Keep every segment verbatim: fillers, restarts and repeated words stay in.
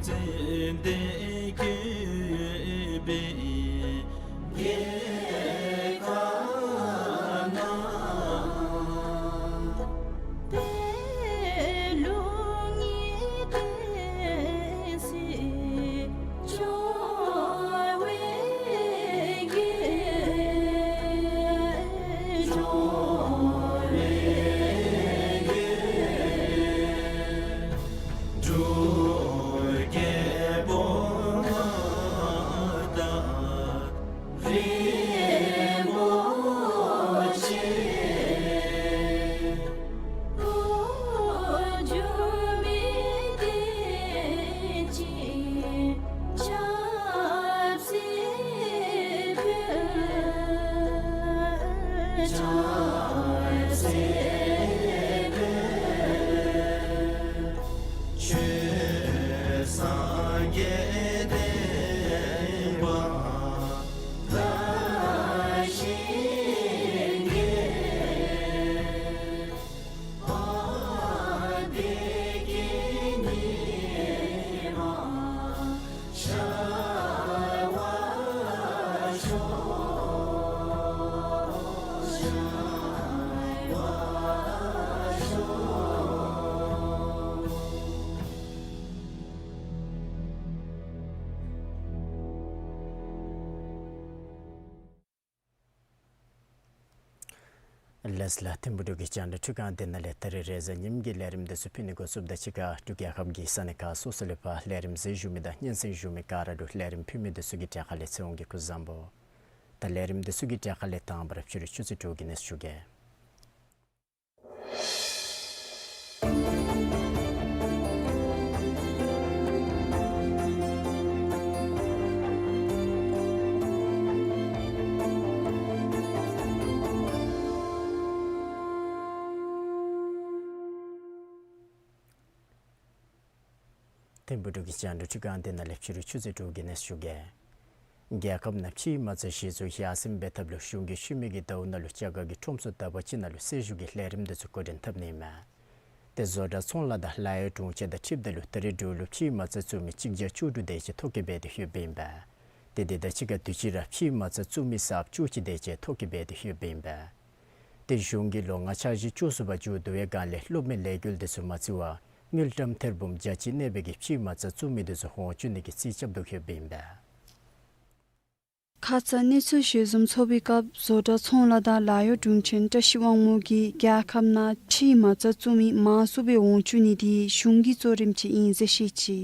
ཚེ་འདི་གུས་པའི་རྒྱལ་ཁ་ན། པད་ལུང་ཉི་ཟླའི་ཟེར་འཇོ་བའི་རྒྱལ། འཇོ་བའི་རྒྱལ། འབྲུག་རྒྱལ་པོ་ང་དང་རིན་པོ་ཆེ། འོག་འཇུག་མི་བདེ་ཆེན་ཆབ་སྲིད་དཔོན། ཆབ་སྲིད་དཔོན། ཆོས་སངས་རྒྱས་བསྟན་པ་ལ་ཞིང་གི། འོ་བདེ་སྐྱིད་ཉི་མ་ཤར་བར་ཤོག། ཤར་བར་ཤོག། ལགས་ལགས། ཐིམ་ཕུ་འབྲུག་གི་རྒྱང་བསྒྲགས་འཕྲུལ་ཁང་འདི་ནང་ལས་ད་རིས་རེས་གཟའ་ཉིམ་གི་ལས་རིམ་འདི་ཚུ་ཕུལ་ནི་འགོ་བཙུགསཔ་དང་གཅིག་ཁར་འབྲུག་རྒྱལ་ཁབ་ཀྱི་ས་གནས་ཁག་སོ་སོ་ལས་ཕར་ལས་རིམ་གཟིགས་བཞུགས་མི་དང་སྙན་གསན་ཞུ་མི་ག་ར་ལུ་ལས་རིམ་ཕུལ་མི་འདི་ཚུ་གི་གྲས་ཁ་ལས་ཚེ་དབང་གིས་སྐུ་གཟུགས་བཟང་པོ། ད་ལས་རིམ་འདི་ཚུ་གི་གྲས་ཁ་ལས་དང་པ་ར་ཕྱི་རུ་ཆུ་ཚོད་དྲུག་གི་གནས་ཚུལ་ཞུ་གེ། ཐིམ་ཕུ་འབྲུག་གི་རྒྱང་བསྒྲགས་འཕྲུལ་ཁང་འདི་ནང་ལས་ཕྱི་རུ་ཆུ་ཚོད་དྲུག་གི་གནས་ཚུལ་ཞུ་གེ། རྒྱལ་ཁབ་ནང་ཕྱིའི་མ་རྩ་གཞི་བཙུགས་ཡར་སེང་འབད་ཐབས་ལུ་གཞུང་གིས་ཤུལ་མའི་གི་ཟླཝ་ནང་ལུ་རྒྱ་གར་གྱི་ཁྲོམ་སྡེ་ཟླ་བ་གཅིག་ནང་ལུ་གསལ་ཞུ་གི་ལས་རིམ་འདི་ཚུ་འགོ་འདྲེན་འཐབ་ནི་ཨིན་མས། ཏེ་བཟོ་གྲྭ་ཚོང་ལཱ་དང་ལཱ་གཡོག་དྲུང་ཆེན་དང་འཁྲིལཝ་ད་ལུ་ད་རིས་འབྲུག་ལུ་ཕྱིའི་མ་རྩ་བཙུགས་མི་གཅིག་བརྒྱ་བཅུ་དྲུག་དེ་ཅིག་ཐོ་བཀོད་འབད་དེ་ཡོདཔ་ཨིན་པས། ཏེ་དེ་དང་གཅིག་ཁར་དུས་ཅི་ར་ཕྱིའི་མ་རྩ་བཙུགས་མི་གསརཔ་བཅུ་གཅིག་དེ་ཅིག་ཐོ་བཀོད་འབད་དེ་ཡོདཔ་ཨིན་པས། ཏེ་གཞུང་གིས་ལོ་ལྔ་འཆར་གཞི་བཅུ་གསུམ་པ་མཇུག་བསྡུ་བའི་སྒང་ལས་གློག་མེ་ལས་འགུལ་འདི་ཚུ་མ་བརྩི་བར་དངུལ་ཀྲམ་ཐེར་འབུམ་བརྒྱ་གཅིག་གནས་པའི་གི་ཕྱིའི་མ་རྩ་བཙུགས་མི་འདི་ཚུ་འོང་བཅུག་ནི་གི་རྩིས་རྐྱབ་དོ་ཡོདཔ་ཨིན་པས། ཁ་ཙ་གནས་ཚུལ་ཞལ་འཛོམས་ཚོགས་པའི་སྐབས་བཟོ་གྲྭ་ཚོང་ལཱ་དང་ལཱ་གཡོག་དྲུང་ཆེན་བཀྲ་ཤིས་དབང་མོ་གིས་རྒྱལ་ཁབ་ནང་ཕྱིའི་མ་རྩ་བཙུགས་མི་མང་སུ་སྦེ་འོང་བཅུག་ནི་དེ་གཞུང་གི་གཙོ་རིམ་ཅིག་ཨིན་ཟེར་བཤད་ཅི།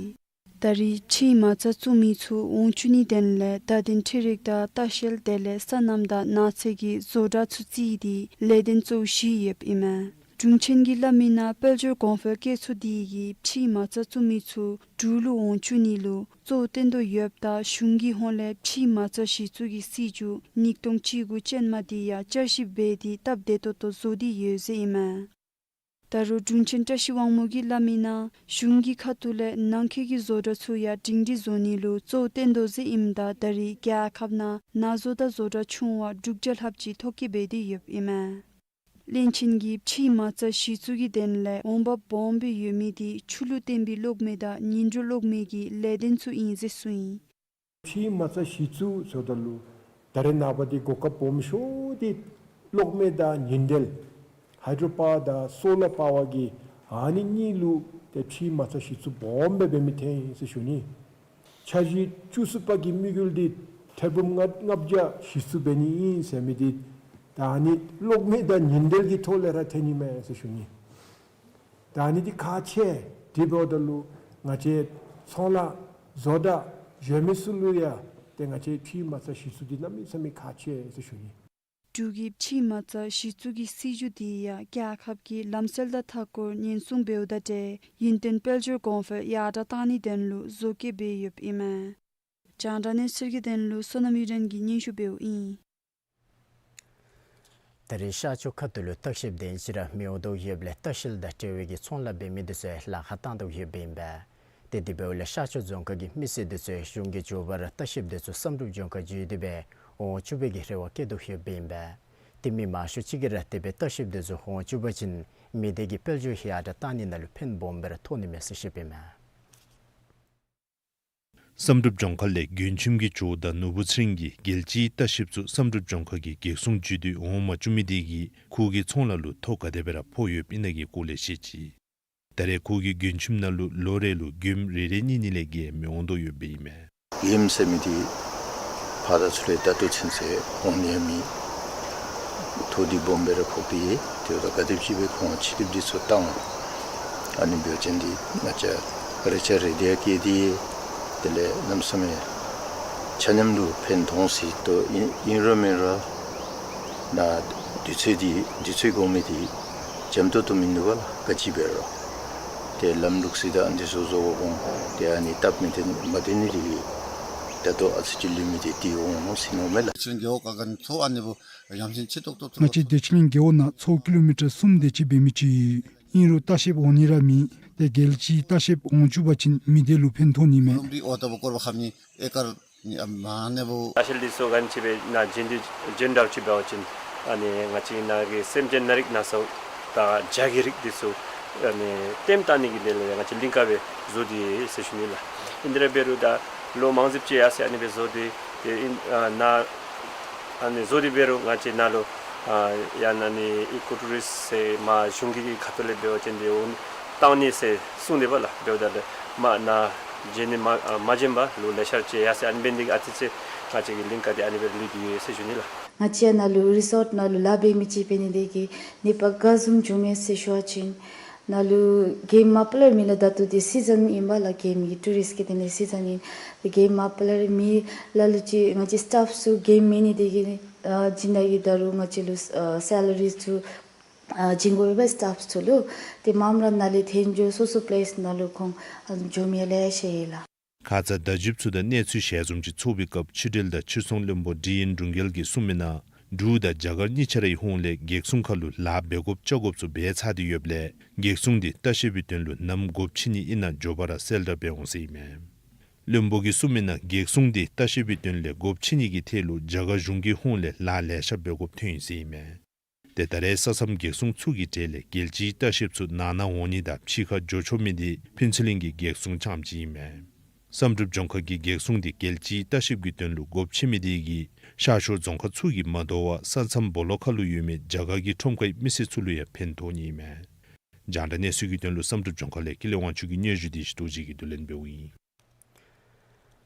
ད་རེས་ཕྱིའི་མ་རྩ་བཙུགས་མི་ཚུ་འོང་བཅུག་ནིའི་དོན་ལས་བརྡ་དོན་འཕྲུལ་རིག་དང་ལྟ་བཤལ་དེ་ལས་སོ་ནམ་དང་ནགས་ཚལ་གྱི་བཟོ་གྲྭ་ཚུ་བརྩིས་ཏེ་ལས་དོན་གཙོ་བཞི་ཡོདཔ་ཨིན་མས། དྲུང་ཆེན་གྱིས་སླབ་མི་ནང་དཔལ་འབྱོར་གོང་འཕེལ་བཀོད་ཚོགས་དེ་གིས་ཕྱིའི་མ་རྩ་བཙུགས་མི་ཚུ་འབྲུག་ལུ་འོང་བཅུག་ནི་ལུ་གཙོ་བོ་བཏོན་དོ་ཡོདཔ་ད་གཞུང་གི་ཧོངས་ལས་ཕྱིའི་མ་རྩ་གཞི་བཙུགས་ཀྱི་སྲིད་བྱུས་ཉིས་སྟོང་བཅུ་དགུ་ཅན་མ་དེ་ཡང་བསྐྱར་ཞིབ་འབད་དེ་སྟབས་བདེ་ཏོག་ཏོ་བཟོ་སྟེ་ཡོད་ཟེར་ཨིན་མས། ད་རུང་དྲུང་ཆེན་བཀྲ་ཤིས་དབང་མོ་གིས་སླབ་མི་ནང་གཞུང་གི་ཁ་ཐུག་ལས་ནང་འཁོད་ཀྱི་བཟོ་གྲྭ་ཚུ་ཡང་སྒྲིང་སྒྲིང་བཟོ་ནི་ལུ་གཙོ་བོ་བཏོན་དོ་ཟེར་ཨིནམ་ད་ད་རེས་རྒྱལ་ཁབ་ནང་ནང་བཟོ་དང་བཟོ་གྲྭ་ཆུང་བ་དྲུག་བརྒྱ་ལྷགཔ་ཅིག་ཐོ་བཀོད་འབད་དེ་ཡོདཔ་ཨིན་མས། བློན་ཆེན་གྱིས་ཕྱིའི་མ་རྩ་གཞི་བཙུགས་ཀྱི་དོན་ལས་འོང་འབབ་སྦོམ་སྦེ་ཡོད་མི་དེ་ཆུ་ལུ་བརྟེན་པའི་གློག་མེ་དང་ཉི་དྲོད་གློག་མེ་གི་ལས་དོན་ཚུ་ཨིན་ཟེར་གསུངས་ཡི། ཕྱིའི་མ་རྩ་གཞི་བཙུགས་ཟེརཝ་ད་ལུ་ད་རེས་ནངས་པ་འདི་གོ་སྐབས་སྦོམ་ཤོས་འདི་གློག་མེ་དང་ཉི་དྲོད་ཧའི་ཌྲོ་པཱ་ཝར་དང་སོ་ལར་པཱ་ཝར་གྱི་ཨ་ནི་གཉིས་ལུ་ཏེ་ཕྱིའི་མ་རྩ་གཞི་བཙུགས་སྦོམ་སྦེ་འབད་མི་ཐོན་ཡི་ཟེར་ཞུ་ནི། འཆར་གཞི་བཅུ་གསུམ་པ་གི་དམིགས་ཡུལ་འདི་ཐེར་འབུམ་ལྔ་ལྔ་བརྒྱ་གཞི་བཙུགས་འབད་ནི་ཨིན་ཟེར་མི་འདི་ད་ཨ་ནི་གློག་མེ་དང་ཉི་དྲོད་ཀྱི་ཐོག་ལས་ར་ཐོན་ནི་མས་ཟེར་ཞུ་ནི། ད་ཨ་ནི་འདི་ཁག་ཆེ། དེ་འབདཝ་ད་ལུ་ང་བཅས་ཚོང་ལཱ་བཟོ་གྲྭ་གཞན་མི་ཚུ་ལུ་ཡང་ཏེ་ང་བཅས་ཕྱིའི་མ་རྩ་གཞི་བཙུགས་འདི་གནམ་མེད་ས་མེད་ཁག་ཆེ་ཟེར་ཞུ་ནི། འབྲུག་གི་ཕྱིའི་མ་རྩ་གཞི་བཙུགས་ཀྱི་སྲིད་བྱུས་དེ་ཡང་རྒྱལ་ཁབ་ཀྱི་ལམ་སྲོལ་དང་མཐའ་འཁོར་ཉེན་སྲུང་འབདཝ་དང་འབྲེལ་ཡུན་བརྟན་དཔལ་འབྱོར་གོང་འཕེལ་ཡར་དྲག་གཏང་ནིའི་དོན་ལུ་བཟོ་བཀོད་འབད་ཡོདཔ་ཨིན་མས། རྒྱང་བསྒྲགས་གནས་ཚུལ་གྱི་དོན་ལུ་བསོད་ནམས་ཡུན་བརྟན་གྱིས་སྙན་ཞུ་འབདཝ་ཨིན། ད་རེས་ཤར་ཕྱོགས་ཁ་ཐུག་ལུ་བརྟག་ཞིབ་དོན་ཅིག་ར་མི་འོང་དོ་ཡོདཔ་ལས་ལྟ་བཤལ་དང་འབྲེལ་བའི་གི་ཚོང་ལཱ་འབད་མི་འདི་ཚུ་ལཱ་ཁག་བཏང་དོ་ཡོདཔ་ཨིན་པས། ཏེ་དེ་འབདཝ་ལས་ཤར་ཕྱོགས་རྫོང་ཁག་གི་མི་སེར་འདི་ཚུ་གཞུང་གིས་མགྱོགས་པ་ར་བརྟག་ཞིབ་འདི་ཚུ་བསམ་གྲུབ་ལྗོངས་མཁར་བརྒྱུད་དེ་སྦེ་འོང་བཅུག་པའི་གི་རེ་བ་བསྐྱེད་དོ་ཡོདཔ་ཨིན་པས། ཏེ་མི་མང་ཤོས་ཅིག་གིས་ར་དེ་སྦེ་བརྟག་ཞིབ་འདི་ཚུ་འོང་བཅུག་པ་ཅིན་མི་སྡེ་གི་དཔལ་འབྱོར་ཡར་དྲག་གཏང་ནི་ནང་ལུ་ཕན་སྦོམ་སྦེ་ར་ཐོགས་ནི་མས་ཟེར་བཤདཔ་ཨིན་མས། བསམ་གྲུབ་ལྗོངས་མཁར་ལས་མགོན་ཁྱིམ་གྱི་ཇོ་བོ་དང་ནོར་བུ་ཚེ་རིང་གིས་རྒྱལ་སྤྱིའི་ལྟ་བཤལཔ་ཚུ་བསམ་གྲུབ་ལྗོངས་མཁར་གྱི་བགེགས་སྲུང་བརྒྱུད་དེ་འོང་མ་བཅུག་མི་དེ་གིས་ཁོ་གི་ཚོང་ལཱ་ལུ་ཐོ་ག་དེ་སྦེ་ར་ཕོག་ཡོདཔ་ཨིན་ན་གི་སྐོར་ལས་བཤད་ཅི། ད་རེས་ཁོ་གི་མགོན་ཁྱིམ་ནང་ལུ་ལོ་རེ་ལུ་མགྱོནམ་རེ་རེ་གཉིས་གཉིས་ལས་བརྒལ་མི་འོང་དོ་ཡོདཔ་ཨིན་མས། མགྱོནམ་ཟེར་མི་འདི་ཕར་དང་ཚུར་ལས་ད་ལྟོ་ཚུན་ཚོད་འོང་ནི་ཡང་མེད། ཐོ་འདི་སྦོམ་སྦེ་ར་ཕོག་སྟེ་ཡོད། དེ་འབདཝ་ད་ག་དེམ་ཅིག་སྦེ་ཁོང་ཆིག་སྒྲིལ་འདི་ཚུ་བཏང་། ཨ་ནི་འབད་བ་ཅིན་འདི་ང་བཅས་རེ་ཆ་རེ་དེ་ཡང་བཀལ་ཏེ་ཡོད། དེ་ལས་གནམ་མེད་ས་མེད་ཆ་མཉམ་ལུ་ཕན་ཐོགས་སོ་ཡི། ཏེ་ཨིན་ཨིན་རུང་མེན་རུང་ནཱ་དུས་ཚོད་འདི་དུས་ཚོད་འགོར་མི་འདི་འཇམ་ཏོང་ཏོ་མིན་འདུག་པ་ལགས། ག་ཅི་འབད་རུང་ཏེ་ལམ་ལུགས་སྲོལ་དང་འདི་ཚུ་བཟོ་དགོཔ་འོང་། ཏེ་ཨ་ནི་སྟབས་མི་བདེ་མ་བདེ་ནི་འདི་གིས་ད་ལྟོ་ཨ་ཙི་ཅིག་ལུས་མི་འདི་འདི་འོང་ཟེར་མནོཝ་མས་ལགས། ཅིན་རྒེད་འོག་ག་ག་ནི་ཚུ་ཨ་ནི་སྦེ་ཡང་ཅིན་ཆེ་ཏོག་ཏོ་ཚུ་ང་བཅས་བདེ་ཆེན་གླིང་རྒེད་འོག་ནང་ཚོ་ཀི་ལོ་མི་ཊར་གསུམ་དེ་ཅིག་འབད་མི་ཅིག་ཨིན། ཨིན་རུང་ལྟ་བཤལཔ་འོང་ནི་ར་མེད། ཏེ་རྒྱལ་སྤྱིའི་ལྟ་བཤལཔ་འོང་བཅུག་པ་ཅིན་མི་སྡེ་ལུ་ཕན་ཐོགས་ནི་མས། རོང་འབྲི་ཨོ་ཏ་བུ་སྐོར་བ་ཁ་མི་ཨེ་ཀར་ཨ་མ་ནེ་བུ། ལྟ་བཤལ་འདི་ཚུ་ག་ཅི་སྦེ་ནཱ་བྱོན་ཏེ་བྱོན་འདྲཝ་ཅིག་འབད་བ་ཅིན་ཨ་ནི་ང་བཅས་ནཱ་གི་སེམས་ཅན་སྣ་རིགས་སྣ་ཚོགས་དང་བྱ་གི་རིགས་འདི་ཚུ་ཨ་ནི་ལྟདམོ་བལྟ་ནི་གི་དོན་ལས་ཡང་ང་བཅས་གླིང་ཁ་སྦེ་བཟོ་སྟེ་ཡོད་ཟེར་ཞུ་ནི་ལགས། ཨིན་དེ་ར་འབད་རུང་ད་ལོ་མང་རབས་ཅིག་ཡར་སོང་ཨ་ནི་སྦེ་བཟོ་སྟེ་ཏེ་ཨིན་ཨ་ནཱ་ཨ་ནི་བཟོ་སྟེ་འབད་རུང་ང་བཅས་ནཱ་ལུ་ཨ་ཡང་ཨ་ནི་ཨི་ཀོ་ཊུ་རིསཊ་ཟེར་མར་གཞུང་གི་ཁ་ཐུག་ལས་འབད་བ་ཅིན་ཏེ་འོང་བཏང་ནི་ཟེར་གསུངས་ཏེ་འབདཝ་ལགས། འབདཝ་ད་ལས་མར་ནཱ་བྱོན་ནི་མ་ཨ་མ་བྱོན་པར་ལོ་ལེ་ཤ་ཅིག་ཡར་སོང་ཨ་ནི་འབད་ནི་དེ་གིས་ཨ་ཙི་ཙི་ང་བཅས་ཀྱི་གླིང་ཁ་འདི་ཨ་ནི་སྦེ་ལུས་ཏེ་ཡོད་ཟེར་ཞུ་ནི་ལགས། ང་བཅས་ནཱ་ལུ་རི་སོཊ་ནང་ལུ་ལཱ་འབད་མི་ཅིག་འབད་ནི་དེ་གིས་ནད་པ་ག་བཟུམ་བྱུང་མས་ཟེར་ཞུ་བ་ཅིན་ནཱ་ལུ་མགྱོནམ་མ་པ་ལས་ར་མེད་ལགས། ད་ལྟོ་འདི་སི་ཛན་ཨིན་པས་ལགས། མགྱོནམ་གྱི་ཊུ་རིསཊ་གི་དོན་ལས་སི་ཛན་ཨིན། མགྱོནམ་མ་པ་ལས་ར་མེད། ལ་ལུ་ཅིག་ང་བཅས་སི་ཊཕ་ཚུ་མགྱོནམ་མེད་ནི་དེ་གིས་ཨ་སྦྱིན་བདག་གིས་ད་རུང་ང་བཅས་ལུ་ཨ་སེ་ལ་རི་ཚུ་ཨ་བྱིན་དགོ་པས་སི་ཊཕ་ཚུ་ལུ། ཏེ་མངམ་ར་ནཱ་ལས་འཐོན་འགྱོ་སོ་སོ་པི་ལེསི་ནང་ལུ་ཁོང་ཨ་འགྱོ་མི་ལེ་ཤ་ཡོད་ལགས། ཁ་ཙ་བརྡ་བརྒྱུདཔ་ཚུ་དང་གནས་ཚུལ་ཞལ་འཛོམས་ཅིག་ཚོགས་པའི་སྐབས་ཕྱི་འབྲེལ་དང་ཕྱིར་ཚོང་བློན་པོ་ཌི་ཨེན་སྒྲོན་རྒྱལ་གྱིས་གསུངས་མི་ནང་འབྲུག་དང་རྒྱ་གར་གཉིས་ཆ་རའི་ཧོངས་ལས་བགེགས་སྲུང་ཁར་ལུ་ལཱ་འབད་དགོཔ་བཅའ་དགོཔ་ཚུ་འབད་ཚར་ཏེ་ཡོདཔ་ལས་བགེགས་སྲུང་འདི་ལྟ་བཤལ་པའི་དོན་ལུ་ནམ་སྒོ་ཕྱེ་ནི་ཨིན་ན་མགྱོགས་པ་ར་གསལ་བསྒྲགས་འབད་འོང་ཟེར་ཨིན་མས། བློན་པོ་གིས་གསུངས་མི་ནང་བགེགས་སྲུང་འདི་ལྟ་བཤལ་པའི་དོན་ལས་སྒོ་ཕྱེ་ནི་གི་ཐད་ལུ་རྒྱ་གར་གཞུང་གི་ཧོངས་ལས་ལཱ་ལེ་ཤ་འབད་དགོཔ་ཐོན་ཡི་ཟེར་ཨིན་མས། ཏེ་ད་རེས་ས་མཚམས་བགེགས་སྲུང་ཚུ་གི་གྲས་ལས་རྒྱལ་སྤྱིའི་ལྟ་བཤལཔ་ཚུ་ནང་ན་འོང་ནི་དང་ཕྱི་ཁར་འགྱོ་ཆོག་མི་འདི་ཕུན་ཚོགས་གླིང་གི་བགེགས་སྲུང་རྐྱངམ་ཅིག་ཨིན་མས། བསམ་གྲུབ་ལྗོངས་མཁར་གྱི་བགེགས་སྲུང་འདི་རྒྱལ་སྤྱིའི་ལྟ་བཤལཔ་གི་དོན་ལུ་སྒོ་ཕྱེ་མི་དེ་གིས་ཤར་ཕྱོགས་རྫོང་ཁག་ཚུ་གིས་མ་དོ་བར་ས་མཚམས་སྦོ་ལོགས་ཁར་ལུ་ཡོད་མི་རྒྱ་གར་གྱི་ཁྲོམ་ཁའི་མི་སེར་ཚུ་ལུ་ཡང་ཕན་ཐོགས་ནི་ཨིན་མས། རྒྱང་བསྒྲགས་གནས་ཚུལ་གྱི་དོན་ལུ་བསམ་གྲུབ་ལྗོངས་མཁར་ལས་ཀུན་ལེགས་དབང་ཕྱུག་གི་སྙན་ཞུ་དེ་ཞུ་རྟོགས་བཅས་ཀྱིས་བསྡུ་ལེན་འབདཝ་ཨིན།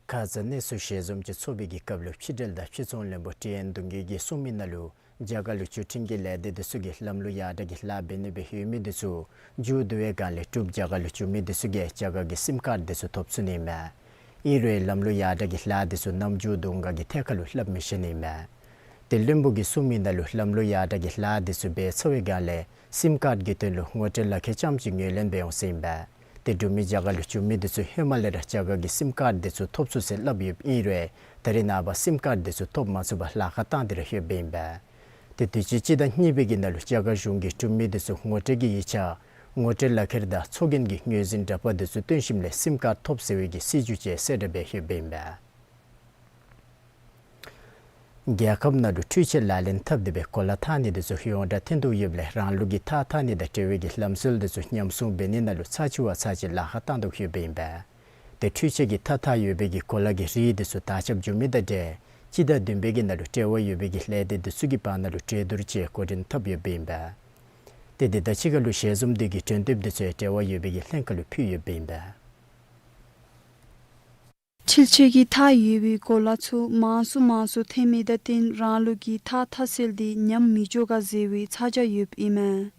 ཁ་ཙ་གནས་ཚུལ་ཞལ་འཛོམས་ཅིག་ཚོགས་པའི་གི་སྐབས་ལུ་ཕྱི་འབྲེལ་དང་ཕྱིར་ཚོང་བློན་པོ་ཏི་ཨེན་གདོང་རྒྱལ་གྱིས་གསུངས་མི་ནང་ལུ་རྒྱ་གར་ལུ་བརྒྱུད་འཕྲིན་གྱི་ལས་སྡེ་འདི་ཚུ་གིས་ལམ་ལུགས་ཡར་དྲག་གི་ལཱ་འབད་ནི་སྦེ་ཡོད་མི་འདི་ཚུ་མཇུག་བསྡུ་བའི་སྒང་ལས་འབྲུག་རྒྱ་གར་ལུ་བྱོན་མི་འདི་ཚུ་གིས་རྒྱ་གར་གྱི་སིམ་ཀཱརཌ་འདི་ཚུ་ཐོབ་ཚུགས་ནི་མས། ཨིན་རུང་ལམ་ལུགས་ཡར་དྲག་གི་ལཱ་འདི་ཚུ་ནམ་མཇུག་བསྡུ་འོང་ག་གི་ཐད་ཁར་ལུ་སླབ་མི་ཤེས་ནི་མས། ཏེ་བློན་པོ་གིས་གསུངས་མི་ནང་ལུ་ལམ་ལུགས་ཡར་དྲག་གི་ལཱ་འདི་ཚུ་འབད་ཚར་བའི་སྒང་ལས་སིམ་ཀཱརཌ་ཀྱི་དོན་ལུ་ངོ་སྤྲོད་ལག་ཁྱེར་རྐྱངམ་ཅིག་ངོས་ལེན་འབད་འོང་ཟེར་ཨིན་པས། ཏེ་འབྲུག་མི་རྒྱ་གར་ལུ་བྱོན་མི་འདི་ཚུ་ཧེ་མ་ལས་ར་རྒྱ་གར་གྱི་སིམ་ཀཱརཌ་འདི་ཚུ་ཐོབ་ཚུགས་ཟེར་སླབ་ཡོདཔ་ཨིན་རུང་ད་རེས་ནངས་པ་སིམ་ཀཱརཌ་འདི་ཚུ་ཐོབ་མ་ཚུགས་པར་ལཱ་ཁག་བཏང་སྟེ་ར་ཡོདཔ་ཨིན་པས། ཏེ་དུས་ཅི་སྤྱི་ཟླ་གཉིས་པའི་གི་ནང་ལུ་རྒྱ་གར་གཞུང་གིས་འབྲུག་མི་འདི་ཚུ་ངོ་སྤྲོད་ཀྱི་ཡིག་ཆ་ངོ་སྤྲོད་ལག་ཁྱེར་དང་ཚོགས་རྒྱན་གྱི་ངོས་འཛིན་འདྲ་པར་འདི་ཚུ་སྟོན་ཞིནམ་ལས་སིམ་ཀཱརཌ་ཐོབ་ཟེར་བའི་གི་སྲིད་བྱུས་ཅིག་གསལ་བསྒྲགས་འབད་ཡོདཔ་ཨིན་པས། རྒྱལ་ཁབ་ནང་ལུ་འཕྲུལ་ཆས་ལག་ལེན་འཐབ་སྟེ་སྦེ་གོ་ལ་འཐག་ནི་འདི་ཚུ་ཡོངས་གྲགས་ཐོན་དོ་ཡོདཔ་ལས་རང་ལུགས་ཀྱི་ཐགས་འཐག་ནི་དང་འབྲེལ་བའི་གི་ལམ་སྲོལ་འདི་ཚུ་ཉམས་སྲུང་འབད་ནི་ནང་ལུ་ཚར་གཅིག་བ་ཚར་གཅིག་ལཱ་ཁག་བཏང་དོ་ཡོདཔ་ཨིན་པས། ཏེ་འཕྲུལ་ཆས་ཀྱི་ཐགས་འཐག་ཡོད་པའི་གི་གོ་ལ་གི་རིགས་འདི་ཚུ་དར་ཁྱབ་འགྱོ་མི་དང་འབྲེལ་སྤྱི་ཟླ་བདུན་པའི་གི་ནང་ལུ་འབྲེལ་བ་ཡོད་པའི་གི་ལས་སྡེ་འདི་ཚུ་གི་བར་ན་ལུ་གྲོས་བསྡུར་ཅིག་འགོ་འདྲེན་འཐབ་ཡོདཔ་ཨིན་པས། ཏེ་འདི་དང་གཅིག་ཁར་ལུ་ཞལ་འཛོམས་འདི་གི་གྲོས་འདེབས་འདི་ཚུ་འབྲེལ་བ་ཡོད་པའི་གི་ལྷན་ཁག་ལུ་ཕུལ་ཡོདཔ་ཨིན་པས། འཕྲུལ་ཆས་ཀྱི་ཐགས་ཡོད་པའི་གོ་ལ་ཚུ་མང་སུ་མང་སུ་ཐོན་མི་དང་བསྟུན་རང་ལུགས་ཀྱི་ཐགས་འཐག་སྲོལ་འདི་ཉམས་མི་འགྱོ་ག་ཟེར་བའི་ཚ་གྱང་ཡོདཔ་ཨིན་མས།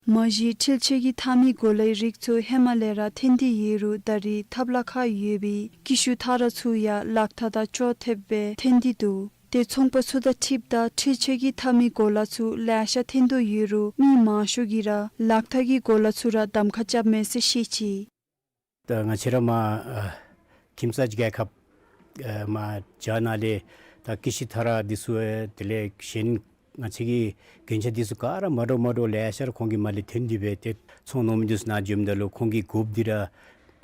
མ་གཞི་འཕྲུལ་ཆས་ཀྱི་འཐག་མི་གོ་ལའི་རིགས་ཚུ་ཧེ་མ་ལས་ར་ཐོན་ཏེ་ཡོད་རུང་ད་རེས་ཐབས་ལམ་ཁག་ཡོད་པའི་ཀི་ཤུ་ཐགས་ར་ཚུ་ཡང་ལག་ཐགས་དང་ཅོག་འཐདཔ་སྦེ་ཐོན་ཏེ་འདུག། ཏེ་ཚོང་པ་ཚུ་དང་འཁྲིལཝ་ད་འཕྲུལ་ཆས་ཀྱི་འཐག་མི་གོ་ལ་ཚུ་ལེ་ཤ་ཐོན་དོ་ཡོད་རུང་མི་མང་ཤོས་ཀྱིས་ར་ལག་ཐགས་ཀྱི་གོ་ལ་ཚུ་ར་གདམ་ཁ་རྐྱབ་མས་ཟེར་བཤད་ཅི། ད་ང་བཅས་ར་མར་ཨ་ཁྱིམ་ཚང་གཅིག་གི་ཁར་ཨ་མར་བྱཱར་ནང་ལས་ད་ཀི་ཤུ་ཐགས་ར་འདི་ཚུ་ཨེ་དེ་ལས་གཞན་ང་བཅས་ཀྱི་རྒྱན་ཆ་འདི་ཚུ་ག་ར་མ་འདྲཝ་མ་འདྲཝ་ལེ་ཤ་ར་ཁོང་གིས་མར་ལས་ཐོན་ཏེ་སྦེ་ཏེ་ཚོང་ནང་མི་འདི་ཚུ་ནཱ་འཛོམས་ད་ལུ་ཁོང་གིས་དགོཔ་འདི་ར་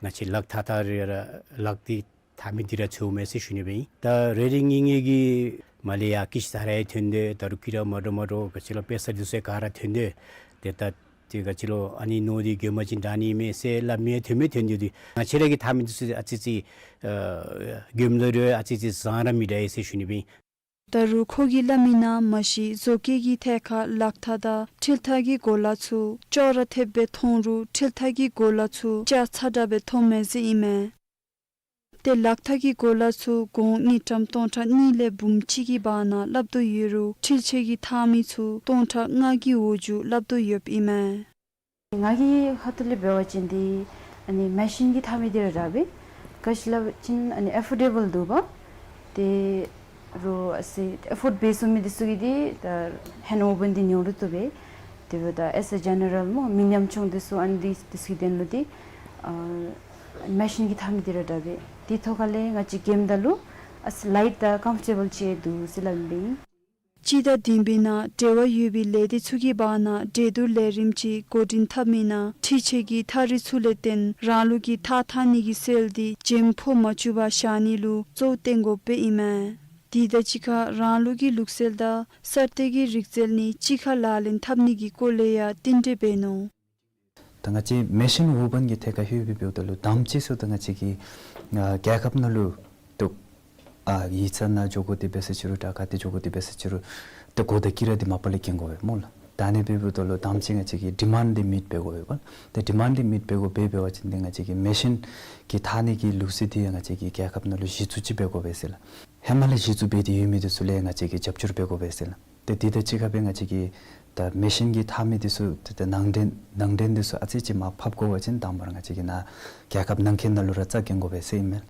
ང་བཅས་ལག་ཐགས་འཐག་རེ་ར་ལག་ཏེ་འཐག་མི་འདི་ར་འཚོལཝ་མས་ཟེར་ཞུ་ནི་སྦེ་ཨིན། ད་རེ་རེ་གཉིས་གཉིས་ཀྱིས་མར་ལས་ཡར་ཀི་ཤུ་ཐགས་ར་ཡང་ཐོན་ཏེ་ད་རུང་གུ་ར་མ་འདྲཝ་མ་འདྲཝ་ག་ཅི་ལོ་དཔེ་ས་འདི་ཚུ་ཡང་ག་ར་ཐོན་ཏེ་ཏེ་ད་ ཏེ་ག་ཅི་ལོ་ཨ་ནི་ནོར་འདི་མགྱོནམ་ཅིག་དྲག་ནི་མས་ཟེར་སླབ་མི་ཐོན་མི་ཐོན་ཏེ་འདུག། ང་བཅས་ར་གིས་འཐབ་མི་འདི་ཚུ་ཨ་ཙི་ཅིག་ཨ་མགྱོནམ་ལུ་རེ་ཨ་ཙི་ཅིག་བཟང་ར་མི་དྲག་ཟེར་ཞུ་ནི་སྦེ་ཨིན། ད་རུང་ཁོ་གིས་སླབ་མིའི་ནང་མ་གཞི་བཟོ་བཀོད་ཀྱི་ཐད་ཁར་ལག་ཐག་དང་འཕྲུལ་ཐག་གི་གོ་ལ་ཚུ་ཅོག་ར་འཐདཔ་སྦེ་མཐོང་རུང་འཕྲུལ་ཐག་གི་གོ་ལ་ཚུ་ཅ་ཚ་དྲགས་སྦེ་མཐོངམ་མས་ཟེར་ཨིན་མས། ཏེ་ལག་ཐག་གི་གོ་ལ་ཚུ་གོང་དངུལ་ཀྲམ་སྟོང་ཕྲག་གཉིས་ལས་འབུམ་གཅིག་གི་བར་ན་སླབ་དོ་ཡོད་རུང་འཕྲུལ་ཆས་ཀྱིས་འཐག་མི་ཚུ་སྟོང་ཕྲག་ལྔ་གི་འོག་འཇུག་སླབ་དོ་ཡོདཔ་ཨིན་མས། ང་གི་ཁ་ཐུག་ལས་འབད་བ་ཅིན་འདི་ཨ་ནི་མེ་ཤིན་གྱིས་འཐག་མི་འདི་ར་དྲག་པས། ག་ཅི་སླབ་ཅིན་ཨ་ནི་ཨེ་ཕོར་ཌེ་བཱལ་འདུག་པ། ཏེ་རུང་ཨ་ཙི་ཨེ་ཕོརཌ་འབད་ཚུགས་མི་འདི་ཚུ་གིས་འདི་ད་ཧེནཌ་ཨོ་བཱན་འདི་ཉོ་རུང་བཏུབ་པས། དེ་འབདཝ་ད་ཨེས་ཨེ་ཇེ་ནེ་རལ་སྨོ་མི་ཉམ་ཆུང་འདི་ཚུ་ཨ་ནི་འདི་འདི་ཚུ་གི་དོན་ལུ་འདི་ཨ་མེ་ཤིན་གྱིས་འཐག་མི་འདི་ར་དྲག་པས། དེ་ཐོག་ཁ་ལས་ང་བཅས་འགྱོཝ་ད་ལུ་ཨ་ཙི་ལའིཊ་དང་ཀམ་ཕོར་ཊེ་བཱལ་ཅིག་འདུག་ཟེར་སླབ་ཨིན་པས། སྤྱི་ཟླ་བདུན་པའི་ནང་འབྲེལ་བ་ཡོད་པའི་ལས་སྡེ་ཚུ་གི་བར་ན་འབྲེལ་གཏུག་ལས་རིམ་ཅིག་འགོ་འདྲེན་འཐབ་མིའི་ནང་འཕྲུལ་ཆས་ཀྱི་ཐག་རིང་ཚུ་ལས་བརྟེན་རང་ལུགས་ཀྱི་ཐག་འཐག་ནི་གི་སེལ་འདི་འཇམ་ཕོག་མ་བཅུག་པར་བཞག་ནི་ལུ་གཙོ་བོ་བཏོན་དགོཔ་སྦེ་ཨིན་མས། དེ་དང་གཅིག་ཁར་རང་ལུགས་ཀྱི་ལུགས་སྲོལ་དང་གསར་གཏོད་ཀྱི་རིག་རྩལ་གཉིས་གཅིག་ཁར་ལག་ལེན་འཐབ་ནི་གི་སྐོར་ལས་ཡང་རྟིང་སྒྲིལ་འབད་ནུག། ད་ང་བཅས་མེ་ཤིན་ཝུ་བཱན་གྱི་ཐད་ཁར་ལྷོདཔ་སྦེ་འབདཝ་ད་ལུ་དང་པ་ཅིག་ཚུ་ད་ང་བཅས་ཀྱི་ཨ་རྒྱལ་ཁབ་ནང་ལུ་ཏེ་ཨ་ཡིག་ཚང་ནང་འགྱོ་དགོ་དེ་སྦེ་ཟེར་ཅི་རུང་ད་ག་ཏེ་འགྱོ་དགོ་དེ་སྦེ་ཟེར་ཅི་རུང་ཏེ་གོ་བརྡ་བསྐྱི་ར་འདི་མ་པ་ལས་བསྐྱི་དགོ་པས་སྨོ་ལགས། ད་ཨ་ནི་སྦེ་འབདཝ་ད་ལུ་དང་པ་ཅིག་ང་བཅས་ཀྱིས་ཌི་མཱནཌ་འདི་མིཊ་འབད་དགོ་པས་སྨོ། ཏེ་ཌི་མཱནཌ་འདི་མིཊ་འབད་དགོ་པས། འབད་བ་ཅིན་འདི་ང་བཅས་ཀྱི་མེ་ཤིན་གྱིས་འཐག་ནི་གི་ལུགས་སྲོལ་འདི་ཡང་ང་བཅས་ཀྱི་རྒྱལ་ཁབ་ནང་ལུ་གཞི་བཙུགས་ཅིག་འབད་དགོ་པས་ཟེར་ལགས། ཧེ་མ་ལས་གཞི་བཙུགས་འབད་དེ་ཡོད་མི་འདི་ཚུ་ལས་ང་བཅས་ཀྱིས་རྒྱབ་སྐྱོར་འབད་དགོ་པས་ཟེར་ལགས། ཏེ་དེ་དང་གཅིག་ཁར་སྦེ་ང་བཅས་ཀྱིས་ད་མེ་ཤིན་གྱིས་འཐག་མི་འདི་ཚུ་ཏེ་ད་ནང་འདྲེན་ནང་འདྲེན་འདི་ཚུ་ཨ་ཙི་ཅིག་མར་ཕབ་དགོ་པ་ཅིན་དང་པ་ར་ང་བཅས་ཀྱིས་ནཱ་རྒྱལ་ཁབ་ནང་འཁོད་ནང་ལུ་ར་རྩ་འགེངས་དགོ་པས་ཟེར་ཨིན་མས།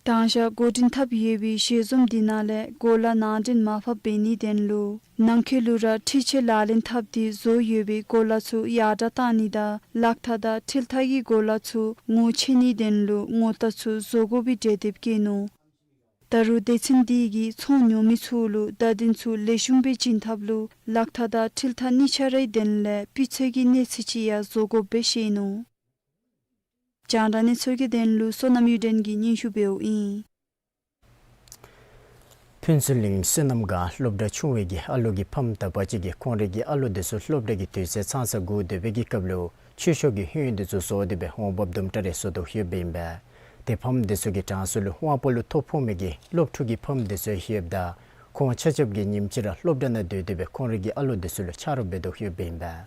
དང་ཞག་འགོ་འདྲེན་འཐབ་ཡོད་པའི་ཞལ་འཛོམས་འདི་ནང་ལས་གོ་ལ་ནང་འདྲེན་མར་ཕབ་འབད་ནིའི་དོན་ལུ་ནང་འཁོད་ལུ་ར་འཕྲུལ་ཆས་ལག་ལེན་འཐབ་སྟེ་བཟོ་ཡོད་པའི་གོ་ལ་ཚུ་ཡར་དྲགས་བཏང་ནི་དང་ལག་ཐག་དང་འཕྲུལ་ཐག་གི་གོ་ལ་ཚུ་ངོ་ཆེ་ནིའི་དོན་ལུ་ངོ་རྟགས་ཚུ་བཟོ་དགོ་པའི་གྲོས་འདེབས་བཀོད་ནུག། ད་རུང་སྡེ་ཚན་འདི་གིས་ཚོང་ཉོ་མི་ཚུ་ལུ་བརྡ་དོན་ཚུ་ལེགས་ཤོམ་སྦེ་བྱིན་ཐབས་ལུ་ལག་ཐག་དང་འཕྲུལ་ཐག་གཉིས་ཆ་རའི་དོན་ལས་སྤུས་ཚད་ཀྱི་གནས་ཚད་ཅིག་ཡང་བཟོ་དགོཔ་སྦེ་བཤད་ནུག། རྒྱང་བསྒྲགས་གནས་ཚུལ་གྱི་དོན་ལུ་བསོད་ནམས་གཡུ་སྒྲོན་གྱིས་སྙན་ཞུ་འབདཝ་ཨིན། ཕུན་ཚོགས་གླིང་བསོད་ནམས་སྒང་སློབ་གྲྭ་ཆུང་བའི་གི་ཨ་ལོ་གི་ཕམ་དག་པ་ཅིག་གིས་ཁོང་རའི་གི་ཨ་ལོ་འདི་ཚུ་སློབ་གྲྭ་གི་དུས་ཚོད་ཚང་ས་སྒུག་སྡོད་པའི་གི་སྐབས་ལུ་ཆོས་ཕྱོགས་ཀྱི་ཧིང་འདི་ཚུ་བཟོ་སྟེ་སྦེ་འོང་འབབ་དུམ་གྲ་རེ་བཟོ་དོ་ཡོདཔ་ཨིན་པས། ཏེ་ཕམ་འདི་ཚུ་གི་གྲངས་སུ་ལུ་དབང་པོ་ལུ་ཐོ་ཕོག་མི་གི་སློབ་ཕྲུག་གི་ཕམ་འདི་ཚུ་ཡོདཔ་ད་ཁོང་ཆ་ཁྱབ་ཀྱིས་ཉིནམ་གཅིག་ར་སློབ་གྲྭ་ནང་སྡོད་དེ་སྦེ་ཁོང་རའི་གི་ཨ་ལོ་འདི་ཚུ་ལུ་ཆ་རོགས་འབད་དོ་ཡོདཔ་ཨིན་པས།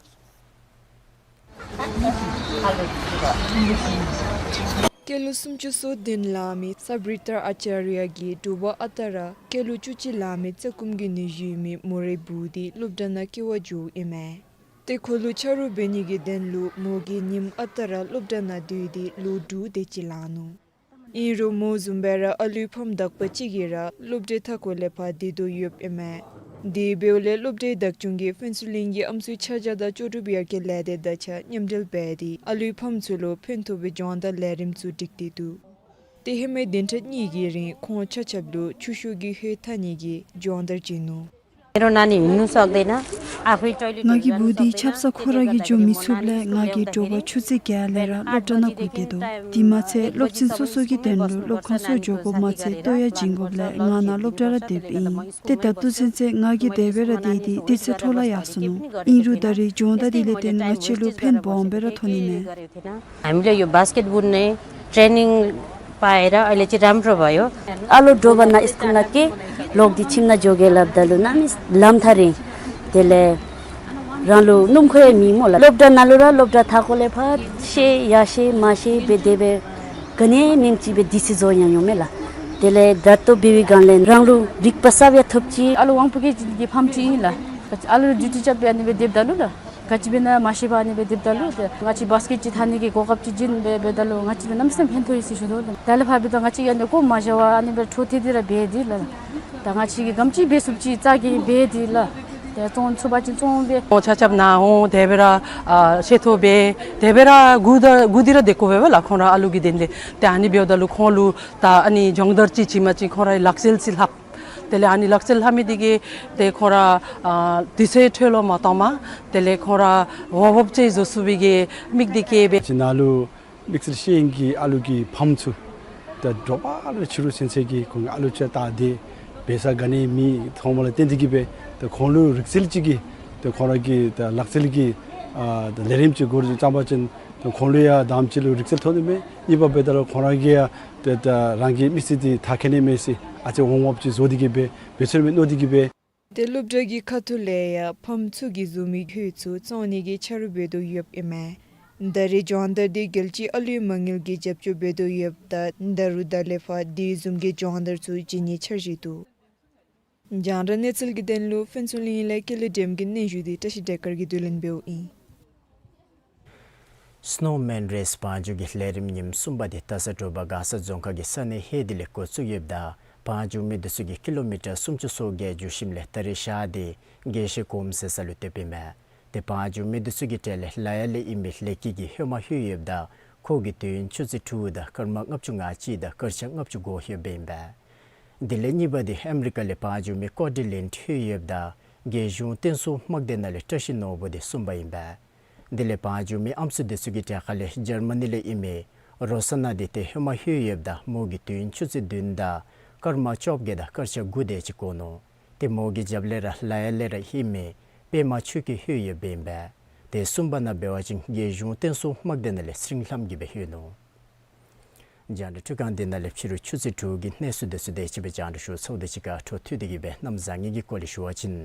སྐྱེས་ལོ་སུམ་ཅུ་སོ་བདུན་ལང་མི་སབ་རི་ཏ་ཨ་ཅཱརྱ་གིས་དྲོ་པ་ཨ་རྟག་ར་སྐྱེས་ལོ་བཅུ་གཅིག་ལང་མི་རྩ་སྐུམ་གྱི་ནུས་ཡོད་མི་མོ་རའི་བུ་འདི་སློབ་གྲྭ་ནང་སྐྱེལ་བར་འགྱོཝ་ཨིན་མས། ཏེ་ཁོ་ལུ་ཆ་རོགས་འབད་ནི་གི་དོན་ལུ་མོ་གིས་ཉིནམ་ཨ་རྟག་ར་སློབ་གྲྭ་ནང་སྡོད་དེ་ལོ་དྲུག་དེ་ཅིག་ལང་ནུག། ཨིན་རུང་མོ་བཟུམ་སྦེ་ར་ཨ་ལུའི་ཕམ་དག་པ་ཅིག་གིས་ར་སློབ་གྲྭའི་མཐའ་འཁོར་ལས་ཕར་སྡོད་དོ་ཡོདཔ་ཨིན་མས། དེ་འབདཝ་ལས་སློབ་གྲྭའི་བདག་སྐྱོང་གིས་ཕུན་ཚོགས་གླིང་གི་ཨམ་སྲུའི་ཆ་བཞག་དང་ལྕོགས་གྲུབ་ཡར་རྒྱས་ལས་སྡེ་དང་གཅིག་ཁར་མཉམ་འབྲེལ་འབད་དེ་ཨ་ལུའི་ཕམ་ཚུ་ལུ་ཕན་ཐོགས་པའི་སྦྱོང་བརྡར་ལས་རིམ་ཚུ་སྒྲིག་སྟེ་འདུག། ཏེ་ཧེ་མའི་བདུན་ཕྲག་གཉིས་ཀྱི་རིང་ཁོང་ཆ་ཁྱབ་ལུ་ཆོས་ཕྱོགས་ཀྱི་ཧེ་ཐ་ནི་གི་སྦྱོང་བརྡར་བྱིན་ནུག། ང་གི་བུ་འདི་ཆབ་གསང་ཁོ་ར་གིས་འགྱོ་མི་ཚུགསཔ་ལས་ང་གིས་དྲོ་པ་ཆུ་ཚོད་བརྒྱད་ལས་ར་སློབ་གྲྭ་ནང་སྒུག་སྡོད་དོ། དེ་མ་ཚད་སློབ་ཚན་སོ་སོ་གི་དོན་ལུ་སློབ་ཁང་ཚུ་འགྱོ་དགོཔ་མ་ཚད་ལྟོ་ཡང་བྱིན་དགོཔ་ལས་ང་ནཱ་སློབ་གྲྭ་ར་སྡོདཔ་ཨིན། ཏེ་ད་ལྟོ་ཚུན་ཚོད་ང་གིས་དེ་སྦེ་ར་སྡོད་དེ་དུས་ཚོད་འཕྲོ་བརླག་ཡར་སོ་ནུག། ཨིན་རུང་ད་རིས་སྦྱོང་བརྡར་འདི་ལས་བརྟེན་ང་བཅས་ལུ་ཕན་སྦོམ་སྦེ་ར་ཐོགས་ནི་མས། हामीले यो बास्केटबल नै ट्रेनिङ पाएर अहिले चाहिँ राम्रो भयो। ཨ་ལོ་དྲོ་པ་ནཱ་སི་ཀུལ་ནང་སྐྱེལ་ལོག་སྟེ་ཁྱིམ་ནང་འགྱོ་གེ་སླབ་ད་ལུ་གནམ་མེད་ས་མེད་ལམ་ཐག་རིང་། དེ་ལས་རང་ལུ་སྣུམ་འཁོར་ཡང་མེད་སྨོ་ལགས། སློབ་གྲྭ་ནང་ལུ་ར་སློབ་གྲྭ་མཐའ་འཁོར་ལས་ཕར་ཤེས་ཡར་ཤེས་མར་ཤེས་སྦེ་དེ་སྦེ་ག་ནི་མེནམ་ཅིག་སྦེ་དུས་ཚོད་རྫོགས་ཡར་འོང་མས་ལགས། དེ་ལས་ད་ལྟོ་འབད་བའི་སྒང་ལས་རང་ལུ་རིག་པ་གསརཔ་ཡང་ཐོབ་ཅི། ཨ་ལོ་དབང་པོ་སྐྱེས་ཅན་གྱི་ཕམ་ཅིག་ཨིན་ལགས། ཨ་ལོ་ལུ་ཌིའུ་ཊི་རྐྱབ་སྦེ་ཨ་ནི་སྦེ་སྡོདཔ་ད་ལུ་ལགས། ག་ཅི་འབད་ན་མ་ཤེས་པར་ཨ་ནི་སྦེ་སྡོདཔ་ད་ལུ་ཏེ་ང་བཅས་བཱསི་ཀེཊ་ཅིག་འཐག་ནི་གི་གོ་སྐབས་ཅིག་བྱིན་སྦེ་འབདཝ་ད་ལུ་ང་བཅས་ལུ་གནམ་མེད་ས་མེད་ཕན་ཐོགས་ཡི་ཟེར་ཞུ་དོ། ད་ལས་ཕར་འབདཝ་ད་ང་བཅས་ཀྱིས་ཨ་ནི་བཀོ་མ་བཞག་པར་ཨ་ནི་སྦེ་འཕྲོ་མཐུད་དེ་ར་འབད་དེ་ལགས། ད་ང་བཅས་ཀྱིས་ག་དེམ་ཅིག་འབད་ཚུགསཔ་ཅིག་རྩ་འགེངས་འབད་དེ་ལགས། ཏེ་བཙོང་ཚུགས་པ་ཅིན་བཙོང་སྦེ། ཁོང་ཆ་ཁྱབ་ནཱ་འོང་དེ་སྦེ་ར་ཨ་ཤེས་ཐོབ་སྦེ་དེ་སྦེ་ར་སྒུག་ད་སྒུག་སྟེ་ར་སྡོད་དགོ་པས་ལགས། ཁོང་ར་ཨ་ལུ་གི་དོན་ལས། ཏེ་ཨ་ནི་འབདཝ་ད་ལུ་ཁོང་ལུ་ད་ཨ་ནི་སྦྱོང་བརྡར་ཅིག་བྱིན་པ་ཅིན་ཁོང་རའི་ལག་རྩལ་ཅིག་ལྷབ། དེ་ལས་ཨ་ནི་ལག་རྩལ་ལྷབ་མི་འདི་གིས་ཏེ་ཁོང་ར་ཨ་དུས་ཚོད་འཕྲོ་བརླག་མ་བཏངམ་དེ་ལས་ཁོང་ར་འོང་འབབ་ཅིག་བཟོ་ཚུགས་པའི་གི་དམིགས་གཏད་བསྐྱེད་སྦེ། ཅིག་ནཱ་ལུ་དམིགས་བསལ་ཤེས་ཡོན་གྱི་ཨ་ལུ་གི་ཕམ་ཚུ་ད་དྲོ་པ་ར་ཕྱི་རུ་ཚུན་ཚོད་ཀྱི་ཁོང་གི་ཨ་ལུ་ཅིག་ད་དེ་འབད་ས་ག་ནི་མེད་མཐོངམ་ལས་བརྟེན་ཏེ་གིས་སྦེ་ད་ཁོང་ལུ་རིག་རྩལ་ཅིག་གི་ ཏེ་ཁོང་ར་གི་ད་ལག་རྩལ་གྱི་ཨ་ད་ལས་རིམ་ཅིག་འགོ་བརྩམས་པ་ཅིན་ཏེ་ཁོང་ལུ་ཡང་དང་པ་ཅིག་ལུ་རིག་རྩལ་ཐོབ་ནི་མས། གཉིས་པ་འབདཝ་ད་ལུ་ཁོང་ར་གིས་ཡང་ཏེ་ད་རང་གི་མི་ཚེ་འདི་འཐབ་ཁ་ནི་མས་ཟེར་ཨ་ཙི་འོང་འོངམ་ཅིག་བཟོ་སྟེ་གི་སྦེ་འབད་ཚུགས་མས་མནོ་སྟེ་གི་སྦེ། ཏེ་སློབ་གྲྭ་གི་ཁ་ཐུག་ལས་ཡང་ཕམ་ཚུ་གིས་བཟོ་མི་ཧོད་ཚུ་བཙོང་ནི་གི་ཕྱག་རོགས་འབད་དོ་ཡོདཔ་ཨིན་མས། ད་རེས་སྦྱོང་བརྡར་འདི་རྒྱལ་སྤྱིའི་ཨ་ལུའི་མ་དངུལ་གྱིས་རྒྱབ་སྐྱོར་འབད་དོ་ཡོདཔ་ད་ད་རུང་ད་ལས་ཕར་དེ་བཟུམ་གྱི་སྦྱོང་བརྡར་ཚུ་བྱིན་ནིའི་འཆར་གཞི་འདུག། རྒྱང་བསྒྲགས་གནས་ཚུལ་གྱི་དོན་ལུ་ཕུན་ཚོགས་གླིང་ལས་ཀེ་ལི་སྒྲོལམ་གྱིས་སྙན་ཞུ་འདི་བཀྲ་ཤིས་བདེ་སྐར་གྱིས་བསྡུ་ལེན་འབདཝ་ཨིན། སྣོ་མཱན་རེས་བང་རྒྱུག་གི་ལས་རིམ་ཉིནམ་གསུམ་པ་འདི་སྟག་ཚང་དྲོ་པ་མགར་ས་རྫོང་ཁག་གི་ས་གནས་ཧེ་འདི་ལས་འགོ་བཙུགས་ཡོདཔ་ད་བང་རྒྱུག་མི་འདི་ཚུ་གིས་ཀི་ལོ་མི་ཊར་སུམ་ཅུ་སོ་བརྒྱད་རྒྱུག་ཞིནམ་ལས་ད་རིས་ཞག་འདི་རྒས་ཤོས་གོམས་ཟེར་ས་ལུ་སྡོདཔ་ཨིན་པས། ཏེ་བང་རྒྱུག་མི་འདི་ཚུ་གི་གྲས་ལས་ལ་ཡ་ལས་ཨིན་མི་ལེགས་སྐྱིད་ཀྱིས་ཧེ་མ་ལྷོད་ཡོདཔ་ད་ཁོ་གིས་དུས་ཡུན་ཆུ་ཚོད་དྲུག་དང་སྐར་མ་ལྔ་བཅུ་ང་གཅིག་དང་སྐར་ཆ་ལྔ་བཅུ་གོ་ལྷོདཔ་ཨིན་པས། དེ་ལས་གཉིས་པ་འདི་ཨ་མི་རི་ཀ་ལས་བང་རྒྱུག་མི་ཀོ་ཌི་ལིན་ལྷོད་ཡོདཔ་ད་རྒྱལ་གཞུང་བསྟན་སྲུང་དམག་སྡེ་ནང་ལས་བཀྲ་ཤིས་ནོར་བུ་འདི་གསུམ་པ་ཨིན་པས། དེ་ལས་བང་རྒྱུག་མི་ཨམ་སྲུ་འདི་ཚུ་གི་གྲས་ཁ་ལས་འཇར་མ་ནི་ལས་ཨིན་མི་རོ་ས་ན་འདི་ཏེ་ཧེ་མ་ལྷོད་ཡོདཔ་ད་མོ་གིས་དུས་ཡུན་ཆུ་ཚོད་བདུན་དང་སྐར་མ་བཅོ་བརྒྱད་དང་སྐར་ཆ་དགུ་དེ་ཅིག་གོ་ནུག། ཏེ་མོ་གི་རྒྱབ་ལས་ར་ལ་ཡ་ལས་ར་ཨིན་མི་པདྨ་ཆོས་སྐྱིད་ལྷོད་ཡོདཔ་ཨིན་པས། ཏེ་གསུམ་པ་ནང་འབད་བ་ཅིན་རྒྱལ་གཞུང་བསྟན་སྲུང་དམག་སྡེ་ནང་ལས་སེང་ལྷམ་གྱིས་སྦེ་ལྷོད་ནུག། རྒྱང་བསྒྲགས་འཕྲུལ་ཁང་འདི་ནང་ལས་ཕྱི་རུ་ཆུ་ཚོད་དྲུག་གི་གནས་ཚུལ་འདི་ཚུ་དེ་ཅིག་སྦེ་རྒྱང་བསྒྲགས་ཞུ་ཚརཝ་དང་གཅིག་ཁར་འཕྲོ་མཐུད་དེ་གི་སྦེ་གནམ་བཟང་ངན་གྱི་སྐོར་ལས་ཞུ་བ་ཅིན།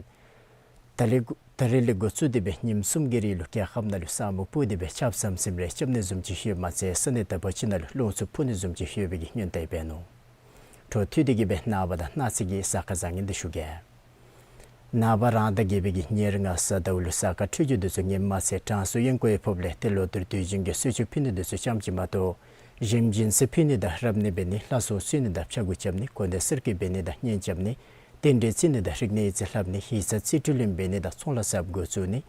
ད་རེས་ད་རེས་ལས་འགོ་བཙུགས་ཏེ་སྦེ་ཉིནམ་གསུམ་གྱི་རིང་ལུ་རྒྱལ་ཁབ་ནང་ལུ་ས་སྨུག་སྤུབས་ཏེ་སྦེ་ཆརཔ་ཟམ་ཟིམ་རེ་རྐྱབ་ནི་བཟུམ་ཅིག་ལྷོདཔ་མ་ཚད་ས་གནས་དག་པ་ཅིག་ནང་ལུ་རླུང་འཚུབ་འཕུ་ནི་བཟུམ་ཅིག་ལྷོད་པའི་གི་སྔོན་བརྡ་འབད་ནུག། འཕྲོ་མཐུད་དེ་གི་སྦེ་ནངས་པ་དང་གནངས་ཚེ་གི་གཟའ་སྐར་བཟང་ངན་འདི་ཞུ་གེ། ནངས་པ་རང་ཟླ་བརྒྱད་པའི་གི་ཉེར་ལྔ་གཟའ་ཟླཝ་ལུ་གཟའ་སྐར་འཕྲོད་སྦྱོར་འདི་ཚུ་ངན་མ་ཚད་གྲང་སུ་ཡོན་ཀོ་ཡང་ཕོགཔ་ལས་ཏེ་ལོ་ཐུར་དུས་རྒྱུན་གྱི་གསོལ་མཆོད་ཕུལ་ནི་འདི་ཚུ་ཙམ་ཅིག་མ་གཏོགས་གཞན་སྦྱིན་སྲེག་ཕུལ་ནི་དང་རབ་གནས་འབད་ནི་ལྷ་སྲུང་གསོལ་ནི་དང་ཕྱྭ་འགུགས་རྐྱབ་ནི་གོ་གནས་གསར་བསྐོ་འབད་ནི་དང་གཉེན་རྐྱབ་ནི་རྟེན་འབྲེལ་བརྩི་ནི་དང་རིག་གནས་ཡིག་རྩིས་ལྷབ་ནི་ཡིག་ཚང་རྩིས་སྤྲོད་ལེན་འབད་ནི་དང་ཚོང་ལཱ་གསརཔ་འགོ་བཙུགས་ནི།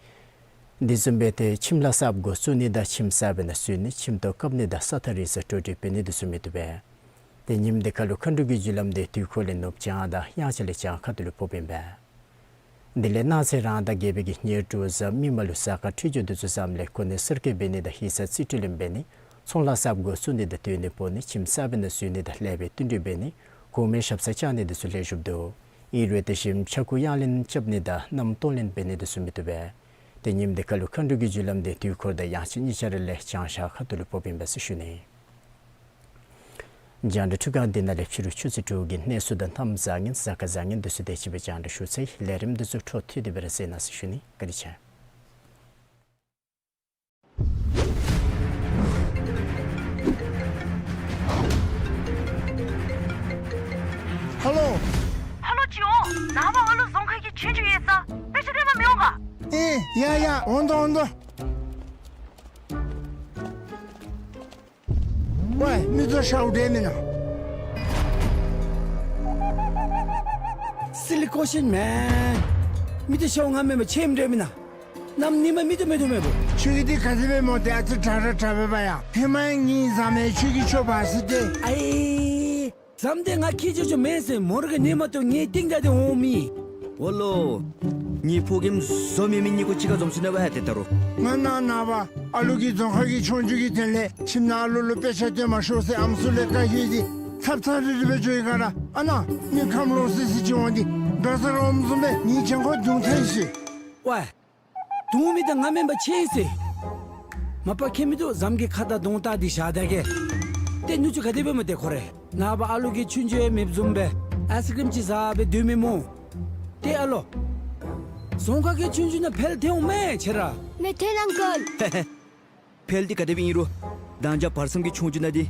དེ་བཟུམ་སྦེ་ཏེ་ཁྱིམ་ལཱ་གསརཔ་འགོ་བཙུགས་ནི་དང་ཁྱིམ་གསར་པའི་ནང་བཙུགས་ནི་ཁྱིམ་ཐོག་བཀབ་ནི་དང་ས་ཐག་རིང་སར་འགྲོ་འགྲུལ་འབད་ནི་འདི་ཚུ་མི་བཏུབ་པས། ཏེ་ཉིནམ་འདི་ཁ་ལུ་མཁའ་འགྲོ་གི་རྒྱུ་ལམ་འདི་དུས་འཁོར་ལས་ནུབ་བྱང་དང་དབྱངས་འཆར་ལས་བྱང་ཁ་ཐུག་ལུ་ཕོགཔ་ཨིན་པས། དེ་ལས་གནངས་ཚེ་རང་ཟླ་བརྒྱད་པའི་གི་ཉེར་དྲུག་གཟའ་མིག་དམར་ལུ་གཟའ་སྐར་འཕྲོད་སྦྱོར་འདི་ཚུ་བཟངམ་ལས་གོ་གནས་གསར་བསྐོ་འབད་ནི་དང་ཡིག་ཚང་རྩིས་སྤྲོད་ལེན་འབད་ནི་ཚོང་ལཱ་གསརཔ་འགོ་བཙུགས་ནི་དང་སྡོད་གནས་སྤོ་ནི་ཁྱིམ་གསར་པའི་ནང་བཙུགས་ནི་དང་ལེགས་པའི་བསྟུན་གྲོས་འབད་ནི་གོང་མའི་ཞབས་སར་བཅར་ནི་འདི་ཚུ་ལེགས་ཤོམ་འདུག། ཨིན་རུང་དེ་བཞིན་ཕྱྭ་འགུགས་གཡང་ལེན་རྐྱབ་ནི་དང་མནའམ་གཏོང་ལེན་འབད་ནི་འདི་ཚུ་མི་བཏུབ་པས། ཏེ་ཉིནམ་འདི་ཁ་ལུ་མཁའ་འགྲོ་གི་རྒྱུ་ལམ་འདི་དུས་འཁོར་དང་དབྱངས་འཆར་གཉིས་ཆ་ར་ལས་བྱང་ཤར་ཁ་ཐུག་ལུ་ཕོགཔ་ཨིན་པས་ཟེར་ཞུ་ནི། རྒྱང་བསྒྲགས་འཕྲུལ་ཁང་འདི་ནང་ལས་ཕྱི་རུ་ཆུ་ཚོད་དྲུག་གི་གནས་ཚུལ་དང་གནམ་བཟང་ངན་གཟའ་སྐར་བཟང་ངན་འདི་ཚུ་དེ་ཅིག་སྦེ་རྒྱང་བསྒྲགས་ཞུ་ཚར་ཡི། ལས་རིམ་འདི་ཚུ་འཕྲོ་མཐུད་དེ་སྦེ་ར་གཟིགས་གནང་ཟེར་ཞུ་ནི། བཀའ་དྲིན་ཆེ། ཧ་ལོ། ཧ་ལོ་ཅིག་འོང་། ནངས་པ་ཨ་ལུ་རྫོང་ཁ་གི་ཆོས་རྒྱུགས་ཡོད་ས། དཔེ་ཆ་སྟོན་པར་མི་འོང་ག། ཨེ་ཡ་ཡ་འོང་དོ་འོང་དོ། ཝའི་མི་ཚུ་ཤཝ་འདྲས་མེན་ན། སི་ལི་ཀོ་ཤིན་མེན། མི་ཚུ་ཤཝ་ང་མེན་པར་ཆེམ་འདྲས་མེན་ན། གནམ་ཉིནམ་མི་ཚུ་མེད་དོ་མེད་པོ། ཁྱོད་ཀྱིས་འདི་ག་དེ་སྦེ་སྨོ། ཏེ་ཨ་ཙི་དྲག་ར་དྲག་པས་པ་ཡ། ཧེ་མ་ཡང་ངེའི་བཟའ་མི་ཁྱོད་ཀྱིས་འཕྱོག་འབག་ཟེར་ཏེ། ཨའི། བཟའ་མི་འདི་ང་ཁྱེད་ཅོག་ཅོག་མེན་ཟེར། མོ་ར་གིས་ཉན་མ་བཏུབ་ངེའི་རྟིང་བདའ་སྟེ་འོང་མི། འོ་ལོ། ངེའི་ཕོ་རྒནམ་བཟོ་མེད་མི་གཉིས་ཀོ་གཅིག་ཁར་འཛོམས་སོ་ནུག་པ་ཧ། ཏེ་ད་རུང་ང་ནངས་པ་ཨ་ལུ་གི་རྫོང་ཁ་གི་ཆོས་རྒྱུགས་ཀྱི་དོན་ལས་ཁྱིམ་ནང་ཨ་ལུ་ལུ་དཔེ་ཆ་སྟོན་མ་ཤོག་ཟེར་ཨམ་སྲུ་ལས་བཀའ་བཀོད་དེ་ཚབ་ཚབ་རི་རི་སྦེ་འགྱོ་ཡི་ག་ར། ཨ་ནཱ་མི་ཁམས་ལོག་སི་སི་ཅིག་འོང་སྟེ་དགའ་ས་ར་འོངམ་བཟུམ་སྦེ་ངེའི་གྱང་ཁོག་རྡུང་ཚར་ཡི་ཟེར། ཝའི། རྡུང་མི་འདི་ང་མེན་པར་ཆེ་ཟེར། མ་པ་ཁྱད་མི་འདུག། བཟའ་མི་གི་ཁ་དར་གདོང་དར་འདི་བཞག་ད་གེ། ཏེ་ནུ་གཅུང་ག་དེ་སྦེ་སྨོ་ཏེ་ཁོ་རེ། ནངས་པ་ཨ་ལུ་གི་ཆོས་རྒྱུགས་ཡང་མེདཔ་བཟུམ་སྦེ་ཨའི་སི་ཀྲིམ་ཅིག་བཟའ་སྦེ་སྡོད་མི་སྨོ། ཏེ་ཨ་ལོ། རྫོང་ཁ་གི་ཆོས་རྒྱུགས་ནང་འཕེལ་ཐལ་འོང་མས་ཁྱེད་ར། ནེ་ཐན་ཨང་ཀལ། ཧེ་ཧེ། འཕེལ་འདི་ག་དེ་སྦེ་ཨིན་རུང་མདང་ཞག་བར་མཚམས་ཀྱི་ཆོས་རྒྱུགས་ནང་འདི་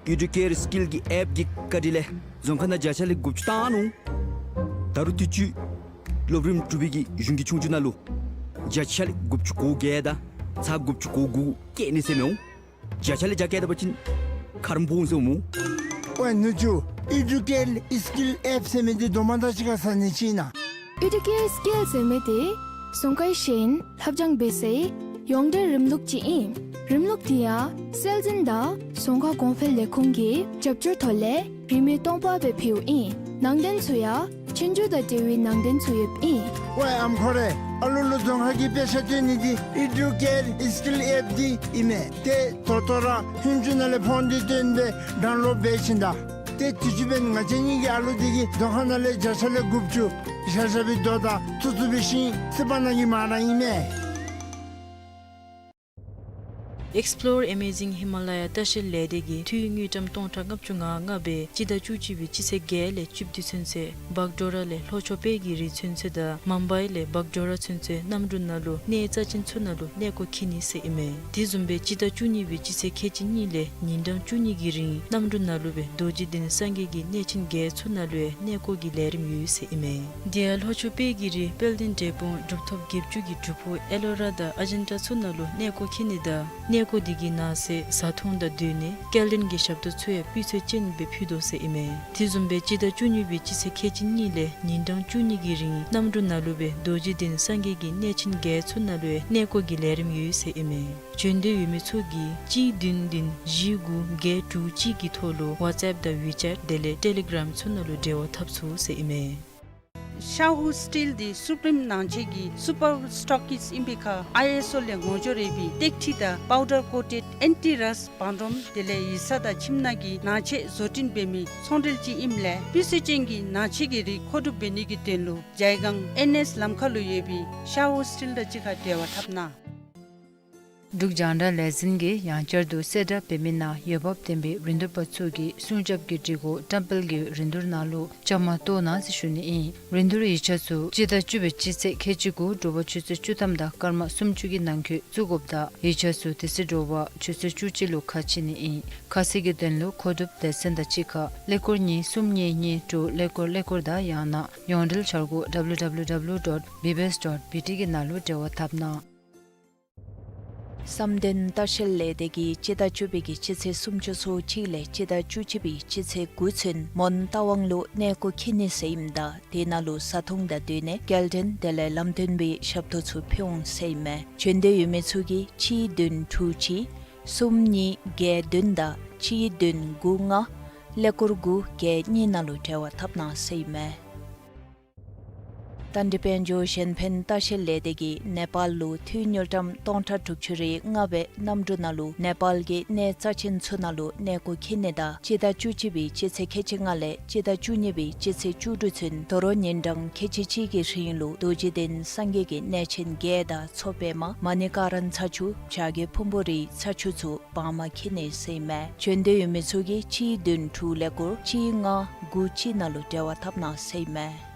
ཨེ་ཌུ་ཀེར་སི་ཀིལ་གྱི་ཨེཔ་གི་བཀའ་དྲིན་ལས་རྫོང་ཁ་ནང་བརྒྱ་ཆ་ལས་དགུ་བཅུ་བཏང་ནུག། ད་རུང་དུས་ཅི་སློབ་རིམ་དྲུག་པའི་གི་གཞུང་གི་ཆོས་རྒྱུགས་ནང་ལུ་བརྒྱ་ཆ་ལས་དགུ་བཅུ་གོ་བརྒྱད་དང་ཚག་དགུ་བཅུ་གོ་དགུ་བཀལ་ནི་ཟེར་མི་འོང་། བརྒྱ་ཆ་ལས་བརྒྱ་བཀལ་ད་པ་ཅིན་ཁ་རམ་སྦོམ་ཟེར་འོང་སྨོ། ཝའི་ནུ་གཅུང་། ཨེ་ཌུ་ཀེར་སི་ཀིལ་ཨེཔ་ཟེར་མི་འདི་དོ་མ་དང་གཅིག་ཁར་ཟ་ནི་ཅིག་ཨིན་ན། ཨེ་ཌུ་ཀེར་སི་ཀིལ་ཟེར་མི་འདི་རྫོང་ཁའི་ཤེས་ཡོན་ལྷབ་སྦྱང་འབད་སའི་ཡོངས་འབྲེལ་རིམ་ལུགས་ཅིག་ཨིན། རིམ་ལུགས་འདི་ཡང་སྲོལ་འཛིན་དང་རྫོང་ཁ་གོང་འཕེལ་ལས་ཁུངས་ཀྱི་རྒྱབ་སྐྱོར་ཐོག་ལས་རིན་མེད་སྟོང་པ་སྦེ་ཕུལཝ་ཨིན། ནང་དོན་ཚུ་ཡང་ཆོས་རྒྱུགས་དང་འབྲེལ་བའི་ནང་དོན་ཚུ་ཡོདཔ་ཨིན། ཝའི་ཨམ་ཁོ་རེ། ཨ་ལུ་ལུ་རྫོང་ཁ་གི་དཔེ་ཆ་སྟོན་ནི་འདི་ཨེ་ཌུ་ཀེར་སི་ཀིལ་ཨེཔ་འདི་ཨིན་མས། ཏེ་ད་ལྟོ་ར་ཧུན་ཅུ་ནང་ལས་ཕོན་འདི་བཏོན་སྦེ་ཌའུན་ལོཌ་འབད་བྱིན་ད། ཏེ་དུས་ཅི་འབདན་ང་བཅས་གཉིས་ཀྱི་ཨ་ལུ་འདི་གིས་རྡོ་ཁང་ནང་ལས་བརྒྱ་ཆ་ལས་དགུ་བཅུ་བཞག་བཞག་པའི་རྡོ་དང་བཙུགས་བཙུགས་པའི་ཤིང་རྩིག་པ་ནང་གི་མར་ར་ཨིན་མས། Explore Amazing Himalaya ལྟ་བཤལ་ལས་སྡེ་གིས་འཐུས་དངུལ་ཀྲམ་སྟོང་ཕྲག་ལྔ་བཅུ་ང་ལྔ་སྦེ་སྤྱི་ཟླ་བཅུ་གཅིག་པའི་སྤྱི་ཚེས་བརྒྱད་ལས་བཅུ་བདུན་ཚུན་ཚོད་བག་ཌོ་ར་ལས་ལྷོ་ཕྱོགས་དཔལ་གྱི་རི་ཚུན་ཚོད་དང་མུམ་བའི་ལས་བག་ཌོ་ར་ཚུན་ཚོད་གནམ་གྲུ་ནང་ལུ་གནས་རྩ་ཆེན་ཚུ་ནང་ལུ་གནས་སྐོར་འཁྱིད་ནི་ཟེར་ཨིན་མས། དེ་བཟུམ་སྦེ་སྤྱི་ཟླ་བཅུ་གཉིས་པའི་སྤྱི་ཚེས་ཁལ་གཅིག་གཉིས་ལས་ཉིན་གྲངས་བཅུ་གཉིས་ཀྱི་རིང་གནམ་གྲུ་ནང་ལུ་སྦེ་རྡོ་རྗེ་གདན་སངས་རྒྱས་ཀྱི་གནས་ཆེན་བརྒྱད་ཚུ་ནང་ལུ་ཡང་གནས་སྐོར་གྱི་ལས་རིམ་ཡོད་ཟེར་ཨིན་མས། དེ་ཡང་ལྷོ་ཕྱོགས་དཔལ་གྱི་རི་དཔལ་ལྡན་འབྲས་སྤུངས་གྲུབ་ཐོབ་བརྒྱད་ཅུ་གི་སྒྲུབ་ཕུག་ཨེ་ལོ་ར་དང་ཨ་ཇན་ཊ་ཚུ་ནང་ལུ་གནས་སྐོར་འཁྱིད་ནི་དང་གནས་སྐོར་དེ་གི་ནང་གསེས་བཟའ་འཐུང་དང་སྡོད་གནས་སྐྱེལ་འདྲེན་གྱི་ཞབས་ཏོག་ཚུ་ཡང་སྤུས་ཚད་ཅན་སྦེ་ཕུལ་དོ་ཟེར་ཨིན་མས། དེ་བཟུམ་སྦེ་སྤྱི་ཟླ་བཅུ་གཉིས་པའི་སྤྱི་ཚེས་ཁལ་གཅིག་གཉིས་ལས་ཉིན་གྲངས་བཅུ་གཉིས་ཀྱི་རིང་གནམ་གྲུ་ནང་ལུ་སྦེ་རྡོ་རྗེ་གདན་སངས་རྒྱས་ཀྱི་གནས་ཆེན་བརྒྱད་ཚུ་ནང་ལུ་ཡང་གནས་སྐོར་གྱི་ལས་རིམ་ཡོད་ཟེར་ཨིན་མས། བྱོན་འདོད་ཡོད་མི་ཚུ་གིས་གཅིག་བདུན་བདུན་བཞི་དགུ་བརྒྱད་དྲུག་གཅིག་གི་ཐོག་ལུ་ཝཊས་ཨེཔ་དང་ཝི་ཅེཊ་དེ་ལས་ཊེ་ལི་གརམ་ཚུ་ནང་ལུ་འབྲེལ་བ་འཐབ་ཚུགས་ཟེར་ཨིན་མས། ཤ་ཧུ་སི་ཊིལ་འདི་སུ་པིརིམ་ནང་ཆེན་གྱི་སུ་པར་སི་ཊོག་ཀིསཊ་ཨིན་པའི་ཁར་ཨའི་ཨེསི་ཨོ་ལས་ངོ་སྦྱོར་འབད་བའི་སྟེགས་ཁྲི་དང་པའུ་ཌར་ཀོ་ཊེཌ་ཨེན་ཊི་རསཊ་བང་རིམ་དེ་ལས་ཡིག་ཚང་དང་ཁྱིམ་ནང་གི་ནང་ཆས་བཟོ་སྐྲུན་འབད་མི་ཚོང་འབྲེལ་ཅིག་ཨིནམ་ལས་སྤུས་ཚད་ཅན་གྱི་ནང་ཆས་ཀྱི་རིགས་མཁོ་སྒྲུབ་འབད་ནི་གི་དོན་ལུ་ཇའི་གམ་ཨེན་ཨེསི་ལམ་ཁ་ལུ་ཡོད་པའི་ཤ་ཧུ་སི་ཊིལ་དང་གཅིག་ཁར་འབྲེལ་བ་འཐབ་གནང་། འབྲུག་རྒྱང་བསྒྲགས་ལས་འཛིན་གྱིས་ཡང་བསྐྱར་དུ་གསལ་བསྒྲགས་འབད་མི་ནང་འོས་འབབ་ལྡན་པའི་རིན་བསྡུར་པ་ཚུ་གིས་སྲུང་སྐྱོབ་ཀྱི་སྒྲིག་གོ་བཀྲམ་སྤེལ་གྱི་རིན་བསྡུར་ནང་ལུ་བཅའ་མར་གཏོགས་གནང་ཟེར་ཞུ་ནི་ཨིན། རིན་བསྡུར་ཡིག་ཆ་ཚུ་སྤྱི་ཟླ་བཅུ་པའི་སྤྱི་ཚེས་ཁལ་གཅིག་དགུ་དྲོ་པ་ཆུ་ཚོད་བཅུ་ཐམ་དང་སྐར་མ་སུམ་ཅུ་གི་ནང་འཁོད་བཙུགས་དགོཔ་དང་ཡིག་ཆ་ཚུ་དེ་ཚེ་དྲོ་པ་ཆུ་ཚོད་བཅུ་གཅིག་ལུ་ཁ་ཕྱེ་ནི་ཨིན། ཁ་གསལ་གྱི་དོན་ལུ་མཁོ་སྒྲུབ་སྡེ་ཚན་དང་གཅིག་ཁར་ཀླད་ཀོར་གཉིས་གསུམ་གཉིས་གཉིས་དྲུག་ཀླད་ཀོར་ཀླད་ཀོར་དང་ཡང་ན་ཡོངས་འབྲེལ་འཆར་སྒོ་www dot bbs dot bt གི་ནང་ལུ་འབྲེལ་བ་འཐབ་གནང་། བསམ་གཏན་ལྟ་བཤལ་ལས་སྡེ་གིས་སྤྱི་ཟླ་བཅུ་པའི་གི་སྤྱི་ཚེས་སུམ་ཅུ་སོ་གཅིག་ལས་སྤྱི་ཟླ་བཅུ་གཅིག་པའི་སྤྱི་ཚེས་དགུ་ཚུན་མོན་རྟ་དབང་ལུ་གནས་སྐོར་འཁྱིད་ནི་ཟེར་ཨིནམ་ད་དེ་ནང་ལུ་བཟའ་འཐུང་དང་སྡོད་གནས་སྐྱེལ་འདྲེན་དེ་ལས་ལམ་སྟོན་པའི་ཞབས་ཏོག་ཚུ་ཕུལ་འོང་ཟེར་ཨིན་མས། བྱོན་འདོད་ཡོད་མི་ཚུ་གིས་གཅིག་བདུན་དྲུག་གཅིག་གསུམ་གཉིས་བརྒྱད་བདུན་དང་གཅིག་བདུན་དགུ་ལྔ་ཀླད་ཀོར་དགུ་བརྒྱད་གཉིས་ནང་ལུ་འབྲེལ་བ་འཐབ་གནང་ཟེར་ཨིན་མས། རྟ་མགྲིན་དཔལ་འབྱོར་གཞན་ཕན་ལྟ་བཤལ་ལས་སྡེ་གིས་ནེ་པཱལ་ལུ་འཐུས་དངུལ་ཀྲམ་སྟོང་ཕྲག་དྲུག་ཅུ་རེ་ལྔ་སྦེ་གནམ་གྲུ་ནང་ལུ་ནེ་པཱལ་གྱི་གནས་རྩ་ཆེན་ཚུ་ནང་ལུ་གནས་སྐོར་འཁྱིད་ནི་དང་སྤྱི་ཟླ་བཅུ་གཅིག་པའི་སྤྱི་ཚེས་ཁལ་གཅིག་ལྔ་ལས་སྤྱི་ཟླ་བཅུ་གཉིས་པའི་སྤྱི་ཚེས་བཅུ་དྲུག་ཚུན་དོ་རུང་ཉིན་གྲངས་ཁལ་གཅིག་གཅིག་གི་རིང་ལུ་རྡོ་རྗེ་གདན་སངས་རྒྱས་ཀྱི་གནས་ཆེན་བརྒྱད་དང་མཚོ་པདྨ་མ་ཎི་ཀ་ར་ན་ཚ་ཆུ་བྱ་རྒོད་ཕུང་པོ་རིའི་ཚ་ཆུ་ཚུ་བར་མ་འཁྱིད་ནི་ཟེར་ཨིན་མས། བྱོན་འདོད་ཡོད་མི་ཚུ་གིས་གཅིག་བདུན་དྲུག་ཀླད་ཀོར་གཅིག་ལྔ་དགུ་གཅིག་ནང་ལུ་འབྲེལ་བ་འཐབ་གནང་ཟེར་ཨིན་མས།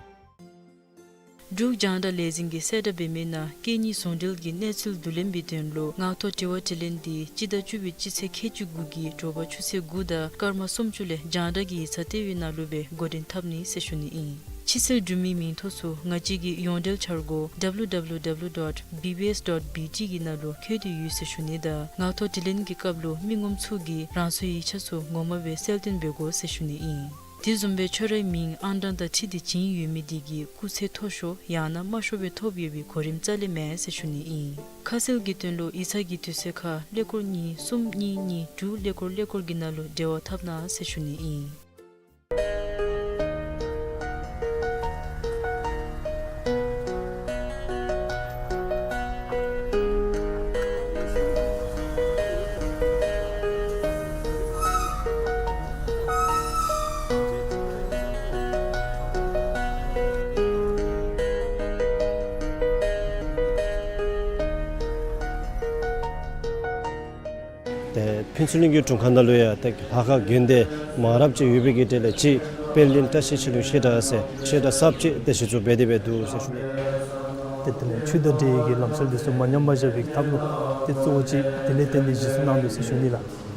འབྲུག་རྒྱང་བསྒྲགས་ལས་འཛིན་གྱིས་གསལ་བསྒྲགས་འབད་མི་ནང་སྐད་གཉིས་ཟུང་འབྲེལ་གྱི་གནས་ཚུལ་བསྡུ་ལེན་པའི་དོན་ལུ་ངག་ཐོག་དྲི་བ་དྲིས་ལན་འདི་སྤྱི་ཟླ་བཅུ་པའི་སྤྱི་ཚེས་ཁལ་གཅིག་དགུ་གི་དྲོ་པ་ཆུ་ཚོད་དགུ་དང་སྐར་མ་སུམ་ཅུ་ལས་རྒྱང་བསྒྲགས་ཀྱི་ཡིག་ཚང་ལྟེ་བའི་ནང་ལུ་སྦེ་འགོ་འདྲེན་འཐབ་ནི་ཟེར་ཞུ་ནི་ཨིན། ཕྱི་སེལ་འབྲུ་མེད་མིང་ཐོ་ཚུ་ང་བཅས་ཀྱི་ཡོངས་འབྲེལ་འཆར་སྒོ་www dot bbs dot bt གི་ནང་ལུ་འཁོད་དེ་ཡོད་ཟེར་ཞུ་ནི་དང་ངག་ཐོག་དྲིས་ལན་གྱི་སྐབས་ལུ་མི་ངོམ་ཚུ་གིས་རང་སོའི་ཡིག་ཆ་ཚུ་ངོ་མ་སྦེ་གསལ་སྟོན་འབད་དགོ་ཟེར་ཞུ་ནི་ཨིན། དེ་བཟུམ་སྦེ་ཁྱོད་རའི་མིང་ཨང་གྲངས་དང་འཁྲིལ་ཏེ་བྱིན་ཡོད་མི་དེ་གིས་སྐུགས་ཚད་མཐོ་ཤོས་ཡང་ན་དམའ་ཤོས་སྦེ་ཐོབ་ཡོད་པའི་གོ་རིམ་རྩ་ལས་མེད་ཟེར་ཞུ་ནི་ཨིན། ཁ་གསལ་གྱི་དོན་ལུ་ཡིག་ཚང་གི་དུས་ཚོད་ཁར་ཀླད་ཀོར་གཉིས་གསུམ་གཉིས་གཉིས་དྲུག་ཀླད་ཀོར་ཀླད་ཀོར་གྱི་ནང་ལུ་འབྲེལ་བ་འཐབ་གནང་ཟེར་ཞུ་ནི་ཨིན། ཏེ་ཕུན་ཚོགས་གླིང་གི་དྲུང་ཁག་ནང་ལུ་ཡང་ཏེ་ལྷ་ཁང་དགོན་སྡེ་མང་རབས་ཅིག་ཡོད་པའི་གི་གྲས་ལས་གཅིག་དཔལ་ལྡན་བཀྲ་ཤིས་ཆོས་གླིང་བཤད་གྲྭ་ཟེར་བཤད་གྲྭ་གསརཔ་ཅིག་ཏེ་གཞི་བཙུགས་འབད་དེ་སྦེ་འདུག་ཟེར་ཞུ་ནི། ཏེ་དེ་ལས་ཆོས་དང་འབྲེལ་བའི་གི་ལམ་སྲོལ་འདི་ཚུ་མ་ཉམས་པར་བཞག་པའི་ཐབས་ལུ་ཏེ་གཙོ་བོ་ཅིག་དེ་ལས་བརྟེན་ཏེ་གཞི་བཙུགས་གནང་ནུག་ཟེར་ཞུ་ནི་ལགས།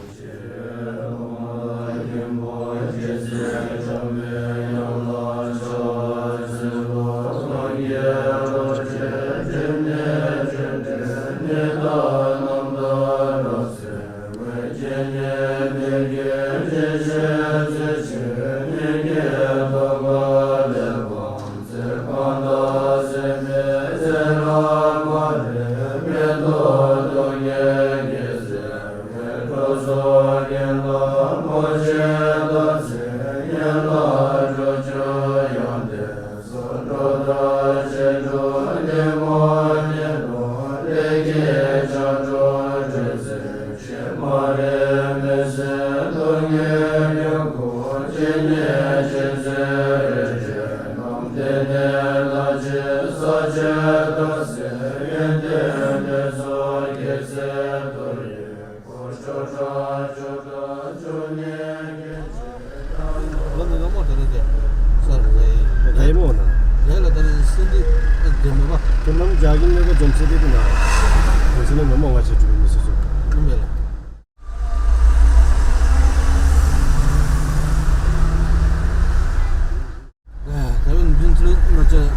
ཨ་ད་ཕུན་ཚོགས་གླིང་ང་བཅས་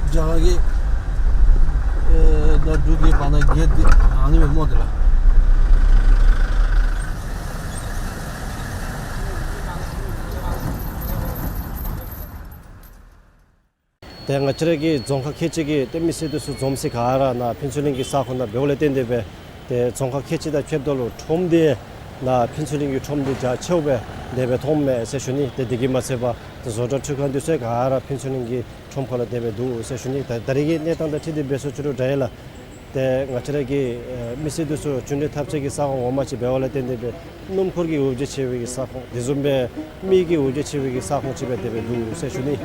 རྒྱ་གར་གྱི་ཨེ་ད་འབྲུག་གི་བར་ན་གེཊ་འདི་ཨ་ནི་སྦེ་སྨོ་དེ་ལགས། ཏེ་ང་བཅས་ར་གི་རྫོང་ཁག་ཁལ་གཅིག་གི་ཏེ་མི་སེར་འདི་ཚུ་འཛོམས་སའི་ག་ར་ནཱ་ཕུན་ཚོགས་གླིང་གི་ས་ཁོངས་ནང་འབདཝ་ལས་བརྟེན་ཏེ་སྦེ་ཏེ་རྫོང་ཁག་ཁལ་གཅིག་དང་ཕྱདཔ་ད་ལུ་ཁྲོམ་འདི་ནཱ་ཕུན་ཚོགས་གླིང་གི་ཁྲོམ་འདི་རྒྱ་ཆེཝ་སྦེ་དེ་སྦེ་མཐོངམ་མས་ཟེར་ཞུ་ནི། ཏེ་དེ་གིས་མ་ཚད་པར་ཏེ་བཟོ་གྲྭ་འཕྲུལ་ཁང་འདི་ཚུ་ག་ར་ཕུན་ཚོགས་གླིང་གི་ཁྲོམ་ཁ་ལུ་དེ་སྦེ་འདུག་ཟེར་ཞུ་ནི། ད་ད་རེས་ཀྱི་གནས་སྟངས་དང་འཁྲིལ་ཏེ་འབད་སོང་ཅི་རུང་འདྲ་ཡི་ལགས། ཏེ་ང་བཅས་ར་གི་ཨེ་མི་སེར་འདི་ཚུ་གཅིག་འདྲེས་འཐབ་ཆ་གི་ས་ཁོངས་ངོ་མ་ཅིག་འབདཝ་ལས་བརྟེན་ཏེ་སྦེ་སྣུམ་འཁོར་གྱི་འོ་བརྒྱལ་ཆེ་བའི་གི་ས་ཁོངས་དེ་བཟུམ་སྦེ་མི་གི་འོ་བརྒྱལ་ཆེ་བའི་གི་ས་ཁོངས་ཅིག་སྦེ་དེ་སྦེ་འདུག་ཟེར་ཞུ་ནི།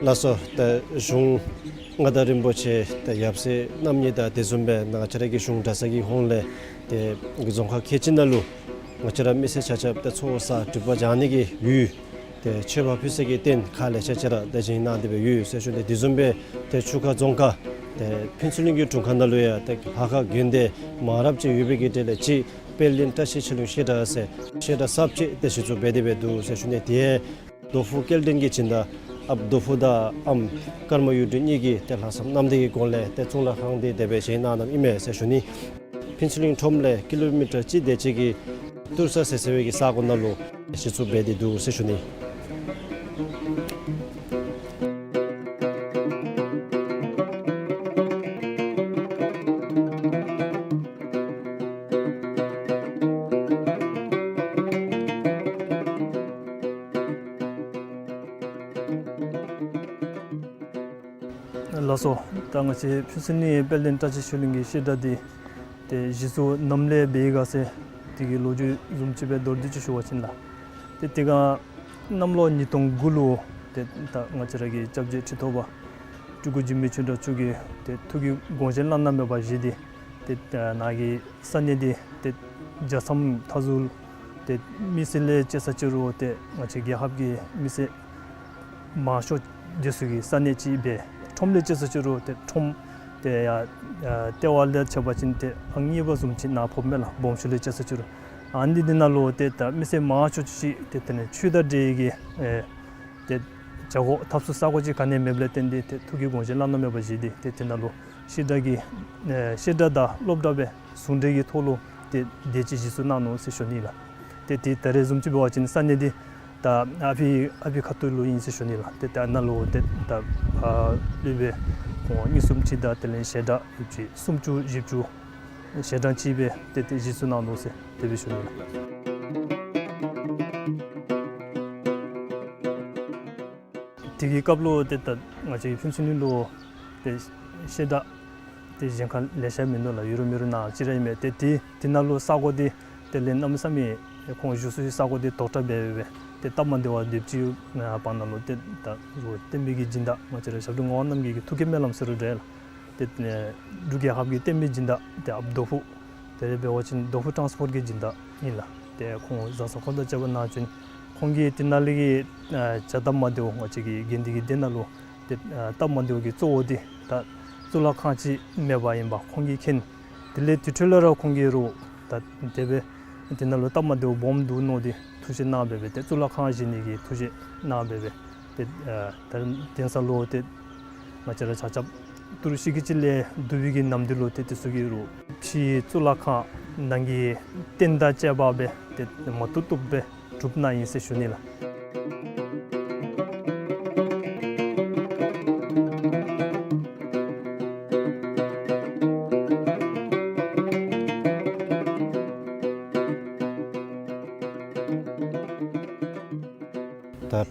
ལགས་སོ། ད་གཞུང་མངའ་བདག་རིན་པོ་ཆེ་ད་ཡབ་སྲས་རྣམ་གཉིས་དང་དེ་བཟུམ་སྦེ་ང་བཅས་ར་གི་གཞུང་གྲྭ་ཚང་གི་ཧོངས་ལས་ཏེ་རྫོང་ཁག་ཁལ་གཅིག་ནང་ལུ་ང་བཅས་ར་མི་སེར་ཆ་ཁྱབ་ཏེ་ཚོགས་བསགས་སྒྲིབ་པ་སྦྱང་ནི་གི་ཡུལ་ཏེ་མཆོད་པ་ཕུལ་སའི་གི་རྟེན་ཁག་ལེ་ཤ་ཅིག་ར་ཏེ་བཞེངས་གནང་སྟེ་སྦེ་ཡོད་ཟེར་ཞུ་ནི། དེ་བཟུམ་སྦེ་ཏེ་ཆུ་ཁ་རྫོང་ཁག་ཏེ་ཕུན་ཚོགས་གླིང་གི་དྲུང་ཁག་ནང་ལུ་ཡང་ཏེ་ལྷ་ཁང་དགོན་སྡེ་མང་རབས་ཅིག་ཡོད་པའི་གི་གྲས་ལས་གཅིག་དཔལ་ལྡན་བཀྲ་ཤིས་ཆོས་གླིང་བཤད་གྲྭ་ཟེར་བཤད་གྲྭ་གསརཔ་ཅིག་ཏེ་གཞི་བཙུགས་འབད་དེ་སྦེ་འདུག་ཟེར་ཞུ་ནི། དེ་རྡོ་ཕུག་སྐལ་ལྡན་གྱི་སྦྱིན་བདག་ཨཔ་རྡོ་ཕུག་དང་ཨམ་ཀརྨ་གཡུ་སྒྲོན་གཉིས་ཀྱིས་ཏེ་ལྷག་བསམ་རྣམ་དག་གི་སྒོ་ལས་ཏེ་གཙུག་ལག་ཁང་འདི་དེ་སྦེ་བཞེངས་གནང་གནངམ་ཨིན་མས་ཟེར་ཞུ་ནི། ཕུན་ཚོགས་གླིང་ཁྲོམ་ལས་ཀི་ལོ་མི་ཊར་གཅིག་དེ་ཅིག་གི་ཏུར་ས་ཟེར་ཟེར་བའི་གི་ས་གོ་ནང་ལུ་གཞི་བཙུགས་འབད་དེ་འདུག་ཟེར་ཞུ་ནི། ལགས་སོ། ད་ང་བཅས་ཕུན་ཚོགས་གླིང་དཔལ་ལྡན་བཀྲ་ཤིས་ཆོས་གླིང་གི་བཤད་གྲྭ་འདི་ཏེ་གཞི་བཙུགས་ནམ་ལས་འབད་ཡི་ག་ཟེར་དེ་གི་ལོ་རྒྱུས་བཟུམ་ཅིག་སྦེ་མདོར་བསྡུས་ཅིག་ཞུ་བ་ཅིན་ལགས། ཏེ་དེ་སྒང་གནམ་ལོ་ཉིས་སྟོང་དགུ་ལུ་ཏེ་ད་ང་བཅས་ར་གི་སྐྱབས་རྗེ་ཁྲི་ཐོག་པ་སྤྲུལ་སྐུ་འཇིགས་མེད་ཆོས་གྲགས་མཆོག་གིས་ཏེ་ཐུགས་ཀྱི་དགོངས་བཞེད་བླ་ན་མེད་པ་བཞེས་ཏེ་ཏེ་ནཱ་གི་ས་གནས་འདི་ཏེ་རྒྱལ་མཚམས་མཐའ་ཟུར་ཏེ་མི་སེར་ལས་བཅད་ས་ཅི་རུང་ཏེ་ང་བཅས་རྒྱལ་ཁབ་ཀྱི་མི་སེར་མང་ཤོས་འདི་ཚུ་གི་ས་གནས་ཅིག་སྦེ་ཁྲོམ་ལས་བཅད་ས་ཅི་རུང་ཏེ་ཁྲོམ་ཏེ་ཡར་ཨ་ལྟེ་བ་ལས་ཕྱེ་བ་ཅིན་ཏེ་ཨང་གཉིས་པ་བཟུམ་ཅིག་ནཱ་ཕོགཔ་མས་ལགས། སྦོམ་ཤོས་ལས་བཅད་ས་ཅི་རུང་ཨ་ནི་འདི་ནང་ལུ་ཏེ་ད་མི་སེར་མང་ཤོས་ཅིག་ཏེ་དེ་ནི་ཆོས་དང་འབྲེལ་གྱི་ཨེ་ཏེ་བྱ་སྒོ་འཐབ་ས་ས་གོ་ཅིག་ག་ནི་མེདཔ་ལས་བརྟེན་ཏེ་ཏེ་ཐུགས་ཀྱི་དགོངས་བཞེད་བླ་ན་མེད་པ་བཞེས་ཏེ་ཏེ་དེ་ནང་ལུ་བཤད་གྲྭ་གི་ཨེ་བཤད་གྲྭ་དང་སློབ་གྲྭ་སྦེ་ཟུང་འབྲེལ་གྱི་ཐོག་ལུ་ཏེ་དེ་ཅིག་གཞི་བཙུགས་གནང་ནུག་ཟེར་ཞུ་ནི་ལགས། ཏེ་དེ་ད་རེས་བཟུམ་ཅིག་འབད་བ་ཅིན་ས་གནས་འདི་ད་ཨ་ཕི་ཨ་ཕི་ཁ་ཐུག་ལུ་ཨིན་ཟེར་ཞུ་ནི་ལགས། ཏེ་ད་ནཱ་ལུ་ཏེ་ད་ཨ་སློབ་དཔོན་ཁོང་གཉིས་གསུམ་ཅིག་དང་དེ་ལས་ཞལ་གྲངས་ཡོད་ཅིག་སུམ་ཅུ་བཞི་བཅུ་ཞལ་གྲངས་ཅིག་སྦེ་ཏེ་དེ་གཞི་བཙུགས་གནང་ནུག་ཟེར་དེ་སྦེ་ཞུ་ནི་ལགས། དེ་གི་སྐབས་ལུ་ཏེ་ད་ང་བཅས་ཕུན་ཚོགས་གླིང་ལུ་ཏེ་བཤད་གྲྭ་ཏེ་གཞན་ཁར་ལེ་ཤ་མིན་འདུག་ལགས། ཡོད་རུང་མེད་རུང་ནཱ་ཅིག་ར་ཨིན་མས། ཏེ་དེ་དེ་ནང་ལུ་ས་གོ་འདི་དེ་ལས་གནམ་མེད་ས་མེད་ཁོང་བཞུགས་ས་ས་གོ་འདི་དོག་དྲགས་འབད་འབད་ཏེ་སྟབས་མ་བདེཝ་དེ་ཅིག་ཡོད་པ་ནང་ལུ་ཏེ་ད་རུང་བསྟན་པའི་གི་སྦྱིན་བདག་ང་བཅས་ར་ཞབས་དྲུང་ངག་དབང་རྣམ་རྒྱལ་གྱི་ཐུགས་བསྐྱེད་སྨོན་ལམ་ཟེར་རུང་འདྲ་ལགས། ཏེ་འབྲུག་རྒྱལ་ཁབ་ཀྱི་བསྟན་པའི་སྦྱིན་བདག་ཏེ་ཨཔ་རྡོ་ཕུག་དེ་ལས་འབད་བ་ཅིན་རྡོ་ཕུག་ཊཱནསི་པོརཊ་གི་སྦྱིན་བདག་ཨིན་ལགས། ཏེ་ཁོང་བཟའ་ཚང་ཁོང་དང་བཅས་པ་ནང་བཞིན་ཁོང་གིས་དེ་ནང་ལས་ཀྱི་ཨ་བྱ་སྟབས་མ་བདེཝ་ང་བཅས་ཀྱི་དགེ་འདུན་གྱི་སྡེ་ནང་ལུ་ཏེ་ཨ་སྟབས་མ་བདེཝ་གི་གཙོ་བོ་འདི་ད་གཙུག་ལག་ཁང་ཅིག་མེདཔ་ཨིནམ་ཁོང་གིས་མཁྱེན། དེ་ལས་དེ་འཕྲོ་ལས་ར་ཁོང་གིས་རུང་ད་དེ་སྦེ་དེ་ནང་ལུ་སྟབས་མ་བདེཝ་སྦོམ་འདུག་མནོ་སྟེ་ཐུགས་བཞེད་གནང་འབད་འབད་ཏེ་གཙུག་ལག་ཁང་བཞེངས་ནི་གི་ཐུགས་བཞེད་གནང་འབད་འབད་ཏེ་ཨ་ད་དེང་སང་ལུ་ཏེ་ང་བཅས་ར་ཆ་ཁྱབ་ཏུ་རུ་ཤི་གི་ཅིག་ལས་བསྡུ་བའི་གི་ནམ་དུས་ལུ་ཏེ་དེ་ཚུ་གིས་རུང་ཕྱི་གཙུག་ལག་ཁང་ནང་གི་རྟེན་དང་བཅས་པ་སྦེ་ཏེ་མ་བཏུབ་བཏུབ་སྦེ་གྲུབ་གནང་ཡི་ཟེར་ཞུ་ནི་ལགས།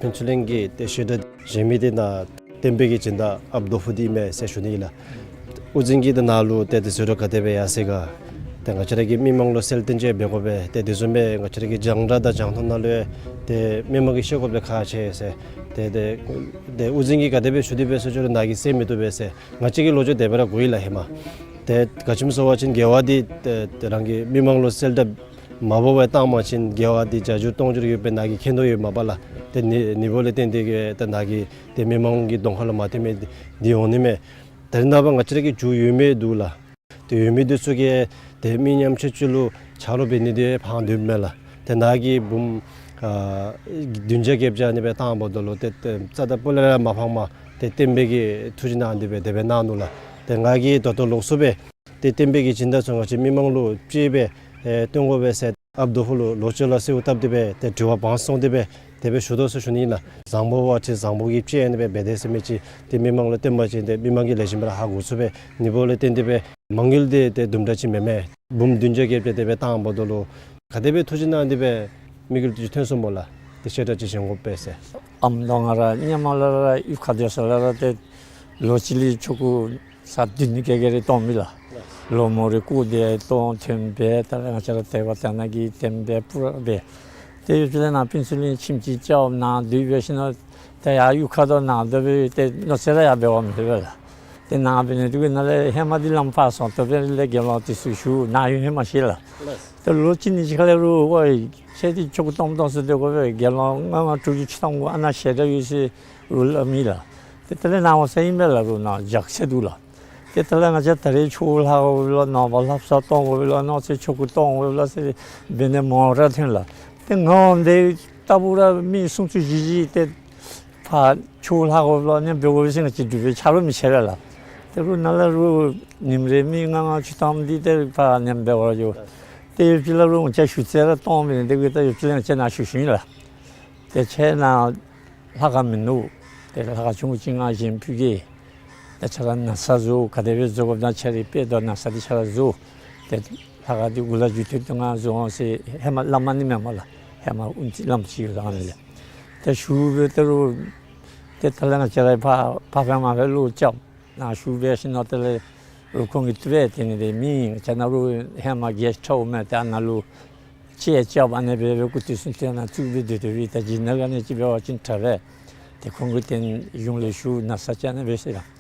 ཕུན་ཚོགས་གླིང་གི་ཏེ་བཤད་གྲྭ་གཞན་མི་འདི་ནང་བསྟན་པའི་གི་སྦྱིན་བདག་ཨཔ་རྡོ་ཕུ་འདི་མས་ཟེར་ཞུ་ནི་ཨིན་ལགས། དབུ་འཛིན་གྱིས་ཏེ་ནཱ་ལུ་ཏེ་ཏེ་ཟུར་ར་ག་དེ་སྦེ་ཡར་སོང་ག། ཏེ་ང་བཅས་ར་གི་མི་མང་ལུ་གསལ་སྟོན་ཅིག་འབད་དགོ་པས། ཏེ་དེ་བཟུམ་སྦེ་ང་བཅས་ར་གི་རྒྱང་བསྒྲགས་དང་རྒྱང་མཐོང་ནང་ལུ་ཡང་ཏེ་མི་མང་གིས་ཤེས་དགོཔ་ལས་ཁག་ཆེ་ཟེར། ཏེ་ཏེ་ཏེ་དབུ་འཛིན་གྱིས་ག་དེ་སྦེ་ཞུ་སྟེ་འབད་ཟེར་ཞུ་རུང་ནཱ་གིས་གསན་མི་བཏུབ་པས་ཟེར། ང་བཅས་ཀྱིས་ལོ་རྒྱུས་དེ་སྦེ་ར་གོ་ཡི་ལགས་ཧེ་མ། ཏེ་ག་ཅི་སྨོ་ཟེར་བ་ཅིན་དགེ་བ་འདི་ཏེ་ཏེ་རང་གི་མི་མང་ལུ་གསལ་བསྒྲགས་མ་འབད་བར་བཏང་པ་ཅིན་དགེ་བ་འདི་བརྒྱ་འགྱུར་སྟོང་འགྱུར་ཡོདཔ་སྦེ་ནཱ་གིས་མཁྱེན་དོ་ཡོདཔ་མས་པ་ལགས། ཏེ་ནི་ནི་འབདཝ་ལས་བརྟེན་ཏེ་གིས་ཏེ་ནཱ་གིས་ཏེ་མི་མང་གི་གདོང་ཁ་ལུ་མ་ཐོན་མི་འདི་འོང་ནི་མས། ད་རེས་ནངས་པ་ང་བཅས་ར་གི་རྒྱུ་ཡོད་མི་འདུག་ལགས། ཏེ་ཡོད་མི་འདི་ཚུ་གིས་ཏེ་མི་ཉམ་ཆུང་ཚུ་ལུ་ཆ་རོགས་འབད་ནི་འདི་ཕངས་དོ་མས་ལགས། ཏེ་ནཱ་གིས་འབུམ་ཨ་བདུན་བརྒྱ་བརྒྱད་བརྒྱ་ཨ་ནི་སྦེ་བཏང་འབདཝ་ད་ལུ་ཏེ་ཏེ་རྩ་དང་སྤུ་ལས་ར་མ་ཕངས་པར་ཏེ་བསྟན་པའི་གི་ཐུགས་རྗེ་གནང་སྟེ་སྦེ་དེ་སྦེ་གནང་ནུག་ལགས། ཏེ་ང་གིས་ད་ལྟོ་ལོགས་སུ་སྦེ་ཏེ་བསྟན་པའི་གི་སྦྱིན་བདག་ཚུ་ང་བཅས་མི་མང་ལུ་ཅིག་སྦེ་ཨེ་སྟོན་དགོ་པས་ཟེར་ཨཔ་རྡོ་ཕུ་ལུ་ལོག་སྤྱོད་ལ་གསོལཝ་བཏབ་སྟེ་སྦེ་ཏེ་དྲི་བ་དབང་སོང་སྟེ་སྦེ་དེ་སྦེ་ཞུ་དོ་ཟེར་ཞུ་ནི་ཨིན་ལགས། བཟང་པོ་བ་ཅིན་བཟང་པོ་གིས་ཅིག་ཨ་ནི་སྦེ་འབད་དེས་ཟེར་མི་ཅིག་ཏེ་མི་མང་ལུ་སྟོན་པ་ཅིན་ཏེ་མི་མང་གིས་ལེགས་ཤོམ་སྦེ་ར་ཧ་གོ་ཚུགས་པས། ནི་འབདཝ་ལས་བརྟེན་ཏེ་སྦེ་མ་དངུལ་འདི་ཏེ་དུམ་གྲ་ཅིག་མེན་མས། འབུམ་བདུན་བརྒྱ་བརྒྱད་བརྒྱ་དེ་སྦེ་བཏང་འབདཝ་ད་ལུ་ག་དེ་སྦེ་ཐུགས་རྗེ་གནང་སྟེ་སྦེ་དམིགས་ཡུལ་དེ་ཅིག་ཐོན་སོང་སྨོ་ལགས། ཏེ་བཤད་གྲྭ་ཅིག་བཞེངས་དགོ་པས་ཟེར། ཨམ་དང་ང་ར་སྔོན་མ་ལས་ར་གཡུས་ཁར་སྡོད་ས་ལས་ར་ཏེ་ལོ་གཅིག་ལས་ཆོ་ག་ས་བདུན་ནི་ག་ག་ར་གཏང་མི་ལགས། ལོ་མོ་རེ་སྐུ་དེ་གཏང་ཐོན་སྦེ་ད་ར་ང་བཅས་ར་དད་པ་དད་ན་གི་བསྟན་པའི་སྤུ་ར་འབད། ཏེ་ཡུལ་ལས་ནཱ་ཕུན་ཚོགས་གླིང་ཁྱིམ་ཅིག་རྐྱབ་ནཱ་སྡོད་འབད་ཞིནམ་ལས་ཏེ་ཡར་གཡུས་ཁར་དང་ནཱ་སྡོད་སྦེ་ཏེ་མནོ་ཚད་ར་ཡར་འབད་བ་མེད་པས་ལགས། ཏེ་ནཱ་འབད་ནི་དེ་གིས་ནཱ་ལས་ཧེ་མ་འདི་ལམ་ཕར་སོང་སྟེ་སྦེ་ལས་དགེ་སློང་དེ་ཚུ་ཞུ་ནཱ་ཡང་ཧེ་མ་ཤེས་ལགས། ཏེ་ལོ་གཅིག་གཉིས་ཅིག་ཁ་ལས་རུང་ཨོ་ཁྱེད་འདི་ཆོ་ག་གཏང་གཏང་ས་སྡོད་དགོ་པས། དགེ་སློང་ལྔ་ལྔ་དྲུག་ཅུ་ཅིག་གཏང་དགོ། ཨ་ནཱ་ཞལ་གྲངས་ཡོད་ཟེར་རུང་སླབ་མི་ལགས། ཏེ་དེ་ལས་ནཱ་འོང་ས་ཨིན་པས་ལགས་རུང་ནཱ་ཇག་ཚད་འདུག་ལགས། ཏེ་དེ་ལས་ང་བཅས་ད་རེས་ཆོས་ལྷབ་དགོ་པས་ལགས། ནངས་པ་ལྷ་བསངས་གཏང་དགོ་པས་ལགས། གནངས་ཚེ་ཆོ་ག་གཏང་དགོ་པས་ལགས་ཟེར་འབད་ནི་མང་ར་ཐོན་ལགས། ཏེ་ང་འོང་དེ་ལྟ་བུ་ར་མི་སུམ་ཅུ་བཞི་བཞི་ཏེ་ཕར་ཆོས་ལྷབ་དགོ་པས་ལགས། ཨ་ནི་འབད་དགོ་པས་ཟེར་ང་བཅས་འབྲུག་པའི་ཆ་རོགས་མི་ཆེ་བས་ལགས། ཏེ་རུང་ནཱ་ལས་རུང་ཉིནམ་རེ་མི་ལྔ་ལྔ་བཅུ་ཐམ་འདི་ཏེ་ཕར་ཨ་ནི་འབད་བར་འགྱོ། ཏེ་ཡུལ་ལས་རུང་ང་བཅས་ཞུ་ཚད་ར་གཏང་མི་ནི་དེ་གིས་ད་ཡུལ་ལས་ང་བཅས་ནཱ་ཞུ་ཞུ་ཡི་ལགས། ཏེ་ཁྱེད་ནཱ་ལྷ་ཁང་མིན་འདུག། ཏེ་ལྷ་ཁང་ཆུང་ཀུ་ཅིག་ང་བཞེངས་ཕུལ་གེ། ད་ཁྱེད་ར་ན་བཟའ་བཟོ། ག་དེ་སྦེ་བཟོ་དགོཔ་ད་ཁྱེད་རའི་དཔེ་དང་ན་བཟའ་འདི་ཁྱེད་ར་བཟོ། ཏེ་ལྷ་ཁང་འདི་འགོ་ལས་མཇུག་མཐུད་དུ་ང་བཟོ་འོང་ཟེར་ཧེ་མ་སླབ་མ་ནི་མེན་མས་ལགས། ཧེ་མ་ཨུན་ཙི་ལམ་ཅིག་ཡོད་ལགས་ཨ་ནི་ལས། ཏེ་ཞུ་སྦེ་ཏེ་རུང་ཏེ་ད་ལས་ང་བཅས་ར་ཕར་ཕར་ཕར་མར་ཕར་ལུ་རྐྱབ། ནཱ་ཞུ་འབད་ཞིནམ་ལས་དེ་ལས་རུང་ཁོང་གིས་དེ་སྦེ་དེ་ནི་དེ་མི་ང་བཅས་ནཱ་རུང་ཧེ་མ་གེསཊ་ཧའུསི་མས། ཏེ་ཨ་ནཱ་ལུ་ཅིག་རྐྱབ་ཨ་ནི་སྦེ་སྦེ་སྐུ་དུས་སུ་ཏེ་ནཱ་བཙུགས་སྦེ་སྡོད་སྡོད་པའི་ད་ཇི་ནང་ག་ནི་ཅིག་འབད་བ་ཅིན་དྲག་པས། ཏེ་ཁོང་གིས་ཏེ་གཞུང་ལས་ཞུ་ན་བཟའ་ཅིག་ཨ་ནི་སྦེ་ཟེར་ལགས།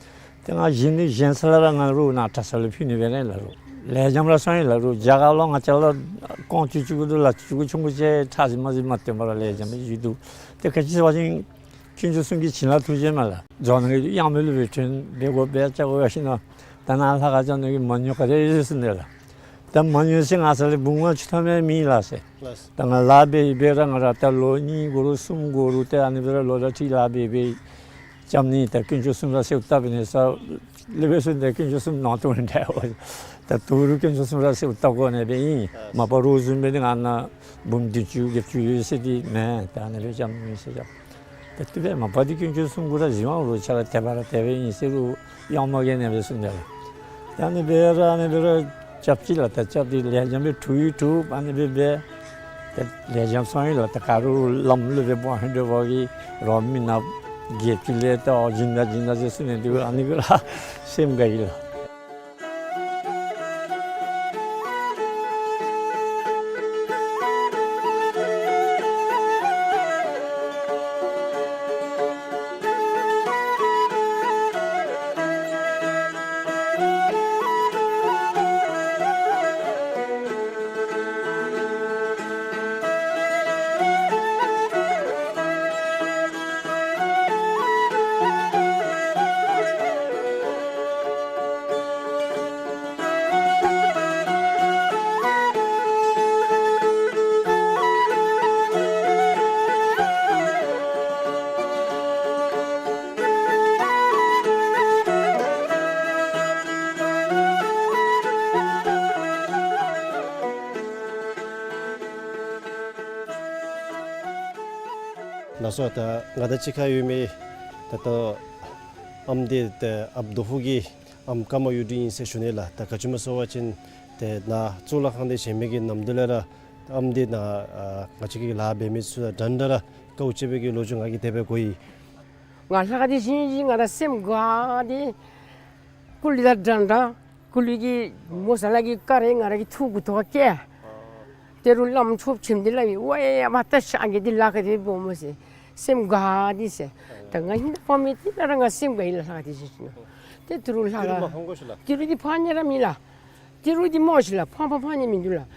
ཏེ་ང་བཞེངས་ནི་བཞེངས་ས་ལས་ར་ང་རུང་ནཱ་གྲྭ་ས་ལུ་ཕུལ་ནི་སྦེ་ར་ལགས་རུང་ལེགས་ཤོམ་ར་སོང་ཡི་ལགས་རུང་རྒྱ་གར་ལུ་ང་བཅས་ལུ་རྐང་བཅུ་བཅུ་གུ་དང་ལག་བཅུ་གུ་ཆུང་ཀུ་ཅིག་ཁྲག་ཟེར་མ་ཟེར་མ་སྟོན་པར་ར་ལེགས་ཤོམ་སྦེ་བཞུགས་འདུག། ཏེ་ག་ཅི་ཟེར་བ་ཅིན་དཀོན་མཆོག་གསུམ་གྱི་བྱིན་རླབས་ཐུགས་རྗེ་མས་ལགས། རྫོང་ནང་གི་གཡང་མེ་ལུ་སྦེ་ཐོན་འབད་དགོ་འབད་བཅའ་དགོ་ཡར་སོང་ནུག། ད་ནཱ་ལྷ་ཁང་རྫོང་ནང་གི་མ་དངུལ་ག་དེ་ཡོད་ཟེར་ནི་ལགས། ད་མ་དངུལ་ཟེར་ང་ས་ལས་འབུམ་ལྔ་བཅུ་ཐམ་ཡང་མེད་ལགས་ཟེར། ད་ང་ལཱ་འབད་འབད་ར་ང་ར་ད་ལོ་གཉིས་འགོར་རུང་གསུམ་འགོར་རུང་ཏེ་ཨ་ནི་སྦེ་ར་ལོ་ཟླ་ཁྲི་ལཱ་འབད་འབད་རྐྱབ་ནི། ད་དཀོན་མཆོག་གསུམ་ར་གསོལཝ་བཏབ་ནི་ས་ལས་འབད་སོང་ནི་དཀོན་མཆོག་གསུམ་ནང་དོག་ནི་འདྲ་འོང་། ད་དོ་རུང་དཀོན་མཆོག་གསུམ་ར་གསོལཝ་བཏབ་དགོ་ནི་སྦེ་ཨིན། མ་པ་རོགས་བཟུམ་སྦེ་ནི་ང་ནཱ་འབུམ་བདུན་ཅུ་བརྒྱད་ཅུ་ཡོད་ཟེར་འདི་མེན། ད་ཨ་ནི་སྦེ་རྐྱབ་མི་ཟེར་རྐྱབ། ད་དེ་སྦེ་མ་པ་འདི་དཀོན་མཆོག་གསུམ་གུ་ར་གཟིགས་དབང་རུང་ཁྱེད་ར་དད་པ་ར་དད་པ་ཨིན་ཟེར་རུང་གཡང་མ་གིས་ཨ་ནི་སྦེ་གསུངས་ནུག་ལགས། ད་ཨ་ནི་སྦེ་ར་ཨ་ནི་སྦེ་ར་རྐྱབ་ཅི་ལགས། ད་རྐྱབ་སྟེ་ལེགས་ཤོམ་སྦེ་གྲུབ་ཡང་གྲུབ། ཨ་ནི་སྦེ་འབད་ད་ལེགས་ཤོམ་སོང་ཡི་ལགས། ད་ག་རུང་ལམ་ལུ་སྦེ་འབད་ཧིང་འདོད་པ་གིས་རོགས་མི་ནག་བརྒྱད་ཅུ་ལས་ད་ཨོ་སྦྱིན་བདག་སྦྱིན་བདག་ཟེར་གསུངས་ནི་འདི་ཨ་ནི་གུ་ར་སེམས་དགའ་ཡི་ལགས། ལགས་སོ། ད་ང་དང་གཅིག་ཁར་ཡོད་མི་ད་ལྟོ་ཨམ་འདི་ད་ཨཔ་རྡོ་ཕུ་གི་ཨམ་ཀརྨ་གཡུ་སྒྲོན་ཨིན་ཟེར་ཞུ་ནི་ལགས། ད་ག་ཅི་སྨོ་ཟེར་བ་ཅིན་ཏེ་ནཱ་གཙུག་ལག་ཁང་འདི་བཞེངས་མི་གི་ནམ་དུས་ལས་ར་ཨམ་འདི་ནཱ་ཨ་ང་བཅས་ཀྱི་ལཱ་འབད་མི་ཚུ་དང་འདྲན་འདྲ་ར་ དཀའཝ་སྤྱད་པའི་གི་ལོ་རྒྱུས་ང་གིས་དེ་སྦེ་གོ་ཡི། ང་ལྷ་ཁང་འདི་བཞེངས་ཞིནམ་ང་ར་སེམས་དགའ་སྟེ་ཀུ་ལི་དང་འདྲན་འདྲ་ཀུ་ལི་གི་མོ་ས་ལ་གི་ཀ་རེ་ང་ར་གི་ཐུགས་གུ་ཐོག་བཀལ། ཏེ་རུང་བླམ་ཆོསཔ་ཁྱིམ་འདི་ལས་ཝའེ་ཡ་མ་ད་ཤ་གི་འདི་ལྷ་ཁང་འདི་སྦོམ་མས་ཟེར་སེམས་དགའ་སྟེ་ཟེར། ད་ང་ཧིང་ད་ཕ་མེད་དེ་ན་ར་ང་སེམས་དགའ་ཡི་ལགས། ལྷ་ཁང་འདི་བཞེངས་ཞིནམ་ལས། ཏེ་ཏི་རུ་ལྷ་ཏི་རུ་མ་ཁང་གོ་ཤིག་ལགས། ཏི་རུ་འདི་ཕར་ཉལ་ར་མེད་ལགས། ཏི་རུ་འདི་སྨོ་ཤིག་ལགས། ཕར་ཕར་ཕར་ཉལ་མིན་འདུག་ལགས། ལྷ་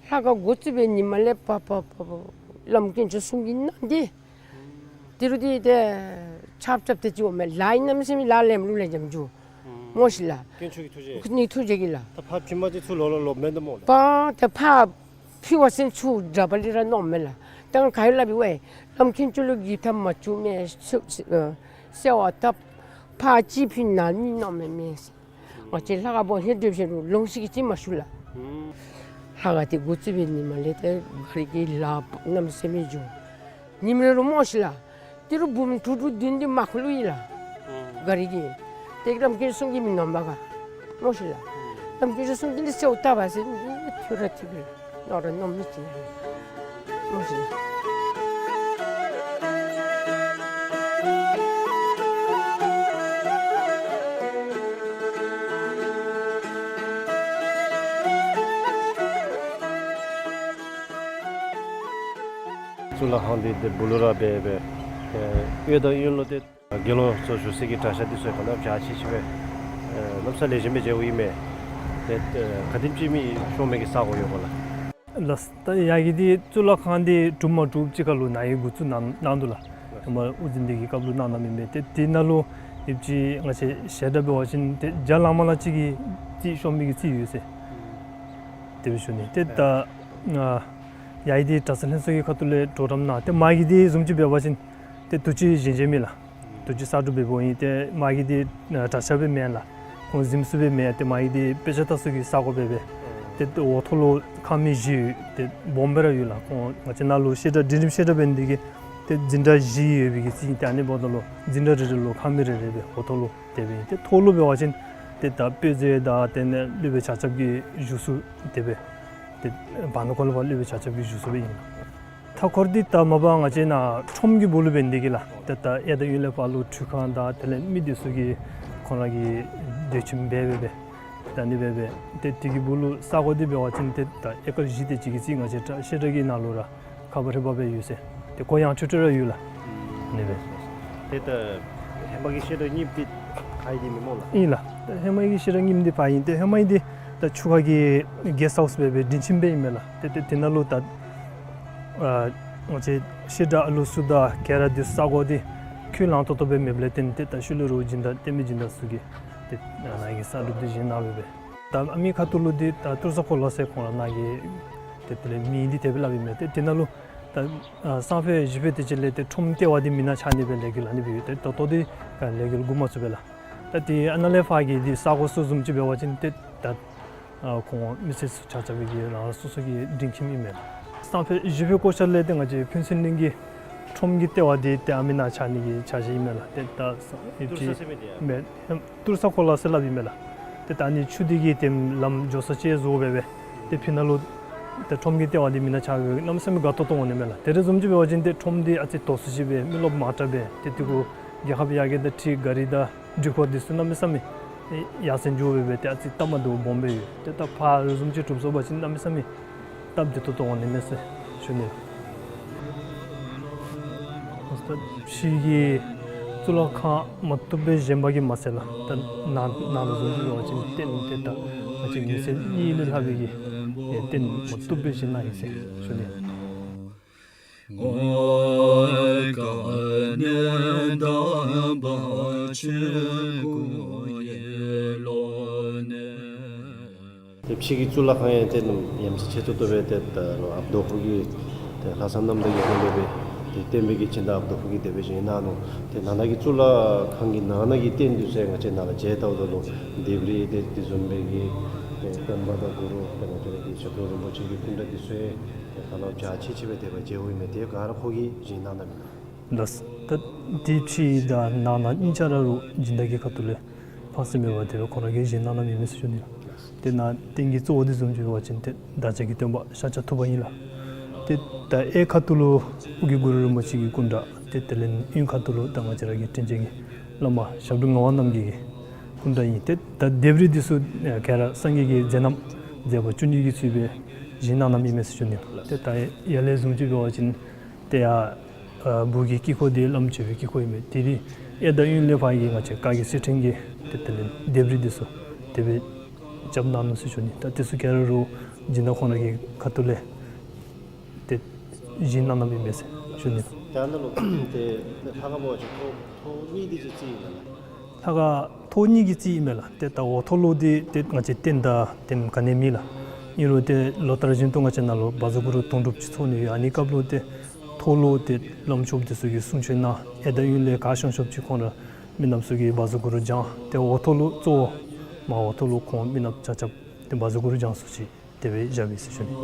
ཁང་འགོ་བཙུགས་པའི་ཉིནམ་ལས་ཕར་ཕར་ཕར་ཕར་བླམ་དཀོན་མཆོག་གསུམ་གྱི་ནང་འདི་ཏི་རུ་འདི་ཏེ་ཆབ་ཆབ་ཏེ་ཅིག་འོང་མས། ལཱ་ཨིན་ནམ་ཟེར་མི་ལཱ་ལེམ་ལུ་ལེ་འཇམ་འགྱོ། སྨོ་ཤིག་ལགས། དཀོན་མཆོག་གི་ཐུགས་རྗེ། ནི་ཐུགས་རྗེ་གིས་ལགས། ད་ཕར་བྱོན་པ་ཅིན་ཚུར་ལོག་ལོག་ལོགཔ་མེན་ད་སྨོ་ལགས། པ་ཏེ་ཕར་ཕུལ་བ་ཅིན་ཚུར་དྲག་པ་ལས་ར་མནོཝ་མས་ལགས། ད་ག་ཡོད་སླབ་པའི་ཝའེ་བླམ་དཀོན་མཆོག་ལུ་གི་ཐབས་མ་བྱུང་མས་ཟེར་ཟེར་བ་ད་ཕར་ཅིག་ཕུལ་ན་ནི་མནོཝ་མས་མས་ཟེར། ང་བཅས་ལྷ་ཁང་སྦོམ་ཧེ་སྒྲུབ་ཞིནམ་ལུ་ལོང་ཤིག་གི་ཅིག་མ་ཞུ་ལགས། ལྷ་ཁང་འདི་འགོ་བཙུགས་པའི་ཉིནམ་ལས་ཏེ་ག་རི་གི་ལཱ་གནམ་མེད་ས་མེད་འགྱོ། ཉིནམ་རེ་རུ་སྨོ་ཤིག་ལགས། ཏི་རུ་འབུམ་དྲུག་དྲུག་བདུན་བདུན་མ་ཁུ་ལུ་ཡི་ལགས། ག་རི་གི་ཏེ་བླམ་དཀོན་མཆོག་གསུམ་གྱིས་མི་ནོམ་པ་ག་སྨོ་ཤིག་ལགས། བླམ་དཀོན་མཆོག་གསུམ་གྱིས་འདི་གསོལཝ་བཏབ་པ་ཟེར་འདི་ཐུགས་ར་ཐིག་གི་ནོར་ར་ནོར་མི་ཅིག་ལགས། ལོ་ཟེར། གཙུག་ལག་ཁང་འདི་ཏེ་སྦུག་ལུ་ར་སྦེ་སྦེ་ཨེ་གཡས་དང་གཡོན་ལུ་ཏེ་དགེ་སློང་ཚུ་བཞུགས་སའི་གི་གྲྭ་ཤག་འདི་ཚུ་ག་ནི་བ་ཅིག་ཅིག་སྦེ་ཨེ་གནམ་ས་ལེགས་ཤོམ་སྦེ་མཇལཝ་ཨིན་མས། ཏེ་ཨེ་ག་དེམ་ཅིག་མི་ཤོང་མི་གི་ས་གོ་ཡོད་ག་ལགས། ལགས། ད་ཡ་གི་འདི་གཙུག་ལག་ཁང་འདི་གྲུབ་མ་གྲུབ་ཅིག་ཁར་ལུ་ནཱ་གི་འགོ་བཙུགས་གནང་གནང་འདུག་ལགས། ཧེ་མ་དབུ་འཛིན་འདི་གི་སྐབས་ལུ་གནང་གནངམ་ཨིན་མས། ཏེ་དེ་ནང་ལུ་ཡོདཔ་ཅིག་ང་བཅས་བཤད་གྲྭ་འབད་བ་ཅིན་ཏེ་བརྒྱ་ལང་མ་ལང་ཅིག་གི་རྩིས་ཤོང་མི་གི་རྩིས་ཡོད་ཟེར། དེ་སྦེ་ཞུ་ནི། ཏེ་ད་ཨ་ཡ་གི་འདི་གྲྭ་ཚང་ལྷན་ཚོགས་ཀྱི་ཁ་ཐུག་ལས་གྲོགས་རམ་གནང་། ཏེ་མ་གི་འདི་བཟུམ་ཅིག་འབད་བ་ཅིན་ཏེ་དུས་ཅི་བཞེངས་བཞེངསམ་ཨིན་ལགས། དུས་ཅི་གསར་སྒྲུབ་འབདཝ་ཨིན། ཏེ་མ་གི་འདི་ཨ་གྲྭ་ཤག་སྦེ་མེན་ལགས། ཁོང་གཟིམ་ས་སྦེ་མེན། ཏེ་མ་གི་འདི་དཔེ་ཆ་ལྟ་ས་གི་ས་གོ་སྦེ་སྦེ། ཏེ་འོག་ཐོག་ལུ་ཁང་མིག་བཞི་ཡོད། ཏེ་སྦོམ་སྦེ་ར་ཡོད་ལགས། ཁོང་ང་བཅས་ནཱ་ལུ་བཤད་གྲྭ་འབྲིང་རིམ་བཤད་གྲྭ་འབད་ནི་དེ་གིས་ཏེ་འཛིན་གྲྭ་བཞི་ཡོད་པའི་གི་རྩིས་ཨིན། ཏེ་ཨ་ནི་འབདཝ་ད་ལུ་འཛིན་གྲྭ་རེ་རེ་ལུ་ཁང་མིག་རེ་རེ་སྦེ་འོག་ཐོག་ལུ་དེ་སྦེ་ཨིན། ཏེ་ཐོག་ལུ་འབད་བ་ཅིན་ཏེ་ད་དཔེ་མཛོད་དང་དེ་ལས་སློབ་དཔོན་ཆ་ཁྱབ་ཀྱི་བཞུགས་ས་དེ་སྦེ་ཏེ་བར་ན་ཁོ་ལུ་ཕར་སློབ་དཔོན་ཆ་ཁྱབ་ཀྱི་བཞུགས་ས་སྦེ་ཨིན། མཐའ་འཁོར་འདི་ད་མ་པ་ང་བཅས་ནཱ་ཁྲོམ་གྱི་སྦུག་ལུ་འབད་ནི་དེ་གིས་ལགས། ཏེ་ད་གཡས་དང་གཡོན་ལས་ཕར་ལུ་ཁྲུས་ཁང་དང་དེ་ལས་མི་སྡོད་ས་གི་ཁོང་ར་གི་སྡོད་ཁྱིམ་སྦེ་སྦེ་སྦེ་ད་ཨ་ནི་སྦེ་སྦེ་ཏེ་དེ་གི་སྦུག་ལུ་ས་གོ་འདི་འབད་བ་ཅིན་ཏེ་ད་ཨེ་ཀར་བཞི་དེ་ཅིག་གི་རྩིས་ང་བཅས་བཤད་གྲྭ་གི་ནང་ལུ་ར་ཁ་བ་རི་བ་སྦེ་ཡོད་ཟེར། ཏེ་གོ་ཡངས་ཁྲོ་ཁྲོ་ར་ཡོད་ལགས། ཨ་ནི་སྦེ། ཏེ་ད་ཧེ་མ་གི་བཤད་གྲྭ་གཉིས་འདི་ཕར་ཨིན་ཏེ་མེན་སྨོ་ལགས། ཨིན་ལགས། ད་ཧེ་མ་གི་བཤད་གྲྭ་གཉིས་འདི་ཕར་ཨིན། ཏེ་ཧེ་མ་གི་འདི་ད་ཆུ་ཁ་གི་གེསཊ་ཧའུསི་སྦེ་སྦེ་འབྲིང་ཁྱིམ་སྦེ་ཨིན་མས་ལགས། ཏེ་ཏེ་དེ་ནང་ལུ་ད་ཨ་ང་བཅས་བཤད་གྲྭ་ལུགས་སྲོལ་དང་ག་ར་འདི་ས་གོ་འདི་ཁུངས་ལུང་ཏོག་ཏོ་སྦེ་མེདཔ་ལས་བརྟེན་ཏེ་ད་ཤུལ་ལས་ར་སྦྱིན་བདག་བསྟན་པའི་སྦྱིན་བདག་ཚུ་གིས་ཏེ་ནཱ་གི་གསར་སྒྲུབ་འདི་བཞེངས་གནང་སྦེ་སྦེ། ད་ཨ་མི་ཁ་ཐུག་ལུ་འདི་ད་ཏུར་ས་གོ་ལ་ཟེར་ཁོང་ར་ནཱ་གི་ཏེ་དེ་ལས་མིང་འདི་དེ་སྦེ་སླབ་ཨིན་མས། ཏེ་དེ་ནང་ལུ་ད་ཨ་སང་ཕོད་གཞེས་ཕོད་དེ་ཅིག་ལས་ཏེ་ཁྲོམ་ལྟེ་བ་འདི་མེན་ན་ཆགས་ནི་སྦེ་ལས་འགུལ་ཨ་ནི་སྦེ་ཡོད། ཏེ་ད་ལྟོ་འདི་ལས་འགུལ་འགོ་མ་བཙུགས་པས་ལགས། ད་ཏེ་ཨ་ནཱ་ལས་ཕར་གྱི་འདི་ས་གོ་ཚུ་བཟུམ་ཅིག་འབད་བ་ཅིན་ཏེ་ད་ཨ་ཁོང་མི་སེར་ཚུ་ཆ་ཁྱབ་ཀྱི་རང་རང་སོ་སོ་གི་འབྲིང་ཁྱིམ་ཨིན་མས་ལགས། སང་ཕོད་གཞེས་ཕོད་སྐོར་ཆ་ལས་ཏེ་ང་བཅས་ཕུན་ཚོགས་གླིང་གི་ཁྲོམ་གྱི་ལྟེ་བ་འདི་ཏེ་ཨ་མི་ནང་ཆགས་ནི་གི་འཆར་གཞི་ཨིན་མས་ལགས། ཏེ་ད་ཏུར་ས་ཟེར་མི་འདི་ཡ། མེན་ཏུར་ས་གོ་ལ་ཟེར་སླབ་ཨིན་མས་ལགས། ཏེ་ད་ཨ་ནི་ཆུ་འདི་གི་ཏེ་ལམ་འགྱོ་ས་ཅིག་བཟོ་སྦེ་སྦེ་ཏེ་ཕི་ནང་ལུ་ཏེ་ཁྲོམ་གྱི་ལྟེ་བ་འདི་མེན་ན་ཆགས་སྦེ་གནམ་མེད་ས་མེད་དགའ་ཏོག་ཏོ་འོང་ནི་མས་ལགས། དེ་རེ་བཟུམ་ཅིག་འབད་བ་ཅིན་ཏེ་ཁྲོམ་འདི་ཨ་ཙི་དོག་སུ་ཅིག་སྦེ་མི་རློབས་མང་དྲགས་སྦེ་ཏེ་དེ་གུ་རྒྱལ་ཁབ་ཡར་རྒྱས་དང་འཁྲིལ་ག་རི་དང་འགྲུལ་འཁོར་འདི་ཚུ་གནམ་མེད་ས་མེད་ཡར་སེང་འགྱོ་སྦེ་སྦེ་ཏེ་ཨ་ཙི་སྟབས་མ་བདེཝ་སྦོམ་སྦེ་ཡོད། ཏེ་ད་ཕར་རེ་བཟུམ་ཅིག་གྲུབ་སོང་པ་ཅིན་གནམ་མེད་ས་མེད་སྟབས་བདེ་ཏོག་ཏོ་འོང་ནི་མས་ཟེར་ཞུ་ནི། ཕྱི་གི་གཙུག་ལག་ཁང་མ་བཏུབ་སྦེ་བཞེངས་པ་གིས་མ་ཚད་ལགས། ད་ནང་ནང་ལུ་བཟུམ་ཅིག་འབད་བ་ཅིན་རྟེན་ཏེ་ད་ང་བཅས་མི་སེར་གཉིས་ལས་ལྷག་པའི་གི་རྟེན་མ་བཏུབ་སྦེ་བཞེངས་གནང་ཡི་ཟེར་ཞུ་ནི། ཏེ་ཕྱི་གི་གཙུག་ལག་ཁང་ཡང་ཏེ་ནམ་ཡ་མཚན་ཆེ་ཏོག་ཏོ་སྦེ་ཏེ་ད་ལོག་ཨཔ་རྡོ་ཕུག་གི་ཏེ་ལྷ་བསངས་གནངམ་དང་གཅིག་ཁར་ལས་སྦེ་ཏེ་བསྟན་པའི་གི་སྦྱིན་བདག་ཨཔ་རྡོ་ཕུག་གིས་དེ་སྦེ་བཞེངས་གནང་ནུག། ཏེ་ནང་ན་གི་གཙུག་ལག་ཁང་གི་ནང་ན་གི་རྟེན་འདི་ཚུ་ང་བཅས་ནཱ་ལུ་མཇལ་བལྟཝ་ད་ལུ་ལྡེབས་རིས་ཏེ་དེ་བཟུམ་སྦེ་གི་ཏེ་སྟོན་པ་དང་གུ་རུ་ཏེ་ང་བཅས་ར་གི་ཞབས་དྲུང་རིན་པོ་ཆེ་གི་སྐུ་འདྲ་འདི་ཚུ་ཡང་ཏེ་ད་ལོག་འཇའ་ཆི་ཆི་སྦེ་དེ་སྦེ་མཇལཝ་ཨིན་མས། ཏེ་ག་ར་ཁོ་གིས་བཞེངས་གནང་གནངམ་ཨིན། ལགས། ད་དེ་ཕྱི་དང་ནང་ན་གཉིས་ཆ་ར་རུ་སྦྱིན་བདག་གི་ཁ་ཐུག་ལས་ཕངས་སེམས་མེད་པར་དེ་སྦེ་ཁོང་ར་གིས་བཞེངས་གནང་གནངམ་ཨིན་མས་ཟེར་ཞུ་ནི་ལགས། ཏེ་ནཱ་རྟེན་གྱི་གཙོ་བོ་འདི་བཟུམ་ཅིག་འབད་བ་ཅིན་ཏེ་བདག་ཅག་གི་སྟོན་པ་ཤཱཀྱ་ཐུབ་པ་ཨིན་ལགས། ཏེ་ ད་གཡས་ཁ་ཐུག་ལུ་ཨོ་རྒྱན་གུ་རུ་རིན་པོ་ཆེ་གི་སྐུ་འདྲ་ཏེ་དེ་ལས་གཡོན་ཁ་ཐུག་ལུ་ད་ང་བཅས་ར་གི་དྲིན་ཅན་གྱི་བླ་མ་ཞབས་དྲུང་ངག་དབང་རྣམ་རྒྱལ་གྱི་སྐུ་འདྲ་ཨིན། ཏེ་ད་ལྡེབས་རིས་འདི་ཚུ་ག་ར་སངས་རྒྱས་ཀྱི་མཛད་རྣམ་མཛད་པ་བཅུ་གཉིས་ཀྱིས་ཚུད་པའི་བཞེངས་གནང་གནངམ་ཨིན་མས་ཟེར་ཞུ་ནི། ཏེ་ད་ཡར་ལས་བཟུང་སྟེ་འབད་བ་ཅིན་ཏེ་ཡར་སྦུག་གི་དཀྱིལ་འཁོར་འདི་བླམ་བཅས་པའི་དཀྱིལ་འཁོར་ཨིན་མས། དེ་རིང་གཡས་དང་གཡོན་ལས་ཕར་གྱི་ང་བཅས་བཀའ་བརྒྱུད་སྲིད་ཕྲེང་གི་ཏེ་དེ་ལས་ལྡེབས་རིས་འདི་ཚུ་དེ་སྦེ་རྐྱབ་གནང་ནུག་ཟེར་ཞུ་ནི། ད་འདི་ཚུ་ག་ར་རུང་སྦྱིན་བདག་ཁོང་ར་གི་ཁ་ཐུག་ལས་ཏེ་བཞེངས་གནང་གནངམ་ཨིན་མས་ཟེར་ཞུ་ནི། ད་ནཱ་ལུ་ཏེ་ལྷ་ཁང་འབད་བ་ཅིན་ཐོག་ཐོག་གཉིས་འདི་ཅིག་རྩིགཔ་ཨིན་ན། ལྷ་ཁང་ཐོག་གཉིས་ཀྱི་རྩིགཔ་ཨིན་མས་ལགས། ཏེ་ད་འོག་ཐོག་ལུ་འདི་ཏེ་ང་བཅས་རྟེན་དང་ཏེ་ག་ནི་མེད་ལགས། ཨིན་རུང་ཏེ་ལོ་ལྟར་བཞིན་དུ་ང་བཅས་ནཱ་ལུ་བཛྲ་གུ་རུ་དུང་སྒྲུབ་ཅིག་ཚོགས་ནི་ཡོད། ཨ་ནི་སྐབས་ལུ་ཏེ་ཐོག་ལུ་ཏེ་བླམ་ཆོསཔ་འདི་ཚུ་གིས་གསུང་ཆོག་གནང་། གཡས་དང་གཡོན་ལས་ག་ཤོང་ཤོངམ་ཅིག་ཁོང་ར་མི་ནགཔ་ཚུ་གིས་བཛྲ་གུ་རུ་བགྱང་། ཏེ་འོག་ཐོག་ལུ་གཙོ་བོ་མར་འོག་ཐོག་ལུ་ཁོང་མི་ནགཔ་ཆ་ཁྱབ་ཏེ་བཛྲ་གུ་རུ་བགྱང་ས་ཅིག་དེ་སྦེ་བཞགཔ་ཨིན་ཟེར་ཞུ་ནི།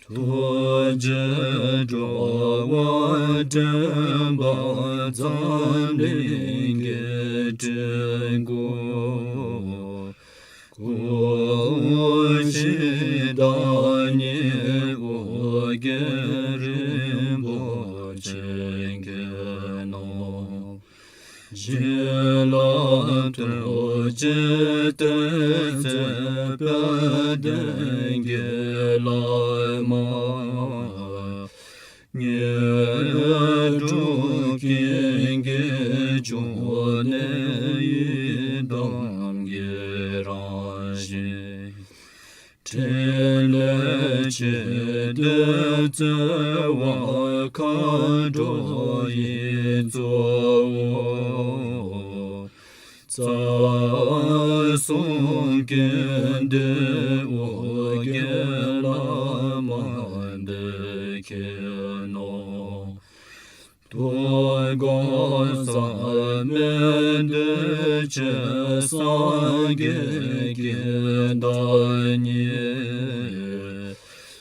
ཐུགས་རྗེས་འགྲོ་བ་འདྲེན་པ་འཛམ་གླིང་གི་སྤྲུལ་སྐུ། སྐུ་བཞི་བདག་ཉིད་ཨོ་རྒྱན་རིན་པོ་ཆེ་མཁྱེན་ནོ། བྱིན་རླབས་ཐུགས་རྗེ་སྟོན་མཛད་དཔལ་ལྡན་གྱི་བླ་མ། དངོས་གྲུབ་ཀུན་གྱི་འབྱུང་གནས་ཡི་དམ་གྱི་རང་བཞིན། ཕྲིན་ལས་ཆེ་འདོད་རྩ་བ་མཁའ་འགྲོ་ཡི་གཙོ་བོ། རྩ་གསུམ་ཀུན་འདུས་ཨོ་རྒྱན་བླ་མ་འདི་མཁྱེན་ནོ། དུས་འཁོར་མཚམས་མེད་འདུས་བྱས་སངས་རྒྱས་ཀྱི་བདག་ཉིད།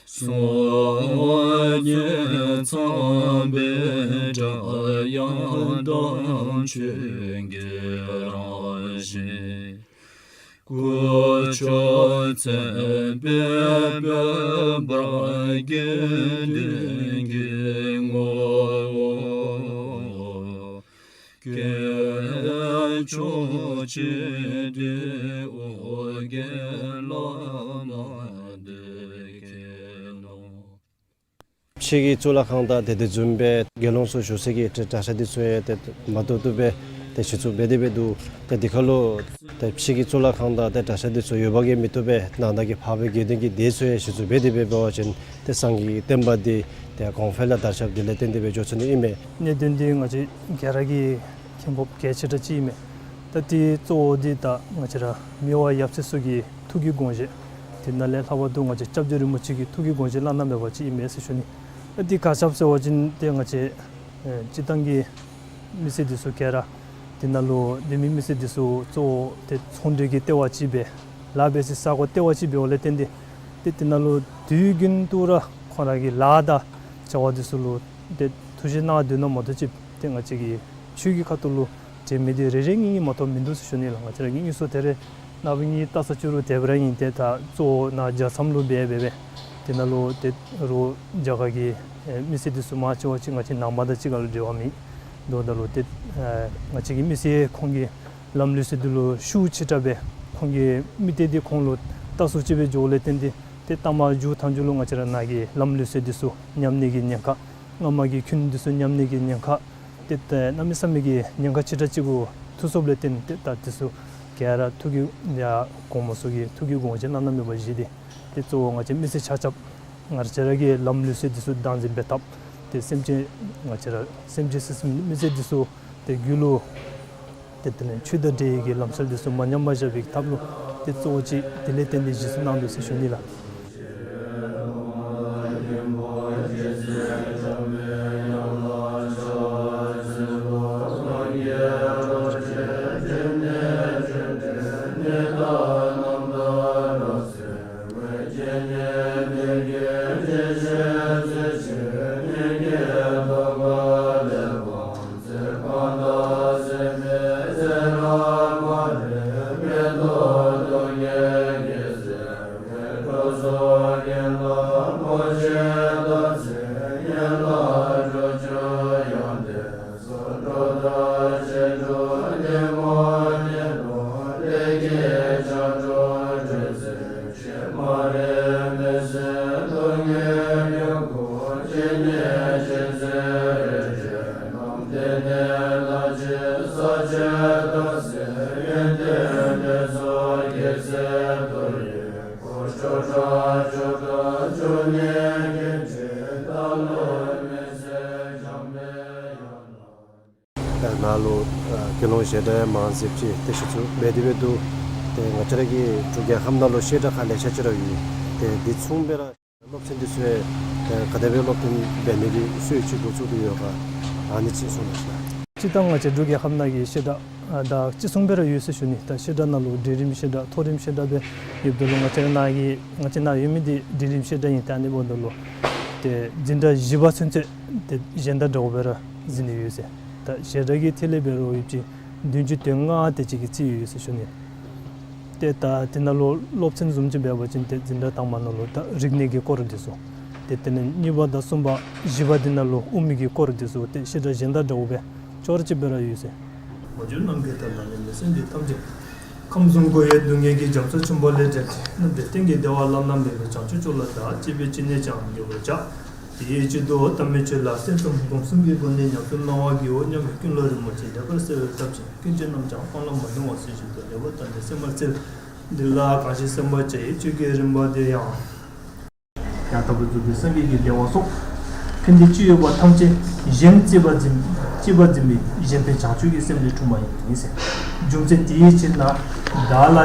སངས་རྒྱས་ཚངས་པའི་སྒྲ་དབྱངས་དང་ཆོས་ཀྱི་རང་བཞིན། སྐུ་མཆོག་མཚན་དཔལ་དཔལ་འབར་དགེ་འདུན་གྱི་ངོ་བོ། དཀོན་མཆོག་ཆེ་འདོད་ཨོ་རྒྱན་བླ་མ་འདི་མཁྱེན་ནོ། ཕྱི་གི་གཙུག་ལག་ཁང་དང་ཏེ་དེ་བཟུམ་སྦེ་དགེ་སློང་ཚུ་བཞུགས་ས་གི་གྲྭ་ས་འདི་ཚུ་ཡང་ཏེ་མ་ཏོག་ཏོ་སྦེ་ཏེ་གཞི་བཙུགས་འབད་དེ་སྦེ་འདུག། ཏེ་འདི་ཁར་ལུ་ཏེ་ཕྱི་གི་གཙུག་ལག་ཁང་དང་ཏེ་གྲྭ་ས་འདི་ཚུ་ཡོདཔ་གིས་མི་བཏུབ་པས། ནང་ན་གི་འཕགས་པའི་དགེ་འདུན་གྱི་སྡེ་ཚུ་ཡང་གཞི་བཙུགས་འབད་དེ་སྦེ་འབད་བ་ཅིན་ཏེ་སངས་རྒྱས་ཀྱི་བསྟན་པ་འདི་ཏེ་གོང་འཕེལ་ལ་དར་ཁྱབ་འདི་ལས་བརྟེན་ཏེ་སྦེ་འགྱོ་ཚུགས་ནི་ཨིན་མས། གནད་དོན་འདི་ང་བཅས་ག་ར་གིས་མཁྱེན་དགོཔ་གལ་ཆེ་དྲགས་ཅིག་ཨིན་མས། ད་འདི་གཙོ་བོ་འདི་ད་ང་བཅས་ར་མི་དབང་ཡབ་སྲས་ཚུ་གི་ཐུགས་ཀྱི་དགོངས་བཞེད། དེ་ནང་ལས་ལྷག་པར་དུ་ང་བཅས་སྐྱབས་རྗེ་རིན་པོ་ཆེ་གི་ཐུགས་ཀྱི་དགོངས་བཞེད་བླ་ན་མེད་པ་ཅིག་ཨིན་མས་ཟེར་ཞུ་ནི། ད་འདི་ག་ཅི་སྦེ་ཟེར་བ་ཅིན་ཏེ་ང་བཅས་ཨེ་སྤྱིར་བཏང་གི་མི་སེར་འདི་ཚུ་ག་ར་དེ་ནང་ལུ་ཏེ་མི་མི་སེར་འདི་ཚུ་གཙོ་བོ་ཏེ་ཚོང་འབྲེལ་གྱི་ལྟེ་བ་ཅིག་སྦེ་ལཱ་འབད་སའི་ས་གོ་ལྟེ་བ་ཅིག་འབདཝ་ལས་བརྟེན་ཏེ་ཏེ་དེ་ནང་ལུ་དུས་རྒྱུན་དུ་ར་ཁོང་ར་གི་ལཱ་དང་བྱ་བ་འདི་ཚུ་ལུ་ཏེ་ཐུགས་བཞེད་གནང་སྡོད་ནི་མ་གཏོགས་ཅིག་ཏེ་ང་བཅས་ཀྱི་ཆོས་ཀྱི་ཁ་ཐུག་ལུ་འབྲེལ་མི་འདི་རེ་རེ་གཉིས་གཉིས་མ་གཏོགས་མིན་འདུག་ཟེར་ཞུ་ནི་ལགས། ང་བཅས་ར་གི་དངོས་སུ་ཏེ་རེ་ནངས་པ་གཉིས་བལྟ་ས་ཅིག་རུང་དེ་སྦེ་ར་ཨིན། ཏེ་ད་གཙོ་བོ་ནཱ་རྒྱལ་མཚམས་ལུ་འབད་འབད་འབད་དེ་ནང་ལུ་ཏེ་རོགས་རྒྱ་གར་གྱི་ཨེ་མི་སེར་འདི་ཚུ་མང་ཆེ་བ་ཅིག་ང་བཅས་ནང་པ་དང་གཅིག་ཁར་ལུ་འབྲེལ་བ་མེད། དོ་ད་ལུ་ཏེ་ཨེ་ང་བཅས་ཀྱི་མི་སེར་ཁོང་གིས་ལམ་ལུགས་སྲོལ་འདི་ལུ་ཤུགས་ཆེ་དྲགས་སྦེ་ཁོང་གི་མི་སྡེ་འདི་ཁོང་ལུ་ལྟ་སུ་ཅིག་སྦེ་འགྱོཝ་ལས་བརྟེན་ཏེ་ཏེ་ལྟ་མ་འགྱོ་ཐངས་ཅིག་ལུ་ང་བཅས་ར་ནཱ་གི་ལམ་ལུགས་སྲོལ་འདི་ཚུ་ཉམས་ནི་གི་ཉེན་ཁ། སྔ་མ་གི་ཁྱོན་འདི་ཚུ་ཉམས་ནི་གི་ཉེན་ཁ། ཏེ་ད་གནམ་མེད་ས་མེད་ཀྱི་ཉེན་ཁ་ཆེ་དྲགས་ཅིག་གུ་ཐུག་སོངམ་ལས་བརྟེན་ཏེ་ད་འདི་ཚུ་ག་ར་ཐུགས་ཀྱི་ཡ་གོང་མ་ཚུ་གིས་ཐུགས་ཀྱི་དགོངས་བཞེད་བླ་ན་མེད་པ་བཞེས་ཏེ་ཏེ་གཙོ་བོ་ང་བཅས་མི་སེར་ཆ་ཁྱབ་ང་བཅས་ར་གི་ལམ་ལུགས་སྲོལ་འདི་ཚུ་བདག་འཛིན་འབད་ཐབས། ཏེ་སེམས་ཅན་ང་བཅས་ར་སེམས་ཅན་སེམས་མི་སེར་འདི་ཚུ་ཏེ་རྒྱུད་ལུ་ དེ་ལས་ཆོས་དང་འབྲེལ་བའི་གི་ལམ་སྲོལ་འདི་ཚུ་མ་ཉམས་པར་བཞག་པའི་ཐབས་ལུ་ཏེ་གཙོ་བོ་ཅིག་དེ་ལས་བརྟེན་ཏེ་གཞི་བཙུགས་གནང་དོ་ཟེར་ཞུ་ནི་ལགས། ད་ནཱ་ལུ་ཨ་དགེ་སློང་བཤད་གྲྭ་ཡང་མང་སུ་ཅིག་ཏེ་གཞི་བཙུགས་འབད་དེ་འབད་དོ། ཏེ་ང་བཅས་ར་གི་འབྲུག་རྒྱལ་ཁབ་ནང་ལུ་བཤད་གྲྭ་ཁག་ལེ་ཤ་ཅིག་ར་ཡོད། ཏེ་འདི་མཚུངས་སྦེ་ར་སློབ་ཚན་འདི་ཚུ་ཡང་ཏེ་ག་དེ་སྦེ་སློབ་སྟོན་འབད་ནི་གི་སྲོལ་ཅིག་འགོ་བཙུགས་ཏེ་ཡོད་ག། ཨ་ནི་ཅིག་གསུང་གནང་ཤིག་ལགས། སྤྱིར་བཏང་ང་བཅས་འབྲུག་རྒྱལ་ཁབ་ནང་གི་བཤད་གྲྭ་ཨ་ད་ཅི་གསུངས་སྦེ་ར་ཡོད་ཟེར་ཞུ་ནི། ད་བཤད་གྲྭ་ནང་ལུ་འབྲིང་རིམ་བཤད་གྲྭ་མཐོ་རིམ་བཤད་གྲྭ་སྦེ་ཡོདཔ་ད་ལུ་ང་བཅས་ར་ནཱ་གི་ང་བཅས་ནཱ་ཡོད་མི་འདི་འབྲིང་རིམ་བཤད་གྲྭ་ཨིན། ད་ཨ་ནི་འབདཝ་ད་ལུ་ཏེ་འཛིན་གྲྭ་བཞི་པ་ཚུན་ཚོད་ཏེ་གཞན་དང་འདྲཝ་སྦེ་ར་འཛིན་ནི་ཡོད་ཟེར། ད་བཤད་གྲྭ་གི་ཐད་ལས་འབད་རུང་ཡོདཔ་ཅིག་བདུན་ཅུ་དོན་ལྔ་དེ་ཅིག་གི་རྩིས་ཡོད་ཟེར་ཞུ་ནི། ཏེ་ད་དེ་ནང་ལུ་སློབ་ཚན་བཟུམ་ཅིག་འབད་བ་ཅིན་ཏེ་འཛིན་གྲྭ་དང་པ་ནང་ལུ་ད་རིག་གནས་ཀྱི་སྐོར་འདི་ཚུ། ཏེ་དེ་ལས་གཉིས་པ་དང་གསུམ་པ་བཞི་པ་འདི་ནང་ལུ་དབུ་མའི་གི་སྐོར་འདི་ཚུ་ཏེ་བཤད་གྲྭ་གཞན་དང་འདྲཝ་སྦེ་ཅོག་ར་གཅིག་སྦེ་ར་ཡོད་ཟེར། མ་གྱུར་ནམ་མཁའི་མཐའ་ན་གནས་པའི་སེམས་ཅན་ཐམས་ཅད། ཁམས་གསུམ་འཁོར་བའི་སྡུག་བསྔལ་གྱི་རྒྱ་མཚོ་ཆེན་པོ་ལས་བསྒྲལ་ཏེ། རྣམ་གྲོལ་གཏན་གྱི་བདེ་བ་བླ་ན་མེད་པའི་བྱང་ཆུབ་མཆོག་ལ་བདག་གཅིག་པུས་ཅི་ནས་ཀྱང་འགོད་པར་བྱ། དེའི་ཕྱིར་དུ་ལྟ་མི་ཆོས་ལ་སེམས་ཙམ་སྒོམ་གསུམ་གྱི་སྒོ་ནས་ཉམས་སུ་བླང་བར་བགྱིའོ་སྙམ་པའི་ཀུན་སློང་རིན་པོ་ཆེ་ལེགས་པར་གསལ་བའི་སྟོབས་ཀྱིས་ཀུན་གཞི་རྣམས་ཀྱང་སྤང་བླང་མ་ལྡང་བ་སུ་ཞིག་ཏུ་ལེགས་པར་བརྟགས་ནས་སེམས་པར་འཚལ། འདི་ལ་གང་ཞིག་སེམས་པར་བྱ་ཡི་ཆོས་ཀྱི་རིམ་པ་དེ་ཡང་། ཡང་དག་པར་རྫོགས་པའི་སངས་རྒྱས་ཀྱི་བདེ་བ་སོགས། ཕན་བདེ་ཅི་ཡོད་པ་ཐམས་ཅད་གཞན་གཅེས་པར་འཛིན་གཅེས་པར་འཛིན་པའི་གཞན་ཕན་བྱང་ཆུབ་ཀྱི་སེམས་ལས་འཁྲུངས་པ་ཡིན་ཟེར། རྒྱུ་མཚན་དེའི་ཕྱིར་ན་བདག་ལ་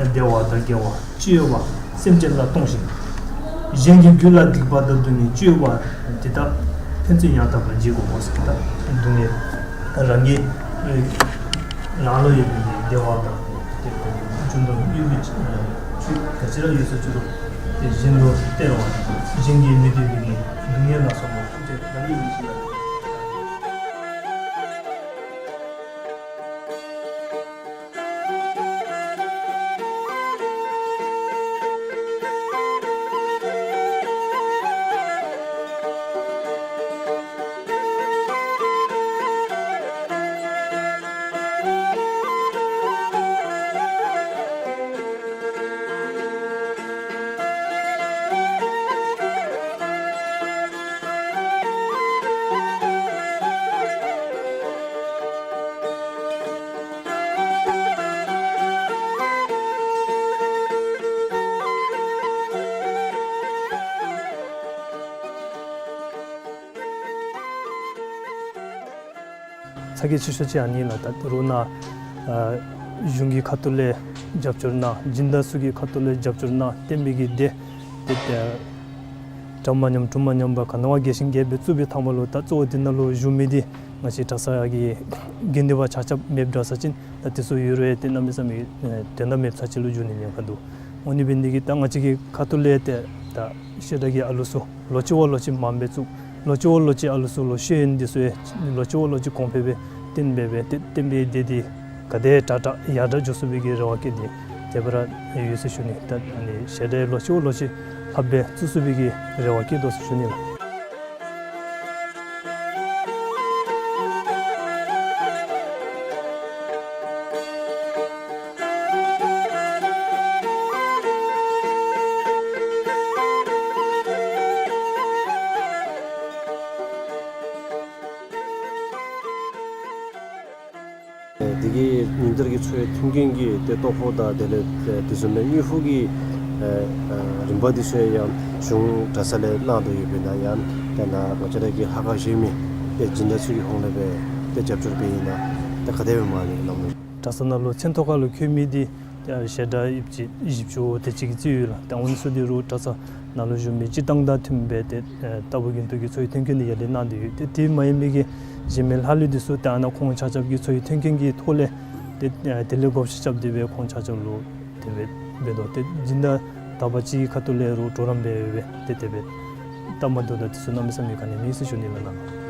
བདེ་བ་དང་དགེ་བ་ཅི་ཡོད་པ་སེམས་ཅན་ལ་གཏོང་ཞིང་། གཞན་གྱི་རྒྱུད་ལ་སྡིག་པ་དང་སྡུག་བསྔལ་ཅི་ཡོད་པ་དེ་དག་ཕན་ཚུན་ཡང་དག་པར་བརྗེ་དགོ་པ་ཟེར། ད་སྡུག་བསྔལ་རང་གི་རང་ལུ་ཡོད་པའི་བདེ་བ་དང་དེ་རྒྱུ་དང་དབུལ་བའི་ཆོས་ག་ཅི་ར་ཡོད་ས་ཅི་རུང་དེ་གཞན་ལུ་སྟེར་བ་གཞན་གྱིས་མི་བདེ་བའི་སྡུག་བསྔལ་ལ་སོགས་པ་ཐམས་ཅད་རང་གི་ཡིད་བཞིན་ལ། ཚ་གྱང་ཆེ་ཤོས་ཅིག་ཨ་ནི་ལགས། ད་རུང་ནཱ་ཨ་གཞུང་གི་ཁ་ཐུག་ལས་རྒྱབ་སྐྱོར་གནང་། སྦྱིན་བདག་ཚུ་གི་ཁ་ཐུག་ལས་རྒྱབ་སྐྱོར་གནང་། བསྟན་པའི་གི་སྡེ་དེ་ཏེ་གྲངས་མ་ཉམས་གྲངས་མ་ཉམས་པར་ག་ནི་བ་རྒྱས་ཤིང་རྒྱས་པར་བཙུགས་པའི་ཐ་མ་ལུ་ད་གཙོ་བོ་དེ་ནང་ལུ་བཞུགས་མི་འདི་ང་བཅས་གྲྭ་ཚང་གི་དགེ་འདུན་པ་ཆ་ཁྱབ་མེདཔ་འདྲ་ས་ཅིན་ད་དེ་ཚུ་ཡོད་རུང་ཏེ་གནམ་མེད་ས་མེད་དོན་དག་མེདཔ་ས་ཅིག་ལུ་འགྱུར་ནི་ཉེན་ཁ་འདུག། འོ་ནི་འབད་ནི་དེ་གིས་ད་ང་བཅས་ཀྱི་ཁ་ཐུག་ལས་ཏེ་ད་བཤད་གྲྭ་གི་ཨ་ལུ་ཚུ་ལོ་གཅིག་བ་ལོ་གཅིག་མངམ་སྦེ་བཙུགས། ལོ་གཅིག་བ་ལོ་གཅིག་ཨ་ལུ་ཚུ་ལུ་ཤེས་ཡོན་འདི་ཚུ་ཡང་ལོ་གཅིག་བ་ལོ་གཅིག་གོང་འཕེལ་སྦེ་བཏོན་འབད་སྦེ་ཏེ་བསྟན་པའི་སྡེ་འདི་ག་དེ་དྲག་དྲག་ཡར་དྲག་འགྱོ་ཚུགས་པའི་གི་རེ་བ་བསྐྱེད་དེ་དེ་སྦེ་ར་ཡོད་ཟེར་ཞུ་ནི། ད་ཨ་ནི་བཤད་གྲྭ་ལོ་གཅིག་བ་ལོ་གཅིག་ལྷགཔ་སྦེ་བཙུགས་ཚུགས་པའི་གི་རེ་བ་བསྐྱེད་དོ་ཟེར་ཞུ་ནི་ལགས། འདི་གི་ཉིན་བསྟར་གྱི་འཚོ་བའི་མཐུན་རྐྱེན་གྱི་ཏེ་ལྟོ་ཕོགས་དང་དེ་ལས་ཏེ་དེ་བཟུམ་མའི་དངུལ་ཕོགས་ཀྱི་ཨེ་ཨེ་རིམ་པ་འདི་ཚུ་ཡང་གཞུང་གྲྭ་ཚང་ལས་གནང་དོ་ཡོདཔ་ཨིན་ན་ཡང་ཏེ་ནཱ་ང་བཅས་ར་གི་ལྷ་ཁང་བཞེངས་མི་ཏེ་སྦྱིན་བདག་ཚུ་གི་ཧོངས་ལས་སྦེ་ཏེ་རྒྱབ་སྐྱོར་འབད་ཨིན་ན་ཏེ་ག་དེ་སྦེ་མ་ལས་གནང་མི། གྲྭ་ས་ནང་ལུ་མཚན་ཐོ་ཁ་ལུ་འཁོད་མི་འདི་ཏེ་ཞལ་གྲངས་བཞི་བཅུ་བཞི་བཅུ་དེ་ཅིག་གི་རྩིས་ཡོད་ལགས། ཏེ་ཨ་ནི་ཚུ་འདི་རུང་གྲྭ་ས་ནང་ལུ་བཞུགས་མི་སྤྱིར་བཏང་དང་མཐུནམ་སྦེ་ཏེ་ཨེ་ལྟ་བུ་དགེ་འདུན་གྱི་འཚོ་བའི་མཐུན་རྐྱེན་འདི་ཡར་ལས་གནང་སྟེ་ཡོད། ཏེ་དེ་མ་ཡིན་མི་གི་གཞན་མི་ལྷག་ལུས་འདི་ཚུ་ཏེ་ཨ་ནཱ་ཁོང་ཆ་ཁྱབ་ཀྱི་འཚོ་བའི་མཐུན་རྐྱེན་གྱི་ཐོག་ལས་ཏེ་ཨེ་དེ་ལས་བགོ་བཤའ་རྐྱབ་སྟེ་སྦེ་ཁོང་ཆ་ཁྱབ་ལུ་དེ་སྦེ་འབད་དོ། ཏེ་སྦྱིན་བདག་དག་པ་ཅིག་གི་ཁ་ཐུག་ལས་རུང་གྲོགས་རམ་འབད་སྦེ་ཏེ་དེ་སྦེ་སྟབས་མ་བདེཝ་དང་དེ་ཚུ་གནམ་མེད་ས་མེད་ག་ནི་མེད་ཟེར་ཞུ་ནི་ལགས་ན།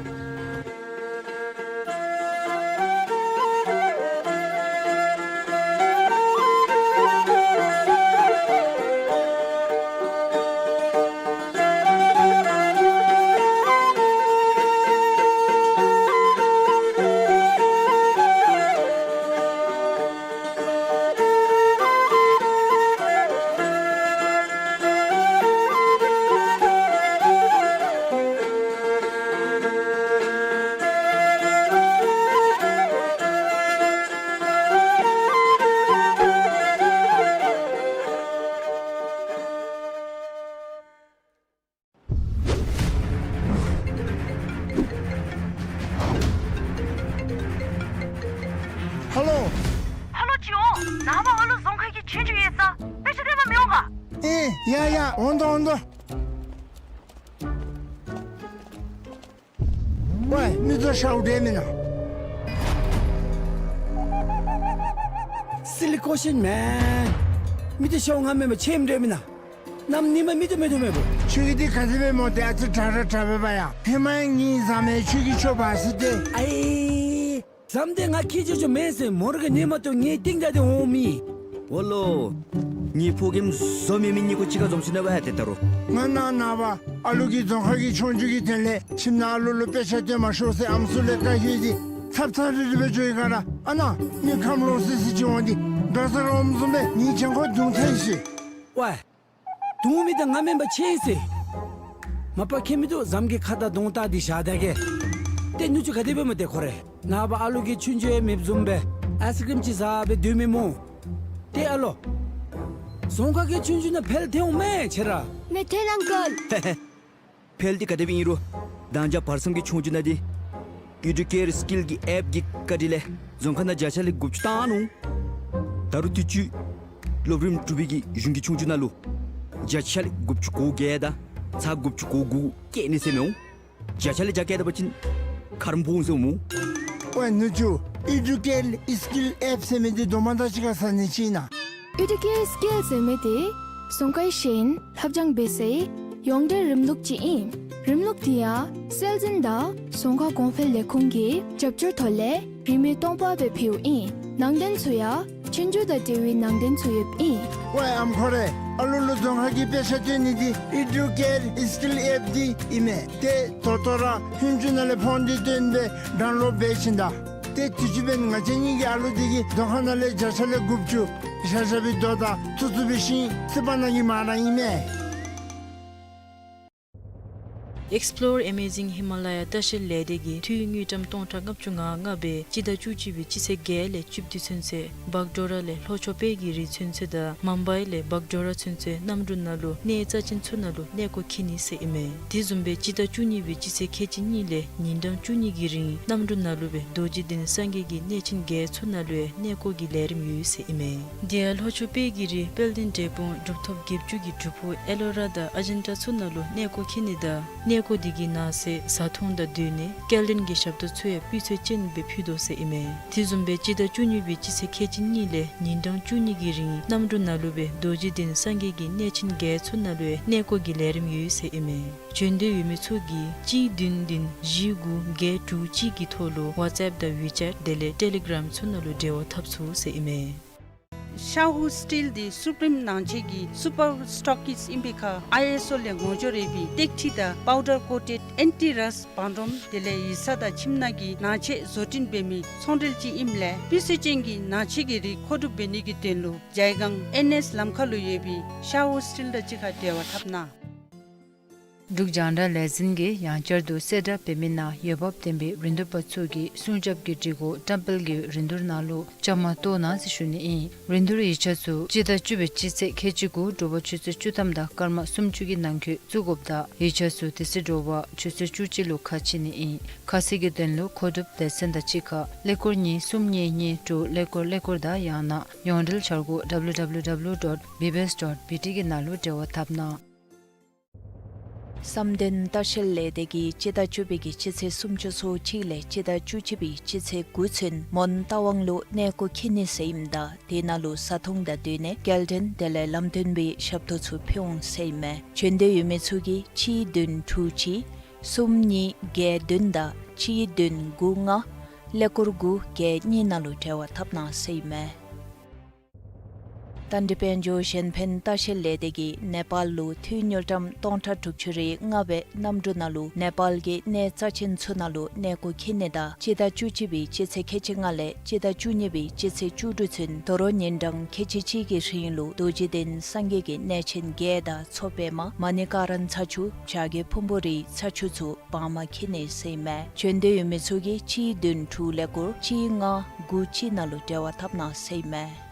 ཧེ་ལོ། ཧེ་ལོ་ཅིག་འོང་། ནངས་པ་ཨ་ལུ་རྫོང་ཁ་གི་ཆོས་རྒྱུགས་ཡོད་ས། དཔེ་ཆ་སྟོན་པར་མི་འོང་ག། ཨེ་ཡ་ཡ་འོང་དོ་འོང་དོ། ཝའི་མི་ཚུ་ཤཝ་འདྲ་མེན་ན། Silly question man. མི་ཚུ་ཤཝ་ང་མེན་པར་ཁྱོད་འདྲ་མེན་ན། གནམ་ཉིནམ་མི་ཚུ་མེད་དོ་མེད་པོ། ཁྱོད་ཀྱིས་འདི་ག་དེ་སྦེ་སྨོ། ཏེ་ཨ་ཙི་དྲག་ར་དྲག་པས་པ་ཡ། ཧེ་མ་ངེའི་བཟའ་མི་ཁྱོད་ཀྱིས་འཕྱོག་འབག་ཟེར་ཏེ། ཨའི་བཟའ་མི་འདི་ང་ཁྱེད་ཅོག་ཅོག་མེན་ཟེར། མོ་ར་གིས་ཉན་མ་བཏུབ་ངེའི་རྟིང་བདའ་སྟེ་འོང་མི། འོ་ལོ། ངེའི་ཕོ་རྒནམ་བཟོ་མེད་མི་གཉིས་ཀོ་གཅིག་ཁར་འཛོམས་སོ་ནུག་པ་ཏེ་ད་རུང་། ང་ནཱ་ནངས་པ་ཨ་ལུ་གིས་རྫོང་ཁ་གི་ཆོས་རྒྱུགས་ཀྱི་དོན་ལས་ཁྱིམ་ནང་ཨ་ལུ་ལུ་དཔེ་ཆ་སྟོན་མ་ཤོག་ཟེར་ཨམ་སྲུ་ལས་བཀའ་ཤོག་སྟེ་ཚབ་ཚབ་རིལ་རི་སྦེ་འགྱོ་ཡི་ག་ར། ཨ་ནཱ་མི་ཁམས་ལོག་སི་སི་ཅིག་འོང་སྟེ་འགྲོ་ས་རོགས་འཛོམས་སྦེ་ངེའི་གྱང་ཁར་རྡུང་ཐལ་ཤི། ཝའི། རྡུང་མི་འདི་ང་མེན་པར་ཁྱོད་ཨིན་ཟེར། མ་པ་ཁྱོད་མི་བཏུབ། བཟའ་མི་གི་ཁ་དར་གདོང་བལྟ་སྟེ་བཞག་ད་གེ། ཏེ་ནུ་གཅུང་ག་དེ་སྦེ་སྨོ་ཏེ་ཁོ་རེ། ནངས་པ་ཨ་ལུ་གི་ཆོས་རྒྱུགས་ཡང་མེདཔ་བཟུམ་སྦེ་ཨའི་སི་ཀྲིམ་ཅིག་བཟའ་སྦེ་སྡོད་མི་སྨོ། ཏེ་ཨ་ལོ། རྫོང་ཁ་གི་ཆོས་རྒྱུགས་ནང་འཕེལ་ཐལ་འོང་མས་ཁྱོད་ར། མེད་ཐལ་ཨང་ཀལ། འཕེལ་འདི་ག་དེ་སྦེ་ཨིན་རུང་ད་ང་བཅས་བར་མཚམས་ཀྱི་ཆོས་རྒྱུགས་ནང་འདི་ཨི་ཌུ་ཀེར་སི་ཀིལ་གྱི་ཨེཔ་གི་བཀའ་དྲིན་ལས་རྫོང་ཁ་ནང་བརྒྱ་ཆ་ལས་དགུ་བཅུ་བཏང་ནུག། ད་རུང་དུས་ཅི་སློབ་རིམ་དྲུག་པའི་གི་གཞུང་གི་ཆོས་རྒྱུགས་ནང་ལུ་བརྒྱ་ཆ་ལས་དགུ་བཅུ་གོ་བརྒྱད་དང་ཚག་དགུ་བཅུ་གོ་དགུ་བཀལ་ནི་ཟེར་མི་འོང་། བརྒྱ་ཆ་ལས་བརྒྱ་བཀལ་ད་པ་ཅིན་ཁ་རམ་སྦོམ་འོང་ཟེར་འོང་སྨོ། ཝའི་ནུ་གཅུང་ཨི་ཌུ་ཀེར་སི་ཀིལ་ཨེཔ་ཟེར་མི་འདི་དོ་མ་དང་གཅིག་ཁར་ཟ་ནི་ཅིག་ཨིན་ན། ཨི་ཌུ་ཀེར་སི་ཀིལ་ཟེར་མི་འདི་རྫོང་ཁའི་ཤེས་ཡོན་ལྷབ་སྦྱང་འབད་སའི་ཡོངས་འབྲེལ་རིམ་ལུགས་ཅིག་ཨིན། རིམ་ལུགས་འདི་ཡང་སྲོལ་འཛིན་དང་རྫོང་ཁ་གོང་འཕེལ་ལས་ཁུངས་ཀྱི་རྒྱབ་སྐྱོར་ཐོག་ལས་རིན་མེད་སྟོང་པ་སྦེ་ཕུལཝ་ཨིན། ནང་དོན་ཚུ་ཡང་ཆོས་རྒྱུགས་དང་འབྲེལ་བའི་ནང་དོན་ཚུ་ཡོདཔ་ཨིན། ཝའི་ཨམ་ཁོ་རེ། ཨ་ལུ་ལུ་རྫོང་ཁ་གི་དཔེ་ཆ་སྟོན་ནི་འདི་ཨི་ཌུ་ཀེར་སི་ཀིལ་ཨེཔ་འདི་ཨིན་མས། ཏེ་ད་ལྟོ་ར་ཧུན་ཅུ་ནང་ལས་ཕོན་འདི་བཏོན་སྦེ་ཌའུན་ལོཌ་འབད་བྱིན་ད། ཏེ་དུས་ཅི་འབདན་ང་བཅས་གཉིས་ཀྱི་ཨ་ལུ་འདི་གིས་རྫོང་ཁ་ནང་ལས་བརྒྱ་ཆ་ལས་དགུ་བཅུ་བཞག་བཞག་པའི་དོ་དང་ཚུ་ཚུ་འབད་ཞིནམ་སི་པ་ནང་གི་མ་ར་ཨིན་མས། Explore Amazing Himalaya ལྟ་བཤལ་ལས་སྡེ་གིས་འཐུས་དངུལ་ཀྲམ་སྟོང་ཕྲག་ལྔ་བཅུ་ང་ལྔ་སྦེ་སྤྱི་ཟླ་བཅུ་གཅིག་པའི་སྤྱི་ཚེས་བརྒྱད་ལས་བཅུ་བདུན་ཚུན་ཚོད་བག་ཌོ་ར་ལས་ལྷོ་ཕྱོགས་པད་ཀྱི་རི་ཚུན་ཚོད་དང་མུམ་བའི་ལས་བག་ཌོ་ར་ཚུན་ཚོད་གནམ་གྲུ་ནང་ལུ་གནས་རྩ་ཅན་ཚུ་ནང་ལུ་གནས་སྐོར་འཁྱིད་ནི་ཟེར་ཨིན་མས། དེ་བཟུམ་སྦེ་སྤྱི་ཟླ་བཅུ་གཉིས་པའི་སྤྱི་ཚེས་ཁལ་གཅིག་གཉིས་ལས་ཉིན་གྲངས་བཅུ་གཉིས་ཀྱི་རིང་གནམ་གྲུ་ནང་ལུ་སྦེ་རྡོ་རྗེ་གདན་སངས་རྒྱས་ཀྱི་གནས་ཆེན་བརྒྱད་ཚུ་ནང་ལུ་ཡང་གནས་སྐོར་གྱི་ལས་རིམ་ཡོད་ཟེར་ཨིན་མས། དེ་ཡང་ལྷོ་ཕྱོགས་པད་ཀྱི་རི་དཔལ་ལྡན་འབྲས་སྤུངས་གྲུབ་ཐོབ་བརྒྱད་ཅུ་གི་སྒྲུབ་ཕུག་ཨེ་ལོ་ར་དང་ཨ་ཇན་ཊ་ཚུ་ནང་ལུ་གནས་སྐོར་འཁྱིད་ནི་དང་གནས་སྐོར་དེ་གི་ནང་གསེས་བཟའ་འཐུང་དང་སྡོད་གནས་སྐྱེལ་འདྲེན་གྱི་ཞབས་ཏོག་ཚུ་ཡང་སྤུས་ཚད་ཅན་སྦེ་ཕུལ་དོ་ཟེར་ཨིན་མས། དེ་བཟུམ་སྦེ་སྤྱི་ཟླ་བཅུ་གཉིས་པའི་སྤྱི་ཚེས་ཁལ་གཅིག་གཉིས་ལས་ཉིན་གྲངས་བཅུ་གཉིས་ཀྱི་རིང་གནམ་གྲུ་ནང་ལུ་སྦེ་རྡོ་རྗེ་གདན་སངས་རྒྱས་ཀྱི་གནས་ཆེན་བརྒྱད་ཚུ་ནང་ལུ་ཡང་གནས་སྐོར་གྱི་ལས་རིམ་ཡོད་ཟེར་ཨིན་མས། འབྱོན་འདོད་ཡོད་མི་ཚུ་གིས་གཅིག་བདུན་བདུན་བཞི་དགུ་བརྒྱད་དྲུག་གཅིག་གི་ཐོག་ལུ་ཝཊས་ཨེཔ་དང་ཝི་ཅེཊ་དེ་ལས་ཊེ་ལི་གརམ་ཚུ་ནང་ལུ་འབྲེལ་བ་འཐབ་ཚུགས་ཟེར་ཨིན་མས། ཤ་ཧུ་སི་ཊིལ་འདི་སུ་པྲིམ་ནང་ཆས་ཀྱི་སུ་པར་སི་ཊོ་ཀིསཊ་ཨིན་པའི་ཁར་ཨའི་ཨེསི་ཨོ་ལས་ངོ་སྦྱོར་ཡོད་པའི་ཏེག་ཁྲི་དང་པའུ་ཌར་ཀོ་ཊེཌ་ཨེན་ཊི་རསཊ་བང་སྒྲོམ་དེ་ལས་ཡིག་ཚང་དང་ཁྱིམ་ནང་གི་ནང་ཆས་བཟོ་སྐྲུན་འབད་མི་ཚོང་འབྲེལ་ཅིག་ཨིནམ་ལས་སྤུས་ཚད་ཅན་གྱི་ནང་ཆས་ཀྱི་རིགས་མཁོ་སྒྲུབ་འབད་ནི་གི་དོན་ལུ་ཇའི་སྒང་ཨེན་ཨེསི་ལམ་ཁ་ལུ་ཡོད་པའི་ཤ་ཧུ་སི་ཊིལ་དང་གཅིག་ཁར་འབྲེལ་བ་འཐབ་གནང་། འབྲུག་རྒྱང་བསྒྲགས་ལས་འཛིན་གྱིས་ཡང་བསྐྱར་དུ་གསལ་བསྒྲགས་འབད་མི་ནང་འོས་འབབ་ལྡན་པའི་རིན་བསྡུར་པ་ཚུ་གིས་སྲུང་སྐྱོབ་ཀྱི་སྒྲིག་གོ་བཀྲམ་སྤེལ་གྱི་རིན་བསྡུར་ནང་ལུ་བཅའ་མར་གཏོགས་གནང་ཟེར་ཞུ་ནི་ཨིན། རིན་བསྡུར་ཡིག་ཆ་ཚུ་སྤྱི་ཟླ་བཅུ་པའི་སྤྱི་ཚེས་ཁལ་གཅིག་དགུ་དྲོ་པ་ཆུ་ཚོད་བཅུ་ཐམ་དང་སྐར་མ་སུམ་ཅུ་གི་ནང་འཁོད་བཙུགས་དགོཔ་དང་ཡིག་ཆ་ཚུ་དེ་ཚེ་དྲོ་པ་ཆུ་ཚོད་བཅུ་གཅིག་ལུ་ཁ་ཕྱེ་ནི་ཨིན། ཁ་གསལ་གྱི་དོན་ལུ་མཁོ་སྒྲུབ་སྡེ་ཚན་དང་གཅིག་ཁར་ཀླད་ཀོར་གཉིས་གསུམ་གཉིས་གཉིས་དྲུག་ཀླད་ཀོར་ཀླད་ཀོར་དང་ཡང་ན་ཡོངས་འབྲེལ་འཆར་སྒོ་W W W dot B B S dot B T གི་ནང་ལུ་འབྲེལ་བ་འཐབ་གནང་། བསམ་གཏན་ལྟ་བཤལ་ལས་སྡེ་གིས་སྤྱི་ཟླ་བཅུ་པའི་གི་སྤྱི་ཚེས་སུམ་ཅུ་སོ་གཅིག་ལས་སྤྱི་ཟླ་བཅུ་གཅིག་པའི་སྤྱི་ཚེས་དགུ་ཚུན་མོན་རྟ་དབང་ལུ་གནས་སྐོར་འཁྱིད་ནི་ཟེར་ཨིནམ་ད་དེ་ནང་ལུ་བཟའ་འཐུང་དང་སྡོད་གནས་སྐྱེལ་འདྲེན་དེ་ལས་ལམ་སྟོན་པའི་ཞབས་ཏོག་ཚུ་ཕུལ་འོང་ཟེར་ཨིན་མས། བྱོན་འདོད་ཡོད་མི་ཚུ་གིས་གཅིག་བདུན་དྲུག་གཅིག་གསུམ་གཉིས་བརྒྱད་བདུན་དང་གཅིག་བདུན་དགུ་ལྔ་ཀླད་ཀོར་དགུ་བརྒྱད་གཉིས་ནང་ལུ་འབྲེལ་བ་འཐབ་གནང་ཟེར་ཨིན་མས། ད་འདི་དཔལ་འབྱོར་གཞན་ཕན་ལྟ་བཤལ་ལས་སྡེ་གིས་ནེ་པཱལ་ལུ་འཐུས་དངུལ་ཀྲམ་སྟོང་ཕྲག་དྲུག་ཅུ་རེ་ལྔ་སྦེ་གནམ་གྲུ་ནང་ལུ་ནེ་པཱལ་གྱི་གནས་རྩ་ཆེན་ཚུ་ནང་ལུ་གནས་སྐོར་འཁྱིད་ནི་དང་སྤྱི་ཟླ་བཅུ་གཅིག་པའི་སྤྱི་ཚེས་ཁལ་གཅིག་ལྔ་ལས་སྤྱི་ཟླ་བཅུ་གཉིས་པའི་སྤྱི་ཚེས་བཅུ་དྲུག་ཚུན་དོ་རུང་ཉིན་གྲངས་ཁལ་གཅིག་གཅིག་གི་རིང་ལུ་རྡོ་རྗེ་གདན་སངས་རྒྱས་ཀྱི་གནས་ཆེན་བརྒྱད་དང་མཚོ་པདྨ་མ་ཎི་ཀ་ར་ཚ་ཆུ་བྱ་རྒོད་ཕུང་པོ་རིའི་ཚ་ཆུ་ཚུ་བར་མ་འཁྱིད་ནི་ཟེར་ཨིན་མས། བྱོན་འདོད་ཡོད་མི་ཚུ་གིས་གཅིག་བདུན་དྲུག་ཀླད་ཀོར་གཅིག་ལྔ་དགུ་གཅིག་ནང་ལུ་འབྲེལ་བ་འཐབ་གནང་ཟེར་ཨིན་མས།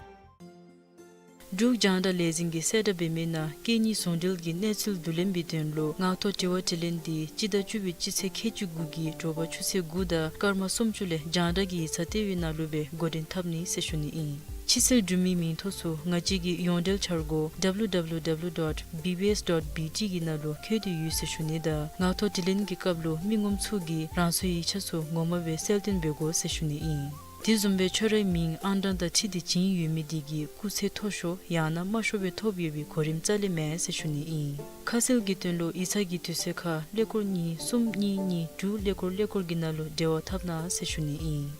འབྲུག་རྒྱང་བསྒྲགས་ལས་འཛིན་གྱིས་གསལ་བསྒྲགས་འབད་མི་ནང་སྐད་གཉིས་ཟུང་འབྲེལ་གྱི་གནས་ཚུལ་བསྡུ་ལེན་པའི་དོན་ལུ་ངག་ཐོག་དྲི་བ་དྲིས་ལན་འདི་སྤྱི་ཟླ་བཅུ་པའི་སྤྱི་ཚེས་ཁལ་གཅིག་དགུ་གི་དྲོ་པ་ཆུ་ཚོད་དགུ་དང་སྐར་མ་སུམ་ཅུ་ལས་རྒྱང་བསྒྲགས་ཀྱི་ཡིག་ཚང་ལྟེ་བའི་ནང་ལུ་སྦེ་འགོ་འདྲེན་འཐབ་ནི་ཟེར་ཞུ་ནི་ཨིན། ཕྱི་སེལ་གྲུབ་མིའི་མིང་ཐོ་ཚུ་ང་བཅས་ཀྱི་ཡོངས་འབྲེལ་འཆར་སྒོ་W W W dot B B S dot B T གི་ནང་ལུ་བཀོད་དེ་ཡོད་ཟེར་ཞུ་ནི་དང་ངག་ཐོག་དྲིས་ལན་གྱི་སྐབས་ལུ་མི་ངོམ་ཚུ་གིས་རང་སོའི་ཡིག་ཆ་ཚུ་ངོ་མ་སྦེ་གསལ་སྟོན་འབད་དགོ་ཟེར་ཞུ་ནི་ཨིན། དེ་བཟུམ་སྦེ་ཁྱོད་རའི་མིང་ཨང་གྲངས་དང་འཁྲིལ་ཏེ་བྱིན་ཡོད་མི་དེ་གིས་སྐུགས་ཚད་མཐོ་ཤོས་ཡང་ན་དམའ་ཤོས་སྦེ་ཐོབ་ཡོད་པའི་གོ་རིམ་རྩ་ལས་མེད་ཟེར་ཞུ་ནི་ཨིན། ཁ་གསལ་གྱི་དོན་ལུ་ཡིག་ཚང་གི་དུས་ཚོད་ཁར་ཀླད་ཀོར་གཉིས་གསུམ་གཉིས་གཉིས་དྲུག་ཀླད་ཀོར་ཀླད་ཀོར་གྱི་ནང་ལུ་འབྲེལ་བ་འཐབ་གནང་ཟེར་ཞུ་ནི་ཨིན།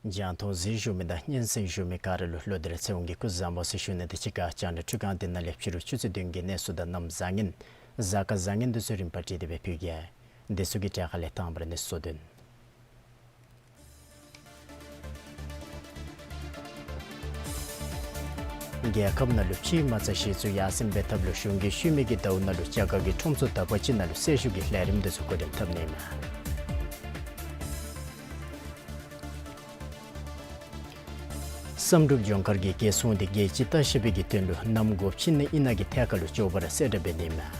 རྒྱང་མཐོང་གཟིགས་བཞུགས་མི་དང་སྙན་གསན་བཞུགས་མི་ག་ར་ལུ་བློ་གཏད་ཚེ་དབང་གི་སྐུ་གཟུགས་བཟང་པོ་ཟེར་ཞུ་ནི་དང་གཅིག་ཁར་རྒྱང་བསྒྲགས་འཕྲུལ་ཁང་འདི་ནང་ལས་ཕྱི་རུ་ཆུ་ཚོད་བདུན་གྱི་གནས་ཚུལ་དང་གནམ་བཟང་ངན་གཟའ་སྐར་བཟང་ངན་འདི་ཚུ་རིམ་པ་བསྒྲིགས་ཏེ་སྦེ་ཕུལ་གེ། འདི་ཚུ་གི་གྲས་ཁ་ལས་དང་པ་ར་གནས་ཚུལ་བསྡུ་ནི། རྒྱལ་ཁབ་ནང་ལུ་ཕྱིའི་མ་རྩ་གཞི་བཙུགས་ཡར་སེང་འབད་ཐབས་ལུ་གཞུང་གིས་ཤུལ་མའི་གི་ཟླཝ་ནང་ལུ་རྒྱ་གར་གྱི་ཁྲོམ་ཚུ་དག་པ་ཅིག་ནང་ལུ་གསལ་ཞུ་གི་ལས་རིམ་འདི་ཚུ་འགོ་འདྲེན་འཐབ་ནི་ཨིན་མས། བསམ་གྲུབ་ལྗོངས་མཁར་གྱིས་རྒྱལ་སྲུང་དེ་རྒྱལ་སྤྱིའི་ལྟ་བཤལ་པའི་གི་དོན་ལུ་གནམ་སྒོ་ཕྱེ་ནི་ཨིན་ན་གི་ཐད་ཁར་ལུ་འབྱོར་བ་ར་གསལ་བསྒྲགས་འབད་ནི་ཨིན་མས།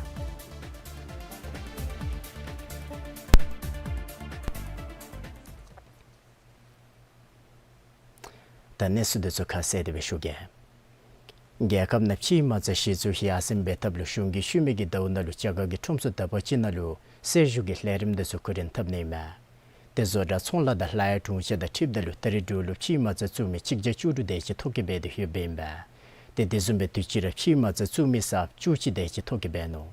ད་གནས་ཚུལ་འདི་ཚུ་ཁ་གསལ་ཏེ་སྦེ་ཞུ་གེ། རྒྱལ་ཁབ་ནང་ཕྱིའི་མ་རྩ་གཞི་བཙུགས་ཡར་སེང་འབད་ཐབས་ལུ་གཞུང་གིས་ཤུལ་མའི་གི་ཟླཝ་ནང་ལུ་རྒྱ་གར་གྱི་ཁྲོམ་ཚུ་དག་པ་ཅིག་ནང་ལུ་གསལ་ཞུ་གི་ལས་རིམ་འདི་ཚུ་འགོ་འདྲེན་འཐབ་ནི་ཨིན་མས། དེ་བཟོ་གྲྭ་ཚོང་ལཱ་དང་ལྷ་ཡི་དྲུང་ཆེན་དང་འཁྲིལཝ་ད་ལུ་ད་རེས་འབྲུག་ལུ་ཕྱིའི་མ་རྩ་བཙུགས་མི་གཅིག་བརྒྱ་བཅུ་དྲུག་དེ་ཅིག་ཐོ་བཀོད་འབད་དེ་ཡོདཔ་ཨིན་པས། ཏེ་དེ་བཟུམ་སྦེ་དུས་ཅི་ར་ཕྱིའི་མ་རྩ་བཙུགས་མི་གསརཔ་བཅུ་གཅིག་དེ་ཅིག་ཐོ་བཀོད་འབད་ནུག།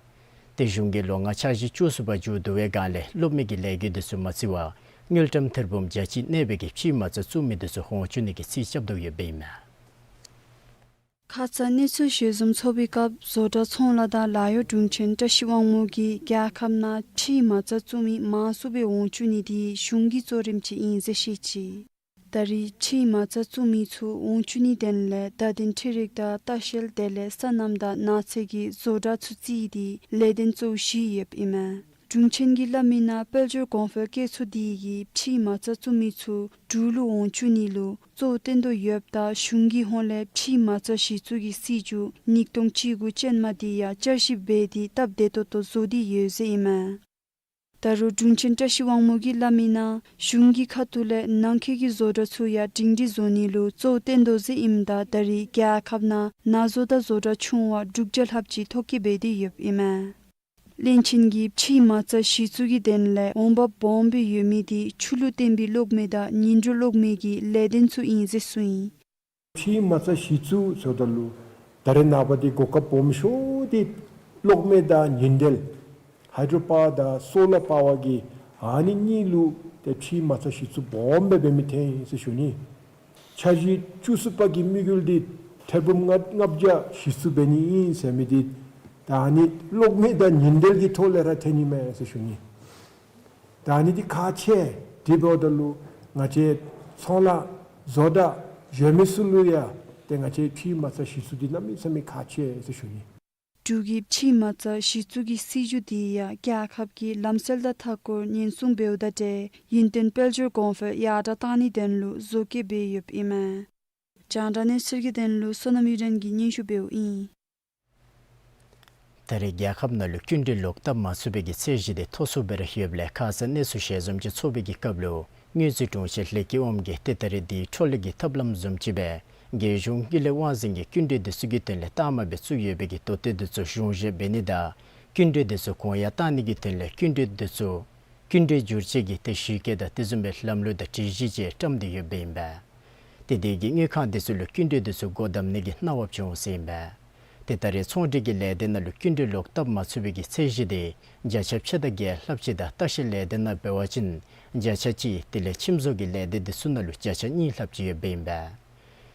ཏེ་གཞུང་གིས་ལོ་ལྔ་འཆར་གཞི་བཅུ་གསུམ་པ་མཇུག་བསྡུ་བའི་སྒང་ལས་སློབ་མའི་གི་ལས་འགུལ་འདི་ཚུ་མ་བརྩི་བར་དངུལ་ཀྲམ་ཐེར་འབུམ་བརྒྱ་གཅིག་གནས་པའི་གི་ཕྱིའི་མ་རྩ་བཙུགས་མི་འདི་ཚུ་འོང་བཅུག་ནི་གི་རྩིས་རྐྱབ་དོ་ཡོདཔ་ཨིན་མས། ཁ་ཙ་གནས་ཚུལ་ཞལ་འཛོམས་ཚོགས་པའི་སྐབས་བཟོ་གྲྭ་ཚོང་ལཱ་དང་ལཱ་གཡོག་དྲུང་ཆེན་བཀྲ་ཤིས་དབང་མོ་གིས་རྒྱལ་ཁབ་ནང་ཁྲལ་མ་རྩ་བཙུགས་མི་མང་སུ་སྦེ་འོང་བཅུག་ནི་དེ་གཞུང་གི་གཙོ་རིམ་ཅིག་ཨིན་ཟེར་བཤད་ཅི། ད་རེས་ཁྲལ་མ་རྩ་བཙུགས་མི་ཚུ་འོང་བཅུག་ནིའི་དོན་ལས་བརྡ་དོན་འཕྲུལ་རིག་དང་ལྟ་བཤལ་དེ་ལས་སོ་ནམ་དང་ནགས་ཚལ་གྱི་བཟོ་གྲྭ་ཚུ་བརྩིས་ཏེ་ལས་དོན་གཙོ་བོ་བཞི་ཡོདཔ་ཨིན་མས། དྲུང་ཆེན་གྱིས་སླབ་མིའི་ནང་དཔལ་འབྱོར་གོང་འཕེལ་བཀོད་ཚོགས་དེ་གིས་ཁྲལ་མ་རྩ་བཙུགས་མི་ཚུ་འབྲུག་ལུ་འོང་བཅུག་ནི་ལུ་གཙོ་བོ་བཏོན་དོ་ཡོདཔ་ད་གཞུང་གི་ཧོངས་ལས་ཁྲལ་མ་རྩ་གཞི་བཙུགས་ཀྱི་སྲིད་བྱུས་ཉིས་སྟོང་བཅུ་དགུ་ཅན་མ་དེ་ཡང་བསྐྱར་ཞིབ་འབད་དེ་སྟབས་བདེ་ཏོག་ཏོ་བཟོ་སྟེ་ཡོད་ཟེར་ཨིན་མས། ད་རུང་དྲུང་ཆེན་བཀྲ་ཤིས་དབང་མོ་གིས་སླབ་མིའི་ནང་གཞུང་གི་ཁ་ཐུག་ལས་ནང་འཁོད་ཀྱི་བཟོ་གྲྭ་ཚུ་ཡང་སྒྲིང་སྒྲིང་བཟོ་ནི་ལུ་གཙོ་བོ་བཏོན་དོ་ཟེར་ཨིནམ་ད་ད་རེས་རྒྱལ་ཁབ་ནང་ནང་བཟོ་དང་བཟོ་གྲྭ་ཆུང་བ་དྲུག་བརྒྱ་ལྷགཔ་ཅིག་ཐོ་བཀོད་འབད་དེ་ཡོདཔ་ཨིན་མས། བློན་ཆེན་གྱིས་ཁྲལ་མ་རྩ་གཞི་བཙུགས་ཀྱི་དོན་ལས་འོང་འབབ་སྦོམ་སྦེ་ཡོད་མི་དེ་ཆུ་ལུ་བརྟེན་པའི་གློག་མེ་དང་ཉིང་འགྲུལ་གློག་མེ་གི་ལས་དོན་ཚུ་ཨིན་ཟེར་གསུངས་ཡི། ཁྲལ་མ་རྩ་གཞི་བཙུགས་ཟེརཝ་ད་ལུ་ད་རེས་ནངས་པ་འདི་གོ་སྐབས་སྦོམ་ཤོས་འདི་གློག་མེ་དང་ཉིང་འགྲུལ་ཧའི་ཌྲོ་པཱར་དང་སོ་ལར་པ་ཝར་གྱི་ཨ་ནི་གཉིས་ལུ་ཏེ་ཁྲལ་མ་རྩ་གཞི་བཙུགས་སྦོམ་སྦེ་འབད་མི་ཐོན་ཡི་ཟེར་ཞུ་ནི། འཆར་གཞི་བཅུ་གསུམ་པ་གི་དམིགས་ཡུལ་འདི་ཐེར་འབུམ་ལྔ་ལྔ་བརྒྱ་གཞི་བཙུགས་འབད་ནི་ཨིན་ཟེར་མི་འདི་ད་ཨ་ནི་གློག་མེ་དང་ཉིང་འགྲུལ་གྱི་ཐོག་ལས་ར་ཐོན་ནི་མས་ཟེར་ཞུ་ནི། ད་ཨ་ནི་འདི་ཁག་ཆེ། དེ་འབདཝ་ད་ལུ་ང་བཅས་ཚོང་ལཱ་བཟོ་གྲྭ་གཞན་མི་ཚུ་ལུ་ཡང་ཏེ་ང་བཅས་ཁྲལ་མ་རྩ་གཞི་བཙུགས་འདི་གནམ་མེད་ས་མེད་ཁག་ཆེ་ཟེར་ཞུ་ནི། འབྲུག་གི་ཁྲལ་མ་རྩ་གཞི་བཙུགས་ཀྱི་སྲིད་བྱུས་དེ་ཡང་རྒྱལ་ཁབ་ཀྱི་ལམ་སྲོལ་དང་མཐའ་འཁོར་ཉེན་སྲུང་འབདཝ་དང་འབྲེལ་ཡུན་བརྟན་དཔལ་འབྱོར་གོང་འཕེལ་ཡར་དྲག་གཏང་ནིའི་དོན་ལུ་བཟོ་བཀོད་འབད་ཡོདཔ་ཨིན་མས། རྒྱང་བསྒྲགས་གནས་ཚུལ་གྱི་དོན་ལུ་བསོད་ནམས་གཡུ་སྒྲོན་གྱིས་སྙན་ཞུ་འབདཝ་ཨིན། ད་རེས་རྒྱལ་ཁབ་ནང་ལུ་སྐྱིན་འགྲུལ་ལོག་བཏབ་མ་ཚུགས་པའི་གི་ཚད་གཞི་དེ་མཐོ་སུ་སྦེ་ར་ཡོདཔ་ལས་ཁ་ཙ་གནས་ཚུལ་ཞལ་འཛོམས་ཅིག་ཚོགས་པའི་གི་སྐབས་ལུ་དངུལ་རྩིས་དྲུང་ཆེན་ལས་ཀྱི་ཨོམ་གྱིས་ཏེ་ད་རེས་དེའི་འཕྲོ་བརླག་གི་ཐབས་ལམ་བཟུམ་ཅིག་སྦེ་རྒྱལ་གཞུང་གི་ལས་དབང་འཛིན་གྱིས་སྐྱིན་འགྲུལ་དེ་ཚུ་གི་དོན་ལས་ལྟག་མ་སྦེ་བཙུགས་ཡོད་པའི་གི་དོ་ཏེ་དེ་ཚུ་གཞུང་བཞེས་འབད་ནི་དང་སྐྱིན་འགྲུལ་དེ་ཚུ་གོང་ཡར་བཏང་ནི་གི་དོན་ལས་སྐྱིན་འགྲུལ་དེ་ཚུ་སྐྱིན་འགྲུལ་བསྒྱུར་བཅོས་ཀྱི་ཏེ་གཞི་བཀོད་དང་དེ་བཟུམ་སྦེ་ལམ་ལུགས་དང་སྒྲིག་གཞི་བཅས་བཀྲམ་སྟེ་ཡོདཔ་ཨིན་པས། ཏེ་དེ་གིས་དངུལ་ཁང་དེ་ཚུ་ལུ་སྐྱིན་འགྲུལ་དེ་ཚུ་སྒོ་བསྡམ་ནི་གི་གནང་བ་བྱུང་ཟེར་ཨིན་པས། ཏེ་ད་རེས་ཚོང་འབྲེལ་གྱི་ལས་སྡེ་ནང་ལུ་སྐྱིན་འགྲུལ་ལོག་བཏབ་མ་ཚུགས་པའི་གི་ཚད་གཞི་དེ་བརྒྱ་ཆ་ཕྱེད་དང་བརྒྱད་ལྷགཔ་ཅིག་དང་ལྟ་བཤལ་ལས་སྡེ་ནང་འབད་བ་ཅིན་བརྒྱ་ཆ་གཅིག་དེ་ལས་ཁྱིམ་བཟོ་གི་ལས་སྡེ་དེ་ཚུ་ནང་ལུ་བརྒྱ་ཆ་གཉིས་ལྷགཔ་ཅིག་ཡོདཔ་ཨིན་པས།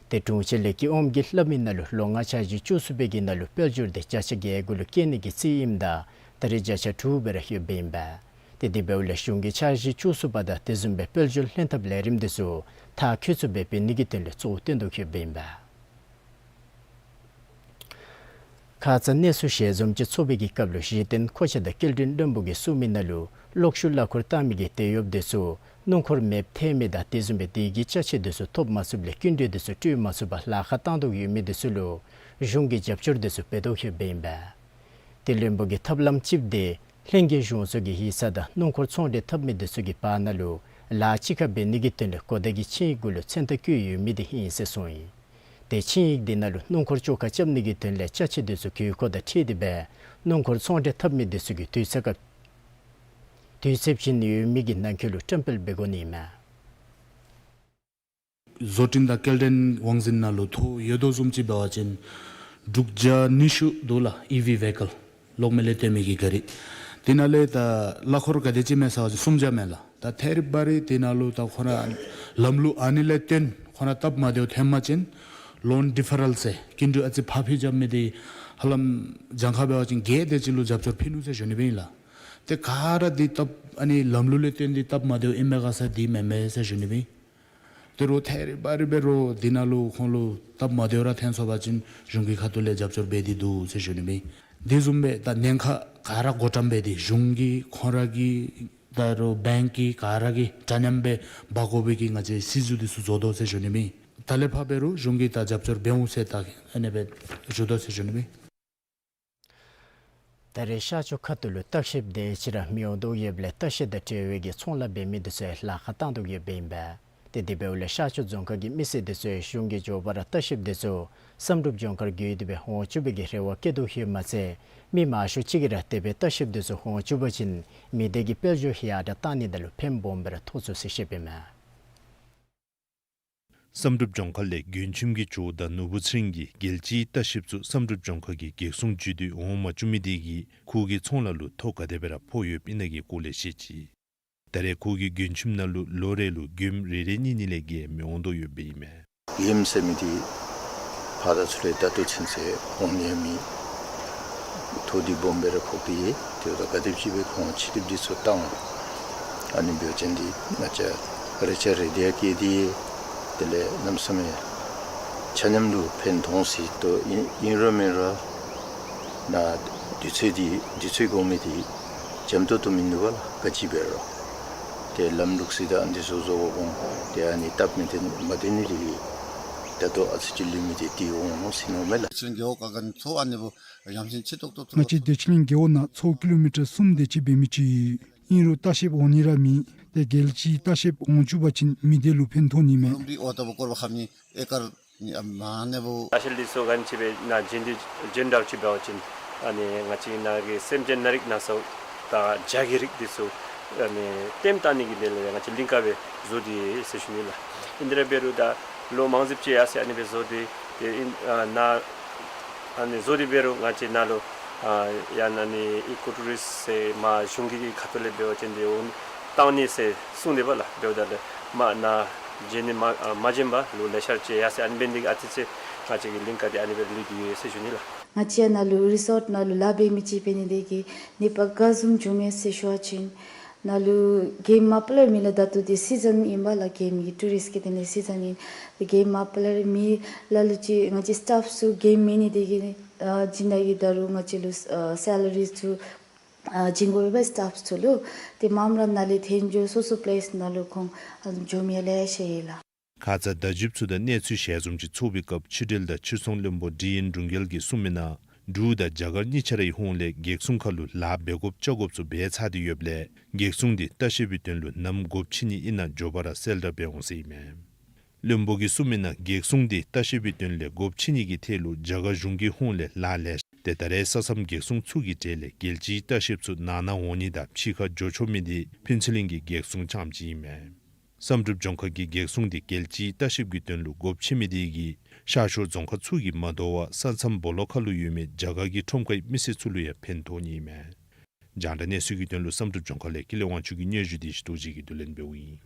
ཏེ་དྲུང་ཆེན་ལས་ཀྱི་ཨོམ་གྱིས་སླབ་མི་ནང་ལུ་ལོ་ལྔ་འཆར་གཞི་བཅུ་གསུམ་པའི་གི་ནང་ལུ་དཔལ་འབྱོར་དེ་བརྒྱ་ཆ་བརྒྱད་དགུ་ལུ་བསྐྱེད་ནི་གི་རྩིས་ཨིནམ་ད་ད་རེས་བརྒྱ་ཆ་དྲུག་སྦེ་ར་ཡོདཔ་ཨིན་པས། ཏེ་དེ་འབདཝ་ལས་གཞུང་གི་འཆར་གཞི་བཅུ་གསུམ་པ་དང་དེ་བཟུམ་སྦེ་དཔལ་འབྱོར་ལྷན་ཐབས་ལས་རིམ་དེ་ཚུ་མཐར་འཁྱོལ་ཚུགསཔ་སྦེ་འབད་ནི་གི་དོན་ལས་གཙོ་བོ་བཏོན་དོ་ཡོདཔ་ཨིན་པས། ཁ་ཙ་གནས་ཚུལ་ཞལ་འཛོམས་ཅིག་ཚོགས་པའི་གི་སྐབས་ལུ་གཞི་རྟེན་མཁོ་ཆས་དང་སྐྱེལ་འདྲེན་བློན་པོ་གིས་གསུངས་མི་ནང་ལུ་གློག་ཤུགས་གླ་འཁོར་བཏང་མི་གི་དེད་གཡོགཔ་དེ་ཚུ་སྣུམ་འཁོར་མེདཔ་ཐལ་མི་དང་དེ་བཟུམ་སྦེ་དེ་གི་ཅ་ཆས་དེ་ཚུ་ཐོབ་མ་ཚུགསཔ་ལས་སྐྱིན་འགྲུལ་དེ་ཚུ་སྤྲོད་མ་ཚུགསཔ་ལཱ་ཁག་བཏང་དོ་ཡོད་མི་དེ་ཚུ་ལུ་གཞུང་གིས་རྒྱབ་སྐྱོར་དེ་ཚུ་འབད་དོ་ཡོདཔ་ཨིན་པས། ཏེ་བློན་པོ་གིས་ཐབས་ལམ་གཅིགཔོ་དེ་ལྷན་རྒྱས་གཞུང་ཚོགས་ཀྱི་ཡིག་ཚང་དང་སྣུམ་འཁོར་ཚོང་འབྲེལ་འཐབ་མི་དེ་ཚུ་གི་བར་ན་ལུ་ལཱ་གཅིག་ཁར་འབད་ནི་གི་དོན་ལས་གོ་བརྡ་གི་ཆིངས་ཡིག་གུ་ལུ་མཚན་རྟགས་བཀོད་ཡོད་མི་དེ་ཨིན་ཟེར་གསུངས་ཡི། ཏེ་ཆིངས་ཡིག་དེ་ནང་ལུ་སྣུམ་འཁོར་བཅོ་ཁ་རྐྱབ་ནི་གི་དོན་ལས་ཅ་ཆས་དེ་ཚུ་དགོས་མཁོ་དང་འཁྲིལ་ཏེ་སྦེ་སྣུམ་འཁོར་ཚོང་འབྲེལ་འཐབ་མི་དེ་ཚུ་གིས་དུས་ཚོད་ཁར་དུས་ཚོད་བྱིན་ཡོད་མི་གི་ནང་འཁོད་ལུ་བཀྲམ་སྤེལ་འབད་དགོ་ནི་མས། བཟོ་སྐྲུན་དང་སྐྱེལ་འདྲེན་དབང་འཛིན་ནང་ལུ་ཐོ་ཡོད་དོ་བཟུམ་ཅིག་འབད་བ་ཅིན་དྲུག་བརྒྱ་ཉི་ཤུ་འདུག་ལགས། ཨི་ཝི་བེ་ཀལ་གློག་མེ་ལས་བཏོན་མི་གི་ག་རི། དེ་ནང་ལས་ད་གླ་འཁོར་ག་དེ་ཅིག་མས་ཟེར་བ་ཅིན་སུམ་བརྒྱ་མས་ལགས། ད་ཐད་རི་བ་རི་དེ་ནང་ལུ་ད་ཁོང་ར་ལམ་ལུགས་ཨ་ནི་ལས་བརྟེན་ཁོང་ར་སྟབས་མ་བདེཝ་ཐོན་པ་ཅིན་ལོན་ཌི་ཕར་རལ་ཟེར་སྐྱིན་འགྲུལ་ཨ་ཙི་ཕར་འཕུལ་རྐྱབ་མི་དེ་ཧ་ལམ་གྱངས་ཁ་འབད་བ་ཅིན་བརྒྱད་དེ་ཅིག་ལུ་རྒྱབ་སྐྱོར་ཕུལ་ནུག་ཟེར་ཞུ་ནི་སྦེ་ཨིན་ལགས། ཏེ་ག་ར་དེ་སྟབས་ཨ་ནི་ལམ་ལུགས་ལས་བརྟེན་ཏེ་སྟབས་མ་བདེཝ་ཨིན་མས་ག་ཟེར་དེ་མེན་མས་ཟེར་ཞུ་ནི་སྦེ་ཨིན། ཏེ་རོགས་ཐད་རི་བ་རི་སྦེ་རོགས་དེ་ནང་ལུ་ཁོང་ལུ་སྟབས་མ་བདེཝ་ར་ཐོན་སོང་པ་ཅིན་གཞུང་གི་ཁ་ཐུག་ལས་རྒྱབ་སྐྱོར་འབད་དེ་འདུག་ཟེར་ཞུ་ནི་སྦེ་ཨིན། དེ་བཟུམ་སྦེ་ད་ཉེན་ཁ་ག་ར་བགོ་བཀྲམ་འབད་དེ་གཞུང་གིས་ཁོང་ར་གིས་ད་རོགས་བེངཀ་གིས་ག་ར་གིས་འདྲ་མཉམ་སྦེ་འབག་དགོ་པའི་གི་ང་བཅས་སྲིད་བྱུས་དེ་ཚུ་བཟོ་དོ་ཟེར་ཞུ་ནི་སྦེ་ཨིན། ད་ལས་ཕར་འབད་རུང་གཞུང་གིས་ད་རྒྱབ་སྐྱོར་འབད་འོང་ཟེར་ད་ཨ་ནི་སྦེ་ཞུ་དོ་ཟེར་ཞུ་ནི་སྦེ་ཨིན། ད་རེས་ཤར་ཕྱོགས་ཁ་ཐུག་ལུ་ལྟ་བཤལཔ་དེ་ཅིག་ར་མི་འོང་དོ་ཡོདཔ་ལས་ལྟ་བཤལ་དང་འབྲེལ་བའི་གི་ཚོང་ལཱ་འབད་མི་དེ་ཚུ་ལཱ་ཁག་བཏང་དོ་ཡོདཔ་ཨིན་པས། ཏེ་དེ་འབདཝ་ལས་ཤར་ཕྱོགས་རྫོང་ཁག་གི་མི་སེར་དེ་ཚུ་གཞུང་གི་མགྱོགས་པ་ར་ལྟ་བཤལཔ་དེ་ཚུ་བསམ་གྲུབ་ལྗོངས་མཁར་བརྒྱུད་དེ་སྦེ་འོང་བཅུག་པའི་གི་རེ་བ་བསྐྱེད་དོ་ཡོདཔ་མ་ཚད་མི་མང་ཤོས་ཅིག་གིས་ར་དེ་སྦེ་ལྟ་བཤལཔ་དེ་ཚུ་འོང་བཅུག་པ་ཅིན་མི་སྡེ་གི་དཔལ་འབྱོར་ཡར་དྲག་བཏང་ནི་དང་ལུ་ཕན་སྦོམ་སྦེ་ར་ཐོགས་ཚུགས་ཟེར་བཤདཔ་ཨིན་མས། བསམ་གྲུབ་ལྗོངས་མཁར་ལས་དགོན་ཁྱིམ་གྱི་ཇོ་བོ་དང་ནོར་བུ་ཚེ་རིང་གིས་རྒྱལ་སྤྱིའི་ལྟ་བཤལཔ་ཚུ་བསམ་གྲུབ་ལྗོངས་མཁར་གྱི་གེགས་སྲུང་བརྒྱུད་དེ་འོང་མ་བཅུག་མི་དེ་གིས་ཁོ་གི་ཚོང་ལཱ་ལུ་ཐོ་ག་དེ་སྦེ་ར་ཕོག་ཡོདཔ་ཨིན་ན་གི་སྐོར་ལས་བཤད་ཅི། ད་རེས་ཁོ་གི་དགོན་ཁྱིམ་ནང་ལུ་ལོ་རེ་ལུ་མགྱོནམ་རེ་རེ་གཉིས་གཉིས་ལས་བརྒལ་མི་འོང་དོ་ཡོདཔ་ཨིན་མས། མགྱོནམ་ཟེར་མི་དེ་ཕ་ ལྷ་དང་ཚུ་ལས་ད་ལྟོ་ཚུན་ཚོད་འོང་ནི་མེད། ཐོག་འདི་སྦོམ་སྦེ་ར་ཕོག་སྟེ་ཡོད། དེ་འབདཝ་ད་ག་དེམ་ཅིག་སྦེ་ཁོང་ཕྱི་སྡོདཔ་འདི་ཚུ་བཏང་། ཨ་ནི་འབད་བ་ཅིན་འདི་ང་བཅས་རེ་ཆ་རེ་བདེ་ཡར་བསྐྱལ་ཏེ་དེ་ལས་གནམ་མེད་ས་མེད་ཆ་མཉམ་ལུ་ཕན་ཐོགས་ཟེར་དོ། ཨིན་ཨིན་རུང་མེན་རུང་ན་དུས་ཚོད་འདི་དུས་ཚོད་དགོ་མི་འདི་འཇམ་ཏོང་ཏོ་མིན་འདུག་པ་ལགས། ག་ཅི་འབད་རུང་ཏེ་ལམ་ལུགས་སྲོལ་དང་འདི་ཚུ་བཟོ་དགོཔ་འོང་། ཏེ་ཨ་ནི་སྟབས་མི་བདེ་མ་བདེ་ནི་འདི་གིས་ད་ལྟོ་ཨ་ཙི་ཅིག་ལུས་མི་འདི་འདི་འོང་འོང་ཟེར་མནོཝ་མས་ལགས། ང་བཅས་བདེ་ཆེན་གླིང་རྒེད་འོག་ནང་ཚོ་ཨ་ནི་སྦེ་ཡང་ཅིན་ཆེ་ཏོག་ཏོ་ང་བཅས་བདེ་ཆེན་གླིང་རྒེད་འོག་ནང་ཚོ་ཀི་ལོ་མི་ཊར་གསུམ་དེ་ཅིག་འབད་མི་ཅིག་ཨིན། ཨིན་རུང་ལྟ་བཤལཔ་འོང་ནི་ར་མེད། ཏེ་རྒྱལ་སྤྱིའི་ལྟ་བཤལཔ་འོང་བཅུག་པ་ཅིན་མི་སྡེ་ལུ་ཕན་ཐོགས་ནི་མས། ལུམྦི་ཨོ་ཏོ་བ་སྐོར་བ་ཁབ་ནི་ཨེ་ཀར་ནི་ཨ་མ་ནེ་བོ། ལྟ་བཤལ་འདི་ཚུ་ག་ཅི་སྦེ་ན་བྱིན་འདི་བྱིན་འདྲཝ་ཅིག་འབད་བ་ཅིན་ཨ་ནི་ང་བཅས་ནཱ་གི་སེམས་ཅན་ནང་རིགས་སྣ་ཚོགས་དང་བྱ་གི་རིགས་འདི་ཚུ་ཨ་ནི་ལྟདམོ་བལྟ་ནི་གི་དོན་ལས་ང་བཅས་གླིང་ཁ་སྦེ་བཟོ་སྟེ་ཡོད་ཟེར་ཞུ་ནི་ལགས། ཨིན་དེ་ར་འབད་རུང་ད་ལོ་མང་རབས་ཅིག་ཡར་སོང་ཨ་ནི་སྦེ་བཟོ་སྟེ་ཏེ་ཨིན་ཨ་ནཱ་ཨ་ནི་བཟོ་སྟེ་འབད་རུང་ང་བཅས་ནཱ་ལུ་ཨ་ཡང་ཨ་ནི་ཨི་ཀོ་ཊུ་རིསཊ་ཟེར་མར་གཞུང་གི་ཁ་ཐུག་ལས་འབད་བ་ཅིན་འདི་འོང་བཏང་ནི་ཟེར་གསུངས་ཏེ་འབདཝ་ལགས། འབདཝ་ད་ལས་མར་ནཱ་བྱིན་ནི་མ་ཨ་མ་བྱིན་པར་ལོ་ལེ་ཤ་ཅིག་ཡར་སོང་ཨ་ནི་འབད་ནི་འདི་གིས་ཨ་ཙི་ཅིག་ང་བཅས་ཀྱི་གླིང་ཁ་འདི་ཨ་ནི་སྦེ་ལུས་ཏེ་ཡོད་ཟེར་ཞུ་ནི་ལགས། ང་བཅས་ནཱ་ལུ་རི་སོཊ་ནང་ལུ་ལཱ་འབད་མི་ཅིག་འབད་ནི་དེ་གིས་ནད་པ་ག་བཟུམ་འབྱུངམ་མས་ཟེར་ཞུ་བ་ཅིན་ནཱ་ལུ་གེམ་མ་པ་ལར་མི་ལགས། ད་ལྟོ་འདི་སི་ཛན་ཨིན་པ་ལགས། གེམ་གྱི་ཊུ་རིསཊ་ཀྱི་དོན་ལས་སི་ཛན་ཨིན། གེམ་མ་པ་ལར་མི་ལ་ལུ་ཅིག་ང་བཅས་སི་ཊཱཕ་ཚུ་གེམ་མེད་ནི་དེ་གིས་ཨ་བྱིན་ནི་གི་ད་རུང་ང་བཅས་ལུ་ཨ་སེ་ལ་རི་ཚུ་ཨ་བྱིན་དགོ་པས་སི་ཊཱཕ་ཚུ་ལུ། ཏེ་མངམ་ར་ནཱ་ལས་འཐོན་འགྱོ་སོ་སོ་པི་ལེསི་ནང་ལུ་ཁོང་ཨ་འགྱོ་མི་ལེ་ཤ་ཡོད་ལགས། ཁ་ཙ་བརྡ་བརྒྱུདཔ་ཚུ་དང་གནས་ཚུལ་ཞལ་འཛོམས་ཅིག་ཚོགས་པའི་སྐབས་ཕྱི་འབྲེལ་དང་ཕྱིར་ཚོང་བློན་པོ་ཌི་ཨེན་སྒྲོན་རྒྱལ་གྱིས་གསུངས་མི་ནང་འབྲུག་དང་རྒྱ་གར་གཉིས་ཆ་རའི་ཧོངས་ལས་བགེགས་སྲུང་ཁ་ལུ་ལཱ་འབད་དགོཔ་བཅའ་དགོཔ་ཚུ་འབད་ཚར་ཏེ་ཡོདཔ་ལས་བགེགས་སྲུང་འདི་ལྟ་བཤལ་པའི་དོན་ལུ་ནམ་སྒོ་ཕྱེ་ནི་ཨིན་ན་མགྱོགས་པ་ར་གསལ་བསྒྲགས་འབད་འོང་ཟེར་ཨིན་མས། བློན་པོ་གིས་གསུངས་མི་ནང་བགེགས་སྲུང་འདི་ལྟ་བཤལ་པའི་དོན་ལས་སྒོ་ཕྱེ་ནི་གི་ཐད་ལུ་རྒྱ་གར་གཞུང་གི་ཧོངས་ལས་ལཱ་ལེ་ཤ་ཏེ་ད་རེས་ས་མཚམས་བགེགས་སྲུང་ཚུ་གི་གྲས་ལས་རྒྱལ་སྤྱིའི་ལྟ་བཤལཔ་ཚུ་ནང་ན་འོང་ནི་དང་ཕྱི་ཁར་འགྱོ་ཆོག་མི་འདི་ཕུན་ཚོགས་གླིང་གི་བགེགས་སྲུང་རྐྱངམ་ཅིག་ཨིན་མས། བསམ་གྲུབ་ལྗོངས་མཁར་གྱི་བགེགས་སྲུང་འདི་རྒྱལ་སྤྱིའི་ལྟ་བཤལཔ་གི་དོན་ལུ་སྒོ་ཕྱེ་མི་འདི་གིས་ཤར་ཕྱོགས་རྫོང་ཁག་ཚུ་གིས་མ་དོ་བར་ས་མཚམས་སྦོ་ལོགས་ཁ་ལུ་ཡོད་མི་རྒྱ་གར་གྱི་ཁྲོམ་ཁའི་མི་སེར་ཚུ་ལུ་ཡང་ཕན་ཐོགས་ནི་ཨིན་མས། རྒྱང་བསྒྲགས་གནས་ཚུལ་གྱི་དོན་ལུ་བསམ་གྲུབ་ལྗོངས་མཁར་ལས་ཀུན་ལེགས་དབང་ཕྱུག་གི་སྙན་ཞུ་འདི་ཞུ་དོ་ཅིག་གིས་བསྡུ་ལེན་འབདཝ་ཨིན།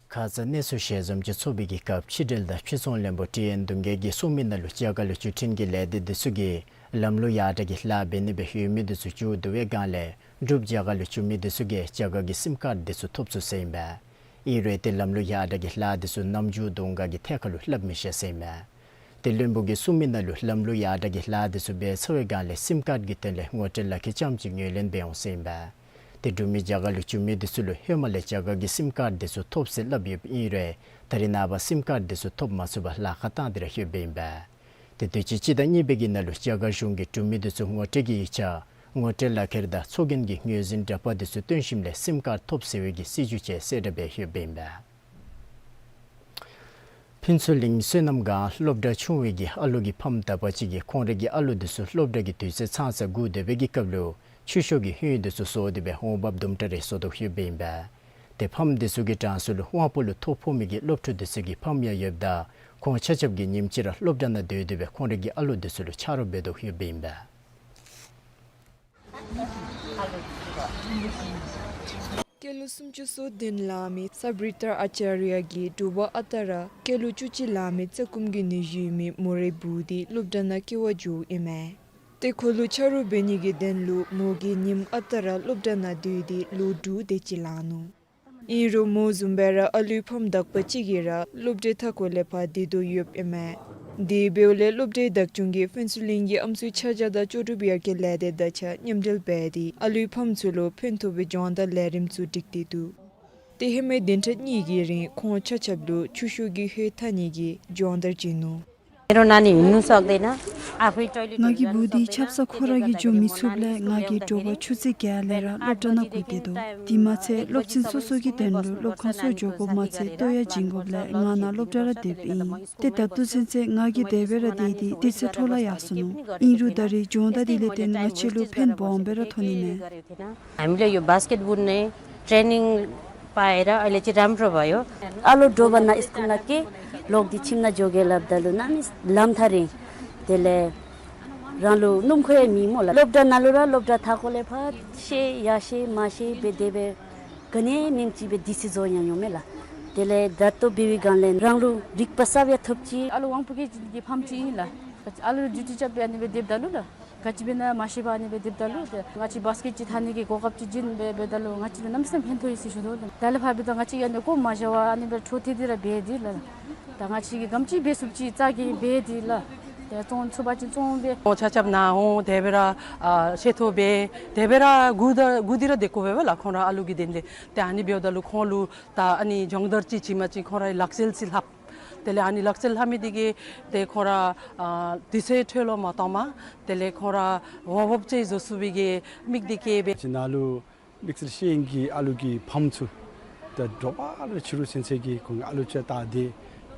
ཁ་ཙ་གནས་ཚུལ་ཞལ་འཛོམས་ཅིག་ཚོགས་པའི་གི་སྐབས་ཕྱི་འབྲེལ་དང་ཕྱིར་ཚོང་བློན་པོ་ཊི་ཨེན་སྒྲོན་རྒྱལ་གྱིས་གསུངས་མི་ནང་ལུ་རྒྱ་གར་ལུ་བརྒྱུད་འཕྲིན་གྱི་ལས་སྡེ་འདི་ཚུ་གིས་ལམ་ལུགས་ཡར་དྲག་གི་ལཱ་འབད་ནི་སྦེ་ཡོད་མི་འདི་ཚུ་མཇུག་བསྡུ་བའི་སྒང་ལས་འབྲུགཔ་རྒྱ་གར་ལུ་བྱོན་མི་འདི་ཚུ་གིས་རྒྱ་གར་གྱི་སིམ་ཀཱརཌ་འདི་ཚུ་ཐོབ་ཚུགས་ཟེར་ཨིན་པས། ཨིན་རུང་ཏེ་ལམ་ལུགས་ཡར་དྲག་གི་ལཱ་འདི་ཚུ་ནམ་མཇུག་བསྡུ་འོང་ག་གི་ཐད་ཁར་ལུ་སླབ་མི་ཤེས་ཟེར་ཨིན་མས། ཏེ་བློན་པོ་གིས་གསུངས་མི་ནང་ལུ་ལམ་ལུགས་ཡར་དྲག་གི་ལཱ་འདི་ཚུ་འབད་ཚར་བའི་སྒང་ལས་སིམ་ཀཱརཌ་ཀྱི་དོན་ལས་ངོ་སྤྲོད་ལག་ཁྱེར་རྐྱངམ་ཅིག་ངོས་ལེན་འབད་འོང་ཟེར་ཨིན་པས། ཏེ་འབྲུག་མི་རྒྱ་གར་ལུ་བྱོན་མི་འདི་ཚུ་ལུ་ཧེ་མ་ལས་རྒྱ་གར་གྱི་སིམ་ཀཱརཌ་འདི་ཚུ་ཐོབ་ཟེར་སླབ་ཡོདཔ་ཨིན་རུང་ད་རེས་ནངས་པ་སིམ་ཀཱརཌ་འདི་ཚུ་ཐོབ་མ་ཚུགས་པར་ལཱ་ཁག་བཏང་སྟེ་ར་ཡོདཔ་ཨིན་པས། ཏེ་དུས་ཅི་སྤྱི་ཟླ་གཉིས་པའི་གི་ནང་ལུ་རྒྱ་གར་གཞུང་གིས་འབྲུག་མི་འདི་ཚུ་ངོ་སྤྲོད་ཀྱི་ཡིག་ཆ་ངོ་སྤྲོད་ལག་ཁྱེར་དང་ཚོགས་རྒྱན་གྱི་ངོས་འཛིན་འདྲ་པར་འདི་ཚུ་སྟོན་ཞིནམ་ལས་སིམ་ཀཱརཌ་ཐོབ་ཟེར་བའི་གི་སྲིད་བྱུས་ཅིག་གསལ་བསྒྲགས་འབད་ཡོདཔ་ཨིན་པས། ཕུན་ཚོགས་གླིང་བསོད་ནམས་སྒང་སློབ་གྲྭ་ཆུང་བའི་གི་ཨ་ལོ་གི་ཕམ་དག་པ་ཅིག་གིས་ཁོང་རའི་གི་ཨ་ལོ་འདི་ཚུ་སློབ་གྲྭ་གི་དུས་ཚོད་ཚང་ས་སྒུག་སྡོད་པའི་གི་སྐབས་ལུ་ཆུ་ཤོག་གི་ཧོད་འདི་ཚུ་བཟོ་སྟེ་སྦེ་འོང་འབབ་དུམ་གྲ་རེ་བཟོ་དོ་ཡོདཔ་ཨིན་པས། ཏེ་ཕམ་འདི་ཚུ་གི་གྲངས་སུ་ལུ་དབང་པོ་ལུ་ཐོ་ཕོག་མི་གི་སློབ་ཕྲུག་འདི་ཚུ་གི་ཕམ་ཡང་ཡོདཔ་ད་ཁོང་ཆ་ཁྱབ་ཀྱིས་ཉིནམ་གཅིག་ར་སློབ་གྲྭ་ནང་སྡོད་དེ་སྦེ་ཁོང་རའི་གི་ཨ་ལོ་འདི་ཚུ་ལུ་ཆ་རོགས་འབད་དོ་ཡོདཔ་ཨིན་པས། སྐྱེས་ལོ་སུམ་ཅུ་སོ་བདུན་ལང་མི་སབ་རི་ཏ་ཨ་ཅཱརྱ་གིས་དྲོ་པ་ཨ་རྟག་ར་སྐྱེས་ལོ་བཅུ་གཅིག་ལང་མི་རྩ་སྐུམ་གྱི་ནད་གཞི་ཡོད་མི་མོ་རའི་བུ་འདི་སློབ་གྲྭ་ནང་སྐྱེལ་བར་འགྱོཝ་ཨིན་མས། ཏེ་ཁོ་ལུ་ཆ་རོགས་འབད་ནི་གི་དོན་ལུ་མོ་གིས་ཉིནམ་ཨ་རྟག་ར་སློབ་གྲྭ་ནང་སྡོད་དེ་ལོ་དྲུག་དེ་ཅིག་ལང་ནུག། ཨིན་རུང་མོ་བཟུམ་སྦེ་ར་ཨ་ལུའི་ཕམ་དག་པ་ཅིག་གིས་ར་སློབ་གྲྭའི་མཐའ་འཁོར་ལས་ཕར་འདི་སྡོད་ཡོདཔ་ཨིན་མས། དེ་འབདཝ་ལས་སློབ་གྲྭའི་བདག་སྐྱོང་གིས་ཕུན་ཚོགས་གླིང་གི་ཨམ་སྲུའི་ཆ་བཞག་དང་ལྕོགས་གྲུབ་ཡར་རྒྱས་ལས་སྡེ་དང་གཅིག་ཁར་མཉམ་འབྲེལ་འབད་དེ་ཨ་ལུའི་ཕམ་ཚུ་ལུ་ཕན་ཐོགས་པའི་སྦྱོང་བརྡར་ལས་རིམ་ཚུ་སྒྲིག་སྟེ་འདུག། ཏེ་ཧེ་མའི་བདུན་ཕྲག་གཉིས་ཀྱི་རིང་ཁོང་ཆ་ཁྱབ་ལུ་ཆུ་ཤོག་གི་ཧོད་འཐག་ནི་གི་སྦྱོང་བརྡར་བྱིན་ནུག། मेरो नानी हिँड्नु सक्दैन, आफै टोइलेट ང་གི་བུ་འདི་ཆབ་གསང་ཁོ་ར་གིས་འགྱོ་མི་ཚུགསཔ་ལས་ང་གིས་དྲོ་པ་ཆུ་ཚོད་བརྒྱད་ལས་ར་སློབ་གྲྭ་ནང་སྒུག་སྡོད་དོ། དེ་མ་ཚད་སློབ་ཚན་སོ་སོ་གི་དོན་ལུ་སློབ་ཁང་སོགས་འགྱོ་དགོཔ་མ་ཚད་ལྟོ་ཡང་བྱིན་དགོཔ་ལས་ང་ནཱ་སློབ་གྲྭ་ར་སྡོདཔ་ཨིན། ཏེ་ད་ལྟོ་ཚུན་ཚོད་ང་གིས་དེ་སྦེ་ར་སྡོད་དེ་དུས་ཚོད་འཕྲོ་བརླག་ཡར་སོ་ནུག། ཨིན་རུང་ད་རེས་སྦྱོང་བརྡར་འདི་ལས་བརྟེན་ང་བཅས་ལུ་ཕན་སྦོམ་སྦེ་ར་ཐོགས་ནི་མས། हामीले यो बास्केट बुन्ने ट्रेनिङ पाएर अहिले चाहिँ राम्रो भयो। ཨ་ལོ་དྲོ་པ་ནཱ་སི་ཀུལ་ནང་སྐྱེལ་ལོག་སྟེ་ཁྱིམ་ནང་འགྱོ་གེ་སླབ་ད་ལུ་གནམ་མེད་ས་མེད་ལམ་ཐག་རིང་། དེ་ལས་རང་ལུ་སྣུམ་འཁོར་ཡང་མེད་སྨོ་ལགས། སློབ་གྲྭ་ནང་ལུ་ར་སློབ་གྲྭ་མཐའ་འཁོར་ལས་ཕར་བཤལ་ཡར་བཤལ་མར་བཤལ་འབད་དེ་སྦེ་ག་ནི་མེནམ་ཅིག་སྦེ་དུས་ཚོད་རྫོགས་ཡར་འོང་མས་ལགས། དེ་ལས་ད་ལྟོ་འབད་བའི་སྒང་ལས་རང་ལུ་རིག་པ་གསརཔ་ཡང་ཐོབ་ཅི། ཨ་ལུ་དབང་པོ་སྐྱེད་ཀྱི་ཕམ་ཅིག་ཨིན་ལགས། ཨ་ལུ་ཌིའུ་ཊི་རྐྱབ་སྦེ་ཨ་ནི་སྦེ་སྡོདཔ་ད་ལུ་ལགས། ག་ཅི་འབད་ན་མ་ཤེས་པར་ཨ་ནི་སྦེ་སྡོདཔ་ད་ལུ་ཏེ་ང་བཅས་བཱས་ཀེཊ་ཅིག་འཐག་ནི་གི་གོ་སྐབས་ཅིག་བྱིན་སྦེ་འབདཝ་ད་ལུ་ང་བཅས་ལུ་གནམ་མེད་ས་མེད་ཕན་ཐོགས་ཡི་ཟེར་ཞུ་དོ་ལགས། ད་ལས་ཕར་འབདཝ་ད་ང་བཅས་ཀྱིས་ཨ་ནི་བཀོ་མ་བཞག་པར་ཨ་ནི་སྦེ་འཕྲོ་མཐུད་དེ་ར་འབད་དེ་ལགས། ད་ང་བཅས་ཀྱིས་ག་དེམ་ཅིག་འབད་ཚུགསཔ་ཅིག་རྩ་འགེངས་འབད་དེ་ལགས། ཏེ་བཙོང་ཚུགས་པ་ཅིན་བཙོང་སྦེ། ཁོང་ཆ་ཁྱབ་ནཱ་འོང་དེ་སྦེ་ར་ཨ་བཤད་ཐོ་འབད་དེ་སྦེ་ར་སྒུག་ད་སྒུག་སྟེ་ར་སྡོད་དགོ་པས་ལགས། ཁོང་ར་ཨ་ལུ་གི་དོན་ལས། ཏེ་ཨ་ནི་འབདཝ་ད་ལུ་ཁོང་ལུ་ད་ཨ་ནི་སྦྱོང་བརྡར་ཅིག་བྱིན་པ་ཅིན་ཁོང་ར་ལག་རྩལ་ཅིག་ལྷབ། དེ་ལས་ཨ་ནི་ལག་རྩལ་ལྷབ་མི་འདི་གིས་ཏེ་ཁོང་ར་ཨ་དུས་ཚོད་འཕྲོ་བརླག་མ་བཏངམ། དེ་ལས་ཁོང་ར་འོང་འབབ་ཅིག་བཟོ་ཚུགས་པའི་གི་དམིགས་གཏད་བསྐྱེད་སྦེ། ཅིག་ནཱ་ལུ་དམིགས་བསལ་ཤེས་ཡོན་གྱི་ཨ་ལུ་གི་ཕམ་ཚུ་ད་དྲོ་པ་ར་ཕྱི་རུ་ཚུན་ཚོད་ཀྱི་ཁོང་གི་ཨ་ལུ་ཅིག་ད་དེ་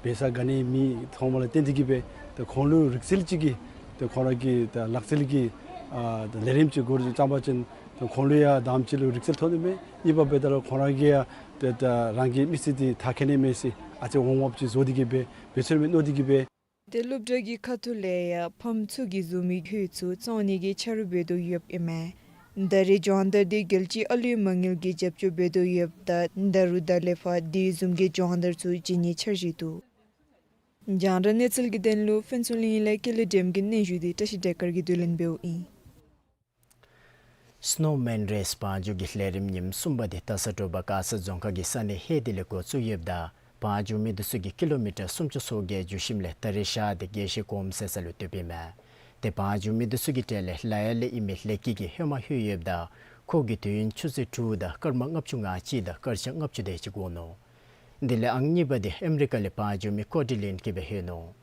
འབད་ས་ག་ནི་མེད་མཐོངམ་ལས་བརྟེན་ཏེ་གིས་སྦེ་ད་ཁོང་ལུ་རིག་རྩལ་ཅིག་གི་ད་ཁོང་ར་གི་ད་ལག་རྩལ་གྱི་ཨ་ད་ལས་རིམ་ཅིག་འགོ་བརྩམས་པ་ཅིན་ད་ཁོང་ལུ་ཡང་དང་པ་ཅིག་ལུ་རིག་རྩལ་ཐོབ་ནི་མས། གཉིས་པ་འབདཝ་ད་ལུ་ཁོང་ར་གིས་ཡང་ད་ད་རང་གི་མི་ཚེ་འདི་མཐའ་འཁྱོལ་ནི་མས་ཟེར་ཨ་ཙི་འོང་འབབ་ཅིག་བཟོ་སྟེ་གིས་སྦེ་འབད་ཚུགས་མས་མནོ་སྟེ་གིས་སྦེ། ཏེ་སློབ་གྲྭ་གི་ཁ་ཐུག་ལས་ཡང་ཕམ་ཚུ་གིས་བཟོ་མི་གི་ཧོད་ཚུ་བཙོང་ནི་གི་ཆ་རོགས་འབད་དོ་ཡོདཔ་ཨིན་མས། ད་རེས་སྦྱོང་བརྡར་འདི་རྒྱལ་སྤྱིའི་ཨ་ལུའི་མ་དངུལ་གྱིས་རྒྱབ་སྐྱོར་འབད་དོ་ཡོདཔ་ད་ད་རུང་ད་ལས་ཕར་དེ་བཟུམ་གྱི་སྦྱོང་བརྡར་ཚུ་བྱིན་ནིའི་འཆར་གཞི་འདུག། རྒྱང་བསྒྲགས་གནས་ཚུལ་གྱི་དོན་ལུ་ཕུན་ཚོགས་གླིང་ལས་ཀེ་ལི་སྒྲོལམ་གྱི་སྙན་ཞུ་འདི་བཀྲ་ཤིས་སྒྲོལ་དཀར་གྱིས་བསྡུ་ལེན་འབདཝ་ཨིན། སི་ནོ་མཱན་རེས་བང་རྒྱུག་གི་ལས་རིམ་ཉིནམ་གསུམ་པ་འདི་རྡ་ས་འབྲུག་པ་མགར་ས་རྫོང་ཁག་གི་ས་གནས་ཧེ་ཏི་ལས་འགོ་བཙུགས་ཡོདཔ་ད་བང་རྒྱུག་མི་འདི་ཚུ་གིས་ཀི་ལོ་མི་ཊར་སུམ་ཅུ་སོ་བརྒྱད་རྒྱུག་ཞིནམ་ལས་ད་རེས་ཞག་འདི་དགེ་བཤེས་གོང་ས་ས་ལུ་སྡོདཔ་ཨིན་མས། ཏེ་བང་རྒྱུག་མི་འདི་ཚུ་གི་གྲས་ལས་ལ་ཡ་ལས་ཨིན་མི་ལེགས་སྐྱེས་ཀྱིས་ཧེ་མ་ལྷོད་ཡོདཔ་ད་ཁོ་གིས་དུས་ཡུན་ཆུ་ཚོད་དྲུག་དང་སྐར་མ་ལྔ་བཅུ་ང་གཅིག་དང་སྐར་ཆ་ལྔ་བཅུ་དེ་ཅིག་འགོར་ནུག། དེ་ལས་ཨང་གཉིས་པ་འདི་ཨ་མི་རི་ཀ་ལས་བང་རྒྱུག་མི་ཀོ་ཌི་ལིན་གྱིས་སྦེ་ལྷོད་ནུག།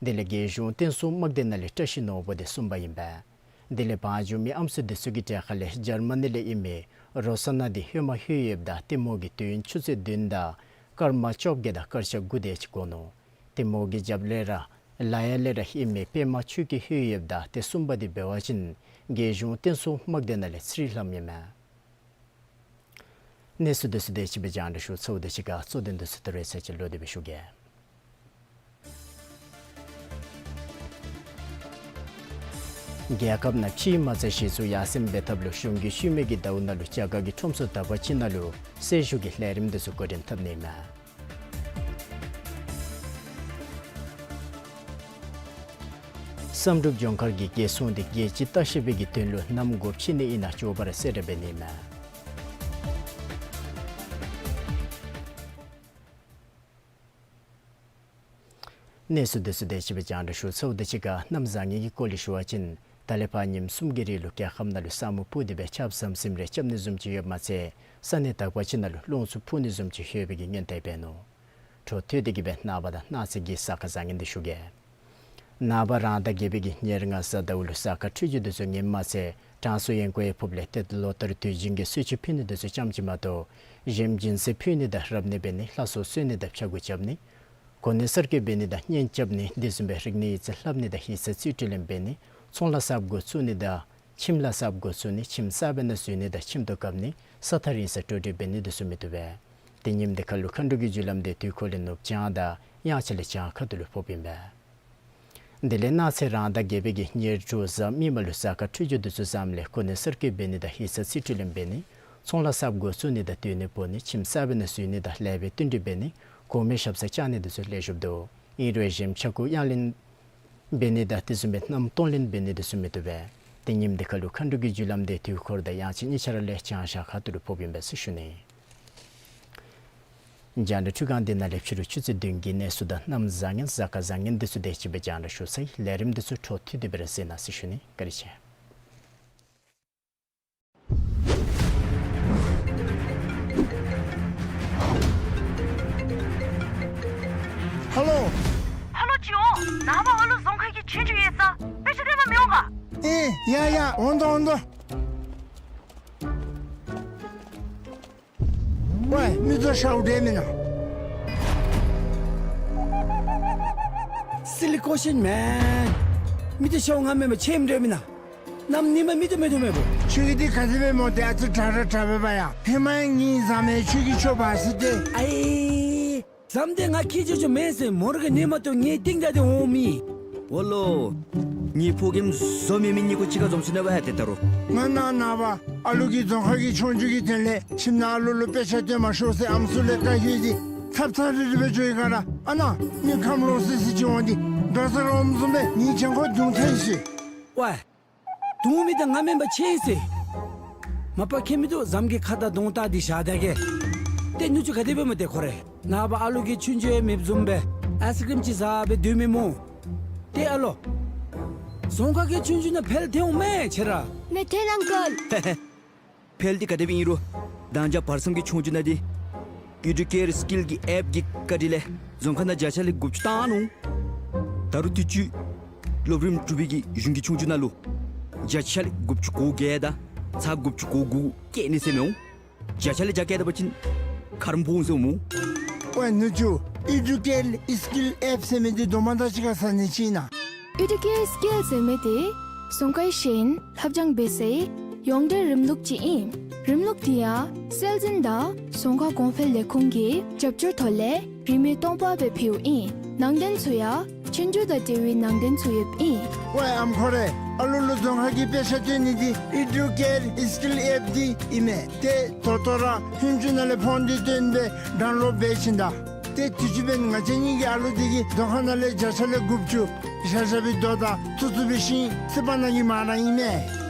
དེ་ལས་རྒྱལ་གཞུང་བསྟན་སྲུང་དམག་སྡེ་ནང་ལས་བཀྲ་ཤིས་ནོར་བུ་འདི་གསུམ་པ་ཨིན་པས། དེ་ལས་བང་རྒྱུག་མི་ཨམ་སྲུ་འདི་ཚུ་གི་གྲས་ཁ་ལས་འཇར་མ་ནི་ལས་ཨིན་མི་རོ་ས་ན་འདི་ཧེ་མ་ལྷོད་ཡོདཔ་ད་ཏེ་མོ་གིས་དུས་ཡུན་ཆུ་ཚོད་བདུན་དང་སྐར་མ་བཅོ་བརྒྱད་དང་སྐར་ཆ་དགུ་དེ་ཅིག་འགོར་ནུག། ཏེ་མོ་གི་རྒྱབ་ལས་ར་ལ་ཡ་ལས་ར་ཨིན་མི་པདྨ་ཆོས་སྐྱིད་ལྷོད་ཡོདཔ་ད་ཏེ་གསུམ་པ་འདི་འབད་བ་ཅིན་རྒྱལ་གཞུང་བསྟན་སྲུང་དམག་སྡེ་ནང་ལས་ཚུར་ལྷོདཔ་ཨིན་མས། གནས་ཚུལ་འདི་ཚུ་དེ་ཅིག་སྦེ་རྒྱང་བསྒྲགས་ཞུ་ཚརཝ་དང་གཅིག་ཁར་གཙོ་དོན་འདི་ཚུ་ད་རེས་ཚར་གཅིག་ལོག་སྟེ་སྦེ་ཞུ་གེ། རྒྱལ་ཁབ་ནང་ཕྱི་མ་རྩ་གཞི་བཙུགས་ཡར་སེང་འབད་ཐབས་ལུ་གཞུང་གིས་ཤུལ་མའི་གི་ཟླཝ་ནང་ལུ་རྒྱ་གར་གྱི་ཁྲོམ་ཚོགས་དག་པ་ཅིག་ནང་ལུ་གསལ་ཞུ་གི་ལས་རིམ་འདི་ཚུ་འགོ་འདྲེན་འཐབ་ནི་ཨིན་མས། བསམ་གྲུབ་ལྗོངས་མཁར་གྱིས་རྒྱལ་སྲུང་འདི་རྒྱལ་སྤྱིའི་ལྟ་བཤལ་པའི་གི་དོན་ལུ་གནམ་སྒོ་ཕྱེ་ནི་ཨིན་ན་མགྱོགས་པ་ར་གསལ་བསྒྲགས་འབད་ནི་ཨིན་མས། གནས་ཚུལ་འདི་ཚུ་དེ་ཅིག་སྦེ་རྒྱང་བསྒྲགས་ཞུ་ཚརཝ་དང་གཅིག་ཁར་གནམ་བཟང་ངན་གྱི་སྐོར་ལས་ཞུ་བ་ཅིན་ད་ལས་ཕར་ཉིནམ་གསུམ་གྱི་རིང་ལུ་རྒྱལ་ཁབ་ནང་ལུ་ས་སྨུག་སྤུབས་ཏེ་སྦེ་ཆརཔ་ཟམ་ཟིམ་རེ་རྐྱབ་ནི་བཟུམ་ཅིག་ཡོདཔ་མ་ཚད་ས་གནས་དག་པ་ཅིག་ནང་ལུ་རླུང་འཚུབ་འཕུ་ནི་བཟུམ་ཅིག་ཡོད་པའི་གི་སྔོན་བརྡ་འབད་ནུག། འཕྲོ་མཐུད་དེ་གིས་སྦེ་ནངས་པ་དང་གནངས་ཚེ་གི་གཟའ་སྐར་བཟང་ངན་འདི་ཞུ་གེ། ནངས་པ་རང་ཟླ་བརྒྱད་པའི་གི་ཉེར་ལྔ་གཟའ་ཟླཝ་ལུ་གཟའ་སྐར་འཕྲོད་སྦྱོར་འདི་ཚུ་ངནམ་མ་ཚད་དྲང་སྲོང་ཡོན་ཀོང་ཡང་ཕོགཔ་ལས་ཏེ་ལོ་ལྟར་དུས་རྒྱུན་གྱི་གསོལ་མཆོད་ཕུལ་ནི་འདི་ཚུ་ཙམ་ཅིག་མ་གཏོགས་གཞན་སྦྱིན་སྲེག་ཕུལ་ནི་དང་རབ་གནས་འབད་ནི་ལྷ་སྲུང་གསོལ་ནི་དང་ཕྱྭ་འགུགས་རྐྱབ་ནི་གོ་གནས་གསར་བསྐོ་འབད་ནི་དང་གཉེན་རྐྱབ་ནི་དེ་བཟུམ་སྦེ་རིག་གནས་ཡིག་རྩིས་ལྷབ་ནི་དང་ཡིག་ཚང་རྩིས་སྤྲོད་ལེན་འབད་ནི་ཚོང་ལཱ་གསརཔ་འགོ་བཙུགས་ནི་དང་ཁྱིམ་ལཱ་གསརཔ་འགོ་བཙུགས་ནི་ཁྱིམ་གསར་པའི་ནང་འཛུལ་ནི་དང་ཁྱིམ་ཐོག་བཀབ་ནི་ས་ཐག་རིང་སར་འགྲོ་འགྲུལ་འབད་ནི་འདི་ཚུ་མི་བཏུབ་པས། ཏེ་ཉིནམ་འདི་ཁར་ལུ་མཁའ་འགྲོ་གི་རྒྱུ་ལམ་འདི་དུས་འཁོར་ལས་ནུབ་བྱང་དང་དབྱངས་འཆར་ལས་བྱང་ཁ་ཐུག་ལུ་ཕོགཔ་ཨིན་པས། དེ་ལས་གནངས་ཚེ་རང་ཟླ་བརྒྱད་པའི་གི་ཉེར་དྲུག་གཟའ་མིག་དམར་ལུ་གཟའ་སྐར་འཕྲོད་སྦྱོར་འདི་ཚུ་བཟངམ་ལས་གོ་གནས་གསར་བསྐོ་འབད་ནི་དང་ཡིག་ཚང་རྩིས་སྤྲོད་ལེན་འབད་ནི་ཚོང་ལཱ་གསརཔ་འགོ་བཙུགས་ནི་དང་སྡོད་གནས་སྤོ་ནི་ཁྱིམ་གསར་པའི་ནང་འཛུལ་ནི་དང་ལེགས་པའི་བསྟུན་གྲོས་འབད་ནི་གོང་མའི་ཞབས་སར་བཅར་ནི་འདི་ཚུ་ལེགས་ཤོམ་འདུག། ཨིན་རུང་གཞན་ཕྱྭ་འགུགས་གཡང་ལེན་འབད་ནི་དང་དེ་བཟུམ་སྦེ་རྣམ་གཏོང་ལེན་འབད་ནི་འདི་ཚུ་མི་བཏུབ་པས། ཏེ་ཉིནམ་འདི་ཁར་ལུ་མཁའ་འགྲོ་གི་རྒྱུ་ལམ་འདི་དུས་འཁོར་དང་དབྱངས་འཆར་གཉིས་ཆ་ར་ལས་བྱང་ཤར་ཁ་ཐུག་ལུ་ཕོགཔ་ཨིན་པས་ཟེར་ཞུ་ནི། རྒྱང་བསྒྲགས་འཕྲུལ་ཁང་འདི་ནང་ལས་ཕྱི་རུ་ཆུ་ཚོད་བདུན་གྱི་གནས་ཚུལ་དང་གནམ་བཟང་ངན་གཟའ་སྐར་བཟང་ངན་འདི་ཚུ་དེ་ཅིག་སྦེ་རྒྱང་བསྒྲགས་ཞུ་ཚར་ཡི། ལས་རིམ་འདི་ཚུ་འཕྲོ་མཐུད་དེ་སྦེ་ར་གཟིགས་གནང་ཟེར་ཞུ་ནི། བཀའ་དྲིན་ཆེ། ཧ་ལོ། ཧ་ལོ་ཅིག་འོང་། ནངས་པ་ཨ་ལུ་རྫོང་ཁ་གི་ཆོས་རྒྱུགས་ཡོད་ས། དཔེ་ཆ་སྟོན་པར་མི་འོང་ག། ཨེ་ཡ་ཡ་འོང་དོ་འོང་དོ། ཝའི་མི་ཚུ་ཤཝ་འདྲེས་མེན་ན། Silly question man། མི་ཚུ་ཤཝ་ང་མེན་པར་ཆེམ་འདྲེས་མེན་ན། གནམ་ཉིནམ་མི་ཚུ་མེད་དོ་མེད་པོ། ཁྱོད་ཀྱིས་འདི་ག་ཅི་སྦེ་མོ་ཏེ་ཨ་ཙི་དྲག་དྲག་དྲག་པས་པ་ཡ། ཧེ་མ་ངེའི་བཟའ་མི་ཁྱོད་ཀྱིས་ཁྱོད་བ་སི་ཏེ། ཨའི། བཟའ་མི་འདི་ང་ཁྱེད་ཅོ་ཅོ་མེན་ཟེར་མོ་ར་གི་ནི་མ་གཏོགས་ངེའི་རྟིང་བདའ་སྟེ་འོང་མི། འོ་ལོ། ངེའི་ཕོ་རྒནམ་བཟོ་མི་མི་གཉིས་ཀོ་གཅིག་ཁར་འཛོམས་ས་ནི་བ་ཡ་ཏེ་ད་རུང་། ང་ནངས་པ་ཨ་ལུ་གི་རྫོང་ཁ་གི་ཆོས་རྒྱུགས་ཀྱི་དོན་ལས་ཁྱིམ་ནང་ཨ་ལུ་ལུ་དཔེ་ཆ་སྟོན་མ་ཤོག་ཟེར་ཨམ་སྲུ་ལས་བཀའ་ཡོད་ཟེར། ཐབ་ཚང་རི་རི་སྦེ་འགྱོ་ཡི་ག་ར། ཨ་ནཱ་མི་ཁམས་ལོག་སི་སི་ཅིག་འོང་སྟེ་འགྲོ་ས་རོགས་བཟུམ་སྦེ་ངེའི་གྱང་ཁར་རྡུང་ཐལ་ཤི། ཝའི། རྡུང་མི་དེ་ང་མེན་པར་ཁྱོད་ཨིན་ཟེར། མ་པ་ཁྱད་མི་འདུག། ཟམ་གྱི་ཁ་དང་གདོང་བལྟ་སྟེ་བཞག་ད་གེ། ཏེ་ནུ་གཅུང་ག་དེ་སྦེ་སྨོ་ཏེ་ཁོ་རེ། ནངས་པ་ཨ་ལོ་གིས་ཆུང་ཆུང་ཡང་མེདཔ་བཟུམ་སྦེ་ཨའིསི་ཀྲིམ་ཅིག་བཟའ་སྦེ་སྡོད་མི་སྨོ། ཏེ་ཨ་ལོ། རྫོང་ཁག་གི་ཆུང་ཆུང་ནང་འཕེལ་ཐལ་འོང་མས་ཁྱོད་ར། མི་ཐལ་ཨང་ཀལ། འཕེལ་ཏེ་ག་དེ་སྦེ་ཨིན་རུང་། ད་ཅི་བར་མཚམས་ཀྱི་ཆུང་ཆུང་ནང་འདི་ཨི་ཌུ་ཀེར་སི་ཀིལ་གྱི་ཨེཔ་གི་བཀའ་དྲིན་ལས་རྫོང་ཁག་ནང་བརྒྱ་ཆ་ལས་དགུ་བཅུ་བཏང་ནུག། ད་རུང་དུས་ཅི་སློབ་རིམ་དྲུག་པའི་གི་གཞུང་གི་ཆུང་ཆུང་ནང་ལུ་བརྒྱ་ཆ་ལས་དགུ་བཅུ་གོ་བརྒྱད་དང་ཚག་དགུ་བཅུ་གོ་དགུ་བཀལ་ནི་ཟེར་མི་འོང་། བརྒྱ་ཆ་ལས་བརྒྱ་བཀལ་ད་པ་ཅིན་ཁ་རོག་འབོ་འོང་ཟེར་མི་འོང་། ཝའི་ནུ་གཅུང་། ཨི་ཌུ་ཀེར་སི་ཀིལ་ཨེཔ་ཟེར་མི་འདི་དོ་མ་ད་ཅི་ག་ཟ་ནི་ཅིག་ཨིན་ན། ཨི་ཌུ་ཀེར་སི་ཀིལ་ཟེར་མི་འདི་རྫོང་ཁའི་ཤེས་ཡོན་ལྷབ་སྦྱང་འབད་སའི་ཡོངས་འབྲེལ་རིམ་ལུགས་ཅིག་ཨིན། རིམ་ལུགས་འདི་ཡང་སྲོལ་འཛིན་དང་རྫོང་ཁ་གོང་འཕེལ་ལས་ཁུངས་ཀྱི་རྒྱབ་སྐྱོར་ཐོག་ལས་རིན་མེད་སྟོང་པ་སྦེ་ཕུལཝ་ཨིན། ནང་དོན་ཚུ་ཡང་ཆོས་རྒྱུགས་དང་འབྲེལ་བའི་ནང་དོན་ཚུ་ཡོདཔ་ཨིན། ཝའི་ཨམ་ཁོ་རེ། ཨ་ལུ་ལུ་རྫོང་ཁ་གི་དཔེ་ཆ་སྟོན་ནི་འདི་ཨི་ཌུ་ཀེར་སི་ཀིལ་ཨེཔ་འདི་ཨིན་མས། ཏེ་ད་ལྟོ་ར་ཧུན་ཅུ་ནང་ལས་ཕོན་འདི་བཏོན་སྦེ་ཌའུན་ལོཌ་འབད་ཞིནམ་ད། ཏེ་དུས་ཅི་འབདན་ང་བཅས་གཉིས་ཀྱི་ཨ་ལུ་འདི་གིས་རྫོང་ཁ་ནང་ལས་བརྒྱ་ཆ་ལས་དགུ་བཅུ་བཞག་བཞག་པའི་དོ་དང་ཚུ་ཚུ་འབད་ཞིནམ་སི་པ་ནང་གི་མ་ར་ཨིན་མས།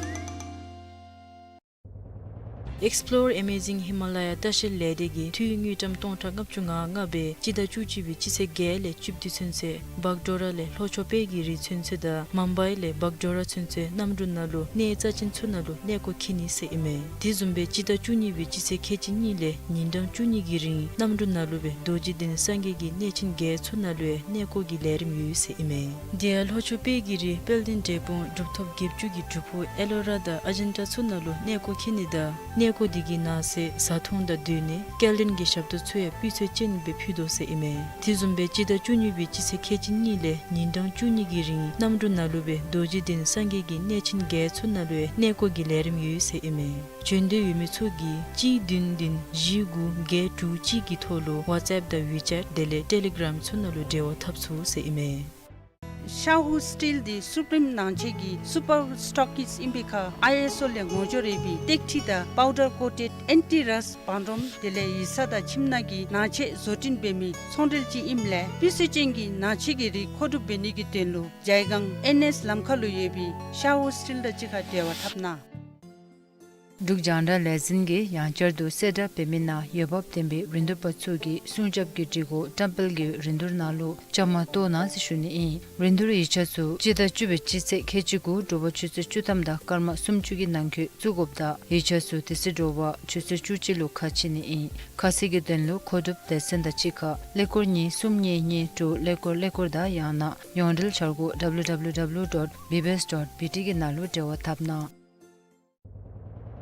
Explore Amazing Himalaya ལྟ་བཤལ་ལས་སྡེ་གིས་འཐུས་དངུལ་ཀྲམ་སྟོང་ཕྲག་ལྔ་བཅུ་ང་ལྔ་སྦེ་སྤྱི་ཟླ་བཅུ་གཅིག་པའི་སྤྱི་ཚེས་བརྒྱད་ལས་བཅུ་བདུན་ཚུན་ཚོད་བག་ཌོ་ར་ལས་ལྷོ་ཕྱོགས་དཔལ་གྱི་རི་ཚུན་ཚོད་དང་མུམ་བའི་ལས་བག་ཌོ་ར་ཚུན་ཚོད་གནམ་གྲུ་ནང་ལུ་གནས་རྩ་ཅན་ཚུ་ནང་ལུ་གནས་སྐོར་འཁྱིད་ནི་ཟེར་ཨིན་མས། དེ་བཟུམ་སྦེ་སྤྱི་ཟླ་བཅུ་གཉིས་པའི་སྤྱི་ཚེས་ཁལ་གཅིག་གཉིས་ལས་ཉིན་གྲངས་བཅུ་གཉིས་ཀྱི་རིང་གནམ་གྲུ་ནང་ལུ་སྦེ་རྡོ་རྗེ་གདན་སངས་རྒྱས་ཀྱི་གནས་ཆེན་བརྒྱད་ཚུ་ནང་ལུ་ཡང་གནས་སྐོར་གྱི་ལས་རིམ་ཡོད་ཟེར་ཨིན་མས། དེ་ཡང་ལྷོ་ཕྱོགས་དཔལ་གྱི་རི་དཔལ་ལྡན་འབྲས་སྤུངས་གྲུབ་ཐོབ་བརྒྱད་ཅུ་གི་སྒྲུབ་ཕུག་ཨེ་ལོ་ར་དང་ཨ་ཇན་ཊ་ཚུ་ནང་ལུ་གནས་སྐོར་འཁྱིད་ནི་དང་གནས་སྐོར་དེ་གི་ནང་གསེས་བཟའ་འཐུང་དང་སྡོད་གནས་སྐྱེལ་འདྲེན་གྱི་ཞབས་ཏོག་ཚུ་ཡང་སྤུས་ཚད་ཅན་སྦེ་ཕུལ་དོ་ཟེར་ཨིན་མས། དེ་བཟུམ་སྦེ་སྤྱི་ཟླ་བཅུ་གཉིས་པའི་སྤྱི་ཚེས་ཁལ་གཅིག་གཉིས་ལས་ཉིན་གྲངས་བཅུ་གཉིས་ཀྱི་རིང་གནམ་གྲུ་ནང་ལུ་སྦེ་རྡོ་རྗེ་གདན་སངས་རྒྱས་ཀྱི་གནས་ཆེན་བརྒྱད་ཚུ་ནང་ལུ་ཡང་གནས་སྐོར་གྱི་ལས་རིམ་ཡོད་ཟེར་ཨིན་མས། བྱོན་འདོད་ཡོད་མི་ཚུ་གིས་གཅིག་བདུན་བདུན་བཞི་དགུ་བརྒྱད་དྲུག་གཅིག་གི་ཐོག་ལུ་ཝཊས་ཨེཔ་དང་ཝི་ཅེཊ་དེ་ལས་ཊེ་ལི་གརམ་ཚུ་ནང་ལུ་འབྲེལ་བ་འཐབ་ཚུགས་ཟེར་ཨིན་མས། ཤ་ཧུ་སི་ཊིལ་འདི་སུ་པྲིམ་ནང་ཆས་ཀྱི་སུ་པར་སི་ཊོག་ཀིས་ཨིན་པའི་ཁར་ཨའི་ཨེསི་ཨོ་ལས་ངོ་སྦྱོར་ཡོད་པའི་ཏེག་ཁྲི་དང་པའུ་ཌར་ཀོ་ཊེཌ་ཨེན་ཊི་རསཊ་བང་རིམ་དེ་ལས་ཡིག་ཚང་དང་ཁྱིམ་ནང་གི་ནང་ཆས་བཟོ་སྐྲུན་འབད་མི་ཚོང་འབྲེལ་ཅིག་ཨིནམ་ལས་སྤུས་ཚད་ཅན་གྱི་ནང་ཆས་ཀྱི་རིགས་མཁོ་སྒྲུབ་འབད་ནི་གི་དོན་ལུ་ཇའི་སྒང་ཨེན་ཨེསི་ལམ་ཁ་ལུ་ཡོད་པའི་ཤ་ཧུ་སི་ཊིལ་དང་གཅིག་ཁར་འབྲེལ་བ་འཐབ་གནང་། འབྲུག་རྒྱང་བསྒྲགས་ལས་འཛིན་གྱིས་ཡང་བསྐྱར་དུ་གསལ་བསྒྲགས་འབད་མི་ནང་འོས་འབབ་ལྡན་པའི་རིན་བསྡུར་པ་ཚུ་གིས་སྲུང་སྐྱོབ་ཀྱི་སྒྲིག་གོ་བཀྲམ་སྤེལ་གྱི་རིན་བསྡུར་ནང་ལུ་བཅའ་མར་གཏོགས་གནང་ཟེར་ཞུ་ནི་ཨིན། རིན་བསྡུར་ཡིག་ཆ་ཚུ་སྤྱི་ཟླ་བཅུ་པའི་སྤྱི་ཚེས་ཁལ་གཅིག་དགུ་དྲོ་པ་ཆུ་ཚོད་བཅུ་ཐམ་དང་སྐར་མ་སུམ་ཅུ་གི་ནང་འཁོད་བཙུགས་དགོཔ་དང་ཡིག་ཆ་ཚུ་དེ་ཚེ་དྲོ་པ་ཆུ་ཚོད་བཅུ་གཅིག་ལུ་ཁ་ཕྱེ་ནི་ཨིན། ཁ་གསལ་གྱི་དོན་ལུ་མཁོ་སྒྲུབ་སྡེ་ཚན་དང་གཅིག་ཁར་ཀླད་ཀོར་གཉིས་གསུམ་གཉིས་གཉིས་དྲུག་ཀླད་ཀོར་ཀླད་ཀོར་དང་ཡང་ན་ཡོངས་འབྲེལ་འཆར་སྒོ་W W W dot B B S dot B T གི་ནང་ལུ་འབྲེལ་བ་འཐབ་གནང་།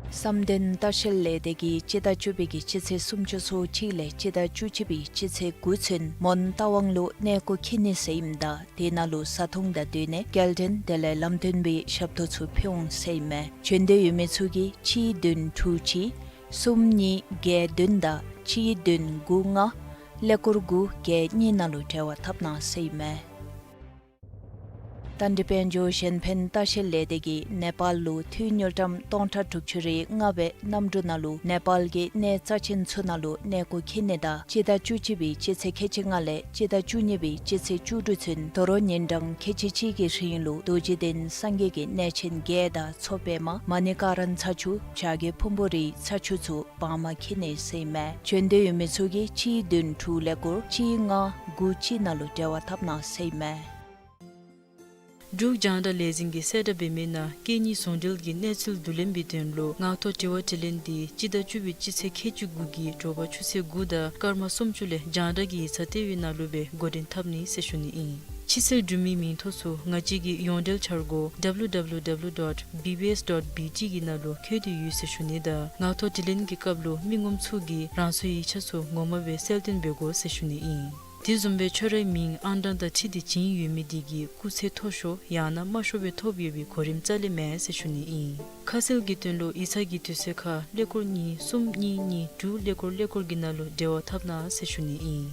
བསམ་གཏན་ལྟ་བཤལ་ལས་སྡེ་གིས་སྤྱི་ཟླ་བཅུ་པའི་གི་སྤྱི་ཚེས་སུམ་ཅུ་སོ་གཅིག་ལས་སྤྱི་ཟླ་བཅུ་གཅིག་པའི་སྤྱི་ཚེས་དགུ་ཚུན་མོན་རྟ་དབང་ལུ་གནས་སྐོར་འཁྱིད་ནི་ཟེར་ཨིནམ་ད་དེ་ནང་ལུ་བཟའ་འཐུང་དང་སྡོད་གནས་སྐྱེལ་འདྲེན་དེ་ལས་ལམ་སྟོན་པའི་ཞབས་ཏོག་ཚུ་ཕུལ་འོང་ཟེར་ཨིན་མས། བྱོན་འདོད་ཡོད་མི་ཚུ་གིས་གཅིག་བདུན་དྲུག་གཅིག་གསུམ་གཉིས་བརྒྱད་བདུན་དང་གཅིག་བདུན་དགུ་ལྔ་ཀླད་ཀོར་དགུ་བརྒྱད་གཉིས་ནང་ལུ་འབྲེལ་བ་འཐབ་གནང་ཟེར་ཨིན་མས། ད་འདི་དཔལ་འབྱོར་གཞན་ཕན་ལྟ་བཤལ་ལས་སྡེ་གིས་ནེ་པཱལ་ལུ་འཐུས་དངུལ་ཀྲམ་སྟོང་ཕྲག་དྲུག་ཅུ་རེ་ལྔ་སྦེ་གནམ་གྲུ་ནང་ལུ་ནེ་པཱལ་གྱི་གནས་རྩ་ཅན་ཚུ་ནང་ལུ་གནས་སྐོར་འཁྱིད་ནི་དང་སྤྱི་ཟླ་བཅུ་གཅིག་པའི་སྤྱི་ཚེས་ཁལ་གཅིག་ལྔ་ལས་སྤྱི་ཟླ་བཅུ་གཉིས་པའི་སྤྱི་ཚེས་བཅུ་དྲུག་ཚུན་དོ་རུང་ཉིན་གྲངས་ཁལ་གཅིག་གཅིག་གི་རིང་ལུ་རྡོ་རྗེ་གདན་སངས་རྒྱས་ཀྱི་གནས་ཆེན་བརྒྱད་དང་མཚོ་པདྨ་མ་ཎི་ཀ་ར་ཚ་ཆུ་བྱ་རྒོད་ཕུང་པོ་རིའི་ཚ་ཆུ་ཚུ་བར་མ་འཁྱིད་ནི་ཟེར་ཨིན་མས། བྱོན་འདོད་ཡོད་མི་ཚུ་གིས་གཅིག་བདུན་དྲུག་ཀླད་ཀོར་གཅིག་ལྔ་དགུ་གཅིག་ནང་ལུ་འབྲེལ་བ་འཐབ་གནང་ཟེར་ཨིན་མས། འབྲུག་རྒྱང་བསྒྲགས་ལས་འཛིན་གྱིས་གསལ་བསྒྲགས་འབད་མི་ནང་སྐད་གཉིས་ཟུང་འབྲེལ་གྱི་གནས་ཚུལ་བསྡུ་ལེན་པའི་དོན་ལུ་ངག་ཐོག་དྲི་བ་དྲིས་ལན་འདི་སྤྱི་ཟླ་བཅུ་པའི་སྤྱི་ཚེས་ཁལ་གཅིག་དགུ་གི་དྲོ་པ་ཆུ་ཚོད་དགུ་དང་སྐར་མ་སུམ་ཅུ་ལས་རྒྱང་བསྒྲགས་ཀྱི་ཡིག་ཚང་ལྟེ་བའི་ནང་ལུ་སྦེ་འགོ་འདྲེན་འཐབ་ནི་ཟེར་ཞུ་ནི་ཨིན། ཕྱི་སེལ་གྲུབ་མིའི་མིང་ཐོ་ཚུ་ང་བཅས་ཀྱི་ཡོངས་འབྲེལ་འཆར་སྒོ་W W W dot B B S dot B T གི་ནང་ལུ་འཁོད་དེ་ཡོད་ཟེར་ཞུ་ནི་དང་ངག་ཐོག་དྲིས་ལན་གྱི་སྐབས་ལུ་མི་ངོམ་ཚུ་གིས་རང་སོའི་ཡིག་ཆ་ཚུ་ངོ་མ་སྦེ་གསལ་སྟོན་འབད་དགོ་ཟེར་ཞུ་ནི་ཨིན། དེ་བཟུམ་སྦེ་ཁྱོད་རའི་མིང་ཨང་གྲངས་དང་འཁྲིལ་ཏེ་བྱིན་ཡོད་མི་དེ་གིས་སྐུགས་ཚད་མཐོ་ཤོས་ཡང་ན་དམའ་ཤོས་སྦེ་ཐོབ་ཡོད་པའི་གོ་རིམ་རྩ་ལས་མེད་ཟེར་ཞུ་ནི་ཨིན། ཁ་གསལ་གྱི་དོན་ལུ་ཡིག་ཚང་གི་དུས་ཚོད་ཁར་ཀླད་ཀོར་གཉིས་གསུམ་གཉིས་གཉིས་དྲུག་ཀླད་ཀོར་ཀླད་ཀོར་གྱི་ནང་ལུ་འབྲེལ་བ་འཐབ་གནང་ཟེར་ཞུ་ནི་ཨིན།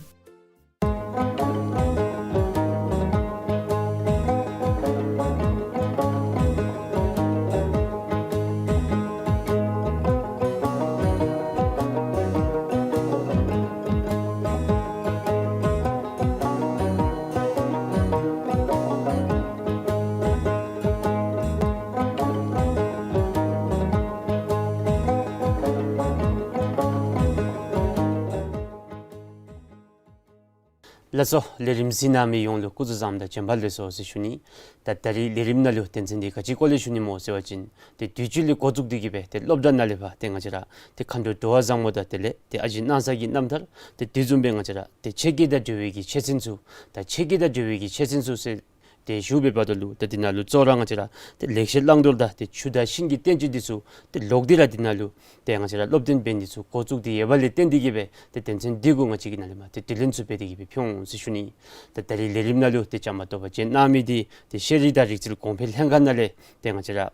ལགས་སོ། ལས་རིམ་གཟིགས་གནང་མི་ཡོངས་ལུ་སྐུ་གཟུགས་བཟང་དང་བྱོན་པ་ལེགས་སོ་ཟེར་ཞུ་ནི། ད་ད་རིས་ལས་རིམ་ནང་ལུ་དོན་ཚན་འདི་ག་ཅི་སྐོར་ལས་ཞུ་ནི་སྨོ་ཟེར་བ་ཅིན་ཏེ་དུས་ཅི་ལས་འགོ་བཙུགས་ཏེ་གི་སྦེ་ཏེ་སློབ་གྲྭ་ནང་ལས་ཕར་ཏེ་ང་བཅས་ར་ཏེ་མཁའ་འགྲོ་འགྲོ་བ་བཟང་མོ་དང་དེ་ལས་ཏེ་ཨ་ཞེ་སྣང་ས་གི་རྣམ་ཐར་ཏེ་དེ་བཟུམ་སྦེ་ང་བཅས་ར་ཏེ་ཆོས་སྐད་དང་འབྲེལ་བའི་གི་ཆོས་ཚན་ཚུ་ད་ཆོས་སྐད་དང་འབྲེལ་བའི་གི་ཆོས་ཚན་ཚུ་ཟེར་ཏེ་ཞུ་བའི་བར་དུ་ལུ་ད་འདི་ནང་ལུ་གཙོ་བོ་ར་ང་བཅས་ར་ཏེ་ལེགས་བཤད་བླང་དོར་དང་ཏེ་ཆུ་དང་ཤིང་གི་བསྟན་བཅོས་འདི་ཚུ་ཏེ་ལོག་སྟེ་ར་འདི་ནང་ལུ་ཏེ་ང་བཅས་ར་སློབ་སྟོན་འབད་ནི་འདི་ཚུ་འགོ་བཙུགས་ཏེ་ཡོད་པ་ལས་བརྟེན་ཏེ་གི་སྦེ་ཏེ་དོན་ཚན་འདི་གུ་ང་བཅས་ཀྱིས་ནཱ་ལས་མར་ཏེ་དྲི་ལན་ཚུ་འབད་དེ་གི་སྦེ་ཕུལ་འོང་ཟེར་ཞུ་ནི། ད་ད་རིས་ལས་རིམ་ནང་ལུ་ཏེ་བཅའ་མར་གཏོགས་པར་བྱོན་གནང་མི་འདི་ཏེ་ཤེས་རིག་དང་རིག་རྩལ་གོང་འཕེལ་ལྷན་ཁག་ནང་ལས་ཏེ་ང་བཅས་ར་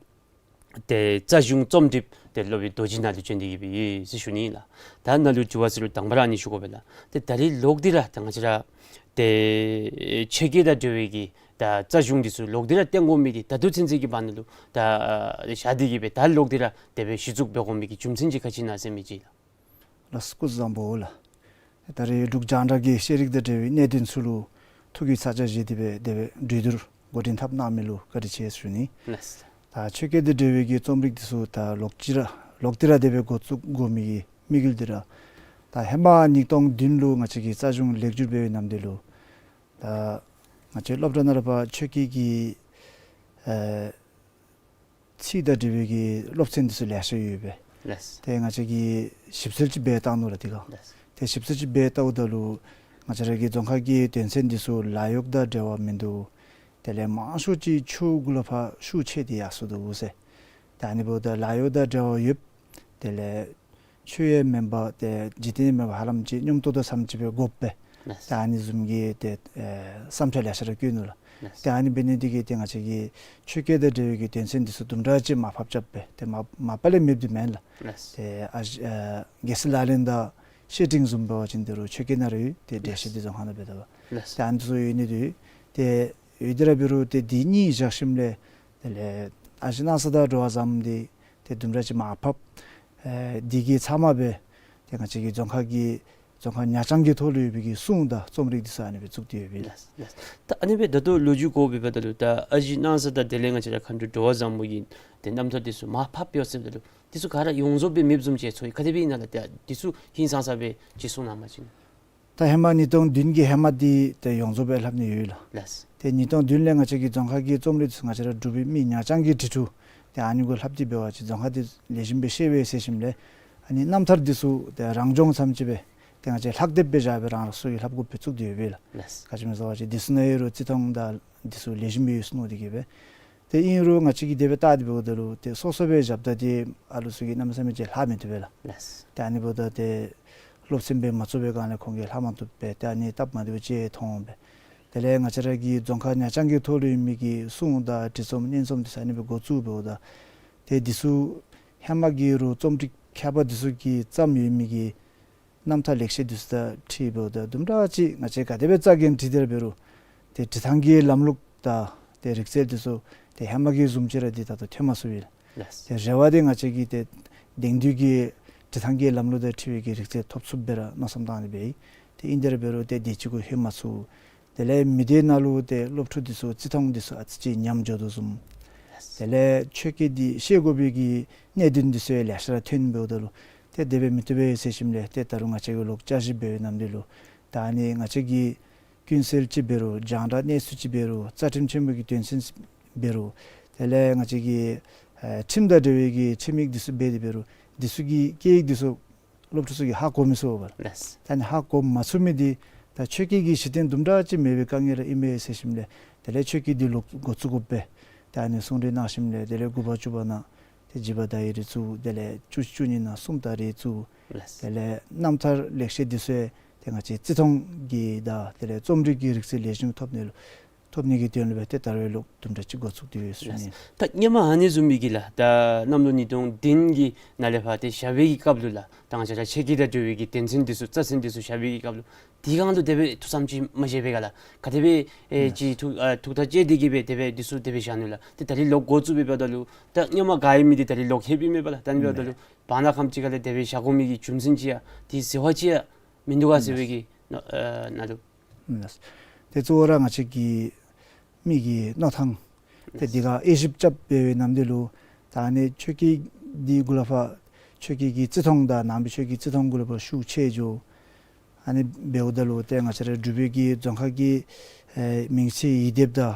ཏེ་རྩ་གཞུང་རྩོམ་སྒྲིགཔ་ཏེ་སློབ་དཔོན་རྡོ་རྗེ་ནཱ་ལུ་བྱོན་ཏེ་གི་སྦེ་ཡོད་ཟེར་ཞུ་ནི་ལགས། ད་ནཱ་ལུ་དྲི་བ་ཟེར་རུང་དང་པ་ར་ཨ་ནི་ཞུ་དགོ་པས་ལགས། ཏེ་ད་རིས་ལོག་སྟེ་ར་ད་ང་བཅས་ར་ཏེ་ཆོས་སྐད་དང་འབྲེལ་བའི་གི་ད་རྩ་གཞུང་འདི་ཚུ་ལོག་སྟེ་ར་བཏོན་དགོ་མི་འདི་ད་ལྟོ་ཚུན་ཚོད་ཀྱི་བར་ན་ལུ་ད་བཞག་སྟེ་གི་སྦེ་ད་ལོག་སྟེ་ར་དེ་སྦེ་གཞི་བཙུགས་འབད་དགོ་མི་གི་རྒྱུ་མཚན་ཅིག་ག་ཅི་ཨིན་ན་ཟེར་མི་ཅིག་ལགས། ལགས་སོ། སྐུ་གཟུགས་བཟང་པོ་ལགས། ད་རིས་འབྲུག་རྒྱང་བསྒྲགས་ཀྱི་ཤེས་རིག་དང་འབྲེལ་བའི་གནད་དོན་ཚུ་ལུ་ཐུགས་ཀྱི་ཚ་གྱང་བཞེས་ཏེ་སྦེ་དེ་སྦེ་གྲོས་བསྡུར་འགོ་འདྲེན་འཐབ་གནང་མི་ལུ་བཀའ་དྲིན་ཆེ་ཞུ་ནི། ལགས་སོ། ད་ཆོས་སྐད་དང་འབྲེལ་བའི་གི་རྩོམ་རིག་འདི་ཚུ་ད་ལོག་ཅི་ར་ལོག་སྟེ་ར་དེ་སྦེ་འགོ་བཙུགས་དགོ་མི་གི་དམིགས་ཡུལ་འདི་ར་ད་ཧེ་མ་ཉིས་སྟོང་བདུན་ལུ་ང་བཅས་ཀྱི་རྩ་གཞུང་ལེགས་བསྒྱུར་འབད་བའི་ནམ་དུས་ལུ་ད་ང་བཅས་སློབ་གྲྭ་ནང་ལུ་ཕར་ཆོས་སྐད་ཀྱི་ཨེ་ཚིག་དང་འབྲེལ་བའི་གི་སློབ་ཚན་འདི་ཚུ་ལེ་ཤ་ཡོད་པས། ལགས་སོ། ཏེ་ང་བཅས་ཀྱིས་ཞིབ་འཚོལ་ཅིག་འབད་བལྟ་ནུག་ལགས་དེ་སྒང་། ལགས་སོ། ཏེ་ཞིབ་འཚོལ་ཅིག་འབད་བལྟཝ་ད་ལུ་ང་བཅས་ར་གི་རྫོང་ཁ་གི་དོན་ཚན་འདི་ཚུ་ལཱ་གཡོག་དང་འབྲེལ་བ་མིན་འདུག། དེ་ལས་མང་ཤོས་ཅིག་ཆོས་གུ་ལུ་ཕར་ཤུགས་ཆེ་སྟེ་ཡར་སོ་འདུག་ཟེར། ད་ཨ་ནི་འབདཝ་ད་ལཱ་གཡོག་དང་འབྲེལ་བ་ཡོདཔ་དེ་ལས་ཆོས་ཡང་མེན་པར་ཏེ་འཇིག་རྟེན་མེན་པར་ཧ་ལམ་ཅིག་སྙོམས་ཏོག་ཏོ་ཙམ་ཅིག་སྦེ་དགོ་པས། ལགས་སོ། ད་ཨ་ནི་བཟུམ་གྱི་ཏེ་ཨེ་བསམ་འཆར་ལེ་ཤ་ར་བཀོད་ནུག་ལགས། ལགས་སོ། ཏེ་ཨ་ནི་འབད་ནི་འདི་གིས་ཏེ་ང་བཅས་ཀྱི་ཆོས་སྐད་དང་འབྲེལ་བའི་གི་དོན་ཚན་འདི་ཚུ་དུམ་གྲ་ཅིག་མར་ཕབ་རྐྱབ་སྦེ་ཏེ་མ་མ་པ་ལས་མེདཔ་འདི་མེན་ལགས། ལགས་སོ། ཏེ་ཨ་ཨེ་རྒྱལ་སྲས་ལག་ལེན་དང་བཤེས་སྤྲིང་བཟུམ་འབད་བ་ཅིན་ད་རུང་ཆོས་སྐད་ནང་ར་ཡོད། ཏེ་འགྲེལ་བཤད་འདི་རྫོང་ཁ་ནང་འབད་དོ་བ། ལགས་སོ། ཏེ་ཨ་ནི་ཚུ་ཡོད་ནི་འདི་ཏེ་ཡོད་དེ་ར་འབད་རུང་ཏེ་འདི་གཉིས་བཞག་ཞིནམ་ལས་དེ་ལས་ཨ་ཞེ་སྣང་ས་དང་འགྲོ་བ་བཟང་མོ་འདི་ཏེ་དུམ་གྲ་ཅིག་མར་ཕབ། ཨེ་འདི་གི་ཚབ་མ་སྦེ་ཏེ་ང་བཅས་ཀྱི་རྫོང་ཁ་གི་རྫོང་ཁ་ཉག་རྐྱང་གི་ཐོག་ལུ་ཡོད་པའི་གི་སྲུང་དང་རྩོམ་རིག་འདི་ཚུ་ཨ་ནི་སྦེ་བཙུགས་ཏེ་ཡོད་པས་ལགས། ལགས་སོ། ལགས་སོ། ད་ཨ་ནི་སྦེ་ད་ལྟོ་ལོ་རྒྱུས་གོ་བའི་བར་ན་ལུ་ད་ཨ་ཞེ་སྣང་ས་དང་དེ་ལས་ང་བཅས་ར་མཁའ་འགྲོ་འགྲོ་བ་བཟང་མོ་གི་ཏེ་རྣམ་ཐར་འདི་ཚུ་མར་ཕབ་ཡོད་ཟེརཝ་ད་ལུ་འདི་ཚུ་ག་ར་ཡོངས་རྫོགས་སྦེ་མེདཔ་བཟུམ་ཅིག་ཚོར་ཡི། ག་དེ་སྦེ་ཨིན་ན་ལགས། ཏེ་འདི་ཚུ་ཧིང་སངས་ས་སྦེ་ཅིག་གསུང་གནང་བ་ཅིན། ད་ཧེ་མ་ཉིས་སྟོང་བདུན་གྱི་ཧེ་མ་འདི་ཏེ་ཡོངས་རྫོགས་སྦེ་ལྷབ་ནི་ཡོད་ལགས། ལགས་སོ། ཏེ་ཉིས་སྟོང་བདུན་ལས་ང་བཅས་ཀྱི་རྫོང་ཁ་གི་རྩོམ་རིག་ང་བཅས་ར་འབྲུག་པའི་མི་ཉག་རྐྱང་གི་བྲིས་འབྲུ་ཏེ་ཨ་ནི་གུ་ལྷབ་སྟེ་འབད་བ་ཅིན་རྫོང་ཁ་འདི་ལེགས་ཤོམ་སྦེ་ཤེས་པས་ཟེར་ཞིནམ་ལས་ཨ་ནི་རྣམ་ཐར་འདི་ཚུ་ཏེ་རང་སྦྱོང་ཙམ་ཅིག་སྦེ་ཏེ་ང་བཅས་ལྷག་དེབ་སྦེ་བཞག་སྦེ་རང་རང་སོ་གིས་ལྷབ་དགོཔ་སྦེ་བཙུགས་ཏེ་ཡོད་པས་ལགས། ལགས་སོ། ག་ཅི་སྨོ་ཟེར་བ་ཅིན་འདི་ཚུ་ནང་ཡོད་རུང་རྩིས་མཐོང་དང་འདི་ཚུ་ལེགས་ཤོམ་སྦེ་ཡོད་ཟེར་མནོ་སྟེ་གི་སྦེ། ཏེ་ཨིན་རུང་ང་བཅས་ཀྱིས་དེ་སྦེ་བལྟ་སྟེ་འབདཝ་ད་ལུ་ཏེ་སོ་སོ་སྦེ་རྐྱབ་ད་ཏེ་ཨ་ལུ་ཚུ་གིས་གནམ་མེད་ས་མེད་ཅིག་ལྷག་མི་བཏུབ་པས་ལགས། ལགས་སོ། ཏེ་ཨ་ནི་འབདཝ་ད་ཏེ་སློབ་ཚན་སྦེ་མ་བཙུགས་པའི་སྒང་ལས་ཁོང་གིས་ལྷག་མ་བཏུབ་པས། ཏེ་ཨ་ནི་སྟབས་མ་བདེཝ་ཅིག་མཐོང་སྦེ། དེ་ལས་ང་བཅས་ར་གི་རྫོང་ཁ་ཉག་རྐྱང་གི་ཐོག་ལུ་ཡོད་མི་གི་སྲུང་དང་བྲིས་རྩོམ་སྙན་རྩོམ་འདི་ཚུ་ཨ་ནི་སྦེ་འགོ་བཙུགས་འབདཝ་ད་ཏེ་འདི་ཚུ་ཧེ་མ་གི་རུང་རྩོམ་སྒྲིག་མཁས་པ་འདི་ཚུ་གིས་བརྩམས་ཡོད་མི་གི་རྣམ་ཐར་ལེགས་བཤད་འདི་ཚུ་དང་འཁྲིལ་འབདཝ་ད་དུམ་གྲ་ཅིག་ང་བཅས་ག་དེ་སྦེ་རྩ་འགེངས་བྲིས་ཏེ་ར་འབད་རུང་ཏེ་འབྲི་ཐངས་ཀྱི་ལམ་ལུགས་དང་ཏེ་རིག་རྩལ་འདི་ཚུ་ཏེ་ཧེ་མ་གི་བཟུམ་ཅིག་ར་འདི་ད་ལྟོ་ཐོན་མ་ཚུགས་པས་ལགས། ལགས། ཏེ་རེ་བ་འདི་ང་བཅས་ཀྱིས་ཏེ་དེང་དུས་ཀྱི་འབྲི་ཐངས་ཀྱི་ལམ་ལུགས་དང་འཁྲིལ་བའི་གི་རིག་རྩལ་ཐོབ་ཚུགསཔ་སྦེ་ར་མནོ་བསམ་བཏང་སྟེ་འབད་ཡི། ཏེ་ཨིན་དེ་ར་འབད་རུང་ཏེ་དེ་ཅིག་གུ་ལྷོད་མ་ཚུགས། དེ་ལས་མི་སྡེ་ནང་ལུ་ཏེ་སློབ་ཕྲུག་འདི་ཚུ་རྩིས་མཐོང་འདི་ཚུ་ཨ་ཙི་ཅིག་ཉམས་འགྱོ་དོ་བཟུམ། དེ་ལས་ཆོས་སྐད་འདི་ཤེས་དགོ་པའི་གི་གནད་དོན་འདི་ཚུ་ཡང་ལེ་ཤ་ར་ཐོན་འབདཝ་ད་ལུ་ཏེ་དེ་སྦེ་མི་བཏུབ་པས་ཟེར་ཞིནམ་ལས་ཏེ་ད་རུང་ང་བཅས་ཀྱིས་ལོག་བསྐྱར་ཞིབ་འབད་བའི་ནམ་དུས་ལུ་ད་ཨ་ནི་ང་བཅས་ཀྱི་ཀུན་གསལ་ཅིག་འབད་རུང་རྒྱང་བསྒྲགས་གནས་ཚུལ་ཅིག་འབད་རུང་རྩ་ཁྲིམས་ཆེན་མོ་གི་དོན་ཚན་འབད་རུང་དེ་ལས་ང་བཅས་ཀྱི་ཨེ་ཁྲིམས་དང་འབྲེལ་བའི་གི་ཁྲིམས་ཡིག་འདི་ཚུ་འབད་དེ་འབད་རུང་འདི་ཚུ་གི་སྐད་ཡིག་འདི་ཚུ་སློབ་ཕྲུག་ཚུ་གིས་ཧ་གོ་མི་ཚུགས་པས་ལགས། ལགས། ད་ཨ་ནི་ཧ་གོ་མ་ཚུགས་མི་འདི་ད་ཆོས་སྐད་ཀྱི་གཞི་རྟེན་དུམ་གྲ་ཅིག་མེད་པའི་དཀའ་ངལ་ར་ཨིན་མས་ཟེར་ཞིནམ་ལས་དེ་ལས་ཆོས་སྐད་འདི་ལོག་འགོ་བཙུགས་དགོ་པས། ད་ཨ་ནི་གསུང་གྲོས་གནང་ཞིནམ་ལས་དེ་ལས་དགུ་པ་བཅུ་པ་ནང་ཏེ་འཇིགས་པ་དང་ཡི་རེ་བཙུགས། དེ་ལས་བཅུ་བཅུ་གཉིས་ནང་སུམ་རྟགས་རེ་བཙུགས། ལགས། དེ་ལས་རྣམ་ཐར་ལེགས་བཤད་འདི་ཚུ་ཡང་ཏེ་ང་བཅས་རྩིས་མཐོང་གི་དང་དེ་ལས་རྩོམ་རིག་གི་རིག་རྩལ་ལེགས་ཤོམ་ཐོབ་ནི་ལུ་ཐོབ་ནི་གི་དོན་ལུ་སྦེ་ཏེ་ད་རུང་ལོག་དུམ་གྲ་ཅིག་འགོ་བཙུགས་ཏེ་ཡོད་ཟེར་ཞུ་ནི། ད་སྔོན་མ་ཨ་ནི་བཟུམ་མའི་གི་ལགས་ད་གནམ་ལོ་ཉིས་སྟོང་བདུན་གྱི་ནང་ལས་ཕར་ཏེ་བཞག་པའི་གི་སྐབས་ལུ་ལགས་ད་ང་བཅས་ར་ཆོས་སྐད་དང་འབྲེལ་བའི་གི་དོན་ཚན་འདི་ཚུ་རྩ་ཚན་འདི་ཚུ་བཞག་པའི་གི་སྐབས་ལུ་དེ་སྒང་ལུ་དེ་སྦེ་ཐུགས་བསམ་ཅིག་མ་བཞེས་པས་ག་ལགས། ག་དེ་སྦེ་ཨེ་ཅིག་ཐུགས་ཨ་ཐུགས་ཐག་བཅད་དེ་གི་སྦེ་དེ་སྦེ་འདི་ཚུ་དེ་སྦེ་བཞག་ནུག་ལགས། ཏེ་ད་རིས་ལོག་འགོ་བཙུགས་པའི་བར་ན་ལུ་ད་སྔོན་མ་ག་ཨིན་མི་འདི་ད་རིས་ལོག་ལྷོད་པའི་མས་པ་ལགས། ད་ཨ་ནི་བར་ན་ལུ་བར་ན་ཁམས་ཅིག་ཁ་ལས་དེ་སྦེ་བཞག་དགོ་མི་གི་རྒྱུ་མཚན་ཅིག་ཡང་དེ་ཟེར་བ་ཅིག་ཡང་མིན་འདུག་ག་ཟེར་བའི་གི་ནང་ཨ་ནང་ལུ། ལགས། ཏེ་གཙོ་བོ་ར་ང་བཅས་ཀྱི་མི་གི་མནོ་ཐངས་ཏེ་འདི་ག་དབྱེ་ཞིབ་རྐྱབ་འབད་བའི་ནམ་དུས་ལུ་ད་ཨ་ནི་ཆོས་སྐད་འདི་གུ་ལུ་ཕར་ཆོས་སྐད་ཀྱི་རྩིས་མཐོང་དང་ནང་པའི་ཆོས་ཀྱི་རྩིས་མཐོང་གུ་ལུ་ཕར་ཤུགས་ཆེ་འགྱོ། ཨ་ནི་འབདཝ་ད་ལུ་ཏེ་ང་བཅས་ར་འབྲུག་པའི་གི་རྫོང་ཁག་གི་ཨེ་མིང་ཚིག་ཡིག་སྡེབ་དང་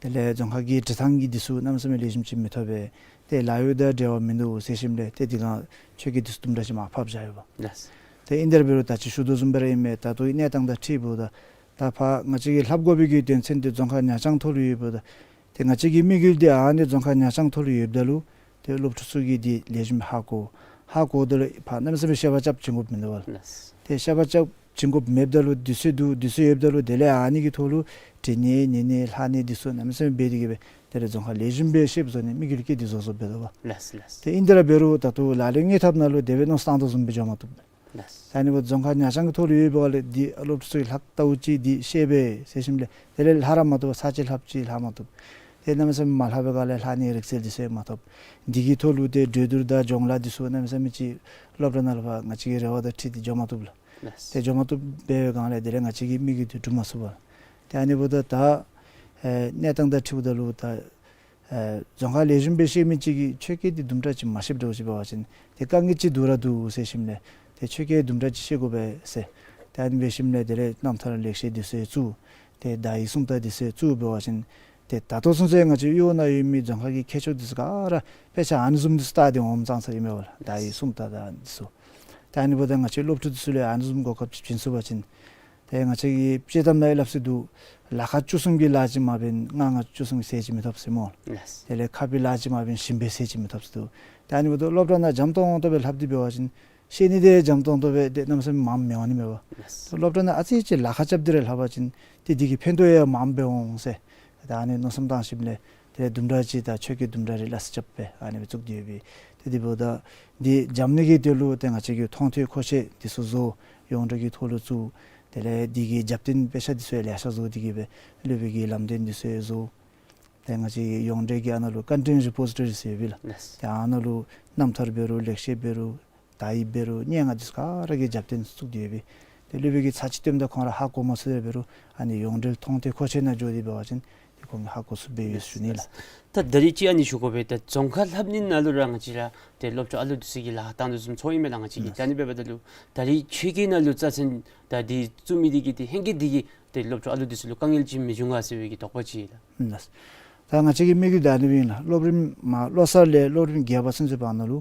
དེ་ལས་རྫོང་ཁག་གི་འབྲི་ཐངས་ཀྱི་འདི་ཚུ་གནམ་མེད་ས་མེད་ལེགས་ཤོམ་ཅིག་མི་ཐོབ་པས། ཏེ་ལཱ་གཡོག་དང་འབྲེལ་བ་མིན་འདུག་ཟེར་ཞིནམ་ལས་ཏེ་འདི་གང་ཆོས་སྐད་འདི་ཚུ་དུམ་གྲ་ཅིག་མར་ཕབ་བཞག་ཡོདཔ། ལགས། ཏེ་ཨིན་དེ་ར་འབད་རུང་ད་ཅི་ཞུ་དོ་བཟུམ་སྦེ་ར་ཨིན་མས། ད་ལྟོའི་གནས་སྟངས་དང་འཁྲིལཝ་ད་ད་ཕར་ང་བཅས་ཀྱིས་ལྷབ་དགོ་པའི་གི་དོན་ཚན་འདི་རྫོང་ཁག་ཉག་རྐྱང་ཐོག་ལུ་ཡོདཔ་ད། ཏེ་ང་བཅས་ཀྱི་དམིགས་ཡུལ་འདི་ཨ་ནི་རྫོང་ཁག་ཉག་རྐྱང་ཐོག་ལུ་ཡོདཔ་ད་ལུ་ཏེ་སློབ་ཕྲུག་ཚུ་གིས་འདི་ལེགས་ཤོམ་ཧ་གོ། ཧ་གོཝ་ད་ལུ་ཕར་གནམ་མེད་ས་མེད་བཤད་པ་རྐྱབ་བྱིན་དགོཔ་མིན་འདུག་པ་ལགས། ལགས། ཏེ་བཤད་པ་རྐྱབ་བྱིན་དགོཔ་མེདཔ་ད་ལུ་དུས་ཚོད་འདུག། དུས་ཚོད་ཡོདཔ་ད་ལུ་དེ་ལས་ཨ་ནི་གི་ཐོག་ལུ་འབྲི་ནི་ཉན་ནི་ལྷག་ནི་འདི་ཚུ་གནམ་མེད་ས་མེད་འབད་དེ་གིས་སྦེ་དེ་ལས་རྫོང་ཁག་ལེགས་ཤོམ་སྦེ་ཤེསཔ་བཟོ་ནི་དམིགས་ཡུལ་གྱིས་འདི་བཟོ་བཟོཝ་འབད་དོ་པ། ལགས་ལགས། ཏེ་ཨིན་དེ་ར་འབད་རུང་ད་ལྟོ་ལག་ལེན་དངོས་ཐབས་ནང་ལུ་དེ་སྦེ་མནོ་བསམ་བཏང་དོ་བཟུམ་སྦེ་འགྱོ་མ་བཏུབ། ལགས། ད་ཨ་ནི་འབདཝ་ད་རྫོང་ཁག་ཉག་རྐྱང་གི་ཐོག་ལུ་ཡོད་པའི་སྒང་ལས་འདི་སློབ་ཕྲུག་ཚུ་ལྷག་ལྟཝ་ཅིག་འདི་ཤེས་པས་ཟེར་ཞིནམ་ལས་དེ་ལས་ལྷག་ར་མ་བཏུབ་ཚར་གཅིག་ལྷག་ཅི་ལྷག་མ་བཏུབ། ཏེ་གནམ་མེད་ས་མེད་མ་ལྷག་པའི་སྒང་ལས་ལྷག་ནི་རིག་རྩལ་འདི་ཚུ་ཡང་མ་ཐོབ། འདི་གི་ཐོག་ལུ་ཏེ་གྲོས་བསྡུར་དང་སྦྱོང་ལཱ་འདི་ཚུ་གནམ་མེད་ས་མེད་ཅིག་སློབ་གྲྭ་ནང་ལུ་ཕར་ང་བཅས་ཀྱི་རེ་བ་དང་འཁྲིལ་ཏེ་འགྱོ་མ་བཏུབ་ལགས། ལགས། ཏེ་འགྱོ་མ་བཏུབ་འབད་བའི་སྒང་ལས་དེ་ལས་ང་བཅས་ཀྱི་དམིགས་ཡུལ་འདི་འགྲུབ་མ་ཚུགས་པས། ཏེ་ཨ་ནི་འབདཝ་ད་ད་ཨེ་གནས་སྟངས་དང་འཁྲིལཝ་ད་ལུ་ད་ཨེ་རྫོང་ཁག་ལེགས་ཤོམ་སྦེ་ཤེས་མི་ཅིག་གིས་ཆོས་སྐད་འདི་དུམ་གྲ་ཅིག་མ་ཤེསཔ་འདྲཝ་ཅིག་འབད་བ་ཅིན་ཏེ་དཀའ་ངལ་ཅིག་འདུག་ར་འདུག་ཟེར་ཞིནམ་ལས་ཏེ་ཆོས་སྐད་དུམ་གྲ་ཅིག་ཤེས་དགོ་པས་ཟེར། ཏེ་ཨ་ནི་འབད་ཞིནམ་ལས་དེ་ལས་རྣམ་ཐར་ལེགས་བཤད་འདི་ཚུ་ཡང་བཙུགས། ཏེ་དག་ཡིག་སུམ་རྟགས་འདི་ཚུ་ཡང་བཙུགས་འབད་བ་ཅིན་ཏེ་ད་ལྟོ་ཚུན་ཚོད་ང་བཅས་གཡུས་ནང་ཡོད་མི་རྫོང་ཁག་གི་མཁས་མཆོག་འདི་ཚུ་ག་ར་དཔེ་ཆ་ཨ་ནི་བཟུམ་འདི་ཚུ་བལྟ་སྟེ་འོངམ་ཙང་ཙ་ཨིན་མས་པ་ལགས། དག་ཡིག་སུམ་རྟགས་དང་འདི་ཚུ། ཏེ་ཨ་ནི་འབདཝ་ད་ང་བཅས་སློབ་ཕྲུག་འདི་ཚུ་ལུ་ཡང་ཨ་ནི་བཟུམ་གོ་སྐབས་ཅིག་བྱིན་ཚུགས་པ་ཅིན། ཏེ་ང་བཅས་ཀྱི་དཔྱེ་གཏམ་ནང་ཡང་སླབ་སྲོལ་འདུག། ལ་ཁ་བཅུ་གསུམ་གྱི་ལཱ་ཅིག་མ་འབད་ན་ལྔ་ལྔ་བཅུ་གསུམ་གྱི་ཟས་ཅིག་མི་ཐོབ་ཟེར་སྨོ། ལགས། དེ་ལས་ཁ་སྦི་ལཱ་ཅིག་མ་འབད་ན་ཞིམ་པའི་ཟས་ཅིག་མི་ཐོབ་ཟེར་འདུག། ཏེ་ཨ་ནི་འབདཝ་ད་སློབ་གྲྭ་ནང་འཇམ་ཏོང་ཏོ་སྦེ་ལྷབ་སྟེ་འབད་བ་ཅིན་ཤེས་ནི་དེ་འཇམ་ཏོང་ཏོ་སྦེ་ཏེ་གནམ་མེད་ས་མེད་མངམ་མི་འོང་ནི་མས་པ། ལགས། ཏེ་སློབ་གྲྭ་ནང་ཨ་ཙི་ཅིག་ལ་ཁ་རྐྱབ་སྟེ་ར་ལྷབ་པ་ཅིན་ཏེ་འདི་གི་ཕན་ཐོགས་ཡང་མངམ་སྦེ་འོང་ཟེར། ད་ཨ་ནི་མནོ་བསམ་བཏང་ཞིནམ་ལས་ཏེ་དུམ་གྲ་ཅིག་ད་ཆོས་སྐད་དུམ་གྲ་རེ་སླ་བསྲེ་རྐྱབ་སྦེ་ཨ་ནི་སྦེ་བཙུགས་ཏེ་ཡོད་པས། ཏེ་འདི་འབདཝ་ད་འདི་འཇམ་ནི་གི་དོན་ལུ་ཏེ་ང་བཅས་ཀྱིས་མཐོང་ཐོས་མཁོ་ཆས་འདི་ཚུ་བཟོ། ཡོངས་འབྲེལ་གྱི་ཐོག་ལུ་བཙུགས། དེ་ལས་འདི་གི་རྒྱབ་རྟེན་དཔེ་ཆ་འདི་ཚུ་ཡང་ལེ་ཤ་བཟོ་སྟེ་གིས་སྦེ་སློབ་དཔོན་གྱི་ལམ་སྟོན་འདི་ཚུ་ཡང་བཟོ། ཏེ་ང་བཅས་ཡོངས་འབྲེལ་གྱི་ཨ་ནཱ་ལུ་ཀོན་ཊེནཊ་རི་པོ་ཟི་ཊོ་རི་ཟེར་ཡོད་པས་ལགས། ལགས། ཏེ་ཨ་ནཱ་ལུ་རྣམ་ཐར་འབད་རུང་ལེགས་བཤད་འབད་རུང་དག་ཡིག་འབད་རུང་སྙན་ངག་འདི་ཚུ་ག་ར་གི་རྒྱབ་རྟེན་བཙུགས་ཏེ་ཡོད་པས། ཏེ་སློབ་དཔོན་གྱིས་ཚར་གཅིག་སྟོནམ་ད་ཁོང་ར་ཧ་གོ་མ་ཚུགས་ཏེ་འབད་རུང་ཨ་ནི་ཡོངས་འབྲེལ་མཐོང་ཐོས་མཁོ་ཆས་ནང་འགྱོ་སྟེ་འབད་བ་ཅིན་ཏེ་ཁོང་གིས་ཧ་གོ་ཚུགསཔ་ཡོད་ཟེར་ཞུ་ནི་ལགས། ད་ད་རིས་ཅིག་ཨ་ནི་ཞུ་དགོ་པས། ད་རྫོང་ཁ་ལྷབ་ནི་ནང་ལུ་ར་ང་བཅས་ར་ཏེ་སློབ་ཕྲུག་ཨ་ལུ་འདི་ཚུ་གིས་ལཱ་བཏང་དོ་བཟུམ་ཚོར་ཨིན་མས་ལགས། ང་བཅས་ཀྱིས་ད་ཨ་ནི་འབདཝ་ད་ལུ་ད་རིས་ཆོས་སྐད་ནང་ལུ་རྩ་ཚན་ད་འདི་བཙུགས་མི་འདི་གིས་ཏེ་ཧེང་སྐལ་འདི་གིས་ཏེ་སློབ་ཕྲུག་ཨ་ལུ་འདི་ཚུ་ལུ་དཀའ་ངལ་ཅིག་མི་འབྱུང་ག་ཟེར་བའི་གི་དོགས་པ་ཅིག་ལགས། ལགས། ད་ང་བཅས་ཀྱི་དམིགས་ཡུལ་ད་ཨ་ནི་སྦེ་ཨིན་ལགས། སློབ་རིམ་མ་སློབ་གསར་ལས་སློབ་རིམ་བརྒྱད་པ་ཚུན་ཚོད་བར་ན་ལུ་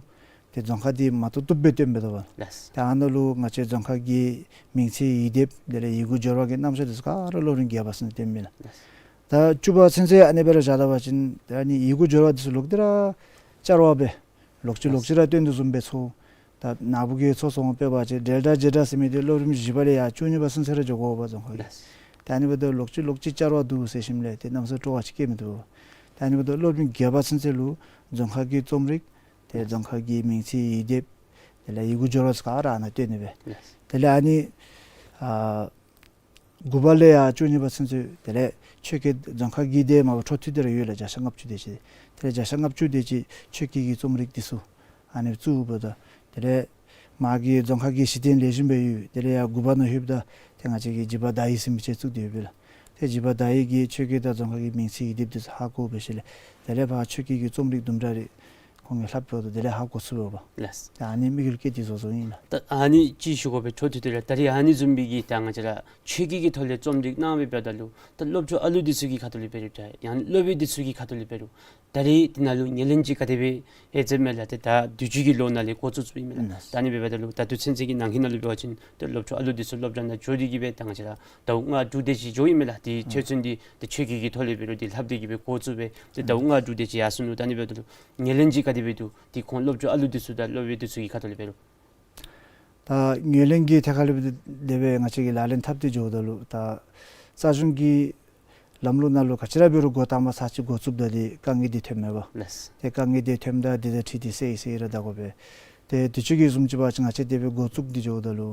ཏེ་རྫོང་ཁ་འདི་མ་བཏུབ་བཏུབ་སྦེ་སྟོན་སྦེ་འདུག་པ། ལགས། ཏེ་ཨ་ནཱ་ལུ་ང་བཅས་རྫོང་ཁ་གི་མིང་ཚིག་ཡིག་སྡེབ་དེ་ལས་ཡི་གུ་སྦྱོར་བ་གི་རྣམ་གཞག་འདི་ཚུ་ག་ར་སློབ་རིམ་བརྒྱད་པ་ཚུན་ཚོད་སྟོན་མི་ལགས། ལགས། ད་བཅུ་པ་ཚུན་ཚོད་ཨ་ནི་སྦེ་ར་བཞག་ད་པ་ཅིན་ཏེ་ཨ་ནི་ཡི་གུ་སྦྱོར་བ་འདི་ཚུ་ལོག་སྟེ་ར་བསྐྱར་བ་སྦེ་ལོག་ཅི་ལོག་ཅི་ར་སྟོན་དོ་བཟུམ་སྦེ་ཚོར། ད་ནཱ་བུ་གིས་ཚོར་སོང་། དཔེ་འབད་བ་ཅིན་འབྲེལ་སྒྲ་བྱེད་སྒྲ་ཟེར་མི་འདི་སློབ་རིམ་བཞི་པ་ལས་ཡར་བཅུ་གཉིས་པ་ཚུན་ཚོད་ར་འགྱོ་དགོ་པས་རྫོང་ཁ་གི། ལགས། ད་ཨ་ནི་འབདཝ་ད་ལོག་ཅི་ལོག་ཅི་བསྐྱར་བ་འདུག་ཟེར་ཞིནམ་ལས་ཏེ་གནམ་མེད་ས་མེད་སྤྲོ་བ་ཅིག་སྐྱེ་མི་བཏུབ། ད་ཨ་ནི་འབདཝ་ད་སློབ་རིམ་བརྒྱད་པ་ཚུན་ཚོད་ལུ་རྫོང་ཁ་གི་རྩོམ་རིག་ཏེ་རྫོང་ཁ་གི་མིང་ཚིག་ཡིག་སྡེབ་དེ་ལས་ཡི་གུ་སྦྱོར་བ་ཚུ་ག་ར་ཨ་ནཱ་སྟོན་ནི་སྦེ། ལགས། དེ་ལས་ཨ་ནི་ཨ་དགུ་པ་ལས་ཡར་བཅུ་གཉིས་པ་ཚུན་ཚོད་དེ་ལས་ཆོས་སྐད་རྫོང་ཁ་གི་དེ་མ་པ་འཕྲོ་མཐུད་དེ་ར་ཡོད་ལགས། བརྒྱ་ཆ་ལྔ་བཅུ་དེ་ཅིག། དེ་ལས་བརྒྱ་ཆ་ལྔ་བཅུ་དེ་ཅིག་ཆོས་སྐད་ཀྱི་རྩོམ་རིག་འདི་ཚུ་ཨ་ནི་བཙུགས་འབདཝ་ད་དེ་ལས་མ་གི་རྫོང་ཁ་གི་གཞི་རྟེན་ལེགས་ཤོམ་སྦེ་ཡོད། དེ་ལས་ཡར་དགུ་པ་ནང་ལྷོདཔ་ད་ཏེ་ང་བཅས་ཀྱིས་འཇིགས་པ་དག་ཡིག་ཟེར་མི་ཅིག་བཙུགས་ཏེ་ཡོད་པས་ལགས། ཏེ་འཇིགས་པ་དག་ཡིག་གིས་ཆོས་སྐད་དང་རྫོང་ཁ་གི་མིང་ཚིག་ཡིག་སྡེབ་འདི་ཚུ་ཧ་གོ་སྦེ་ཞིནམ་ལས་དེ་ལས་ཕར་ཆོས་སྐད་ཀྱི་རྩོམ་རིག་དུམ་གྲ་རེ་ཁོང་གིས་ལྷབ་འབདཝ་ད་དེ་ལས་ཧ་གོ་ཚུགས་པས་པ། ལགས། ད་ཨ་ནི་དམིགས་ཡུལ་གྱིས་འདི་བཟོ་བཟོཝ་ཨིན་ལགས། ད་ཨ་ནི་ཅིག་ཞུ་དགོ་པས། འཕྲོ་མཐུད་དེ་ར་ད་རིས་ཨ་ནི་བཟུམ་སྦེ་གི་ད་ང་བཅས་ར་ཆོས་སྐད་ཀྱི་ཐོག་ལས་རྩོམ་རིག་གནང་སྦེ་འབདཝ་ད་ལུ་ད་སློབ་ཕྲུག་ཨ་ལུ་འདི་ཚུ་གི་ཁ་ཐུག་ལས་འབད་རུང་ད་ཡང་སློབ་དཔོན་འདི་ཚུ་གི་ཁ་ཐུག་ལས་འབད་རུང་ད་རིས་འདི་ནང་ལུ་ངོས་ལེན་ཅིག་ག་དེ་སྦེ་ཨེ་མཛད་མས་ལགས། ཏེ་ད་དུས་ཅི་གི་ལོ་ནང་ལས་འགོ་བཙུགས་བཙུགསཔ་ཨིན་མས་ལགས། ལགས། ད་ཨ་ནི་འབདཝ་ད་ལུ་ད་དུས་ཚན་ཚན་གྱི་ནང་གི་ནང་ལུ་འབད་བ་ཅིན་ད་སློབ་ཕྲུག་ཨ་ལུ་འདི་ཚུ་སློབ་གྲྭ་ནང་འགྱོ་སྟེ་གིས་སྦེ་ད་ང་བཅས་ར་ཟླཝ་ལྔ་དྲུག་དེ་ཅིག་འགྱོཝ་ཨིན་མས་ལགས། ཏེ་ཆོས་ཚན་འདི་ཏེ་ཆོས་སྐད་ཀྱི་ཐོག་ལས་འབད་རུང་འདི་ལྷབ་སྟེ་གིས་སྦེ་འགོ་བཙུགས་སྦེ་ཏེ་ཟླཝ་ལྔ་དྲུག་དེ་ཅིག་ཡར་སོ་ནུག། ད་ཨ་ནི་འབདཝ་ད་ལུ་ངོས་ལེན་ཅིག་ག་དེ་སྦེ་འདུག། ཏེ་ཁོང་སློབ་ཕྲུག་ཨ་ལུ་འདི་ཚུ་དང་སློབ་དཔོན་འདི་ཚུ་གི་ཁ་ཐུག་ལས་འབད་རུང་། ད་ངོས་ལེན་གྱི་ཐད་ཁར་ལས་འབད་དེ་སྦེ་ང་བཅས་ཀྱིས་ལག་ལེན་འཐབ་སྟེ་འགྱོཝ་ད་ལུ་ད་རྩ་གཞུང་གི་ལམ་ལུགས་ནང་ལུ་ག་ཅི་ར་འབད་རུང་འགོ་དང་པ་ཚར་གཅིག་འགོ་བཙུགསཔ་ད་འདི་དཀའ་ངལ་འདི་ཐོནམ་མས་པ། ལགས། ཏེ་དཀའ་ངལ་འདི་ཐོནམ་ད་འདི་དང་འཁྲིལ་ཏེ་སེལ་སེལ་ར་བལྟ་དགོ་པས། ཏེ་དུས་ཅི་གི་བཟུམ་ཅིག་འབད་བ་ཅིན་ང་བཅས་དེ་སྦེ་འགོ་བཙུགས་ཏེ་འགྱོཝ་ད་ལུ་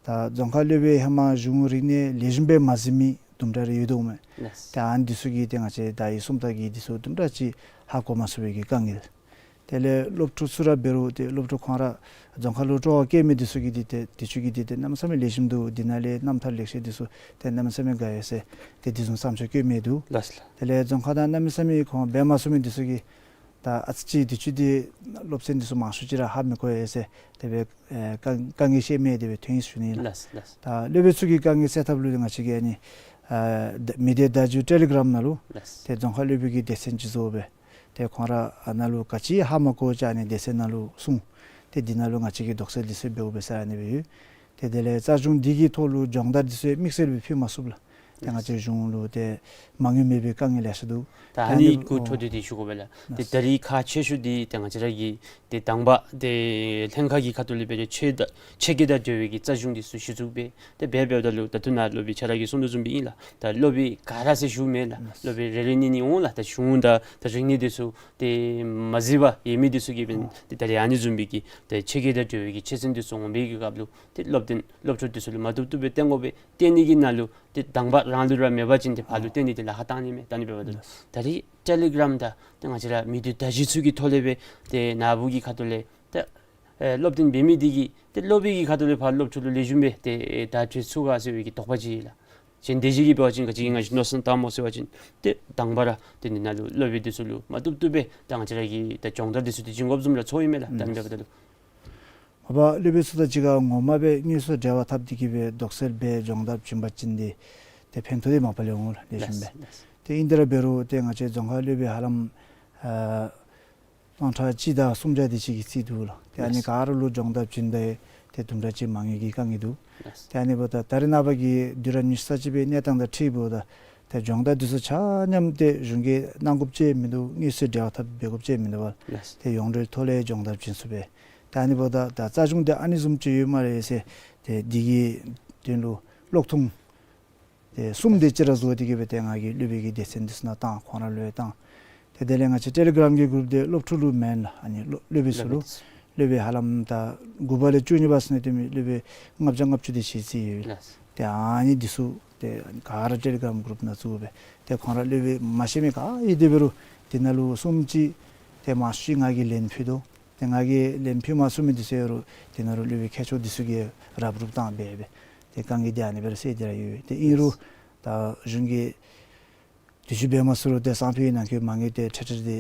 ད་རྫོང་ཁ་སློབ་དཔོན་ཧེ་མ་གཞུང་རིག་གནས་ལེགས་ཤོམ་སྦེ་མ་གཟིགས་མི་དུམ་གྲ་རེ་ཡོད་དོ་མས། ལགས། ཏེ་ཨ་ནི་འདི་ཚུ་གིས་ཏེ་ང་བཅས་དག་ཡིག་སུམ་རྟགས་ཀྱི་འདི་ཚུ་དུམ་གྲ་ཅིག་ཧ་གོ་མ་ཚུགས་པའི་གི་དཀའ་ངལ། དེ་ལས་སློབ་ཕྲུག་ཚུ་ར་འབད་རུང་ཏེ་སློབ་ཕྲུག་ཁོང་ར་རྫོང་ཁ་ལུ་སྤྲོ་བ་བསྐྱེད་མི་འདི་ཚུ་གིས་འདི་ཏེ་དུས་ཅི་གི་འདི་ཏེ་གནམ་མེད་ས་མེད་ལེགས་ཤོམ་འདུག། འདི་ནང་ལས་རྣམ་ཐར་ལེགས་བཤད་འདི་ཚུ་ཏེ་གནམ་མེད་ས་མེད་དགའ་ཡོད་ཟེར་ཏེ་དེ་བཟུམ་བསམ་ཚུལ་བཀོད་མི་འདུག། ལགས་ལགས། དེ་ལས་རྫོང་ཁ་ནང་གནམ་མེད་ས་མེད་ཁོང་འབད་མ་ཚུགས་མི་འདི་ཚུ་གིས་ ད་ཨ་ཙི་ཅིག་དུས་ཚོད་འདི་སློབ་ཚན་འདི་ཚུ་མང་ཤོས་ཅིག་ར་ཧ་མི་གོ་ཡི་ཟེར་དེ་སྦེ་ཨེ་དཀའ་དཀའ་ངལ་བཤད་མི་དེ་སྦེ་ཐོན་ཡི་ཟེར་ཞུ་ནི་ལགས། ལགས་ལགས། ད་སློབ་དཔོན་ཚུ་གི་དཀའ་ངལ་སེལ་ཐབས་ལུ་ང་བཅས་ཀྱིས་ཨ་ནི་ཨ་མི་སྡེ་བརྡ་བརྒྱུད་ཊེ་ལི་གྲམ་ནང་ལུ་ལགས། ཏེ་རྫོང་ཁ་སློབ་དཔོན་གྱི་སྡེ་ཚན་ཅིག་བཟོ་སྦེ་ཏེ་ཁོང་ར་ཨ་ནཱ་ལུ་ག་ཅི་ཧ་མ་གོ་ཅིག་ཨ་ནི་སྡེ་ཚན་ནང་ལུ་གསུང་། ཏེ་འདི་ནང་ལུ་ང་བཅས་ཀྱིས་དོགས་སེལ་འདི་ཚུ་འབདཝ་འབད་ས་ཨ་ནི་སྦེ་ཡོད། ཏེ་དེ་ལས་རྩ་གཞུང་འདི་གི་ཐོག་ལུ་སྦྱོང་བརྡར་འདི་ཚུ་དམིགས་བསལ་སྦེ་ཕུལ་མ་ཚུགས་ལགས། ཏེ་ང་བཅས་གཞུང་ལུ་ཏེ་མ་དངུལ་མེད་པའི་དཀའ་ངལ་ལེ་ཤ་འདུག། ད་ཨ་ནི་གུ་འཕྲོ་མཐུད་དེ་ཞུ་དགོ་པས་ལགས། ཏེ་ད་རིས་ཁག་ཆེ་ཤོས་འདི་ཏེ་ང་བཅས་ར་གི་ཏེ་དང་པ་ཏེ་ལྷན་ཁག་གི་ཁ་ཐུག་ལས་འབད་རུང་ཆོས་དང་ཆོས་བརྒྱུད་དང་འབྲེལ་བའི་གི་རྩ་གཞུང་འདི་ཚུ་གཞི་བཙུགས་འབད། ཏེ་འབད་འབདཝ་ད་ལུ་ད་ལྟོ་ནཱ་སློབ་དཔོན་ཁྱོད་ར་གིས་གསུང་དོ་བཟུམ་སྦེ་ཨིན་ལགས། ད་སློབ་དཔོན་ག་ར་ཟེར་ཞུཝ་མེན་ལགས། སློབ་དཔོན་རེ་རེ་གཉིས་གཉིས་འོང་ལགས། ད་གཞུང་དང་ད་རིག་གནས་འདི་ཚུ་ཏེ་མ་གཟིགས་པར་ཡོད་མི་འདི་ཚུ་གིས་འབད་ཏེ་ད་རིས་ཨ་ནི་བཟུམ་སྦེ་གི་ཏེ་ཆོས་བརྒྱུད་དང་འབྲེལ་བའི་གི་ཆོས་ཚན་འདི་ཚུ་འོང་བའི་གི་སྐབས་ལུ་ཏེ་སློབ་སྟོན་སློབ་ཕྲུག་འདི་ཚུ་ལུ་མ་བཏུབ་བཏུབ་སྦེ་སྟོན་དགོ་པས། སྟོན་ནི་གི་ནང་ལུ་ཏེ་དང་པ་རང་ལུ་ར་མེད་པ་ཅིན་ཏེ་ཕར་ལུ་སྟོན་ནི་འདི་ལཱ་ཁག་བཏང་ནི་མས། བཏང་ནི་འབདཝ་ད་ལུ་ད་རིས་ཊེ་ལི་གྲམ་དང་ཏེ་ང་བཅས་ར་མི་སྡེ་བརྡ་བརྒྱུད་ཚུ་གི་ཐོག་ལས་འབད་ཏེ་ནཱ་བུ་གི་ཁ་ཐུག་ལས་ཏེ་ཨེ་སློབ་སྟོན་འབད་མི་འདི་གིས་ཏེ་སློབ་དཔོན་གྱི་ཁ་ཐུག་ལས་ཕར་སློབ་ཕྲུག་ལུ་ལེགས་ཤོམ་སྦེ་ཏེ་ཨེ་བརྡ་སྤྲོད་ཚུགས་ག་ཟེར་བའི་གི་དོགས་པ་ཅིག་ཡོད་ལགས། གཞན་སྡེ་བཞི་གིས་འབད་བ་ཅིན་ག་ཅི་གི་ང་བཅས་མནོ་བསམ་བཏངམ་སྨོ་ཟེར་བ་ཅིན་ཏེ་དང་པ་ར་ཏེ་འདི་ནང་ལུ་སློབ་དཔོན་འདི་ཚུ་ལུ་མ་བཏུབ་བཏུབ་སྦེ་ད་ང་བཅས་ར་གིས་ད་སྦྱོང་བརྡར་འདི་ཚུ་ཏེ་བྱིན་དགོཔ་བཟུམ་ར་ཚོར་ཡི་མས་ལགས། ད་ཨ་ནི་འབདཝ་ད་ལུ་མ་པ་སློབ་དཔོན་ཚུ་དང་གཅིག་ཁར་ངོ་མ་སྦེ་དངོས་སུ་འབྲེལ་བ་འཐབ་སྟེ་གི་སྦེ་དོགས་སེལ་འབད་སྦྱོང་བརྡར་བྱིན་པ་ཅིན་ཏེ་ཏེ་ཕན་ཐོགས་འདི་མ་པ་ལས་འོང་ལགས། ལེགས་ཤོམ་སྦེ། ལགས་ལགས། ཏེ་ཨིན་ཏེ་ར་འབད་རུང་ཏེ་ང་བཅས་རྫོང་ཁ་སློབ་དཔོན་ཧ་ལམ་ཨ་སྟོང་ཕྲག་གཅིག་དང་སུམ་བརྒྱ་དེ་ཅིག་གི་རྩིས་འདུག་ལགས། ཏེ་ཨ་ནི་ལགས། ག་ར་ལུ་སྦྱོང་བརྡར་བྱིན་ད་ཏེ་དུམ་གྲ་ཅིག་མ་དངུལ་གྱི་དཀའ་ངལ་འདུག། ལགས། ཏེ་ཨ་ནི་འབདཝ་ད་ད་རེས་ནངས་པ་གི་དུས་རབས་ཉི་ཤུ་རྩ་གཅིག་པའི་གནས་སྟངས་དང་འཁྲིལཝ་ད་ཏེ་སྦྱོང་བརྡར་འདི་ཚུ་ཆ་མཉམ་ཏེ་གཞུང་གིས་གནང་དགོཔ་ཅིག་མིན་འདུག། དངོས་སུ་འབྲེལ་བ་འཐབ་འབད་དགོཔ་ཅིག་མིན་འདུག་པ། ལགས། ཏེ་ཡོངས་འབྲེལ་ཐོག་ལས་སྦྱོང་བརྡར་བྱིན་ཚུགས་པས། ཏེ་ཨ་ནི་འབདཝ་ད་ད་རྩ་གཞུང་འདི་ཨ་ནི་བཟུམ་ཅིག་ཡོད་སྨ་རེ་ཟེར་ཏེ་འདི་གི་དོན་ལུ་གློག་ཐུང་ཏེ་གསུམ་དེ་ཅིག་ར་བཟོ་སྟེ་གི་སྦེ་ཏེ་ང་གིས་སློབ་དཔོན་གྱི་སྡེ་ཚན་འདི་ཚུ་ནང་བཏང་། ཁོང་ར་ལུ་ཡང་བཏང་། ཏེ་དེ་ལས་ང་བཅས་ཊེ་ལི་གྲམ་གྱི་གུ་རུབ་འདི་སློབ་ཕྲུག་ལུ་མེན་ལགས། ཨ་ནི་སློབ་སློབ་དཔོན་ཚུ་ལུ། སློབ་དཔོན་ཧ་ལམ་ད་དགུ་པ་ལས་བཅུ་གཉིས་པ་ཚུན་ཚོད་དེ་མི་སློབ་དཔོན་ལྔ་བརྒྱ་ལྔ་བཅུ་དེ་ཅིག་རྩིས་ཡོད། ལགས། ཏེ་ཨ་ནི་འདི་ཚུ་ཏེ་ག་ར་ཊེ་ལི་གྲམ་གུ་རུབ་ནང་བཙུགས་སྦེ་ཏེ་ཁོང་ར་སློབ་དཔོན་མ་ཤེས་མི་ག་ཡོད་དེ་འབད་རུང་དེ་ནང་ལུ་གསུམ་ཅིག་ཏེ་མང་ཤོས་ང་གིས་ལན་ཕུལ་དོ། ཏེ་ང་གིས་ལན་ཕུལ་མ་ཚུགས་མི་འདི་ཚུ་ཡོད་རུང་དེ་ནང་ལུ་སློབ་དཔོན་མཁས་མཆོག་འདི་ཚུ་གིས་རུབ་རུབ་བཏང་སྦེ་སྦེ་ཏེ་དཀའ་ངལ་འདི་ཨ་ནི་སྦེ་ར་སེལ་ཏེ་ར་ཡོད། ཏེ་ཨིན་རུང་ད་གཞུང་གིས་དུས་ཅི་འབད་མ་ཚུགས་རུང་ཏེ་སང་ཕོད་ནང་འཁོད་མ་དངུལ་ཏེ་ཁྲལ་ཁྲལ་འདི་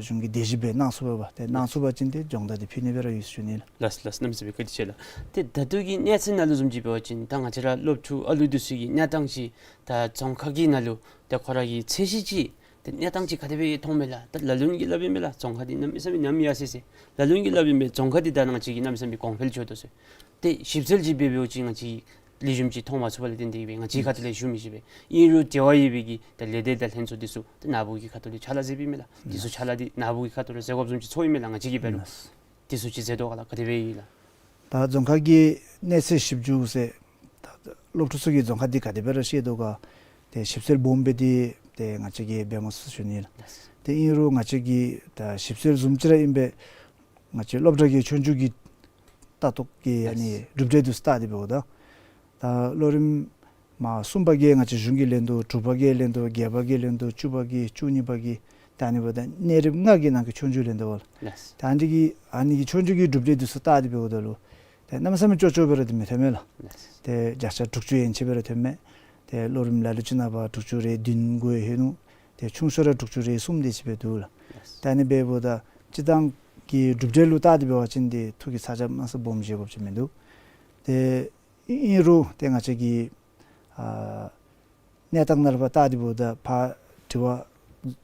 གཞུང་གིས་དེ་བཞིན་སྦེ་གནང་ཚུགས་པ་ཏེ་གནང་ཚུགས་པ་ཅིན་ཏེ་སྦྱོང་བརྡར་འདི་ཕུལ་ནི་སྦེ་ར་ཡོད་ཟེར་ཞུ་ནི་ལགས། ལགས་ལགས། གནམ་མེད་ས་མེད་བཀའ་དྲིན་ཆེ་ལགས། ཏེ་ད་ལྟོ་གི་གནས་ཚུལ་ནང་ལུ་བཟུམ་ཅིག་འབད་བ་ཅིན་ད་ང་བཅས་ར་སློབ་ཕྲུག་ཨ་ལུ་འདི་ཚུ་གི་གནས་སྟངས་ཅིག་ད་རྫོང་ཁག་གི་ནང་ལུ་ད་ཁོ་ར་གི་ཚད་གཞི་ཅིག་ཏེ་གནས་སྟངས་ཅིག་ག་དེ་སྦེ་མཐོངམ་མས་ལགས། ད་ལ་ལུ་གིས་སླབ་ཨིན་མས་ལགས། རྫོང་ཁག་འདི་གནམ་མེད་ས་མེད་ཉམས་ཡར་སོ་ཡི་ཟེར། ལ་ལུ་གིས་སླབ་ཨིན་མས། རྫོང་ཁག་འདི་ད་ང་བཅས་ཀྱིས་གནམ་མེད་ས་མེད་གོང་འཕེལ་འགྱོ་དོ་ཟེར། ཏེ་ཞིབ་འཚོལ་ཅིག་འབད་འབདཝ་ཅིག་ང་བཅས་ལེགས་ཤོམ་ཅིག་མཐོང་མ་ཚུགས་པ་ལས་བརྟེན་ཏེ་སྦེ་ང་བཅས་ཁ་ཐུག་ལས་ཞུ་མི་ཤེས་པས། ཨིན་རུང་འབྲེལ་བ་ཡོད་པའི་གི་ད་ལས་སྡེ་དང་ལྷན་ཚོགས་འདི་ཚུ་ད་ནཱ་བུ་གི་ཁ་ཐུག་ལས་ཕྱག་ལཱ་མཛད་པའི་མས་ལགས། འདི་ཚུ་ཕྱག་ལཱ་འདི་ནཱ་བུ་གི་ཁ་ཐུག་ལས་མཛད་དགོཔ་བཟུམ་ཅིག་ཚོར་ཨིན་མས་ལགས། ང་བཅས་ཀྱིས་འབད་རུང་འདི་ཚུ་ཅིག་མཛད་དོ་ག་ལགས། ག་དེ་སྦེ་ཨིན་ལགས། ད་རྫོང་ཁག་གི་གནས་ཚད་ཞིབ་འཇུག་ཟེར་ད་སློབ་ཕྲུག་ཚུ་གིས་རྫོང་ཁག་འདི་ག་དེ་སྦེ་ར་ཤེས་དོ་ག་ཏེ་ཞིབ་འཚོལ་སྦོམ་སྦེ་འདི་ཏེ་ང་བཅས་ཀྱིས་འབད་མ་ཚུགས་ཟེར་ཞུ་ནི་ལགས། ཏེ་ཨིན་རུང་ང་བཅས་ཀྱིས་ད་ཞིབ་འཚོལ་བཟུམ་ཅིག་ར་ཨིན་པས། ང་བཅས་སློབ་གྲྭ་གི་ཆོས་རྒྱུགས་ཀྱི་ལྟ་རྟོག་གི་ཨ་ནི་གྲུབ་འབྲས་འདི་ཚུ་བལྟ་སྟེ་འབདཝ་ད་ད་ལོ་རིམ་མ་གསུམ་པ་གི་ང་བཅས་གཞུང་གིས་ལེན་དོ། དྲུག་པ་གི་ལེན་དོ། བརྒྱད་པ་གི་ལེན་དོ། བཅུ་པ་གི་བཅུ་གཉིས་པ་གི་ད་ཨ་ནི་འབདཝ་ད་གནས་རིམ་ལྔ་གི་ནང་གི་ཆོས་རྒྱུགས་ལེན་དོ་བ་ལགས། ད་ཨ་ནི་གི་ཨ་ནི་གི་ཆོས་རྒྱུགས་ཀྱི་གྲུབ་འབྲས་འདི་ཚུ་བལྟ་སྟེ་འབདཝ་ད་ལུ་ཏེ་གནམ་མེད་ས་མེད་ཅོག་ཅོག་སྦེ་ར་འདི་མི་ཐོན་མས་ལགས། ལགས། ཏེ་བརྒྱ་ཆ་དྲུག་ཅུ་ཡན་ཆད་སྦེ་ར་ཐོན་མས། ཏེ་ལོ་རིམ་ལ་ལུ་ཅིག་ནང་པ་དྲུག་ཅུ་རེ་བདུན་འགོ་ཡོད་ནུག། ཏེ་ཆུང་ཤོས་ར་དྲུག་ཅུ་རེ་གསུམ་དེ་ཅིག་སྦེ་འདུག་ལགས། ལགས། ད་ཨ་ནི་འབདཝ་ད་སྤྱིར་བཏང་གི་གྲུབ་འབྲས་ལུ་བལྟ་སྟེ་འབད་བ་ཅིན་ཏེ་ཐུགས་ཀྱི་ཚ་གྱང་མ་ས་སྦོམ་བཞེས་དགོཔ་ཅིག་མིན་འདུག། ཏེ་ཨིན་རུང་ཏེ་ང་བཅས་ཀྱི་ཨ་གནས་སྟངས་ནང་ལུ་ཕར་བལྟ་སྟེ་འབདཝ་ད་ཕར་དྲི་བ་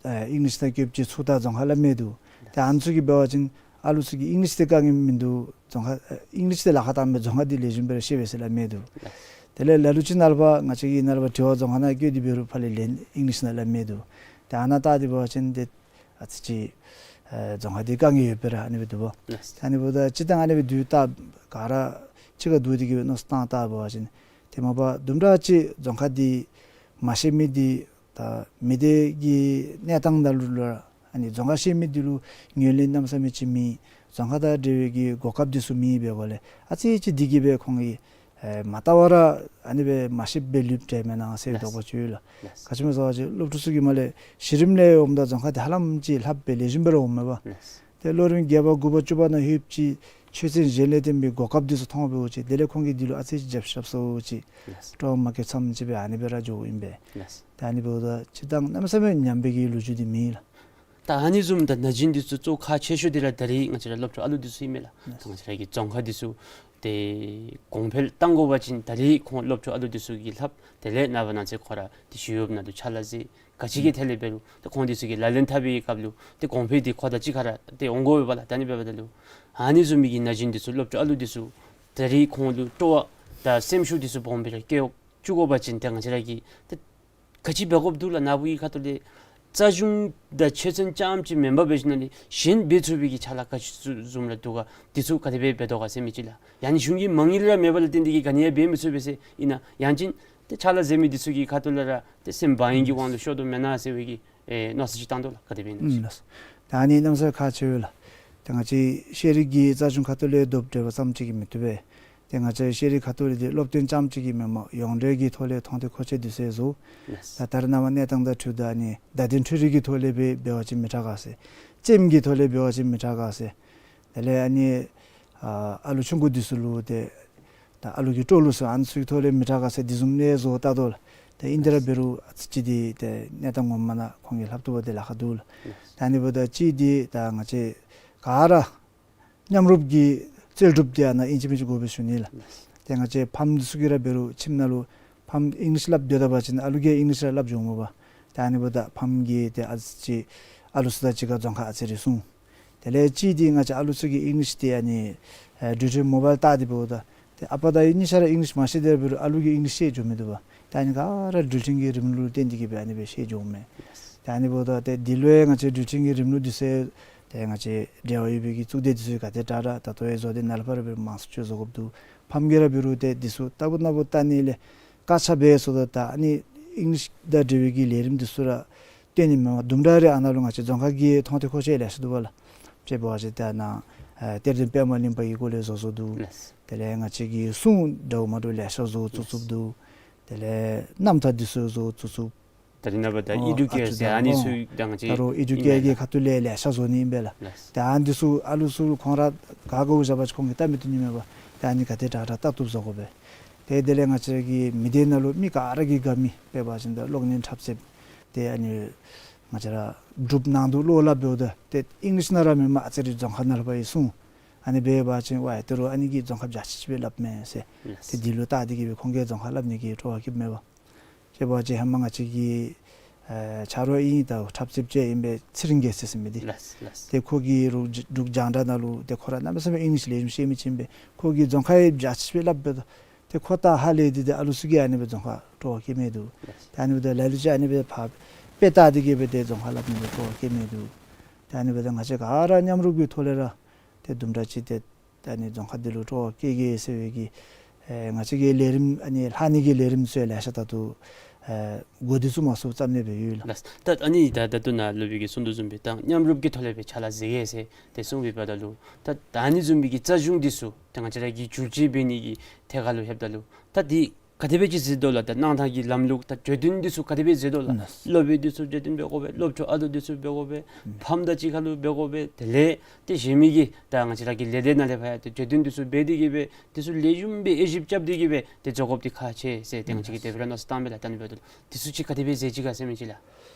ཨ་ཨིང་ལིཤ་ནང་བཀོདཔ་ཅིག་ཚུར་ད་རྫོང་ཁ་སླབ་མི་འདུག། ཏེ་ཨ་ནི་ཚུ་གིས་འབད་བ་ཅིན་ཨ་ལུ་ཚུ་གིས་ཨིང་ལིཤ་འདི་དཀའ་ངལ་མིན་འདུག། རྫོང་ཁ་ཨ་ཨིང་ལིཤ་འདི་ལཱ་ཁག་བཏངམ་མས། རྫོང་ཁ་འདི་ལེགས་ཤོམ་སྦེ་ར་ཤེས་པས་ཟེར་སླབ་མི་འདུག། དེ་ལས་ལ་ལུ་ཅིག་ནང་ལུ་ཕར་ང་བཅས་ཀྱི་ནང་ལུ་ཕར་དྲི་བ་རྫོང་ཁ་ནང་བཀོད་དེ་འབད་རུང་ཕར་ལས་ལན་ཨིང་ལིཤ་ནང་སླབ་མི་འདུག། ཏེ་ཨ་ནཱ་བལྟ་སྟེ་འབད་བ་ཅིན་ཏེ་ཨ་ཙི་ཅིག་ཨེ་རྫོང་ཁ་འདི་དཀའ་ངལ་ཡོད་པས་ར་ཨ་ནི་སྦེ་འདུག་པ། ལགས། ཏེ་ཨ་ནི་འབདཝ་ད་སྤྱིར་བཏང་ཨ་ནི་སྦེ་དུས་ད་ག་ར་གཅིག་ཁར་བསྡུ་སྟེ་གི་སྦེ་མནོ་བསམ་བཏང་བལྟ་འབད་བ་ཅིན་ཏེ་མ་པ་དུམ་གྲ་ཅིག་རྫོང་ཁ་འདི་མ་ཤེས་མི་འདི་ད་མི་སྡེ་གི་གནས་སྟངས་ནང་ལུ་ལུ་ར་ཨ་ནི་རྫོང་ཁ་ཤེས་མི་འདི་ལུ་ངོས་ལེན་གནམ་མེད་ས་མེད་ཅིག་མེད། རྫོང་ཁ་དང་འབྲེལ་བའི་གི་གོ་སྐབས་འདི་ཚུ་མེད་པའི་སྒོ་ལས་ཨ་ཙི་ཅིག་འདི་གིས་སྦེ་ཁོང་གིས་ཨེ་མ་བལྟ་བར་ར་ཨ་ནི་སྦེ་མ་ཤེསཔ་སྦེ་ལུསཔ་འདྲས་མེན་ན་ཟེར་དོགས་པ་ཅིག་ཡོད་ལགས། ལགས། ག་ཅི་སྨོ་ཟེར་བ་ཅིན་སློབ་ཕྲུག་ཚུ་གིས་མར་ལས་གཞི་རིམ་ལས་འོངམ་ད་རྫོང་ཁ་འདི་ཧ་ལམ་ཅིག་ལྷབ་སྦེ་ལེགས་ཤོམ་སྦེ་ར་འོངམ་མས་པ། ལགས། ཏེ་ལོ་རིམ་བརྒྱད་པ་དགུ་པ་བཅུ་པ་ནང་ལྷོདཔ་ཅིག་ཆོས་ཚན་གཞན་ལས་བརྟེན་པའི་གོ་སྐབས་འདི་ཚུ་མཐོང་འབདཝ་ཅིག་དེ་ལས་ཁོང་གིས་འདི་ལུ་ཨ་ཙི་ཅིག་རྒྱབ་ཤ་རྐྱབ་སོང་ཅིག། ལགས། སྤྲོ་བ་མ་སྐྱེ་ཙམ་ཅིག་སྦེ་ཨ་ནི་སྦེ་ར་འགྱོཝ་ཨིན་པས། ལགས། ཏེ་ཨ་ནི་འབདཝ་ད་སྤྱིར་བཏང་གནམ་མེད་ས་མེད་ཉམས་པའི་གི་ལོ་རྒྱུས་འདི་མེད་ལགས། ད་ཨ་ནི་བཟུམ་ད་ན་གཞོན་འདི་ཚུ་གཙོ་ཁག་ཆེ་ཤོས་འདི་ར་ད་རེས་ང་བཅས་ར་སློབ་ཕྲུག་ཨ་ལུ་འདི་ཚུ་ཨིན་མས་ལགས། ད་ང་བཅས་ར་གི་རྫོང་ཁ་འདི་ཚུ་ཏེ་གོང་འཕེལ་གཏང་དགོ་པ་ཅིན་ད་རེས་ཁོང་སློབ་ཕྲུག་ཨ་ལུ་འདི་ཚུ་གིས་ལྷབ། དེ་ལས་ནངས་པ་གནངས་ཚེ་ཁོ་ར་ཏེ་ཞི་གཡོགཔ་ནང་ལུ་ཕྱག་ལཱ་མཛད། ག་ཅི་གི་ཐད་ལས་འབད་རུང་ཏེ་ཁོང་འདི་ཚུ་གིས་ལག་ལེན་འཐབ་པའི་སྐབས་ལུ་ཏེ་གོང་འཕེལ་འདི་ཁོ་དང་གཅིག་ཁར་ཏེ་འོང་དགོ་པས་ལགས། ད་ཨ་ནི་འབདཝ་ད་ལུ་ཨ་ནི་བཟུམ་མའི་གི་ན་གཞོན་འདི་ཚུ་སློབ་ཕྲུག་ཨ་ལུ་འདི་ཚུ་ད་རེས་ཁོང་ལུ་སྤྲོ་བ་དང་སེམས་ཤུགས་འདི་ཚུ་སྦོམ་སྦེ་ར་སྐྱེ་བཅུག་དགོ་པ་ཅིན་ཏེ་ང་བཅས་ར་གིས་ཏེ་ག་ཅི་འབད་དགོཔ་འདུག་ལགས། ནཱ་བུ་གི་ཁ་ཐུག་ལས་རྩ་གཞུང་དང་ཆོས་ཚན་རྐྱངམ་ཅིག་མེན་པར་འབད་ཞིནམ་ལས་གཞན་འབད་ཚུགས་པའི་གི་ཕྱག་ལཱ་ག་ཅི་བཟུམ་ར་འདུག་ག། འདི་ཚུ་ག་དེ་སྦེ་འབད་དོ་ག་ཟེར་མི་ཅིག་ལགས། ཡང་ན་གཞུང་གི་མ་དངུལ་ར་མེད་པ་ལུ་བརྟེན་ཏེ་གིས་ག་ནི་ཡང་འབད་མི་ཚུགས་པས་ཟེར་ཨིན་ན། ཡང་ཅིན་ཏེ་ཕྱག་ལཱ་མཛད་མི་འདི་ཚུ་གི་ཁ་ཐུག་ལས་ར་ཏེ་སེམས་བག་གཡེང་གི་དབང་ལུ་ཤོར་དོ་མེན་ན་ཟེར་བའི་གི་ཨེ་མནོ་བསམ་ཅིག་བཏང་དོ་ལགས། ག་དེ་སྦེ་ཨིན་ན། ཨུམ་ལགས། ད་ཨ་ནི་གནམ་ས་ཁག་ཆེ་བས་ལགས། ད་ང་བཅས་ཤེས་རིག་གི་རྩ་གཞུང་ཁ་ཐུག་ལས་རྡོག་འགྲེལ་བ་ཙམ་ཅིག་གིས་མི་བཏུབ་པས། ཏེ་ང་བཅས་ཤེས་རིག་ཁ་ཐུག་ལས་འདི་སློབ་སྟོན་རྐྱངམ་ཅིག་གིས་མེན་པར་ཡོངས་འབྲེལ་གྱི་ཐོག་ལས་མཐོང་ཐོས་མཁོ་ཆས་འདི་ཚུ་བཟོ། ལགས། ད་ད་རེས་ནངས་པ་གནས་སྟངས་དང་འཁྲིལཝ་ད་ཨ་ནི་བརྡ་དོན་འཕྲུལ་རིག་གི་ཐོག་ལས་སྦེ་འབད་བ་ཅིན་མི་དྲག་ག་ཟེར། རྩེདམོ་གི་ཐོག་ལས་འབད་བ་ཅིན་མི་དྲག་ག་ཟེར། དེ་ལས་ཨ་ནི་ཨ་ཨ་ལུ་ཆུང་ཀུ་འདི་ཚུ་ལུ་ཏེ་ད་ཨ་ལུ་གི་སྤྲོ་བ་ལུ་སོགས་ཨ་ནི་ཚུ་གི་ཐོག་ལས་མི་དྲག་ག་ཟེར་འདི་བཟུམ་ནང་བཟོ་བལྟ་དོ་ལགས། ད་ཨིན་ཏེ་ར་འབད་རུང་ཨ་ཙི་ཅིག་འདི་ཏེ་གནས་སྟངས་ངོ་མ་ནང་ཁོང་གིས་ལྷབ་བཏུབ་པ་འདི་ལཱ་ཁག་འདུག་ལགས། ད་ཨ་ནི་འབདཝ་ད་གཅིག་འདི་ད་ང་བཅས་ག་ར་མཉམ་རུབ་ཀྱི་རྩལ་སྒྲུབ་འདི་ཨ་ནཱ་ཨིན་ཅི་མིན་ཅི་དགོ་པས་ཞུ་ནི་ལགས། ཏེ་ང་བཅས་ཕམ་འདི་ཚུ་གིས་ར་འབད་རུང་ཁྱིམ་ནང་ལུ་ཕམ་ཨིང་ལིཤ་སླབ་སྡོད་ད་པ་ཅིན་ཨ་ལུ་གིས་ཨིང་ལིཤ་ར་སླབ་འགྱོཝ་མས་པ། ད་ཨ་ནི་འབདཝ་ད་ཕམ་གིས་ཏེ་ཨ་ཙི་ཅིག་ཨ་ལུ་ཚུ་དང་གཅིག་ཁར་རྫོང་ཁ་ཨ་ཙི་རེ་སོང་། དེ་ལས་གཅིག་འདི་ང་བཅས་ཨ་ལུ་ཚུ་གིས་ཨིང་ལིཤ་འདི་ཨ་ནི་ཨེ་འགྲུལ་འཕྲིན་མོ་བཱའིལ་བལྟ་སྟེ་འབདཝ་ད་ཏེ་ཨ་པ་དང་ཨའི་གཉིས་ཆ་ར་ཨིང་ལིཤ་མ་ཤེས་ཏེ་ར་འབད་རུང་ཨ་ལུ་གིས་ཨིང་ལིཤ་ཤེས་འགྱོ་མི་འདུག་པ། ད་ཨ་ནི་ག་ར་འགྲུལ་འཕྲིན་གྱི་རིམ་ལུགས་ལུ་བརྟེན་ཏེ་གིས་སྦེ་ཨ་ནི་སྦེ་ཤེས་འགྱོཝ་མས། ད་ཨ་ནི་འབདཝ་ད་ཏེ་འདི་ལུ་ཡང་ང་བཅས་འགྲུལ་འཕྲིན་གྱི་རིམ་ལུགས་འདི་ཚུ་ཏེ་ང་བཅས་འབྲེལ་བ་ཡོད་པའི་གི་གཙུག་སྡེ་འདི་ཚུ་གིས་ག་དེ་དྲག་དྲག་ད་ལྟོ་ཡང་བཟོ་སྟེ་ནཱ་ལས་ཕར་སྦེ་མང་སུ་ཅིག་བཟོ་དགོཔ་འདུག། ཕམ་གིས་ར་འབད་རུང་ཏེ་འདི་ཚུ་ལྟ་བུ་ནཱ་བུ་བལྟ་ནི་ལས་དཀར་ཆག་སྦེ་སོང་ད་ད་ཨ་ནི་ཨིང་ལིཤ་དང་འབྲེལ་བའི་གི་ལས་རིམ་འདི་ཚུ་ར་སྟོན་ནི་མེན་པར་དུམ་གྲ་རེ་ཨ་ནཱ་ལུ་ང་བཅས་རྫོང་ཁ་གི་མཐོང་ཐོས་མཁོ་ཆས་ལེ་ཤ་འདུག་པ་ལགས། དཔྱེ་འབད་བ་ཅིན་ཏེ་ཨ་ནཱ་ཨེ་གཏེར་སྟོན་པདྨ་གླིང་པ་གི་སྐོར་ལས་བཟོ་བཟོཝ་འདུག། ལགས། དེ་ལས་ང་བཅས་ཀྱི་སྲུང་འདྲཝ་མ་འདྲཝ་ལེ་ཤ་བཟོ་བཙུགས་བཙུགསཔ་འདུག། དེ་ལས་རྣམ་ཐར་འདི་ཚུ་བཟོ་བཙུགས་བཙུགསཔ། ད་རེས་ནངས་པ་ད་ཨོ་ཨེ་ཌུ་ཨ་ཀེར་ཙི་ཟེར་ཨ་ནི་ཨོ་ཚུ་ད་ང་བཅས་ད་རུང་ཨེ་ཌུ་ཨིན་ཀེར་མས་གྱི་ལགས། ཁ་ཐུག་ལས་ལེ་ཤ་བཟོ་ནི་ཨིན་པས་ལགས། ལགས། ཏེ་ཨ་ནི་འདི་ཚུ་ཨ་ལུ་ཚུ་ཁོང་ར་ག་དགོཔ་བཞག་པ་ཅིན་ཁོང་གིས་བལྟ་མི་བཏུབ་ནི་མས་པ། ཏེ་ཨ་ནི་ག་དེ་དྲག་དྲག་བལྟ་བཏུབ་བཟོ་དགོ་པས། ཏེ་དེ་ལས་ང་བཅས་ཀྱི་མི་སྡེ་ནང་ལུ་མི་ག་ར་གིས་དགའ་མི་དཔེ་འབད་བ་ཅིན་ད་གློག་བརྙན་འཁྲབ་རྩེདཔ་ཏེ་ཨ་ནི་ང་བཅས་ར་འབྲུགཔ་ནང་དུ་བློ་སླབ་འབདཝ་ད་ཏེ་ཨིང་ལིཤ་ནང་ར་མེན་པར་ཨ་ཙི་རེ་རྫོང་ཁ་ནང་ལས་ཕར་ཡང་སོང་། ཨ་ནི་འབད་བ་ཅིན་ཝའེ་ད་རུང་ཨ་ནི་གིས་རྫོང་ཁ་འཇའ་ཆི་ཆི་སྦེ་སླབ་མས་ཟེར། ལགས། ཏེ་འདི་ལུ་བལྟ་སྟེ་གིས་སྦེ་ཁོང་གིས་རྫོང་ཁ་སླབ་ནི་གི་སྤྲོ་བ་སྐྱེཝ་མས་པ། དཔྱེ་འབད་བ་ཅིན་ཧེ་མ་ང་བཅས་ཀྱི་ཨེ་ཆ་རོགས་ཨིན་ད་འཁྲབ་རྩེདཔ་ཅིག་ཨིན་པས་ཚེ་རིང་རྒྱལ་མཚན་ཟེར་མི་འདི། ལགས་ལགས། ཏེ་ཁོ་གིས་འབྲུག་འབྲུག་རྒྱང་བསྒྲགས་ནང་ལུ་ཏེ་ཁོ་ར་གནམ་མེད་ས་མེད་ཨིང་ལིཤ་ལེགས་ཤོམ་ཤེས་མི་ཅིག་ཨིན་པས། ཁོ་གིས་རྫོང་ཁ་ཡང་འཇའ་ཆི་ཆི་སྦེ་སླབ་འབདཝ་ད་ཏེ་ཁོ་ད་ཧ་ལས་ཏེ་ཏེ་ཨ་ལུ་ཚུ་གིས་ཨ་ནི་སྦེ་རྫོང་ཁ་སྤྲོ་བ་སྐྱེ་མི་འདུག། ལགས། ཏེ་ཨ་ནི་འབདཝ་ད་ལ་ལུ་ཅིག་ཨ་ནི་སྦེ་ཕར་དཔེ་བལྟ་སྟེ་གིས་སྦེ་ཏེ་རྫོང་ཁ་སླབ་ནི་སྦེ་སྤྲོ་བ་སྐྱེ་མི་འདུག། ཏེ་ཨ་ནི་འབདཝ་ད་ང་བཅས་ག་ར་མཉམ་རུབ་ཀྱི་ཐོག་ལས་ར་ཏེ་དུམ་གྲ་ཅིག་ཏེ་ད་ཨ་ནི་རྫོང་ཁ་འདི་ལུ་སྤྲོ་བ་སྐྱེ་གེ་ཟེར་བའི་གི་ཨེ་ང་བཅས་ཀྱི་ལས་རིམ་ཨ་ནི་ལྷག་ནི་གི་ལས་རིམ་ཚུ་ལེ་ཤ་ད་ལྟོ་ཨེ་འགོ་འདི་ཚུ་མ་ཚུགས་ཙམ་ནི་སྦེ་ཡོད་ལགས། ལགས། ད་ཨ་ནི་ད་ད་ལྟོ་ནཱ་སློབ་དཔོན་གྱིས་གསུང་དོ་བཟུམ་སྦེ་ད་མཉམ་རུབ་ཀྱི་ཐོག་ལས་སྦེ་ཕྱག་ལཱ་མཛད་གེ་ཟེར་ཏེ་གསུངས་པའི་བར་ན་ལུ་ད་ད་ཨ་ནི་བཟུམ་མའི་གི་རྩ་གཞུང་འདི་ཚུ་ད་ང་བཅས་ར་གིས་བསྒྱུར་བཅོས་འབད་ནི་གི་ཐད་ཁར་ལུ་ལྷོདཔ་ད་ལུ་ད་འདི་ག་དེ་སྦེ་ཅིག་མཛད་དོ་ལགས། ད་གནང་ཐངས་ཀྱི་ལམ་ལུགས་ད་གྲོས་བསྟུན་འདི་ཚུ་ག་དེ་སྦེ་མཛད་དོ་ལགས། ལགས། སློབ་དཔོན་འདི་ཚུ་གྲོས་བསྟུན་འབད་དགོ་པས། སློབ་ཕྲུག་ཨ་ལུ་འདི་ཚུ་འབད་དགོ་པས། ཨུམ། ཕམ་དང་གཅིག་ཁར་ལུ་འབད་དགོ་པས། དེ་ལས་ཏེ་གཞན་མི་གི་ད་ང་བཅས་ར་གི་ལས་སྡེ་ནང་ལས་ཕར་ཡང་ཏེ་གྲོས་བསྟུན་འདི་ཚུ་འབད་དེ་གིས་སྦེ་འདི་ཚུ་ལེགས་ཤོམ་སྦེ་དབྱེ་ཞིབ་རྐྱབ་སྟེ་གིས་སྦེ་ཏེ་བཟོ་དགོཔ་འདི་ཁག་ཆེ་ཟེར་ཏེ་ང་བཅས་ཀྱིས་དེ་སྦེ་ར་མནོ་བསམ་བཏངམ་མས་ལགས། ད་ཨ་ནི་འབདཝ་ད་འདི་ཚུ་ཅིག་ག་དེ་སྦེ་མཛད་ཅི་ག་ཟེར་མི་ཅིག་ལགས།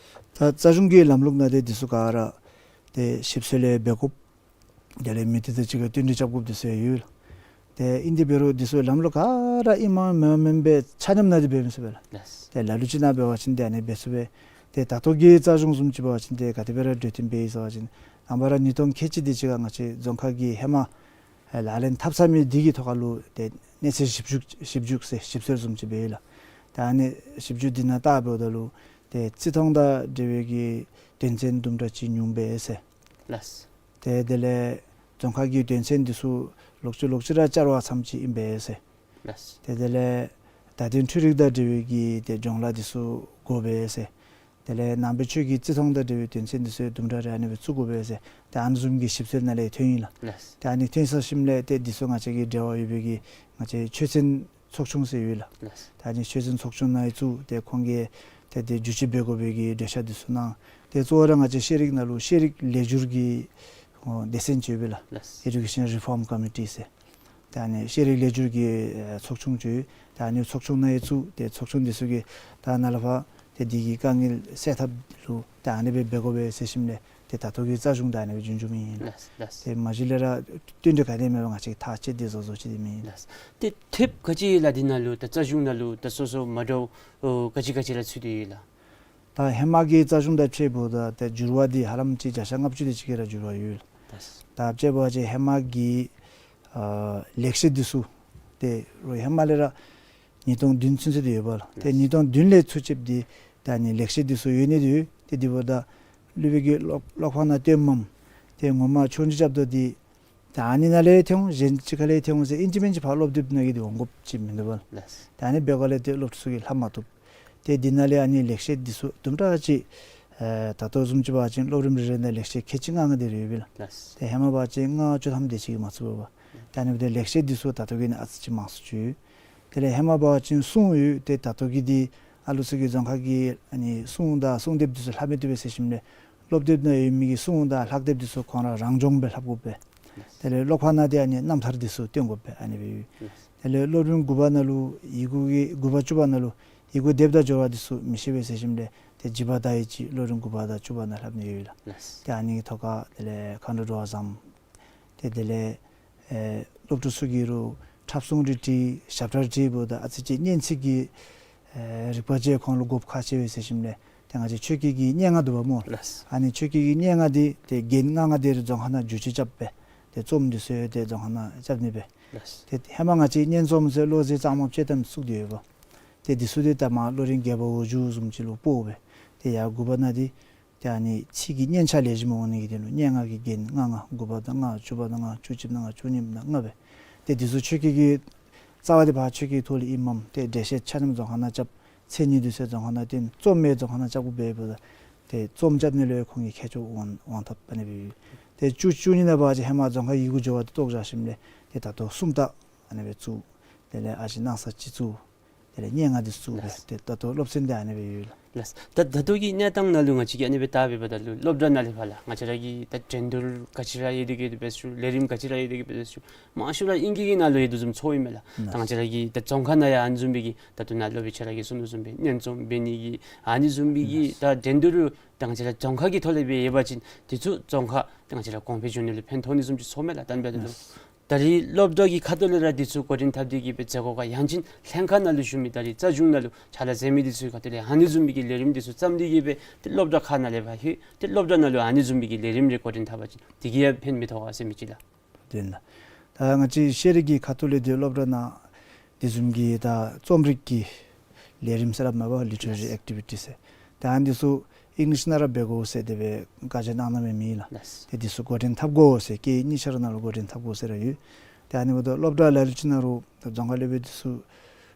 ད་རྩ་གཞུང་གི་ལམ་ལུགས་ནང་ཏེ་འདི་ཚུ་ག་ར་ཏེ་ཞིབ་འཚོལ་ལས་འབད་དགོཔ། དེ་ལས་མི་སྡེ་དང་གཅིག་ཁར་བསྟུན་གྲོས་རྐྱབ་དགོཔ་འདི་ཚུ་ཡོད་ལགས། ཏེ་ཨིན་ཏེ་འབད་རུང་འདི་ཚུ་ལམ་ལུགས་ག་ར་ཨིནམ་མེནམ་མེནམ་སྦེ་ཆ་མཉམ་ནང་ཏེ་འབད་མི་ཚུགས་པས་ལགས། ལགས། ཏེ་ལ་ལུ་ཅིག་ནང་འབད་བ་ཅིན་ཏེ་ཨ་ནི་འབད་ཚུགས་པས། ཏེ་ད་ལྟོ་གི་རྩ་གཞུང་བཟུམ་ཅིག་འབད་བ་ཅིན་ཏེ་ག་དེ་སྦེ་ར་གྲོས་བསྟུན་འབད་ཡི་ཟེར་བ་ཅིན་ནངས་པ་ར་ཉིས་སྟོང་ཁལ་གཅིག་དེ་ཅིག་ཁར་ང་བཅས་རྫོང་ཁ་གིས་ཧེ་མ་ཨེ་ལག་ལེན་འཐབ་ཚར་མི་འདི་གི་ཐོག་ཁར་ལུ་ཏེ་གནས་ཚུལ་ཞིབ་འཇུག་ཞིབ་འཇུག་ཟེར་ཞིབ་འཚོལ་བཟུམ་ཅིག་འབད་ཡི་ལགས། ཏེ་ཨ་ནི་ཞིབ་འཇུག་འདི་ནང་བལྟ་འབདཝ་ད་ལུ་ཏེ་བརྩི་མཐོང་དང་འབྲེལ་བའི་གི་དོན་ཚན་དུམ་གྲ་ཅིག་ཉུང་པས་ཟེར། ལགས། ཏེ་དེ་ལས་རྫོང་ཁ་གི་དོན་ཚན་འདི་ཚུ་ལོག་ཅི་ལོག་ཅི་ར་བསྐྱར་བ་ཙམ་ཅིག་ཨིན་པས་ཟེར། ལགས། ཏེ་དེ་ལས་བརྡ་དོན་འཕྲུལ་རིག་དང་འབྲེལ་བའི་གི་ཏེ་སྦྱོང་ལཱ་འདི་ཚུ་དགོ་པས་ཟེར། དེ་ལས་ནང་པའི་ཆོས་ཀྱི་བརྩི་མཐོང་དང་འབྲེལ་བའི་དོན་ཚན་འདི་ཚུ་དུམ་གྲ་རེ་ཨ་ནི་སྦེ་བཙུགས་དགོ་པས་ཟེར། ཏེ་ཨ་ནི་བཟུམ་གྱི་ཞིབ་འཚོལ་ནང་ལས་ཐོན་ཡི་ལགས། ལགས། ཏེ་ཨ་ནི་ཐོན་ས་ཞིནམ་ལས་ཏེ་འདི་ཚུ་ང་བཅས་ཀྱི་འབྲེལ་བ་ཡོད་པའི་གི་ང་བཅས་ཆོས་ཚན་ཚོགས་ཆུང་ཟེར་ཡོད་ལགས། ལགས། ད་ཨ་ནི་ཆོས་ཚན་ཚོགས་ཆུང་ནང་ཡང་བཙུགས་ཏེ་ཁོང་གིས་ཏེ་ཏེ་བསྒྱུར་བཅོས་འབད་དགོ་པའི་གི་འགྲེལ་བཤད་འདི་ཚུ་གནང་། ཏེ་གཙོ་བོ་ར་ང་བཅས་ཤེས་རིག་ནང་ལུ་ཤེས་རིག་ལེགས་བསྒྱུར་གྱི་ཨོ་སྡེ་ཚན་ཅིག་ཡོད་པས་ལགས། ལགས། Education Reform Committee ཟེར། ད་ཨ་ནི་ཤེས་རིག་ལེགས་བསྒྱུར་གྱི་ཨེ་ཚོགས་ཆུང་ཅིག་ཡོད། ད་ཨ་ནི་ཚོགས་ཆུང་ནང་ཡང་བཙུགས་ཏེ་ཚོགས་ཆུང་འདི་ཚུ་གིས་ད་ནཱ་ལས་ཕར་ཏེ་འདི་གི་དཀའ་ངལ་སེལ་ཐབས་ལུ་ད་ཨ་ནི་སྦེ་འབད་དགོ་པས་ཟེར་ཞིནམ་ལས་ ཏེ་ད་ལྟོ་གི་རྩ་གཞུང་དང་ཨ་ནི་སྦེ་རྒྱུན་འགྱུར་མི་ཨིན་ལགས། ལགས་ལགས། ཏེ་མ་གཞི་ལས་ར་བསྟུན་གྲོས་ག་ནི་མེད་པར་ང་བཅས་ཐག་བཅད་དེ་བཟོ་བཟོཝ་ཅིག་འདི་མི་ཨིན། ལགས། ཏེ་ཐེབས་ག་ཅི་ལགས་འདི་ནང་ལུ་ད་རྩ་གཞུང་ནང་ལུ་ད་སོ་སོ་མ་འདྲཝ་ཨོ་ག་ཅི་ག་ཅི་ར་ཚུད་དེ་ཡོད་ལགས། ད་ཧེ་མ་གི་རྩ་གཞུང་དང་ཕྱདཔ་ད་ཏེ་འགྱུར་བ་འདི་ཧ་ལམ་ཅིག་བརྒྱ་ཆ་ལྔ་བཅུ་དེ་ཅིག་གི་ར་འགྱུར་བ་ཡོད་ལགས། ལགས། ད་ཕྱདཔ་ཅིག་ཧེ་མ་གི་ཨ་ལེགས་བཤད་འདི་ཚུ་ཏེ་རུང་ཧེ་མ་ལས་ར་ཉིས་སྟོང་བདུན་ཚུན་ཚོད་དེ་ཡོད་པ་ལགས། ཏེ་ལགས། ཉིས་སྟོང་བདུན་ལས་ཚུར་བཅདཔ་འདི་ད་ཨ་ནི་ལེགས་བཤད་འདི་ཚུ་ཡོད་ནི་འདི་ཡོད། ཏེ་འདི་འབདཝ་ད་སློབ་དཔོན་གྱིས་ཀློག་ཀློག་པ་ནང་སྟོནམ་ཏེ་ངོ་མ་ཆོས་རྒྱུན་རྐྱབ་དོ་འདི་ད་ཨ་ནི་ནང་ལས་ཐོན་འོང་གཞན་ཅིག་ཁ་ལས་ཐོན་འོང་ཟེར་ཨིན་ཅི་མིན་ཅི་ཕར་སློབ་དེབ་ནང་གི་འདི་འོང་དགོཔ་ཅིག་མིན་འདུག་པ་ལགས། ལགས། ད་ཨ་ནི་འབད་སྒང་ལས་ཏེ་སློབ་ཕྲུག་ཚུ་གིས་ལྷབ་མ་བཏུབ། ཏེ་འདི་ནང་ལས་ཨ་ནི་ལེགས་བཤད་འདི་ཚུ་དུམ་གྲ་ཅིག་ཨེ་ད་ལྟོ་བཟུམ་ཅིག་འབད་བ་ཅིན་སློབ་རིམ་རེ་རེ་ནང་ལེགས་བཤད་ཁལ་གཅིག་ལྔ་ལྔ་དེ་རེ་ཡོད་པས་ལགས། ལགས། ཏེ་ཧེ་མ་འབད་བ་ཅིན་ལྔ་བཅུ་ཐམ་དེ་ཅིག་གིས་མ་ཚུད་པས། ད་ཨ་ནི་འབདཝ་ད་ལེགས་བཤད་འདི་ཚུ་ད་ལྟོ་གི་ནང་ཨ་ཙི་ཅིག་མང་སུ་ཅིག་ཡོད། དེ་ལས་ཧེ་མ་འབད་བ་ཅིན་སྲུང་ཡོད། ཏེ་ད་ལྟོ་གི་འདི་ཨ་ལུ་ཚུ་གིས་རྫོང་ཁ་གི་ཨ་ནི་སྲུང་དང་སྲུང་དེབ་འདི་ཚུ་ལྷབ་མི་བཏུབ་པས་ཟེར་ཞིནམ་ལས་སློབ་དེབ་ནང་ཡོད་མི་གི་སྲུང་དང་ལྷག་དེབ་འདི་ཚུ་ཁོང་ར་རང་སྦྱོང་སྦེ་ལྷབ་དགོ་པས། དེ་ལས་ཀློག་པ་ནང་འདི་ཨ་ནི་རྣམ་ཐར་འདི་ཚུ་སྟོན་དགོ་པས་ཨ་ནི་སྦེ་ཡོད། དེ་ལས་སློབ་རིམ་དགུ་པ་ནང་ལུ་ཡི་གུ་གི་དགུ་པ་བཅུ་པ་ནང་ལུ་ཡི་གུ་སྡེབ་དང་སྦྱོར་བ་འདི་ཚུ་མི་ཤེས་པས་ཟེར་ཞིནམ་ལས་ཏེ་འཇིགས་པ་དང་ཡི་ཅིག་སློབ་རིམ་དགུ་པ་དང་བཅུ་པ་ནང་ལྷབ་ནི་ཡོད་ལགས། ལགས། ཏེ་ཨ་ནི་ཐོག་ཁར་དེ་ལས་མཁའ་འགྲོ་འགྲོ་བ་བཟང་། ཏེ་དེ་ལས་ཨེ་སློབ་ཕྲུག་ཚུ་གིས་རུང་འཁྲབ་གསུང་རེ་འབྲི་ཞབས་ཁྲ་རེ་འབྲི་འབདཝ་ད་ཨ་ཙི་ཅིག་སྙན་ཚིག་གི་ཨེ་རིག་པ་ཅིག་ཁོང་ལུ་དགོཔ་ཁག་ཆེ་བས་ཟེར་ཞིནམ་ལས་ཏེ་ང་བཅས་ཆོས་སྐད་ཀྱི་སྙན་ངག་འདུག་པ་སྨོ། ལགས། ཨ་ནི་ཆོས་སྐད་ཀྱི་སྙན་ངག་འདི་ཏེ་རྒན་ལྔ་ལྔ་དེ་རུང་རྫོང་ཁ་ནང་བསྒྱུར་བཅོས་རྐྱབ་སྦེ་ཏེ་རྩོམ་འདི་ཚུ་ཏེ་རྫོང་ཁ་ནང་རྐྱབ་ནི་སྦེ། ལགས། ཏེ་ཧེ་མ་ང་བཅས་སྙན་རྩོམ་ཟེར་བློ་གསལ་གཙང་མ་དཔྱེ་གཏམ་ཚུ་ཏེ་ཡོདཔ། ཏེ་འདི་ཚུ་ཏེ་ད་མར་ལོ་རིམ་བརྒྱད་པ་འོག་འཇུག་བཟུམ་ཅིག་ལུ་སྤོ་སྦེ། ཏེ་ཡར་དགུ་པ་ནང་འདི་ཏེ་ཨ་ནི་ཚིག་གི་སྙན་ཆ་ལེགས་ཤོམ་འོང་ནི་གི་དོན་ལུ་སྙན་ངག་གི་རྒྱན་ལྔ་ལྔ་དགུ་པ་དང་ལྔ་བཅུ་པ་དང་ལྔ་བཅུ་གཅིག་དང་ལྔ་བཅུ་གཉིས་དང་ལྔ་སྦེ། ཏེ་འདི་ཚུ་ཆོས་སྐད་ཀྱི་རྩ་བ་འདི་ཕར་ཆོས་སྐད་ཐོག་ལས་ཨིནམ་མས། ཏེ་འགྲེལ་བཤད་ཆ་མཉམ་རྫོང་ཁ་ནང་རྐྱབ། མཚན་ཉིད་འདི་ཚུ་རྫོང་ཁ་ནང་སྟོན། རྩོམ་ཡང་རྫོང་ཁ་ནང་རྐྱབ་དགོ་པས་འབདཝ་ད། ཏེ་རྩོམ་རྐྱབ་ནི་ལུ་ཡང་ཁོང་གིས་ཁྱད་ཆོས་དབང་དབང་ཐོབ་ཨ་ནི་སྦེ་ཡོད། ཏེ་བཅུ་བཅུ་གཉིས་ནང་འབད་བ་ཅིན་ཧེ་མ་རྫོང་ཁ་ཡི་གུ་སྦྱོར་བ་འདི་བཏོག་བཞག་ཞིནམ་ལས་ཏེ་ད་ལྟོ་སུམ་རྟགས་ཨ་ནི་སྦེ་བཙུགས། དེ་ལས་ཨ་ཞེ་སྣང་ས་ཅིག་བཙུགས། དེ་ལས་སྙན་ངག་འདི་བཙུགས་སྦེ། ལགས། ཏེ་ད་ལྟོ་སློབ་ཚན་འདི་ཨ་ནི་སྦེ་ཡོད་ལགས། ལགས། ད་ད་ལྟོ་གི་གནས་སྟངས་ནང་ལུ་ང་བཅས་ཀྱིས་ཨ་ནི་སྦེ་བལྟ་བའི་བར་ད་ལུ་སློབ་གྲྭ་ནང་ལས་ཕར་ལགས་ང་བཅས་ར་གི་ད་འགྲན་བསྡུར་ག་ཅི་ར་ཡོད་དེ་གི་འབད་ཞུ། ལས་རིམ་ག་ཅི་ར་ཡོད་དེ་གི་འབད་ཞུ། མང་ཤོས་ར་ཨིང་སྐད་ཀྱི་ནང་ལུ་ཡོད་དོ་བཟུམ་ཚོརཝ་ཨིན་མས་ལགས། ད་ང་བཅས་ར་གི་ད་རྫོང་ཁ་ནང་ཡང་ཨ་ནི་བཟུམ་སྦེ་གི་ད་ལྟོ་ནཱ་སློབ་དཔོན་ཁྱོད་ར་གིས་གསུངས་དོ་བཟུམ་སྦེ་སྙན་རྩོམ་འབད་ནི་གི་ཨ་ནི་བཟུམ་སྦེ་གི་ད་འགྲན་བསྡུར་ད་ང་བཅས་ར་རྫོང་ཁ་གི་ཐོག་ལས་སྦེ་ཡོད་པ་ཅིན་དེ་ཚུ་རྫོང་ཁ་ད་ང་བཅས་ར་གོང་འཕེལ་འགྱོ་ནི་ལུ་ཕན་ཐོགས་ནི་བཟུམ་ཅིག་ཚོརཝ་མས་ལགས། ད་ཨ་ནི་འབདཝ་ད་ལུ་ད་རེས་སློབ་གྲྭ་གི་ཁ་ཐུག་ལས་ར་འདི་ཚུ་འགོ་འདྲེན་འཐབ་སྟེ་གི་སྦེ་མཛད་དགོ་ག། ཡང་ཅིན་ལྷན་ཁག་ནང་ལུ་ཞུ་མི་ད་རེས་རྩ་གཞུང་ནང་ལུ་ཕྱག་ལཱ་མཛད་མི་འདི་ཚུ་ཁ་ཐུག་ལས་ཨ་ནི་བཟུམ་མའི་གི་ལས་རིམ་འདི་ཚུ་བརྩམས་ཏེ་གི་སྦེ་ཏེ་སློབ་གྲྭ་ཁག་ནང་ལས་ཕར་ལྷོད་ཏེ་སློབ་གྲྭ་ནང་ལུ་ཨ་ནི་བཟུམ་མའི་གི་ལས་རིམ་རེ་འགོ་འདྲེན་འཐབ་པ་ཅིན་དེ་གིས་ཡང་ཕན་མི་ཐོགས་ག་ཟེར་མི་ཅིག་ལགས། དེ་ལགས། ད་ང་བཅས་ཤེས་རིག་གི་ཁ་ཐུག་ལས་འདི་སློབ་གྲྭ་ནང་དེ་བཟུམ་གྱི་ད་རྩོམ་རིག་གི་ལས་རིམ་ཟེར་ར་མས་པ། Literary Activity ཟེར། ད་ཨ་ནི་ཚུ་ཨིང་ལིཤ་ནང་ར་འབད་དགོ་ཟེར་དེ་སྦེ་བཀའ་རྒྱ་གནང་གནངམ་མས་ལགས། ལགས། ཏེ་དེ་ཚུ་འགོ་འདྲེན་འཐབ་དགོ་ཟེར་སྐད་གཉིས་ཆ་ར་ནང་ལུ་འགོ་འདྲེན་འཐབ་དགོ་ཟེར་ར་ཡོད། ཏེ་ཨ་ནི་འབདཝ་ད་སློབ་གྲྭ་ལ་ལུ་ཅིག་ནང་རུང་ད་རྫོང་ཁ་སློབ་དཔོན་དེ་ཚུ་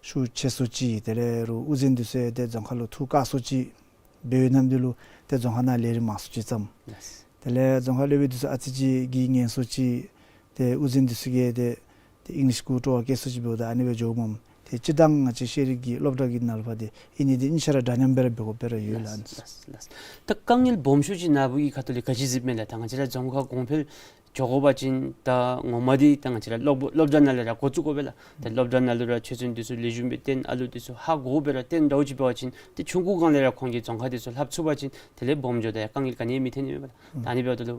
ཤུགས་ཆེ་སུ་ཅིག་དེ་ལས་རུང་དབུ་འཛིན་དེ་ཚུ་ཡང་ཏེ་རྫོང་ཁ་ལུ་ཐུགས་དཀགས་སུ་ཅིག་འབད་ནམ་དེ་ལུ་ཏེ་རྫོང་ཁ་ནང་ལས་རིམ་མང་སུ་ཅིག་བརྩམས། ལགས། དེ་ལས་རྫོང་ཁ་སློབ་དཔོན་དེ་ཚུ་ཨ་ཙི་ཅིག་གིས་ངལ་སུ་ཅིག་ཏེ་དབུ་འཛིན་དེ་ཚུ་གིས་ཏེ་ཏེ་ཨིང་ལིཤ་གུ་སྤྲོ་བ་བསྐྱེད་སུ་ཅིག་འབདཝ་ད་ཨ་ནི་སྦེ་འགྱོཝ་མས། ཏེ་སྤྱིར་བཏང་ང་བཅས་ཤེས་རིག་གི་སློབ་གྲྭ་གི་ནང་ལུ་ཕར་ཏེ་ཨིན་ནི་འདི་གཉིས་ཆ་ར་འདྲ་མཉམ་སྦེ་ར་འབད་དགོཔ་སྦེ་ར་ཡོད་ལགས། ལགས་ལགས། ད་དཀའ་ངལ་སྦོམ་ཤོས་ཅིག་ནཱ་བུ་གི་ཁ་ཐུག་ལས་ག་ཅི་གཟིགསཔ་མས་ལགས། ད་ང་བཅས་ར་རྫོང་ཁ་གོང་འཕེལ་འགྱོ་དགོ་པ་ཅིན་ད་ངོ་མ་འདི་ད་ང་བཅས་ར་སློབ་སློབ་གྲྭ་ནང་ལས་ར་འགོ་བཙུགས་དགོ་པས་ལགས། ད་སློབ་གྲྭ་ནང་ལུ་ར་ཆོས་ཚན་འདི་ཚུ་ལེགས་ཤོམ་སྦེ་སྟོན། ཨ་ལུ་འདི་ཚུ་ཧ་གོ་སྦེ་ར་སྟོན་འདྲཝ་ཅིག་འབད་བ་ཅིན་ཏེ་ཆུང་ཀུ་སྒང་ལས་ར་ཁོང་གིས་རྫོང་ཁ་འདི་ཚུ་ལྷབ་ཚུགས་པ་ཅིན་དེ་ལས་སྦོམ་འགྱོཝ་ད་ཡང་དཀའ་ངལ་ག་ནི་ཡང་མི་འཐོན་ནི་མས་པ་ལགས། ད་ཨ་ནི་འབདཝ་ད་ལུ་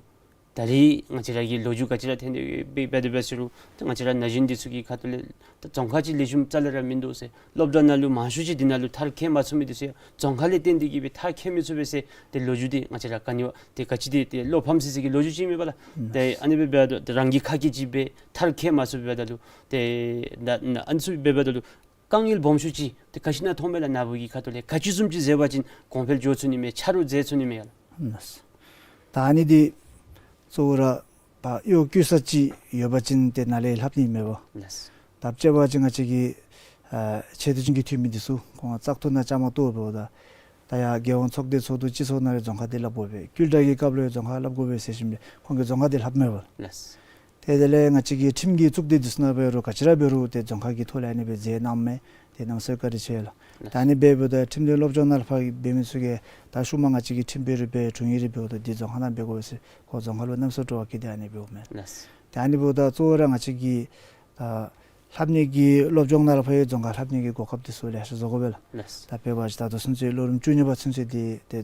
ད་རེས་ང་བཅས་ར་གི་ལོ་རྒྱུས་ག་ཅི་ར་འཐོན་ཏེ་འབད་དེ་འབད་ཟེར་རུང་ད་ང་བཅས་ར་ན་གཞོན་འདི་ཚུ་གི་ཁ་ཐུག་ལས་ད་རྫོང་ཁ་ཅིག་ལེགས་ཤོམ་རྩ་ལས་ར་མིན་འདུག་ཟེར། སློབ་གྲྭ་ནང་ལུ་མང་ཤོས་ཅིག་འདི་ནང་ལུ་མཐར་འཁྱོལ་མ་ཚུགས་མི་འདི་ཚུ་ཡང་རྫོང་ཁ་ལས་བརྟེན་ཏེ་གི་སྦེ་མཐར་འཁྱོལ་མི་ཚུགས་པས་ཟེར་ཏེ་ལོ་རྒྱུས་འདི་ང་བཅས་ར་ག་ནི་བ་ཏེ་ག་ཅི་ཏེ་ཏེ་བློ་ཕམ་སི་སི་གི་ལོ་རྒྱུས་ཅིག་མས་པ་ལགས། ཨུམ། ཏེ་ཨ་ནི་སྦེ་འབདཝ་ད་རང་གིས་ཁ་སྐད་ཅིག་སྦེ་མཐར་འཁྱོལ་མ་ཚུགས་པས་ད་ལུ་ཏེ་ད་ཨ་ནི་ཚུ་སྦེ་འབདཝ་ད་ལུ་དཀའ་ངལ་སྦོམ་ཤོས་ཅིག་ཏེ་ག་ཅི་ནང་མཐོངམ་མས་ལགས། ནཱ་བུ་གི་ཁ་ཐུག་ལས་ག་ཅི་བཟུམ་ཅིག་མཛད་པ་ཅིན་གོང་འཕེལ་འགྱོ་ཚུགས་ནི་མས། ཆ་རོགས་མཛད་ཚུགས་ནི་མས་ཡ་ལགས། ཨུམ། ད་ཨ་ནི་འདི་གཙོ་བོ་ར་ཕར་གཡོག་བཀོལ་ས་ཅིག་ཡོད་པ་ཅིན་ཏེ་ནཱ་ལས་ལྷབ་ནི་མས་པ། ལགས། ད་དཔྱེ་འབད་བ་ཅིན་ང་བཅས་ཀྱི་ཨ་ཆེ་བསྟོད་ཅན་གྱི་འཐུས་མི་འདི་ཚུ་ཁོང་བཙག་འཐུ་ནང་བཅའ་མར་གཏོགས་འབདཝ་ད་ད་ཡར་རྒྱལ་ཡོངས་ཚོགས་སྡེ་ཚོགས་འདུ་སྤྱི་ཚོགས་ནང་ར་རྫོང་ཁ་འདི་ལྷབ་དགོ་པས། ཀུན་བཏགས་ཀྱི་སྐབས་ལུ་རྫོང་ཁ་ལྷབ་དགོ་པས་ཟེར་ཞིནམ་ལས་ཁོང་གིས་རྫོང་ཁ་འདི་ལྷབ་མས་པ། ལགས། ཏེ་དེ་ལས་ང་བཅས་ཀྱི་ཁྲིམས་ཀྱི་གཙུག་སྡེ་འདི་ཚུ་ནང་འབད་རུང་ག་ཅི་ར་འབད་རུང་ཏེ་རྫོང་ཁ་གི་ཐོག་ལས་ཨ་ནི་སྦེ་མཛད་གནངམ་མས། ཏེ་གནམ་མེད་ས་མེད་བཀའ་དྲིན་ཆེ་ལགས། ད་ཨ་ནི་སྦེ་འབདཝ་ད་ཁྲིམས་དོན་སློབ་སྦྱོང་ནང་ལུ་ཕར་འབད་མི་ཚུ་གིས་ད་ཤུལ་མ་ང་བཅས་ཀྱི་ཁྲིམས་དཔོན་རེ་འབད་དྲུང་ཡིག་རེ་འབདཝ་ད་འདི་རྫོང་ཁ་ནང་འབད་དགོ་པས་ཟེར་ཁོང་རྫོང་ཁ་ལུ་གནམ་མེད་ས་མེད་སྤྲོ་བ་བསྐྱེད་དེ་ཨ་ནི་འབདཝ་མས། ལགས། ད་ཨ་ནི་འབདཝ་ད་གཙོ་བོ་ར་ང་བཅས་ཀྱི་ད་ལྷབ་ནི་གི་སློབ་སྦྱོང་ནང་ལུ་ཕར་རྫོང་ཁ་ལྷབ་ནི་གི་གོ་སྐབས་འདི་ཚུ་ལེ་ཤ་བཟོ་དགོ་པས་ལགས། ལགས། ད་དཔེ་འབད་བ་ཅིན་ད་ལྟོ་ཚུན་ཚོད་སློབ་རིམ་བཅུ་གཉིས་པ་ཚུན་ཚོད་འདི་ཏེ་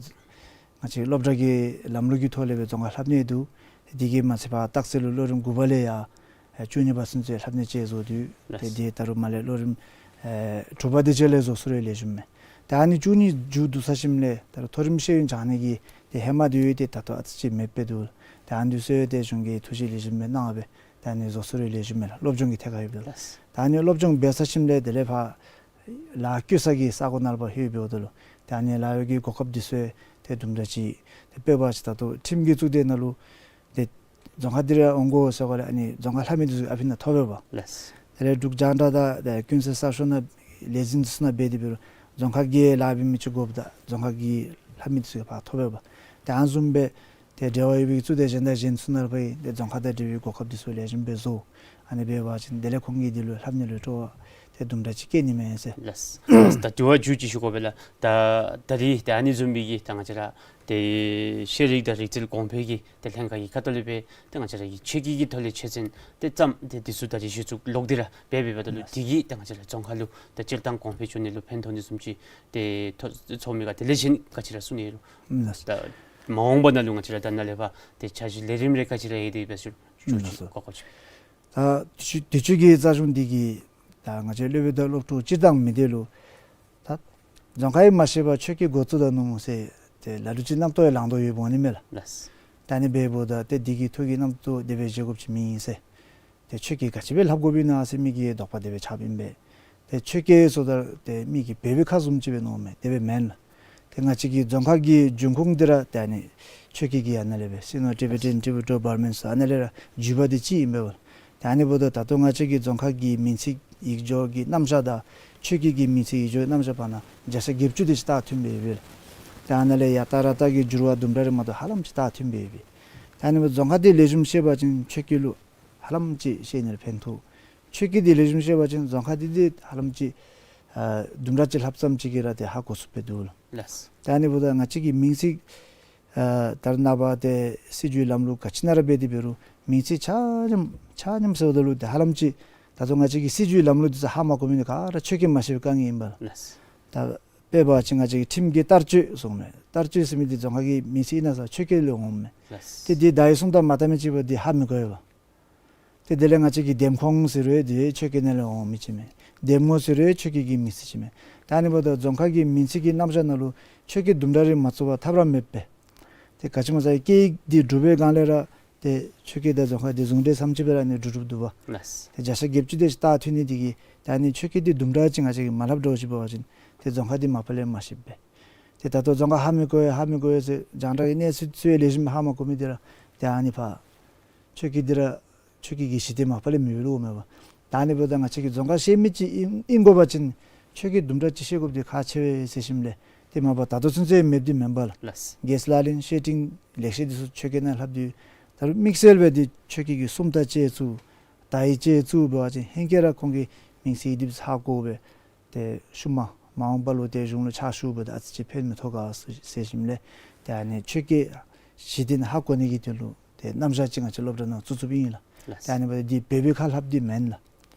ང་བཅས་སློབ་གྲྭ་གི་ལམ་ལུགས་ཀྱི་ཐོག་ལས་སྦེ་རྫོང་ཁ་ལྷབ་ནི་འདུག། དེ་གིས་མ་ཚད་པར་སྟག་རྩེ་ལུ་ལོ་རིམ་དགུ་པ་ལས་ཡར་ཨེ་བཅུ་གཉིས་པ་ཚུན་ཚོད་ལྷབ་ནི་ཅིག་བཟོ་དོ། ལགས། ཏེ་དེ་ད་རུང་མར་ལས་ལོ་རིམ་ཨེ་དྲུག་པ་དེ་ཅིག་ལས་བཟོ་ས་རེ་ལེགས་ཤོམ་མས། ཏེ་ཨ་ནི་བཅུ་གཉིས་མཇུག་བསྡུ་ཚར་ཞིནམ་ལས་ད་རུང་མཐོ་རིམ་ཤེས་ཡོན་སྦྱང་ནི་གི་ཏེ་ཧེ་མ་དེ་ཡོད་དེ་ད་ལྟོ་ཨ་ཙི་ཅིག་མེདཔ་སྦེ་འདུག། ཏེ་ཨ་ནི་ཚུ་ཡང་ཏེ་གཞུང་གིས་ཐུགས་རྗེ་ལེགས་ཤོམ་སྦེ་གནང་སྦེ་ཏེ་ཨ་ནི་བཟོ་ས་རེ་ལེགས་ཤོམ་མས་ལགས། སློབ་སྦྱོང་གི་ཐད་ཁར་ཡོདཔ་ད་ལུ། ལགས། ཏེ་ཨ་ནི་སློབ་སྦྱོང་འབད་ཚར་ཞིནམ་ལས་དེ་ལས་ཕར་ལཱ་བཀོལ་ས་གི་ས་གོ་ནང་ལུ་ཕར་ལྷོད་འབདཝ་ད་ལུ་ཏེ་ཨ་ནི་ལཱ་གཡོག་གི་གོ་སྐབས་དེ་ཚུ་ཏེ་དུམ་གྲ་ཅིག་ཏེ་དཔེ་འབད་བ་ཅིན་ད་ལྟོ་ཁྲིམས་ཀྱི་གཙུག་སྡེ་ནང་ལུ་ཏེ་རྫོང་ཁ་འདི་ར་འོང་དགོ་ཟེར་བ་ལས་ཨ་ནི་རྫོང་ཁ་ལྷབ་མི་འདི་ཚུ་ཨ་ཕི་ནང་ཐོབ་པས་པ། ལགས། དེ་ལས་འབྲུག་རྒྱང་བསྒྲགས་དང་ཏེ་ཀུན་གསལ་གསར་ཤོག་ནང་ལས་འཛིན་འདི་ཚུ་ནང་འབད་དེ་འབད་རུང་རྫོང་ཁ་གི་ལཱ་འབད་མི་ཅིག་དགོཔ་ད་རྫོང་ཁ་གི་ལྷབ་མི་འདི་ཚུ་གིས་ཕར་ཐོབ་པས་པ། ཏེ་ཨ་ནི་བཟུམ་སྦེ་ཏེ་འབྲེལ་བ་ཡོད་པའི་གཙུག་སྡེ་གཞན་དང་གཞན་ཚུ་ནང་ལུ་ཕར་ཏེ་རྫོང་ཁ་དང་འབྲེལ་བའི་གོ་སྐབས་འདི་ཚུ་ལེགས་ཤོམ་སྦེ་བཟོ། ཨ་ནི་འབད་བ་ཅིན་དེ་ལས་ཁོང་གིས་འདི་ལུ་ལྷབ་ནི་ལུ་སྤྲོ་བ་ཏེ་དུམ་གྲ་ཅིག་སྐྱེ་ནི་མས་ཟེར། ལགས། ད་དེ་བ་མཇུག་ཅིག་ཞུ་དགོ་པས་ལགས། ད་ད་རིས་ཏེ་ཨ་ནི་བཟུམ་མའི་གི་ད་ང་བཅས་ར་ཏེ་ཤེས་རིག་དང་རིག་རྩལ་གོང་འཕེལ་གྱི་ཏེ་ལྷན་ཁག་གི་ཁ་ཐུག་ལས་སྦེ་ཏེ་ང་བཅས་ར་གི་ཆོས་སྐྱིད་ཀྱི་ཐོག་ལས་ཆོས་ཚན་ཏེ་བརྩམས་ཏེ་འདི་ཚུ་ད་རིས་གཞི་བཙུགས་ལོག་སྟེ་ར་འབད་འབདཝ་ད་ལུ། ལགས། དེ་གིས་ད་ང་བཅས་ར་རྫོང་ཁ་ལུ་ད་སྤྱིར་བཏང་གོང་འཕེལ་འགྱོ་ནི་ལུ་ཕན་ཐོགས་ནི་བཟུམ་ཅིག་ཏེ་ཐོགས་ཚོར་མི་ག། དེ་ལས་གཞན་ག་ཅི་ར་གསུང་ནི་ཡོད་རུང་། ལགས། ད་མ་འོངས་པ་ནང་ལུ་ང་བཅས་ར་ད་ནཱ་ལས་ཕར་ཏེ་འཆར་གཞི་ལས་རིམ་རེ་ག་ཅི་ར་ཡོད་དེ་འབད་ཞུ་ཞུ་ཅིག་ལགས། གོ་སྐབས་ཅིག། ད་དུས་ཅི་དུས་ཅི་གི་རྩ་གཞུང་འདི་གིས་ད་ང་བཅས་སློབ་དཔོན་དང་སློབ་ཕྲུག་སྤྱིར་བཏང་མི་སྡེ་ལུ་ད་རྫོང་ཁ་ཡང་མ་ཤེས་པར་ཆོས་སྐྱིད་འགོ་བཙུགས་ད་ནུག་ཟེར་ཏེ་ལ་ལུ་ཅིག་རྣམ་རྟོག་ཡང་ལང་དོ་ཡོདཔ་འོང་ནི་མས་ལགས། ལགས། ད་ཨ་ནི་འབདཝ་ད་ཏེ་འདི་གི་ཐོག་གི་རྣམ་རྟོག་དེ་སྦེ་བཞེས་དགོཔ་ཅིག་མེད་ཟེར། ཏེ་ཆོས་སྐྱིད་ག་ཅི་སྦེ་ལྷབ་དགོཔ་ཨིན་ན་ཟེར་མི་གི་དོགས་པ་དེ་སྦེ་ཆགསཔ་ཨིན་པས། ཏེ་ཆོས་སྐྱིད་ཟེརཝ་ད་ཏེ་མི་གིས་འབད་བའི་ཁ་བཟུམ་ཅིག་སྦེ་མནོཝ་མས། དེ་སྦེ་མེན་ལགས། ཏེ་ང་བཅས་ཀྱི་རྫོང་ཁ་གི་འབྱུང་ཁུངས་འདི་ར་ཏེ་ཨ་ནི་ཆོས་སྐྱིད་ཀྱི་ཨ་ནཱ་ལས་སྦེ་Sino Tibetan Tibeto Burman ཟེར་ཨ་ནཱ་ལས་ར་བརྒྱུད་པ་འདི་གཅིག་ཨིན་པས་པ། ཏེ་ཨ་ནི་འབདཝ་ད་ད་ལྟོ་ང་བཅས་ཀྱི་རྫོང་ཁ་གི་མིང་ཚིག་ཡིག་སྦྱོར་གྱི་རྣམ་གཞག་དང་ཆོས་སྐྱིད་ཀྱི་མིང་ཚིག་ཡིག་སྦྱོར་རྣམ་གཞག་བར་ན་བརྒྱ་ཆ་བརྒྱད་ཅུ་དེ་ཅིག་ད་མཐུནམ་སྦེ་ཡོད་པས་ལགས། ཏེ་ཨ་ནཱ་ལས་ཡ་ཏ་ར་ཏ་གི་འགྱུར་བ་དུམ་གྲ་རེ་མ་གཏོགས་ཧ་ལམ་ཅིག་ད་མཐུནམ་སྦེ་ཡོད་པས། ཏེ་ཨ་ནི་འབདཝ་རྫོང་ཁ་འདི་ལེགས་ཤོམ་ཤེས་པ་ཅིན་ཆོས་སྐྱིད་ལུ་ཧ་ལམ་ཅིག་ཤེས་ནི་ལུ་ཕན་ཐོགས། ཆོས་སྐྱིད་འདི་ལེགས་ཤོམ་ཤེས་པ་ཅིན་རྫོང་ཁ་འདི་འདི་ཧ་ལམ་ཅིག་ཨ་དུམ་གྲ་ཅིག་ལྷབ་ཙམ་ཅིག་གིས་ར་ཏེ་ཧ་གོ་ཚུགསཔ་སྦེ་འདུག་ལགས། ལགས། ཏེ་ཨ་ནི་འབདཝ་ད་ང་བཅས་ཀྱི་མིང་ཚིག་ཨ་ད་རེས་ནངས་པ་ཏེ་སྲིད་བྱུས་ལམ་ལུགས་ག་ཅི་ནང་ར་འབད་དེ་འབད་རུང་མིང་ཚིག་ཆ་མཉམ་ཆ་མཉམ་ཟེརཝ་ད་ལུ་ཏེ་ཧ་ལམ་ཅིག་ད་ལྟོ་ང་བཅས་ཀྱི་སྲིད་བྱུས་ལམ་ལུགས་འདི་ཚུ་ཧ་མ་གོ་མི་འདི་ག་ར་ཆོས་སྐྱིད་མ་ཤེས་པའི་དཀའ་ངལ་ཨིན་པས་ལགས། ལགས། ད་དཔེ་འབད་བ་ཅིན་ང་བཅས་ཀྱི་ཁྲིམས་ཀྱི་ལྟར་སྤྱོད་གསུངམ་མས། ལྟར་སྤྱོད་ཟེར་མི་འདི་རྫོང་ཁ་གི་མིང་ཚིག་ཨིན་ན་ཟེར་ཆོས་སྐྱིད་ལས་འོངམ་མས། ལགས། ཏེ་འདི་བརྡ་ཡིག་སུམ་རྟགས་མ་བལྟ་མི་ཅིག་འབདཝ་ད་འདི་ཧ་མི་གོ་བས་པ། ཏེ་དེ་ལས་ང་བཅས་ཀྱི་འདེམས་ཁོངས་ཟེར་རུང་འདི་ཆོས་སྐྱིད་ནང་ལས་འོང་མི་ཅིག་མས། འདེམས་ངོ་ཟེར་རུང་ཆོས་སྐྱིད་ཀྱི་མིང་ཚིག་ཅིག་མས། ད་ཨ་ནི་འབདཝ་ད་རྫོང་ཁ་གི་མིང་ཚིག་གི་རྣམ་གཞག་ནང་ལུ་ཆོས་སྐྱིད་དུམ་གྲ་རེ་མ་ཚུད་པར་ཐབས་ར་མེདཔ་སྦེ། ཏེ་ག་ཅི་སྨོ་ཟེར་སྐད་ཡིག་འདི་གྲུབ་པའི་སྒང་ལས་ར་ཏེ་ཆོས་སྐྱིད་དང་རྫོང་ཁ་འདི་ཟུང་འབྲེལ་ཙམ་ཅིག་སྦེ་ར་ཨ་ནི་གྲུབ་གྲུབ་འདུག་པ། ལགས། ཏེ་བརྒྱ་ཆ་བརྒྱད་ཅུ་དེ་ཅིག་ད་མཐུན་ནི་འདི་གིས་ཏེ་ཨ་ནི་ཆོས་སྐྱིད་འདི་དུམ་གྲ་ཅིག་ང་བཅས་ཀྱིས་མ་ལྷབ་འགྱོ་ཅི་འབད་བ་ཅིན་ཏེ་རྫོང་ཁ་འདི་མ་པ་ལས་མ་ཤེསཔ་སྦེ། ཏེ་ད་ལྟོ་རྫོང་ཁ་ཧ་མི་གོ་ཡ་ཧ་མི་གོ་ཡ་ཟེར་རྒྱང་བསྒྲགས་ཀྱི་གནས་ཚུལ་ཚུ་ཡང་ལེགས་ཤོམ་ཧ་མ་གོ་མི་འདི་ར་ཏེ་ཨ་ནི་ཕར་ཆོས་སྐྱིད་འདི་ར་ཆོས་སྐྱིད་ཀྱི་གཞི་རྟེན་མ་པ་ལས་མེདཔ་ལུ་འོངམ་མས་པ། ད་ཨ་ནི་འབདཝ་ད་ང་བཅས་ཀྱིས་རྫོང་ཁ་ཤེས་མི་ཅིག་ཨིན་ཨིན་དགོ་པ་ཅིན་ཆོས་སྐྱིད་དུམ་གྲ་ཅིག་ཤེས་དགོཔ་འདི་ཁག་ཆེ་བས་ཟེར་ཞིནམ་ལས་ཏེ་མ་པ་ད་ལྟོ་ཚུན་ཚོད་མེདཔ་འདི་མེན་པ་ལགས། ལགས། རྒྱལ་སྲས་ལག་ལེན་བཤེས་སྤྲིང་ལེགས་བཤད་འདི་ཚུ་ཆོས་སྐྱིད་ནང་ལྷབ་སྟེ་ད་རུང་དམིགས་བསལ་སྦེ་འདི་ཆོས་སྐྱིད་ཀྱི་སུམ་རྟགས་ཅིག་བཙུགས་བརྡ་ཡིག་ཅིག་བཙུགས་འབད་བ་ཅིན་ཧེང་སྐལ་ར་ཁོང་གིས་མིང་ཚིག་ཡིག་སྒྲིག་ཧ་གོ་སྦེ་ཏེ་ཤུལ་མ་མ་འོངས་པ་ལུ་ཏེ་གཞུང་ལུ་ཕྱག་ཞུ་འབདཝ་ད་ཨ་ཙི་ཅིག་ཕན་མི་ཐོགས་ག་ཟེར་ཞིནམ་ལས་ཏེ་ཨ་ནི་ཆོས་སྐྱིད་གཞི་རྟེན་ཧ་གོ་ནི་གི་དོན་ལུ་ཏེ་རྣམ་གཞག་ཅིག་ང་བཅས་སློབ་གྲྭ་ནང་བཙུགས་བཙུགསཔ་ཨིན་ལགས། ལགས། ཏེ་ཨ་ནི་འབདཝ་ད་འདི་འབད་བའི་ཁ་ལྷབ་འདི་མེན་ལགས།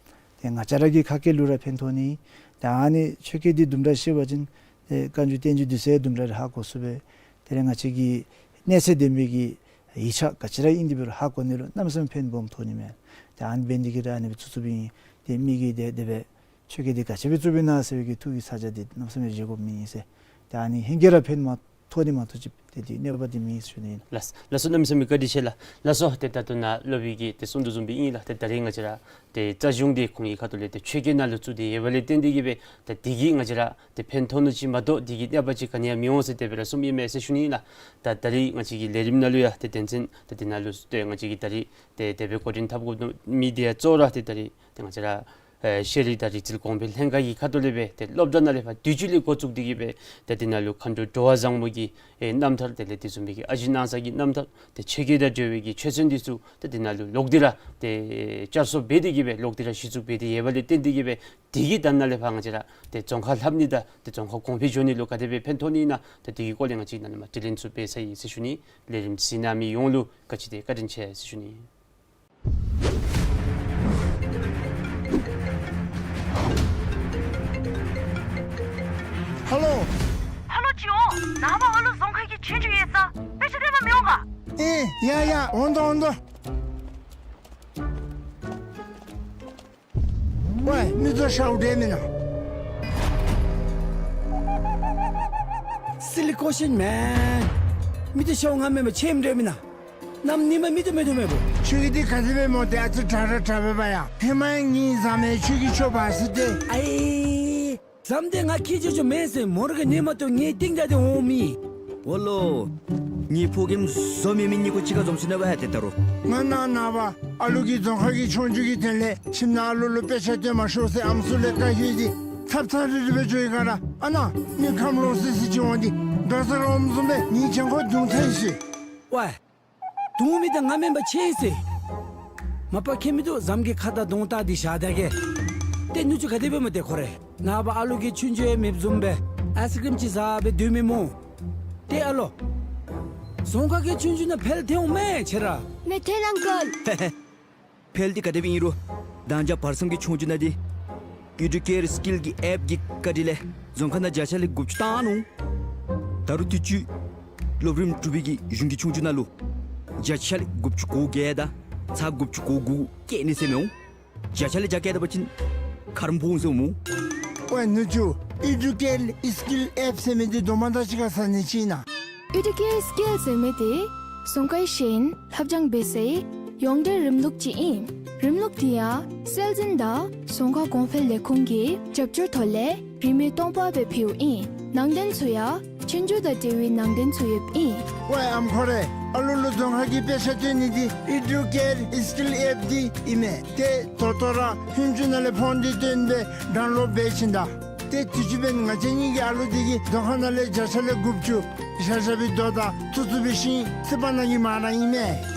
ཏེ་ང་བཅས་ར་གི་ཁ་སྐད་ལུ་ར་ཕན་ཐོགས་ནི། ཏེ་ཨ་ནི་ཆོས་སྐད་འདི་དུམ་གྲ་ཤེས་པ་ཅིན་ཏེ་བཀའ་འགྱུར་བསྟན་འགྱུར་འདི་ཚུ་དུམ་གྲ་རེ་ཧ་གོ་ཚུགས་པས། དེ་ལས་ང་བཅས་ཀྱི་གནས་ཚད་ལྡན་པའི་གི་ཡིག་ཆ་ག་ཅི་ར་ཨིན་ཏེ་འབད་རུང་ཧ་གོ་ནི་ལུ་གནམ་མེད་ས་མེད་ཕན་སྦོམ་ཐོགས་ནི་མས། ཏེ་ཨ་ནི་འབད་ནི་འདི་གིས་ར་ཨ་ནི་སྦེ་བཙུགས་བཙུགསཔ་ཨིན། ཏེ་མི་གིས་ཏེ་དེ་སྦེ་ཆོས་སྐད་འདི་ག་ཅི་སྦེ་བཙུགསཔ་ཨིན་ན་ཟེར་བའི་གི་ཐུགས་ཀྱི་ཚ་གྱང་འདི་གནམ་མེད་ས་མེད་བཞེས་དགོཔ་མེད་ཟེར། ཏེ་ཨ་ནི་ཧེང་སྐལ་ར་ཕན་མ་ཐོགས་ནི་མ་གཏོགས་ཅིག་ཏེ་འདི་གནོད་པ་འདི་མེད་ཟེར་ཞུ་ནི་ཨིན། ལགས། ལགས་སོ། གནམ་མེད་ས་མེད་བཀའ་དྲིན་ཆེ་ལགས། ལགས་སོ། ཏེ་ད་ལྟོ་ནཱ་སློབ་དཔོན་གྱིས་ཏེ་གསུངས་དོ་བཟུམ་སྦེ་ཨིན་ལགས། ཏེ་ད་རིས་ང་བཅས་ར་ཏེ་རྩ་གཞུང་འདི་ཁོང་གི་ཁ་ཐུག་ལས་ཏེ་ཆོས་སྐད་ནང་ལུ་བཙུགས་ཏེ་ཡོད་པ་ལས་བརྟེན་ཏེ་གིས་སྦེ་ད་འདི་གིས་ང་བཅས་ར་ཏེ་ཕན་ཐོགས་ནི་ཅིག་མ་གཏོགས་འདི་གིས་གནོད་པ་ཅིག་ག་ནི་ཡང་མི་འོང་ཟེར་དེ་སྦེ་ར་གསུངམ་ཨིན་མས་ཟེར་ཞུ་ནི་ཨིན་ལགས། ད་ད་རིས་ང་བཅས་ཀྱི་ལས་རིམ་ནང་ལུ་ཡང་ཏེ་དོན་ཚན་ད་འདི་ནང་ལུ་ཏེ་ང་བཅས་ཀྱིས་ད་རིས་ཏེ་དེ་སྦེ་འགོ་འདྲེན་འཐབ་དགོ་མི་འདི་ཡང་གཙོ་བོ་ར་ཏེ་ད་རིས་ཏེ་ང་བཅས་ར་ཨེ་ཤེས་རིག་དང་རིག་རྩལ་གོང་འཕེལ་ལྷན་ཁག་གི་ཁ་ཐུག་ལས་སྦེ་ཏེ་སློབ་གྲྭ་ནང་ལས་ཕར་དུས་ཅི་ལས་འགོ་བཙུགས་ཏེ་གིས་སྦེ་ཏེ་འདི་ནང་ལུ་མཁའ་འགྲོ་འགྲོ་བ་བཟང་པོ་གི་ཨེ་རྣམ་ཐར་དེ་ལས་དེ་བཟུམ་མའི་གི་ཨ་ཞེ་ནང་ས་གི་རྣམ་ཐར་ཏེ་ཆོས་སྐད་དང་འབྲེལ་བའི་གི་ཆོས་ཚན་འདི་ཚུ་ཏེ་འདི་ནང་ལུ་ལོག་སྟེ་ར་ཏེ་བསྐྱར་གསོ་འབད་དེ་གིས་སྦེ་ལོག་སྟེ་ར་གཞི་བཙུགས་འབད་དེ་ཡོད་པ་ལས་བརྟེན་ཏེ་གིས་སྦེ་འདི་གིས་ད་ནཱ་ལས་ཕར་ང་བཅས་ར་ཏེ་རྫོང་ཁ་ལྷབ་ནི་དང་ཏེ་རྫོང་ཁ་གོང་འཕེལ་འགྱོ་ནི་ལུ་ག་དེ་སྦེ་ཕན་ཐོགས་ནི་ཨིན་ན་ད་འདི་གི་སྐོར་ལས་ང་བཅས་ནཱ་ལས་མར་དྲི་ལན་ཚུ་འབད་ཚར་ཡི་ཟེར་ཞུ་ནི། ལས་རིམ་གཟིགས་གནང་མི་ཡོངས་ལུ་བཀའ་དྲིན་ཆེ་བཀའ་དྲིན་ཆེ་ཟེར་ཞུ་ནི། ཧེ་ལོ། ཧེ་ལོ་ཅིག་འོང་། ནངས་པ་ཨ་ལུ་རྫོང་ཁ་གི་ཆོས་རྒྱུགས་ཡོད་ས། ཡ་ཡ་འོང་དོ་འོང་དོ། ཝའི་མི་ཚུ་ཤཝ་འདྲས་མེན་ན། Silly question man. མི་ཚུ་ཤཝ་ང་མེན་པར་ཁྱོད་འདྲས་མེན་ན། གནམ་ཉིནམ་མི་ཚུ་མེད་དོ་མེད་པོ། ཁྱོད་ཀྱིས་འདི་ག་དེ་སྦེ་སྨོ། ཏེ་ཨ་ཙི་དྲག་ར་དྲག་པས་པ་ཡ། ཧེ་མ་ངེའི་བཟའ་མི་ཁྱོད་ཀྱིས་ཁྱོད་འབག་ཟེར་ཏེ། ཨའི་བཟའ་མི་འདི་ང་ཁྱོད་ཅོག་ཅོག་མེན་ཟེར། མོ་ར་གིས་ཉན་མ་བཏུབ་ངེའི་རྟིང་བདའ་སྟེ་འོང་མི། ཨོ་ལོ། ངེའི་ཕོ་རྒནམ་བཟོ་མེད་མི་གཉིས་ཀོ་གཅིག་ཁར་འཛོམས་སོ་ནུག་པ་ཡ། ཏེ་ད་རུང་ང་ནཱ་ནངས་པ་ཨ་ལུ་གིས་རྫོང་ཁ་གི་ཆོས་རྒྱུགས་ཀྱི་དོན་ལས་ཁྱིམ་ནང་ཨ་ལུ་ལུ་དཔེ་ཆ་སྟོན་མ་ཤོག་ཟེར་ཨམ་སྲུ་ལས་བཀའ་ཞུ་ཡི། ཚབ་ཚབ་རིལ་རི་སྦེ་འགྱོ་ཡི་ག་ར། ཨ་ནཱ་མི་ཁམས་ལོག་སི་སི་ཅིག་འོང་སྟེ་དགའ་ས་རོམ་བཟུམ་སྦེ་ངེའི་གྱང་ཁར་རྡུང་འཐེན་ཤིག། ཝའི་རྡུང་མི་འདི་ང་མེན་པར་ཁྱོད་ཨིན་ཟེར། མ་པ་ཁྱོད་མི་འདུག། བཟའ་མི་གི་ཁ་དར་གདོང་བལྟ་སྟེ་བཞག་ད་གེ། ཏེ་ནུ་གཅུང་ག་དེ་སྦེ་སྨོ་ཏེ་ཁོ་རེ། ནངས་པ་ཨ་ལུ་གིས་ཆོས་རྒྱུགས་ཡང་མེདཔ་བཟུམ་སྦེ་ཨའི་སི་ཀྲིམ་ཅིག་བཟའ་སྦེ་སྡོད་མི་སྨོ། ཏེ་ཨ་ལོ། རྫོང་ཁ་གི་ཆོས་རྒྱུགས་ནང་འཕེལ་ཐོན་འོང་མས་ཁྱོད་ར། མེད་ཐོན་ཨང་ཀལ། འཕེལ་འདི་ག་དེ་སྦེ་ཨིན་རུང་མདང་ཞག་བར་གསུམ་གྱི་ཆོས་རྒྱུགས་ནང་འདི་ཨི་ཌུ་ཀེར་སི་ཀིལ་གྱི་ཨེཔ་གི་བཀའ་དྲིན་ལས་རྫོང་ཁ་ནང་བརྒྱ་ཆ་ལས་དགུ་བཅུ་བཏང་ནུག། ད་རུང་དུས་ཅི་སློབ་རིམ་དྲུག་པའི་གི་གཞུང་གི་ཆོས་རྒྱུགས་ནང་ལུ་བརྒྱ་ཆ་ལས་དགུ་བཅུ་གོ་བརྒྱད་དང་ཚག་དགུ་བཅུ་གོ་དགུ་བཀལ་ནི་ཟེར་མི་འོང་། བརྒྱ་ཆ་ལས་བརྒྱ་བཀལ་ད་པ་ཅིན་ཁ་རོག་འབོ་འོང་ཟེར་འོང་སྨོ། ཝའི་ནུ་གཅུང་ཨི་ཌུ་ཀེར་སི་ཀིལ་ཨེཔ་ཟེར་མི་འདི་དོ་མ་དང་གཅིག་ཁར་ཟ་ནི་ཅིག་ཨིན་ན། ཨི་ཌུ་ཀེར་སི་ཀིལ་ཟེར་མི་འདི་རྫོང་ཁའི་ཤེས་ཡོན་ལྷབ་སྦྱང་འབད་སའི་ཡོངས་འབྲེལ་རིམ་ལུགས་ཅིག་ཨིན། རིམ་ལུགས་འདི་ཡང་སྲོལ་འཛིན་དང་རྫོང་ཁ་གོང་འཕེལ་ལས་ཁུངས་ཀྱི་རྒྱབ་སྐྱོར་ཐོག་ལས་རིན་མེད་སྟོང་པ་སྦེ་ཕུལཝ་ཨིན། ནང་དོན་ཚུ་ཡང་ཆོས་རྒྱུགས་དང་འབྲེལ་བའི་ནང་དོན་ཚུ་ཡོདཔ་ཨིན། ཝའི་ཨམ་ཁོ་རེ། ཨ་ལུ་ལུ་རྫོང་ཁ་གི་དཔེ་ཆ་སྟོན་ནི་འདི་ཨི་ཌུ་ཀེར་སི་ཀིལ་ཨེཔ་འདི་ཨིན་མས། ཏེ་ད་ལྟོ་ར་ཧུན་ཅུ་ནང་ལས་ཕོན་འདི་བཏོན་སྦེ་ཌའུན་ལོཌ་འབད་བྱིན་ད། ཏེ་དུས་ཅི་འབདན་ང་བཅས་གཉིས་ཀྱི་ཨ་ལུ་འདི་གིས་རྫོང་ཁ་ནང་ལས་བརྒྱ་ཆ་ལས་དགུ་བཅུ་བཞག་བཞགཔ་སྦེ་དོ་དང་ཚུ་ཚུ་འབད་ཞིནམ་སི་པ་ནང་གི་མ་ར་ཨིན་མས།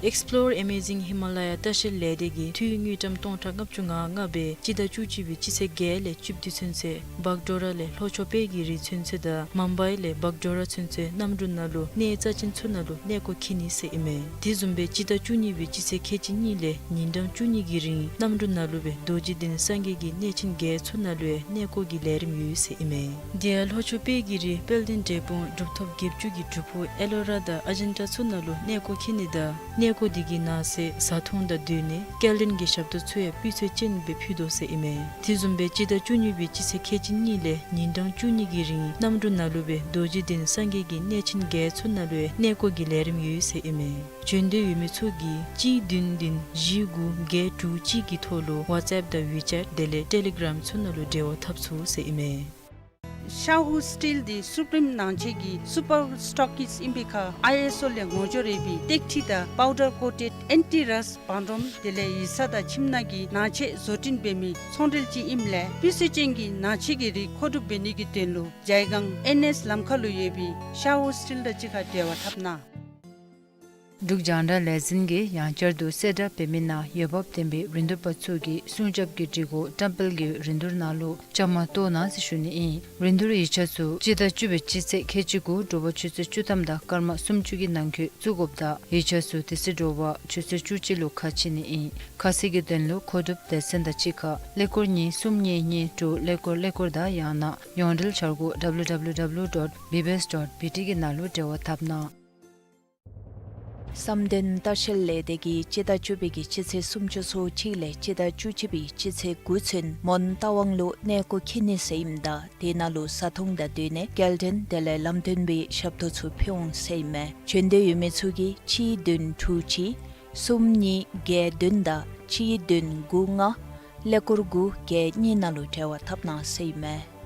Explore Amazing Himalaya ལྟ་བཤལ་ལས་སྡེ་གིས་འཐུས་དངུལ་ཀྲམ་སྟོང་ཕྲག་ལྔ་བཅུ་ང་ལྔ་སྦེ་སྤྱི་ཟླ་བཅུ་གཅིག་པའི་སྤྱི་ཚེས་བརྒྱད་ལས་བཅུ་བདུན་ཚུན་ཚོད་བག་ཌོ་ར་ལས་ལྷོ་ཕྱོགས་དཔལ་གྱི་རི་ཚུན་ཚོད་དང་མུམ་བའི་ལས་བག་ཌོ་ར་ཚུན་ཚོད་གནམ་གྲུ་ནང་ལུ་གནས་རྩ་ཅན་ཚུ་ནང་ལུ་གནས་སྐོར་འཁྱིད་ནི་ཟེར་ཨིན་མས། དེ་བཟུམ་སྦེ་སྤྱི་ཟླ་བཅུ་གཉིས་པའི་སྤྱི་ཚེས་ཁལ་གཅིག་གཉིས་ལས་ཉིན་གྲངས་བཅུ་གཉིས་ཀྱི་རིང་གནམ་གྲུ་ནང་ལུ་སྦེ་རྡོ་རྗེ་གདན་སངས་རྒྱས་ཀྱི་གནས་ཆེན་བརྒྱད་ཚུ་ནང་ལུ་ཡང་གནས་སྐོར་གྱི་ལས་རིམ་ཡོད་ཟེར་ཨིན་མས། དེ་ཡང་ལྷོ་ཕྱོགས་དཔལ་གྱི་རི་དཔལ་ལྡན་འབྲས་སྤུངས་གྲུབ་ཐོབ་བརྒྱད་ཅུ་གི་སྒྲུབ་ཕུག་ཨེ་ལོ་ར་དང་ཨ་ཇན་ཊ་ཚུ་ནང་ལུ་གནས་སྐོར་འཁྱིད་ནི་དང་གནས་སྐོར་དེ་གི་ནང་གསེས་བཟའ་འཐུང་དང་སྡོད་གནས་སྐྱེལ་འདྲེན་གྱི་ཞབས་ཏོག་ཚུ་ཡང་སྤུས་ཚད་ཅན་སྦེ་ཕུལ་དོ་ཟེར་ཨིན་མས། དེ་བཟུམ་སྦེ་སྤྱི་ཟླ་བཅུ་གཉིས་པའི་སྤྱི་ཚེས་ཁལ་གཅིག་གཉིས་ལས་ཉིན་གྲངས་བཅུ་གཉིས་ཀྱི་རིང་གནམ་གྲུ་ནང་ལུ་སྦེ་རྡོ་རྗེ་གདན་སངས་རྒྱས་ཀྱི་གནས་ཆེན་བརྒྱད་ཚུ་ནང་ལུ་ཡང་གནས་སྐོར་གྱི་ལས་རིམ་ཡོད་ཟེར་ཨིན་མས། བྱོན་འདོད་ཡོད་མི་ཚུ་གིས་གཅིག་བདུན་བདུན་བཞི་དགུ་བརྒྱད་དྲུག་གཅིག་གི་ཐོག་ལུ་ཝཊས་ཨེཔ་དང་ཝི་ཅེཊ་དེ་ལས་ཊེ་ལི་གརམ་ཚུ་ནང་ལུ་འབྲེལ་བ་འཐབ་ཚུགས་ཟེར་ཨིན་མས། ཤ་ཧུ་སི་ཊིལ་འདི་སུ་པི་རིམ་ནང་ཆེན་གྱི་སུ་པར་སི་ཊོག་ཀིསཊ་ཨིན་པའི་ཁར་ཨའི་ཨེསི་ཨོ་ལས་ངོ་སྦྱོར་ཡོད་པའི་ཏེག་ཁྲི་དང་པའུ་ཌར་ཀོ་ཊེཌ་ཨེན་ཊི་རསཊ་བང་རིམ་དེ་ལས་ཡིག་ཚང་དང་ཁྱིམ་ནང་གི་ནང་ཆས་བཟོ་སྐྲུན་འབད་མི་ཚོང་འབྲེལ་ཅིག་ཨིནམ་ལས་སྤུས་ཚད་ཅན་གྱི་ནང་ཆས་ཀྱི་རིགས་མཁོ་སྒྲུབ་འབད་ནི་གི་དོན་ལུ་ཇའི་སྒང་ཨེན་ཨེསི་ལམ་ཁ་ལུ་ཡོད་པའི་ཤ་ཧུ་སི་ཊིལ་དང་གཅིག་ཁར་འབྲེལ་བ་འཐབ་གནང་། འབྲུག་རྒྱང་བསྒྲགས་ལས་འཛིན་གྱིས་ཡང་བསྐྱར་དུ་གསལ་བསྒྲགས་འབད་མི་ནང་འོས་འབབ་ལྡན་པའི་རིན་བསྡུར་པ་ཚུ་གིས་སྲུང་སྐྱོབ་ཀྱི་སྒྲིག་གོ་བཀྲམ་སྤེལ་གྱི་རིན་བསྡུར་ནང་ལུ་བཅའ་མར་གཏོགས་གནང་ཟེར་ཞུ་ནི་ཨིན། རིན་བསྡུར་ཡིག་ཆ་ཚུ་སྤྱི་ཟླ་བཅུ་པའི་སྤྱི་ཚེས་ཁལ་གཅིག་དགུ་དྲོ་པ་ཆུ་ཚོད་བཅུ་ཐམ་དང་སྐར་མ་སུམ་ཅུ་གི་ནང་འཁོད་བཙུགས་དགོཔ་དང་ཡིག་ཆ་ཚུ་དེ་ཚེ་དྲོ་པ་ཆུ་ཚོད་བཅུ་གཅིག་ལུ་ཁ་ཕྱེ་ནི་ཨིན། ཁ་གསལ་གྱི་དོན་ལུ་མཁོ་སྒྲུབ་སྡེ་ཚན་དང་གཅིག་ཁར་ཀླད་ཀོར་གཉིས་གསུམ་གཉིས་གཉིས་དྲུག་ཀླད་ཀོར་ཀླད་ཀོར་དང་ཡང་ན་ཡོངས་འབྲེལ་འཆར་སྒོ་W W W dot B B S dot B T གི་ནང་ལུ་འབྲེལ་བ་འཐབ་གནང་། བསམ་གཏན་ལྟ་བཤལ་ལས་སྡེ་གིས་སྤྱི་ཟླ་བཅུ་པའི་གི་སྤྱི་ཚེས་སུམ་ཅུ་སོ་གཅིག་ལས་སྤྱི་ཟླ་བཅུ་གཅིག་པའི་སྤྱི་ཚེས་དགུ་ཚུན་མོན་རྟ་དབང་ལུ་གནས་སྐོར་འཁྱིད་ནི་ཟེར་ཨིནམ་ད་དེ་ནང་ལུ་བཟའ་འཐུང་དང་སྡོད་གནས་སྐྱེལ་འདྲེན་དེ་ལས་ལམ་སྟོན་པའི་ཞབས་ཏོག་ཚུ་ཕུལ་འོང་ཟེར་ཨིན་མས། བྱོན་འདོད་ཡོད་མི་ཚུ་གིས་གཅིག་བདུན་དྲུག་གཅིག་གསུམ་གཉིས་བརྒྱད་བདུན་དང་གཅིག་བདུན་དགུ་ལྔ་ཀླད་ཀོར་དགུ་བརྒྱད་གཉིས་ནང་ལུ་འབྲེལ་བ་འཐབ་གནང་ཟེར་ཨིན་མས།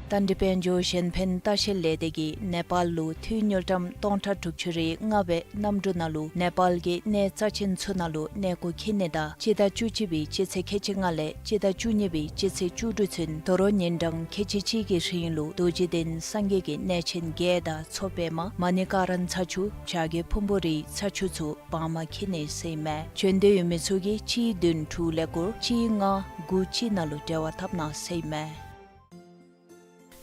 ད་འདི་དཔལ་འབྱོར་གཞན་ཕན་ལྟ་བཤལ་ལས་སྡེ་གིས་ནེ་པཱལ་ལུ་འཐུས་དངུལ་ཀྲམ་སྟོང་ཕྲག་དྲུག་ཅུ་རེ་ལྔ་སྦེ་གནམ་གྲུ་ནང་ལུ་ནེ་པཱལ་གྱི་གནས་རྩ་ཅན་ཚུ་ནང་ལུ་གནས་སྐོར་འཁྱིད་ནི་དང་སྤྱི་ཟླ་བཅུ་གཅིག་པའི་སྤྱི་ཚེས་ཁལ་གཅིག་ལྔ་ལས་སྤྱི་ཟླ་བཅུ་གཉིས་པའི་སྤྱི་ཚེས་བཅུ་དྲུག་ཚུན་དོ་རུང་ཉིན་གྲངས་ཁལ་གཅིག་གཅིག་གི་རིང་ལུ་རྡོ་རྗེ་གདན་སངས་རྒྱས་ཀྱི་གནས་ཆེན་བརྒྱད་དང་མཚོ་པདྨ་མ་ཎི་ཀ་ར་ཚ་ཆུ་བྱ་རྒོད་ཕུང་པོ་རིའི་ཚ་ཆུ་ཚུ་བར་མ་འཁྱིད་ནི་ཟེར་ཨིན་མས། བྱོན་འདོད་ཡོད་མི་ཚུ་གིས་གཅིག་བདུན་དྲུག་ཀླད་ཀོར་གཅིག་ལྔ་དགུ་གཅིག་ནང་ལུ་འབྲེལ་བ་འཐབ་གནང་ཟེར་ཨིན་མས།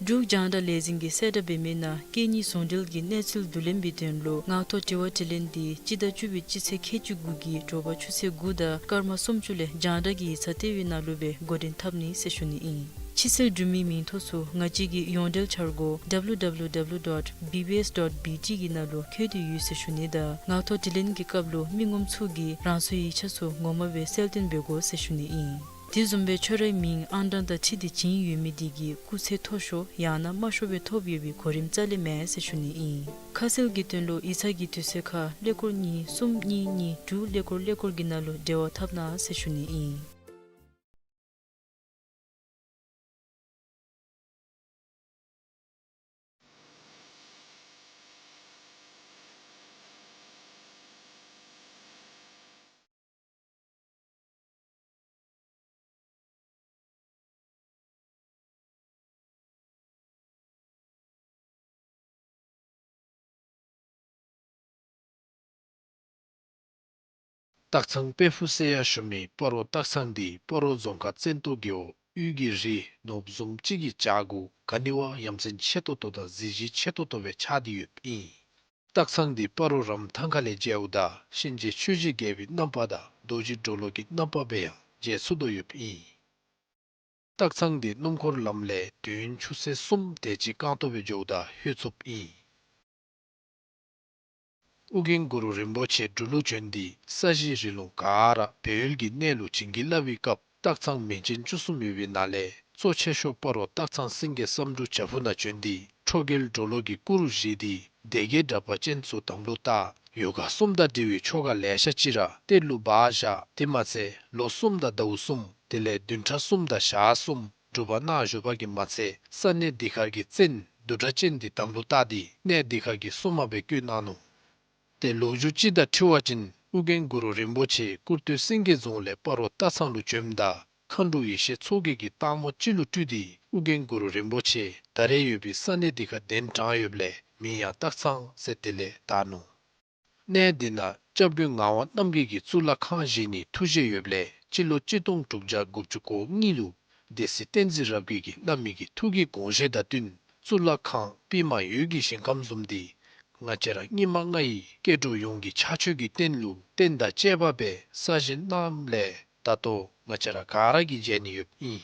འབྲུག་རྒྱང་བསྒྲགས་ལས་འཛིན་གྱིས་གསལ་བསྒྲགས་འབད་མི་ནང་སྐད་གཉིས་ཟུང་འབྲེལ་གྱི་གནས་ཚུལ་བསྡུ་ལེན་པའི་དོན་ལུ་ངག་ཐོག་དྲི་བ་དྲིས་ལན་འདི་སྤྱི་ཟླ་བཅུ་པའི་སྤྱི་ཚེས་ཁལ་གཅིག་དགུ་གི་དྲོ་པ་ཆུ་ཚོད་དགུ་དང་སྐར་མ་སུམ་ཅུ་ལས་རྒྱང་བསྒྲགས་ཀྱི་ཡིག་ཚང་ལྟེ་བའི་ནང་ལུ་སྦེ་འགོ་འདྲེན་འཐབ་ནི་ཟེར་ཞུ་ནི་ཨིན། ཕྱི་སེལ་འབྲུ་མེད་མིང་ཐོ་ཚུ་ང་བཅས་ཀྱི་ཡོངས་འབྲེལ་འཆར་སྒོ་W W W dot B B S dot B T གི་ནང་ལུ་འཁོད་དེ་ཡོད་ཟེར་ཞུ་ནི་དང་ངག་ཐོག་དྲི་ལན་གྱི་སྐབས་ལུ་མི་ངོམ་ཚུ་གིས་རང་སོའི་ཡིག་ཆ་ཚུ་ངོ་མ་སྦེ་གསལ་སྟོན་འབད་དགོ་ཟེར་ཞུ་ནི་ཨིན། དེ་བཟུམ་སྦེ་ཁྱོད་རའི་མིང་ཨང་གྲངས་དང་འཁྲིལ་ཏེ་བྱིན་ཡོད་མི་དེ་གིས་སྐུགས་ཚད་མཐོ་ཤོས་ཡང་ན་དམའ་ཤོས་སྦེ་ཐོབ་ཡོད་པའི་གོ་རིམ་རྩ་ལས་མེད་ཟེར་ཞུ་ནི་ཨིན། ཁ་གསལ་གྱི་དོན་ལུ་ཡིག་ཚང་གི་དུས་ཚོད་ཁར་ཀླད་ཀོར་གཉིས་གསུམ་གཉིས་གཉིས་དྲུག་ཀླད་ཀོར་ཀླད་ཀོར་གྱི་ནང་ལུ་འབྲེལ་བ་འཐབ་གནང་ཟེར་ཞུ་ནི་ཨིན། སྟག་ཚང་དཔལ་ཕུག་ཟེར་ཡང་ཞུ་མི་སྤ་རོ་སྟག་ཚང་འདི་སྤ་རོ་རྫོང་ཁག་བཙན་ཏོ་རྒེད་འོག་དབུས་ཀྱི་རི་ནོར་བུ་བཟུམ་ཅིག་གི་བྱག་གུ་ག་ནི་བ་ཡ་མཚན་ཆེ་ཏོག་ཏོ་དང་གཟི་བརྗིད་ཆེ་ཏོག་ཏོ་སྦེ་ཆགས་ཏེ་ཡོདཔ་ཨིན། སྟག་ཚང་འདི་སྤ་རོ་རམ་ཐང་ཁ་ལས་མཇལཝ་ད་གཤིན་རྗེ་ཆོས་ཀྱི་རྒྱལ་པོའི་རྣམ་པ་དང་རྡོ་རྗེ་གྲོ་ལོད་ཀྱི་རྣམ་པ་སྦེ་ཡང་མཇལ་ཚུགས་དོ་ཡོདཔ་ཨིན། སྟག་ཚང་འདི་སྣུམ་འཁོར་ལམ་ལས་དུས་ཡུན་ཆུ་ཚོད་གསུམ་དེ་ཅིག་རྐང་སྟོང་སྦེ་འགྱོཝ་ད་ལྷོད་ཚུགསཔ་ཨིན། ཨོ་རྒྱན་གུ་རུ་རིན་པོ་ཆེ་འབྲུག་ལུ་བྱོན་ཏེ་ས་གཞི་རི་ལུང་ག་ར་སྦས་ཡུལ་གྱི་གནས་ལུ་བྱིན་གྱིས་བརླབས་པའི་སྐབས་སྟག་ཚང་མིང་ཅན་བཅུ་གསུམ་ཡོད་པའི་ནང་ལས་གཙོ་ཆེ་ཤོས་སྤ་རོ་སྟག་ཚང་སེང་གེ་བསམ་འགྲུབ་བྱག་ཕུག་ནང་བྱོན་ཏེ་ཁྲོ་རྒྱལ་གྲོ་ལོད་ཀྱི་སྐུ་རུ་བཞེངས་ཏེ་སྡེ་བརྒྱད་དྲེགས་པ་ཅན་ཚུ་དམ་ལུ་བཏགས། ཡོ་ག་གསུམ་དང་འབྲེལ་བའི་ཆོ་ག་ལེ་ཤ་ཅིག་ར་གཏེར་ལུ་སྦ་བཞག། དེ་མ་ཚད་ལོ་གསུམ་དང་ཟླཝ་གསུམ་དེ་ལས་བདུན་ཕྲག་གསུམ་དང་ཞག་གསུམ་སྒྲུབ་པ་གནང་བཞུགས་པ་གིས་མ་ཚད་ས་གནས་འདི་ཁར་གྱི་བཙན་བདུད་དྲེགས་ཅན་འདི་དམ་ལུ་བཏགས་ཏེ་གནས་འདི་ཁར་གྱི་སྲུང་མ་སྦེ་བསྐོས་གནང་ནུག། ཏེ་ལོ་རྒྱུས་ཅིག་དང་འཁྲིལ་བ་ཅིན་ཨོ་རྒྱན་གུ་རུ་རིན་པོ་ཆེ་ཀུར་སྟོད་སེང་གེ་རྫོང་ལས་སྤ་རོ་སྟག་ཚང་ལུ་བྱོནམ་ད་མཁའ་འགྲོ་ཡེ་ཤེས་མཚོ་རྒྱལ་གྱིས་སྟག་མོ་ཅིག་ལུ་སྤྲུལ་ཏེ་ཨོ་རྒྱན་གུ་རུ་རིན་པོ་ཆེ་ད་རེས་ཡོད་པའི་ས་གནས་འདི་ཁར་གདན་དྲངས་ཡོདཔ་ལས་མིང་ཡང་སྟག་ཚང་ཟེར་དེ་ལས་བཏགས་ནུག། གནས་འདི་ནང་སྐྱབས་མགོན་ངག་དབང་རྣམ་རྒྱལ་གྱི་གཙུག་ལག་ཁང་བཞེངས་ནིའི་ཐུགས་བཞེད་ཡོདཔ་ལས་སྤྱི་ལོ་གཅིག་སྟོང་དྲུག་བརྒྱ་དགུ་བཅུ་གོ་གཉིས་ལུ་སྡེ་སྲིད་བསྟན་འཛིན་རབ་རྒྱས་ཀྱིས་བླ་མའི་གི་ཐུགས་ཀྱི་དགོངས་བཞེད་དང་བསྟུན་གཙུག་ལག་ཁང་པདྨ་འོད་ཀྱི་ཞིང་ཁམས་བཟུམ་འདི་ང་བཅས་ར་སྙིགས་མ་ལྔ་ཡི་སྐྱེ་འགྲོ་ཡོངས་ཀྱི་ཕྱག་མཆོད་ཀྱི་རྟེན་ལུ་རྟེན་དང་བཅས་པ་སྦེ་གསར་བཞེངས་གནངམ་ལས་ད་ལྟོ་ང་བཅས་ར་ག་ར་གིས་མཇལ་ནི་ཡོདཔ་ཨིན།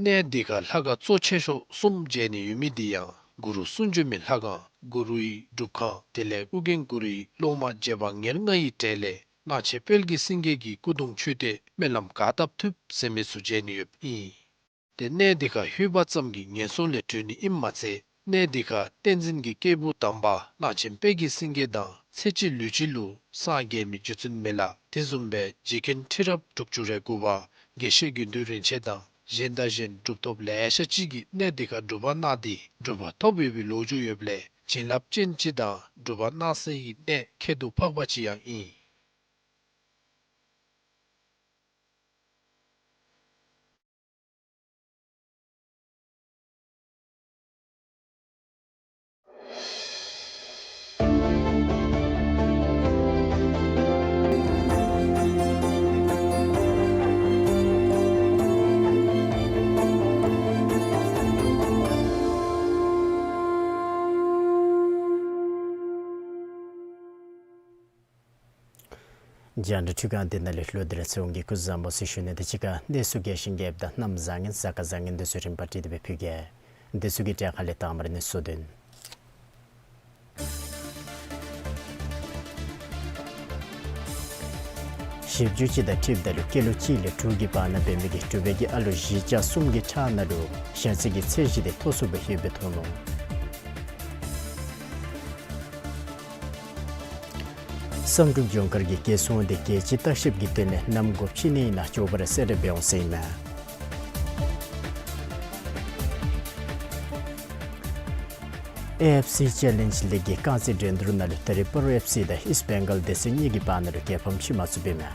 གནས་འདི་ཁར་ལྷ་ཁང་གཙོ་ཆེ་ཤོས་གསུམ་མཇལ་ནི་ཡོད་མི་འདི་ཡང་གུ་རུ་གསུང་བྱོན་མའི་ལྷ་ཁང་གུ་རུའི་སྒྲུབ་ཁང་དེ་ལས་ཨོ་རྒྱན་གུ་རུའི་སློབ་མ་རྗེ་འབངས་ཉེར་ལྔ་ཡི་གྲས་ལས་གླང་ཆེན་དཔལ་གྱི་སེང་གེ་གི་སྐུ་གདུང་མཆོད་རྟེན་སྨོན་ལམ་ག་བཏབ་ཐུབ་ཟེར་མི་ཚུ་མཇལ་ནི་ཡོདཔ་ཨིན། ཏེ་གནས་འདི་ཁར་ལྷོད་པ་ཙམ་གྱིས་ངན་སོང་ལས་གྲོལ་ནི་ཨིནམ་མ་ཚད་གནས་འདི་ཁར་བསྟན་འཛིན་གྱི་སྐྱེས་བུ་དམ་པ་གླང་ཆེན་དཔལ་གྱི་སེང་གེ་དང་ཚེ་གཅིག་ལུས་གཅིག་ལུ་སངས་རྒྱས་མི་རྗེ་བཙུན་མི་ལ་དེ་བཟུམ་སྦེ་རྗེ་མཁན་ཁྲི་རབས་དྲུག་ཅུ་རེ་དགུ་པ་དགེ་བཤེས་དགེ་འདུན་རིན་ཆེན་དང་གཞན་དང་གཞན་གྲུབ་ཐོབ་ལེ་ཤ་ཅིག་གིས་གནས་འདི་ཁར་སྒྲུབ་པ་གནང་སྟེ་གྲུབ་པ་ཐོབ་ཡོད་པའི་ལོ་རྒྱུས་ཡོདཔ་ལས་བྱིན་རླབས་ཅན་ཅིག་དང་སྒྲུབ་པ་གནང་སའི་གནས་ཁྱད་དུ་འཕགས་པ་ཅིག་ཡང་ཨིན། རྒྱང་བསྒྲགས་འཕྲུལ་ཁང་འདི་ནང་ལས་ལྷོ་ཏི་ར་ཚེ་དབང་གིས་སྐུ་གཟུགས་བཟང་པོ་ཟེར་ཞུ་ནི་དང་གཅིག་ཁར་གནས་ཚུལ་རྒྱས་ཤིང་རྒྱསཔ་དང་གནམ་བཟང་ངན་གཟའ་སྐར་བཟང་ངན་འདི་ཚུ་རིམ་པ་བསྒྲིགས་ཏེ་སྦེ་ཕུལ་གེ། འདི་ཚུ་གི་གྲས་ཁ་ལས་དང་པ་ར་གནས་ཚུལ་དོན། ཞིབ་འཇུག་ཅིག་དང་འཁྲིལཝ་ད་ལུ་སྐྱེས་ལོ་གཅིག་ལས་དྲུག་གི་བར་ན་འབད་མི་གི་དྲུག་པའི་གི་ཨ་ལོ་བཞི་ཆ་གསུམ་གྱི་ཁྲག་ནང་ལུ་ཞ་རྩི་གི་ཚད་གཞི་དེ་མཐོ་སུ་སྦེ་ཡོདཔ་སྦེ་ཐོན་ནུག། བསམ་གྲུབ་ལྗོངས་མཁར་གྱི་རྒྱལ་སྲུང་དེ་རྒྱལ་སྤྱིའི་བརྟག་ཞིབ་ཀྱི་དོན་ལས་གནམ་སྒོ་ཕྱེ་ནི་ནང་མགྱོགས་པ་ར་གསལ་བསྒྲགས་འབད་འོང་ཟེར་ཨིན་མས། ཨེ་ཨེཕ་སི་ཅེ་ལེནཇ་ལིག་གི་རྐང་རྩེད་འགྲན་བསྡུར་ནང་ལུ་ད་རེས་སྤ་རོ་ཨེཕ་སི་དང་ཨིསཊ་བེང་གཱལ་སྡེ་ཚན་གཉིས་ཀྱི་བར་ན་ལུ་རྒྱལ་ཕམ་ཕྱེ་མ་ཚུགསཔ་ཨིན་མས།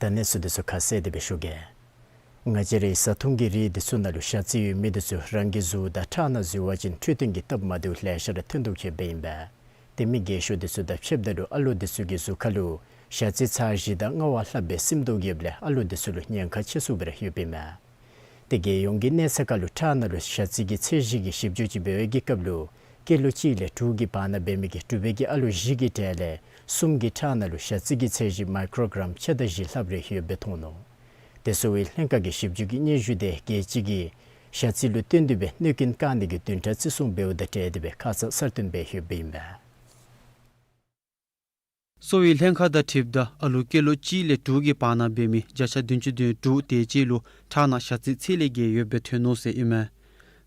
ད་གནས་ཚུལ་འདི་ཚུ་ཁ་གསལ་ཏེ་སྦེ་ཞུ་གེ། ང་བཅས་རའི་བཟའ་འཐུང་གི་རིགས་འདི་ཚུ་ནང་ལུ་ཞ་རྩི་ཡོད་མི་འདི་ཚུ་རང་གི་གཟུགས་དང་ཁྲག་ནང་འཛུལ་བ་ཅིན་འཕྲོད་བསྟེན་གྱི་སྟབས་མ་བདེཝ་ལེ་ཤ་ར་ཐོན་དོ་ཡོདཔ་ཨིན་པས། ཏེ་མི་རྒས་ཤོས་འདི་ཚུ་དང་ཕྱདཔ་ད་ལུ་ཨ་ལོ་འདི་ཚུ་གི་གཟུགས་ཁ་ལུ་ཞ་རྩི་ཚར་བཞི་དང་ལྔ་བ་ལྷགཔ་སྦེ་སིམ་དོ་ཡོདཔ་ལས་ཨ་ལོ་འདི་ཚུ་ལུ་ཉེན་ཁ་ཆེ་སུ་སྦེ་ར་ཡོདཔ་ཨིན་མས། ཏེ་རྒྱལ་ཡོངས་ཀྱི་གནས་ཚད་ཁ་ལུ་ཁྲག་ནང་ལུ་ཞ་རྩི་གི་ཚད་གཞི་གི་ཞིབ་འཇུག་ཅིག་འབད་བའི་གི་སྐབས་ལུ་ སྐྱེས་ལོ་གཅིག་ལས་དྲུག་གི་བར་ན་འབད་མི་གི་གྲུབ་པའི་གི་ཨ་ལུ་བཞི་གི་གྲས་ལས་གསུམ་གྱི་ཁྲག་ནང་ལུ་ཞ་རྩི་གི་ཚད་གཞི་མའི་ཀྲོ་གྲམ་ཕྱེད་དང་བཞི་ལྷགཔ་རེ་ཡོདཔ་སྦེ་མཐོང་ནུག། དེ་གསོ་བའི་ལྷན་ཁག་གིས་ཞིབ་འཇུག་གི་སྙན་ཞུ་དེ་རྒྱལ་སྤྱི་གི་ཞ་རྩི་ལུ་བརྟེན་ཏེ་སྦེ་གནོད་རྐྱེན་བཀག་ནི་གི་བདུན་ཕྲག་བརྩི་སྲུང་འབདཝ་དང་འབྲེལ་ཏེ་སྦེ་ཁ་ཙ་གསར་བཏོན་འབད་ཡོདཔ་ཨིན་པས། གསོ་བའི་ལྷན་ཁག་དང་འཁྲིལཝ་ད་ཨ་ལུ་སྐྱེས་ལོ་གཅིག་ལས་དྲུག་གི་བར་ན་འབད་མི་བརྒྱ་ཆ་བདུན་ཅུ་དོན་དྲུག་དེ་ཅིག་ལུ་ཁྲག་ནང་ཞ་རྩི་ཚད་ལས་བརྒལ་ཡོདཔ་སྦེ་ཐོན་ནུག་ཟེར་ཨིན་མས།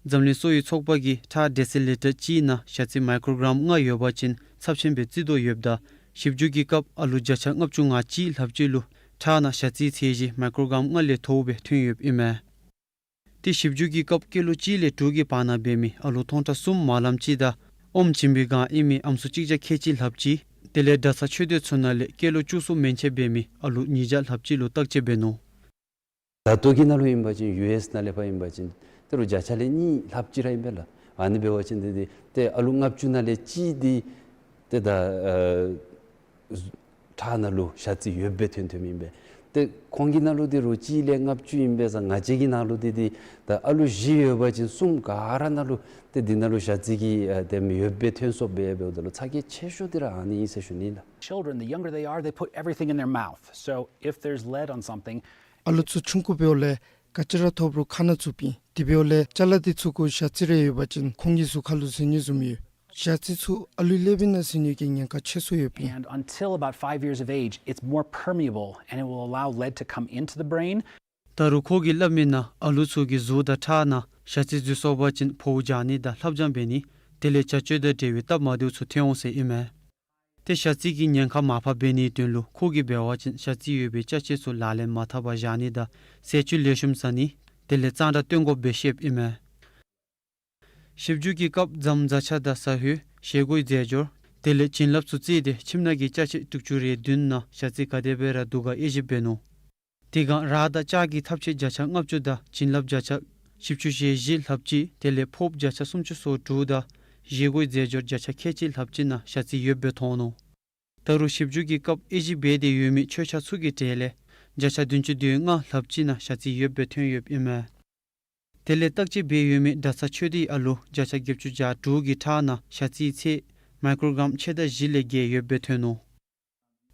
འཛམ་གླིང་གསོ་བའི་ཚོགས་པ་གིས་ཁྲག་ཌེ་སི་ལི་ཊར་གཅིག་ནང་ཞ་རྩི་མའི་ཀྲོ་གྲམ་ལྔ་ཡོད་པ་ཅིན་ཚབས་ཆེན་སྦེ་བརྩི་དོ་ཡོདཔ་ད་ཞིབ་འཇུག་གི་སྐབས་ཨ་ལུ་བརྒྱ་ཆ་ལྔ་བཅུ་ང་གཅིག་ལྷགཔ་ཅིག་ལུ་ཁྲག་ནང་ཞ་རྩིའི་ཚད་གཞི་མའི་ཀྲོ་གྲམ་ལྔ་ལས་མཐོ་བ་སྦེ་ཐོན་ཡོདཔ་ཨིན་མས། ཏེ་ཞིབ་འཇུག་གི་སྐབས་སྐྱེས་ལོ་གཅིག་ལས་དྲུག་གི་བར་ན་འབད་མི་ཨ་ལུ་སྟོང་ཕྲག་གསུམ་མ་ལམ་ཅིག་དང་ཨོམ་བྱིན་པའི་སྒང་ཨིན་མི་ཨམ་སྲུ་གཅིག་བརྒྱ་ཁལ་གཅིག་ལྷགཔ་ཅིག་དེ་ལས་གྲྭ་ཚང་ཆོས་སྡེ་ཚུ་ནང་ལས་སྐྱེས་ལོ་བཅུ་གསུམ་མན་ཆད་འབད་མི་ཨ་ལུ་ཉིས་བརྒྱ་ལྷགཔ་ཅིག་ལུ་བརྟག་དཔྱད་འབད་ནུག། ད་ལྟོ་གི་ནང་ལུ་ཨིན་པ་ཅིན་ཡུ་ཨེསི་ནང་ལས་ཕར་ཨིན་པ་ཅིན་ཏེ་རུང་བརྒྱ་ཆ་ལས་གཉིས་ལྷགཔ་ཅིག་ར་ཨིན་པས་ལགས། ཨ་ནི་འབད་བ་ཅིན་ཏེ་ཏེ་ཏེ་ཨ་ལུ་ལྔ་བཅུ་ནང་ལས་གཅིག་འདི་ཏེ་ད་ཨ་ཁྲག་ནང་ལུ་ཞ་རྩི་ཡོདཔ་སྦེ་ཐོན་ཐོནམ་ཨིན་པས། ཏེ་ཁོང་གི་ནང་ལུ་ཏེ་རུང་གཅིག་ལས་ལྔ་བཅུ་ཨིན་པས་ཟེར་ང་བཅས་ཀྱི་ནང་ལུ་ཏེ་ཏེ་ད་ཨ་ལུ་བཞི་ཡོད་པ་ཅིན་གསུམ་ག་ར་ནང་ལུ་ཏེ་འདི་ནང་ལུ་ཞ་རྩི་གི་ཨ་དེམ་ཡོདཔ་སྦེ་ཐོན་སོངམ་སྦེ་འབདཝ་ད་ལུ་ཚ་གྱང་ཆེ་ཤོས་འདི་ར་ཨ་ནི་ཨིན་ཟེར་ཞུ་ནི་ལགས། Children, the younger they are, they put everything in their mouth. So if there's lead on something, ཨ་ལུ་ཚུ་ཆུང་ཀུ་འབདཝ་ལས་ག་ཅི་ར་ཐོབ་རུང་ཁ་ནང་བཙུགསཔ་ཨིན། དེ་འབདཝ་ལས་ཅ་ལ་འདི་ཚུ་གུ་ཞ་རྩི་རེ་ཡོད་པ་ཅིན་ཁོང་གི་གཟུགས་ཁ་ལུ་ཟེར་ནི་བཟུམ་ཡོད། ཞ་རྩི་ཚུ་ཨ་ལུའི་ཀླད་པའི་ནང་ཟེར་ནི་གི་ཉེན་ཁ་ཆེ་སུ་ཡོདཔ་ཨིན། And until about five years of age, it's more permeable and it will allow lead to come into the brain. ད་རུང་ཁོ་གིས་སླབ་མི་ནང་ཨ་ལུ་ཚུ་གི་གཟུགས་དང་ཁྲག་ནང་ཞ་རྩི་འཛུལ་སོང་པ་ཅིན་ཕོཝ་འཇག་ནི་དང་ལྷབ་སྦྱང་འབད་ནི་དེ་ལས་བྱ་སྤྱོད་དང་འབྲེལ་བའི་སྟབས་མ་བདེཝ་ཚུ་ཐོན་འོང་ཟེར་ཨིན་མས། ཏེ་ཞ་རྩི་གི་ཉེན་ཁ་མར་ཕབ་འབད་ནིའི་དོན་ལུ་ཁོ་གིས་འབད་བ་ཅིན་ཞ་རྩི་ཡོད་པའི་ཅ་ཆས་ཚུ་ལག་ལེན་མ་འཐབ་པར་བཞག་ནི་དང་ཟས་བཅུད་ལེགས་ཤོམ་ཟ་ནི་དེ་ལས་གཙང་སྦྲ་བསྟེན་དགོཔ་སྦེ་བཤདཔ་ཨིན་མས། ཞིབ་འཇུག་གི་སྐབས་རྫམ་བཟའ་ཆས་དང་ཟ་ཧོད་བཞེས་སྒོའི་རྫས་སྦྱོར་དེ་ལས་བྱིན་རླབས་ཚུ་བརྩིས་ཏེ་ཁྱིམ་ནང་གི་ཅ་ཆས་དྲུག་ཅུ་རེ་བདུན་ནང་ཞ་རྩི་ག་དེ་སྦེ་ར་འདུག་ག་དབྱེ་ཞིབ་འབད་ནུག། དེ་སྒང་ར་དང་ལྕགས་ཀྱི་ཐབ་ཆས་བརྒྱ་ཆ་ལྔ་བཅུ་དང་བྱིན་རླབས་བརྒྱ་ཆ་བཞི་བཅུ་ཞེ་བཞི་ལྷགཔ་ཅིག་དེ་ལས་ཕོརཔ་བརྒྱ་ཆ་སུམ་ཅུ་སོ་དྲུག་དང་བཞེས་སྒོའི་རྫས་སྦྱོར་བརྒྱ་ཆ་ཁལ་གཅིག་ལྷགཔ་ཅིག་ནང་ཞ་རྩི་ཡོདཔ་སྦེ་མཐོང་ནུག། ད་རུང་ཞིབ་འཇུག་གི་སྐབས་དབྱེ་ཞིབ་འབད་དེ་ཡོད་མི་མཆོད་ཆས་ཚུ་གི་གྲས་ལས་བརྒྱ་ཆ་བདུན་ཅུ་དོན་ལྔ་ལྷགཔ་ཅིག་ནང་ཞ་རྩི་ཡོདཔ་སྦེ་ཐོན་ཡོདཔ་ཨིན་མས། དེ་ལས་བརྟག་དཔྱད་འབད་ཡོད་མི་གྲྭ་ཚང་ཆོས་སྡེའི་ཨ་ལུ་བརྒྱ་ཆ་བརྒྱད་ཅུ་གྱ་དྲུག་གི་ཁྲག་ནང་ཞ་རྩིའི་ཚད་མའི་ཀྲོ་གྲམ་ཕྱེད་དང་བཞི་ལས་བརྒལ་ཡོདཔ་སྦེ་ཐོན་ནུག།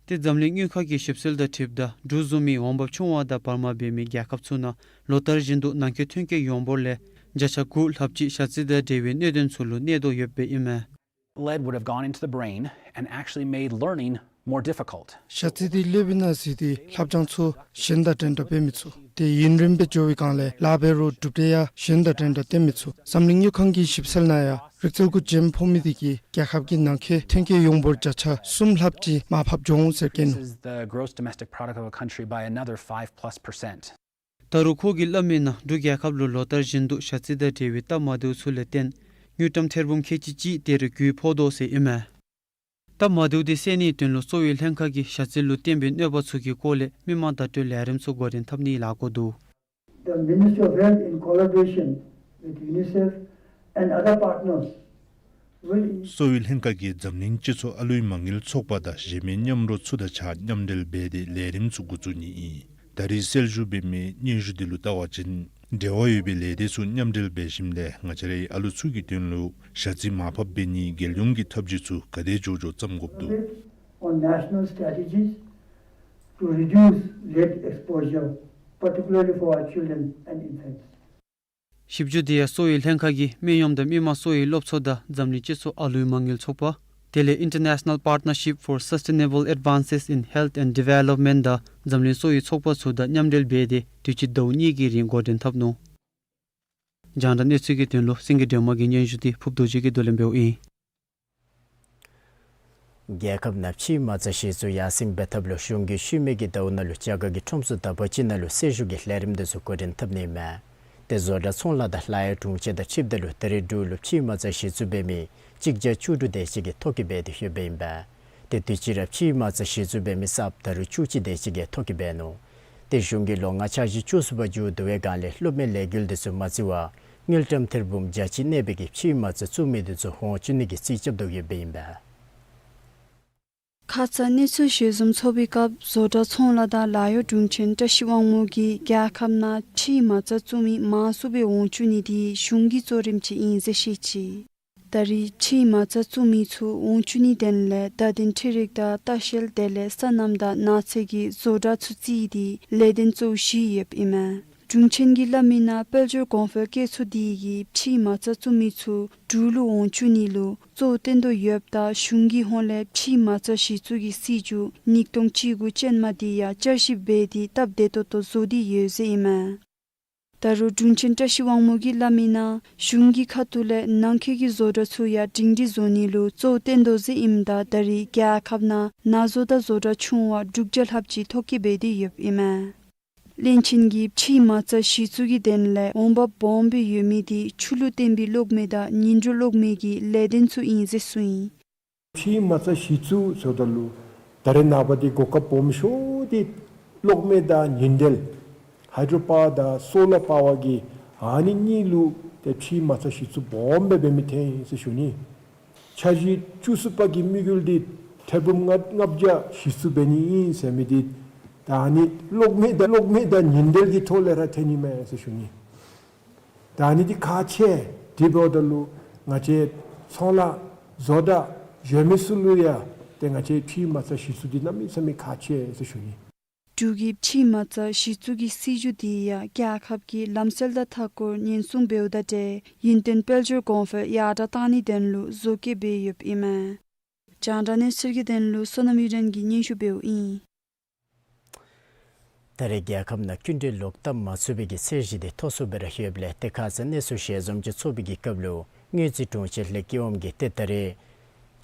ཏེ་འཛམ་གླིང་དངུལ་ཁང་གི་ཞིབ་འཚོལ་དང་འཁྲིལཝ་ད་འབྲུག་བཟུམ་མའི་འོང་འབབ་ཆུང་བ་དང་བར་མ་འབད་མི་རྒྱལ་ཁབ་ཚུ་ནང་ལོ་ལྟར་བཞིན་དུ་ནང་འཁོད་ཐོན་སྐྱེད་ཡོངས་འབོར་ལས་བརྒྱ་ཆ་དགུ་ལྷགཔ་ཅིག་ཞ་རྩི་དང་འབྲེལ་བའི་གནད་དོན་ཚུ་ལུ་གནས་དོ་ཡོདཔ་སྦེ་ཨིན་མས། Lead would have gone into the brain and actually made learning more difficult. ཞ་རྩི་འདི་ཀླད་པའི་ནང་ཟེར་ཏེ་ལྷབ་སྦྱང་ཚུ་གཞན་དང་འདྲན་འདྲ་འབད་མི་ཚུགས། ཏེ་ཡུན་རིངམོ་སྦེ་འགྱོ་བའི་སྒང་ལས་ལཱ་འབད་རུང་གྲུབ་འབྲས་ཡང་གཞན་དང་འདྲན་འདྲ་བསྟན་མི་ཚུགས། འཛམ་གླིང་དངུལ་ཁང་གི་ཞིབ་འཚོལ་ནང་ཡང་རིག་རྩལ་གུ་འགྲན་ཕོག་མི་དེ་གིས་རྒྱལ་ཁབ་ཀྱི་ནང་འཁོད་ཐོན་སྐྱེད་ཡོངས་འབོར་བརྒྱ་ཆ་གསུམ་ལྷགཔ་ཅིག་མར་ཕབ་འགྱོ་འོང་ཟེར་བཀོད་ནུག། This is the gross domestic product of a country by another five plus percent. ད་རུང་ཁོ་གིས་སླབ་མི་ནང་འབྲུག་རྒྱལ་ཁབ་ལུ་ལོ་ལྟར་བཞིན་དུ་ཞ་རྩི་དང་འབྲེལ་བའི་སྟབས་མ་བདེཝ་ཚུ་ལས་བརྟེན་དངུལ་ཀྲམ་ཐེར་འབུམ་ཁལ་གཅིག་ཅིག་དེ་རུ་རྒུད་ཕོག་དོ་ཟེར་ཨིན་མས། སྟབས་མ་བདེཝ་དེ་སེལ་ནིའི་དོན་ལུ་གསོ་བའི་ལྷན་ཁག་གིས་ཞ་རྩི་ལུ་བརྟེན་པའི་གནོད་པ་ཚུ་གི་སྐོར་ལས་མི་མང་བརྡ་སྤྲོད་ལས་རིམ་ཚུ་འགོ་འདྲེན་འཐབ་ནི་ལཱ་འགོ་འདུག། The Ministry of Health, in collaboration with UNICEF and other partners, will གསོ་བའི་ལྷན་ཁག་གིས་འཛམ་གླིང་སྤྱི་ཚོགས་ཨ་ལུའི་མ་དངུལ་ཚོགས་པ་དང་གཞན་མི་མཉམ་རོགས་ཚུ་དང་གཅིག་ཁར་མཉམ་འབྲེལ་འབད་དེ་ལས་རིམ་ཚུ་འགོ་བཙུགས་ནི་ཨིན། ད་རེས་གསལ་ཞུ་འབད་མི་སྙན་ཞུ་འདི་ལུ་བལྟ་བ་ཅིན་འབྲེལ་བ་ཡོད་པའི་ལས་སྡེ་ཚུ་མཉམ་འབྲེལ་འབད་ཞིནམ་ལས་ང་བཅས་རའི་ཨ་ལུ་ཚུ་གི་དོན་ལུ་ཞ་རྩི་མར་ཕབ་འབད་ནིའི་རྒྱལ་ཡོངས་ཀྱི་ཐབས་བྱུས་ཚུ་ག་དེ་མགྱོགས་མགྱོགས་བརྩམ་དགོཔ་འདུག། On national strategies to reduce lead exposure, particularly for our children and infants. ཞིབ་འཇུག་དེ་ཡང་གསོ་བའི་ལྷན་ཁག་གིས་སྨན་གཡོགམ་དང་མི་མང་གསོ་བའི་སློབ་ཚོགས་དང་འཛམ་གླིང་སྤྱི་ཚོགས་ཨ་ལུའི་མ་དངུལ་ཚོགས་པ་དེ་ལས་International Partnership for Sustainable Advances in Health and Development དང་འཛམ་གླིང་གསོ་བའི་ཚོགས་པ་ཚུ་དང་མཉམ་འབྲེལ་འབད་དེ་དུས་ཅི་ཟླཝ་གཉིས་ཀྱི་རིང་འགོ་འདྲེན་འཐབ་ནུག། རྒྱང་བསྒྲགས་གནས་ཚུལ་གྱི་དོན་ལུ་སེང་གེ་སྒྲོལ་མ་གི་སྙན་ཞུ་འདི་ཕུརབ་རྡོ་རྗེ་གིས་བསྡུ་ལེན་འབདཝ་ཨིན། རྒྱལ་ཁབ་ནང་ཕྱིའི་མ་རྩ་གཞི་བཙུགས་ཡར་སེང་འབད་ཐབས་ལུ་གཞུང་གིས་ཤུལ་མའི་གི་ཟླཝ་ནང་ལུ་རྒྱ་གར་གྱི་ཁྲོམ་སོ་དག་པ་ཅིག་ནང་ལུ་གསལ་ཞུགས་ཀྱི་ལས་རིམ་དེ་ཚུ་འགོ་འདྲེན་འཐབ་ནི་མས། ཏེ་བཟོ་གྲྭ་ཚོང་ལཱ་དང་ལཱ་གཡོག་དྲུང་ཆེ་དང་འཁྲིལཝ་ད་ལུ་ད་རེས་འབྲུག་ལུ་ཕྱིའི་མ་རྩ་གཞི་བཙུགས་འབད་མི་གཅིག་བརྒྱ་བཅུ་དྲུག་དེ་ཅིག་གིས་ཐོ་བཀོད་འབད་དེ་ཡོདཔ་ཨིན་པས། ཏེ་དུས་ཅི་ར་ཕྱིའི་མ་རྩ་གཞི་བཙུགས་འབད་མི་གསརཔ་ད་རུང་བཅུ་གཅིག་དེ་ཅིག་གིས་ཐོ་བཀོད་འབད་ནུག། ཏེ་གཞུང་གིས་ལོ་ལྔ་འཆར་གཞི་བཅུ་གསུམ་པ་མཇུག་བསྡུ་བའི་སྒང་ལས་སློབ་མའི་ལས་འགུལ་དེ་ཚུ་མ་བརྩི་བར་དངུལ་ཀྲམ་ཐེར་འབུམ་བརྒྱ་གཅིག་གནས་པའི་གི་ཕྱིའི་མ་རྩ་བཙུགས་མི་དེ་ཚུ་འོང་བཅུག་ནི་གི་རྩིས་རྐྱབ་དོ་ཡོདཔ་ཨིན་པས། ཁ་ཙ་གནས་ཚུལ་ཞལ་འཛོམས་ཚོགས་པའི་སྐབས་བཟོ་གྲྭ་ཚོང་ལཱ་དང་ལཱ་གཡོག་དྲུང་ཆེ་བཀྲ་ཤིས་དབང་མོ་གིས་རྒྱལ་ཁབ་ནང་ཕྱིའི་མ་རྩ་བཙུགས་མི་མང་སུ་སྦེ་འོང་བཅུག་ནི་དེ་གཞུང་གི་གཙོ་རིམ་ཅིག་ཨིན་ཟེར་བཤད་ཅི། ད་རེས་ཕྱེའི་མ་རྩ་བཙུགས་མི་ཚུ་འོང་བཅུག་ནིའི་དོན་ལས་བརྡ་དོན་འཕྲུལ་རིག་དང་ལྟ་བཤལ་དེ་ལས་སོ་ནམ་དང་ནགས་ཚལ་གྱི་བཟོ་གྲྭ་ཚུ་བརྩིས་ཏེ་ལས་དོན་གཙོ་བོ་བཞི་ཡོདཔ་ཨིན་མས། དྲུང་ཆེན་གྱིས་སླབ་མིའི་ནང་དཔལ་འབྱོར་གོང་འཕེལ་བཀོད་ཚོགས་དེ་གིས་ཕྱེའི་མ་རྩ་བཙུགས་མི་ཚུ་འབྲུག་ལུ་འོང་བཅུག་ནི་ལུ་གཙོ་བོ་བཏོན་དོ་ཡོདཔ་ད་གཞུང་གི་ཧོངས་ལས་ཕྱེའི་མ་རྩ་གཞི་བཙུགས་ཀྱི་སྲིད་བྱུས་ཉིས་སྟོང་བཅུ་དགུ་ཅན་མ་དེ་ཡང་བསྐྱར་ཞིབ་འབད་དེ་སྟབས་བདེ་ཏོག་ཏོ་བཟོ་སྟེ་ཡོད་ཟེར་ཨིན་མས། ད་རུང་དྲུང་ཆེན་བཀྲ་ཤིས་དབང་མོ་གིས་སླབ་མིའི་ནང་གཞུང་གི་ཁ་ཐུག་ལས་ནང་འཁོད་ཀྱི་བཟོ་གྲྭ་ཚུ་ཡང་སྒྲིང་སྒྲི་བཟོ་ནི་ལུ་གཙོ་བོ་བཏོན་དོ་ཟེར་ཨིནམ་ད་ད་རེས་རྒྱལ་ཁབ་ནང་ནང་བཟོ་དང་བཟོ་གྲྭ་ཆུང་བ་དྲུག་བརྒྱ་ལྷགཔ་ཅིག་ཐོ་བཀོད་འབད་དེ་ཡོདཔ་ཨིན་མས། བློན་ཆེན་གྱིས་ཕྱེའི་མ་རྩ་གཞི་བཙུགས་ཀྱི་དོན་ལས་འོང་འབབ་སྦོམ་སྦེ་ཡོད་མི་དེ་ཆུ་ལུ་བརྟེན་པའི་གློག་མེ་དང་ཉིང་འགྲུལ་གློག་མེ་གི་ལས་དོན་ཚུ་ཨིན་ཟེར་གསུངས་ཡི། ཕྱེའི་མ་རྩ་གཞི་བཙུགས་ཟེརཝ་ད་ལུ་ད་རེས་ནངས་པ་འདི་གོ་སྐབས་སྦོམ་ཤོས་འདི་གློག་མེ་དང་ཉིང་འགྲུལ་ཧའི་ཌྲོ་པཱ་ཝར་དང་སོ་ལར་པཱ་ཝར་གྱི་ཨ་ནི་གཉིས་ལུ་ཏེ་ཕྱེའི་མ་རྩ་གཞི་བཙུགས་སྦོམ་སྦེ་འབད་མི་ཐོན་ཡི་ཟེར་ཞུ་ནི། འཆར་གཞི་བཅུ་གསུམ་པ་གི་དམིགས་ཡུལ་འདི་ཐེར་འབུམ་ལྔ་ལྔ་བརྒྱ་གཞི་བཙུགས་འབད་ནི་ཨིན་ཟེར་མི་འདི་ད་ཨ་ནི་གློག་མེ་དང་གློག་མེ་དང་ཉིང་འགྲུལ་གྱི་ཐོག་ལས་ར་ཐོན་ནི་མས་ཟེར་ཞུ་ནི། ད་ཨ་ནི་འདི་ཁག་ཆེ། དེ་འབདཝ་ད་ལུ་ང་བཅས་ཚོང་ལཱ་བཟོ་གྲྭ་གཞན་མི་ཚུ་ལུ་ཡང་ཏེ་ང་བཅས་ཕྱེའི་མ་རྩ་གཞི་བཙུགས་འདི་གནམ་མེད་ས་མེད་ཁག་ཆེ་ཟེར་ཞུ་ནི། འབྲུག་གི་ཕྱེའི་མ་རྩ་གཞི་བཙུགས་ཀྱི་སྲིད་བྱུས་འདི་ཡང་རྒྱལ་ཁབ་ཀྱི་ལམ་སྲོལ་དང་མཐའ་འཁོར་ཉེན་སྲུང་འབདཝ་དང་འབྲེལ་ཡུན་བརྟན་དཔལ་འབྱོར་གོང་འཕེལ་ཡར་དྲག་བཏང་ནིའི་དོན་ལུ་བཟོ་བཀོད་འབད་ཡོདཔ་ཨིན་མས། རྒྱང་བསྒྲགས་གནས་ཚུལ་གྱི་དོན་ལུ་བསོད་ནམས་ཡུན་རིང་གིས་སྙན་ཞུ་འབདཝ་ཨིན། ད་རེས་རྒྱལ་ཁབ་ནང་སྐྱིན་འགྲུལ་ལོག་བཏབ་མ་ཚུགས་པའི་གི་ཚད་གཞི་འདི་མཐོ་སུ་སྦེ་ར་ཡོདཔ་ལས་ཏེ་ཁ་ཙ་གནས་ཚུལ་ཞལ་འཛོམས་ཅིག་ཚོགས་པའི་གི་སྐབས་ལུ་དངུལ་རྩིས་དྲུང་ཆེན་ལས་ཀྱི་ཨོམ་གྱིས་ཏེ་ད་རེས་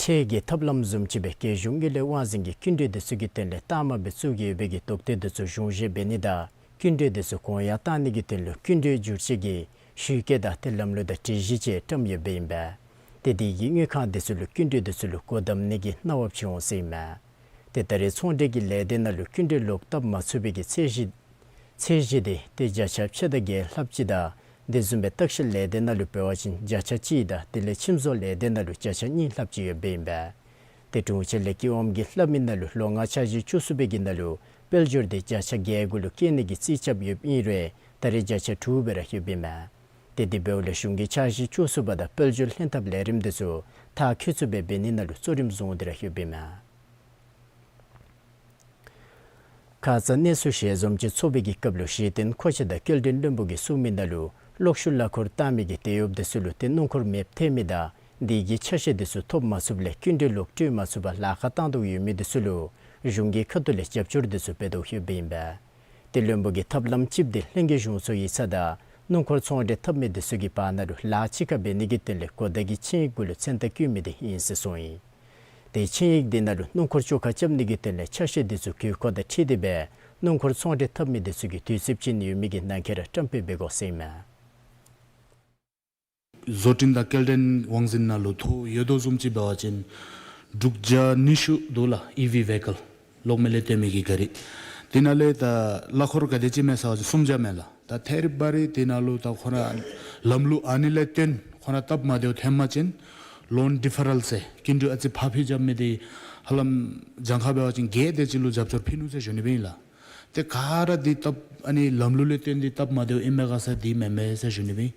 ཁྲལ་གྱི་ཐབས་ལམ་བཟུམ་ཅིག་སྦེ་རྒྱལ་གཞུང་དངུལ་ལས་དབང་འཛིན་གྱིས་སྐྱིན་འགྲུལ་འདི་ཚུ་གི་དོན་ལས་གཏའ་མ་སྦེ་བཙུགས་ཡོད་པའི་གི་དོགས་འདྲི་འདི་ཚུ་གཞུང་བཞེས་འབད་ནི་དང་སྐྱིན་འགྲུལ་འདི་ཚུ་གོང་ཡར་བཏང་ནི་གི་དོན་ལུ་སྐྱིན་འགྲུལ་བསྒྱུར་བཅོས་ཀྱི་ཞུ་སྐལ་དང་ཏེ་ལམ་ལུགས་དང་སྒྲིག་གཞི་ཅིག་བཀྲམ་ཡོདཔ་ཨིན་པས། ཏེ་དེ་གིས་དངུལ་ཁང་འདི་ཚུ་ལུ་སྐྱིན་འགྲུལ་འདི་ཚུ་ལུ་སྒོ་བསྡམ་ནི་གི་གནང་བ་ཅིག་འོང་ཟེར་ཨིན་མས། ཏེ་ད་རེས་ཚོང་འབྲེལ་གྱི་ལས་སྡེ་ནང་ལུ་སྐྱིན་འགྲུལ་ལོག་བཏབ་མ་ཚུགས་པའི་གི་ཚད་གཞི་ཚད་གཞི་འདི་ཏེ་བརྒྱ་ཆ་ཕྱེད་དང་བརྒྱད་ལྷགཔ་ཅིག་དང་དེ་བཟུམ་སྦེ་ལྟ་བཤལ་ལས་སྡེ་ནང་ལུ་འབད་བ་ཅིན་བརྒྱ་ཆ་གཅིག་དང་དེ་ལས་ཁྱིམ་བཟོ་ལས་སྡེ་ནང་ལུ་བརྒྱ་ཆ་གཉིས་ལྷགཔ་ཅིག་ཡོདཔ་ཨིན་པས། ཏེ་དྲུང་ཆེན་ལས་ཀྱི་ཨོམ་གྱིས་སླབ་མི་ནང་ལུ་ལོ་ལྔ་འཆར་གཞི་བཅུ་གསུམ་པའི་གི་ནང་ལུ་དཔལ་འབྱོར་འདི་བརྒྱ་ཆ་བརྒྱད་དགུ་ལུ་བསྐྱེད་ནི་གི་རྩིས་རྐྱབ་ཡོདཔ་ཨིན་རུང་ད་རེས་བརྒྱ་ཆ་དྲུག་སྦེ་ར་ཡོདཔ་ཨིན་མས། ཏེ་དེ་འབདཝ་ལས་གཞུང་གི་འཆར་གཞི་བཅུ་གསུམ་པ་དང་དཔལ་འབྱོར་ལྷན་ཐབས་ལས་རིམ་འདི་ཚུ་མཐར་འཁྱོལ་ཚུགསཔ་སྦེ་འབད་ནི་ནང་ལུ་གཙོ་རིམ་བཟུང་སྟེ་ར་ཡོདཔ་ཨིན་མས། ཁ་ཙ་གནས་ཚུལ་ཞལ་འཛོམས་ཅིག་ཚོགས་པའི་གི་སྐབས་ལུ་གཞི་རྟེན་མཁོ་ཆས་དང་སྐྱེལ་འདྲེན་བློན་པོ་གིས་གསུངས་མི་ནང་ལུ་གློག་ཤུགས་གླ་འཁོར་བཏང་མི་གི་དེད་གཡོགཔ་འདི་ཚུ་ལུ་ཏེ་སྣུམ་འཁོར་མེདཔ་ཐལ་མི་དང་དེ་གི་ཆ་ཤས་འདི་ཚུ་ཐོབ་མ་ཚུགསཔ་ལས་སྐྱིན་འགྲུལ་ལོག་སྤྲོད་མ་ཚུགས་པར་ལཱ་ཁག་བཏང་དོ་ཡོད་མི་འདི་ཚུ་ལུ་གཞུང་གི་ཁ་ཐུག་ལས་རྒྱབ་སྐྱོར་འདི་ཚུ་འབད་དོ་ཡོདཔ་ཨིན་པས། ཏེ་བློན་པོ་གིས་ཐབས་ལམ་གཅིགཔ་འདི་ལྷན་རྒྱས་གཞུང་ཚོགས་ཡིག་ཚང་དང་སྣུམ་འཁོར་ཚོང་འབྲེལ་འཐབ་མི་འདི་ཚུ་གི་བར་ན་ལུ་ལཱ་གཅིག་ཁར་འབད་ནི་གི་དོན་ལས་གོ་བརྡ་གི་ཆིངས་ཡིག་གུ་ལུ་མཚན་རྟགས་བཀོད་མི་འདི་ཨིན་ཟེར་གསུངས་ཡི། ཏེ་ཆིངས་ཡིག་འདི་ནང་ལུ་སྣུམ་འཁོར་བཅོ་ཁ་རྐྱབ་ནི་གི་དོན་ལས་ཆ་ཤས་འདི་ཚུ་དགོས་མཁོ་དང་འཁྲིལ་ཏེ་སྦེ་སྣུམ་འཁོར་ཚོང་འབྲེལ་འཐབ་མི་འདི་ཚུ་གི་དུས་ཚོད་ཅིག་ཡོད་མི་གི་ནང་འཁོད་ར་བཀྲམ་སྤེལ་འབད་དགོ་ཟེར་ཨིན་མས། བཟོ་སྐྲུན་དང་སྐྱེལ་འདྲེན་དབང་འཛིན་ནང་ལུ་ཐོ་ཡོད་དོ་བཟུམ་ཅིག་འབད་བ་ཅིན་དྲུག་བརྒྱ་ཉི་ཤུ་འདུག་ལགས། ཨི་ཝི་ཝེ་ཧི་ཀལ་གློག་མེ་ལས་བཏོན་མི་གི་ག་རི། དེ་ནང་ལས་ད་གླ་འཁོར་ག་དེ་ཅིག་མས་ཟེར་བ་ཅིན་སུམ་བརྒྱ་མས་ལགས། ད་ཐད་རི་བ་རི་དེ་ནང་ལུ་ད་ཁོ་ར་ལམ་ལུགས་ཨ་ནི་ལས་བརྟེན་ཁོ་ར་སྟབས་མ་བདེཝ་ཐོན་པ་ཅིན་ལོན་ཌི་ཕར་རལ་ཟེར་སྐྱིན་འགྲུལ་ཨ་ཙི་ཕར་འཕུལ་རྐྱབ་མི་འདི་ཧ་ལམ་གྱངས་ཁ་འབད་བ་ཅིན་བརྒྱད་དེ་ཅིག་ལུ་རྒྱབ་སྐྱོར་འབད་ནུག་ཟེར་ཞུ་ནི་སྦེ་ཨིན་ལགས། ཏེ་ག་ར་འདི་སྟབས་ཨ་ནི་ལམ་ལུགས་ལས་བརྟེན་ཏེ་སྟབས་མ་བདེཝ་ཨིན་མས་ག་ཟེར་འདི་མེན་མས་ཟེར་ཞུ་ནི་སྦེ་ཨིན།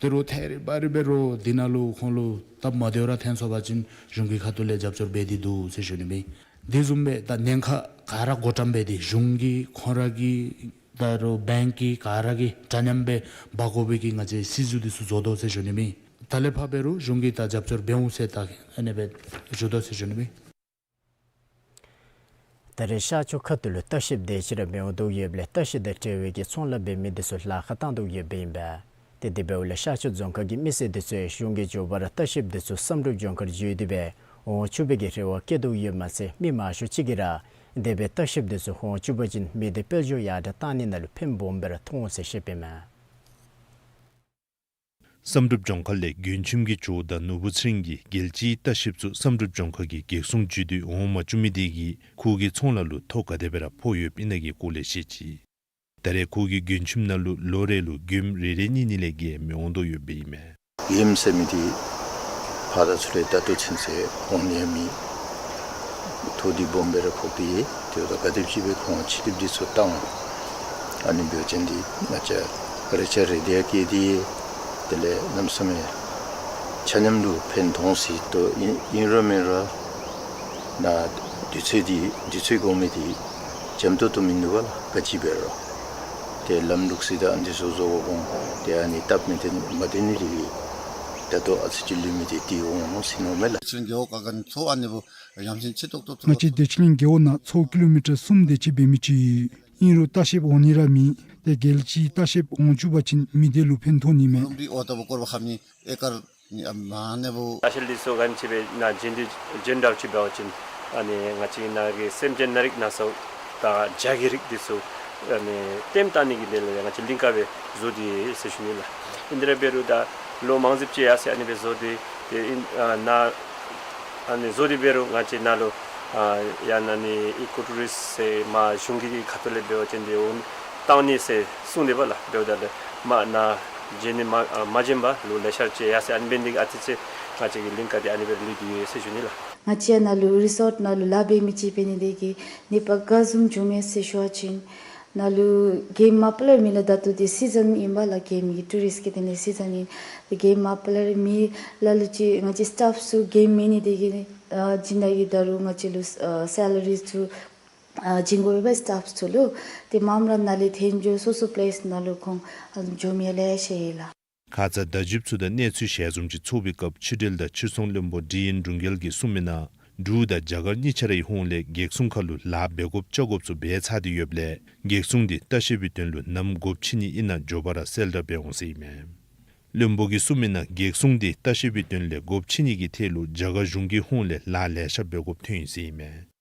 ཏེ་རོགས་ཐད་རི་བ་རི་སྦེ་རོགས་འདི་ནང་ལུ་ཁོང་ལུ་སྟབས་མ་བདེཝ་ར་ཐོན་སོང་པ་ཅིན་གཞུང་གི་ཁ་ཐུག་ལས་རྒྱབ་སྐྱོར་འབད་དེ་འདུག་ཟེར་ཞུ་ནི་སྦེ་ཨིན། དེ་བཟུམ་སྦེ་ད་ཉེན་ཁ་ག་ར་བགོ་བཀྲམ་འབད་དེ་གཞུང་གིས་ཁོང་ར་གིས་ད་རོགས་བེངཀ་གིས་ག་ར་གིས་འདྲ་མཉམ་སྦེ་འབག་དགོ་པའི་གི་ང་བཅས་སྲིད་བྱུས་འདི་ཚུ་བཟོ་དོ་ཟེར་ཞུ་ནི་སྦེ་ཨིན། ད་ལས་ཕར་འབད་རུང་གཞུང་གིས་ད་རྒྱབ་སྐྱོར་འབད་འོང་ཟེར་ད་ཨ་ནི་སྦེ་ཞུ་དོ་ཟེར་ཞུ་ནི་སྦེ་ཨིན། ད་རེས་ཤར་ཕྱོགས་ཁ་ཐུག་ལུ་ལྟ་བཤལཔ་དེ་ཅིག་ར་འབད་འོང་དོ་ཡོདཔ་ལས་ལྟ་བཤལ་དང་འབྲེལ་བའི་གི་ཚོང་ལཱ་འབད་མི་འདི་ཚུ་ལཱ་ཁག་བཏང་དོ་ཡོདཔ་ཨིན་པས། ཏེ་དེ་འབདཝ་ལས་ཤར་ཕྱོགས་རྫོང་ཁག་གི་མི་སེར་འདི་ཚུ་གཞུང་གི་མགྱོགས་པ་ར་ལྟ་བཤལཔ་འདི་ཚུ་བསམ་གྲུབ་ལྗོངས་མཁར་འགྱོ་སྟེ་སྦེ་འོང་བཅུག་པའི་གི་རེ་བ་བསྐྱེད་དོ་ཡོདཔ་མ་ཚད་མི་མང་ཤོས་ཅིག་གིས་ར་དེ་སྦེ་ལྟ་བཤལཔ་འདི་ཚུ་འོང་བཅུག་པ་ཅིན་མི་སྡེ་དཔལ་འབྱོར་ཡར་དྲག་བཏང་ནི་ནང་ལུ་ཕན་སྦོམ་སྦེ་ར་ཐོགས་འོང་ཟེར་བཤདཔ་ཨིན་མས། བསམ་གྲུབ་ལྗོངས་མཁར་ལས་མགོན་ཁྱིམ་གྱི་ཇོ་བོ་དང་ནོར་བུ་ཚེ་རིང་གིས་རྒྱལ་སྤྱིའི་ལྟ་བཤལཔ་ཚུ་བསམ་གྲུབ་ལྗོངས་མཁར་གྱི་གེགས་སྲུང་སྤྱི་འཐུས་འོང་མ་བཅུག་མི་དེ་གིས་ཁོ་གི་ཚོང་ལཱ་ལུ་ཐོ་ག་དེ་སྦེ་ར་ཕོག་ཡོདཔ་ཨིན་ན་གི་སྐོར་ལས་བཤད་ཅི། ད་རེས་ཁོ་གིས་མགོན་ཁྱིམ་ནང་ལུ་ལོ་རེ་ལུ་མགྱོནམ་རེ་རེ་གཉིས་གཉིས་ལས་བརྒལ་མི་འོང་དོ་ཡོདཔ་ཨིན་མས། མགྱོནམ་ཟེར་མི་དེ་ཕར་དང་ཚུར་ལས་ད་ལྟོ་ཚུན་ཚོད་འོང་ནི་ཡང་མེད། ཐོ་འདི་སྦོམ་སྦེ་ར་ཕོག་སྟེ་ཡོད། དེ་འབདཝ་ད་ག་དེམ་ཅིག་སྦེ་ཁོང་ཆིག་སྒྲིལ་འདི་ཚུ་བཏང་། ཨ་ནི་འབད་བ་ཅིན་འདི་ང་བཅས་རེ་ཆ་རེ་དེ་ཡང་བཀལ་ཏེ་དེ་ལས་གནམ་མེད་ས་མེད་ ཆ་མཉམ་ལུ་ཕན་ཐོགས་སི་ཏོ་ཨིན་ཨིན་རུང་མེན་རུང་ན་དུས་ཚོད་འདི་དུས་ཚོད་དགོ་མི་འདི་འཇམ་ཏོང་ཏོ་མིན་འདུག་པ་ལགས། ག་ཅི་འབད་རུང་ཏེ་ལམ་ལུགས་སི་ད་འདི་ཚུ་བཟོ་བ་གོང་ཏེ་ཨ་ནི་སྟབས་མི་བདེ་མ་བདེ་ནི་འདི་གིས་ད་ལྟོ་ཨ་ཙི་ཅིག་ལུས་མི་འདི་འདི་འོང་ཟེར་མནོཝ་མས་ལགས། ཆིན་གེའོ་ཀ་གན་ཚོ་ཨ་ནི་བུ་ཡང་ཅིན་ཆེ་ཏོག་ཏོ་ཚུ་ང་བཅས་བདེ་ཆེན་གླིང་རྒེད་འོག་ནང་ཚོ་ཀི་ལོ་མི་ཊར་གསུམ་དེ་ཅིག་འབད་མི་ཅིག་ཨིན་རུང་ལྟ་བཤལཔ་འོང་ནི་ར་མེད། ཏེ་རྒྱལ་སྤྱིའི་ལྟ་བཤལཔ་འོང་བཅུག་པ་ཅིན་མི་སྡེ་ལུ་ཕན་ཐོགས་ནི་མས། རོམ་རི་ཨོ་ཏོ་བུ་སྐོར་བ་ཁབ་ནི་ཨེ་ཀར་ནི་ཨ་མ་ནེ་བུ། ལྟ་བཤལ་འདི་ཚུ་ག་ཅི་འབད་ན་རྗེས་འདི་རྗེས་འདྲཝ་ཅིག་འབད་བ་ཅིན་ཨ་ནི་ང་བཅས་ནཱ་གི་སེམས་ཅན་ནང་རིགས་ནང་ཚུ་དང་བྱ་གི་རིགས་འདི་ཚུ་ཨ་ནི་ལྟདམོ་བལྟ་ནི་གི་དོན་ལས་ང་བཅས་གླིང་ཀ་སྦེ་བཟོ་སྟེ་ཡོད་ཟེར་ཞུ་ནི་ལགས། ཨིན་དེ་ར་འབད་རུང་ད་ལོ་མང་རབས་ཅིག་ཡར་སོང་ཨ་ནི་སྦེ་བཟོ་སྟེ་ཏེ་ཨིན་ཨ་ནཱ་ཨ་ནི་བཟོ་སྟེ་འབད་རུང་ང་བཅས་ནཱ་ལུ་ཨ་ཡང་ན་ནི་ཨི་ཀོ་ཊུ་རིསཊ་ཟེར་མར་གཞུང་གི་ཁ་ཐུག་ལས་འབད་བ་ཅིན་འདི་འོང་བཏང་ནི་ཟེར་གསུངས་ཏེ་འབད་ལགས། འབདཝ་ད་ལས་མར་ནཱ་བྱོན་ནི་མ་ཨ་མ་བྱོན་པར་ལོ་ལེ་ཤ་ཅིག་ཡར་སོང་ཨ་ནི་འབད་ནི་འདི་གིས་ཨ་ཙི་ཙི་ང་བཅས་ཀྱི་གླིང་ཀ་འདི་ཨ་ནི་སྦེ་ལུས་ཏེ་ཡོད་ཟེར་ཞུ་ནི་ལགས། ང་བཅས་ནཱ་ལུ་རི་སོཊ་ནང་ལུ་ལཱ་འབད་མི་ཅིག་འབད་ནི་དེ་གིས་ནད་པ་ག་བཟུམ་བྱུང་མས་ཟེར་ཞུ་བ་ཅིན་ནཱ་ལུ་རྒྱལ་མ་པ་ལས་མེད་ལགས། ད་ལྟོ་འདི་སི་ཛན་ཨིན་པས་ལགས། རྒྱལ་མི་གི་ཊུ་རིསཊ་ཀྱི་དེ་ནི་སི་ཛན་ཨིན། རྒྱལ་མ་པ་ལས་མེད། ལ་ལུ་ཅིག་ང་བཅས་སི་ཊཕ་ཚུ་རྒྱལ་མེད་ནི་དེ་གིས་ཨ་སྦྱིན་བདག་གིས་ད་རུང་ང་བཅས་ལུ་ཨ་སེ་ལ་རི་ཚུ་ཨ་བྱིན་དགོ་པས་སི་ཊཕ་ཚུ་ལུ། ཏེ་མངམ་ར་ནཱ་ལས་འཐོན་འགྱོ་སོ་སོ་པི་ལེསི་ནང་ལུ་ཁོང་ཨ་འགྱོ་མི་ལེ་ཤ་ཡོད་ལགས། ཁ་ཙ་བརྡ་བརྒྱུདཔ་ཚུ་དང་གནས་ཚུལ་ཞལ་འཛོམས་ཅིག་ཚོགས་པའི་སྐབས་ཕྱི་འབྲེལ་དང་ཕྱིར་ཚོང་བློན་པོ་ཌི་ཨེན་སྒྲོན་རྒྱལ་གྱིས་གསུངས་མི་ནང་འབྲུག་དང་རྒྱ་གར་གཉིས་ཆ་རའི་ཧོངས་ལས་བགེགས་སྲུང་ཁ་ལུ་ལཱ་འབད་དགོཔ་བཅའ་དགོཔ་ཚུ་འབད་ཚར་ཏེ་ཡོདཔ་ལས་བགེགས་སྲུང་འདི་ལྟ་བཤལ་པའི་དོན་ལུ་ནམ་དགོཔ་ཅིག་ནི་ཨིན་ན་མགྱོགས་པ་ར་གསལ་བསྒྲགས་འབད་འོང་ཟེར་ཨིན་མས། བློན་པོ་གིས་གསུངས་མི་ནང་བགེགས་སྲུང་འདི་ལྟ་བཤལ་པའི་དོན་ལས་དགོཔ་ཅིག་ནི་གི་ཐད་ལུ་རྒྱ་གར་གཞུང་གི་ཧོངས་ལས་ལཱ་ལེ་ཤ་འབད་དགོཔ་ཐོན་ཡི་ཟེར་ཨིན་མས།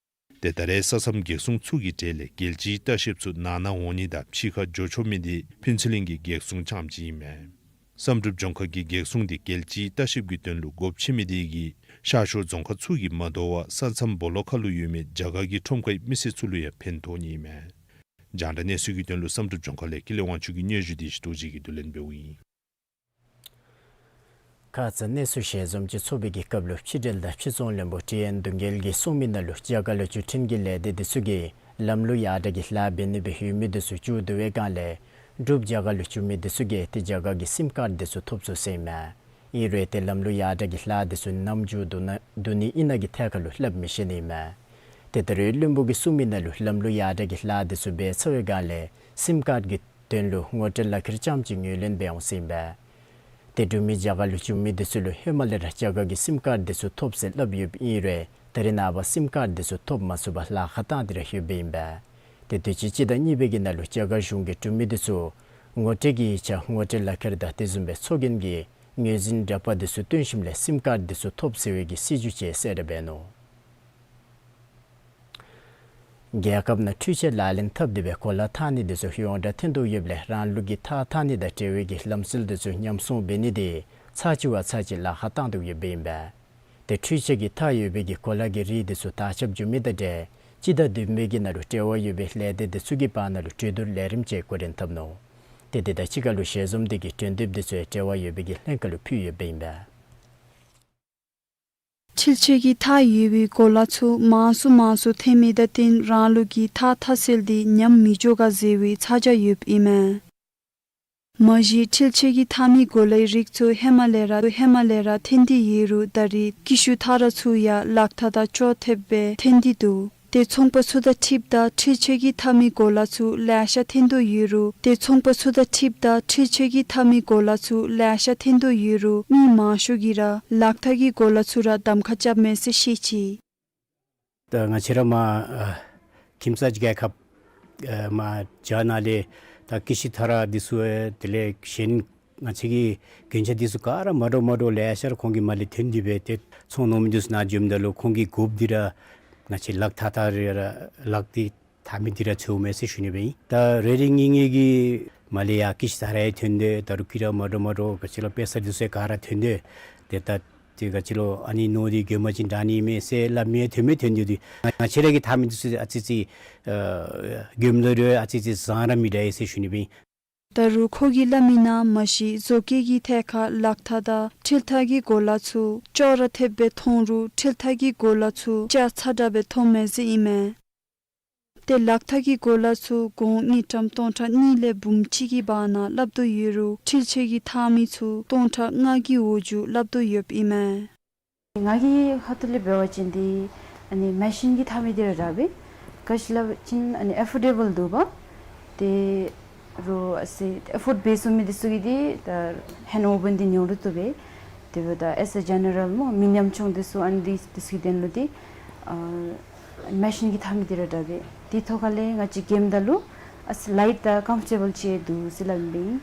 ཏེ་ད་རེས་ས་མཚམས་བགེགས་སྲུང་ཚུ་གི་གྲས་ལས་རྒྱལ་སྤྱིའི་ལྟ་བཤལཔ་ཚུ་ནང་ན་འོང་ནི་དང་ཕྱི་ཁར་འགྱོ་ཆོག་མི་འདི་ཕུན་ཚོགས་གླིང་གི་བགེགས་སྲུང་རྐྱངམ་ཅིག་ཨིན་མས། བསམ་གྲུབ་ལྗོངས་མཁར་གྱིས་བགེགས་སྲུང་འདི་རྒྱལ་སྤྱིའི་ལྟ་བཤལཔ་ཀྱི་དོན་ལུ་དགོཔ་ཆེ་མི་འདི་གིས་ཤར་ཕྱོགས་རྫོང་ཁག་ཚུ་གིས་མ་དོ་བར་ས་མཚམས་སྦོ་ལོགས་ཁ་ལུ་ཡོད་མི་རྒྱ་གར་གྱི་ཁྲོམ་ཁའི་མི་སེར་ཚུ་ལུ་ཡང་ཕན་ཐོགས་ནི་ཨིན་མས། རྒྱང་བསྒྲགས་གནས་ཚུལ་གྱི་དོན་ལུ་བསམ་གྲུབ་ལྗོངས་མཁར་ལས་ཀུན་ལེགས་དབང་ཕྱུག་གི་སྙན་ཞུ་འདི་ཞུ་དོ་ཅིག་གིས་བསྡུ་ལེན་འབདཝ་ཨིན། ཁ་ཙ་གནས་ཚུལ་ཞལ་འཛོམས་ཅིག་ཚོགས་པའི་གི་སྐབས་ལུ་ཕྱི་འབྲེལ་དང་ཕྱིར་ཚོང་བློན་པོ་ཌི་ཨེན་སྒྲོན་རྒྱལ་གྱིས་གསུངས་མི་ནང་ལུ་རྒྱ་གར་ལུ་བརྒྱུད་འཕྲིན་གྱི་ལས་སྡེ་འདི་ཚུ་གིས་ལམ་ལུགས་ཡར་དྲག་གི་ལཱ་འབད་ནི་སྦེ་ཡོད་མི་འདི་ཚུ་མཇུག་བསྡུ་བའི་སྒང་ལས་འབྲུགཔ་རྒྱ་གར་ལུ་བྱོན་མི་འདི་ཚུ་གིས་ཏེ་རྒྱ་གར་གྱི་སིམ་ཀརཌ་འདི་ཚུ་ཐོབ་ཚུགས་ཟེར་ཨིན་མས། ཨིན་རུང་ཏེ་ལམ་ལུགས་ཡར་དྲག་གི་ལཱ་འདི་ཚུ་ནམ་མཇུག་བསྡུ་ན་བསྡུ་ནི་ཨིན་ན་གི་ཐད་ཁར་ལུ་སླབ་མི་ཤེས་ནི་ཨིན་མས། ཏེ་ད་རེས་བློན་པོ་གིས་གསུངས་མི་ནང་ལུ་ལམ་ལུགས་ཡར་དྲག་གི་ལཱ་འདི་ཚུ་འབད་ཚར་བའི་སྒང་ལས་སིམ་ཀརཌ་ཀྱི་དོན་ལུ་ངོ་སྤྲོད་ལག་ཁྱེར་རྐྱངམ་ཅིག་ངོས་ལེན་འབད་འོང་ཟེར་ཨིན་པས། ཏེ་འབྲུག་མི་རྒྱ་གར་ལུ་བྱོན་མི་འདི་ཚུ་ལུ་ཧེ་མ་ལས་ར་རྒྱ་གར་གྱི་སིམ་ཀརཌ་འདི་ཚུ་ཐོབ་ཟེར་སླབ་ཡོདཔ་ཨིན་རུང་ད་རེས་ནངས་པ་སིམ་ཀརཌ་འདི་ཚུ་ཐོབ་མ་ཚུགས་པར་ལཱ་ཁག་བཏང་སྟེ་ར་ཡོདཔ་ཨིན་པས། ཏེ་དུས་ཅི་སྤྱི་ཟླ་གཉིས་པའི་གི་ནང་ལུ་རྒྱ་གར་གཞུང་གིས་འབྲུག་མི་འདི་ཚུ་ངོ་སྤྲོད་ཀྱི་ཡིག་ཆ་ངོ་སྤྲོད་ལག་ཁྱེར་དང་དེ་བཟུམ་སྦེ་ཚོགས་རྒྱན་གྱི་ངོས་འཛིན་འདྲ་པར་འདི་ཚུ་སྟོན་ཞིནམ་ལས་སིམ་ཀརཌ་འདི་ཚུ་ཐོབ་ཟེར་བའི་གི་སྲིད་བྱུས་ཅིག་གསལ་བསྒྲགས་འབད་ནུག། རྒྱལ་ཁབ་ནང་འཕྲུལ་ཆས་ལག་ལེན་འཐབ་སྟེ་སྦེ་གོ་ལ་འཐག་ནི་འདི་ཚུ་ཡོངས་གྲགས་ཐོན་དོ་ཡོདཔ་ལས་རང་ལུགས་ཀྱི་ཐགས་འཐག་ནི་དང་འབྲེལ་བའི་གི་ལམ་སྲོལ་འདི་ཚུ་ཉམས་སྲུང་འབད་ནི་འདི་ཚར་གཅིག་བ་ཚར་གཅིག་ལཱ་ཁག་བཏང་དོ་ཡོདཔ་ཨིན་པས། ཏེ་འཕྲུལ་ཆས་ཀྱི་ཐགས་ཡོད་པའི་གི་གོ་ལ་གི་རིགས་འདི་ཚུ་དར་ཁྱབ་འགྱོ་མི་དང་འབྲེལ་སྤྱི་ཟླ་བདུན་པའི་གི་ནང་ལུ་འབྲེལ་བ་ཡོད་པའི་ལས་སྡེ་འདི་ཚུ་གི་བར་ན་ལུ་གྲོས་བསྡུར་ལས་རིམ་ཅིག་འགོ་འདྲེན་འཐབ་ནུག། ཏེ་དེ་དང་གཅིག་ཁར་ལུ་ཞལ་འཛོམས་འདི་གི་གྲོས་འདེབས་འདི་ཚུ་ཡང་འབྲེལ་བ་ཡོད་པའི་གི་ལྷན་ཁག་ལུ་ཕུལ་ཡོདཔ་ཨིན་པས། འཕྲུལ་ཆས་ཀྱི་ཐགས་ཡོད་པའི་གོ་ལ་ཚུ་མང་སུ་མང་སུ་ཐོན་མི་དང་བསྟུན་རང་ལུགས་ཀྱི་ཐགས་འཐག་སྲོལ་འདི་ཉམས་མི་འགྱོ་ག་ཟེར་བའི་ཚ་གྱང་ཡོདཔ་ཨིན་མས། མ་གཞི་འཕྲུལ་ཆས་ཀྱི་འཐག་མི་གོ་ལའི་རིགས་ཚུ་ཧེ་མ་ལས་ར་ཧེ་མ་ལས་ར་ཐོན་ཏེ་ཡོད་རུང་ད་རེས་ཀི་ཤུ་ཐགས་ར་ཚུ་ཡང་ལག་ཐགས་དང་ཅོག་འཐདཔ་སྦེ་ཐོན་ཏེ་འདུག། ཏེ་ཚོང་པ་ཚུ་དང་འཁྲིལཝ་ད་འཕྲུལ་ཆས་ཀྱི་འཐག་མི་གོ་ལ་ཚུ་ལེ་ཤ་ཐོན་དོ་ཡོད་རུང་ཏེ་ཚོང་པ་ཚུ་དང་འཁྲིལཝ་ད་འཕྲུལ་ཆས་ཀྱི་འཐག་མི་གོ་ལ་ཚུ་ལེ་ཤ་ཐོན་དོ་ཡོད་རུང་མི་མང་ཤོས་ཀྱིས་ར་ལག་ཐགས་ཀྱི་གོ་ལ་ཚུ་ར་གདམ་ཁ་རྐྱབ་མས་ཟེར་བཤད་ཅི། ད་ང་བཅས་ར་མར་ཨ་ཁྱིམ་ཚང་རྒྱལ་ཁབ་ཨ་མར་རྒྱ་ནང་ལས་ད་ཀི་ཤུ་ཐགས་ར་འདི་ཚུ་ཨེ་དེ་ལས་གཞན་ང་བཅས་ཀྱི་རྒྱན་ཆ་འདི་ཚུ་ག་ར་མ་འདྲཝ་མ་འདྲཝ་ལེ་ཤ་ར་ཁོང་གིས་མར་ལས་ཐོན་ཏེ་སྦེ་ཏེ་ཚོང་ནང་མི་འདི་ཚུ་ནཱ་འཛོམས་ད་ལུ་ཁོང་གིས་དགོཔ་འདི་ར་ང་བཅས་ལག་ཐགས་ཐགས་རེ་ར་ལག་འདི་འཐག་མི་འདི་ར་འཚོལཝ་མས་ཟེར་ཞུ་ནི་སྦེ་ཨིན། ད་རེ་རེ་གཉིས་གཉིས་ཀྱིས་མར་ལས་ཡར་ཀི་ཤུ་ཐགས་ར་ཡང་ཐོན་ཏེ་ད་རུང་གུ་ར་མ་འདྲཝ་མ་འདྲཝ་ག་ཅི་ལོ་དཔེ་ས་འདི་ཚུ་ག་ར་ཐོན་ཏེ་ཏེ་ད་ཏེ་ག་ཅི་ལོ་ཨ་ནི་ནོར་འདི་གྱོན་མ་ཅིན་དྲག་ནི་མས་ཟེར་སླབ་མི་ཐོན་མི་ཐོན་ཏེ་འདུག། ང་བཅས་ར་གིས་འཐག་མི་འདི་ཚུ་ཨ་ཙི་ཙི་ཨ་གྱོནམ་ད་རུང་ཨ་ཙི་ཙི་བཟང་ར་མི་འདྲ་ཟེར་ཞུ་ནི་སྦེ་ཨིན། ད་རུང་ཁོ་གིས་སླབ་མི་ནང་མ་གཞི་བཟོ་བཀོད་ཀྱི་ཐད་ཁར་ལག་ཐགས་དང་འཕྲུལ་ཐགས་ཀྱི་གོ་ལ་ཚུ་ཅོག་ར་འཐདཔ་སྦེ་མཐོང་རུང་འཕྲུལ་ཐགས་ཀྱི་གོ་ལ་ཚུ་ཅ་ཚ་དྲགས་སྦེ་མཐོངམ་མས་ཟེར་ཨིན་མས། ཏེ་ལག་ཐག་གི་གོ་ལ་ཚུ་གོང་དངུལ་ཀྲམ་སྟོང་ཕྲག་གཉིས་ལས་འབུམ་གཅིག་གི་བར་ན་སླབ་དོ་ཡོད་རུང་འཁྲིལ་ཆས་ཀྱི་ཐག་མི་ཚུ་སྟོང་ཕྲག་ལྔ་གི་འོག་འཇུག་སླབ་དོ་ཡོདཔ་ཨིན་མས། ང་གི་ཁ་ཐུག་ལས་འབད་བ་ཅིན་འདི་ཨ་ནི་མེ་ཤིན་གྱིས་འཐག་མི་འདི་ར་དྲག་པས། ག་ཅི་སླབ་པ་ཅིན་ཨ་ནི་ཨེ་ཕོར་ཌེ་བཱལ་འདུག་པ། ཏེ་རོགས་ཨ་ཙི་ཨེ་ཕོརཌ་འབད་ཚུགས་མི་འདི་ཚུ་གིས་འདི་ད་ཧེནཌ་ཝོ་ཝཱན་འདི་ཉོ་རུང་བཏུབ་པས། དེ་འབདཝ་ད་ཨེས་ཨེ་ཇེ་ནེ་རལ་སྨོ་མི་ཉམ་ཆུང་འདི་ཚུ་ཨ་ནི་འདི་འདི་ཚུ་གི་དོན་ལུ་འདི་ཨ་མེ་ཤིན་གྱིས་འཐག་མི་འདི་ར་དྲག་པས། དེ་ཐོག་ཁ་ལས་ང་བཅས་འགེམ་ད་ལུ་ཨ་ཙི་ལའིཊ་དང་ཀམ་ཕོར་ཊེ་བཱལ་ཅིག་འདུག་ཟེར་སླབ་ཨིན་པས།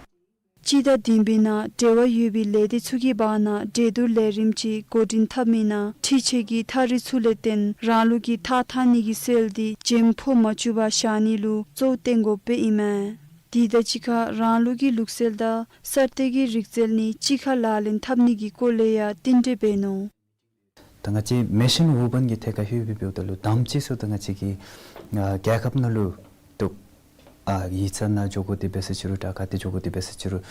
སྤྱི་ཟླ་བདུན་པའི་ནང་འབྲེལ་བ་ཡོད་པའི་ལས་སྡེ་ཚུ་གི་བར་ན་འབྲེལ་གཏུག་ལས་རིམ་ཅིག་འགོ་འདྲེན་འཐབ་མི་ནང་འཁྲིལ་ཆས་ཀྱི་ཐག་རིང་ཚུ་ལས་བརྟེན་རང་ལུགས་ཀྱི་ཐག་འཐག་ནི་གི་སེལ་འདི་འཇམ་ཕོག་མ་བཅུག་པར་བཞག་ནི་ལུ་གཙོ་བོ་བཏོན་དགོཔ་སྦེ་ཨིན་མས། དེ་དང་གཅིག་ཁར་རང་ལུགས་ཀྱི་ལུག་རྩལ་དང་གསར་གཏོད་ཀྱི་རིག་རྩལ་གཉིས་གཅིག་ཁར་ལག་ལེན་འཐབ་ནི་གི་སྐོར་ལས་ཡང་རྟིང་སྒྲིལ་འབད་ནུག། ད་ང་བཅས་མེ་ཤིན་ཝུ་ཝཱན་གྱི་ཐད་ཁར་ལྷོད་པའི་འབདཝ་ད་ལུ་དང་པ་ཅིག་ཟེརཝ་ད་ང་བཅས་ཀྱི་ཨ་རྒྱལ་ཁབ་ནང་ལུ་ཏེ་ཨ་ཡིག་ཚང་ནང་འགྱོ་དགོ་དེ་འབད་ས་ཅིག་རུང་ད་ག་ཏེ་འགྱོ་དགོ་དེ་འབད་ས་ཅིག་རུང་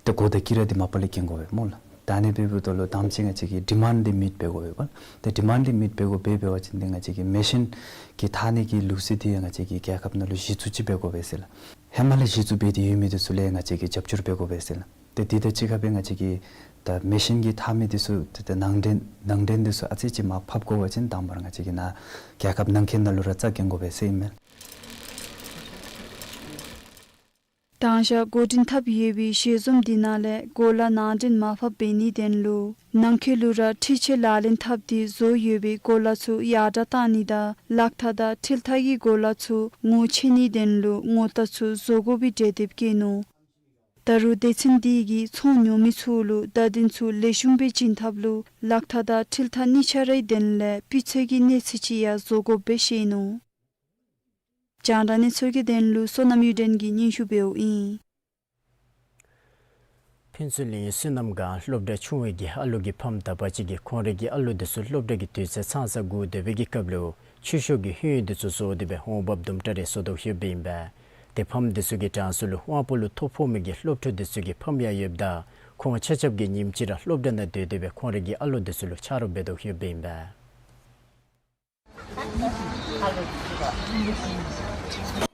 ཏེ་གོ་བརྡ་བསྐྱི་ར་འདི་མ་པ་ལས་བསྐྱི་དགོ་པས་སྨོ་ལགས། ད་ཨ་ནི་འབདཝ་ད་ལུ་དང་པ་ཅིག་ང་བཅས་ཀྱིས་ཌི་མཱནཌ་འདི་མིཊ་འབད་དགོ་པས་པ། ཏེ་ཌི་མཱནཌ་འདི་མིཊ་འབད་དགོ་པས། འབད་བ་ཅིན་འདི་ང་བཅས་ཀྱིས་མེ་ཤིན་གྱིས་འཐག་ནི་གི་ལུག་རྩལ་འདི་ཡང་ང་བཅས་ཀྱིས་རྒྱལ་ཁབ་ནང་ལུ་གཞི་བཙུགས་ཅིག་འབད་དགོ་པས་ཟེར་ལགས། ཧེ་མ་ལས་གཞི་བཙུགས་འབད་དེ་ཡོད་མི་འདི་ཚུ་ལས་ང་བཅས་ཀྱིས་རྒྱབ་སྐྱོར་འབད་དགོ་པས་ཟེར་ལགས། ཏེ་དེ་དང་གཅིག་ཁར་སྦེ་ང་བཅས་ཀྱིས་ད་མེ་ཤིན་གྱིས་འཐག་མི་འདི་ཚུ་ཏེ་ཏེ་ནང་འདྲེན་ནང་འདྲེན་འདི་ཚུ་ཨ་ཙི་ཅིག་མར་ཕབ་དགོ་པ་ཅིན་དང་པ་ར་ང་བཅས་ཀྱིས་ནཱ་རྒྱལ་ཁབ་ནང་འཁོད་ནང་ལུ་ར་རྩ་འགེངས་དགོ་པས་ཟེར་ཨིན་མས། དང་ཞག་འགོ་འདྲེན་འཐབ་ཡོད་པའི་ཞལ་འཛོམས་འདི་ནང་ལས་གོ་ལ་ནང་འདྲེན་མར་ཕབ་འབད་ནིའི་དོན་ལུ་ནང་འཁོད་ལུ་ར་འཁྲིལ་ཆས་ལག་ལེན་འཐབ་སྟེ་བཟོ་ཡོད་པའི་གོ་ལ་ཚུ་ཡར་དྲག་བཏང་ནི་དང་ལག་ཐག་དང་འཁྲིལ་ཐག་གི་གོ་ལ་ཚུ་ངོ་ཆེ་ནིའི་དོན་ལུ་ངོ་རྟགས་ཚུ་བཟོ་དགོ་པའི་གྲོས་འདེབས་བཀོད་ནུག། ད་རུང་སྡེ་ཚན་འདི་གིས་ཚོང་ཉོ་མི་ཚུ་ལུ་བརྡ་དོན་ཚུ་ལེགས་ཤོམ་སྦེ་བྱིན་ཐབས་ལུ་ལག་ཐག་དང་འཁྲིལ་ཐག་གཉིས་ཆ་རའི་དོན་ལས་སྤུས་ཚད་ཀྱི་གནས་ཚད་ཅིག་ཡང་བཟོ་དགོཔ་སྦེ་བཤད་ནུག། རྒྱང་བསྒྲགས་གནས་ཚུལ་གྱི་དོན་ལུ་བསོད་ནམས་གཡུ་སྒྲོན་གྱིས་སྙན་ཞུ་འབདཝ་ཨིན། ཕུན་ཚོགས་གླིང་བསོད་ནམས་སྒང་སློབ་གྲྭ་ཆུང་བའི་གི་ཨ་ལུ་གི་ཕམ་དག་པ་ཅིག་གིས་ཁོང་རའི་གི་ཨ་ལུ་འདི་ཚུ་སློབ་གྲྭ་གི་དུས་ཚོད་ཚང་ས་སྒུག་སྡོད་པའི་གི་སྐབས་ལུ་ཆུ་ཤོག་གི་ཧོད་འདི་ཚུ་བཟོ་སྟེ་སྦེ་འོང་འབབ་དུམ་གྲ་རེ་བཟོ་དོ་ཡོདཔ་ཨིན་པས། ཏེ་ཕམ་འདི་ཚུ་གི་གྲངས་སུ་ལུ་དབང་པོ་ལུ་ཐོ་ཕོག་མི་གི་སློབ་ཕྲུག་འདི་ཚུ་གི་ཕམ་ཡང་ཡོདཔ་ད་ཁོང་ཆ་ཁྱབ་ཀྱིས་ཉིནམ་གཅིག་ར་སློབ་གྲྭ་ནང་སྡོད་དེ་སྦེ་ཁོང་རའི་གི་ཨ་ལུ་འདི་ཚུ་ལུ་ཆ་རོགས་འབད་དོ་ཡོདཔ་ཨིན་པས།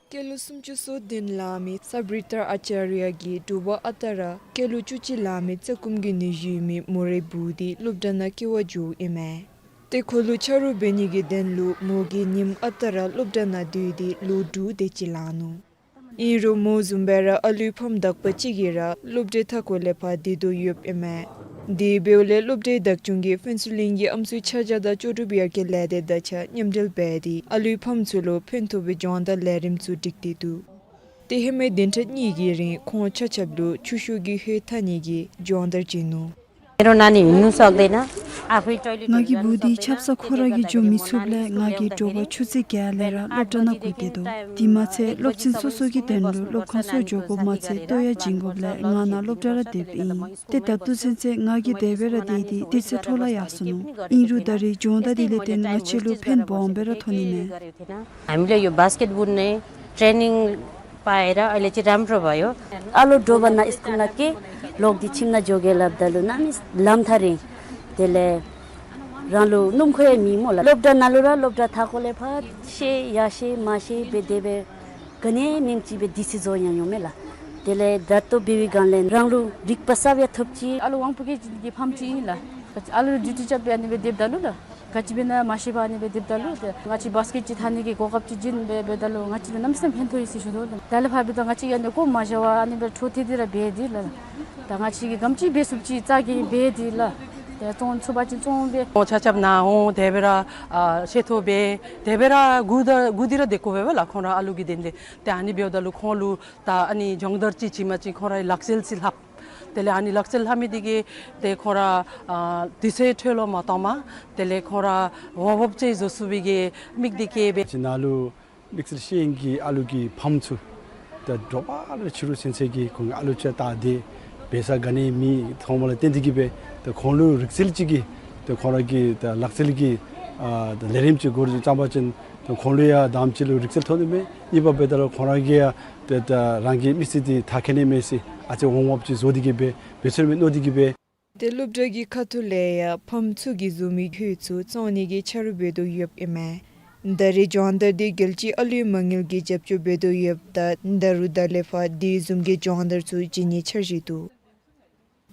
སྐྱེས་ལོ་སུམ་ཅུ་སོ་བདུན་ལང་མི་སབ་རི་ཏ་ཨ་ཅཱརྱ་གི་གྲོགས་པོ་ཨ་རྟག་ར་སྐྱེས་ལོ་བཅུ་གཅིག་ལང་མི་རྩ་སྐུམ་གྱི་ནུ་གཞི་ཡོད་མི་མོ་རའི་བུ་འདི་སློབ་གྲྭ་ནང་སྐྱེལ་བར་འགྱོཝ་ཨིན་མས། ཏེ་ཁོ་ལུ་ཆ་རོགས་འབད་ནི་གི་དོན་ལུ་མོ་གིས་ཉིནམ་ཨ་རྟག་ར་སློབ་གྲྭ་ནང་སྡོད་དེ་ལོ་དྲུག་དེ་ཅིག་ལང་ནུག། ཨིན་རུང་མོ་བཟུམ་སྦེ་ར་ཨ་ལུའི་ཕམ་དག་པ་ཅིག་གིས་ར་སློབ་གྲྭའི་མཐའ་འཁོར་ལས་ཕར་སྡོད་དོ་ཡོདཔ་ཨིན་མས། དེ་འབདཝ་ལས་སློབ་གྲྭའི་བདག་སྐྱོང་གིས་ཕུན་ཚོགས་གླིང་གི་ཨམ་སྲུའི་ཆ་བཞག་དང་ལྕོགས་གྲུབ་ཡར་རྒྱས་ལས་སྡེ་དང་གཅིག་ཁར་མཉམ་འབྲེལ་འབད་དེ་ཨ་ལུའི་ཕམ་ཚུ་ལུ་ཕན་ཐོགས་པའི་སྦྱོང་བརྡར་ལས་རིམ་ཚུ་སྒྲིག་སྟེ་འདུག། ཏེ་ཧེ་མའི་བདུན་ཕྲག་གཉིས་ཀྱི་རིང་ཁོང་ཆ་ཁྱབ་ལུ་ཆུ་ཤོག་གི་ཧོད་འཐག་ནི་གི་སྦྱོང་བརྡར་བྱིན་ནུག། मेरो नानी हिँड्नु सक्दैन। आफै टोइलेट ང་གི་བུ་འདི་ཆབ་གསང་ཁོ་ར་གིས་འགྱོ་མི་ཚུགསཔ་ལས་ང་གིས་དྲོ་པ་ཆུ་ཚོད་བརྒྱད་ལས་ར་སློབ་གྲྭ་ནང་སྒུག་སྡོད་དོ། དེ་མ་ཚད་སློབ་ཚན་སོ་སོ་གི་དོན་ལུ་སློབ་ཁང་སོར་འགྱོ་དགོཔ་མ་ཚད་ལྟོ་ཡང་བྱིན་དགོཔ་ལས་ང་ནཱ་སློབ་གྲྭ་ར་སྡོདཔ་ཨིན། ཏེ་ད་ལྟོ་ཚུན་ཚོད་ང་གིས་དེ་སྦེ་ར་སྡོད་དེ་དུས་ཚོད་འཕྲོ་བརླག་ཡར་སོ་ནུག། ཨིན་རུང་ད་རེས་སྦྱོང་བརྡར་འདི་ལས་བརྟེན་ང་བཅས་ལུ་ཕན་སྦོམ་སྦེ་ར་ཐོགས་ནི་མས། हामीले यो बास्केट बुन्ने ट्रेनिङ पाएर अहिले चाहिँ राम्रो भयो। ཨ་ལོ་དྲོ་པ་ནཱ་སི་ཀུལ་ནང་སྐྱེལ་ལོག་སྟེ་ཁྱིམ་ནང་འགྱོ་གེ་སླབ་ད་ལུ་གནམ་མེད་ས་མེད་ལམ་ཐག་རིང་། དེ་ལས་རང་ལུ་སྣུམ་འཁོར་ཡང་མེད་སྨོ་ལགས། སློབ་གྲྭ་ནང་ལུ་ར་སློབ་གྲྭ་མཐའ་འཁོར་ལས་ཕར་ཤེས་ཡར་ཤེས་མར་ཤེས་སྦེ་དེ་སྦེ་ག་ནི་ཡང་མེནམ་ཅིག་སྦེ་དུས་ཚོད་རྫོགས་ཡར་འོང་མས་ལགས། དེ་ལས་ད་ལྟོ་འབད་བའི་སྒང་ལས་རང་ལུ་རིག་པ་གསརཔ་ཡང་ཐོབ་ཅི། ཨ་ལོ་དབང་པོ་སྐྱེད་ཅན་གྱི་ཕམ་ཅིག་ཨིན་ལགས། ཨ་ལོ་ལུ་ཌིའུ་ཊི་རྐྱབ་སྦེ་ཨ་ནི་སྦེ་སྡོདཔ་ད་ལུ་ལགས། ག་ཅི་འབད་ན་མ་ཤེས་པར་ཨ་ནི་སྦེ་སྡོདཔ་ད་ལུ་ཏེ་ང་བཅས་བཱསི་ཀེཊ་ཅིག་འཐག་ནི་གི་གོ་སྐབས་ཅིག་བྱིན་སྦེ་འབདཝ་ད་ལུ་ང་བཅས་ལུ་གནམ་མེད་ས་མེད་ཕན་ཐོགས་ཡི་ཟེར་ཞུ་དོ་ལགས། ད་ལས་ཕར་འབདཝ་ད་ང་བཅས་ཀྱིས་ཨ་ནི་བཀོ་མ་བཞག་པར་ཨ་ནི་སྦེ་འཕྲོ་མཐུད་དེ་ར་འབད་དེ་ལགས། ད་ང་བཅས་ཀྱིས་ག་དེམ་ཅིག་འབད་ཚུགསཔ་ཅིག་རྩ་འགེངས་འབད་དེ་ལགས། ཏེ་བཙོང་ཚུགས་པ་ཅིན་བཙོང་སྦེ། ཁོང་ཆ་ཁྱབ་ནཱ་འོང་དེ་སྦེ་ར་ཨ་ཤེས་ཐོབ་སྦེ་དེ་སྦེ་ར་སྒུག་ད་སྒུག་སྟེ་ར་སྡོད་དགོ་པས་ལགས། ཁོང་ར་ཨ་ལུ་གི་དོན་ལས། ཏེ་ཨ་ནི་འབདཝ་ད་ལུ་ཁོང་ལུ་ད་ཨ་ནི་སྦྱོང་བརྡར་ཅིག་བྱིན་པ་ཅིན་ཁོང་རའི་ལག་རྩལ་ཅིག་ལྷབ། དེ་ལས་ཨ་ནི་ལག་རྩལ་ལྷབ་མི་འདི་གིས་ཏེ་ཁོང་ར་ཨ་དུས་ཚོད་འཕྲོ་བརླག་མ་བཏང་པར་དེ་ལས་ཁོང་ར་འོང་འབབ་ཅིག་བཟོ་ཚུགས་པའི་གི་དམིགས་གཏད་བསྐྱེད་སྦེ། ཅིག་ནཱ་ལུ་དམིགས་བསལ་ཤེས་ཡོན་གྱི་ཨ་ལུ་གི་ཕམ་ཚུ་ད་དྲོ་པ་ར་ཕྱི་རུ་ཚུན་ཚོད་ཀྱི་ཁོང་གི་ཨ་ལུ་ཅིག་ད་དེ་འབད་ས་ག་ནི་མེད་མཐོངམ་ལས་བརྟེན་ཏེ་གིས་སྦེ་ད་ཁོང་ལུ་རིག་རྩལ་ཅིག་གི་ད་ཁོང་ར་གི་ད་ལག་རྩལ་གྱི་ཨ་ད་ལས་རིམ་ཅིག་འགོ་བརྩམས་པ་ཅིན་ད་ཁོང་ལུ་ཡང་དང་པ་ཅིག་ལུ་རིག་རྩལ་ཐོབ་ནི་མས། གཉིས་པ་འབདཝ་ད་ལུ་ཁོང་ར་གིས་ཡང་ད་ད་རང་གི་མི་ཚེ་འདི་མཐའ་འཁྱོལ་ནི་མས་ཟེར་ཨ་ཙི་འོང་འབབ་ཅིག་བཟོ་སྟེ་གིས་སྦེ་འབད་ཚུགས་མས་མནོ་སྟེ་གིས་སྦེ། ཏེ་སློབ་གྲྭ་གི་ཁ་ཐུག་ལས་ཡང་ཕམ་ཚུ་གིས་བཟོ་མི་ཧོད་ཚུ་བཙོང་ནི་གི་ཆ་རོགས་འབད་དོ་ཡོདཔ་ཨིན་མས། ད་རེས་སྦྱོང་བརྡར་འདི་རྒྱལ་སྤྱིའི་ཨ་ལུའི་མ་དངུལ་གྱིས་རྒྱབ་སྐྱོར་འབད་དོ་ཡོདཔ་ད་ད་རུང་ད་ལས་ཕར་དེ་བཟུམ་གྱི་སྦྱོང་བརྡར་ཚུ་བྱིན་ནིའི་འཆར་གཞི་འདུག།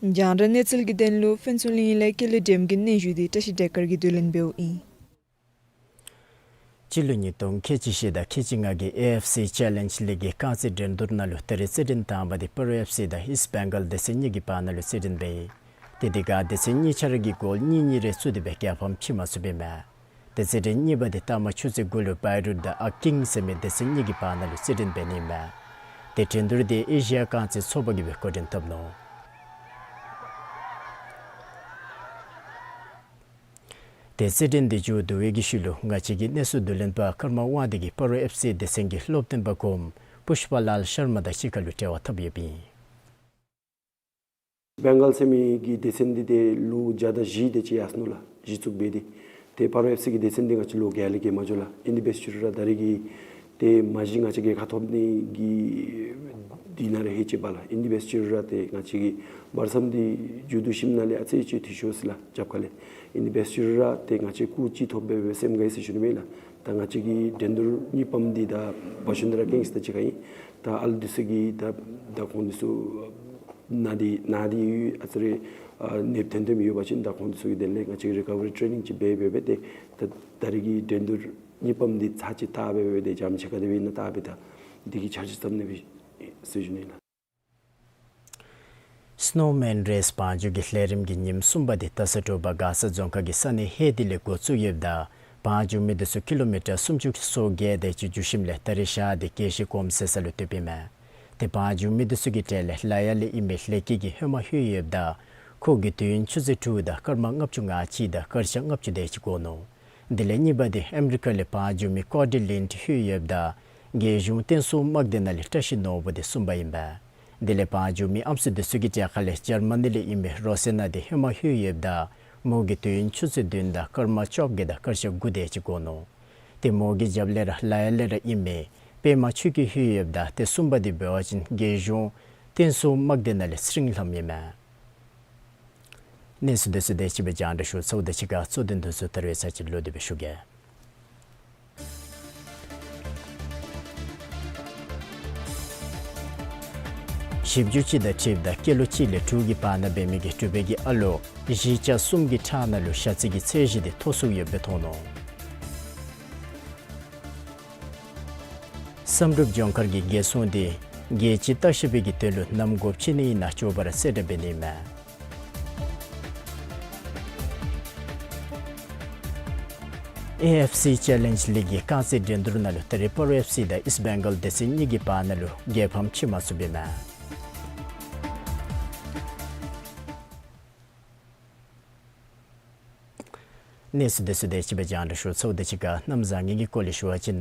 རྒྱང་བསྒྲགས་གནས་ཚུལ་གྱི་དོན་ལུ་ཕུན་ཚོགས་གླིང་ལས་ཀེ་ལི་སྒྲོལམ་གྱི་སྙན་ཞུ་འདི་བཀྲ་ཤིས་བདེ་སྐར་གྱིས་བསྡུ་ལེན་འབདཝ་ཨིན། སྤྱི་ལོ་ཉིས་སྟོང་ཁལ་གཅིག་བཞི་དང་ཁལ་གཅིག་ལྔ་གི་ཨེ་ཨེཕ་སི་ཅེ་ལེནཇ་ལིག་གི་རྐང་རྩེད་འགྲན་བསྡུར་ནང་ལུ་ད་རེས་རྩེད་འགྲན་དང་པ་འདི་སྤ་རོ་ཨེཕ་སི་དང་ཨིསཊ་བེང་གཱལ་སྡེ་ཚན་གཉིས་ཀྱི་བར་ན་ལུ་རྩེད་འགྲན་འབད་ཡི། ཏེ་དེ་ཁར་སྡེ་ཚན་གཉིས་ཆ་ར་གིས་གོལ་གཉིས་གཉིས་རེ་བཙུགས་ཏེ་སྦེ་རྒྱལ་ཕམ་ཕྱེ་མ་ཚུགསཔ་ཨིན་མས། ཏེ་རྩེད་འགྲན་གཉིས་པ་འདི་ལྟ་མ་ཆུ་ཚོད་དགུ་ལུ་བཱའི་རུཊ་དང་ཨ་ཀིང་ཟེར་མི་སྡེ་ཚན་གཉིས་ཀྱི་བར་ན་ལུ་རྩེད་འགྲན་འབད་ནི་ཨིན་མས། ཏེ་འགྲན་བསྡུར་འདི་ཨེ་ཤི་ཡ་རྐང་རྩེད་ཚོགས་པ་གིས་སྦེ་འགོ་འདྲེན་འཐབ་ནུག། ཏེ་རྩེད་འགྲན་འདི་མཇུག་བསྡུ་བའི་གི་ཤུལ་ལུ་ང་བཅས་ཀྱི་གནས་ཚུལ་བསྡུ་ལེན་པ་ཀརྨ་དབང་འདུས་ཀྱིས་སྤ་རོ་ཨེཕ་སི་སྡེ་ཚན་གྱི་སློབ་སྟོན་པ་གོངམ་པུཤ་པ་ལཱལ་ཤར་མ་དང་གཅིག་ཁར་ལུ་འབྲེལ་བ་འཐབ་ཡོདཔ་ཨིན། བེང་གཱལ་ཟེར་མི་གི་སྡེ་ཚན་འདི་ཏེ་ལོ་བརྒྱ་དང་བཞི་དེ་ཅིག་ཡར་སོ་ནུག་ལགས། གཞི་བཙུགས་འབད་དེ། ཏེ་སྤ་རོ་ཨེཕ་སི་གི་སྡེ་ཚན་འདི་ང་བཅས་ལོ་བརྒྱ་ལས་བརྒལ་མ་འགྱོ་ལགས། ཨིན་དེ་འབད་ཞུ་རུང་ར་ད་རེས་ཀྱི་ཏེ་མ་གཞི་ང་བཅས་ཀྱིས་ཁ་ཐོབ་ནི་གི་དུས་ནང་ར་ཧེ་ཅིག་འབག་ལགས། ཨིན་དེ་འབད་ཞུ་རུང་ར་ཏེ་ང་བཅས་ཀྱི་བར་མཚམས་འདི་མཇུག་བསྡུ་ཞིནམ་ལས་ཨ་ཙི་ཅིག་འཐུས་ཤོར་སོ་ཡི་ལགས། རྒྱབ་ཁ་ལས། ཨིན་དེ་འབད་ཞུ་རུང་ར་ཏེ་ང་བཅས་སྐུ་ཅིག་ཐོབ་འབད་བའི་སེམས་དགའ་ཡི་ཟེར་ཞུ་ནི་མས་ལགས། ད་ང་བཅས་ཀྱི་འགྲན་བསྡུར་གཉིས་པམ་འདི་ད་བ་ཤུན་དྷ་ར་ཀིངསི་དང་གཅིག་ཁར་ཨིན། ད་ཨ་ལུ་འདི་ཚུ་གིས་ད་ད་ཁོང་འདི་ཚུ་ན་སྟེ་ན་སྟེ་ཡོད་ཨ་ཙི་རེ་ཨ་ནདཔ་ཐོན་ཐོནམ་ཡོད་པ་ཅིན་ད་ཁོང་འདི་ཚུ་གི་དོན་ལས་ང་བཅས་རི་ཀ་བ་རི་ཊེ་ནིང་ཅིག་འབད་འབད་འབད་དེ་ད་ད་རེས་ཀྱི་འགྲན་བསྡུར་གཉིས་པམ་འདི་ཚར་གཅིག་བལྟ་འབད་འབད་དེ་འཇམ་ཅིག་ག་དེ་སྦེ་ཨིན་ན་བལྟ་འབད་ད་འདི་གི་འཆར་གཞི་བརྩམ་ནི་སྦེ་ཟེར་ཞུ་ནི་ལགས། སི་ནོ་མེན་རེསི་བང་རྒྱུག་གི་ལས་རིམ་གྱི་ཉིནམ་གསུམ་པ་འདི་རྡ་ས་གྲུ་པ་མགར་ས་རྫོང་ཁག་གི་ས་གནས་ཧེ་ཏི་ལས་འགོ་བཙུགས་ཡོདཔ་ད་བང་རྒྱུག་མི་འདི་ཚུ་ཀི་ལོ་མི་ཊར་སུམ་ཅུ་སོ་བརྒྱད་དེ་ཅིག་རྒྱུག་ཞིནམ་ལས་ད་རེས་ཞག་འདི་དགེ་བཤེས་གོང་ས་ས་ལུ་སྡོདཔ་ཨིན་མས། ཏེ་བང་རྒྱུག་མི་འདི་ཚུ་གི་གྲས་ལས་ལ་ཡ་ལས་ཨིན་མི་ལེགས་སྐྱིད་ཀྱིས་ཧེ་མ་ལྷོད་ཡོདཔ་ད་ཁོ་གིས་དུས་ཡུན་ཆུ་ཚོད་དྲུག་དང་སྐར་མ་ལྔ་བཅུ་ང་གཅིག་དང་སྐར་ཆ་ལྔ་བཅུ་དེ་ཅིག་འགོར་ནུག། དེ་ལས་གཉིས་པ་འདི་ཨ་མི་རི་ཀ་ལས་བང་རྒྱུག་མི་ཀོ་ཌི་ལིནཌ་ལྷོད་ཡོདཔ་ད་རྒྱལ་གཞུང་བསྟན་སྲུང་དམག་སྡེ་ནང་ལས་བཀྲ་ཤིས་ནོར་བུ་འདི་གསུམ་པ་ཨིན་པས། དེ་ལས་བང་རྒྱུག་མི་ཨམ་སྲུ་འདི་ཚུ་གི་གྲས་ཁ་ལས་འཇར་མ་ནི་ལས་ཨིན་མི་རོ་སེ་ན་འདི་ཧེ་མ་ལྷོད་ཡོདཔ་ད་མོ་གིས་དུས་ཡུན་ཆུ་ཚོད་བདུན་དང་སྐར་མ་བཅོ་བརྒྱད་དང་སྐར་ཆ་དགུ་དེ་ཅིག་འགོར་ནུག། ཏེ་མོ་གི་རྒྱབ་ལས་ར་ལ་ཡ་ལས་ར་ཨིན་མི་པདྨ་ཆོས་སྐྱིད་ལྷོད་ཡོདཔ་ད་ཏེ་གསུམ་པ་འདི་འབད་བ་ཅིན་རྒྱལ་གཞུང་བསྟན་སྲུང་དམག་སྡེ་ནང་ལས་སེང་ལྷམ་ཨིན་མས། གནས་ཚུལ་འདི་ཚུ་དེ་ཅིག་སྦེ་རྒྱང་བསྒྲགས་ཞུ་ཚརཝ་དང་གཅིག་ཁར་གཙོ་དོན་འདི་ཚུ་ད་རེས་ཚར་གཅིག་ལོག་སྟེ་སྦེ་ཞུ་གེ། བཞི་བཅུ་གཅིག་དང་ཁྲི་དང་སྐྱེས་ལོ་གཅིག་ལས་དྲུག་གི་བར་ན་འབད་མི་གི་འབྲུག་པའི་གི་ཨ་ལོ་བཞི་ཆ་གསུམ་གྱི་ཁྲག་ནང་ལུ་ཞ་རྩི་གི་ཚད་གཞི་འདི་མཐོ་སུ་ཡོདཔ་སྦེ་མཐོང་ནུག། བསམ་གྲུབ་ལྗོངས་མཁར་གྱི་རྒྱལ་སྲུང་འདི་རྒྱལ་སྤྱི་ལྟ་ཞིབ་པའི་གི་དོན་ལུ་གནམ་སྒོ་ཕྱེ་ནི་ཨིན་ན་མགྱོགས་པ་ར་གསལ་བསྒྲགས་འབད་ནི་ཨིན་མས། ཨེ་ཨེཕ་སི་ཅེ་ལེནཇ་ལིག་གི་རྐང་རྩེད་འགྲན་བསྡུར་ནང་ལུ་ད་རེས་སྤ་རོ་ཨེཕ་སི་དང་ཨིསཊ་བེང་གཱལ་སྡེ་ཚན་གཉིས་ཀྱི་བར་ན་ལུ་རྒྱལ་ཕམ་ཕྱེ་མ་ཚུགསཔ་ཨིན་མས། གནས་ཚུལ་འདི་ཚུ་དེ་ཅིག་སྦེ་རྒྱང་བསྒྲགས་ཞུ་ཚརཝ་དང་གཅིག་ཁར་གནམ་བཟང་ངན་གྱི་སྐོར་ལས་ཞུ་བ་ཅིན་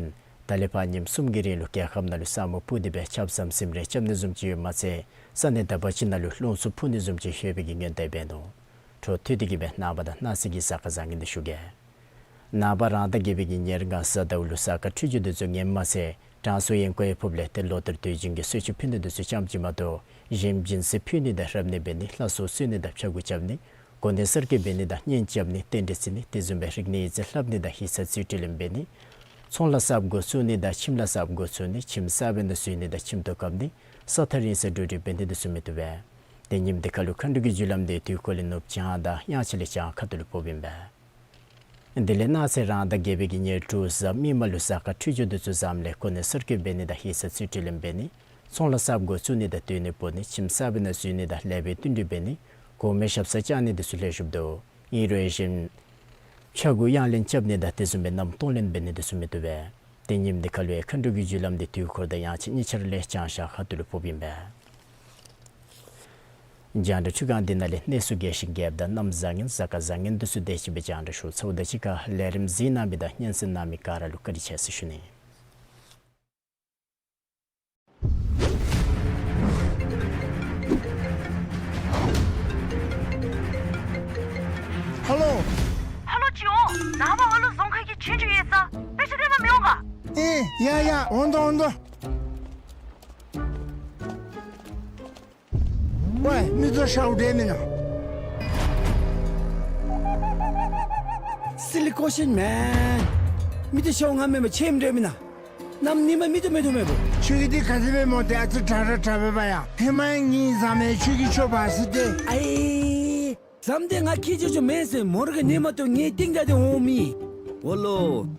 ད་ལས་ཕར་ཉིནམ་གསུམ་གྱི་རིང་ལུ་རྒྱལ་ཁབ་ནང་ལུ་ས་སྨུག་སྤུབས་ཏེ་སྦེ་ཆརཔ་ཟམ་ཟིམ་རེ་རྐྱབ་ནི་བཟུམ་ཅིག་ཡོདཔ་མ་ཚད་ས་གནས་དག་པ་ཅིག་ནང་ལུ་རླུང་འཚུབ་འཕུ་ནི་བཟུམ་ཅིག་ཡོད་པའི་གི་སྔོན་བརྡ་འབད་ནུག། འཕྲོ་མཐུད་དེ་གི་སྦེ་ནངས་པ་དང་གནངས་ཚེ་གི་གཟའ་སྐར་བཟང་ངན་འདི་ཞུ་གེ། ནངས་པ་རང་ཟླ་བརྒྱད་པའི་གི་ཉེར་ལྔ་གཟའ་ཟླཝ་ལུ་གཟའ་སྐར་འཕྲོད་སྦྱོར་འདི་ཚུ་ངནམ་མ་ཚད་དྲང་སྲོང་ཡོན་ཀོང་ཡང་ཕུརཔ་ལས་ཏེ་ལོ་ལྟར་དུས་རྒྱུན་གྱི་གསོལ་མཆོད་ཕུལ་ནི་འདི་ཚུ་ཙམ་ཅིག་མ་གཏོགས་གཞན་སྦྱིན་སྲེག་ཕུལ་ནི་དང་རབ་གནས་འབད་ནི་ལྷ་གསོལ་གསོལ་ནི་དང་ཕྱྭ་འགུགས་རྐྱབ་ནི་གོ་གནས་གསར་བསྐོ་འབད་ནི་དང་གཉེན་རྐྱབ་ནི་རྟེན་འབྲེལ་བརྩི་ནི་དེ་བཟུམ་སྦེ་རིག་གནས་ཡིག་རྩིས་ལྷབ་ནི་དང་ཡིག་ཚང་རྩིས་སྤྲོད་ལེན་འབད་ནི་ཚོང་ལཱ་གསརཔ་འགོ་བཙུགས་ནི་དང་ཁྱིམ་ལཱ་གསརཔ་འགོ་བཙུགས་ནི་ཁྱིམ་གསར་པའི་ནང་འཛུལ་ནི་དང་ཁྱིམ་ཐོག་བཀབ་ནི་ས་ཐག་རིང་སར་འགྲོ་འགྲུལ་འབད་ནི་འདི་ཚུ་མི་བཏུབ་པས། ཏེ་ཉིནམ་འདི་ཁར་ལུ་མཁའ་འགྲོ་གི་རྒྱུ་ལམ་འདི་དུས་འཁོར་ལས་ནུབ་བྱང་དང་དབྱངས་འཆར་ལས་བྱང་ཁ་ཐུག་ལུ་ཕོགཔ་ཨིན་པས། དེ་ལས་གནངས་ཚེ་རང་ཟླ་བརྒྱད་པའི་གི་ཉེར་དྲུག་གཟའ་མིག་དམར་ལུ་གཟའ་སྐར་འཕྲོད་སྦྱོར་འདི་ཚུ་བཟངམ་ལས་གོ་གནས་གསར་བསྐོ་འབད་ནི་དང་ཡིག་ཚང་རྩིས་སྤྲོད་ལེན་འབད་ནི་ཚོང་ལཱ་གསརཔ་འགོ་བཙུགས་ནི་དང་སྡོད་གནས་སྤོ་ནི་ཁྱིམ་གསར་པའི་ནང་འཛུལ་ནི་དང་ལེགས་པའི་བསྟུན་གྲོས་འབད་ནི་གོང་མའི་ཞབས་སར་བཅར་ནི་འདི་ཚུ་ལེགས་ཤོམ་འདུག། ཨིན་རུང་གཞན་ཕྱྭ་འགུགས་གཡང་ལེན་རྐྱབ་ནི་དང་དེ་བཟུམ་སྦེ་གནམ་སྟོང་ལེན་འབད་ནི་འདི་ཚུ་མི་བཏུབ་པས། ཏེ་ཉིནམ་འདི་ཁར་ལུ་ཡང་མཁའ་འགྲོ་གི་རྒྱུ་ལམ་འདི་དུས་འཁོར་དང་དབྱངས་འཆར་གཉིས་ཆ་ར་ལས་བྱང་ཤར་ཁ་ཐུག་ལུ་ཕོགཔ་ཨིན་པས། རྒྱང་བསྒྲགས་འཕྲུལ་ཁང་འདི་ནང་ལས་གནས་ཚུལ་རྒྱས་ཤིང་རྒྱསཔ་དང་གནམ་བཟང་ངན་གཟའ་སྐར་བཟང་ངན་འདི་ཚུ་དེ་ཅིག་སྦེ་རྒྱང་བསྒྲགས་ཞུ་ཚརཝ་དང་གཅིག་ཁར་ལས་རིམ་གཟིགས་གནང་མི་དང་སྙན་གསན་གནང་མི་ག་ར་ལུ་བཀའ་དྲིན་ཆེ་ཟེར་ཞུ་ནི། ཧ་ལོ། ཧ་ལོ་ཅིག་འོང་། ནངས་པ་ཨ་ལུ་རྫོང་ཁ་གི་ཆོས་རྒྱུགས་ཡོད་ས། དཔེ་ཆ་སྟོན་པར་མི་འོང་ག། ཨེ་ཡ་ཡ་འོང་དོ་འོང་དོ། ཝའི་མི་ཚུ་ཤཝ་འདྲེ་མེན་ན། Silly question, man. མི་དེ་ཤོག་ང་མེན་པར་ཆེམ་འདྲེ་མེན་ན། གནམ་ཉིནམ་མི་དེ་མེད་དོ་མེད་པོ། ཁྱོད་ཀྱིས་འདི་ག་དེ་སྦེ་སྨོ། ཏེ་ཨ་ཙི་དྲག་ར་དྲག་པས་པ་ཡ། ཧེ་མ་ཡང་ངེའི་ཟམ་མས་ཁྱོད་ཀྱི་ཤོག་འབག་ཟེར་ཏེ། ཨའི། ཟམ་དེ་ང་ཁྱེར་ཆོག་ཆོ་མེན་ཟེར། མོ་ར་གིས་ཉན་མ་བཏུབ་ངེའི་རྟིང་བདའ་སྟེ་འོང་མི། འོ་ལོ།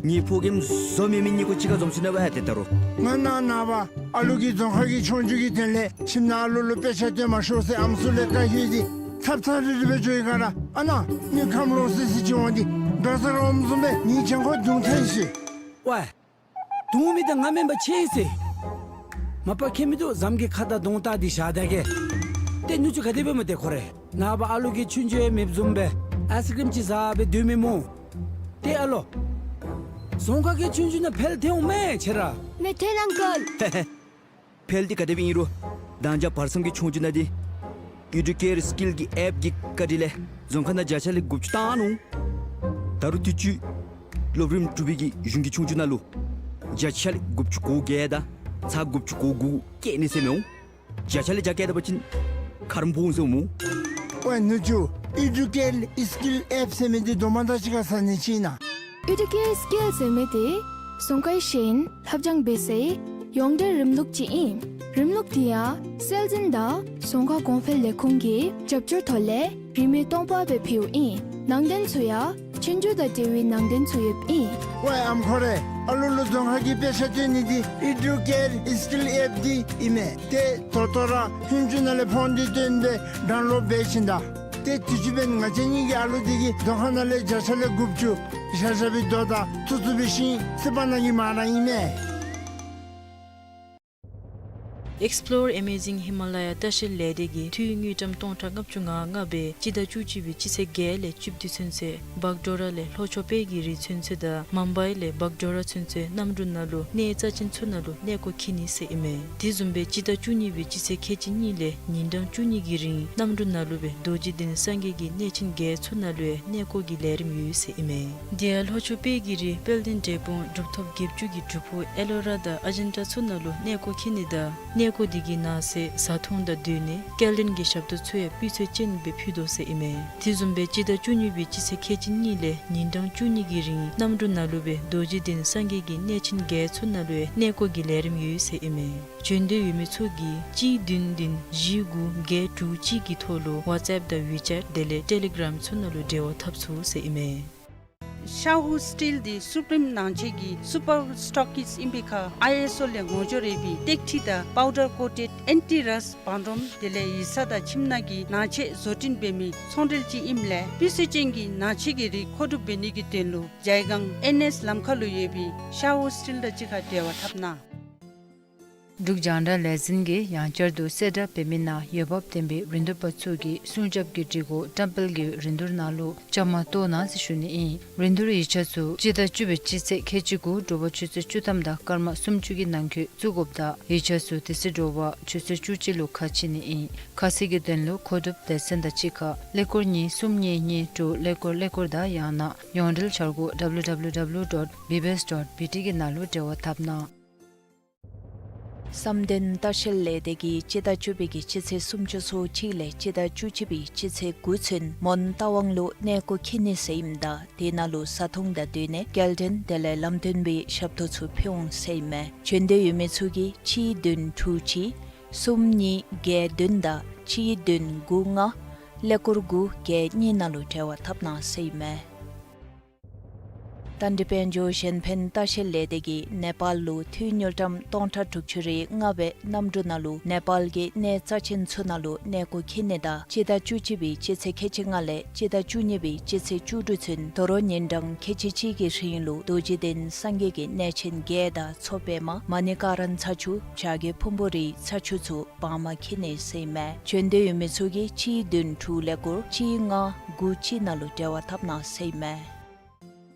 ངེའི་ཕོ་རྒནམ་བཟོ་མེད་མི་གཉིས་ཀོ་གཅིག་ཁར་འཛོམས་སོ་ནུག་པ་ཡ་ཏེ་ད་རུང་། ང་ནཱ་ནངས་པ་ཨ་ལུ་གིས་རྫོང་ཁ་གི་ཆོས་རྒྱུགས་ཀྱི་དོན་ལས་ཁྱིམ་ནང་ཨ་ལུ་ལུ་དཔེ་ཆ་སྟོན་མ་ཤོག་ཟེར་ཨམ་སྲུ་ལས་བཀའ་ཞུ་སྟེ་ཚབ་ཚབ་རིལ་རི་སྦེ་འགྱོ་ཡི་ག་ར། ཨ་ནཱ་དངུལ་ཁམས་ལོག་སི་སི་ཅིག་འོང་སྟེ་དགྲ་ཟ་རོགསམ་བཟུམ་སྦེ་ངེའི་གྱང་ཁར་བརྡུང་ཐལ་ཡི་ཟེར། ཝའི། བརྡུང་མི་དེ་ང་མེན་པར་ཆེ་ཟེར། མ་པ་ཁྱད་མིན་འདུག། ཟམ་གྱི་ཁ་དར་གདོང་དར་འདི་བཞག་ད་གེ། ཏེ་ནུ་གཅུང་ག་དེ་སྦེ་སྨོ་ཏེ་ཁོ་རེ། ནངས་པ་ཨ་ལུ་གིས་ཆོས་རྒྱུགས་ཡང་མེདཔ་བཟུམ་སྦེ་ཨའིསི་ཀྲིམ་ཅིག་ཟ་སྦེ་སྡོད་མི་སྨོ། ཏེ་ཨ་ལོ། རྫོང་ཁ་གི་ཆོས་རྒྱུགས་ནང་འཕེལ་ཐོན་འོང་མས་ཁྱེད་ར། མེད་ཐོན་ཨང་ཀལ། འཕེལ་འདི་ག་དེ་སྦེ་ཨིན་རུང་། མདང་ཞག་བར་མཚམས་ཀྱི་ཆོས་རྒྱུགས་ནང་འདི་ཨི་ཌུ་ཀེར་སི་ཀིལ་གྱི་ཨེཔ་ཀྱི་བཀའ་དྲིན་ལས་རྫོང་ཁ་ནང་བརྒྱ་ཆ་ལས་དགུ་བཅུ་བཏང་ནུག། ད་རུང་དུས་ཅི་སློབ་རིམ་དྲུག་པའི་གི་གཞུང་གི་ཆོས་རྒྱུགས་ནང་ལུ་བརྒྱ་ཆ་ལས་དགུ་བཅུ་གོ་བརྒྱད་དང་ཚག་དགུ་བཅུ་གོ་དགུ་བཀལ་ནི་ཟེར་མི་འོང་། བརྒྱ་ཆ་ལས་བརྒྱ་བཀལ་ད་པ་ཅིན་ཁ་རོག་ཕོག་འོང་ཟེར་སྨོ། ཝའི་ནུ་གཅུང་། ཨི་ཌུ་ཀེར་སི་ཀིལ་ཨེཔ་ཟེར་མི་འདི་དོ་མ་དང་གཅིག་ཁར་ཟ་ནི་ཅིག་ཨིན་ན། ཨི་ཌུ་ཀེར་སི་ཀིལ་ཟེར་མི་དེ་རྫོང་ཁའི་ཤེས་ཡོན་ལྷབ་སྦྱང་འབད་སའི་ཡོངས་འབྲེལ་རིམ་ལུགས་ཅིག་ཨིན། རིམ་ལུགས་དེ་ཡང་སྲོལ་འཛིན་དང་རྫོང་ཁ་གོང་འཕེལ་ལས་ཁུངས་ཀྱི་རྒྱབ་སྐྱོར་ཐོག་ལས་རིན་མེད་སྟོང་པ་སྦེ་ཕུལཝ་ཨིན། ནང་དོན་ཚུ་ཡང་ཆོས་རྒྱུགས་དང་འབྲེལ་བའི་ནང་དོན་ཚུ་ཡོདཔ་ཨིན། ཝའི་ཨམ་ཁོ་རེ། ཨ་ལུ་ལུ་རྫོང་ཁ་གི་དཔེ་ཆ་སྟོན་ནི་འདི་ཨི་ཌུ་ཀེར་སི་ཀིལ་ཨེཔ་འདི་ཨིན་མས། ཏེ་ད་ལྟོ་ར་ཧུན་ཅུ་ནང་ལས་ཕོན་འདི་བཏོན་སྦེ་ཌའུན་ལོཌ་འབད་བྱིན་ད། ཏེ་དུས་ཅི་འབདན་ང་བཅས་གཉིས་ཀྱི་ཨ་ལུ་འདི་གིས་རྫོང་ཁ་ནང་ལས་བརྒྱ་ཆ་ལས་དགུ་བཅུ་བཞག་བཞག་པའི་རྡོ་དང་ཐུག་ཐུག་པའི་ཤིང་སི་པ་ནང་གི་མར་ར་ཨིན་མས། Explore Amazing Himalaya ལྟ་བཤལ་ལས་སྡེ་གིས་འཐུས་དངུལ་ཀྲམ་སྟོང་ཕྲག་ལྔ་བཅུ་ང་ལྔ་སྦེ་སྤྱི་ཟླ་བཅུ་གཅིག་པའི་སྤྱི་ཚེས་བརྒྱད་ལས་བཅུ་བདུན་ཚུན་ཚོད་བག་ཌོ་ར་ལས་ལྷོ་ཕྱོགས་དཔལ་གྱི་རི་ཚུན་ཚོད་དང་མུམ་བའི་ལས་བག་ཌོ་ར་ཚུན་ཚོད་གནམ་གྲུ་ནང་ལུ་གནས་རྩ་ཅན་ཚུ་ནང་ལུ་གནས་སྐོར་འཁྱིད་ནི་ཟེར་ཨིན་མས། དེ་བཟུམ་སྦེ་སྤྱི་ཟླ་བཅུ་གཉིས་པའི་སྤྱི་ཚེས་ཁལ་གཅིག་གཉིས་ལས་ཉིན་གྲངས་བཅུ་གཉིས་ཀྱི་རིང་གནམ་གྲུ་ནང་ལུ་སྦེ་རྡོ་རྗེ་གདན་སངས་རྒྱས་ཀྱི་གནས་ཆེན་བརྒྱད་ཚུ་ནང་ལུ་ཡང་གནས་སྐོར་གྱི་ལས་རིམ་ཡོད་ཟེར་ཨིན་མས། དེ་ཡང་ལྷོ་ཕྱོགས་དཔལ་གྱི་རི་དཔལ་ལྡན་འབྲས་སྤུངས་གྲུབ་ཐོབ་བརྒྱད་ཅུ་གི་སྒྲུབ་ཕུག་ཨེ་ལོ་ར་དང་ཨ་ཇན་ཊ་ཚུ་ནང་ལུ་གནས་སྐོར་འཁྱིད་ནི་དང་གནས་སྐོར་དེ་གི་ནང་གསེས་བཟའ་འཐུང་དང་སྡོད་གནས་སྐྱེལ་འདྲེན་གྱི་ཞབས་ཏོག་ཚུ་ཡང་སྤུས་ཚད་ཅན་སྦེ་ཕུལ་དོ་ཟེར་ཨིན་མས། དེ་བཟུམ་སྦེ་སྤྱི་ཟླ་བཅུ་གཉིས་པའི་སྤྱི་ཚེས་ཁལ་གཅིག་གཉིས་ལས་ཉིན་གྲངས་བཅུ་གཉིས་ཀྱི་རིང་གནམ་གྲུ་ནང་ལུ་སྦེ་རྡོ་རྗེ་གདན་སངས་རྒྱས་ཀྱི་གནས་ཆེན་བརྒྱད་ཚུ་ནང་ལུ་ཡང་གནས་སྐོར་གྱི་ལས་རིམ་ཡོད་ཟེར་ཨིན་མས། བྱོན་འདོད་ཡོད་མི་ཚུ་གིས་གཅིག་བདུན་བདུན་བཞི་དགུ་བརྒྱད་དྲུག་གཅིག་གི་ཐོག་ལུ་ཝཊས་ཨེཔ་དང་ཝི་ཅེཊ་དེ་ལས་ཊེ་ལི་གརམ་ཚུ་ནང་ལུ་འབྲེལ་བ་འཐབ་ཚུགས་ཟེར་ཨིན་མས། ཤ་ཧུ་སི་ཊིལ་འདི་སུ་པིརིམ་ནང་ཆས་ཀྱི་སུ་པར་སི་ཊོག་ཀིསཊ་ཨིན་པའི་ཁར་ཨའི་ཨེསི་ཨོ་ལས་ངོ་སྦྱོར་ཡོད་པའི་ཏེག་ཁྲི་དང་པའུ་ཌར་ཀོ་ཊེཌ་ཨེན་ཊི་རསཊ་བང་རིམ་དེ་ལས་ཡིག་ཚང་དང་ཁྱིམ་ནང་གི་ནང་ཆས་བཟོ་སྐྲུན་འབད་མི་ཚོང་འབྲེལ་ཅིག་ཨིནམ་ལས་སྤུས་ཚད་ཅན་གྱི་ནང་ཆས་ཀྱི་རིགས་མཁོ་སྒྲུབ་འབད་ནི་གི་དོན་ལུ་ཇའི་སྒང་ཨེན་ཨེསི་ལམ་ཁ་ལུ་ཡོད་པའི་ཤ་ཧུ་སི་ཊིལ་དང་གཅིག་ཁར་འབྲེལ་བ་འཐབ་གནང་། འབྲུག་རྒྱང་བསྒྲགས་ལས་འཛིན་གྱིས་ཡང་བསྐྱར་དུ་གསལ་བསྒྲགས་འབད་མི་ནང་འོས་འབབ་ལྡན་པའི་རིན་བསྡུར་པ་ཚུ་གིས་སྲུང་སྐྱོབ་ཀྱི་སྒྲིག་གོ་བཀྲམ་སྤེལ་གྱི་རིན་བསྡུར་ནང་ལུ་བཅའ་མར་གཏོགས་གནང་ཟེར་ཞུ་ནི་ཨིན། རིན་བསྡུར་ཡིག་ཆ་ཚུ་སྤྱི་ཟླ་བཅུ་པའི་སྤྱི་ཚེས་ཁལ་གཅིག་དགུ་དྲོ་པ་ཆུ་ཚོད་བཅུ་ཐམ་དང་སྐར་མ་སུམ་ཅུ་གི་ནང་འཁོད་བཙུགས་དགོཔ་དང་ཡིག་ཆ་ཚུ་དེ་ཚེ་དྲོ་པ་ཆུ་ཚོད་བཅུ་གཅིག་ལུ་ཁ་ཕྱེ་ནི་ཨིན། ཁ་གསལ་གྱི་དོན་ལུ་མཁོ་སྒྲུབ་སྡེ་ཚན་དང་གཅིག་ཁར་ཀླད་ཀོར་གཉིས་གསུམ་གཉིས་གཉིས་དྲུག་ཀླད་ཀོར་ཀླད་ཀོར་དང་ཡང་ན་ཡོངས་འབྲེལ་འཆར་སྒོ་ཌབ་ལུ་ཌབ་ལུ་ཌབ་ལུ་ཌོཊ་བི་བི་ཨེསི་ཌོཊ་བི་ཊི་གི་ནང་ལུ་འབྲེལ་བ་འཐབ་གནང་། བསམ་གཏན་ལྟ་བཤལ་ལས་སྡེ་གིས་སྤྱི་ཟླ་བཅུ་པའི་གི་སྤྱི་ཚེས་སུམ་ཅུ་སོ་གཅིག་ལས་སྤྱི་ཟླ་བཅུ་གཅིག་པའི་སྤྱི་ཚེས་དགུ་ཚུན་མོན་རྟ་དབང་ལུ་གནས་སྐོར་འཁྱིད་ནི་ཟེར་ཨིནམ་ད་དེ་ནང་ལུ་བཟའ་འཐུང་དང་སྡོད་གནས་སྐྱེལ་འདྲེན་དེ་ལས་ལམ་སྟོན་པའི་ཞབས་ཏོག་ཚུ་ཕུལ་འོང་ཟེར་ཨིན་མས། བྱོན་འདོད་ཡོད་མི་ཚུ་གིས་གཅིག་བདུན་དྲུག་གཅིག་གསུམ་གཉིས་བརྒྱད་བདུན་དང་གཅིག་བདུན་དགུ་ལྔ་ཀླད་ཀོར་དགུ་བརྒྱད་གཉིས་ནང་ལུ་འབྲེལ་བ་འཐབ་གནང་ཟེར་ཨིན་མས། ད་འདི་དཔལ་འབྱོར་གཞན་ཕན་ལྟ་བཤལ་ལས་སྡེ་གིས་ནེ་པཱལ་ལུ་འཐུས་དངུལ་ཀྲམ་སྟོང་ཕྲག་དྲུག་ཅུ་རེ་ལྔ་སྦེ་གནམ་གྲུ་ནང་ལུ་ནེ་པཱལ་གྱི་གནས་རྩ་ཅན་ཚུ་ནང་ལུ་གནས་སྐོར་འཁྱིད་ནི་དང་སྤྱི་ཟླ་བཅུ་གཅིག་པའི་སྤྱི་ཚེས་ཁལ་གཅིག་ལྔ་ལས་སྤྱི་ཟླ་བཅུ་གཉིས་པའི་སྤྱི་ཚེས་བཅུ་དྲུག་ཚུན་དོ་རུང་ཉིན་གྲངས་ཁལ་གཅིག་གཅིག་གི་རིང་ལུ་རྡོ་རྗེ་གདན་སངས་རྒྱས་ཀྱི་གནས་ཆེན་བརྒྱད་དང་མཚོ་པདྨ་མ་ཎི་ཀ་ར་ན་ཚ་ཆུ་བྱ་རྒོད་ཕུང་པོ་རིའི་ཚ་ཆུ་ཚུ་བར་མ་འཁྱིད་ནི་ཟེར་ཨིན་མས། བྱོན་འདོད་ཡོད་མི་ཚུ་གིས་གཅིག་བདུན་དྲུག་ཀླད་ཀོར་གཅིག་ལྔ་དགུ་གཅིག་ནང་ལུ་འབྲེལ་བ་འཐབ་གནང་ཟེར་ཨིན་མས།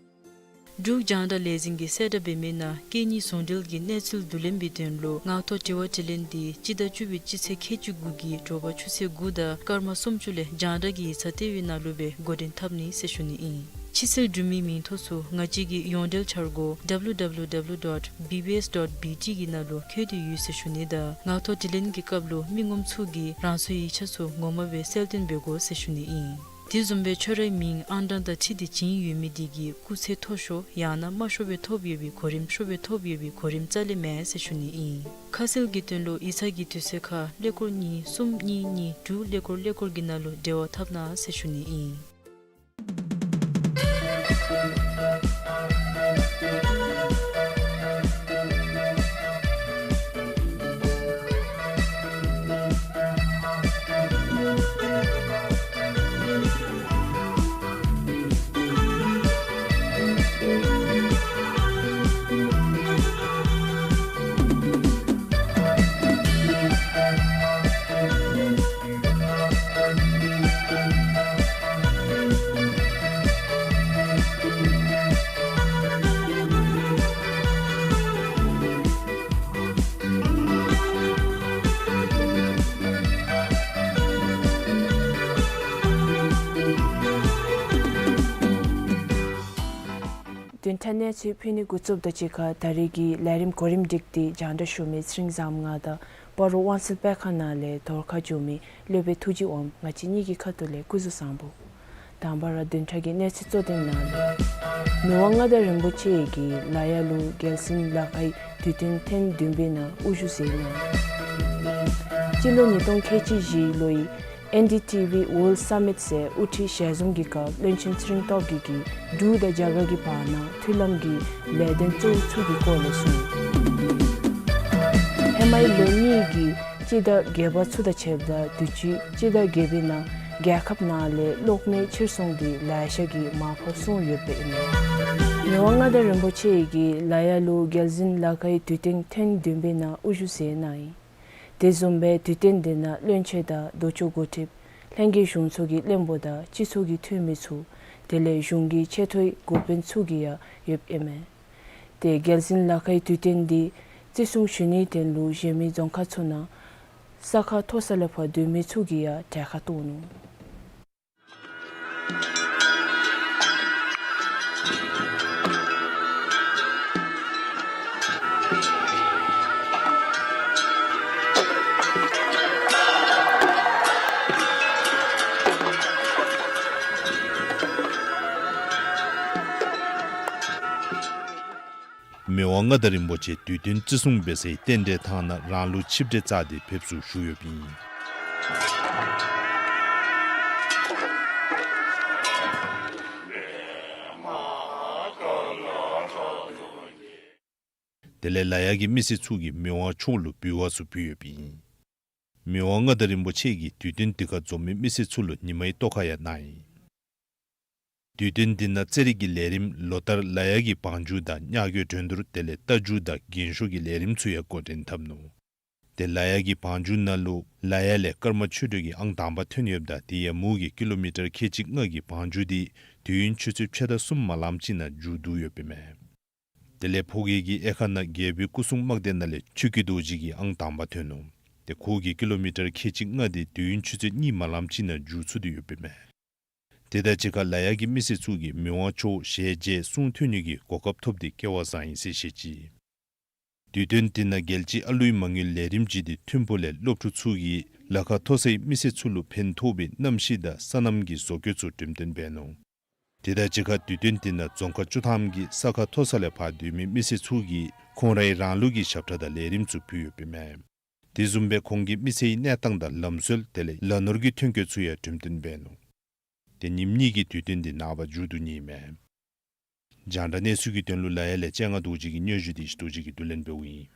འབྲུག་རྒྱང་བསྒྲགས་ལས་འཛིན་གྱིས་གསལ་བསྒྲགས་འབད་མི་ནང་སྐད་གཉིས་ཟུང་འབྲེལ་གྱི་གནས་ཚུལ་བསྡུ་ལེན་པའི་དོན་ལུ་ངག་ཐོག་དྲི་བ་དྲིས་ལན་འདི་སྤྱི་ཟླ་བཅུ་པའི་སྤྱི་ཚེས་ཁལ་གཅིག་དགུ་གི་དྲོ་པ་ཆུ་ཚོད་དགུ་དང་སྐར་མ་སུམ་ཅུ་ལས་རྒྱང་བསྒྲགས་ཀྱི་ཡིག་ཚང་ལྟེ་བའི་ནང་ལུ་སྦེ་འགོ་འདྲེན་འཐབ་ནི་ཟེར་ཞུ་ནི་ཨིན། ཕྱི་སེལ་འབྲུ་མེད་མིང་ཐོ་ཚུ་ང་བཅས་ཀྱི་ཡོངས་འབྲེལ་འཆར་སྒོ་ཌབ་ལུ་ཌབ་ལུ་ཌབ་ལུ་ཌོཊ་བི་བི་ཨེསི་ཌོཊ་བི་ཊི་གི་ནང་ལུ་འཁོད་དེ་ཡོད་ཟེར་ཞུ་ནི་དང་ངག་ཐོག་དྲིས་ལན་གྱི་སྐབས་ལུ་མི་ངོམ་ཚུ་གིས་རང་སོའི་ཡིག་ཆ་ཚུ་ངོ་མ་སྦེ་གསལ་སྟོན་འབད་དགོ་ཟེར་ཞུ་ནི་ཨིན། དེ་བཟུམ་སྦེ་ཁྱོད་རའི་མིང་ཨང་གྲངས་དང་འཁྲིལ་ཏེ་བྱིན་ཡོད་མི་དེ་གིས་སྐུགས་ཚད་མཐོ་ཤོས་ཡང་ན་དམའ་ཤོས་སྦེ་ཐོབ་ཡོད་པའི་གོ་རིམ་ཤོས་སྦེ་ཐོབ་ཡོད་པའི་གོ་རིམ་རྩ་ལས་མེད་ཟེར་ཞུ་ནི་ཨིན། ཁ་གསལ་གྱི་དོན་ལུ་ཡིག་ཚང་གི་དུས་ཚོད་ཁར་ཀླད་ཀོར་གཉིས་གསུམ་གཉིས་གཉིས་དྲུག་ཀླད་ཀོར་ཀླད་ཀོར་གྱི་ནང་ལུ་འབྲེལ་བ་འཐབ་གནང་ཟེར་ཞུ་ནི་ཨིན། བདུན་ཕྲག་གནས་ཚུལ་ཕུལ་ནི་འགོ་བཙུགསཔ་དང་གཅིག་ཁར་ད་རེས་ཀྱི་ལས་རིམ་གོ་རིམ་སྒྲིག་སྟེ་སྦྱང་བརྡར་ཞུ་མི་ཚེ་རིང་བཟངམོ་ང་དང་སྤ་རོ་དབང་གསལ་སྤེལ་ཁང་ནང་ལས་དོར་ཁ་བསྒྱུར་མི་སློབ་དཔོན་ཐུགས་རྗེ་དབངམོ་ང་བཅས་གཉིས་ཀྱི་ཁ་ཐུག་ལས་སྐུ་གཟུགས་བཟང་པོ། དང་པ་ར་བདུན་ཕྲག་གི་གནས་ཚུལ་གཙོ་དོན་ནང་ལུ། མི་དབང་མངའ་བདག་རིན་པོ་ཆེ་གིས་ལ་ཡ་ལུ་རྒྱལ་སྲིད་ལ་ཁའི་དུས་སྟོན་ཐེངས་བདུན་པའི་ནང་དབུ་བཞུགས་མཛད་གནང་ཡི། སྤྱི་ལོ་ཉིས་སྟོང་ཁལ་གཅིག་བཞི་ལོའི་ཨེན་ཌི་ཊི་ཝི་World Summit ཟེར་དབུ་ཁྲིད་ཞལ་འཛོམས་ཀྱི་སྐབས་བློན་ཆེན་ཚེ་རིང་སྟོབས་རྒྱས་ཀྱིས་འབྲུག་དང་རྒྱ་གར་གྱི་བར་ན་མཐུན་ལམ་གྱི་ལས་དོན་གཙོ་བོ་ཚུ་གི་སྐོར་ལས་གསུངས། ཧེ་མའི་ལོ་གཉིས་ཀྱི་སྤྱི་ཟླ་བརྒྱད་པ་ཚུ་དང་ཕྱདཔ་ད་དུས་ཅི་སྤྱི་ཟླ་བརྒྱད་པའི་ནང་རྒྱལ་ཁབ་ནང་ལས་གློག་མེ་ཕྱིར་ཚོང་འདི་ལེ་ཤ་གིས་མར་ཕབ་སོང་ཡོདཔ་ཨིན་མས། མི་དབང་མངའ་བདག་རིན་པོ་ཆེ་གིས་ལ་ཡ་ལུ་རྒྱལ་སྲིད་ལ་ཁའི་དུས་སྟོན་ཐེངས་བདུན་པའི་ནང་དབུ་བཞུགས་མཛད་གནང་ཡི། དེ་བཟུམ་སྦེ་དུས་སྟོན་འདི་ནང་བློན་ཆེན་དང་ལྡོག་ཕྱོགས་འགོ་ཁྲིདཔ་ལྷན་རྒྱས་གཞུང་ཚོགས་ཀྱི་བློན་པོ་དང་སྤྱི་ཚོགས་ཀྱི་འཐུས་མི་ཚུ་དེ་ལས་གཞུང་གི་ཆེ་མཐོའི་འགོ་དཔོན་ཚུ་གིས་ཡང་ཡོདཔ་ཨིན་མས། ཏེ་རྒྱལ་སྲིད་ལ་ཁའི་དུས་སྟོན་འདི་བརྩི་སྲུང་ཞུ་ནིའི་དོན་ལུ་གཞན་མི་རྫོང་ཁག་ཚུ་ནང་ས་ཁ་མཐོ་ས་ལས་ཕར་སྡོད་མི་ཚུ་གིས་ཡང་གྲལ་ཁར་གཏོགས་ནུག། མི་དབང་མངའ་བདག་རིན་པོ་ཆེ་དུས་སྟོན་བརྩི་སྲུང་འབད་སའི་རྟེན་འབྲེལ་ཐང་ནང་རང་ལུགས་ཆིབས་གྲལ་བཅག་སྟེ་ཕེབས་བསུ་ཞུ་ཡོདཔ་ཨིན། དེ་ལས་ལ་ཡ་གི་མི་སེར་ཚུ་གིས་མི་དབང་མཆོག་ལུ་འབུལ་བ་ཚུ་ཕུལ་ཡོདཔ་ཨིན། མི་དབང་མངའ་བདག་རིན་པོ་ཆེ་གིས་དུས་སྟོན་འདི་ཁར་འཛོམས་མི་མི་སེར་ཚུ་ལུ་ཉི་མའི་ཐོག་ཁར་ཡང་གནང་ཡི། དུས་སྟོན་འདི་ནང་རྩེད་རིགས་ཀྱི་ལས་རིམ་ལོ་ལྟར་ལ་ཡ་གི་བང་རྒྱུག་དང་གཉའ་གོས་འགྲན་བསྡུར་དེ་ལས་རྟ་རྒྱུག་དང་རྒྱན་ཤོག་གི་ལས་རིམ་ཚུ་ཡང་འགོ་འདྲེན་འཐབ་ནུག། ཏེ་ལ་ཡ་གི་བང་རྒྱུག་ནང་ལུ་ལ་ཡ་ལས་ཀརྨ་ཆོས་སྒྲོན་གྱིས་ཨང་དང་པ་ཐོན་ཡོདཔ་ད་དེ་ཡང་མོ་གིས་ཀི་ལོ་མི་ཊར་ཁལ་གཅིག་ལྔ་གི་བང་རྒྱུག་འདི་དུས་ཡུན་ཆུ་ཚོད་ཕྱེད་དང་གསུམ་མ་ལངམ་ཅིག་ནང་མཇུག་བསྡུ་ཡོདཔ་ཨིན་མས། དེ་ལས་ཕོ་སྐྱེས་ཀྱི་དབྱེ་ཁག་ནང་རྒྱལ་པོའི་སྐུ་སྲུང་དམག་སྡེ་ནང་ལས་ཆོས་ཀྱི་རྡོ་རྗེ་གིས་ཨང་དང་པ་ཐོན་ནུག། ཏེ་ཁོ་གིས་ཀི་ལོ་མི་ཊར་ཁལ་གཅིག་ལྔ་འདི་དུས་ཡུན་ཆུ་ཚོད་གཉིས་མ་ལངམ་ཅིག་ནང་མཇུག་ཚུགས་ཏེ་ཡོདཔ་ཨིན་མས། དེ་དང་གཅིག་ཁར་ལ་ཡ་གི་མི་སེར་ཚུ་གིས་མི་དབང་མཆོག་ཞལ་མཇལ་གསུང་ཐོས་ནི་གི་གོ་སྐབས་ཐོབ་སྟེ་སྐལ་བ་བཟང་ཡི་ཟེར་བཤད་ཅི། དུས་སྟོན་འདི་ནང་རྒྱལ་སྤྱིའི་ཨ་ལུའི་མ་དངུལ་ལས་རིམ་ཅིག་འདི་ཐིམ་ཕུག་ལས་སློབ་ཕྲུག་ཚུ་གིས་ལ་ཁ་མཐོ་སའི་མི་སེར་ཚུ་ལུ་ཕན་ཐོགས་པའི་གནམ་གཤིས་དང་སོ་ནམ་གྱི་བཟོ་བཀོད་ཚུ་འགྲེམས་སྟོན་འབད་ནུག། དེ་དང་གཅིག་ཁར་དུས་སྟོན་འདི་ནང་རྫོང་ཁག་བཅུ་ཐམ་གྱི་ས་ཁ་མཐོ་ས་ལས་ཕར་སྡོད་མི་མི་སེར་ཚུ་གིས་ཁོང་རའི་རང་ལུགས་ཀྱི་ཞབས་ཁྲ་དང་ལས་རིམ་ཚུ་ཕུལ་ཡོདཔ་ཨིན་མས། དེ་བཟུམ་སྦེ་ཁོང་གིས་མི་ཚེའི་གནས་སྟངས་དང་ལམ་སྲོལ་དེ་ལས་ལ་ནོར་གྱི་ཐོན་སྐྱེད་ཚུ་ཡང་འགྲེམས་སྟོན་འབད་ནུག། ཏེ་ཉིནམ་གཉིས་ཀྱི་དུས་སྟོན་འདི་ནངས་པ་མཇུག་བསྡུ་ནི་ཨིན་མས། རྒྱང་བསྒྲགས་གནས་ཚུལ་གྱི་དོན་ལུ་ལ་ཡ་ལས་སྤྱན་སྔ་རྡོ་རྗེ་གི་སྙན་ཞུ་འདི་ཞུ་རྡོ་རྗེ་གིས་བསྡུ་ལེན་འབདཝ་ཨིན།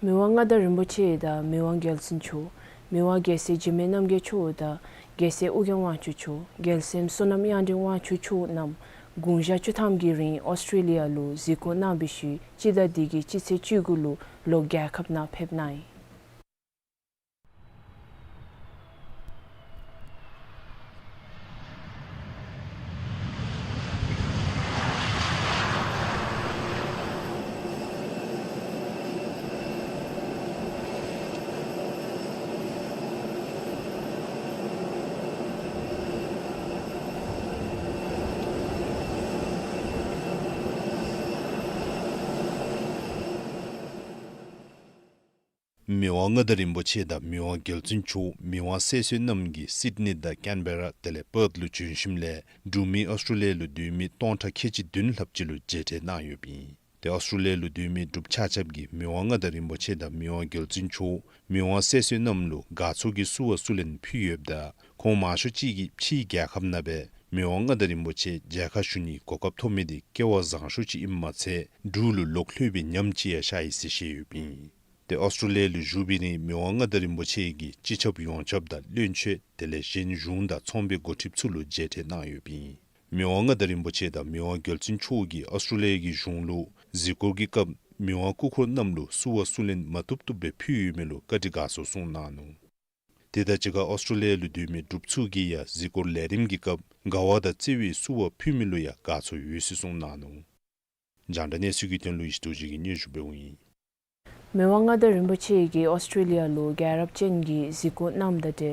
མི་དབང་མངའ་བདག་རིན་པོ་ཆེ་དང་མི་དབང་རྒྱལ་བཙུན་མཆོག། མི་དབང་རྒྱལ་སྲས་འཇིགས་མེད་རྣམ་རྒྱལ་མཆོག་དང་རྒྱལ་སྲས་ཨོ་རྒྱན་དབང་ཕྱུག་མཆོག། རྒྱལ་སྲས་བསོད་ནམས་དབྱངས་ལྡན་དབང་ཕྱུག་མཆོག་རྣམས་དགུང་ཞག་བཅུ་ཐམ་གྱི་རིང་ཨོསི་ཊེ་ལི་ཡ་ལུ་གཟིགས་སྐོར་གནང་བའི་ཤུལ་སྤྱི་ཟླ་འདི་གི་སྤྱི་ཚེས་བཅུ་དགུ་ལུ་ལོག་རྒྱལ་ཁབ་ནང་ཕེབས་གནང་ཡི། མི་དབང་མངའ་བདག་རིན་པོ་ཆེ་དང་མི་དབང་རྒྱལ་བཙུན་མཆོག་མི་དབང་སྲས་བསོད་ནམས་ཀྱིས་སིཌ་ནི་དང་ཀེན་བེ་ར་དེ་ལས་པརཐ་ལུ་བྱོན་ཞིནམ་ལས་འབྲུག་མི་ཨོསི་ཊྲེ་ལི་ཡ་ལུ་སྡོད་མི་སྟོང་ཕྲག་ཁལ་གཅིག་བདུན་ལྷགཔ་ཅིག་ལུ་མཇལ་འཕྲད་གནང་ཡོདཔ་ཨིན། ཏེ་ཨོསི་ཊྲེ་ལི་ཡ་ལུ་སྡོད་མི་འབྲུགཔ་ཆ་ཁྱབ་ཀྱིས་མི་དབང་མངའ་བདག་རིན་པོ་ཆེ་དང་མི་དབང་རྒྱལ་བཙུན་མཆོག་མི་དབང་སྲས་བསོད་ནམས་ལུ་དགའ་ཚོར་གྱི་བསུ་བ་བསུ་ལེན་ཕུལ་ཡོདཔ་ད་ཁོང་མང་ཤོས་ཅིག་གིས་ཕྱིའི་རྒྱལ་ཁབ་ནང་སྦེ་མི་དབང་མངའ་བདག་རིན་པོ་ཆེ་མཇལ་ཁ་ཞུ་ནིའི་གོ་སྐབས་ཐོབ་མི་འདི་སྐལ་བ་བཟང་ཤོས་ཅིག་ཨིནམ་མ་ཚད་འབྲུག་ལུ་ལོག་ལྷོད་པའི་ཉམས་ཅིག་ཡང་ཤར་ཡི་ཟེར་བཤད་ཡོདཔ་ཨིན། ཏེ་ཨོསི་ཊྲེ་ལི་ཡ་ལུ་བཞུགས་པའི་རིང་མི་དབང་མངའ་བདག་རིན་པོ་ཆེ་གིས་སྤྱི་ཁྱབ་ཡོངས་ཁྱབ་དང་བློན་ཆེན་དེ་ལས་གཞན་གཞུང་དང་ཚོང་པའི་འགོ་ཁྲིདཔ་ཚུ་ལུ་མཇལ་འཕྲད་གནང་ཡོདཔ་ཨིན། མི་དབང་མངའ་བདག་རིན་པོ་ཆེ་དང་མི་དབང་རྒྱལ་བཙུན་མཆོག་གིས་ཨོསི་ཊྲེ་ལི་ཡ་གི་གཞུང་ལུ་གཟིགས་སྐོར་གྱི་སྐབས་མི་དབང་སྐུ་འཁོར་རྣམས་ལུ་བསུ་བ་བསུ་ལེན་མ་བཏུབ་བཏུབ་སྦེ་ཕུལ་ཡོད་མི་ལུ་བཀའ་དྲིན་དགའ་ཚོར་གསུངས་གནང་ནུག། དེ་དང་གཅིག་ཁར་ཨོསི་ཊྲེ་ལི་ཡ་ལུ་སྡོད་མི་འབྲུགཔ་ཚུ་གིས་ཡང་གཟིགས་སྐོར་ལས་རིམ་གྱི་སྐབས་དགའ་བ་དང་བརྩེ་བའི་བསུ་བ་ཕུལ་མི་ལུ་ཡང་དགའ་ཚོར་ཡོད་ཟེར་གསུངས་གནང་ནུག། རྒྱང་བསྒྲགས་གནས་ཚུལ་གྱི་དོན་ལུ་ཡེ་ཤེས་རྡོ་རྗེ་གིས་སྙན་ཞུ་འབདཝ་ཨིན། མི་དབང་མངའ་བདག་རིན་པོ་ཆེ་གིས་ཨོསི་ཊྲེ་ལི་ཡ་ལུ་རྒྱལ་རབས་ཅན་གྱི་གཟིགས་སྐོར་གནངམ་ད་ཏེ་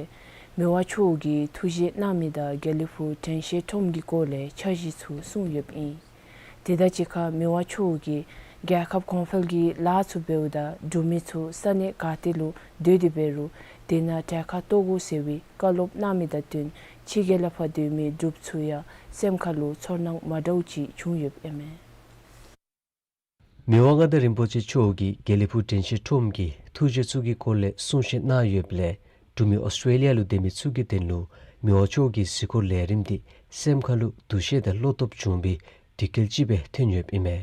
མི་དབང་མཆོག་གིས་ཐུགས་བཞེད་གནང་མི་དང་དགེ་ལེགས་ཕུག་དྲན་ཤེས་ཁྲོམ་གྱི་སྐོར་ལས་འཆར་གཞི་ཚུ་གསུངས་ཡོདཔ་ཨིན། དེ་དང་གཅིག་ཁར་མི་དབང་མཆོག་གིས་རྒྱལ་ཁབ་གོང་འཕེལ་གྱི་ལཱ་ཚུ་འབདཝ་ད་འབྲུག་མི་ཚུ་ས་གནས་ག་ཏེ་ལུ་སྡོད་དེ་འབད་རུང་དེ་ནང་གྲལ་ཁར་གཏོགས་དགོ་ཟེར་བའི་བཀའ་སློབ་གནང་མི་དང་བསྟུན་ཕྱི་རྒྱལ་ལས་ཕར་སྡོད་མི་འབྲུགཔ་ཚུ་ཡང་སེམས་ཁ་ལུ་ཚོར་སྣང་མ་འདྲཝ་ཅིག་བྱུང་ཡོདཔ་ཨིན་མས། མི་དབང་མངའ་བདག་རིན་པོ་ཆེ་མཆོག་གིས་དགེ་ལེགས་ཕུག་དྲན་ཤེས་ཁྲོམ་གྱི་ཐུགས་བཞེད་ཚུ་གི་སྐོར་ལས་གསུང་བཤད་གནང་ཡོདཔ་ལས་འབྲུག་མི་ཨོསི་ཊྲེ་ལི་ཡ་ལུ་སྡོད་མི་ཚུ་གི་དོན་ལུ་མི་དབང་མཆོག་གི་གཟིགས་སྐོར་ལས་རིམ་འདི་སེམས་ཁ་ལུ་འདུ་ཤེས་དང་བློ་སྟོབས་བྱུང་བའི་དུས་སྐལ་ཅིག་སྦེ་ཐོན་ཡོདཔ་ཨིན་མས།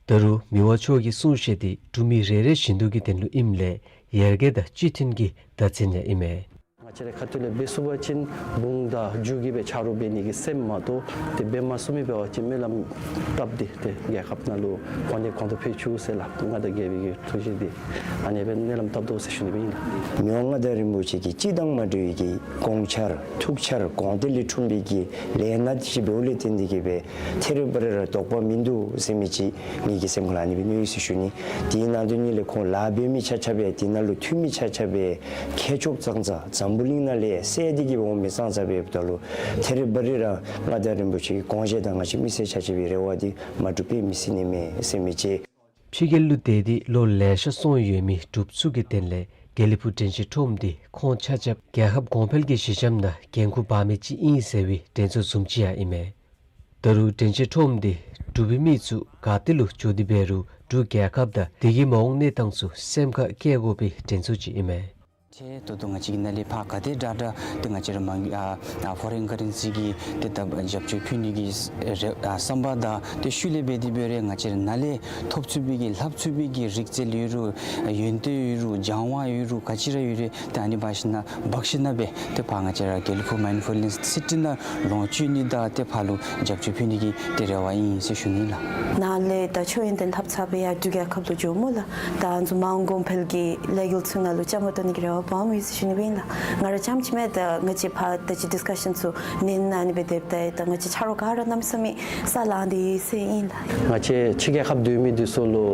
ད་རུང་མི་དབང་མཆོག་གི་གསུང་བཤད་འདི་འབྲུག་མི་རེ་རེ་བཞིན་དུ་གི་དོན་ལུ་ཨིནམ་ལས་ཡར་རྒྱས་དང་སྤྱི་མཐུན་གྱི་བརྡ་མཚོན་ཡང་ཨིན་མས། ང་བཅས་རའི་ཁ་ཐུག་ལས་འབད་ཚུགས་པ་ཅིན་བུང་དང་རྒྱུ་གི་སྦེ་ཆ་རོགས་འབད་ནི་གི་སེམས་མ་གཏོགས་ཏེ་འབད་མ་ཚུགས་མི་འབད་བ་ཅིན་སྨོན་ལམ་བཏབ་སྟེ་ཏེ་རྒྱལ་ཁབ་ནང་ལུ་གོང་ནས་གོང་དུ་འཕེལ་བཅུག་ཟེར་སླབ། མངའ་བདག་རྒྱལ་པོའི་གི་ཐུགས་བཞེད་འདི་ཨ་ནི་སྦེ་སྨོན་ལམ་བཏབ་དོ་ཟེར་ཞུ་ནི་སྦེ་ཨིན་ལགས། མི་དབང་མངའ་བདག་རིན་པོ་ཆེ་གིས་སྤྱིར་བཏང་མ་འདྲཝ་གི་དགོངས་འཆར་ཐུགས་འཆར་དགོངས་གཏད་ལས་འཁྲུངས་པའི་གི་ལས་སྣ་ཅིག་འབདཝ་ལས་བརྟེན་ཏེ་གི་སྦེ་ཐད་རི་བ་རི་ར་དོགས་པ་མིན་འདུག་ཟེར་མི་ཅིག་ངེ་གི་སེམས་ཁ་ལུ་ཨ་ནི་སྦེ་མནོ་ཡི་ཟེར་ཞུ་ནི། དེའི་ནང་དོན་ཉིད་ལས་ཁོང་ལཱ་འབད་མི་ཆ་ཁྱབ་སྦེ་དེ་ནང་ལུ་འཐུས་མི་ཆ་ཁྱབ་སྦེ་མཁས་མཆོག་ཙང་ཙ་འཛམ་བུ་གླིང་ནང་ལས་གསལ་ཏེ་གི་འོང་མི་ཙང་ཙ་སྦེ་འབདཝ་ད་ལུ་ཐད་རི་བ་རི་ར་མངའ་བདག་རིན་པོ་ཆེ་གི་དགོངས་བཞེད་དང་ང་བཅས་མི་སེར་ཆ་ཁྱབ་ཀྱི་རེ་བ་འདི་མ་འགྲུབ་པའི་མི་སྲིད་ནི་མས་ཟེར་མི་ཅིག། ཕྱི་རྒྱལ་ལུ་སྡོད་དེ་ལོ་ལེ་ཤ་སོང་ཡོད་མི་འབྲུགཔ་ཚུ་གི་དོན་ལས་དགེ་ལེགས་ཕུག་དྲན་ཤེས་ཁྲོམ་འདི་ཁོང་ཆ་ཁྱབ་རྒྱལ་ཁབ་གོང་འཕེལ་གྱི་གཞི་འགྱམ་ནང་འགན་ཁུར་འབག་མི་ཅིག་ཨིན་ཟེར་བའི་དྲན་ཚོར་བཟུམ་ཅིག་ཡང་ཨིན་མས། ད་རུང་དྲན་ཤེས་ཁྲོམ་འདི་འབྲུག་པའི་མི་ཚུ་ག་ཏེ་ལུ་འགྱོ་སྟེ་འབད་རུང་འབྲུག་རྒྱལ་ཁབ་དང་དེ་གི་མ་འོངས་གནས་སྟངས་ཚུ་སེམས་ཁར་བསྐྱེད་དགོ་པའི་དྲན་ཚོར་ཅིག་ཨིན་མས། ཏེ་ད་ལྟོ་ང་བཅས་ཀྱི་ནང་ལས་ཕར་ག་དེ་དྲག་དྲག་ཏེ་ང་བཅས་ར་མ་ཨ་ཨ་ཕོ་རེན་ཀ་རེན་སི་གི་ཏེ་ད་རྒྱབ་སྐྱོར་ཕུལ་ནི་གི་རེ་ཨ་བསམ་པ་དང་ཏེ་ཤུལ་ལས་འབད་དེ་འབད་རུང་ང་བཅས་ར་ནཱ་ལས་ཐོབ་ཚུགས་པའི་གི་ལྷབ་ཚུགས་པའི་གི་རིག་རྩལ་ཡོད་རུང་ཡོན་ཏན་ཡོད་རུང་སྦྱང་བ་ཡོད་རུང་ག་ཅི་ར་ཡོད་རུང་ཏེ་ཨ་ནི་འབག་ཞིན་ན་འབག་ཞིན་ན་སྦེ་ཏེ་ཕར་ང་བཅས་ར་དགེ་ལེགས་ཕུག་མའིནཌ་ཕུལ་ནེསི་སི་ཊི་ནང་ལོངས་སྤྱོད་ནི་དང་ཏེ་ཕར་ལུ་རྒྱབ་སྐྱོར་ཕུལ་ནི་གི་ཏེ་རེ་བ་ཨིན་ཟེར་ཞུ་ནི་ལགས། ནཱ་ལས་ད་ཆོས་ཡོན་ཏན་ལྷབ་ཚར་སྦེ་ཡར་འབྲུག་རྒྱལ་ཁབ་ལུ་འགྱོཝ་སྨོ་ལགས། ད་ང་བཅས་མ་འོངས་གོང་འཕེལ་གྱི་ལས་འགུལ་ཚུ་ནང་ལུ་བཅའ་མར་གཏོགས་ནི་གི་རེ་བ་སྦོམ་ཡོད་ཟེར་ཞུ་ནི་སྦེ་ཨིན་ལགས། ང་ར་རྐྱངམ་ཅིག་མེན། ད་ང་བཅས་ཕར་ད་ཅི་ཌིསི་ཀ་ཤཱན་ཚུ་ནང་ཨ་ནི་སྦེ་སྡོདཔ་ད་ད་ང་བཅས་ཆ་རོགས་ག་ར་གནམ་མེད་ས་མེད་ས་ལང་སྟེ་ཡོད་ཟེར་ཨིན་ལགས། ང་བཅས་ཕྱི་རྒྱལ་ཁབ་སྡོད་མི་འདི་ཚུ་ལུ་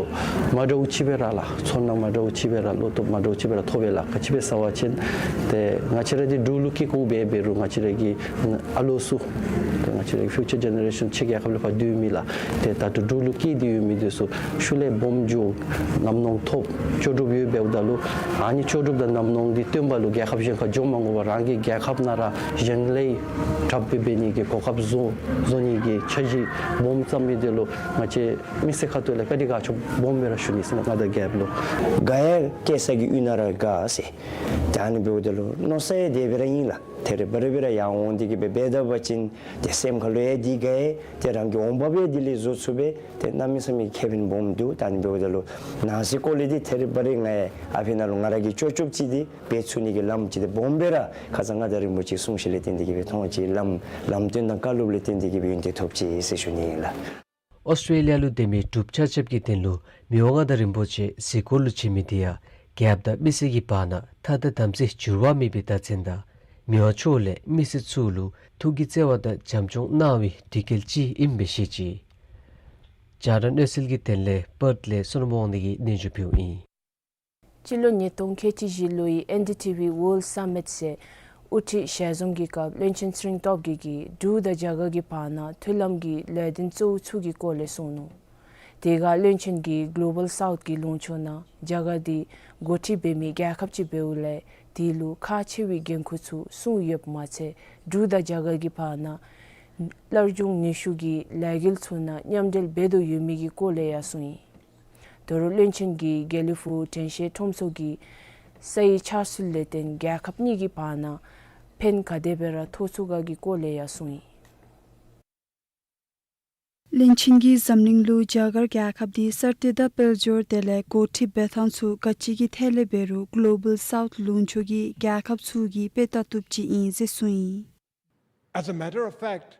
མ་འདྲཝ་ཅིག་སྦེ་ར་ལགས་ཚོར་སྣང་མ་འདྲཝ་ཅིག་སྦེ་ར་བློ་སྟོབས་མ་འདྲཝ་ཅིག་སྦེ་ར་ཐོབ་པས་ལགས། ག་ཅི་སྦེ་ཟེར་བ་ཅིན་ཏེ་ང་བཅས་ར་འདི་འབྲུག་ལུ་སྐྱེས་སྐྱེསཝ་འབད་འབད་རུང་ང་བཅས་ར་གི་ཨ་ལོ་ཚུ་ཏེ་ང་བཅས་ར་གི་ཕིའུ་ཅར་ཇེ་ནེ་རེ་ཤཱན་ཕྱི་རྒྱལ་ཁབ་ལུ་ཕར་སྡོད་མི་ལགས། ཏེ་ད་ལྟོ་འབྲུག་ལུ་སྐྱེས་ཏེ་ཡོད་མི་འདི་ཚུ་ཤུལ་ལས་སྦོམ་འགྱོ་ཉམས་མྱོང་ཐོབ་ལྕོགས་གྲུབ་ཡོདཔ་འབདཝ་ད་ལུ་ཨ་ནི་ལྕོགས་གྲུབ་དང་ཉམས་མྱོང་འདི་སྟོན་པ་ལུ་རྒྱལ་ཁབ་གཞན་ཁར་འགྱོ་མ་དགོ་པར་རང་གི་རྒྱལ་ཁབ་ནང་ར་གཞན་ལས་དྲགཔ་སྦེ་འབད་ནི་གི་གོ་སྐབས་བཟོ་བཟོ་ནི་གི་འཆར་གཞི་སྦོམ་བརྩམས་མི་འདི་ལུ་ང་བཅས་མི་སེར་ཁ་ཐུག་ལས་བཀའ་དྲིན་དགའ་ཚོར་སྦོམ་སྦེ་ར་ཞུ་ནི་ཟེར་ང་བཅས་རྒྱལཔོ་ལུ། ག་ཡང་སྐྱེ་ས་གི་ཡུལ་ནང་ར་དགའ་ཟེར། ད་ཨ་ནི་འབདཝ་ད་ལུ་མནོ་ས་ཡང་དེ་སྦེ་ར་ཨིན་ལགས། ཐད་རི་བ་རི་སྦེ་ར་ཡར་འོང་སྟེ་གི་སྦེ་འབད་ད་པ་ཅིན་ཏེ་སེམས་ཁ་ལུ་ཡང་འདི་དགའ་ཡི། ཏེ་རང་གི་འོང་འབབ་ཡང་དེ་ལས་བཟོ་ཚུགས་པས། ཏེ་གནམ་མེད་ས་མེད་ཁེ་ཕན་སྦོམ་འདུག། ད་ཨ་ནི་འབདཝ་ད་ལུ་ནང་སྲིད་སྐོར་ལས་འདི་ཐད་རི་བ་རི་ང་ཡང་ཨ་ཕི་ནང་ལུ་ང་ར་གི་ལྕོགས་གྲུབ་ཅིག་འདི་འབད་ཚུགས་ནི་གི་ལམ་ཅིག་འདི་སྦོམ་སྦེ་ར་ཁ་ཙ་མངའ་བདག་རིན་པོ་ཆེའི་གསུང་བཤད་ལས་བརྟེན་ཏེ་གི་སྦེ་མཐོང་ཅི། ལམ་ལམ་སྟོན་དང་བཀའ་སློབ་ལས་བརྟེན་ཏེ་གི་སྦེ་ཡོན་ཏན་ཐོབ་ཅི་ཟེར་ཞུ་ནི་ཨིན་ལགས། ཨོསི་ཊྲེ་ལི་ཡ་ལུ་སྡོད་མི་འབྲུགཔ་ཆ་ཁྱབ་ཀྱི་དོན་ལུ་མི་དབང་མངའ་བདག་རིན་པོ་ཆེ་གཟིགས་སྐོར་ལུ་བྱོན་མི་འདི་ཡང་རྒྱལཔོ་དང་མི་སེར་གྱི་བར་ན་ཐ་དང་དམ་ཚིག་འགྱུར་བ་མེད་པའི་བརྡ་མཚོན་དང་མི་དབང་མཆོག་ལས་མི་སེར་ཚུ་ལུ་ཐུགས་ཀྱི་བརྩེ་བ་དང་བྱམས་སྐྱོང་གནང་བའི་དུས་སྐལ་ཅིག་ཨིནམ་སྦེ་བཤད་ཅི། རྒྱང་བསྒྲགས་གནས་ཚུལ་གྱི་དོན་ལས་པརཐ་ལས་བསོད་ནམས་དབང་འདུས་ཀྱིས་སྙན་ཞུ་ཕུལཝ་ཨིན། སྤྱི་ལོ་ཉིས་སྟོང་ཁལ་གཅིག་བཞི་ལོའི་ཨེན་ཌི་ཊི་ཝི་ཝཱརལཌ་སམ་མིཊ་ཟེར་དབུ་ཁྲིད་ཞལ་འཛོམས་ཀྱི་སྐབས་བློན་ཆེན་ཚེ་རིང་སྟོབས་རྒྱས་ཀྱིས་འབྲུག་དང་རྒྱ་གར་གྱི་བར་ན་མཐུན་ལམ་གྱི་ལས་དོན་གཙོ་བོ་ཚུ་གི་སྐོར་ལས་གསུངས་ནུག། དེ་སྒང་བློན་ཆེན་གྱིས་གོ་ལོ་བཱལ་སའུཐ་ཀྱི་ལུང་ཕྱོགས་ནང་རྒྱ་གར་འདི་འགོ་ཁྲིད་འབད་མི་རྒྱལ་ཁབ་ཅིག་འབདཝ་ལས་དེ་ལུ་ཁག་ཆེ་བའི་འགན་ཁུར་ཚུ་གསུངས་ཡོདཔ་མ་ཚད་འབྲུག་དང་རྒྱ་གར་གྱི་བར་ན་སླར་འབྱུང་ནུས་ཤུགས་ཀྱི་ལས་འགུལ་ཚུ་ནང་མཉམ་འབྲེལ་འབད་དོ་ཡོད་མི་གི་སྐོར་ལས་ཡང་གསུངས་ཡི། ད་རུང་བློན་ཆེན་གྱིས་དགེ་ལེགས་ཕུག་དྲན་ཤེས་ཁྲོམ་ཚོགས་ཀྱིས་ས་ཡི་ཆགས་ཚུལ་ལས་བརྟེན་རྒྱལ་ཁབ་གཉིས་ཀྱི་བར་ན་ཕན་ག་དེ་སྦེ་ར་ཐོགས་ཚུགས་ག་གི་སྐོར་ལས་ཡང་གསུངས་ཡི། བློན་ཆེན་གྱིས་འཛམ་གླིང་ལུ་རྒྱ་གར་རྒྱལ་ཁབ་འདི་གསར་གཏོད་དང་དཔལ་འབྱོར་དེ་ལས་འགོ་ཁྲིད་འབད་ཐངས་ཚུ་ག་ཅི་གི་ཐད་ལས་འབད་རུང་གོ་ལོ་བཱལ་སའུཐ་ལུང་ཕྱོགས་ཀྱི་རྒྱལ་ཁབ་ཚུ་གིས་དཔེ་བལྟ་བཏུབ་ཅིག་ཨིན་ཟེར་གསུངས་ཡི། As a matter of fact,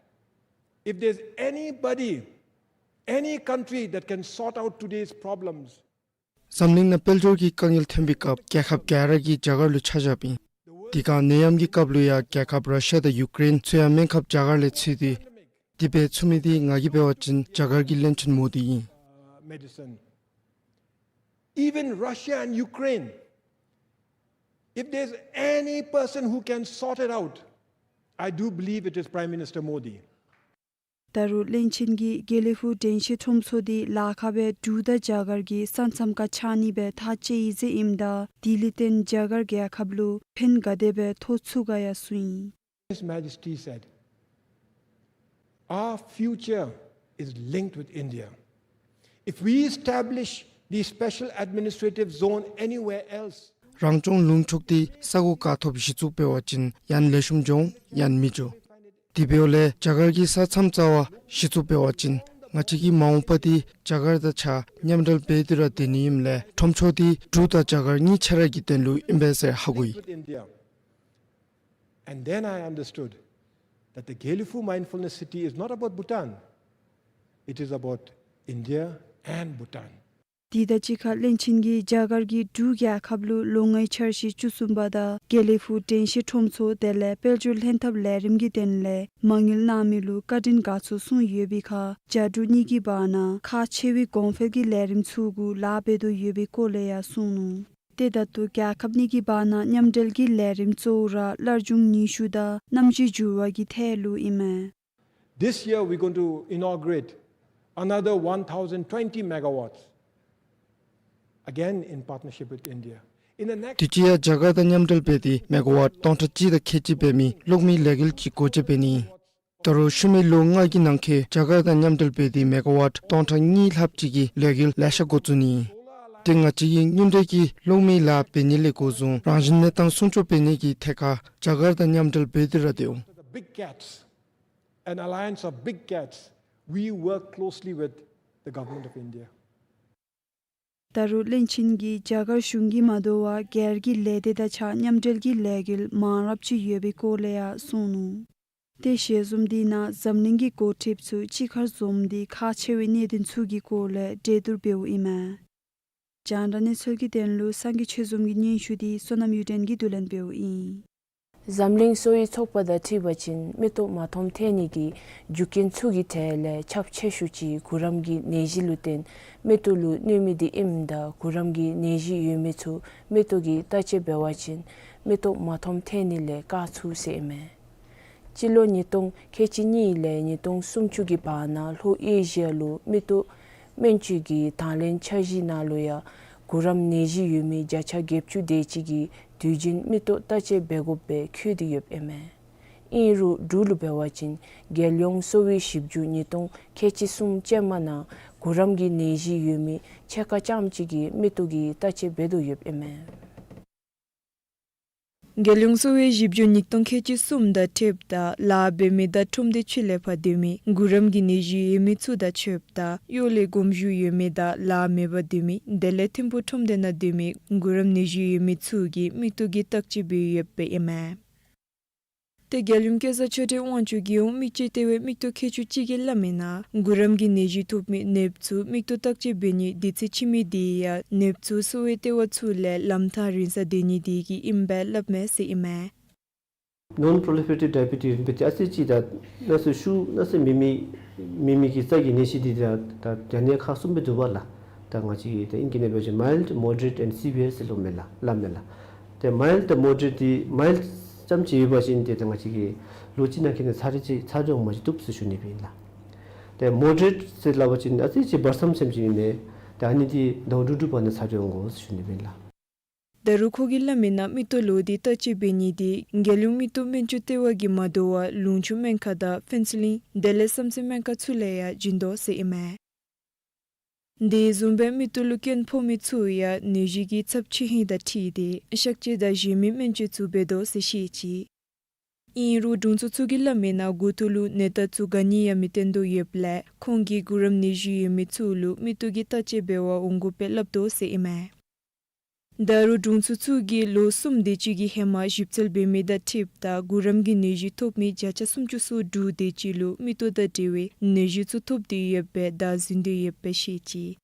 if there's anybody, any country that can sort out today's problems, འཛམ་གླིང་ནང་དཔལ་འབྱོར་གྱི་དཀའ་ངལ་ཐོན་པའི་སྐབས་རྒྱལ་ཁབ་ག་ར་གིས་རྒྱ་གར་ལུ་ཆ་བཞགཔ་ཨིན། དེ་སྒང་ནད་ཡམས་ཀྱི་སྐབས་ལུ་ཡང་རྒྱལ་ཁབ་ར་ཤི་ཡ་དང་ཡུ་ཀེ་རེན་ཚུ་ཡང་སྨན་ཁབ་རྒྱ་གར་ལས་འཚོལ་ཏེ་དེ་སྦེ་ཚུགས་མི་འདི་ང་གིས་འབད་བ་ཅིན་རྒྱ་གར་གྱི་བློན་ཆེན་མོ་དི་ཨིན། Even Russia and Ukraine, if there's any person who can sort it out, I do believe it is Prime Minister Modi. ད་རུང་བློན་ཆེན་གྱིས་དགེ་ལེགས་ཕུག་དྲན་ཤེས་ཁྲོམ་ཚོགས་འདི་ལཱ་ཁག་སྦེ་འབྲུག་དང་རྒྱ་གར་གྱི་ས་མཚམས་ཁར་ཆགས་ནི་སྦེ་ཐག་བཅད་ཡི་ཟེར་ཨིནམ་ད་དེ་ལས་བརྟེན་རྒྱ་གར་རྒྱལ་ཁབ་ལུ་ཕན་ག་དེ་སྦེ་ཐོགས་ཚུགས་ག་ཡང་གསུངས་ཡི། His Majesty said, our future is linked with India. If we establish the special administrative zone anywhere else, རང་སྐྱོང་ལུང་ཕྱོགས་འདི་ས་གོ་ག་ཐོབ་གཞི་བཙུགས་འབད་བ་ཅིན་ཡང་ལེགས་ཤོམ་འགྱོ་ཡང་མི་འགྱོ། དེ་འབདཝ་ལས་རྒྱ་གར་གྱི་ས་མཚམས་རྩ་བར་གཞི་བཙུགས་འབད་བ་ཅིན་ང་བཅས་ཀྱི་མ་འོངས་པ་འདི་རྒྱ་གར་དང་གཅིག་ཁར་མཉམ་འབྲེལ་འབད་དེ་ར་སྡོད་ནི་ཨིནམ་ལས་ཁྲོམ་ཕྱོགས་འདི་འབྲུག་དང་རྒྱ་གར་གཉིས་ཆ་ར་གི་དོན་ལུ་ཨིན་པས་ཟེར་ཧ་གོ་ཡི། And then I understood that the Gelephu Mindfulness City is not about Bhutan. It is about India and Bhutan. དེ་དང་གཅིག་ཁར་བློན་ཆེན་གྱིས་རྒྱ་གར་གྱིས་འབྲུག་རྒྱལ་ཁབ་ལུ་ལོ་ལྔའི་འཆར་གཞི་བཅུ་གསུམ་པ་དང་དགེ་ལེགས་ཕུག་དྲན་ཤེས་ཁྲོམ་ཚོགས་དེ་ལས་དཔལ་འབྱོར་ལྷན་ཐབས་ལས་རིམ་གྱི་དོན་ལས་མ་དངུལ་གནང་མི་ལུ་བཀའ་དྲིན་དགའ་ཚོར་གསུངས་ཡོད་པའི་ཁར་རྒྱ་འབྲུག་གཉིས་ཀྱི་བར་ན་ཁག་ཆེ་བའི་གོང་འཕེལ་གྱི་ལས་རིམ་ཚུ་གུ་ལཱ་འབད་དོ་ཡོད་པའི་སྐོར་ལས་ཡང་གསུངས་ནུག། ཏེ་ད་ལྟོ་རྒྱལ་ཁབ་གཉིས་ཀྱི་བར་ན་མཉམ་འབྲེལ་གྱི་ལས་རིམ་གཙོ་བོ་ར་སླར་འབྱུང་ནུས་ཤུགས་དང་གནམ་གཤིས་འགྱུར་བ་གི་ཐད་ལུ་ཨིན་མས། This year we're going to inaugurate another one thousand twenty megawatts, again in partnership with India. In the next དུས་ཅི་ཡང་རྒྱ་གར་དང་མཉམ་འབྲེལ་འབད་དེ་མེ་ག་ཝཊ་སྟོང་ཕྲག་གཅིག་དང་ཁལ་གཅིག་འབད་མི་གློག་མེའི་ལས་འགུལ་གྱི་སྒོ་འབྱེད་འབད་ནི་ཨིན། ད་རུང་ཤུལ་མའི་ལོ་ལྔ་གི་ནང་འཁོད་རྒྱ་གར་དང་མཉམ་འབྲེལ་འབད་དེ་མེ་ག་ཝཊ་སྟོང་ཕྲག་གཉིས་ལྷགཔ་ཅིག་གི་ལས་འགུལ་ལེ་ཤ་འགོ་བཙུགས་ནི་ཨིན། དེ་ང་བཅས་ཀྱིས་དངུལ་འབྲེལ་གྱི་གློག་མེའི་ལཱ་འབད་ནི་ལས་འགོ་བཟུང་རང་བཞིན་གནས་སྟངས་སྲུང་སྐྱོབ་འབད་ནི་གི་ཐད་ཁར་རྒྱ་གར་དང་མཉམ་འབྲེལ་འབད་དེ་ར་སྡོད་འོང་། The big cats, an alliance of big cats, we work closely with the government of India. ད་རུང་བློན་ཆེན་གྱིས་རྒྱ་གར་གཞུང་གིས་མ་དོ་བར་སྒེར་གྱི་ལས་སྡེ་དང་གཅིག་ཁར་མཉམ་འབྲེལ་གྱི་ལས་འགུལ་མང་རབས་ཅིག་ཡོད་པའི་སྐོར་ལས་ཡང་གསུངས་ནུག། ཏེ་ཞལ་འཛོམས་འདི་ནང་འཛམ་གླིང་གི་འགོ་ཁྲིདཔ་ཚུ་གཅིག་ཁར་འཛོམས་ཏེ་ཁག་ཆེ་བའི་གནད་དོན་ཚུ་གི་སྐོར་ལས་གྲོས་བསྡུར་འབདཝ་ཨིན་མས། རྒྱང་བསྒྲགས་གནས་ཚུལ་གྱི་དོན་ལུ་སངས་རྒྱས་ཆོས་འཛོམས་ཀྱི་སྙན་ཞུ་འདི་བསོད་ནམས་གཡུ་སྒྲོན་གྱིས་བསྡུ་ལེན་འབདཝ་ཨིན། འཛམ་གླིང་གསོ་བའི་ཚོགས་པ་དང་འཁྲིལ་བ་ཅིན་མིག་ཏོ་མ་མཐོང་ཐལ་ནི་གི་རྒྱུ་རྐྱེན་ཚུ་གི་གྲས་ལས་ཁྱབ་ཆེ་ཤོས་ཅིག་གུ་རམ་གྱི་ནད་གཞི་ལུ་བརྟེན་མིག་ཏོ་ལུ་གནོད་མི་འདི་ཨིནམ་ད་གུ་རམ་གྱི་ནད་གཞི་ཡོད་མི་ཚུ་མིག་ཏོ་གི་བརྟག་དཔྱད་འབད་བ་ཅིན་མིག་ཏོ་མ་མཐོང་ཐལ་ནི་ལས་བཀག་ཚུགས་ཟེར་ཨིན་མས། སྤྱི་ལོ་ཉིས་སྟོང་ཁལ་གཅིག་གཉིས་ལས་ཉིས་སྟོང་སུམ་ཅུ་གི་བར་ན་ལྷོ་ཨེ་ཤི་ཡ་ལུ་མིག་ཏོ་སྨན་བཅོས་ཀྱི་དང་ལེན་འཆར་གཞི་ནང་ལུ་ཡང་གུ་རམ་ནད་གཞི་ཡོད་མི་བརྒྱ་ཆ་བརྒྱད་ཅུ་དེ་ཅིག་གིས་དུས་རྒྱུན་མིག་ཏོ་བརྟག་དཔྱད་འབད་དགོཔ་སྦེ་འཁོད་དེ་ཡོདཔ་ཨིན་མས། ཨིན་རུང་འབྲུག་ལུ་འབད་བ་ཅིན་རྒྱལ་ཡོངས་གསོ་བའི་ཞིབ་འཇུག་ཉིས་སྟོང་ཁལ་གཅིག་གསུམ་ཅན་མ་ནང་གུ་རམ་གྱི་ནད་གཞི་ཡོད་མི་ཕྱེད་ཀ་ཙམ་ཅིག་གིས་མིག་ཏོ་གི་བརྟག་དཔྱད་འབད་དོ་ཡོདཔ་ཨིན་མས། རྒྱལ་ཡོངས་གསོ་བའི་ཞིབ་འཇུག་ཉིས་སྟོང་ཁལ་གཅིག་གསུམ་དང་འཁྲིལཝ་ད་ལཱ་འབད་མི་དང་ཁྲོམ་སྡེ་ཕྱི་ལས་ཕར་སྡོད་མི་གུ་རམ་གྱི་ནད་གཞི་ཡོད་མི་ཚུ་དང་ཕྱདཔ་ད་གཡོག་ལས་དགོངས་ཞུ་ཡོད་མི་དང་ལཱ་མེད་པར་སྡོད་མི་དེ་ལས་ཐིམ་ཕུག་ཁྲོམ་སྡེ་ནང་སྡོད་མི་གུ་རམ་ནད་གཞི་ཡོད་མི་ཚུ་གི་མིག་ཏོ་གི་བརྟག་དཔྱད་འབད་ཡོདཔ་ཨིན་མས། ཏེ་རྒྱལ་ཡོངས་སྐལ་བཟང་ཆོས་སྒྲོན་དབང་ཕྱུག་གིས་འོང་མིག་དཔྱད་ལྟེ་བའི་མིག་ཏོ་མཁས་མཆོག་གཅིག་གིས་སླབ་མིའི་ནང་གུ་རམ་གྱི་ནད་གཞི་ཐོབ་མི་ནདཔ་ཚུ་མིག་ཏོ་བརྟག་དཔྱད་འབད་ནི་དུས་ཚོད་ཕྱི་མི་དེ་ཡང་ནདཔ་ཚུ་གསོ་བའི་ལྟེ་བ་ཚུ་ལས་ལམ་ཐག་རིང་སར་སྡོད་ནི་དེ་གིས་ཨིནམ་སྦེ་སླབ་མས་ཟེར་ཨིན་མས། Non proliferative diabetes རིམ་པ་དེ་ཨ་ཙི་ཅིག་ད་ན་ཚོད་ཤུགས་ན་ཚོད་མེད་མི་མེད་མི་གི་རྩ་གི་ནད་གཞི་དེ་ད་ད་རྒྱ་ནད་ཁག་གསུམ་སྦེ་འདུག་པ་ལགས། ད་ང་བཅས་ཀྱི་ད་ཨིང་སྐད་ནང་འབད་བ་ཅིན་mild, moderate and severe ཟེར་སླབ་མས་ལགས། སླབ་མས་ལགས། ཏེ་mild དང་moderate དེ་mild ཙམ་ཅིག་ཡོད་པ་ཅིན་ཏེ་ད་ང་བཅས་ཀྱིས་ལོ་གཅིག་ནང་འཁོད་ནང་ཚར་རེ་ཅིག་ཚར་རེ་འོང་མ་ཅིག་བཏུབ་ཟེར་ཞུ་ནི་སྦེ་ཨིན་ལགས། ཏེ་མོ་ཌེ་རེཊ་ཟེར་སླབ་པ་ཅིན་ཨ་ཙི་ཅིག་བར་མཚམས་ཅིག་ཨིན་མས། ཏེ་ཨ་ནི་འདི་ཟླཝ་དྲུག་དྲུག་པ་ནང་ཚར་ཏེ་འོང་དགོ་ཟེར་ཞུ་ནི་ཨིན་ལགས། ད་རུང་ཁོ་གིས་སླབ་མི་ནང་མིག་ཏོ་ལོག་སྟེ་བརྟག་དཔྱད་འབད་ནི་འདི་རྒྱལ་ཡོངས་མིག་ཏོ་སྨན་བཅོས་ལྟེ་བ་གིས་མ་དོ་བར་ལུང་ཕྱོགས་སྨན་ཁང་དང་ཕུན་ཚོགས་གླིང་དེ་ལས་བསམ་རྩེ་སྨན་ཁང་ཚུ་ལས་ཡང་བྱིན་དོ་ཟེར་ཨིན་མས། དེ་བཟུམ་སྦེ་མིག་ཏོ་ལུ་སྐྱོན་ཕོག་མི་ཚུ་ཡང་ནད་གཞི་གི་ཚབས་ཆེ་ཧིང་དང་འཁྲིལ་ཏེ་གཤག་བཅོས་དང་གཞན་མི་སྨན་བཅོས་ཚུ་འབད་དོ་ཟེར་བཤད་ཅི། ཨིན་རུང་དྲུང་འཚོ་ཚུ་གིས་སླབ་མི་ནང་མགུ་ཏོ་ལུ་ནད་རྟགས་ཚུ་ག་ནི་ཡང་མི་སྟོན་དོ་ཡོདཔ་ལས་ཁོང་གིས་གུ་རམ་ནད་གཞི་ཡོད་མི་ཚུ་ལུ་མིག་ཏོ་གི་བརྟག་དཔྱད་འབད་བར་འོང་དགོཔ་སྦེ་སླབ་དོ་ཟེར་ཨིན་མས། ད་རུང་དྲུང་འཚོ་ཚུ་གིས་ལོ་གསུམ་དེ་ཅིག་གི་ཧེ་མ་ཞིབ་འཚོལ་འབད་མི་དང་འཁྲིལཝ་ད་གུ་རམ་གྱི་ནད་གཞི་ཐོབ་མི་བརྒྱ་ཆ་སུམ་ཅུ་སོ་དྲུག་དེ་ཅིག་ལུ་མིག་ཏོ་དང་འབྲེལ་བའི་ནད་གཞི་ཚུ་ཐོབ་སྟེ་ཡོདཔ་སྦེ་བདའ་ཟུན་ཏེ་ཡོདཔ་སྦེ་བཤད་ཅི།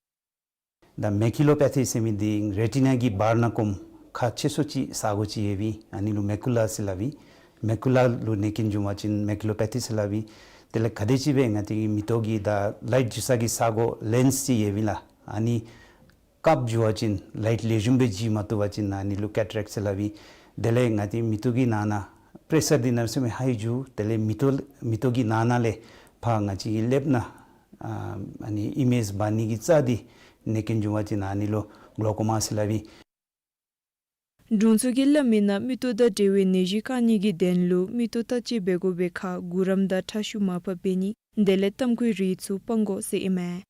ད་མེ་ཀུ་ལོ་པེ་ཐི་ཟེར་མི་འདི་རེ་ཊི་ན་གི་བར་ན་ཀོམ་ཁག་ཆེ་སུ་ཅིག་ས་གོ་ཅིག་ཡོདཔ་ཨིན། ཨ་ནི་ལུ་མེ་ཀུ་ལ་ཟེར་སླབ་ཨིན། མེ་ཀུ་ལ་ལུ་ནད་རྐྱེན་བྱུང་བ་ཅིན་མེ་ཀུ་ལོ་པེ་ཐི་ཟེར་སླབ་ཨིན། དེ་ལས་ག་དེམ་ཅིག་སྦེ་ང་བཅས་མིག་ཏོ་གི་ད་ལའིཊ་འགྱོ་ས་གི་ས་གོ་ལེནསི་ཅིག་ཡོདཔ་ཨིན་ལགས། ཨ་ནི་བཀག་འགྱོ་བ་ཅིན་ལའིཊ་ལེགས་ཤོམ་སྦེ་འགྱོ་མ་བཏུབ་པ་ཅིན་ཨ་ནི་ལུ་ཀེ་ཊ་རེཀཊ་ཟེར་སླབ་ཨིན། དེ་ལས་ང་བཅས་མིག་ཏོ་གི་ནང་ན་པྲེ་ཤར་འདི་གནམ་མེད་ས་མེད་ཧའི་འགྱོ། དེ་ལས་མིག་ཏོ་མིག་ཏོ་གི་ནང་ན་ལས་ཕར་ང་བཅས་ཀྱི་ལེབ་ནང་ཨ་ཨ་ནི་ཨི་མེཇ་འབག་ནི་གི་རྩ་འདི་ནད་རྐྱེན་བྱུང་བ་ཅིན་ཨ་ནི་ལུ་གློ་ཀོ་མ་ཟེར་སླབ་ཨིན། དྲུང་འཚོ་གིས་སླབ་མི་ནང་མིག་ཏོ་དང་འབྲེལ་བའི་ནད་གཞི་བཀག་ནི་གི་དོན་ལུ་མིག་ཏོ་བརྟག་དཔྱད་འབད་དགོ་པའི་ཁར་གུ་རམ་དང་ཁྲག་ཤུགས་མར་ཕབ་འབད་ནི་དེ་ལས་ཏམ་ཁུའི་རིགས་ཚུ་སྤང་དགོ་ཟེར་ཨིན་མས།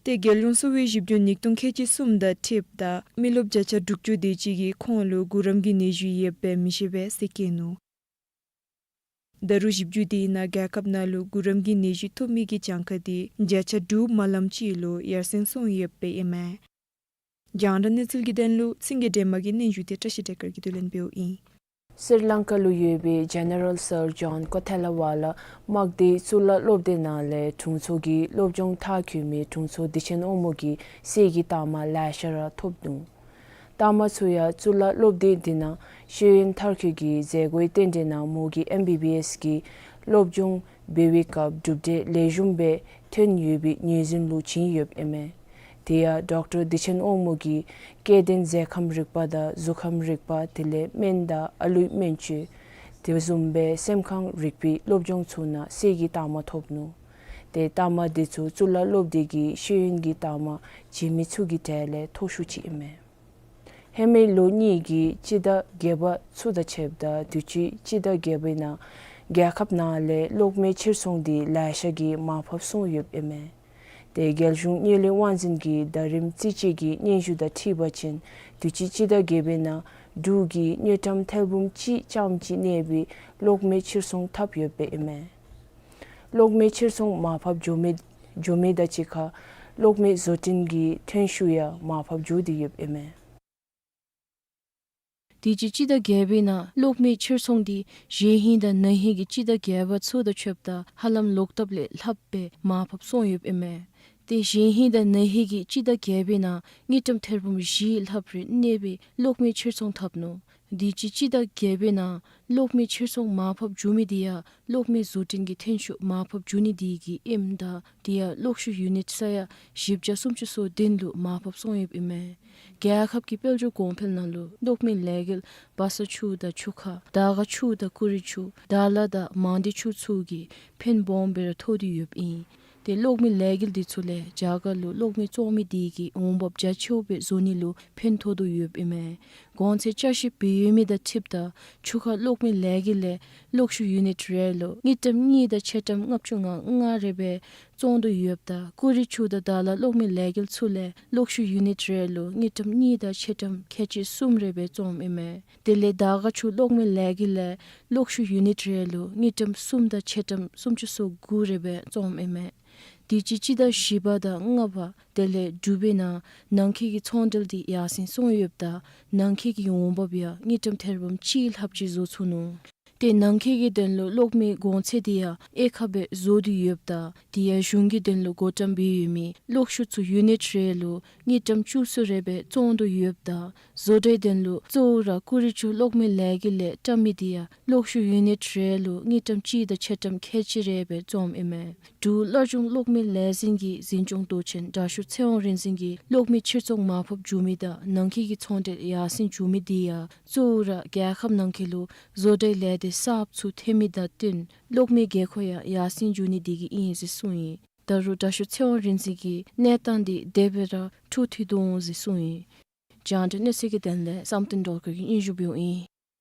ཏེ་རྒྱལ་ཡོངས་གསོ་བའི་ཞིབ་འཇུག་ཉིས་སྟོང་ཁལ་གཅིག་གསུམ་དང་འཁྲིལཝ་ད་མི་རློབས་བརྒྱ་ཆ་དྲུག་ཅུ་དེ་ཅིག་གིས་ཁོང་ལུ་གུ་རམ་གྱི་ནད་གཞི་ཡོདཔ་སྦེ་མི་ཤེས་པས་ཟེར་བཀོད་ནུག། ད་རུང་ཞིབ་འཇུག་དེའི་ནང་རྒྱལ་ཁབ་ནང་ལུ་གུ་རམ་གྱི་ནད་གཞི་ཐོབ་མི་གི་གྱངས་ཁ་དེ་བརྒྱ་ཆ་དྲུག་མ་ལངམ་ཅིག་ལུ་ཡར་སེང་སོང་ཡོདཔ་སྦེ་ཨིན་མས། རྒྱང་བསྒྲགས་གནས་ཚུལ་གྱི་དོན་ལུ་སེང་གེ་སྒྲོལ་མ་གི་སྙན་ཞུ་དེ་བཀྲ་ཤིས་བདེ་སྐར་གྱིས་བསྡུ་ལེན་འབདཝ་ཨིན། སི་རི་ལང་ཀ་ལུ་ཡོད་པའི་ཇེ་ནེ་རལ་སར་ཇོན་ཀོ་ཐེ་ལ་ཝ་ལ་དམག་སྡེའི་གཙུག་ལག་སློབ་སྡེ་ནང་ལས་དྲུང་འཚོ་གི་སློབ་སྦྱོང་མཐར་འཁྱོལ་མི་དྲུང་འཚོ་བདེ་ཆེན་དབང་མོ་གི་གསེར་གྱི་རྟགས་མ་ལེ་ཤ་ར་ཐོབ་ནུག། རྟགས་མ་ཚུ་ཡང་གཙུག་ལག་སློབ་སྡེ་འདི་ནང་ཤེས་ཡོན་མཐར་འཁྱོལ་གྱི་མཛད་སྒོའི་རྟེན་འབྲེལ་ནང་མོ་གིས་ཨེམ་བི་བི་ཨེསི་གི་སློབ་སྦྱོང་འབད་བའི་སྐབས་གྲུབ་འབྲས་ལེགས་ཤོམ་སྦེ་ཐོན་ཡོད་པའི་ངོས་འཛིན་ལུ་བྱིན་ཡོདཔ་ཨིན་མས། དེ་ཡང་ཌོག་ཊར་བདེ་ཆེན་དབང་མོ་གིས་སྐྱེ་ལྡན་མཛེ་ཁམས་རིག་པ་དང་གཟུགས་ཁམས་རིག་པ་དེ་ལས་སྨན་དང་ཨ་ལུའི་སྨན་བཅོས་དེ་བཟུམ་སྦེ་སེམས་ཁམས་རིག་པའི་སློབ་སྦྱོང་ཚུ་ནང་གསེར་གྱི་རྟགས་མ་ཐོབ་ནུག། ཏེ་རྟགས་མ་དེ་ཚུ་གཙུག་ལག་སློབ་སྡེ་གི་ཤེས་ཡོན་གྱི་རྟགས་མ་བྱིན་མི་ཚུ་གི་གྲས་ལས་མཐོ་ཤོས་ཅིག་ཨིན་མས། ཧེ་མའི་ལོ་གཉིས་ཀྱི་སྤྱི་ཟླ་བརྒྱད་པ་ཚུ་དང་ཕྱདཔ་ད་དུས་ཅི་སྤྱི་ཟླ་བརྒྱད་པའི་ནང་རྒྱལ་ཁབ་ནང་ལས་གློག་མེ་ཕྱིར་ཚོང་འདི་ལེ་ཤ་གིས་མར་ཕབ་སོང་ཡོདཔ་ཨིན་མས། ཏེ་རྒྱལ་གཞུང་དངུལ་ལས་དབང་འཛིན་གྱི་ཟླ་རིམ་རྩིས་དཔྱད་ཀྱི་སྙན་ཞུ་དང་འཁྲིལ་བ་ཅིན་དུས་ཅི་སྤྱི་ཟླ་བརྒྱད་པའི་ནང་འབྲུག་གི་དངུལ་ཀྲམ་ཐེར་འབུམ་གཅིག་ཙམ་ཅིག་གནས་པའི་གློག་མེ་ཕྱིར་ཚོང་འཐབ་ཡོདཔ་ཨིན་མས། གློག་མེ་ཕྱིར་ཚོང་མར་ཕབ་འགྱོ་མི་འགྱོ་མི་དང་གཅིག་ཁར་གློག་མེ་བཟོ་སྐྲུན་གྱི་ཐོན་ཤུགས་ཡང་མར་ཕབ་འགྱོ་སྟེ་ཡོདཔ་ཨིན་མས། དུས་ཅི་སྤྱི་ཟླ་བརྒྱད་པའི་ནང་གློག་མེ་ཕྱིར་ཚོང་འདི་གཞེས་ཧིང་དང་ན་ཧིང་གི་སྤྱི་ཟླ་བརྒྱད་པ་ཚུ་དང་ཕྱདཔ་ད་ཧ་ལམ་ལོག་ལྟབ་ལས་ལྷགཔ་སྦེ་མར་ཕབ་སོང་ཡོདཔ་ཨིན་མས། ཏེ་གཞེས་ཧིང་དང་ན་ཧིང་གི་སྤྱི་ཟླ་བརྒྱད་པའི་ནང་དངུལ་ཀྲམ་ཐེར་འབུམ་བཞི་ལྷགཔ་རེ་གནས་པའི་གློག་མེ་ཕྱིར་ཚོང་འཐབ་ནུག། དུས་ཅི་སྤྱི་ཟླ་བརྒྱད་པའི་ནང་གློག་མེ་ཕྱིར་ཚོང་མར་ཕབ་འགྱོ་མི་འདི་ཡང་གློག་མེ་བཟོ་སྐྲུན་གྱི་ཐོན་ཤུགས་མར་ཕབ་འགྱོ་ནི་དེ་གིས་ཨིནམ་ད་དེ་ཡང་གློག་ཤུགས་ཡུ་ནིཊ་ས་ཡ་བཞི་བརྒྱ་སུམ་ཅུ་སོ་བདུན་ལུ་མར་ཕབ་སོང་ཡོདཔ་ཨིན་མས། རྒྱལ་ཁབ་ཀྱི་དཔལ་འབྱོར་གོང་འཕེལ་ནང་ལུ་གློག་མེ་ལས་འགུལ་བ་ས་ཆུ་དང་ཆུ་ཁ་དར་དཀར་ཆུ་དང་ཀུ་རི་ཆུ་དར་ལ་དང་མང་སྡེ་ཆུ་ཚུ་གིས་ཕན་སྦོམ་སྦེ་ར་ཐོགས་ཏེ་ཡོདཔ་ཨིན། ཏེ་གློག་མེ་ལས་འགུལ་འདི་ཚུ་ལས་རྒྱ་གར་ལུ་གློག་མེ་བཙོང་མི་དེ་གི་འོང་འབབ་རྒྱ་ཆེཝ་སྦེ་བཟོ་ནི་ལུ་ཕན་ཐོགས་དོ་ཡོདཔ་ཨིན་མས། གོང་ཚད་བསྐྱར་ཞིབ་འབད་ཡོད་མི་དང་འཁྲིལཝ་ད་ཆུ་ཁ་གློག་མེ་ལས་འགུལ་ལས་གློག་ཤུགས་ཡུ་ནིཊ་རེ་ལུ་དངུལ་ཀྲམ་གཉིས་དང་ཕྱེད་ཀྲམ་ལྔ་བཅུ་ང་ལྔ་རེ་སྦེ་བཙོང་དོ་ཡོདཔ་ད་ཀུ་རི་ཆུ་དང་དར་ལ་གློག་མེ་ལས་འགུལ་ཚུ་ལས་གློག་ཤུགས་ཡུ་ནིཊ་རེ་ལུ་དངུལ་ཀྲམ་གཉིས་དང་ཕྱེད་ཀྲམ་ཁལ་གཅིག་གསུམ་རེ་སྦེ་བཙོངམ་ཨིན་མས། དེ་ལས་དར་དཀར་ཆུ་གློག་མེ་ལས་འགུལ་ལས་གློག་ཤུགས་ཡུ་ནིཊ་རེ་ལུ་དངུལ་ཀྲམ་གསུམ་དང་ཕྱེད་ཀྲམ་སུམ་ཅུ་སོ་དགུ་རེ་སྦེ་བཙོངམ་ཨིན་མས། དུས་ཅི་སྤྱི་ཟླ་བཞི་པ་དང་ལྔ་པ་དེ་ལས་དྲུག་པའི་ནང་ནང་འཁོད་ཀྱི་ཚོང་འབྲེལ་འདི་ཡར་སེང་སོང་ཡོདཔ་ད་ནང་འཁོད་ཀྱི་འོང་འབབ་ཡང་དངུལ་ཀྲམ་ཐེར་འབུམ་གཅིག་ལྷགཔ་ཅིག་བཟོ་ཚུགས་ནུག། ཏེ་ནང་འཁོད་ཀྱི་དོན་ལུ་གློག་མེའི་གོང་ཚད་འདི་ཡང་གཡེར་ཁ་སྦེ་བཟོ་སྟེ་ཡོདཔ་ད་དེ་ཡང་གཞུང་གི་དོན་ལུ་བགོ་བཀྲམ་འབད་ཡོད་མི་གློག་ཤུགས་ཚུ་ཡུ་ནིཊ་རེ་ལུ་དངུལ་ཀྲམ་བཅུ་གསུམ་རེ་སྦེ་བཙོང་དོ་ཡོདཔ་ད་བཟོ་གྲྭའི་དོན་ལུ་གཙོ་བོ་ར་ཀུ་རི་ཆུ་གློག་མེ་ལས་འགུལ་ལས་བཀྲམ་མི་འདི་ཡང་གློག་ཤུགས་ཡུ་ནིཊ་རེ་ལུ་དངུལ་ཀྲམ་གཅིག་དང་ཕྱེད་ཀྲམ་ཁལ་གཅིག་རེ་སྦེ་བཙོངམ་ཨིན་མས། འབྲུག་སླར་འབྱུང་གློག་མེ་ལས་འཛིན་གྱི་འཛིན་སྐྱོང་མདོ་ཆེན་དྲགོས་ཚེ་དབང་རིག་འཛིན་གྱིས་གློག་མེ་ཕྱིར་ཚོང་མར་ཕབ་འགྱོ་མི་དང་ནང་འཁོད་ཀྱི་ཚོང་འབྲེལ་ཡར་སེང་འགྱོ་མི་འདི་ཡང་གཙོ་བོ་ར་རྒྱལ་ཁབ་ནང་འཁོད་ལུ་བཟོ་གྲྭའི་ལས་སྡེ་ གསརཔ་ཚུ་ཐོན་མི་དང་བསྟུན་གློག་མེའི་དགོས་མཁོ་ཡང་ཡར་སེང་འགྱོ་ནི་དེ་གིས་ཨིན་ཟེར་གསུངས་ཡི། ད་རུང་དྲག་ཤོས་ཚེ་དབང་རིག་འཛིན་གྱིས་གནས་སྟངས་དེ་དེ་སྦེ་ར་འཕྲོ་མཐུད་དོ་འོང་ཟེར་གསུངས་ཡི། རྒྱང་བསྒྲགས་གནས་ཚུལ་གྱི་དོན་ལས་བསམ་གཏན་སྒྲོལ་དཀར་གྱིས་སྙན་ཞུ་འབདཝ་ཨིན།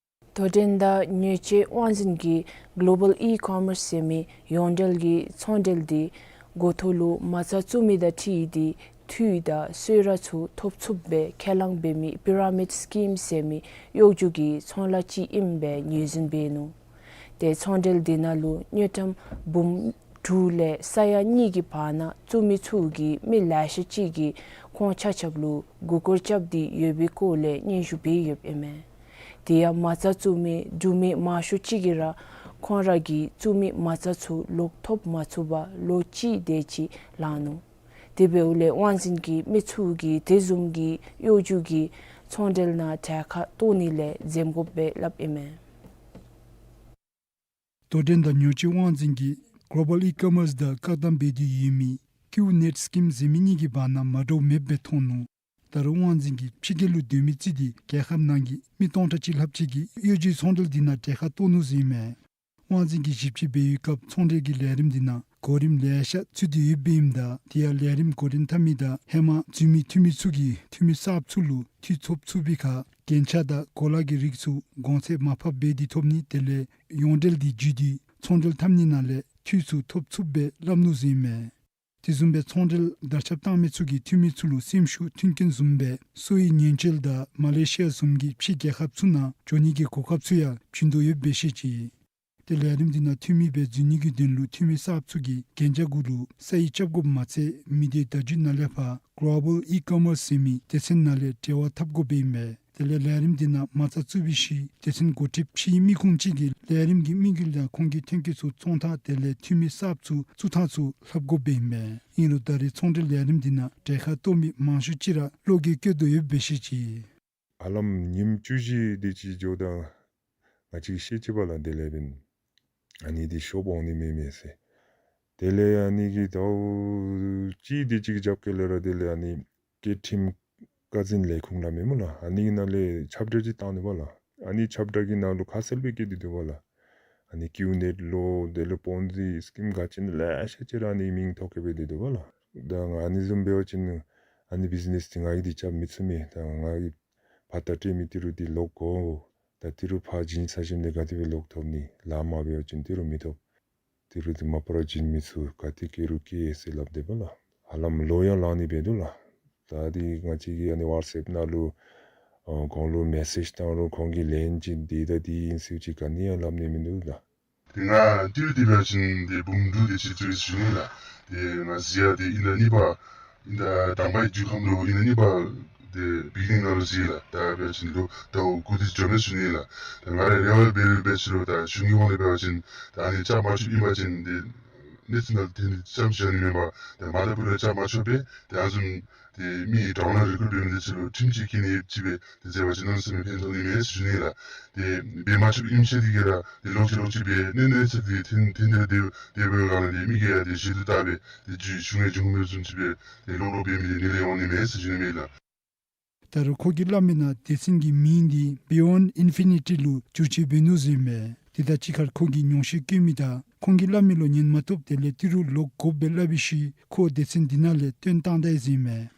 དོ་འགྲན་དང་ཉོ་སྤྱོད་དབང་འཛིན་གྱིས་གོ་ལོ་བཱལ་ཨི་ཀོ་མརསི་ཟེར་མི་ཡོངས་འབྲེལ་གྱི་ཚོང་འབྲེལ་དེ་འགོ་ཐོག་ལུ་མ་རྩ་བཙུགས་མི་དང་འཁྲིལ་ཏེ་འཐུས་དང་གསོལ་རས་ཚུ་ཐོབ་ཚུགསཔ་སྦེ་ཁས་བླངས་འབད་མི་པི་ར་མིཌ་སི་ཀིམ་ཟེར་མི་གཡོ་སྒྱུ་གི་ཚོང་ལཱ་ཅིག་ཨིནམ་སྦེ་ངོས་འཛིན་འབད་ནུག། ཏེ་ཚོང་འབྲེལ་དེ་ནང་ལུ་དངུལ་ཀྲམ་འབུམ་དྲུག་ལས་ས་ཡ་གཉིས་ཀྱི་བར་ན་བཙུགས་མི་ཚུ་གིས་མི་ལེ་ཤ་ཅིག་གིས་ཁོང་ཆ་ཁྱབ་ལུ་མགུ་སྐོར་རྐྱབ་སྟེ་ཡོད་པའི་སྐོར་ལས་སྙན་ཞུ་འབད་ཡོདཔ་ཨིན་མས། དེ་ཡང་མ་རྩ་བཙུགས་མི་འབྲུག་མི་མང་ཤོས་ཅིག་གིས་ར་ཁོང་ར་གིས་བཙུགས་མི་མ་རྩ་ཚུ་ལོག་ཐོབ་མ་ཚུགས་པར་ལོ་གཅིག་དེ་ཅིག་ལང་ནུག། དེ་འབདཝ་ལས་དབང་འཛིན་གྱིས་མི་ཚུ་གིས་དེ་བཟུམ་གྱི་གཡོ་སྒྱུ་གི་ཚོང་འབྲེལ་ནང་གྲལ་ཁར་གཏོགས་ནི་ལས་འཛེམ་དགོཔ་སྦེ་སླབ་ཨིན་མས། དོ་འགྲན་དང་ཉོ་སྤྱོད་དབང་འཛིན་གྱིས་གོ་ལོ་བཱལ་ཨི་ཀོ་མརསི་དང་བཀག་དམ་འབད་དེ་ཡོད་མི་ཀིའུ་ནེཊ་སི་ཀིམ་ཟེར་མི་གཉིས་ཀྱི་བར་ན་མ་འདྲཝ་མེདཔ་སྦེ་མཐོང་ནུག། ད་རུང་དབང་འཛིན་གྱིས་ཕྱི་རྒྱལ་ལུ་སྡོད་མི་བརྩིས་ཏེ་རྒྱལ་ཁབ་ནང་གི་མི་སྟོང་ཕྲག་གཅིག་ལྷགཔ་ཅིག་གིས་གཡོ་སྒྱུའི་ཚོང་འབྲེལ་འདི་ནང་གྲལ་ཁར་གཏོགས་ནུག་ཟེར་ཨིན་མས། དབང་འཛིན་གྱིས་ཞིབ་དཔྱད་འབད་བའི་སྐབས་ཚོང་འབྲེལ་གྱི་ལས་རིམ་འདི་ནང་གོ་རིམ་ལེ་ཤ་ཚུད་དེ་ཡོདཔ་ཨིནམ་ད་དེ་ཡང་ལས་རིམ་འགོ་འདྲེན་འཐབ་མི་དང་ཧེ་མ་འཛུལ་མི་འཐུས་མི་ཚུ་གིས་འཐུས་མི་གསརཔ་ཚུ་ལུ་འཐུས་ཐོབ་ཚུགས་པའི་ཁར་རྒྱན་ཆ་དང་གོ་ལ་གི་རིགས་ཚུ་གོང་ཚད་མར་ཕབ་འབད་དེ་ཐོབ་ནི་དེ་ལས་ཡོངས་འབྲེལ་འདི་བརྒྱུད་དེ་ཚོང་འབྲེལ་འཐབ་ནི་ནང་ལས་འཐུས་ཚུ་ཐོབ་ཚུགསཔ་སྦེ་སླབ་ནུག་ཟེར་ཨིན་མས། དེ་བཟུམ་སྦེ་ཚོང་འབྲེལ་དར་ཁྱབ་བཏང་མི་ཚུ་གིས་འཐུས་མི་ཚུ་ལུ་སེམས་ཤུགས་མཐུན་རྐྱེན་བཟུམ་སྦེ་གསོ་བའི་ཉེན་བཅོལ་དང་མ་ལེ་ཤི་ཡ་བཟུམ་གྱི་ཕྱི་རྒྱལ་ཁབ་ཚུ་ནང་འགྱོ་ནི་གི་གོ་སྐབས་ཚུ་ཡང་བྱིན་དོ་ཡོདཔ་སྦེ་བཤད་ཅི། ཏེ་ལས་རིམ་འདི་ནང་འཐུས་མི་སྦེ་འཛུལ་ནི་གི་དོན་ལུ་འཐུས་མི་གསརཔ་ཚུ་གིས་གན་རྒྱ་གུ་ལུ་ས་ཡིག་རྐྱབ་དགོཔ་མ་ཚད་མི་སྡེ་བརྡ་བརྒྱུད་ནང་ལས་ཕར་གོ་ལོ་བཱལ་ཨི་ཀོ་མརསི་ཟེར་མི་སྡེ་ཚན་ནང་ལས་འབྲེལ་བ་འཐབ་དགོཔ་ཨིན་པས། དེ་ལས་ལས་རིམ་འདི་ནང་མ་རྩ་བཙུགས་པའི་ཤུལ་སྡེ་ཚན་འགོ་ཁྲིདཔ་ཕྱིའི་མི་ཁུངས་ཅིག་གིས་ལས་རིམ་གྱི་དམིགས་ཡུལ་དང་ཁོང་གི་ཐོན་སྐྱེད་ཚུ་བཙོང་ཐངས་དེ་ལས་འཐུས་མི་གསརཔ་ཚུ་བཙུགས་ཐངས་ཚུ་ལྷབ་དགོཔ་ཨིན་པས། ཨིན་རུང་ད་རེས་ཚོང་འབྲེལ་ལས་རིམ་འདི་ནང་གྲལ་ཁར་གཏོགས་མི་མང་ཤོས་ཅིག་ར་བློ་འགྱོད་བསྐྱེད་དོ་ཡོདཔ་སྦེ་བཤད་ཅི། ཧ་ལམ་ཉིནམ་བཅུ་བཞི་དེ་ཅིག་འགྱོཝ་ད་ང་བཅས་ཤེས་ཅི་པ་ལགས། དེ་ལས་འབདན་ཨ་ནི་འདི་ཤོབ་འོང་ནི་མེད་མས་ཟེར། དེ་ལས་ཨ་ནི་གི་ཟླཝ་གཅིག་དེ་ཅིག་གི་རྒྱབ་ཁ་ལས་ར་དེ་ལས་ཨ་ནི་སྐད་འཕྲིན་ཀ་འཛིན་ལས་ཁུངས་ལགས་མེན་སྨོ་ལགས། ཨ་ནི་ནང་ལས་ཁྱབ་བསྒྲགས་ཅིག་བཏང་ནུག་པ་ལགས། ཨ་ནི་ཁྱབ་བསྒྲགས་ཀྱི་ནང་ལུ་ཁ་གསལ་སྦེ་བཀོད་དེ་འདུག་པ་ལགས། ཨ་ནི་ཀིའུ་ནེཊ་ལོ་དེ་ལས་པོན་ཛི་སི་ཀིམ་ག་ཅི་ཨིན་ན་ལེ་ཤ་ཅིག་ར་ཨ་ནི་མིང་ཐོགས་སྦེ་བཀོད་དེ་འདུག་པ་ལགས། ད་ང་ཨ་ནི་བཟུམ་འབད་བ་ཅིན་ཨ་ནི་བིཛ་ནེསི་འདི་ང་གིས་འདི་རྐྱབ་མི་ཚུགས་མས། ད་ང་གིས་ཕར་ད་སྤྲོད་མི་ཏི་རུ་འདི་ལོག་དགོ། ད་ཏི་རུ་ཕར་བྱིན་ཚར་ཞིནམ་ལས་ག་དེ་སྦེ་ལོག་ཐོབ་ནི། ལཱ་མ་འབད་བ་ཅིན་ཏི་རུ་མི་ཐོབ། ཏི་རུ་འདི་མ་པ་ར་བྱིན་མི་ཚུགས། ག་ཏེ་བཀལ་རུང་བཀལ་ཟེར་སླབ་དེས་པ་ལགས། ཧ་ལམ་ལོ་ཡང་ལང་ནི་འབད་དོ་ལགས། ད་འདི་ང་བཅས་ཀྱིས་ཨ་ནི་ཝཊསི་ཨེཔ་ནང་ལུ་ཨ་ཁོང་ལུ་མེ་སེཇ་བཏང་རུང་ཁོང་གིས་ལན་ཅིག་འདི་ད་འདི་ཨིན་ཟེར་ཅིག་ག་ནི་ཡང་སླབ་ནི་མིན་འདུག་ལགས། ཏེ་ང་ཏི་རུ་འདི་འབད་བ་ཅིན་ཏེ་འབུམ་དྲུག་དེ་ཅིག་བཙུགས་ཡི་ཟེར་ཞུ་ནི་ལགས། ཏེ་ང་བཟི་ཡ་ཏེ་ཨིན་ཟླ་གཉིས་པ་ཨིན་ཟླ་དང་པའི་མཇུག་ཁམས་ལུ་ཨིན་ཟླ་གཉིས་པ་ཏེ་བི་གི་ནིང་ནང་ལུ་བཟི་ཡི་ལགས། ད་འབད་བ་ཅིན་ལོ་ཟླཝ་དགུ་དེ་ཅིག་འགྱོཝ་མས་ཟེར་ཞུ་ནི་ལགས། ད་ང་ར་རེ་བ་འབད་རུང་འབད་ཅི་རུང་ད་གཞུང་གི་ཧོངས་ལས་འབད་བ་ཅིན་ད་ཨ་ནི་རྐྱབ་མ་ཆོགཔ་ཨིན་པ་ཅིན་ཏེ་གནས་ཚུལ་ནང་ལུ་ཏེ་རྐྱབ་ཞུ་ནི་མེན་པར་ཏེ་མ་ད་བུ་ལུ་རྐྱབ་མ་ཆོག་པས། ཏེ་ཨ་ནི་བཟུམ་ཏེ་མི་གྲངས་ལ་རི་ཀུཊ་འབད་མི་འདི་ཚུ་ལུ་ཁྲིམས་ཅིག་བཀལ་ནི་ཡོད་ཅི་པས། ཏེ་བཟི་བ་ཅིན་གནམ་མེད་ས་མེད་ཕན་ཐོགས་ནི་མས་ཟེར་ཞུ་ནི་ལགས། ཏེ་འབད་མ་ཆོགཔ་ཨིནམ་ཤེས་ཏེ་གིས་ར་ཏེ་ལོག་ཅི་ལོག་ཅི་སྦེ་གནོད་གནོད་ཚད་དེ་ཐོན་ཐོན་ཏེ་ར་དེ་དེ་འབདཝ་ལས་ཏེ་མི་གིས་ཡང་ཏེ་ཞུ་དུ་བཏབ་སྦེ་ཏེ་གཞུང་གཞུང་གི་གཞུང་མི་བཟུམ་ཅིག་སྦེ་ཏེ་ལོག་ལོག་འབད་མི་འདི་ནི་ལས་འོང་ནི་མས་ཟེར་ཞུ་ནི་མས་ལགས། ད་རུང་ཁོ་གིས་སླབ་མི་ནང་སྡེ་ཚན་གྱི་མིང་འདི་བི་ཡོནཌ་ཨིན་ཕི་ནི་ཊི་ལུ་བསྒྱུར་བཅོས་འབད་ནུག་ཟེར་ཨིན་མས། དེ་དང་གཅིག་ཁར་ཁོ་གིས་ཉོགས་བཤད་བཀོད་མི་དང་ཁོང་གིས་སླབ་མི་ལུ་ཉན་མ་བཏུབ་དེ་ལས་ཏི་རུ་ལོག་དགོཔ་སྦེ་སླབ་པའི་ཤུལ་ཁོ་སྡེ་ཚན་འདི་ནང་ལས་བཏོན་བཏང་ད་ཡི་ཟེར་ཨིན་མས།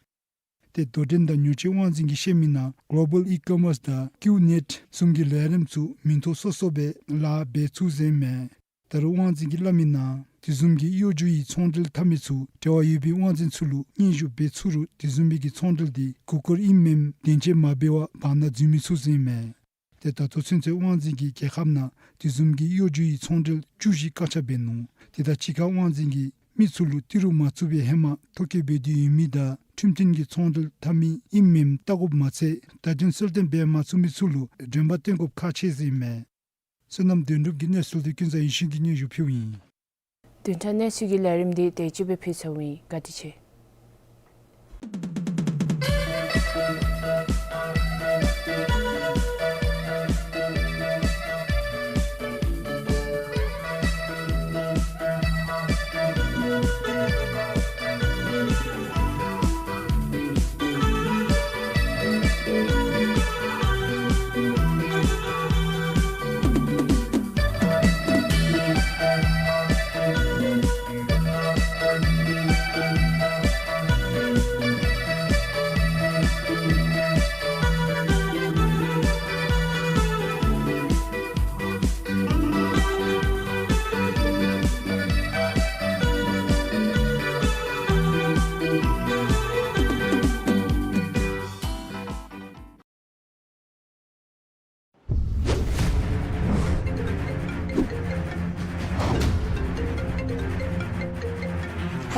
ཏེ་དོ་འགྲན་དང་ཉོ་སྤྱོད་དབང་འཛིན་གྱིས་བཤད་མི་ནང་གོ་ལོ་བཱལ་ཨི་ཀོ་མརསི་དང་ཀིའུ་ནེཊ་གསུམ་གྱི་ལས་རིམ་ཚུ་མིང་ཐོ་སོ་སོ་སྦེ་ལཱ་འབད་ཚུགས་ཟེར་ཨིན་མས། ད་རུང་དབང་འཛིན་གྱིས་སླབ་མི་ནང་དེ་བཟུམ་གྱི་གཡོ་སྒྱུ་ཡི་ཚོང་འབྲེལ་འཐབ་མི་ཚུ་འབྲེལ་བ་ཡོད་པའི་དབང་འཛིན་ཚུ་ལུ་སྙན་ཞུ་འབད་ཚུགས་རུང་དེ་བཟུམ་མའི་གི་ཚོང་འབྲེལ་འདི་མགུ་སྐོར་ཨིནམ་མེནམ་བདེན་དཔྱད་མ་འབད་བར་བར་ན་འཛུལ་མི་ཚུགས་ཟེར་ཨིན་མས། ཏེ་ད་ལྟོ་ཚུན་ཚོད་དབང་འཛིན་གྱིས་རྒྱལ་ཁབ་ནང་དེ་བཟུམ་གྱི་གཡོ་སྒྱུ་ཡི་ཚོང་འབྲེལ་བཅུ་བཞི་བཀག་ཆ་འབད་ནུག། དེ་དང་གཅིག་ཁར་དབང་འཛིན་གྱིས་མི་ཚུ་ལུ་ཏི་རུ་མ་བཙུགས་པའི་ཧེ་མ་ཐོ་བཀོད་འབད་དེ་ཡོད་མི་དང་ཁྲིམས་མཐུན་གྱི་ཚོང་འབྲེལ་འཐབ་མི་ཨིནམ་མེནམ་བལྟ་དགོཔ་མ་ཚད་བརྡ་དོན་གསལ་སྟོན་འབད་མ་ཚུགས་མི་ཚུ་ལུ་དྲན་པ་བཏོན་དགོཔ་ཁག་ཆེ་ཟེར་ཨིན་མས། བསོད་ནམས་དོན་གྲུབ་ཀྱིས་གནས་ཚུལ་འདི་ཀུན་བཟང་ཡེ་ཤེས་ཀྱིས་སྙན་ཞུ་ཕུལཝ་ཨིན། བདུན་ཕྲག་གནས་ཚུལ་གྱི་ལས་རིམ་འདི་དེ་ཅིག་སྦེ་ཕུལ་ཚརཝ་ཨིན། བཀའ་དྲིན་ཆེ།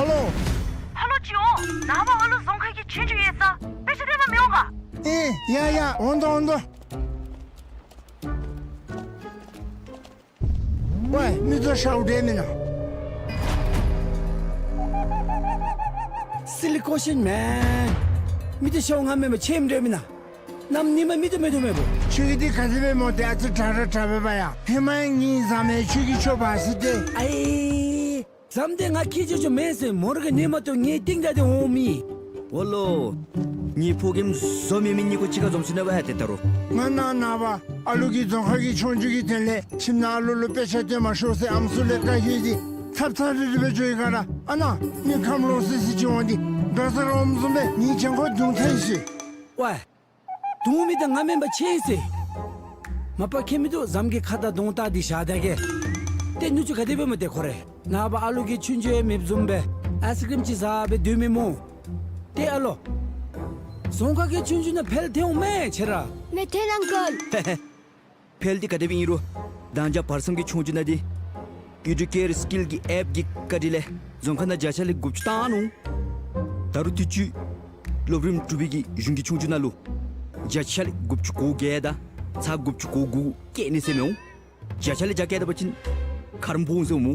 ཨ་ལོ། ཨ་ལོ་ཅི་འོང་། ནངས་པ་ཨ་ལུ་རྫོང་ཁ་གི་ཆོས་རྒྱུགས་ཡོད་ས། དཔེ་ཆ་སྟོན་པར་མི་འོང་ག། ཨེ་ཡ་ཡ་འོང་དོ་འོང་དོ། ཝའི་མི་ཚུ་ཤཝ་འདྲ་མེན་ན། Silly question man. མི་ཚུ་ཤཝ་ང་མེན་པར་ཆེམ་འདྲ་མེན་ན། གནམ་ཉིནམ་མེད་དོ་མེད་དོ་མེན་པོ། ཁྱོད་ཀྱི་འདི་ག་དེ་སྦེ་སྨོ། ཏེ་ཨ་ཙི་དྲག་ར་དྲག་པས་པ་ཡ། ཧེ་མ་ཡང་ངེའི་ཟམ་མེ་ཁྱོད་ཀྱིས་ཆོག་པ་ཟེར་ཏེ། ཨའི་ཟམ་འདི་ང་ཁྱེད་ཆོ་ཆོ་མེན་ཟེར་མོ་ར་གི་ཉིནམ་ཏོ་ངེའི་རྟིང་བདའ་སྟེ་འོང་མི། ཨོ་ལོ། ངེའི་ཕོ་རྒནམ་བཟོ་མི་མི་གཉིས་ཀོ་གཅིག་ཁར་འཛོམས་སོ་ནུག་པ་ཡ། ཏེ་ད་རུང་ང་ནངས་པ་ཨ་ལུ་གི་རྫོང་ཁ་གི་ཆོས་རྒྱུགས་ཀྱི་དོན་ལས་ཁྱིམ་ནང་ཨ་ལུ་ལུ་དཔེ་ཆ་སྟོན་མ་ཤོག་ཟེར་ཨམ་སྲུ་ལས་བཀའ་ཡོད་དེ་ཚབ་ཚབ་རིལ་རི་སྦེ་འགྱོ་ཡི་ག་ར། ཨ་ནཱ་མི་ཁམས་ལོག་སི་སི་ཅིག་འོང་སྟེ་དགའ་ས་ར་འོངམ་བཟུམ་སྦེ་ངེའི་གྱང་ཁར་རྡུང་ཐལ་ཤིག། ཝའི། རྡུང་མི་འདི་ང་མེན་པར་ཆེམ་ཟེར། མ་པ་ཁྱད་མིན་འདུག། ཟམ་གྱི་ཁ་དར་གདོང་བལྟ་སྟེ་བཞག་ད་གེ། ཏེ་ནུ་གཅུང་ག་དེ་སྦེ་སྨོ་ཏེ་ཁོ་རེ། ནངས་པ་ཨ་ལུ་གི་ཆོས་རྒྱུགས་ཡང་མེདཔ་བཟུམ་སྦེ་ཨའི་སི་ཀྲིམ་ཅིག་ཟ་སྦེ་སྡོད་མི་སྨོ། ཏེ་ཨ་ལོ། རྫོང་ཁ་གི་ཆོས་རྒྱུགས་ནང་ཕེལ་ཐལ་འོང་མས་ཁྱེད་ར། མེད་ཐལ་ཨང་ཀལ། ཕེལ་འདི་ག་དེ་སྦེ་ཨིན་རུང་། མདང་ཞག་བར་མཚམས་ཀྱི་ཆོས་རྒྱུགས་ནང་འདི་ཨི་ཌུ་ཀེར་སི་ཀིལ་གྱི་ཨེཔ་གི་བཀའ་དྲིན་ལས་རྫོང་ཁ་ནང་བརྒྱ་ཆ་ལས་དགུ་བཅུ་བཏང་ནུག། ད་རུང་དུས་ཅི་སློབ་རིམ་དྲུག་པའི་གི་གཞུང་གི་ཆོས་རྒྱུགས་ནང་ལུ་བརྒྱ་ཆ་ལས་དགུ་བཅུ་གོ་བརྒྱད་དང་ཚག་དགུ་བཅུ་གོ་དགུ་བཀལ་ནི་ཟེར་མི་འོང་། བརྒྱ་ཆ་ལས་བརྒྱ་བཀལ་ད་པ་ཅིན་ཁ་རོག་འབོ་འོང་ཟེར་འོང་སྨོ།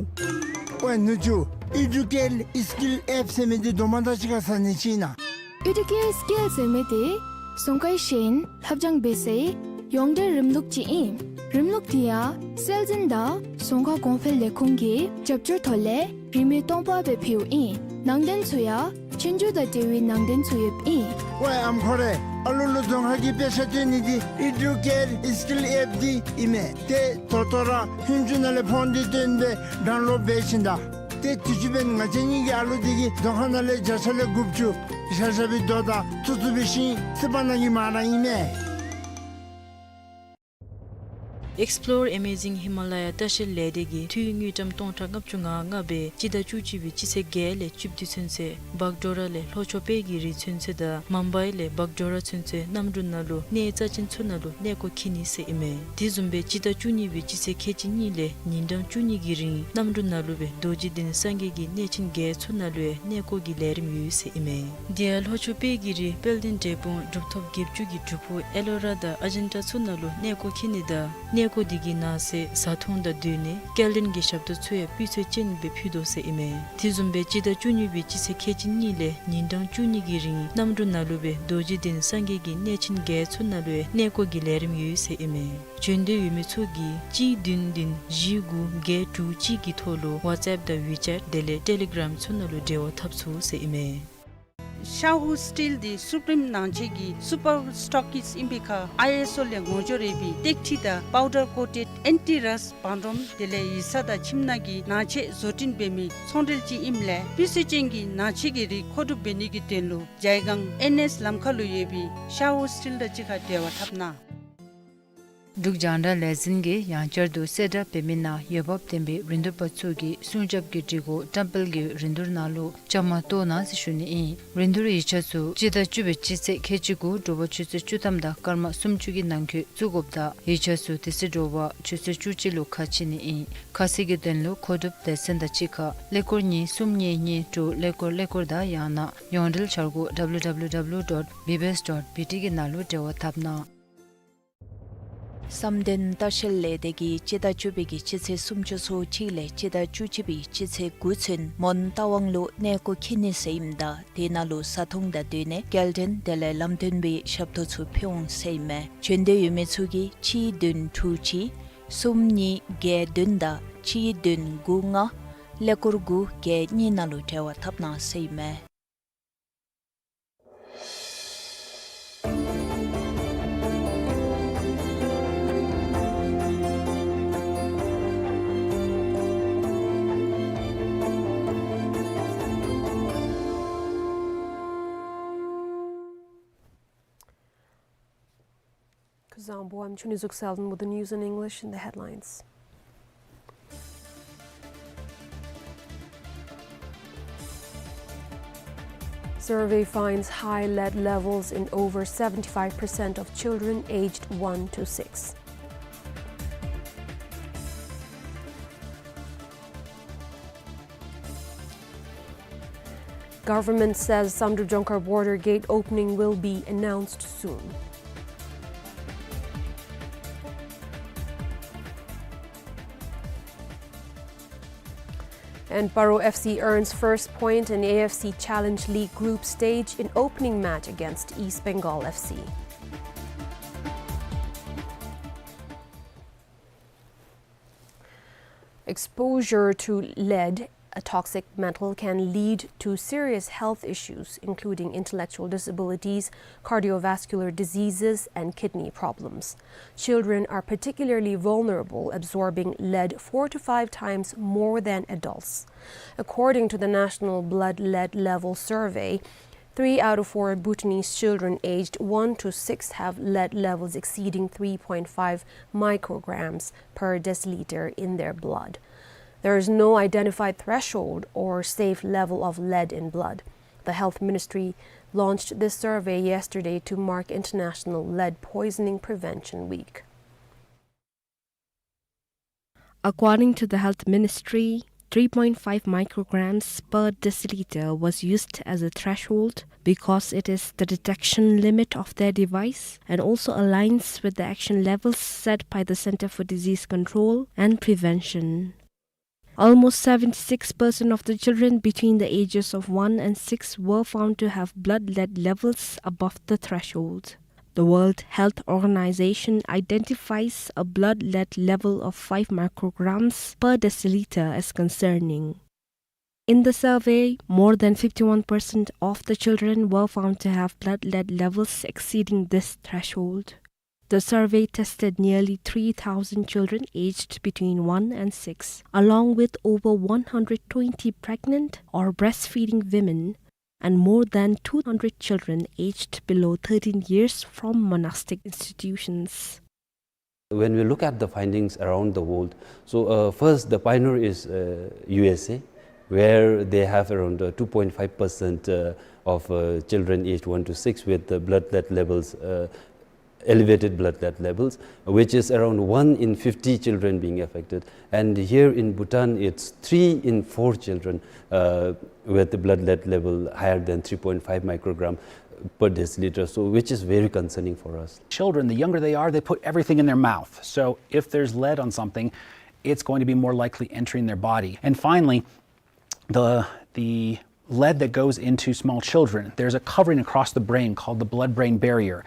ཝའི་ནུ་གཅུང་། ཨི་ཌུ་ཀེར་སི་ཀིལ་ཨེཔ་ཟེར་མི་འདི་དོ་མ་དང་གཅིག་ཁར་ཟ་ནི་ཅིག་ཨིན་ན། ཨི་ཌུ་ཀེར་སི་ཀིལ་ཟེར་མི་འདི་རྫོང་ཁའི་ཤེས་ཡོན་ལྷབ་སྦྱང་འབད་སའི་ཡོངས་འབྲེལ་རིམ་ལུགས་ཅིག་ཨིན། རིམ་ལུགས་འདི་ཡང་སྲོལ་འཛིན་དང་རྫོང་ཁ་གོང་འཕེལ་ལས་ཁུངས་ཀྱི་རྒྱབ་སྐྱོར་ཐོག་ལས་རིན་མེད་སྟོང་པ་སྦེ་ཕུལཝ་ཨིན། ནང་དོན་ཚུ་ཡང་ཆོས་རྒྱུགས་དང་འབྲེལ་བའི་ནང་དོན་ཚུ་ཡོདཔ་ཨིན། ཝའི་ཨམ་ཁོ་རེ། ཨ་ལུ་ལུ་རྫོང་ཁ་གི་དཔེ་ཆ་སྟོན་ནི་འདི་ཨི་ཌུ་ཀེར་སི་ཀིལ་ཨེཔ་འདི་ཨིན་མས། ཏེ་ད་ལྟོ་ར་ཧུན་ཅུ་ནང་ལས་ཕོན་འདི་བཏོན་སྦེ་ཌའུན་ལོཌ་འབད་ཞིནམ་ད། ཏེ་དུས་ཅི་འབདན་ང་བཅས་གཉིས་ཀྱི་ཨ་ལུ་འདི་གིས་རྫོང་ཁ་ནང་ལས་བརྒྱ་ཆ་ལས་དགུ་བཅུ་ཞབས་ཞབས་པའི་མདོ་དང་ཚུ་ཚུ་སྦེ་ཤེས་ཚུགས་པ་ནང་གི་མ་ར་ཨིན་མས། Explore Amazing Himalaya ལྟ་བཤལ་ལས་སྡེ་གིས་འཐུས་དངུལ་ཀྲམ་སྟོང་ཕྲག་ལྔ་བཅུ་ང་ལྔ་སྦེ་སྤྱི་ཟླ་བཅུ་གཅིག་པའི་སྤྱི་ཚེས་བརྒྱད་ལས་བཅུ་བདུན་ཚུན་ཚོད་བག་ཌོ་ར་ལས་ལྷོ་ཕྱོགས་དཔལ་གྱི་རི་ཚུན་ཚོད་དང་མུམ་བའི་ལས་བག་ཌོ་ར་ཚུན་ཚོད་གནམ་གྲུ་ནང་ལུ་གནས་རྩ་ཅན་ཚུ་ནང་ལུ་གནས་སྐོར་འཁྱིད་ནི་ཟེར་ཨིན་མས། དེ་བཟུམ་སྦེ་སྤྱི་ཟླ་བཅུ་གཉིས་པའི་སྤྱི་ཚེས་ཁལ་གཅིག་གཉིས་ལས་ཉིན་གྲངས་བཅུ་གཉིས་ཀྱི་རིང་གནམ་གྲུ་ནང་ལུ་སྦེ་རྡོ་རྗེ་གདན་སངས་རྒྱས་ཀྱི་གནས་ཆེན་བརྒྱད་ཚུ་ནང་ལུ་ཡང་གནས་སྐོར་གྱི་ལས་རིམ་ཡོད་ཟེར་ཨིན་མས། དེ་ཡང་ལྷོ་ཕྱོགས་དཔལ་གྱི་རི་དཔལ་ལྡན་འབྲས་སྤུངས་གྲུབ་ཐོབ་བརྒྱད་ཅུ་གི་སྒྲུབ་ཕུག་ཨེ་ལོ་ར་དང་ཨ་ཇན་ཊ་ཚུ་ནང་ལུ་གནས་སྐོར་འཁྱིད་ནི་དང་གནས་སྐོར་འདི་གི་ནང་གསེས་བཟའ་འཐུང་དང་སྡོད་གནས་སྐྱེལ་འདྲེན་གྱི་ཞབས་ཏོག་ཚུ་ཡང་སྤུས་ཚད་ཅན་སྦེ་ཕུལ་དོ་ཟེར་ཨིན་མས། དེ་བཟུམ་སྦེ་སྤྱི་ཟླ་བཅུ་གཉིས་པའི་སྤྱི་ཚེས་ཁལ་གཅིག་གཉིས་ལས་ཉིན་གྲངས་བཅུ་གཉིས་ཀྱི་རིང་གནམ་གྲུ་ནང་ལུ་སྦེ་རྡོ་རྗེ་གདན་སངས་རྒྱས་ཀྱི་གནས་ཆེན་བརྒྱད་ཚུ་ནང་ལུ་ཡང་གནས་སྐོར་གྱི་ལས་རིམ་ཡོད་ཟེར་ཨིན་མས། བྱོན་འདོད་ཡོད་མི་ཚུ་གིས་གཅིག་བདུན་བདུན་བཞི་དགུ་བརྒྱད་དྲུག་གཅིག་གི་ཐོག་ལུ་ཝཊས་ཨེཔ་དང་ཝི་ཅེཊ་དེ་ལས་ཊེ་ལི་གརམ་ཚུ་ནང་ལུ་འབྲེལ་བ་འཐབ་ཚུགས་ཟེར་ཨིན་མས། ཤ་ཧུ་སི་ཊིལ་འདི་སུ་པྲིམ་ནང་ཆས་ཀྱི་སུ་པར་སི་ཊོག་ཀིསཊ་ཨིན་པའི་ཁར་ཨའི་ཨེསི་ཨོ་ལས་ངོ་སྦྱོར་ཡོད་པའི་ཏེག་ཁྲི་དང་པའུ་ཌར་ཀོ་ཊེཌ་ཨེན་ཊི་རསཊ་བང་རིམ་དེ་ལས་ཡིག་ཚང་དང་ཁྱིམ་ནང་གི་ནང་ཆས་བཟོ་སྐྲུན་འབད་མི་ཚོང་འབྲེལ་ཅིག་ཨིནམ་ལས་སྤུས་ཚད་ཅན་གྱི་ནང་ཆས་ཀྱི་རིགས་མཁོ་སྒྲུབ་འབད་ནི་གི་དོན་ལུ་ཇའི་སྒང་ཨེན་ཨེསི་ལམ་ཁ་ལུ་ཡོད་པའི་ཤ་ཧུ་སི་ཊིལ་དང་གཅིག་ཁར་འབྲེལ་བ་འཐབ་གནང་། འབྲུག་རྒྱང་བསྒྲགས་ལས་འཛིན་གྱིས་ཡང་བསྐྱར་དུ་གསལ་བསྒྲགས་འབད་མི་ནང་འོས་འབབ་ལྡན་པའི་རིན་བསྡུར་པ་ཚུ་གིས་སྲུང་སྐྱོབ་ཀྱི་སྒྲིག་གོ་བཀྲམ་སྤེལ་གྱི་རིན་བསྡུར་ནང་ལུ་བཅའ་མར་གཏོགས་གནང་ཟེར་ཞུ་ནི་ཨིན། རིན་བསྡུར་ཡིག་ཆ་ཚུ་སྤྱི་ཟླ་བཅུ་པའི་སྤྱི་ཚེས་ཁལ་གཅིག་དགུ་དྲོ་པ་ཆུ་ཚོད་བཅུ་ཐམ་དང་སྐར་མ་སུམ་ཅུ་གི་ནང་འཁོད་བཙུགས་དགོཔ་དང་ཡིག་ཆ་ཚུ་དེ་ཚེ་དྲོ་པ་ཆུ་ཚོད་བཅུ་གཅིག་ལུ་ཁ་ཕྱེ་ནི་ཨིན། ཁ་གསལ་གྱི་དོན་ལུ་མཁོ་སྒྲུབ་སྡེ་ཚན་དང་གཅིག་ཁར་ཀླད་ཀོར་གཉིས་གསུམ་གཉིས་གཉིས་དྲུག་ཀླད་ཀོར་ཀླད་ཀོར་དང་ཡང་ན་ཡོངས་འབྲེལ་འཆར་སྒོ་ཌབ་ལུ་ཌབ་ལུ་ཌབ་ལུ་ཌོཊ་བི་བི་ཨེསི་ཌོཊ་བི་ཊི་གི་ནང་ལུ་འབྲེལ་བ་འཐབ་གནང་། བསམ་གཏན་ལྟ་བཤལ་ལས་སྡེ་གིས་སྤྱི་ཟླ་བཅུ་པའི་གི་སྤྱི་ཚེས་སུམ་ཅུ་སོ་གཅིག་ལས་སྤྱི་ཟླ་བཅུ་གཅིག་པའི་སྤྱི་ཚེས་དགུ་ཚུན་མོན་རྟ་དབང་ལུ་གནས་སྐོར་འཁྱིད་ནི་ཟེར་ཨིནམ་ད་དེ་ནང་ལུ་བཟའ་འཐུང་དང་སྡོད་གནས་སྐྱེལ་འདྲེན་དེ་ལས་ལམ་སྟོན་པའི་ཞབས་ཏོག་ཚུ་ཕུལ་འོང་ཟེར་ཨིན་མས། བྱོན་འདོད་ཡོད་མི་ཚུ་གིས་གཅིག་བདུན་དྲུག་གཅིག་གསུམ་གཉིས་བརྒྱད་བདུན་དང་གཅིག་བདུན་དགུ་ལྔ་ཀླད་ཀོར་དགུ་བརྒྱད་གཉིས་ནང་ལུ་འབྲེལ་བ་འཐབ་གནང་ཟེར་ཨིན་མས། Kuzuzangpo, I'm Chuni Zuk Selden with the news in English and the headlines. Survey finds high lead levels in over seventy-five percent of children aged one to six. Government says Samdrup Jongkhar border gate opening will be announced soon. And Paro F C earns first point in A F C Challenge League group stage in opening match against East Bengal F C. Exposure to lead, a toxic metal, can lead to serious health issues, including intellectual disabilities, cardiovascular diseases, and kidney problems. Children are particularly vulnerable, absorbing lead four to five times more than adults. According to the National Blood Lead Level Survey, three out of four Bhutanese children aged one to six have lead levels exceeding three point five micrograms per deciliter in their blood. There is no identified threshold or safe level of lead in blood. The Health Ministry launched this survey yesterday to mark International Lead Poisoning Prevention Week. According to the Health Ministry, three point five micrograms per deciliter was used as a threshold because it is the detection limit of their device and also aligns with the action levels set by the Center for Disease Control and Prevention. Almost seventy-six percent of the children between the ages of one and six were found to have blood lead levels above the threshold. The World Health Organization identifies a blood lead level of five micrograms per deciliter as concerning. In the survey, more than fifty-one percent of the children were found to have blood lead levels exceeding this threshold. The survey tested nearly three thousand children aged between one and six, along with over one hundred twenty pregnant or breastfeeding women and more than two hundred children aged below thirteen years from monastic institutions. When we look at the findings around the world, so, uh, first, the pioneer is, uh, U S A, where they have around, uh, two point five percent, uh, of, uh, children aged one to six with the blood lead levels, uh, elevated blood lead levels, which is around one in fifty children being affected. And here in Bhutan, it's three in four children, uh, with the blood lead level higher than three point five microgram per deciliter, so which is very concerning for us. Children, the younger they are, they put everything in their mouth. So if there's lead on something, it's going to be more likely entering their body. And finally, the, the lead that goes into small children, there's a covering across the brain called the blood-brain barrier.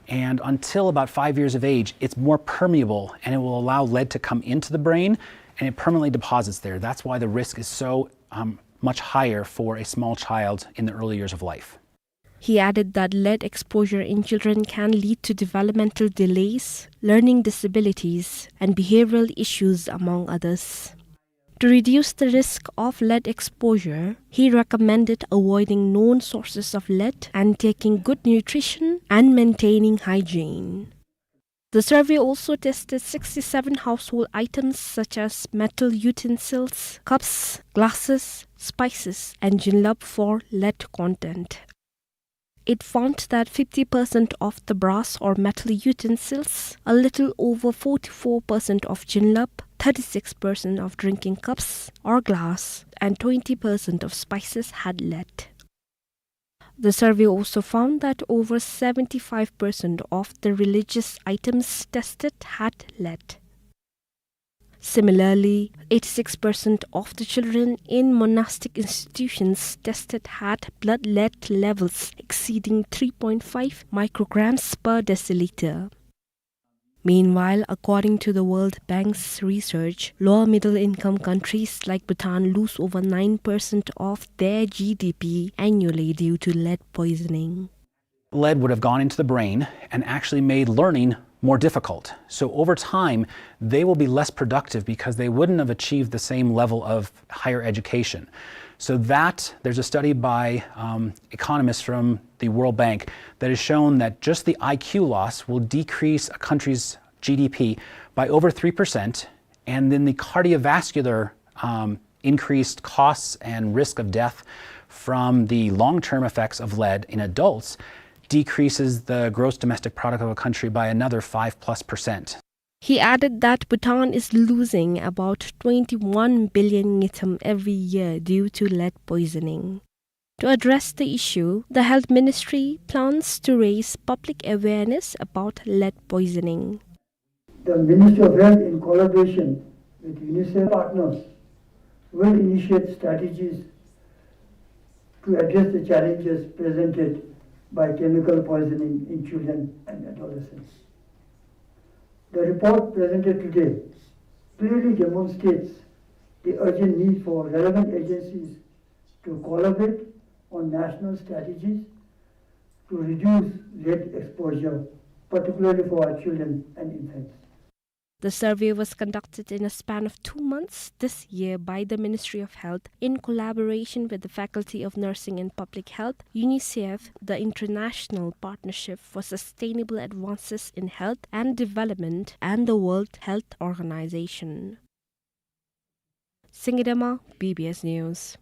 And until about five years of age, it's more permeable, and it will allow lead to come into the brain, and it permanently deposits there. That's why the risk is so, um, much higher for a small child in the early years of life. He added that lead exposure in children can lead to developmental delays, learning disabilities, and behavioral issues, among others. To reduce the risk of lead exposure, he recommended avoiding known sources of lead and taking good nutrition and maintaining hygiene. The survey also tested sixty-seven household items such as metal utensils, cups, glasses, spices, and jinlap for lead content. It found that fifty percent of the brass or metal utensils, a little over forty-four percent of jinlap, thirty-six percent of drinking cups or glass, and twenty percent of spices had lead. The survey also found that over seventy-five percent of the religious items tested had lead. Similarly, eighty-six percent of the children in monastic institutions tested had blood lead levels exceeding three point five micrograms per deciliter. Meanwhile, according to the World Bank's research, lower middle income countries like Bhutan lose over nine percent of their G D P annually due to lead poisoning. Lead would have gone into the brain and actually made learning more difficult. So over time, they will be less productive because they wouldn't have achieved the same level of higher education. So that, there's a study by, um, economists from the World Bank that has shown that just the I Q loss will decrease a country's G D P by over three percent, and then the cardiovascular, um, increased costs and risk of death from the long-term effects of lead in adults decreases the gross domestic product of a country by another five plus percent. He added that Bhutan is losing about twenty-one billion ngultrum every year due to lead poisoning. To address the issue, the Health Ministry plans to raise public awareness about lead poisoning. The Ministry of Health, in collaboration with UNICEF partners, will initiate strategies to address the challenges presented by chemical poisoning in children and adolescents. The report presented today clearly demonstrates the urgent need for relevant agencies to collaborate on national strategies to reduce lead exposure, particularly for our children and infants. The survey was conducted in a span of two months this year by the Ministry of Health in collaboration with the Faculty of Nursing and Public Health, UNICEF, the International Partnership for Sustainable Advances in Health and Development, and the World Health Organization. Singidema, B B S News.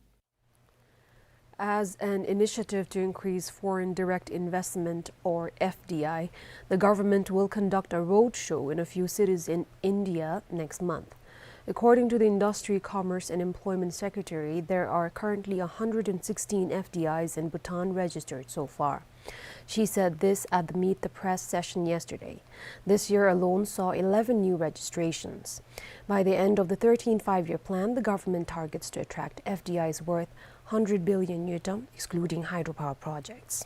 As an initiative to increase foreign direct investment, or F D I, the government will conduct a roadshow in a few cities in India next month. According to the Industry, Commerce and Employment Secretary, there are currently a hundred and sixteen F D Is in Bhutan registered so far. She said this at the Meet the Press session yesterday. This year alone saw eleven new registrations. By the end of the thirteenth Five-Year Plan, the government targets to attract F D Is worth hundred billion ngultrum, excluding hydropower projects.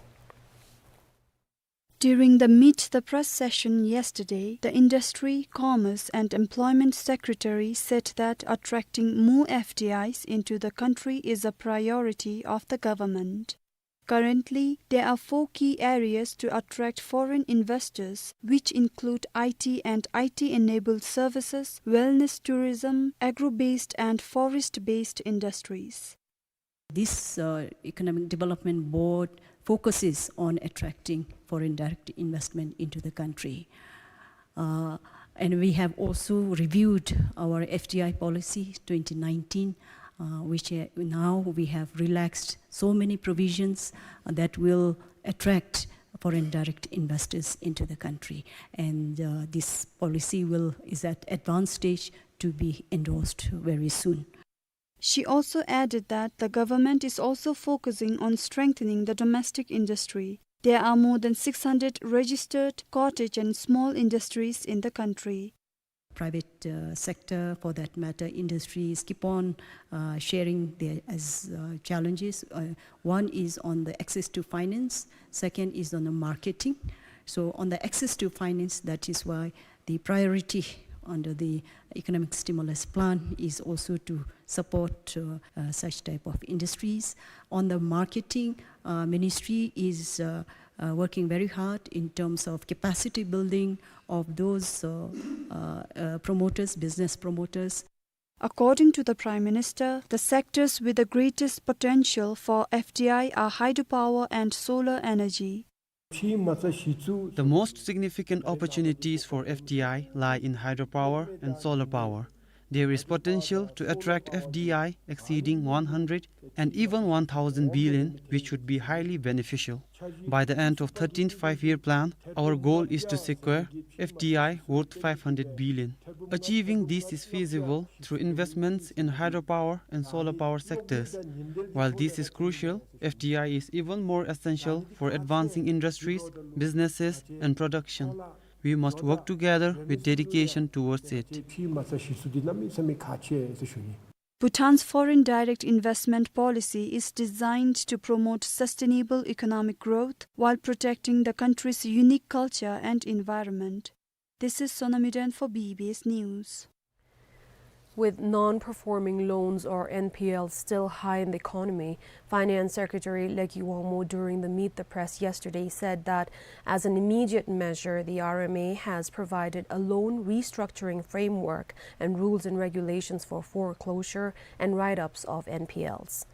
During the Meet the Press session yesterday, the Industry, Commerce and Employment Secretary said that attracting more F D Is into the country is a priority of the government. Currently, there are four key areas to attract foreign investors, which include I T and I T-enabled services, wellness tourism, agro-based and forest-based industries. This, uh, Economic Development Board focuses on attracting foreign direct investment into the country. Uh, and we have also reviewed our F D I policy twenty nineteen, uh, which, uh, now we have relaxed so many provisions, uh, that will attract foreign direct investors into the country. And, uh, this policy will, is at advanced stage to be endorsed very soon. She also added that the government is also focusing on strengthening the domestic industry. There are more than six hundred registered cottage and small industries in the country. Private, uh, sector, for that matter, industries keep on, uh, sharing their as, uh, challenges. Uh, one is on the access to finance, second is on the marketing. So on the access to finance, that is why the priority under the economic stimulus plan is also to support, uh, uh, such type of industries. On the marketing, uh, ministry is, uh, uh, working very hard in terms of capacity building of those, uh, uh, uh, promoters, business promoters. According to the Prime Minister, the sectors with the greatest potential for F D I are hydropower and solar energy. The most significant opportunities for F D I lie in hydropower and solar power. There is potential to attract F D I exceeding one hundred and even one thousand billion, which would be highly beneficial. By the end of thirteenth Five-Year Plan, our goal is to secure F D I worth five hundred billion. Achieving this is feasible through investments in hydropower and solar power sectors. While this is crucial, F D I is even more essential for advancing industries, businesses, and production. We must work together with dedication towards it. Bhutan's foreign direct investment policy is designed to promote sustainable economic growth while protecting the country's unique culture and environment. This is Sonam Yuden for B B S News. With non-performing loans, or N P Ls, still high in the economy, Finance Secretary Leki Wangmo, during the Meet the Press yesterday, said that as an immediate measure, the R M A has provided a loan restructuring framework and rules and regulations for foreclosure and write-ups of N P Ls.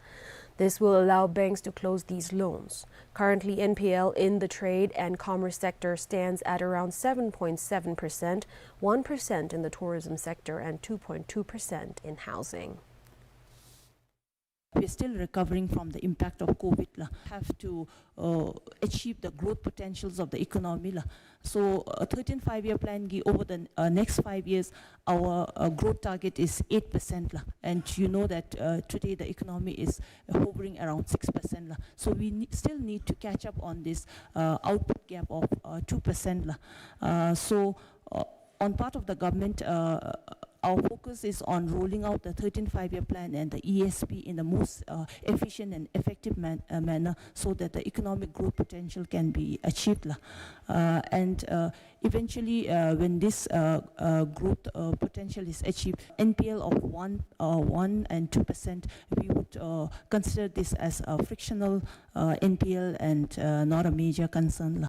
This will allow banks to close these loans. Currently, N P L in the trade and commerce sector stands at around seven point seven percent, one percent in the tourism sector, and two point two percent in housing. We're still recovering from the impact of COVID la. Have to, uh, achieve the growth potentials of the economy la. So, uh, thirteenth Five-Year Plan gi over the, uh, next five years, our, uh, growth target is eight percent la. And you know that, uh, today the economy is hovering around six percent la. So we ne-, still need to catch up on this, uh, output gap of, uh, two percent la. Uh, so, uh, on part of the government, uh, our focus is on rolling out the thirteenth Five-Year Plan and the E S P in the most, uh, efficient and effective man-, uh, manner, so that the economic growth potential can be achieved la. Uh, and, uh, eventually, uh, when this, uh, uh, growth, uh, potential is achieved, N P L of one, uh, one and two percent, we would, uh, consider this as a frictional, uh, N P L and, uh, not a major concern la.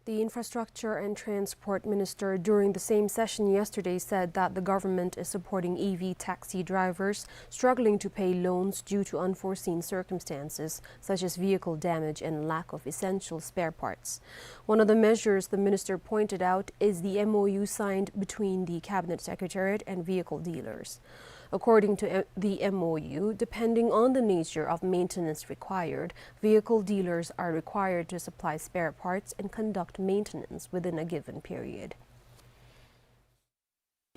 The Infrastructure and Transport Minister, during the same session yesterday, said that the government is supporting E V taxi drivers struggling to pay loans due to unforeseen circumstances, such as vehicle damage and lack of essential spare parts. One of the measures the minister pointed out is the M O U signed between the Cabinet Secretariat and vehicle dealers. According to, uh, the M O U, depending on the nature of maintenance required, vehicle dealers are required to supply spare parts and conduct maintenance within a given period.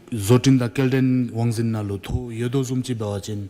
བཟོ་སྐྲུན་དང་སྐྱེལ་འདྲེན་དབང་འཛིན་ནང་ལུ་ཐོ་ཡོད་དོ་བཟུམ་ཅིག་འབད་བ་ཅིན་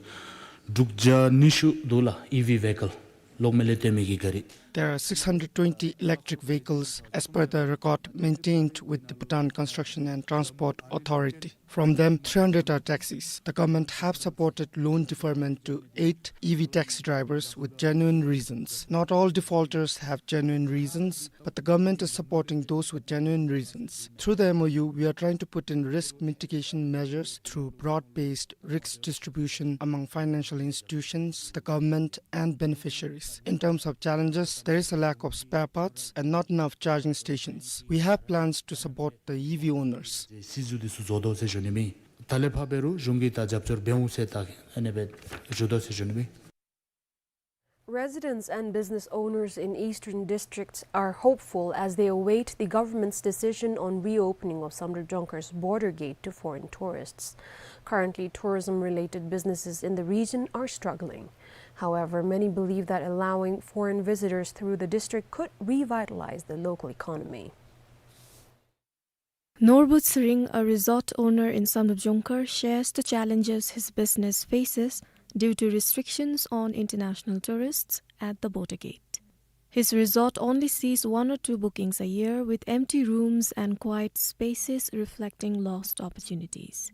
དྲུག་བརྒྱ་ཉི་ཤུ་འདུག་ལགས། E V vehicle, གློག་མེ་ལས་བཏོན་མི་གི་ག་རི། There are six hundred twenty electric vehicles as per the record maintained with the Bhutan Construction and Transport Authority. From them, three hundred are taxis. The government have supported loan deferment to eight E V taxi drivers with genuine reasons. Not all defaulters have genuine reasons, but the government is supporting those with genuine reasons. Through the M O U, we are trying to put in risk mitigation measures through broad-based risk distribution among financial institutions, the government, and beneficiaries. In terms of challenges, there is a lack of spare parts and not enough charging stations. We have plans to support the E V owners. སྲིད་བཟོ་འདི་ཚུ་བཟོ་དོ་ཟེར་ཞུ་ནི་མས། ད་ལས་ཕར་འབད་རུང་གཞུང་གིས་ད་རྒྱབ་སྐྱོར་འབད་འོང་ཟེར་ད་ཨ་ནི་སྦེ་ཞུ་དོ་ཟེར་ཞུ་ནི་མས། Residents and business owners in eastern districts are hopeful as they await the government's decision on reopening of Samdrup Jongkar's border gate to foreign tourists. Currently, tourism-related businesses in the region are struggling. However, many believe that allowing foreign visitors through the district could revitalize the local economy. Norbu Tshering, a resort owner in Samdrup Jongkar, shares the challenges his business faces due to restrictions on international tourists at the border gate. His resort only sees one or two bookings a year, with empty rooms and quiet spaces reflecting lost opportunities.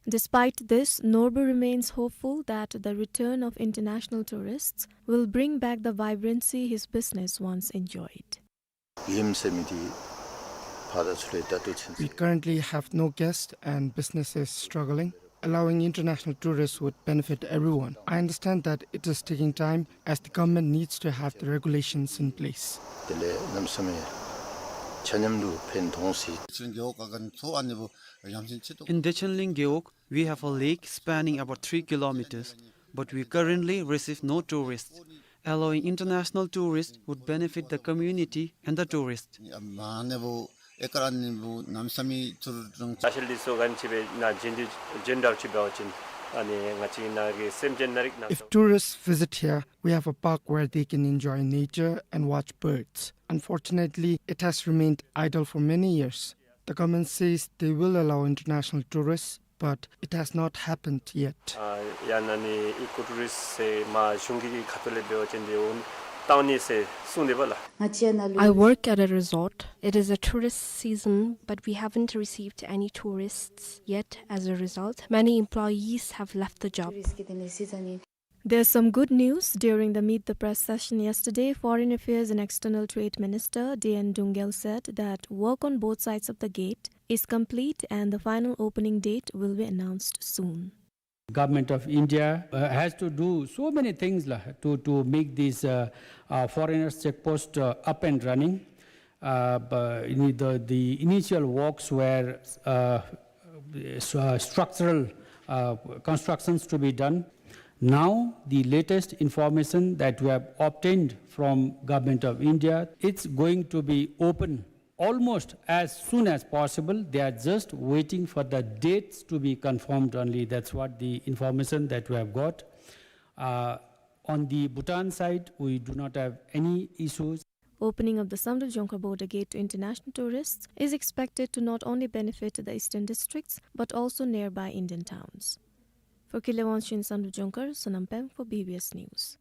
Despite this, Norbu remains hopeful that the return of international tourists will bring back the vibrancy his business once enjoyed. ལིམ་ཟེར་མི་འདི་ཕར་དང་ཚུར་ལས་ད་ལྟོ་ཚུན་ཚོད། We currently have no guests and business is struggling. Allowing international tourists would benefit everyone. I understand that it is taking time as the government needs to have the regulations in place. དེ་ལས་གནམ་མེད་ས་མེད་ཆ་མཉམ་ལུ་ཕན་ཐོགས་ཟེར། In Dechenling Gewog, we have a lake spanning about three kilometers, but we currently receive no tourists. Allowing international tourists would benefit the community and the tourists. If tourists visit here, we have a park where they can enjoy nature and watch birds. Unfortunately, it has remained idle for many years. The government says they will allow international tourists, but it has not happened yet. ཨ་ཡ་ཨ་ནི་ཨི་ཀོ་ཊུ་རིསཊ་ཟེར་མར་གཞུང་གི་ཁ་ཐུག་ལས་འབད་བ་ཅིན་འདི་འོང་བཏང་ནི་ཟེར་གསུངས་དེས་པ་ལགས། I work at a resort. It is a tourist season, but we haven't received any tourists yet. As a result, many employees have left the job. There's some good news. During the Meet the Press session yesterday, Foreign Affairs and External Trade Minister D N Dungel said that work on both sides of the gate is complete and the final opening date will be announced soon. Government of India, uh, has to do so many things la, to, to make this, uh, uh, foreigners check post, uh, up and running. Uh, but ini-, the, the initial works were, uh, s-, uh, structural, uh, constructions to be done. Now, the latest information that we have obtained from Government of India, it's going to be open almost as soon as possible. They are just waiting for the dates to be confirmed only. That's what the information that we have got. Uh, on the Bhutan side, we do not have any issues. Opening of the Samdrup Jongkhar border gate to international tourists is expected to not only benefit the eastern districts, but also nearby Indian towns. For Kilewanshi in Samdrup Jongkhar, Sonam Peng for B B S News.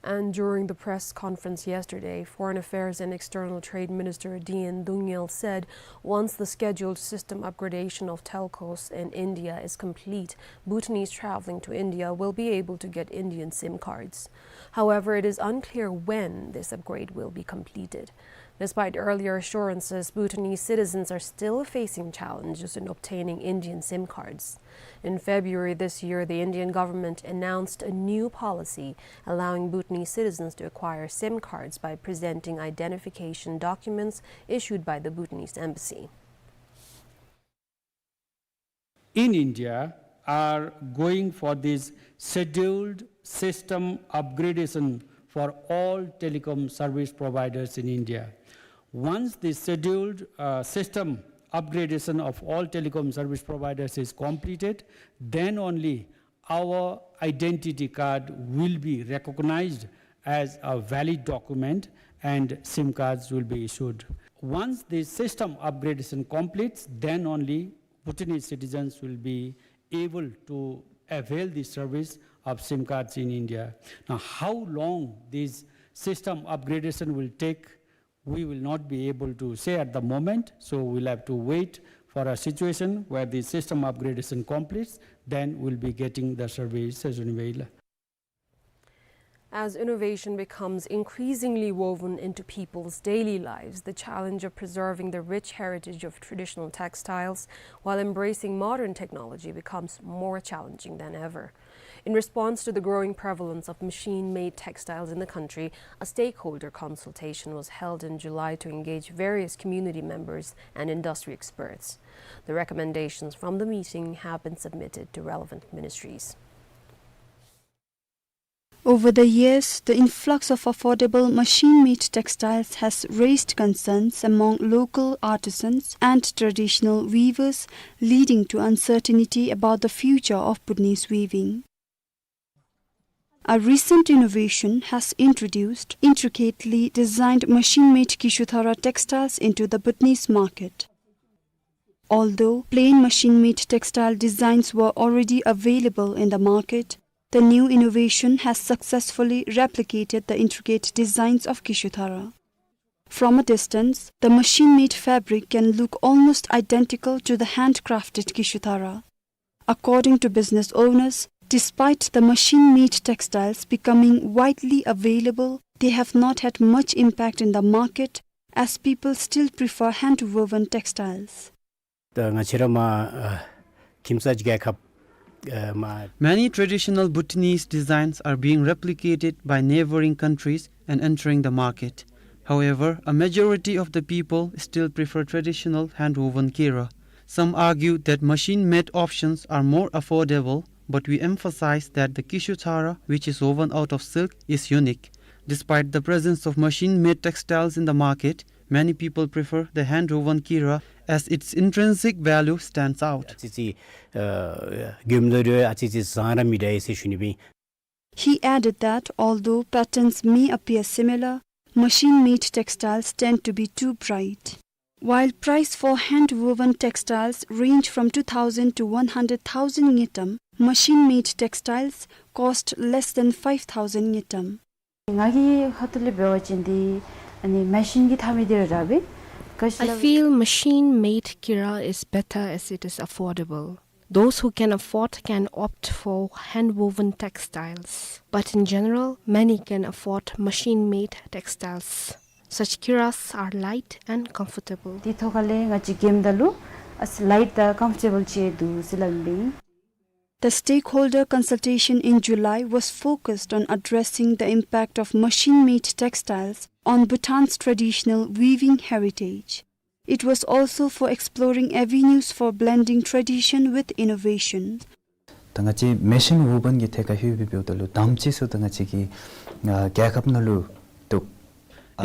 And during the press conference yesterday, Foreign Affairs and External Trade Minister D N Dungel said once the scheduled system upgradation of telcos in India is complete, Bhutanese traveling to India will be able to get Indian SIM cards. However, it is unclear when this upgrade will be completed. Despite earlier assurances, Bhutanese citizens are still facing challenges in obtaining Indian SIM cards. In February this year, the Indian government announced a new policy allowing Bhutanese citizens to acquire SIM cards by presenting identification documents issued by the Bhutanese embassy. In India are going for this scheduled system upgradation for all telecom service providers in India. Once the scheduled, uh, system upgradation of all telecom service providers is completed, then only our identity card will be recognized as a valid document and SIM cards will be issued. Once the system upgradation completes, then only Bhutanese citizens will be able to avail the service of SIM cards in India. Now, how long this system upgradation will take, we will not be able to say at the moment, so we'll have to wait for a situation where the system upgradation completes, then we'll be getting the service as well. As innovation becomes increasingly woven into people's daily lives, the challenge of preserving the rich heritage of traditional textiles while embracing modern technology becomes more challenging than ever. In response to the growing prevalence of machine-made textiles in the country, a stakeholder consultation was held in July to engage various community members and industry experts. The recommendations from the meeting have been submitted to relevant ministries. Over the years, the influx of affordable machine-made textiles has raised concerns among local artisans and traditional weavers, leading to uncertainty about the future of Bhutanese weaving. A recent innovation has introduced intricately designed machine-made Kishuthara textiles into the Bhutanese market. Although plain machine-made textile designs were already available in the market, the new innovation has successfully replicated the intricate designs of Kishuthara. From a distance, the machine-made fabric can look almost identical to the handcrafted Kishuthara. According to business owners, despite the machine-made textiles becoming widely available, they have not had much impact in the market, as people still prefer hand-woven textiles. ད་ང་བཅས་ར་མར་ཨ་ཁྱིམ་ཚང་རྒྱལ་ཁབ་ཨ་མར། Many traditional Bhutanese designs are being replicated by neighboring countries and entering the market. However, a majority of the people still prefer traditional hand-woven kira. Some argue that machine-made options are more affordable, but we emphasize that the Kishuthara, which is woven out of silk, is unique. Despite the presence of machine-made textiles in the market, many people prefer the hand-woven kira as its intrinsic value stands out. ཨ་ཙི་ཙི་ཨ་གྱོནམ་ད་རུང་ཨ་ཙི་ཙི་བཟང་ར་མི་འདྲ་ཟེར་ཞུ་ནི་སྦེ། He added that although patterns may appear similar, machine-made textiles tend to be too bright. While price for hand-woven textiles range from two thousand to one hundred thousand ngultrum, machine-made textiles cost less than five thousand ngultrum. ང་གིས་ཁ་ཐུག་ལས་འབད་བ་ཅིན་འདི་ཨ་ནི་མེ་ཤིན་གྱིས་འཐག་མི་འདི་ར་ར་སྦེ། ག་ཅི་ལ། I feel machine-made kira is better as it is affordable. Those who can afford can opt for hand-woven textiles, but in general, many can afford machine-made textiles. Such kiras are light and comfortable. དེ་ཐོག་ཁ་ལས་ང་བཅས་གྱོནམ་ད་ལུ་ཨ་ཙི་ལའིཊ་དང་ཀམ་ཕོར་ཊེ་བཱལ་ཅིག་འདུག་ཟེར་སླབ་ཨིན་པས། The stakeholder consultation in July was focused on addressing the impact of machine-made textiles on Bhutan's traditional weaving heritage. It was also for exploring avenues for blending tradition with innovation. ད་ང་བཅས་མེ་ཤིན་ཝུ་ཝཱན་གྱི་ཐད་ཁར་ལྷོད་པའི་འབདཝ་ད་ལུ་དམ་ཅིག་སུ་ད་ང་བཅས་ཀྱི་ཨ་རྒྱལ་ཁབ་ནང་ལུ་འདུག།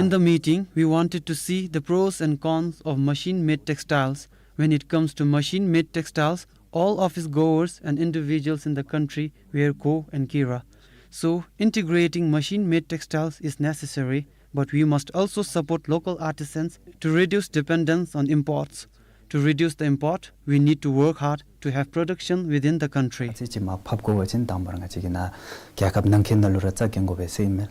In the meeting, we wanted to see the pros and cons of machine-made textiles. When it comes to machine-made textiles, all office goers and individuals in the country wear ko and kira. So, integrating machine-made textiles is necessary, but we must also support local artisans to reduce dependence on imports. To reduce the import, we need to work hard to have production within the country. ཨ་ཙི་ཅིག་མར་ཕབ་དགོ་པ་ཅིན་དང་པ་ར་ང་བཅས་ཀྱིས་ནཱ་རྒྱལ་ཁབ་ནང་འཁོད་ནང་ལུ་ར་རྩ་འགེངས་དགོ་པས་ཟེར་ཨིན་མས།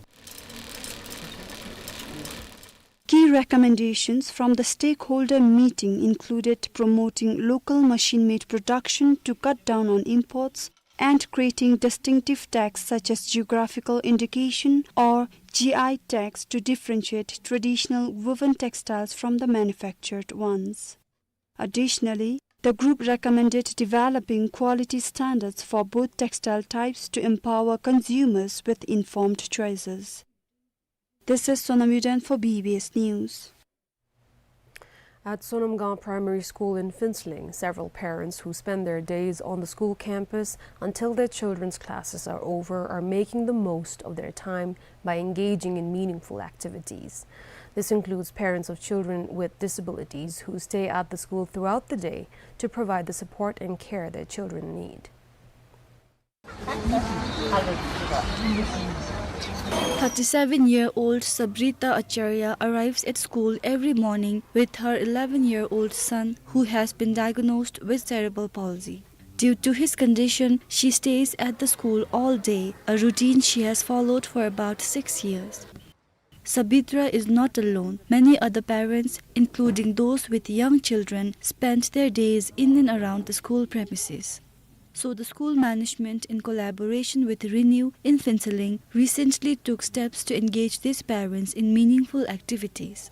Key recommendations from the stakeholder meeting included promoting local machine-made production to cut down on imports and creating distinctive tags such as geographical indication or G I tags to differentiate traditional woven textiles from the manufactured ones. Additionally, the group recommended developing quality standards for both textile types to empower consumers with informed choices. This is Sonam Yuden for B B S News. At Sonamgang Primary School in Phuentsholing, several parents who spend their days on the school campus until their children's classes are over are making the most of their time by engaging in meaningful activities. This includes parents of children with disabilities who stay at the school throughout the day to provide the support and care their children need. Thirty-seven-year-old Sabrita Acharya arrives at school every morning with her eleven-year-old son, who has been diagnosed with cerebral palsy. Due to his condition, she stays at the school all day, a routine she has followed for about six years. Sabitra is not alone. Many other parents, including those with young children, spend their days in and around the school premises. So the school management, in collaboration with Renew in Phuentsholing, recently took steps to engage these parents in meaningful activities.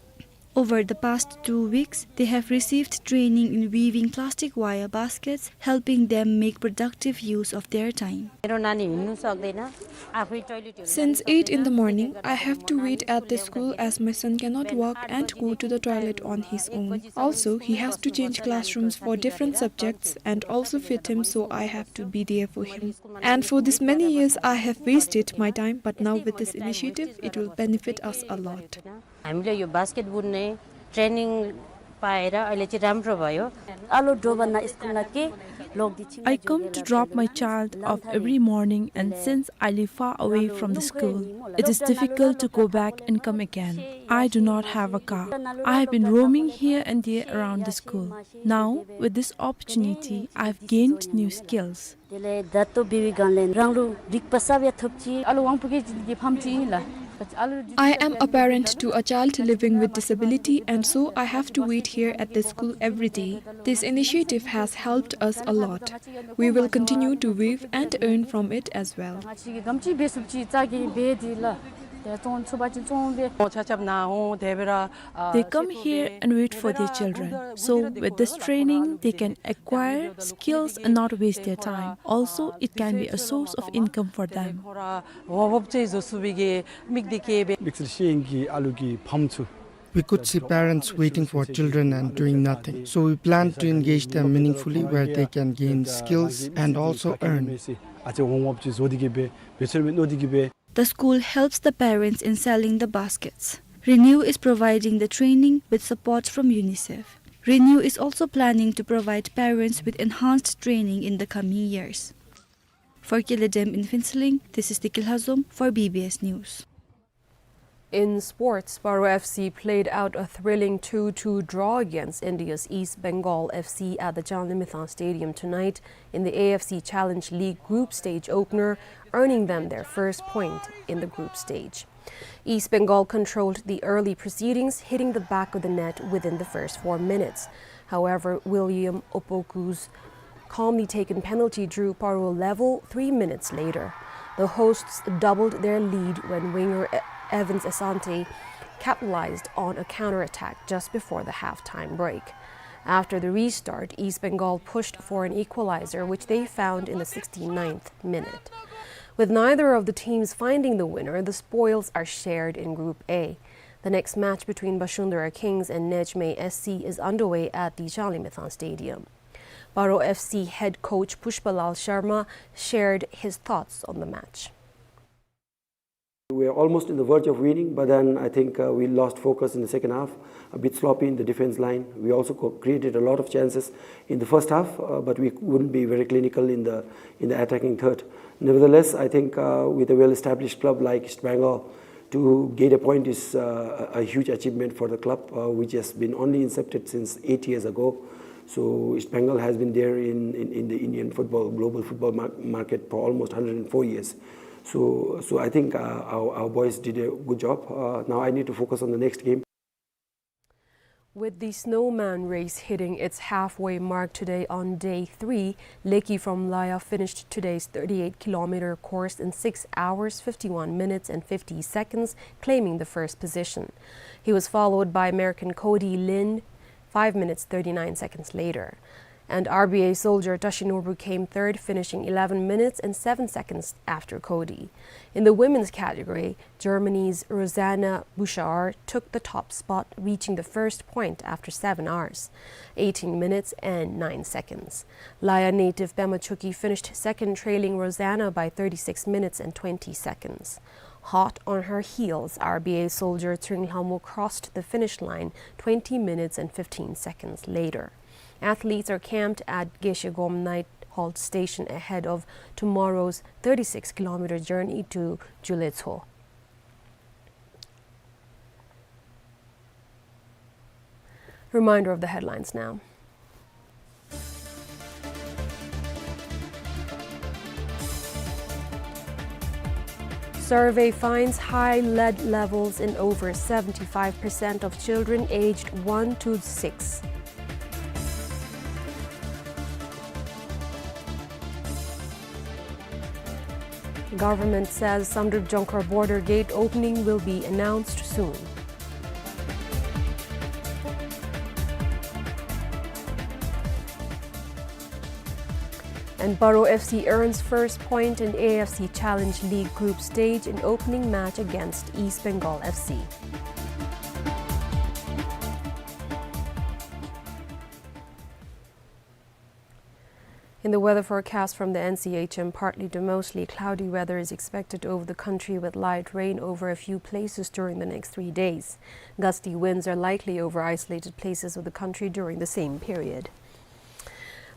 Over the past two weeks, they have received training in weaving plastic wire baskets, helping them make productive use of their time. मेरो नानी हिँड्नु सक्दैन, आफै toilet Since eight in the morning, I have to wait at the school as my son cannot walk and go to the toilet on his own. Also, he has to change classrooms for different subjects and also feed him, so I have to be there for him. And for this many years, I have wasted my time, but now with this initiative, it will benefit us a lot. हामीले यो बास्केट बुन्ने ट्रेनिङ पाएर अहिले चाहिँ राम्रो भयो। आलु डोबाना स्कुलमा के लोग दिछि I come to drop my child off every morning, and since I live far away from the school, it is difficult to go back and come again. I do not have a car. I have been roaming here and there around the school. Now, with this opportunity, I have gained new skills. དེ་ལས་ད་ལྟོ་འབད་བའི་སྒང་ལས་རང་ལུ་རིག་པ་གསརཔ་ཡང་ཐོབ་ཅི། ཨ་ལོ་དབང་པོ་གི་ཅིག་གི་ཕམ་ཅིག་ཨིན་ལགས། ཨ་ལོ། I am a parent to a child living with disability, and so I have to wait here at the school every day. This initiative has helped us a lot. We will continue to weave and earn from it as well. ང་བཅས་ཀྱིས་ག་དེམ་ཅིག་འབད་ཚུགས་ཅི་རྩ་གིས་འབད་དེ་ལགས། དེ་བཙོང་ཚུགས་པ་ཅིན་བཙོང་སྦེ། ཆ་ཁྱབ་ནཱ་འོང་དེ་སྦེ་ར། They come here and wait for their children. So, with this training, they can acquire skills and not waste their time. Also, it can be a source of income for them. འོབ་འོབ་ཅིག་བཟོ་ཚུགས་པའི་གི་མིག་འདི་སྐྱེས་པས། དམིགས་བསལ་ཤེས་ཡོན་གྱི་ཨ་ལུ་གི་ཕམ་ཚུ། We could see parents waiting for children and doing nothing. So we plan to engage them meaningfully where they can gain skills and also earn. ཨ་ཙི་འོབ་འོབ་ཅིག་བཟོ་སྟེ་གི་སྦེ་འབད་ཚུགས་མི་མནོ་སྟེ་གི་སྦེ། The school helps the parents in selling the baskets. Renew is providing the training with support from UNICEF. Renew is also planning to provide parents with enhanced training in the coming years. For Kyele Dem in Phuentsholing, this is Deki Lhazom for B B S News. In sports, Paro F C played out a thrilling two two draw against India's East Bengal F C at the Changlimithang Stadium tonight in the A F C Challenge League group stage opener, earning them their first point in the group stage. East Bengal controlled the early proceedings, hitting the back of the net within the first four minutes. However, William Opoku's calmly taken penalty drew Paro level three minutes later. The hosts doubled their lead when winger E-, Evans Asante capitalized on a counterattack just before the halftime break. After the restart, East Bengal pushed for an equalizer, which they found in the sixty-ninth minute. With neither of the teams finding the winner, the spoils are shared in Group A. The next match between Bashundhara Kings and Nejmeh S C is underway at the Changlimithang Stadium. Paro F C head coach Pushpalal Sharma shared his thoughts on the match. We were almost in the verge of winning, but then I think, uh, we lost focus in the second half, a bit sloppy in the defense line. We also co-, created a lot of chances in the first half, uh, but we wouldn't be very clinical in the, in the attacking third. Nevertheless, I think, uh, with a well-established club like East Bengal, to get a point is, uh, a, a huge achievement for the club, uh, which has been only incepted since eight years ago. So East Bengal has been there in, in, in the Indian football, global football mar-, market for almost hundred and four years. So, so I think, uh, our, our boys did a good job. Uh, now I need to focus on the next game. With the snowman race hitting its halfway mark today on day three, Leki from Laya finished today's thirty-eight kilometer course in six hours, fifty-one minutes and fifty seconds, claiming the first position. He was followed by American Cody Lin five minutes, thirty-nine seconds later. And R B A soldier Tashi Norbu came third, finishing eleven minutes and seven seconds after Cody. In the women's category, Germany's Rosanna Bouchard took the top spot, reaching the first point after seven hours, eighteen minutes and nine seconds. Laya native Pema Choekyi finished second, trailing Rosanna by thirty-six minutes and twenty seconds. Hot on her heels, R B A soldier Tshering Lhamo crossed the finish line twenty minutes and fifteen seconds later. Athletes are camped at Geshe Gom Night Halt station ahead of tomorrow's thirty-six kilometer journey to Juletso. Reminder of the headlines now. Survey finds high lead levels in over seventy-five percent of children aged one to six. Government says Samdrup Jongkhar border gate opening will be announced soon. And Paro F C earns first point in A F C Challenge League group stage in opening match against East Bengal F C. In the weather forecast from the N C H M, partly to mostly cloudy weather is expected over the country with light rain over a few places during the next three days. Gusty winds are likely over isolated places of the country during the same period.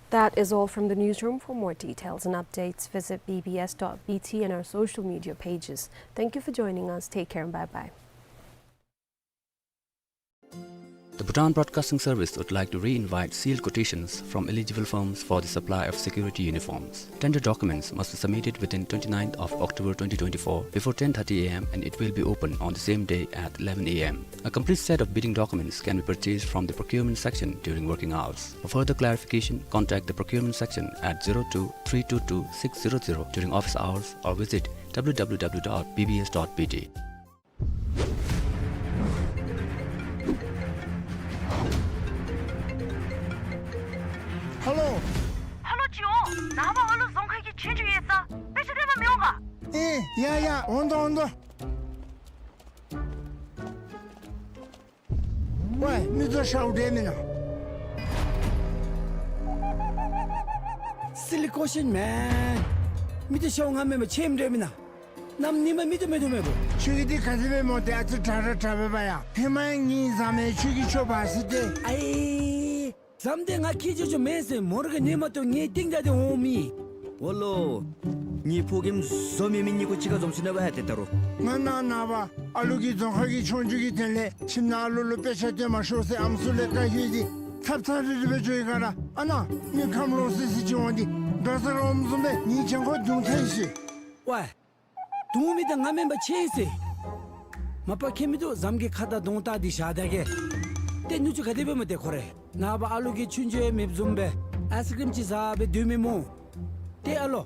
That is all from the newsroom. For more details and updates, visit B B S dot B T and our social media pages. Thank you for joining us. Take care and bye-bye. The Bhutan Broadcasting Service would like to re-invite sealed quotations from eligible firms for the supply of security uniforms. Tender documents must be submitted within twenty-ninth of October twenty twenty-four before ten thirty A M and it will be open on the same day at eleven A M. A complete set of bidding documents can be purchased from the procurement section during working hours. For further clarification, contact the procurement section at zero two three two two six zero zero during office hours or visit W W W dot B B S dot B T. ཧ་ལོ། ཧ་ལོ་ཅིག་འོང་། ནངས་པ་ཨ་ལུ་རྫོང་ཁ་གི་ཆོས་རྒྱུགས་ཡོད་ས། དཔེ་ཆ་སྟོན་པར་མི་འོང་ག། ཨེ་ཡ་ཡ། འོང་དོ་འོང་དོ། ཝའི་མི་ཚོ་ཤའུ་འདྲེ་མིན་ན། སི་ལི་ཀོ་ཤིན་མེན། མི་ཚོ་ཤའུ་ང་མེན་པ་ཆེམ་འདྲེ་མིན་ན། ནམ་ནི་མ་མི་ཚོ་མེད་དོ་མེད་པོ། ཁྱོད་ཀྱི་འདི་ག་ཚོད་སྦེ་མོ་དེ་ཨ་ཙི་དྲག་ར་དྲག་པས་པ་ཡ། ཧེ་མ་ངེའི་བཟའ་མི་ཁྱོད་ཀྱི་ཆོ་བ་སི་ཏེ། ཨའི། བཟའམ་དེ་ང་ཁྱེད་ཆོ་ཆོ་མེན་ཟེར་མོ་ར་ག་ནི་མ་གཏོགས་ངེའི་སྟེང་ད་དེ་འོང་མི། འོ་ལོ། ངེའི་ཕོ་རྒནམ་བཟོ་མེད་མི་གཉིས་ཀོ་གཅིག་ཁར་འཛོམས་སོ་ནུག་པ་ཧ་ཏེ་ད་རུང་། ང་ནཱ་ནངས་པ་ཨ་ལུ་གི་རྫོང་ཁ་གི་ཆོས་རྒྱུགས་ཀྱི་དོན་ལས་ཁྱིམ་ནང་ཨ་ལུ་ལུ་དཔེ་ཆ་སྟོན་མ་ཤོག་ཟེར་ཨམ་སྲུ་ལས་བཀའ་ཞུ་སྟེ་ཐབ་ཚང་རི་རི་སྦེ་འགྱོ་ཡི་ག་ར། ཨ་ནཱ་མི་ཁམས་ལོག་སི་སི་ཅིག་འོང་སྟེ་དགའ་ས་ར་འོངམ་བཟུམ་སྦེ་ངེའི་གྱང་ཁོག་རྡུང་ཐལ་ཤིག། ཝའི། རྡུང་མི་དང་ང་མེན་པ་ཆེ་ཟེར། མ་པ་ཁྱད་མི་འདུག། བཟའམ་གི་ཁ་དར་གདོང་དར་འདི་བཞག་ད་གེ། ཏེ་ནུ་གཅུང་ག་དེ་སྦེ་མོ་དེ་ཁོ་རེ། ནངས་པ་ཨ་ལུ་གི་ཆོས་རྒྱུགས་ཡང་མེདཔ་བཟུམ་སྦེ་ཨའི་སི་ཀྲིམ་ཅིག་བཟའ་སྦེ་སྡོད་མི་སྨོ། ཏེ་ཨ་ལོ།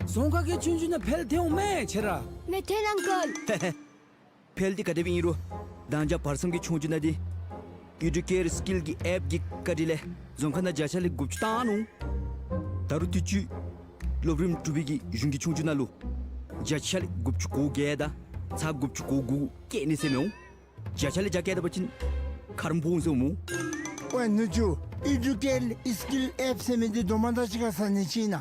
རྫོང་ཁ་གི་ཆོས་རྒྱུགས་ནང་འཕེལ་ཐལ་འོང་མས་ཁྱེད་ར། མེད་ཐལ་ཨང་ཀལ། འཕེལ་འདི་ག་དེ་སྦེ་ཨིན་རུང་། མདང་ཞག་བར་མཚམས་ཀྱི་ཆོས་རྒྱུགས་ནང་འདི་ཨི་ཌུ་ཀེར་སི་ཀིལ་གྱི་ཨེཔ་ཀྱི་བཀའ་དྲིན་ལས་རྫོང་ཁ་ནང་བརྒྱ་ཆ་ལས་དགུ་བཅུ་བཏང་ནུག། ད་རུང་དུས་ཅི་སློབ་རིམ་དྲུག་པའི་གི་གཞུང་གི་ཆོས་རྒྱུགས་ནང་ལུ་བརྒྱ་ཆ་ལས་དགུ་བཅུ་གོ་བརྒྱད་དང་ཚག་དགུ་བཅུ་གོ་དགུ་བཀལ་ནི་ཟེར་མི་འོང་། བརྒྱ་ཆ་ལས་བརྒྱ་བཀལ་ད་པ་ཅིན་ཁར་འབོ་འོང་ཟེར་སྨོ། ཝའི་ནུ་གཅུང་ཨི་ཌུ་ཀེར་སི་ཀིལ་ཨེཔ་ཟེར་མི་འདི་དོ་མ་ད་ཅི་ག་ས་ནི་ཅིག་ན།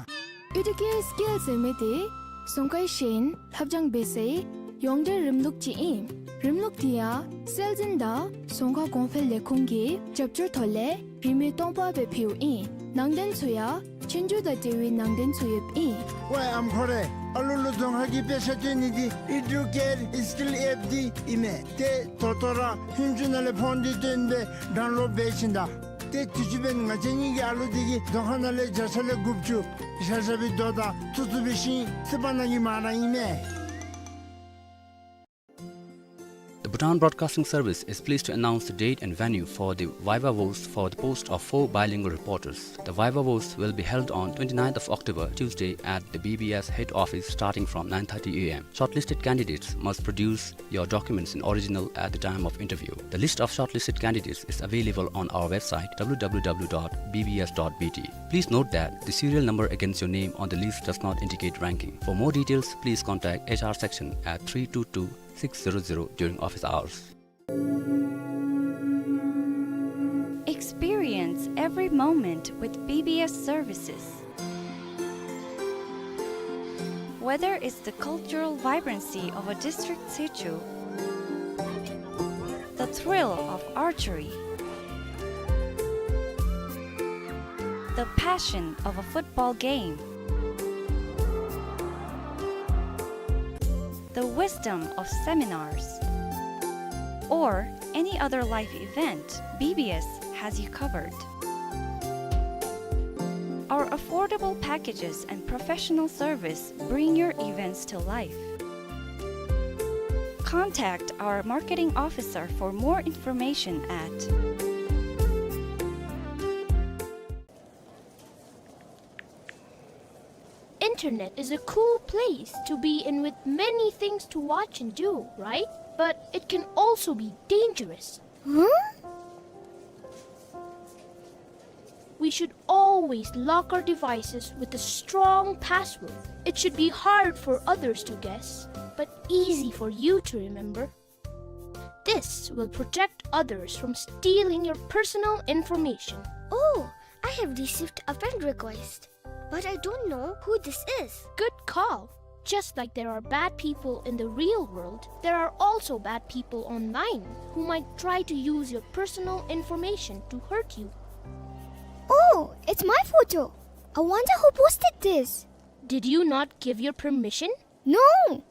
ཨི་ཌུ་ཀེར་སི་ཀིལ་ཟེར་མི་འདི་རྫོང་ཁའི་ཤེས་ཡོན་སློབ་སྦྱོང་འབད་སའི་ ཡོངས་འབྲེལ་རིམ་ལུགས་ཅིག་ཨིན། རིམ་ལུགས་འདི་ཡང་སྲོལ་འཛིན་དང་རྫོང་ཁ་གོང་འཕེལ་ལས་ཁུངས་ཀྱི་རྒྱབ་སྐྱོར་ཐོག་ལས་རིན་མེད་སྟོང་པ་སྦེ་ཕུལཝ་ཨིན། ནང་རྟེན་ཚུ་ཡང་ཆོས་རྒྱུགས་དང་འབྲེལ་བའི་ནང་རྟེན་ཚུ་ཡོདཔ་ཨིན། ཝའེ་ཨམ་ཁོ་རེ། ཨ་ལུ་ལུ་རྫོང་ཁ་གི་དཔེ་ཆ་སྟོན་ནི་འདི་ཨི་ཌུ་ཀེར་ཨི་སི་ཀིལ་ཨེཔ་འདི་ཨིན་མས། ཏེ་ད་ལྟོ་ར་ཧུན་ཅུ་ནང་ལས་ཕོན་འདི་བཏོན་སྦེ་ཌའུན་ལོཌ་འབད་ཞིནམ་ད། ཏེ་དུས་ཅི་འབདན་ང་བཅས་གཉིས་ཀྱི་ཨ་ལུ་འདི་གིས་རྫོང་ཁ་ནང་ལས་བརྒྱ་ཆ་ལས་དགུ་བཅུ་བཞག་བཞག་པའི་རྡོ་དང་བཙུགས་བཙུགས་འབད་ཞིནམ་རྩིས་པ་ནང་གི་མ་ར་ཨིན་མས། The Bhutan Broadcasting Service is pleased to announce the date and venue for the Viva Voce for the post of four bilingual reporters. The Viva Voce will be held on twenty-ninth of October, Tuesday, at the B B S head office starting from nine thirty a m. Shortlisted candidates must produce your documents in original at the time of interview. The list of shortlisted candidates is available on our website, w w w dot b b s dot b t. Please note that the serial number against your name on the list does not indicate ranking. For more details, please contact H R section at three two two six zero zero during office hours. Experience every moment with B B S services. Whether it's the cultural vibrancy of a district situ, the thrill of archery, the passion of a football game, the wisdom of seminars, or any other life event, B B S has you covered. Our affordable packages and professional service bring your events to life. Contact our marketing officer for more information at Internet is a cool place to be in with many things to watch and do, right? But it can also be dangerous. Huh? We should always lock our devices with a strong password. It should be hard for others to guess, but easy for you to remember. This will protect others from stealing your personal information. Oh, I have received a friend request, but I don't know who this is. Good call. Just like there are bad people in the real world, there are also bad people online who might try to use your personal information to hurt you. Oh, it's my photo. I wonder who posted this. Did you not give your permission? No!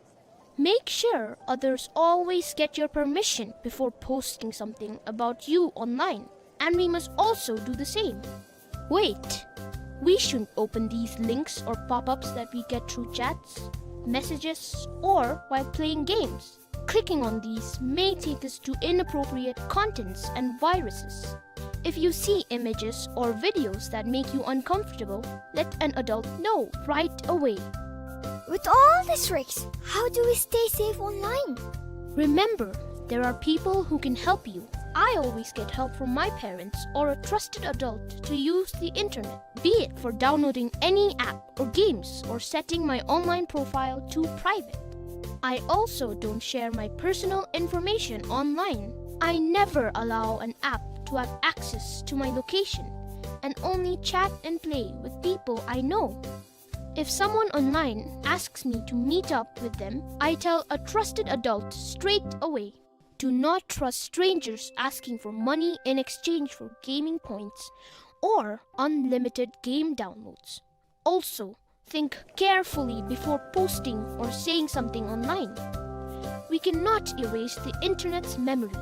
Make sure others always get your permission before posting something about you online, and we must also do the same. Wait! We shouldn't open these links or pop-ups that we get through chats, messages, or while playing games. Clicking on these may take us to inappropriate contents and viruses. If you see images or videos that make you uncomfortable, let an adult know right away. With all these risks, how do we stay safe online? Remember, there are people who can help you. I always get help from my parents or a trusted adult to use the internet, be it for downloading any app or games or setting my online profile to private. I also don't share my personal information online. I never allow an app to have access to my location and only chat and play with people I know. If someone online asks me to meet up with them, I tell a trusted adult straight away. Do not trust strangers asking for money in exchange for gaming points or unlimited game downloads. Also, think carefully before posting or saying something online. We cannot erase the internet's memory.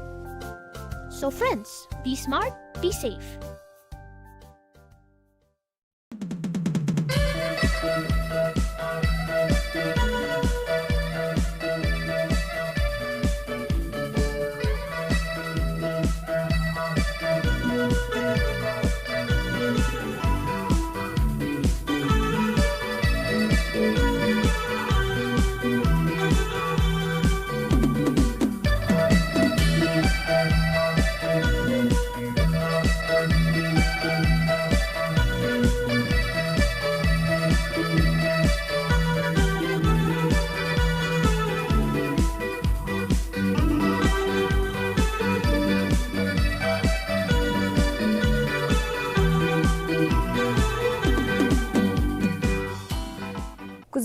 So friends, be smart, be safe.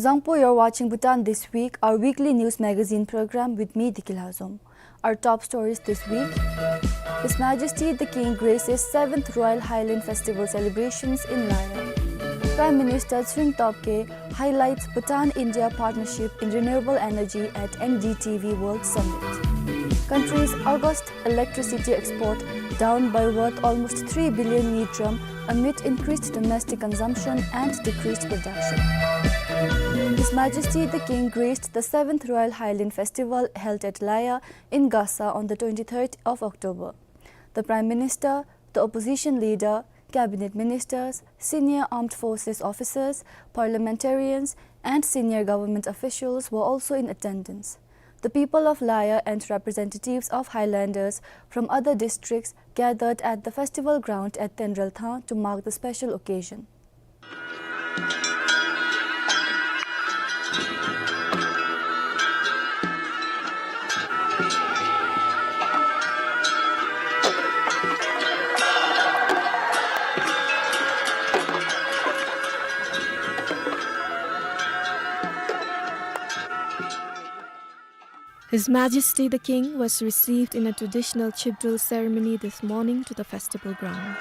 Zangpo, you're watching Bhutan This Week, our weekly news magazine program with me, Diki Lhazom. Our top stories this week: His Majesty the King graces seventh Royal Highland Festival celebrations in Laya. Prime Minister Tshering Tobgay highlights Bhutan-India partnership in renewable energy at N D T V World Summit. Country's August electricity export down by worth almost three billion ngultrum amid increased domestic consumption and decreased production. His Majesty the King graced the seventh Royal Highland Festival held at Laya in Gasa on the twenty-third of October. The Prime Minister, the opposition leader, cabinet ministers, senior armed forces officers, parliamentarians, and senior government officials were also in attendance. The people of Laya and representatives of highlanders from other districts gathered at the festival ground at Tenrel Than to mark the special occasion. His Majesty the King was received in a traditional chibdril ceremony this morning to the festival ground.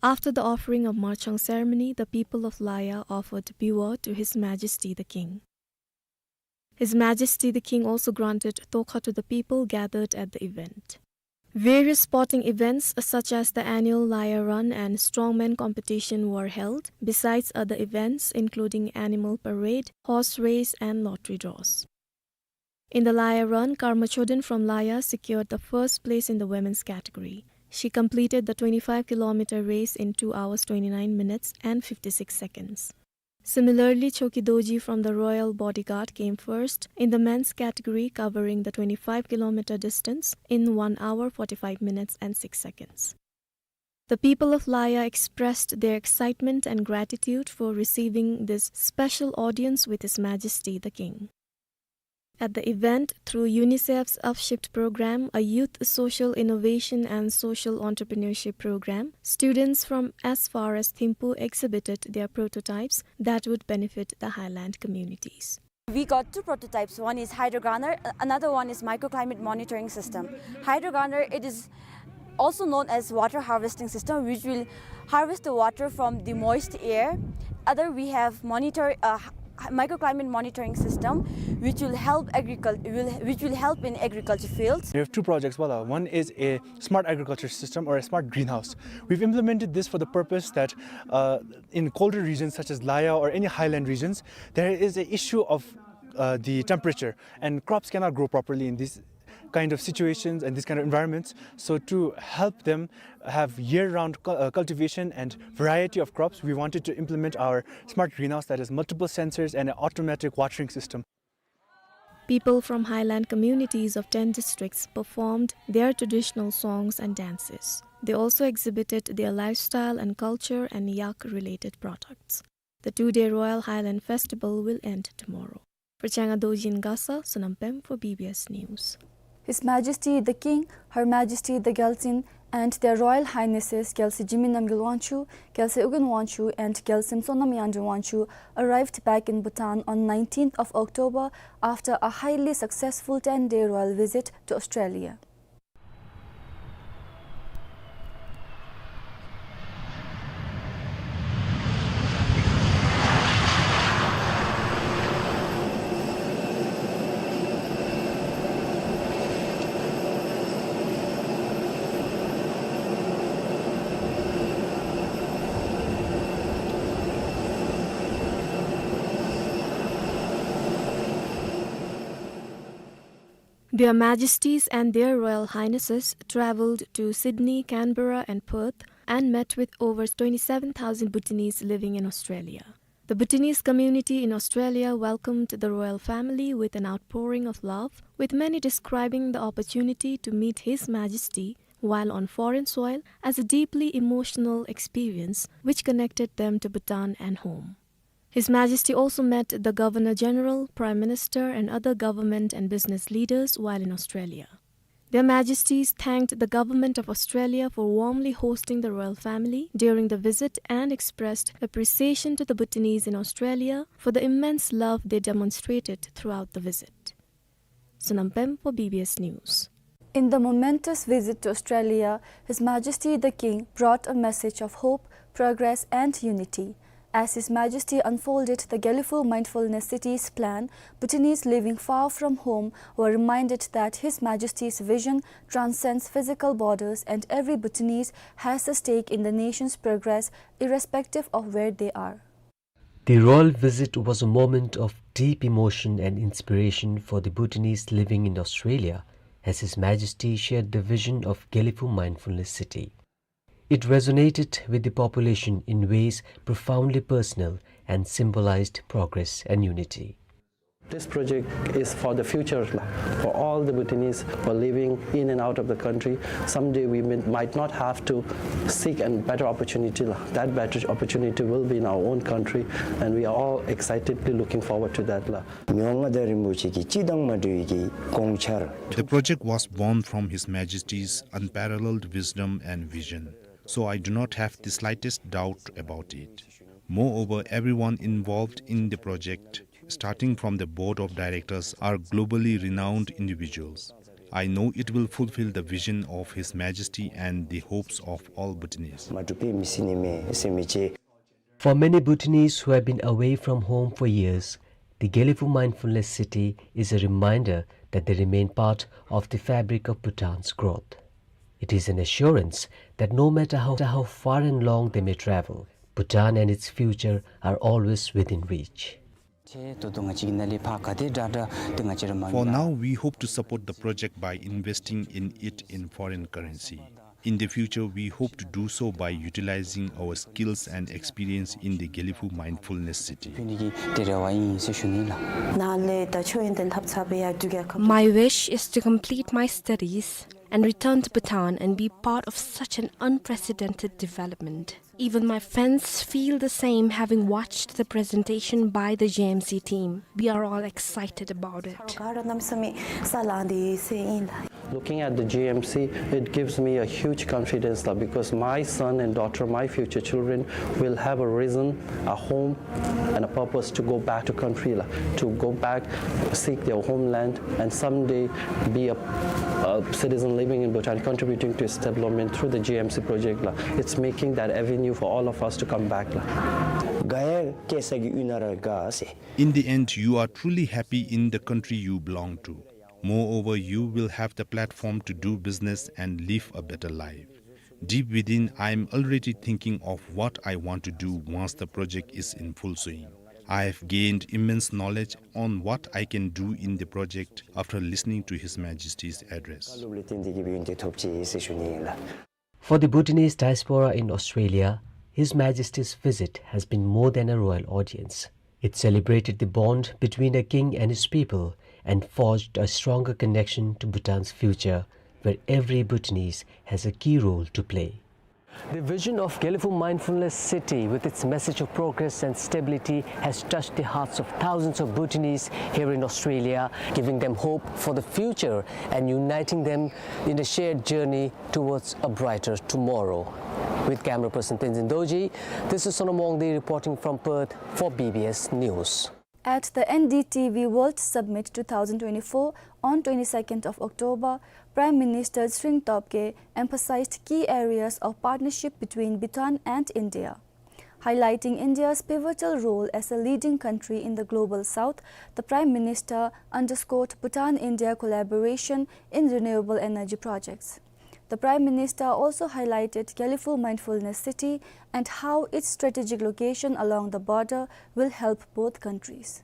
After the offering of Marchang ceremony, the people of Laya offered biwa to His Majesty the King. His Majesty the King also granted tokha to the people gathered at the event. Various sporting events such as the annual Laya Run and strongman competition were held, besides other events including animal parade, horse race and lottery draws. In the Laya Run, Karma Choden from Laya secured the first place in the women's category. She completed the twenty-five kilometer race in two hours, twenty-nine minutes and fifty-six seconds. Similarly, Choki Dorji from the Royal Bodyguard came first in the men's category, covering the twenty-five kilometer distance in one hour, forty-five minutes and six seconds. The people of Laya expressed their excitement and gratitude for receiving this special audience with His Majesty the King. At the event, through UNICEF's Upshift program, a youth social innovation and social entrepreneurship program, students from as far as Thimphu exhibited their prototypes that would benefit the highland communities. We got two prototypes. One is hydrogunner, a-, another one is microclimate monitoring system. Hydrogunner, it is also known as water harvesting system, which will harvest the water from the moist air. Other, we have monitor, uh, h-, microclimate monitoring system, which will help agricul-, will, which will help in agriculture fields. We have two projects, wala. One is a smart agriculture system or a smart greenhouse. We've implemented this for the purpose that, uh, in colder regions such as Laya or any highland regions, there is a issue of, uh, the temperature, and crops cannot grow properly in these kind of situations and these kind of environments. So to help them have year-round cu-, uh, cultivation and variety of crops, we wanted to implement our smart greenhouse that has multiple sensors and an automatic watering system. People from highland communities of ten districts performed their traditional songs and dances. They also exhibited their lifestyle and culture and yak-related products. The two-day Royal Highland Festival will end tomorrow. Purchanga Dorji in Gasa, Sonam Pem for B B S News. His Majesty the King, Her Majesty the Gyaltsuen, and Their Royal Highnesses Gyaltsuen Zimee Namgyel Wangchuk, Gyaltsuen Ugyen Wangchuk, and Gyaltsuen Sonam Yangdrung Wangchuk arrived back in Bhutan on nineteenth of October after a highly successful ten-day royal visit to Australia. Their Majesties and Their Royal Highnesses travelled to Sydney, Canberra and Perth and met with over twenty-seven thousand Bhutanese living in Australia. The Bhutanese community in Australia welcomed the royal family with an outpouring of love, with many describing the opportunity to meet His Majesty while on foreign soil as a deeply emotional experience which connected them to Bhutan and home. His Majesty also met the Governor-General, Prime Minister and other government and business leaders while in Australia. Their Majesties thanked the Government of Australia for warmly hosting the royal family during the visit and expressed appreciation to the Bhutanese in Australia for the immense love they demonstrated throughout the visit. Sonam Pem for B B S News. In the momentous visit to Australia, His Majesty the King brought a message of hope, progress, and unity. As His Majesty unfolded the Gelephu Mindfulness City's plan, Bhutanese living far from home were reminded that His Majesty's vision transcends physical borders and every Bhutanese has a stake in the nation's progress irrespective of where they are. The royal visit was a moment of deep emotion and inspiration for the Bhutanese living in Australia, as His Majesty shared the vision of Gelephu Mindfulness City. It resonated with the population in ways profoundly personal and symbolized progress and unity. This project is for the future, for all the Bhutanese who are living in and out of the country. Someday we may, might not have to seek a better opportunity. That better opportunity will be in our own country, and we are all excitedly looking forward to that. མི་དབང་མངའ་བདག་རིན་པོ་ཆེ་གི་སྤྱིར་བཏང་མ་འདྲ་བའི་གི་དགོངས་འཆར། The project was born from His Majesty's unparalleled wisdom and vision, so I do not have the slightest doubt about it. Moreover, everyone involved in the project, starting from the board of directors, are globally renowned individuals. I know it will fulfill the vision of His Majesty and the hopes of all Bhutanese. མ་འགྲུབ་པའི་མི་སྲིད་ནི་མེད་ཟེར་མི་ཅིག For many Bhutanese who have been away from home for years, the Gelephu Mindfulness City is a reminder that they remain part of the fabric of Bhutan's growth. It is an assurance that no matter how, how far and long they may travel, Bhutan and its future are always within reach. For now, we hope to support the project by investing in it in foreign currency. In the future, we hope to do so by utilizing our skills and experience in the Gelephu Mindfulness City. My wish is to complete my studies and return to Bhutan and be part of such an unprecedented development. Even my friends feel the same, having watched the presentation by the G M C team. We are all excited about it. Looking at the G M C, it gives me a huge confidence, la, because my son and daughter, my future children, will have a reason, a home, and a purpose to go back to country, la, to go back, seek their homeland, and someday be a, a citizen living in Bhutan, contributing to its development through the G M C project, la. It's making that avenue for all of us to come back, la. དགའ་ཡང་སྐྱེ་ས་གི་ཡུལ་ན་ར་དགའ་ཟེར། In the end, you are truly happy in the country you belong to. Moreover, you will have the platform to do business and live a better life. Deep within, I am already thinking of what I want to do once the project is in full swing. I have gained immense knowledge on what I can do in the project after listening to His Majesty's address. བཀའ་སློབ་ལས་བརྟེན་ཏེ་གི་ཡོན་ཏན་ཐོབ་ཅི་ཟེར་ཞུ་ནི་ཨིན་ལགས། For the Bhutanese diaspora in Australia, His Majesty's visit has been more than a royal audience. It celebrated the bond between a king and his people and forged a stronger connection to Bhutan's future, where every Bhutanese has a key role to play. The vision of Gelephu Mindfulness City, with its message of progress and stability, has touched the hearts of thousands of Bhutanese here in Australia, giving them hope for the future and uniting them in a shared journey towards a brighter tomorrow. With camera person Tenzin Dorji, this is Sonam Wangdi reporting from Perth for B B S News. At the N D T V World Summit two thousand twenty-four on twenty-second of October, Prime Minister Tshering Tobgay emphasized key areas of partnership between Bhutan and India. Highlighting India's pivotal role as a leading country in the Global South, the Prime Minister underscored Bhutan-India collaboration in renewable energy projects. The Prime Minister also highlighted Gelephu Mindfulness City and how its strategic location along the border will help both countries.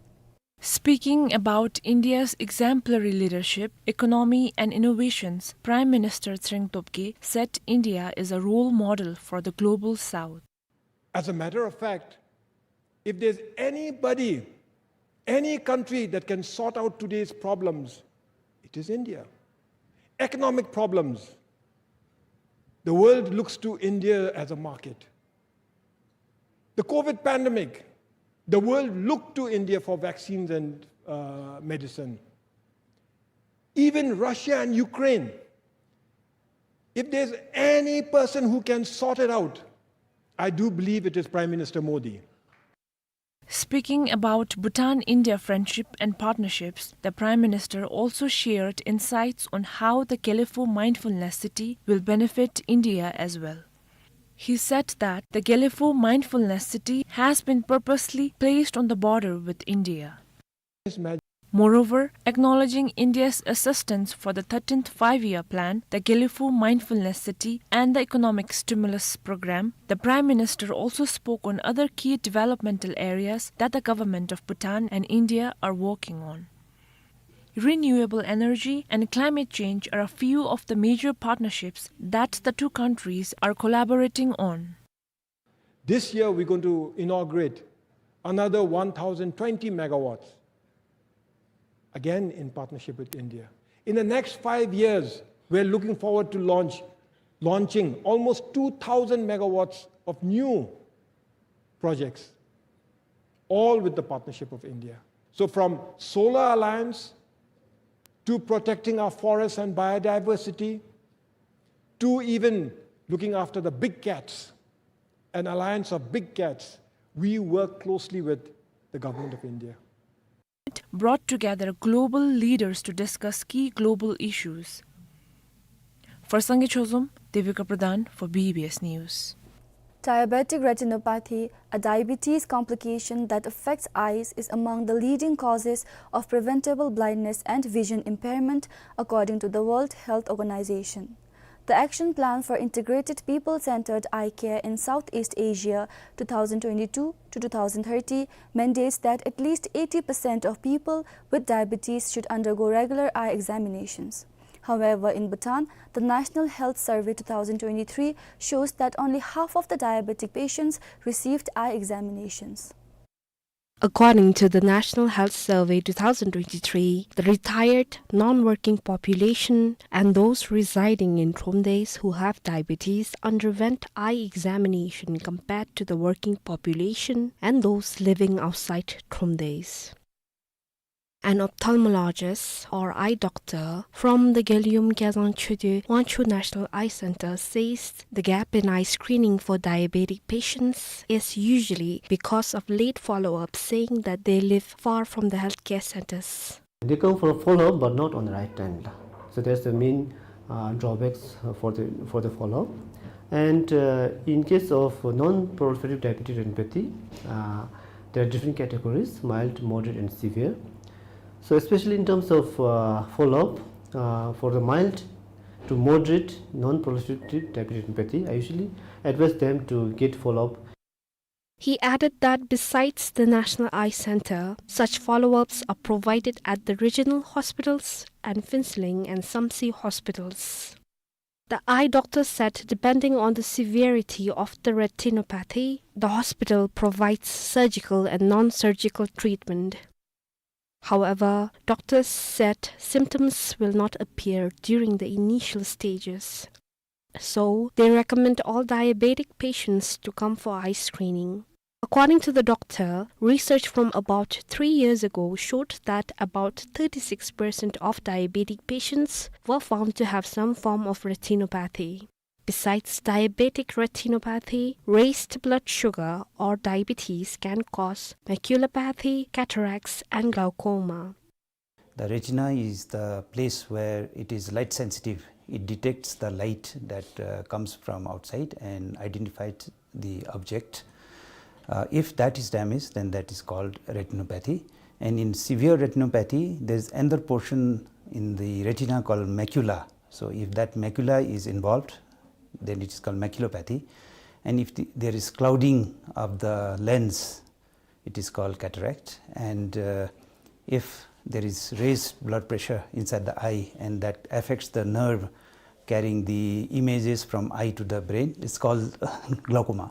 Speaking about India's exemplary leadership, economy and innovations, Prime Minister Tshering Tobgay said India is a role model for the Global South. As a matter of fact, if there's anybody, any country that can sort out today's problems, it is India. Economic problems, the world looks to India as a market. The COVID pandemic, the world looked to India for vaccines and, uh, medicine. Even Russia and Ukraine, If there's any person who can sort it out, I do believe it is Prime Minister Modi. Speaking about Bhutan-India friendship and partnerships, the Prime Minister also shared insights on how the Gelephu Mindfulness City will benefit India as well. He said that the Gelephu Mindfulness City has been purposely placed on the border with India. Moreover, acknowledging India's assistance for the thirteenth Five-Year Plan, the Gelephu Mindfulness City, and the Economic Stimulus Program, the Prime Minister also spoke on other key developmental areas that the government of Bhutan and India are working on. Renewable energy and climate change are a few of the major partnerships that the two countries are collaborating on. This year, we're going to inaugurate another one thousand twenty megawatts, again in partnership with India. In the next five years, we're looking forward to launch, launching almost two thousand megawatts of new projects, all with the partnership of India. So from solar alliance to protecting our forests and biodiversity, to even looking after the big cats, an alliance of big cats, we work closely with the government of India. Brought together global leaders to discuss key global issues. For Sangay Chozom, Devika Pradhan for B B S News. Diabetic retinopathy, a diabetes complication that affects eyes, is among the leading causes of preventable blindness and vision impairment, according to the World Health Organization. The Action Plan for Integrated People-Centered Eye Care in Southeast Asia two thousand twenty-two to two thousand thirty mandates that at least eighty percent of people with diabetes should undergo regular eye examinations. However, in Bhutan, the National Health Survey two thousand twenty-three shows that only half of the diabetic patients received eye examinations. According to the National Health Survey two thousand twenty-three, the retired, non-working population and those residing in Thromdesh who have diabetes underwent eye examination compared to the working population and those living outside Thromdesh. An ophthalmologist or eye doctor from the Gelyum Gyaltsang Chökde Wangchuk National Eye Center says the gap in eye screening for diabetic patients is usually because of late follow-up, saying that they live far from the healthcare centers. They come for a follow-up, but not on the right time. So that's the main, uh, drawbacks, uh, for the, for the follow-up. And, uh, in case of non-proliferative diabetic retinopathy, uh, there are different categories: mild, moderate, and severe. So especially in terms of, uh, follow-up, uh, for the mild to moderate non-proliferative diabetic retinopathy, I usually advise them to get follow-up. He added that besides the National Eye Center, such follow-ups are provided at the regional hospitals and Phuentsholing and Samtse hospitals. The eye doctor said depending on the severity of the retinopathy, the hospital provides surgical and non-surgical treatment. However, doctors said symptoms will not appear during the initial stages. So, they recommend all diabetic patients to come for eye screening. According to the doctor, research from about three years ago showed that about thirty-six percent of diabetic patients were found to have some form of retinopathy. Besides diabetic retinopathy, raised blood sugar or diabetes can cause maculopathy, cataracts, and glaucoma. The retina is the place where it is light sensitive. It detects the light that, uh, comes from outside and identifies the object. Uh, if that is damaged, then that is called retinopathy. And in severe retinopathy, there is another portion in the retina called macula. So if that macula is involved, then it is called maculopathy. And if the, there is clouding of the lens, it is called cataract. And, uh, if there is raised blood pressure inside the eye and that affects the nerve carrying the images from eye to the brain, it's called glaucoma.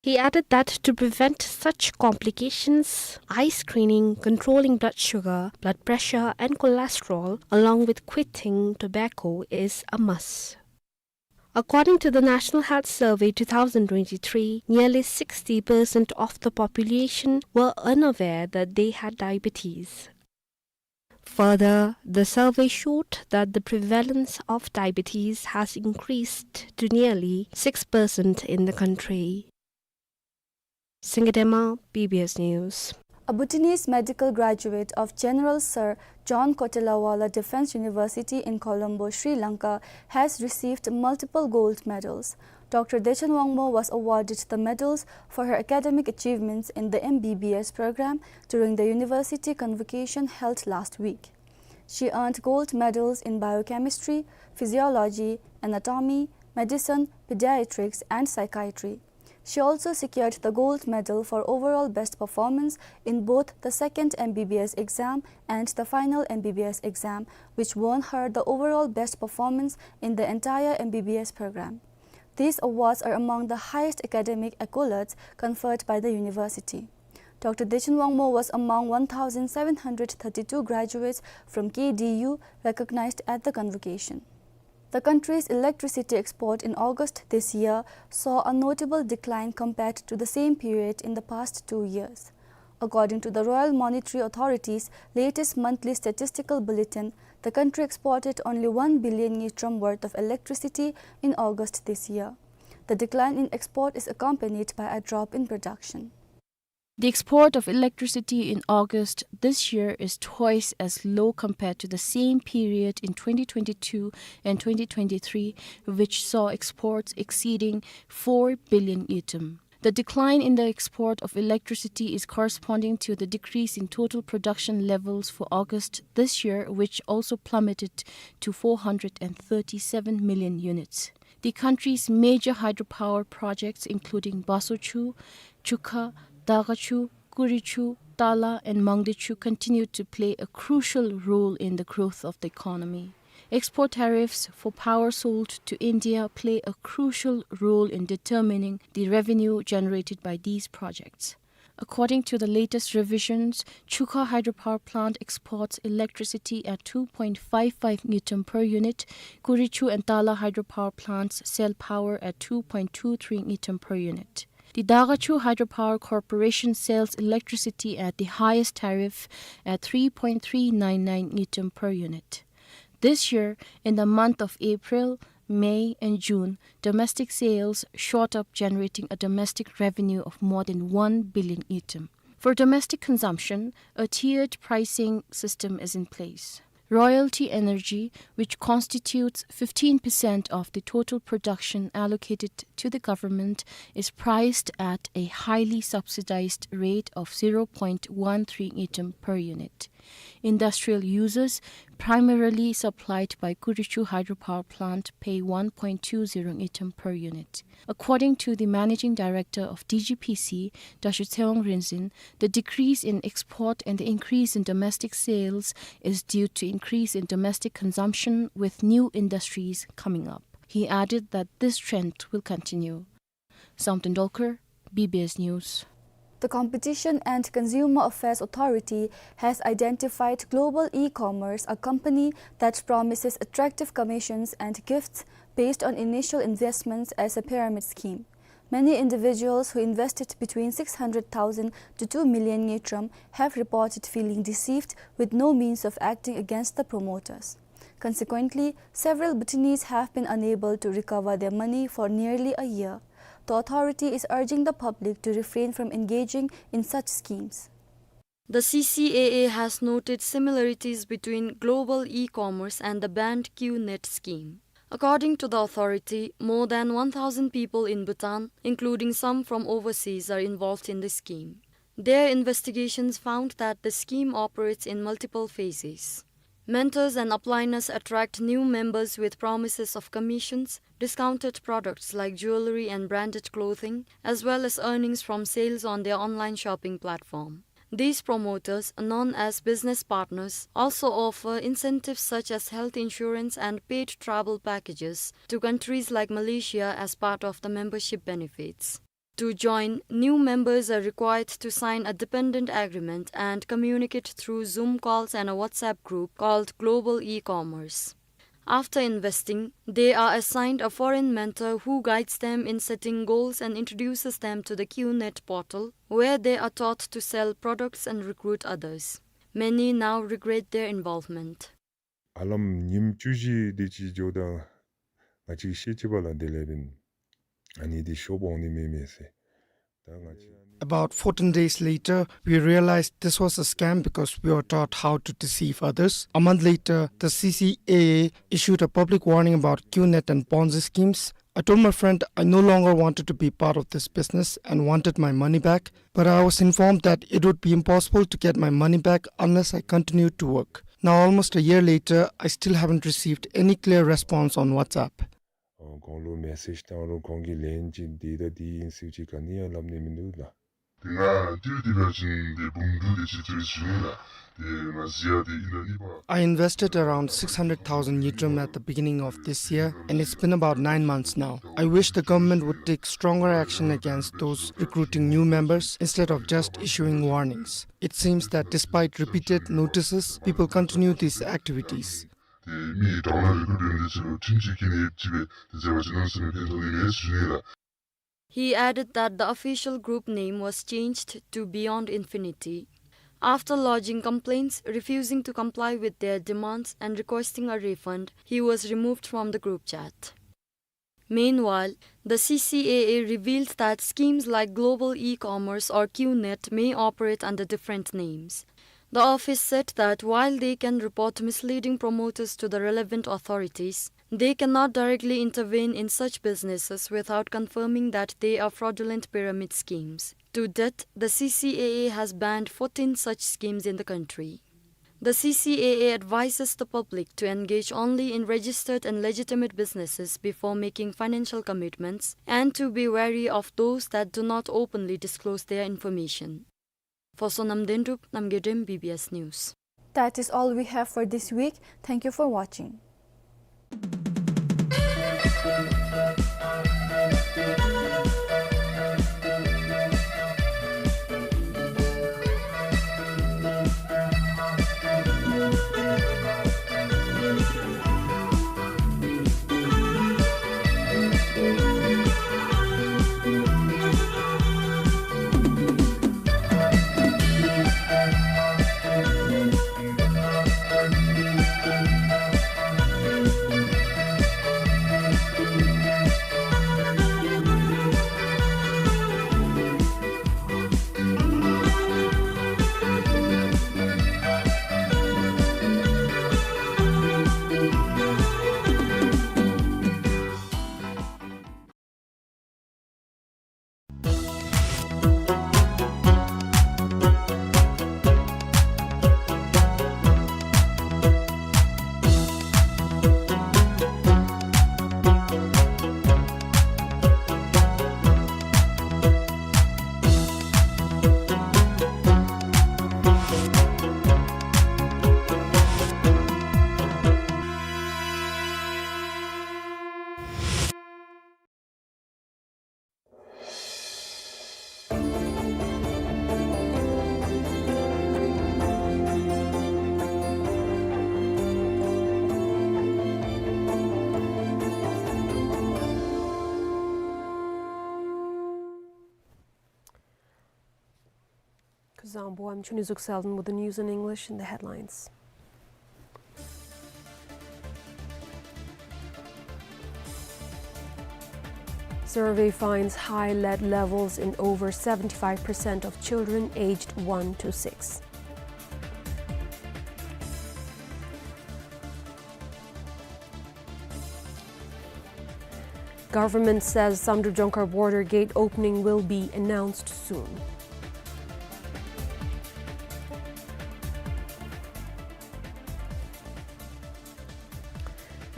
He added that to prevent such complications, eye screening, controlling blood sugar, blood pressure, and cholesterol, along with quitting tobacco, is a must. According to the National Health Survey two thousand twenty-three, nearly sixty percent of the population were unaware that they had diabetes. Further, the survey showed that the prevalence of diabetes has increased to nearly six percent in the country. Singitema, B B S News. A Bhutanese medical graduate of General Sir John Kotelawala Defense University in Colombo, Sri Lanka, has received multiple gold medals. Doctor Dechen Wangmo was awarded the medals for her academic achievements in the M B B S program during the university convocation held last week. She earned gold medals in biochemistry, physiology, anatomy, medicine, pediatrics, and psychiatry. She also secured the gold medal for overall best performance in both the second M B B S exam and the final M B B S exam, which won her the overall best performance in the entire M B B S program. These awards are among the highest academic accolades conferred by the university. Doctor Dechen Wangmo was among one thousand seven hundred thirty-two graduates from K D U recognized at the convocation. The country's electricity export in August this year saw a notable decline compared to the same period in the past two years. According to the Royal Monetary Authority's latest monthly statistical bulletin, the country exported only one billion ngultrum worth of electricity in August this year. The decline in export is accompanied by a drop in production. The export of electricity in August this year is twice as low compared to the same period in twenty twenty-two and twenty twenty-three, which saw exports exceeding four billion ngultrum. The decline in the export of electricity is corresponding to the decrease in total production levels for August this year, which also plummeted to four hundred and thirty-seven million units. The country's major hydropower projects, including Basochhu, Chukha, Dagachhu, Kurichhu, Tala, and Mangdechu, continue to play a crucial role in the growth of the economy. Export tariffs for power sold to India play a crucial role in determining the revenue generated by these projects. According to the latest revisions, Chukha hydropower plant exports electricity at two point five five ngultrum per unit, Kurichhu and Tala hydropower plants sell power at two point two three ngultrum per unit. The Dagachhu Hydropower Corporation sells electricity at the highest tariff at three point three nine nine ngultrum per unit. This year, in the month of April, May, and June, domestic sales shot up, generating a domestic revenue of more than one billion ngultrum. For domestic consumption, a tiered pricing system is in place. Royalty energy, which constitutes fifteen percent of the total production allocated to the government, is priced at a highly subsidized rate of zero point one three ngultrum per unit. Industrial users, primarily supplied by Kurichhu hydropower plant, pay one point two zero ngultrum per unit. According to the managing director of D G P C, Doctor Tshewang Rinzin, the decrease in export and the increase in domestic sales is due to increase in domestic consumption with new industries coming up. He added that this trend will continue. Samten Dolkar, B B S News. The Competition and Consumer Affairs Authority has identified Global E-Commerce, a company that promises attractive commissions and gifts based on initial investments, as a pyramid scheme. Many individuals who invested between six hundred thousand to two million ngultrum have reported feeling deceived with no means of acting against the promoters. Consequently, several Bhutanese have been unable to recover their money for nearly a year. The authority is urging the public to refrain from engaging in such schemes. The C C A A has noted similarities between Global E-Commerce and the banned QNet scheme. According to the authority, more than one thousand people in Bhutan, including some from overseas, are involved in the scheme. Their investigations found that the scheme operates in multiple phases. Mentors and upliners attract new members with promises of commissions, discounted products like jewelry and branded clothing, as well as earnings from sales on their online shopping platform. These promoters, known as business partners, also offer incentives such as health insurance and paid travel packages to countries like Malaysia as part of the membership benefits. To join, new members are required to sign a dependent agreement and communicate through Zoom calls and a WhatsApp group called Global E-Commerce. After investing, they are assigned a foreign mentor who guides them in setting goals and introduces them to the QNet portal, where they are taught to sell products and recruit others. Many now regret their involvement. ཧ་ལམ་ཉིནམ་བཅུ་བཞི་དེ་ཅིག་འགྱོཝ་ད་ང་བཅས་ཤེས་ཅི་པ་ལགས། དེ་ལས་འབདན་ཨ་ནི་འདི་ཤོབ་འོང་ནི་མེད་མས་ཟེར། ད་ང་བཅས། About fourteen days later, we realized this was a scam because we were taught how to deceive others. A month later, the C C A A issued a public warning about Q net and Ponzi schemes. I told my friend I no longer wanted to be part of this business and wanted my money back, but I was informed that it would be impossible to get my money back unless I continued to work. Now, almost a year later, I still haven't received any clear response on WhatsApp. ཨ་ཁོང་ལུ་མེ་སེཇ་བཏང་རུང་ཁོང་གིས་ལན་ཅིག་འདི་དང་འདི་ཨིན་ཟེར་ཅིག་ག་ནི་ཡང་སླབ་ནི་མིན་འདུག་ལགས། དེ་ང་ཏི་རུ་ཏི་བ་ཅིན་དེ་འབུམ་དྲུག་དེ་ཅིག་ཚུད་ཞུ་ནི་ལགས། དེ་ང་བཟི་ཡ་དེ་ཨིན་ན་ནི་པ། I invested around six hundred thousand ngultrum at the beginning of this year, and it's been about nine months now. I wish the government would take stronger action against those recruiting new members instead of just issuing warnings. It seems that despite repeated notices, people continue these activities. དེ་མི་གྲངས་ལ་རེ་སྐུལ་འདོན་འདི་ཚུ་ཁྲིམས་ཀྱི་ཁྱིམ་ནས་ཅིག་སྦེ་དེ་བྱ་བ་ཅིན་ནང་སེམས་ཕན་ཐོགས་ནི་མེད་ཞུ་ནི་ལགས། He added that the official group name was changed to Beyond Infinity. After lodging complaints, refusing to comply with their demands and requesting a refund, he was removed from the group chat. Meanwhile, the C C A A revealed that schemes like Global E-commerce or Q net may operate under different names. The office said that while they can report misleading promoters to the relevant authorities, they cannot directly intervene in such businesses without confirming that they are fraudulent pyramid schemes. To date, the C C A A has banned fourteen such schemes in the country. The C C A A advises the public to engage only in registered and legitimate businesses before making financial commitments and to be wary of those that do not openly disclose their information. For Sonam Dendrup, Namgay Dem, B B S News. That is all we have for this week. Thank you for watching. Kuzuzangpo, I'm Chunizuq Selden with the news in English and the headlines. Survey finds high lead levels in over seventy-five percent of children aged one to six. Government says Samdrup Jongkhar border gate opening will be announced soon.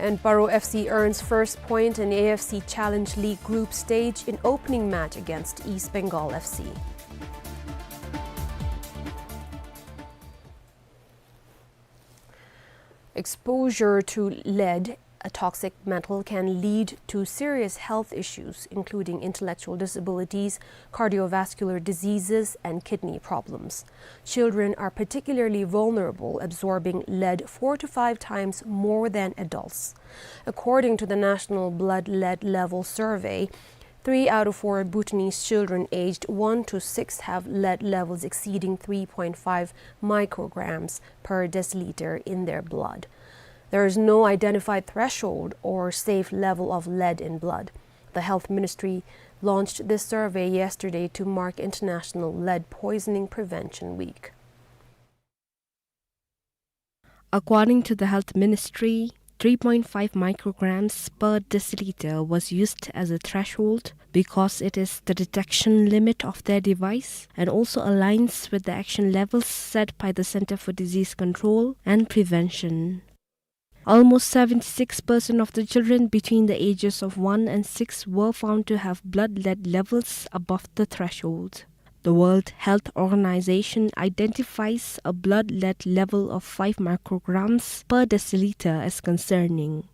And Paro F C earns first point in A F C Challenge League group stage in opening match against East Bengal F C. Exposure to lead, a toxic metal, can lead to serious health issues, including intellectual disabilities, cardiovascular diseases, and kidney problems. Children are particularly vulnerable, absorbing lead four to five times more than adults. According to the National Blood Lead Level Survey, Three out of four Bhutanese children aged one to six have lead levels exceeding three point five micrograms per deciliter in their blood. There is no identified threshold or safe level of lead in blood. The Health Ministry launched this survey yesterday to mark International Lead Poisoning Prevention Week. According to the Health Ministry, three point five micrograms per deciliter was used as a threshold because it is the detection limit of their device and also aligns with the action levels set by the Center for Disease Control and Prevention. Almost seventy-six percent of the children between the ages of one and six were found to have blood lead levels above the threshold. The World Health Organization identifies a blood lead level of five micrograms per deciliter as concerning.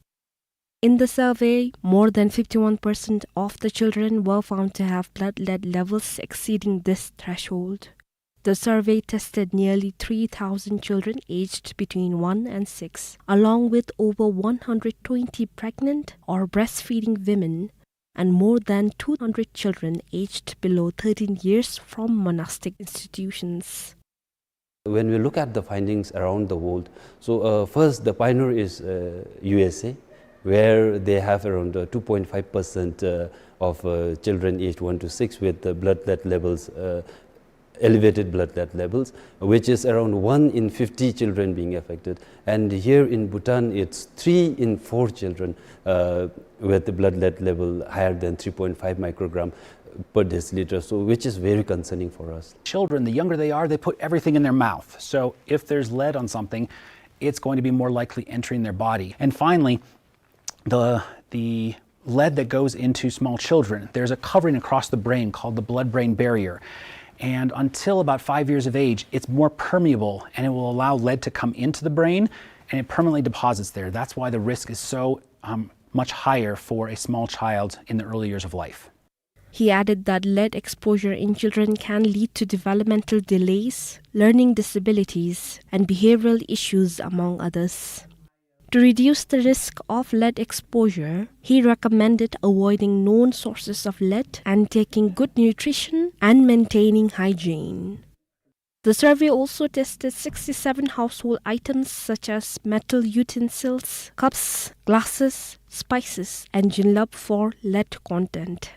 In the survey, more than fifty-one percent of the children were found to have blood lead levels exceeding this threshold. The survey tested nearly three thousand children aged between one and six, along with over one hundred twenty pregnant or breastfeeding women and more than two hundred children aged below thirteen years from monastic institutions. When we look at the findings around the world, so, uh, first, the pioneer is, uh, U S A, where they have around, uh, two point five percent, uh, of, uh, children aged one to six with the blood lead levels, uh, elevated blood lead levels, which is around one in fifty children being affected. And here in Bhutan, it's three in four children, uh, with the blood lead level higher than three point five microgram per deciliter, so which is very concerning for us. Children, the younger they are, they put everything in their mouth. So if there's lead on something, it's going to be more likely entering their body. And finally, the, the lead that goes into small children, there's a covering across the brain called the blood-brain barrier. And until about five years of age, it's more permeable and it will allow lead to come into the brain and it permanently deposits there. That's why the risk is so, um, much higher for a small child in the early years of life. He added that lead exposure in children can lead to developmental delays, learning disabilities, and behavioral issues, among others. To reduce the risk of lead exposure, he recommended avoiding known sources of lead and taking good nutrition and maintaining hygiene. The survey also tested sixty-seven household items such as metal utensils, cups, glasses, spices, and jinlap for lead content.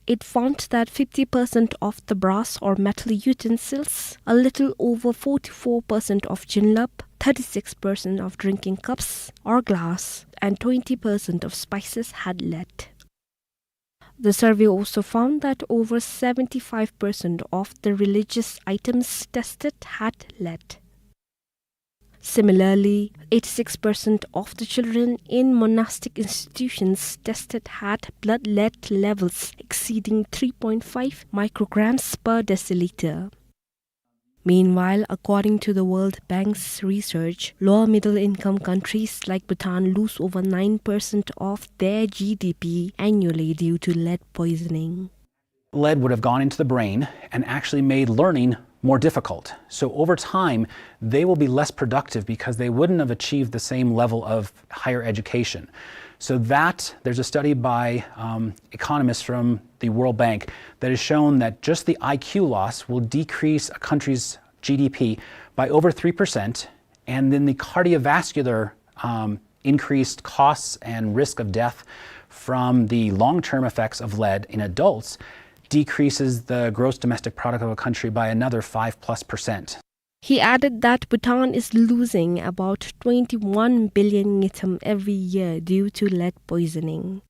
It found that fifty percent of the brass or metal utensils, a little over forty-four percent of jinlap, thirty-six percent of drinking cups or glass, and twenty percent of spices had lead. The survey also found that over seventy-five percent of the religious items tested had lead. Similarly, eighty-six percent of the children in monastic institutions tested had blood lead levels exceeding three point five micrograms per deciliter. Meanwhile, according to the World Bank's research, lower middle income countries like Bhutan lose over nine percent of their G D P annually due to lead poisoning. Lead would have gone into the brain and actually made learning more difficult. So over time, they will be less productive because they wouldn't have achieved the same level of higher education. So that, there's a study by, um, economists from the World Bank that has shown that just the I Q loss will decrease a country's G D P by over three percent, and then the cardiovascular, um, increased costs and risk of death from the long-term effects of lead in adults decreases the gross domestic product of a country by another five plus percent. He added that Bhutan is losing about twenty-one billion ngultrum every year due to lead poisoning.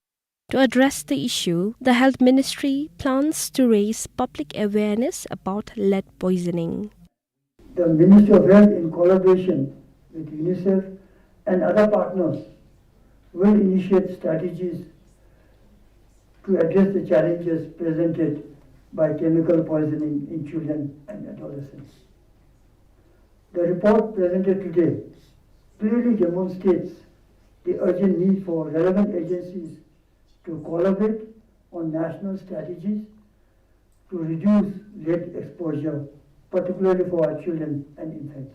To address the issue, the Health Ministry plans to raise public awareness about lead poisoning. The Ministry of Health, in collaboration with UNICEF and other partners, will initiate strategies to address the challenges presented by chemical poisoning in children and adolescents. The report presented today clearly demonstrates the urgent need for relevant agencies to collaborate on national strategies to reduce lead exposure, particularly for our children and infants.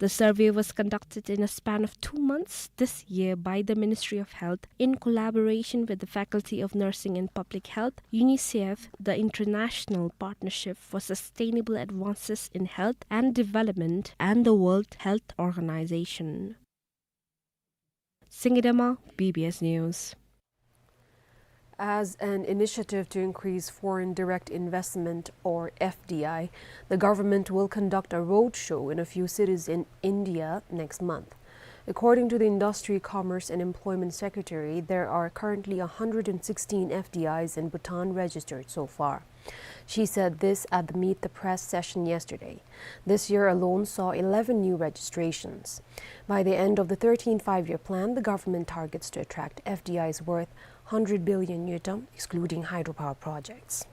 The survey was conducted in a span of two months this year by the Ministry of Health in collaboration with the Faculty of Nursing and Public Health, UNICEF, the International Partnership for Sustainable Advances in Health and Development, and the World Health Organization. Singidama, B B S News. As an initiative to increase foreign direct investment, or F D I, the government will conduct a roadshow in a few cities in India next month. According to the Industry, Commerce and Employment Secretary, there are currently a hundred and sixteen F D Is in Bhutan registered so far. She said this at the Meet the Press session yesterday. This year alone saw eleven new registrations. By the end of the thirteenth Five-Year Plan, the government targets to attract F D Is worth hundred billion ngultrum, excluding hydropower projects.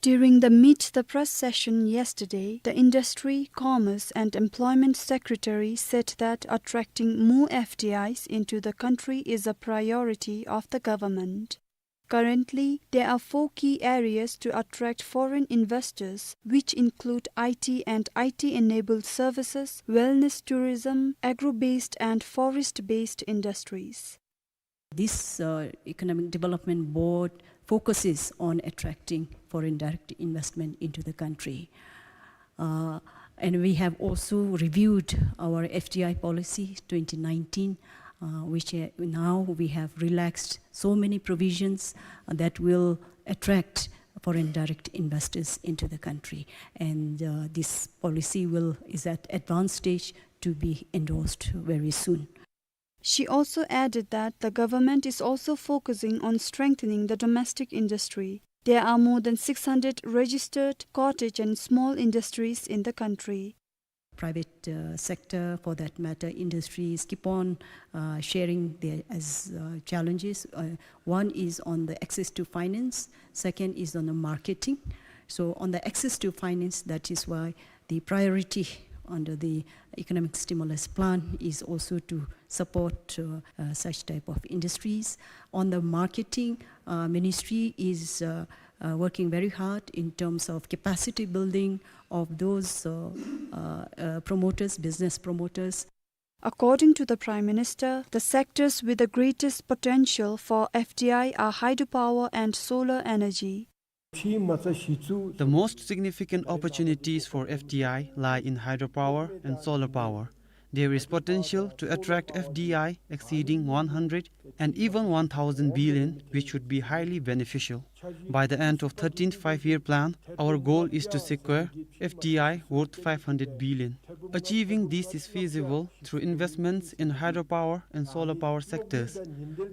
During the Meet the Press session yesterday, the Industry, Commerce and Employment Secretary said that attracting more F D Is into the country is a priority of the government. Currently, there are four key areas to attract foreign investors, which include I T and I T-enabled services, wellness tourism, agro-based and forest-based industries. This, uh, Economic Development Board focuses on attracting foreign direct investment into the country. Uh, and we have also reviewed our F D I policy twenty nineteen, uh, which, uh, now we have relaxed so many provisions, uh, that will attract foreign direct investors into the country. And, uh, this policy will, is at advanced stage to be endorsed very soon. She also added that the government is also focusing on strengthening the domestic industry. There are more than six hundred registered cottage and small industries in the country. Private, uh, sector, for that matter, industries keep on, uh, sharing their as, uh, challenges. Uh, one is on the access to finance, second is on the marketing. So on the access to finance, that is why the priority under the economic stimulus plan is also to support, uh, uh, such type of industries. On the marketing, uh, ministry is, uh, uh, working very hard in terms of capacity building of those, uh, uh, uh, promoters, business promoters. According to the Prime Minister, the sectors with the greatest potential for F D I are hydropower and solar energy. The most significant opportunities for F D I lie in hydropower and solar power. There is potential to attract F D I exceeding one hundred and even one thousand billion, which would be highly beneficial. By the end of thirteenth Five-Year Plan, our goal is to secure F D I worth five hundred billion. Achieving this is feasible through investments in hydropower and solar power sectors.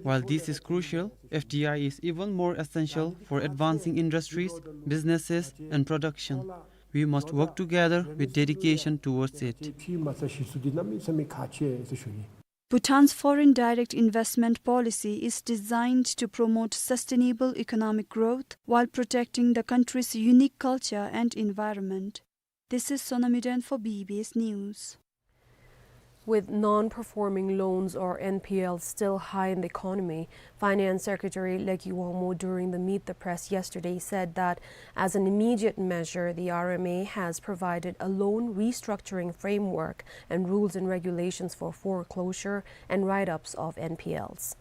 While this is crucial, F D I is even more essential for advancing industries, businesses, and production. We must work together with dedication towards it. Bhutan's foreign direct investment policy is designed to promote sustainable economic growth while protecting the country's unique culture and environment. This is Sonam Yuden for B B S News. With non-performing loans, or N P Ls, still high in the economy, Finance Secretary Leki Wangmo, during the Meet the Press yesterday, said that as an immediate measure, the R M A has provided a loan restructuring framework and rules and regulations for foreclosure and write-ups of N P Ls.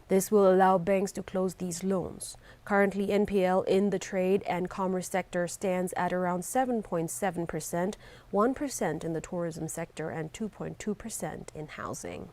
This will allow banks to close these loans. Currently, N P L in the trade and commerce sector stands at around seven point seven percent, one percent in the tourism sector, and two point two percent in housing.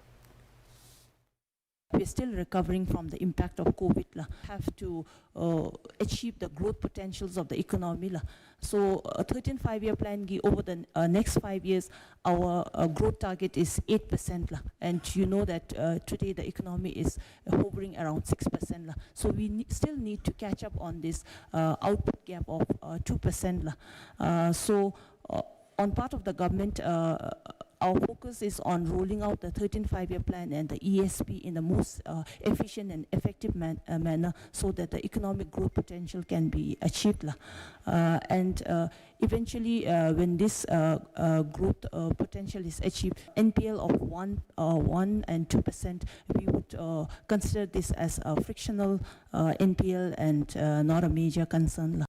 We're still recovering from the impact of COVID la. Have to, uh, achieve the growth potentials of the economy la. So, uh, thirteenth Five-Year Plan gi over the, uh, next five years, our, uh, growth target is eight percent la. And you know that, uh, today the economy is hovering around six percent la. So we ne-, still need to catch up on this, uh, output gap of, uh, two percent la. Uh, so, uh, on part of the government, uh, our focus is on rolling out the thirteenth Five-Year Plan and the E S P in the most, uh, efficient and effective man-, uh, manner so that the economic growth potential can be achieved la. Uh, and, uh, eventually, uh, when this, uh, uh, growth, uh, potential is achieved, N P L of one, uh, one and two percent, we would, uh, consider this as a frictional, uh, N P L and, uh, not a major concern la.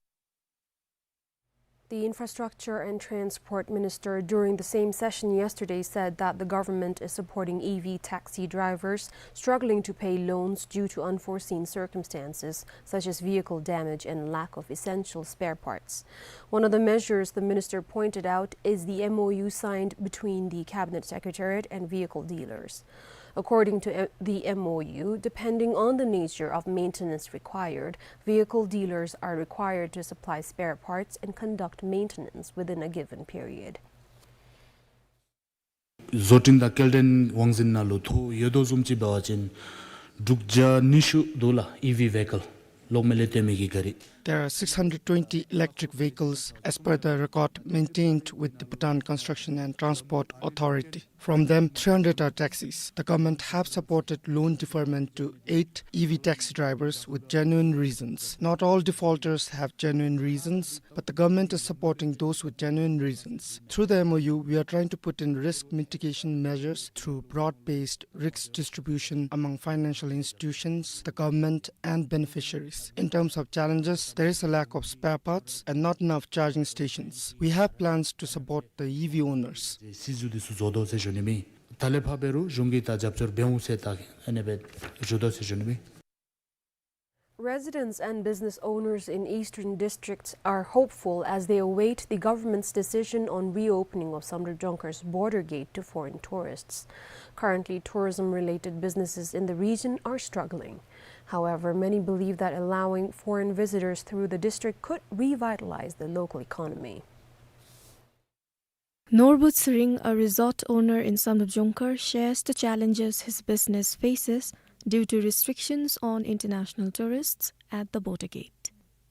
The Infrastructure and Transport Minister, during the same session yesterday, said that the government is supporting E V taxi drivers struggling to pay loans due to unforeseen circumstances, such as vehicle damage and lack of essential spare parts. One of the measures the minister pointed out is the M O U signed between the Cabinet Secretariat and vehicle dealers. According to, uh, the M O U, depending on the nature of maintenance required, vehicle dealers are required to supply spare parts and conduct maintenance within a given period. བཟོ་སྐྲུན་དང་སྐྱེལ་འདྲེན་དབང་འཛིན་ནང་ལུ་ཐོ་ཡོད་དོ་བཟུམ་ཅིག་འབད་བ་ཅིན་དྲུག་བརྒྱ་ཉི་ཤུ་འདུག་ལགས། ཨི་ཝི་བེ་ཀལ་གློག་མེ་ལས་བཏོན་མི་གི་ག་རི། There are six hundred twenty electric vehicles as per the record maintained with the Bhutan Construction and Transport Authority. From them, three hundred are taxis. The government have supported loan deferment to eight E V taxi drivers with genuine reasons. Not all defaulters have genuine reasons, but the government is supporting those with genuine reasons. Through the M O U, we are trying to put in risk mitigation measures through broad-based risk distribution among financial institutions, the government, and beneficiaries. In terms of challenges, there is a lack of spare parts and not enough charging stations. We have plans to support the E V owners. སྲིད་བྱུས་འདི་ཚུ་བཟོ་དོ་ཟེར་ཞུ་ནི་མས། ད་ལས་ཕར་འབད་རུང་གཞུང་གིས་ད་རྒྱབ་སྐྱོར་འབད་འོང་ཟེར་ད་ཨ་ནི་སྦེ་ཞུ་དོ་ཟེར་ཞུ་ནི་མས། Residents and business owners in eastern districts are hopeful as they await the government's decision on reopening of Samdrup Jongkar's border gate to foreign tourists. Currently, tourism-related businesses in the region are struggling. However, many believe that allowing foreign visitors through the district could revitalize the local economy. Norbu Tshering, a resort owner in Samdrup Jongkar, shares the challenges his business faces due to restrictions on international tourists at the border gate.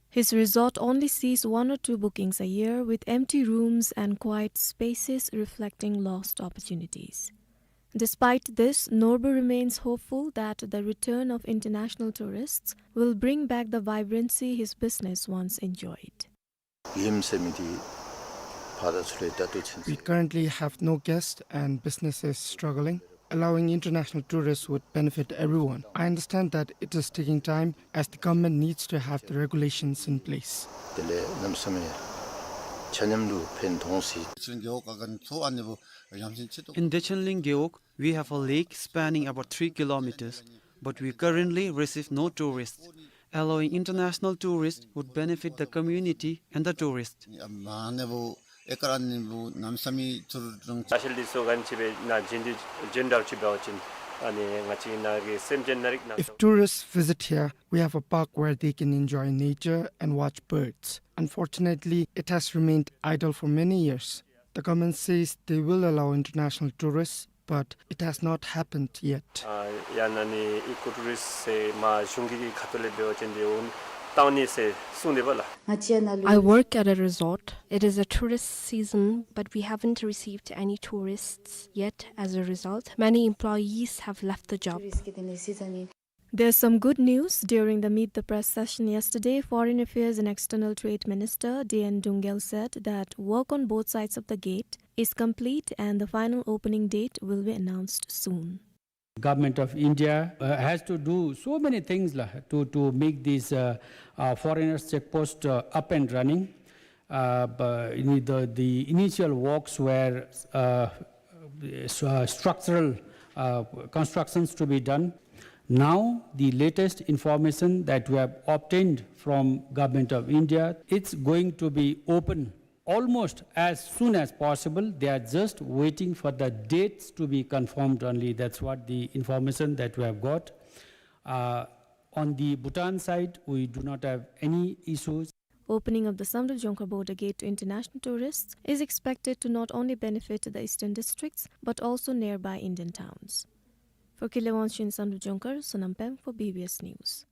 His resort only sees one or two bookings a year, with empty rooms and quiet spaces reflecting lost opportunities. Despite this, Norbu remains hopeful that the return of international tourists will bring back the vibrancy his business once enjoyed. ཡུམ་ཟེར་མི་འདི་ཕར་ཚུར་ལས་ད་ལྟོ་ཚུན་ཚོད། We currently have no guests and business is struggling. Allowing international tourists would benefit everyone. I understand that it is taking time as the government needs to have the regulations in place. དེ་ལས་གནམ་མེད་ས་མེད་ཆ་མཉམ་ལུ་ཕན་ཐོགས་སྲིད། In Dechenling Gewog, we have a lake spanning about three kilometers, but we currently receive no tourists. Allowing international tourists would benefit the community and the tourists. ཨ་ནི་བུ་ཨེ་ཀར་ཨ་ནི་བུ་གནམ་མེད་ས་མེད་ཚུར་རང་། ད་ཤལ་འདི་ཚུ་ག་ཅི་སྦེ་ནཱ་འཛིན་འདི་འཛིན་གྲྭ་ཅིག་འབད་བ་ཅིན་ཨ་ནི་ང་བཅས་ནཱ་གི་སེམས་ཅན་ནཱ་རིག་ནཱ། If tourists visit here, we have a park where they can enjoy nature and watch birds. Unfortunately, it has remained idle for many years. The government says they will allow international tourists, but it has not happened yet. ཨ་ཡ་ནཱ་ནི་ཨི་ཀོ་ཊུ་རིསཊ་ཟེར་མར་གཞུང་གི་ཁ་ཐུག་ལས་འབད་བ་ཅིན་འདི་འོང་བཏང་ནི་ཟེར་གསུངས་ནི་པ་ལགས། I work at a resort. It is a tourist season, but we haven't received any tourists yet. As a result, many employees have left the job. There's some good news. During the Meet the Press session yesterday, Foreign Affairs and External Trade Minister D N Dungel said that work on both sides of the gate is complete and the final opening date will be announced soon. Government of India, uh, has to do so many things, lah, to, to make this, uh, uh, foreigners check post, uh, up and running. Uh, bu-, ini-, the, the initial works were, uh, s-, uh, structural, uh, constructions to be done. Now, the latest information that we have obtained from Government of India, it's going to be open almost as soon as possible. They are just waiting for the dates to be confirmed only. That's what the information that we have got. Uh, on the Bhutan side, we do not have any issues. Opening of the Samdrup Jongkar border gate to international tourists is expected to not only benefit the eastern districts, but also nearby Indian towns. For Kile Wangchuk in Samdrup Jongkar, Sonam Peng for B B S News.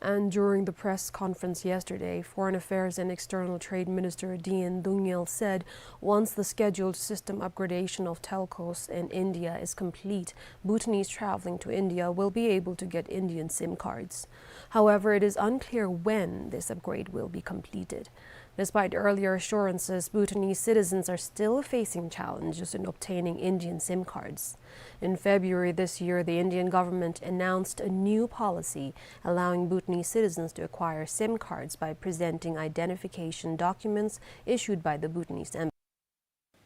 And during the press conference yesterday, Foreign Affairs and External Trade Minister D N Dungel said once the scheduled system upgradation of telcos in India is complete, Bhutanese traveling to India will be able to get Indian SIM cards. However, it is unclear when this upgrade will be completed. Despite earlier assurances, Bhutanese citizens are still facing challenges in obtaining Indian SIM cards. In February this year, the Indian government announced a new policy allowing Bhutanese citizens to acquire SIM cards by presenting identification documents issued by the Bhutanese embassy.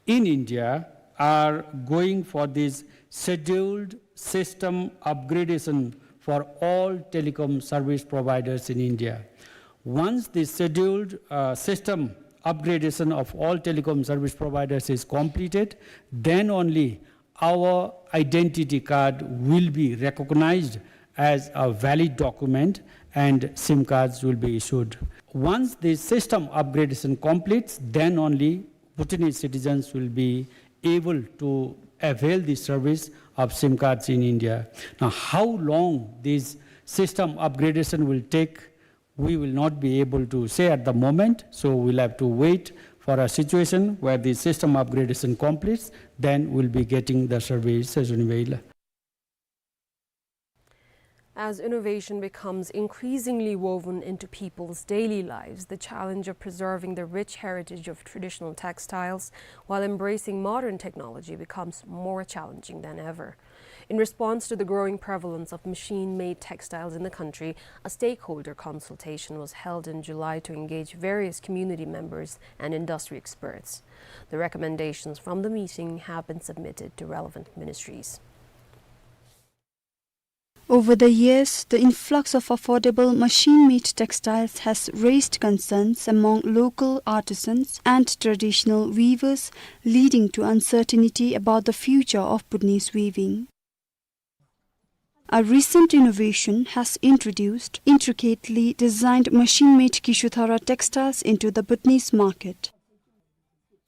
In India are going for this scheduled system upgradation for all telecom service providers in India. Once the scheduled, uh, system upgradation of all telecom service providers is completed, then only our identity card will be recognized as a valid document and SIM cards will be issued. Once the system upgradation completes, then only Bhutanese citizens will be able to avail the service of SIM cards in India. Now, how long this system upgradation will take, we will not be able to say at the moment, so we'll have to wait for a situation where the system upgradation completes, then we'll be getting the service as well. As innovation becomes increasingly woven into people's daily lives, the challenge of preserving the rich heritage of traditional textiles while embracing modern technology becomes more challenging than ever. In response to the growing prevalence of machine-made textiles in the country, a stakeholder consultation was held in July to engage various community members and industry experts. The recommendations from the meeting have been submitted to relevant ministries. Over the years, the influx of affordable machine-made textiles has raised concerns among local artisans and traditional weavers, leading to uncertainty about the future of Bhutanese weaving. A recent innovation has introduced intricately designed machine-made Kishuthara textiles into the Bhutanese market.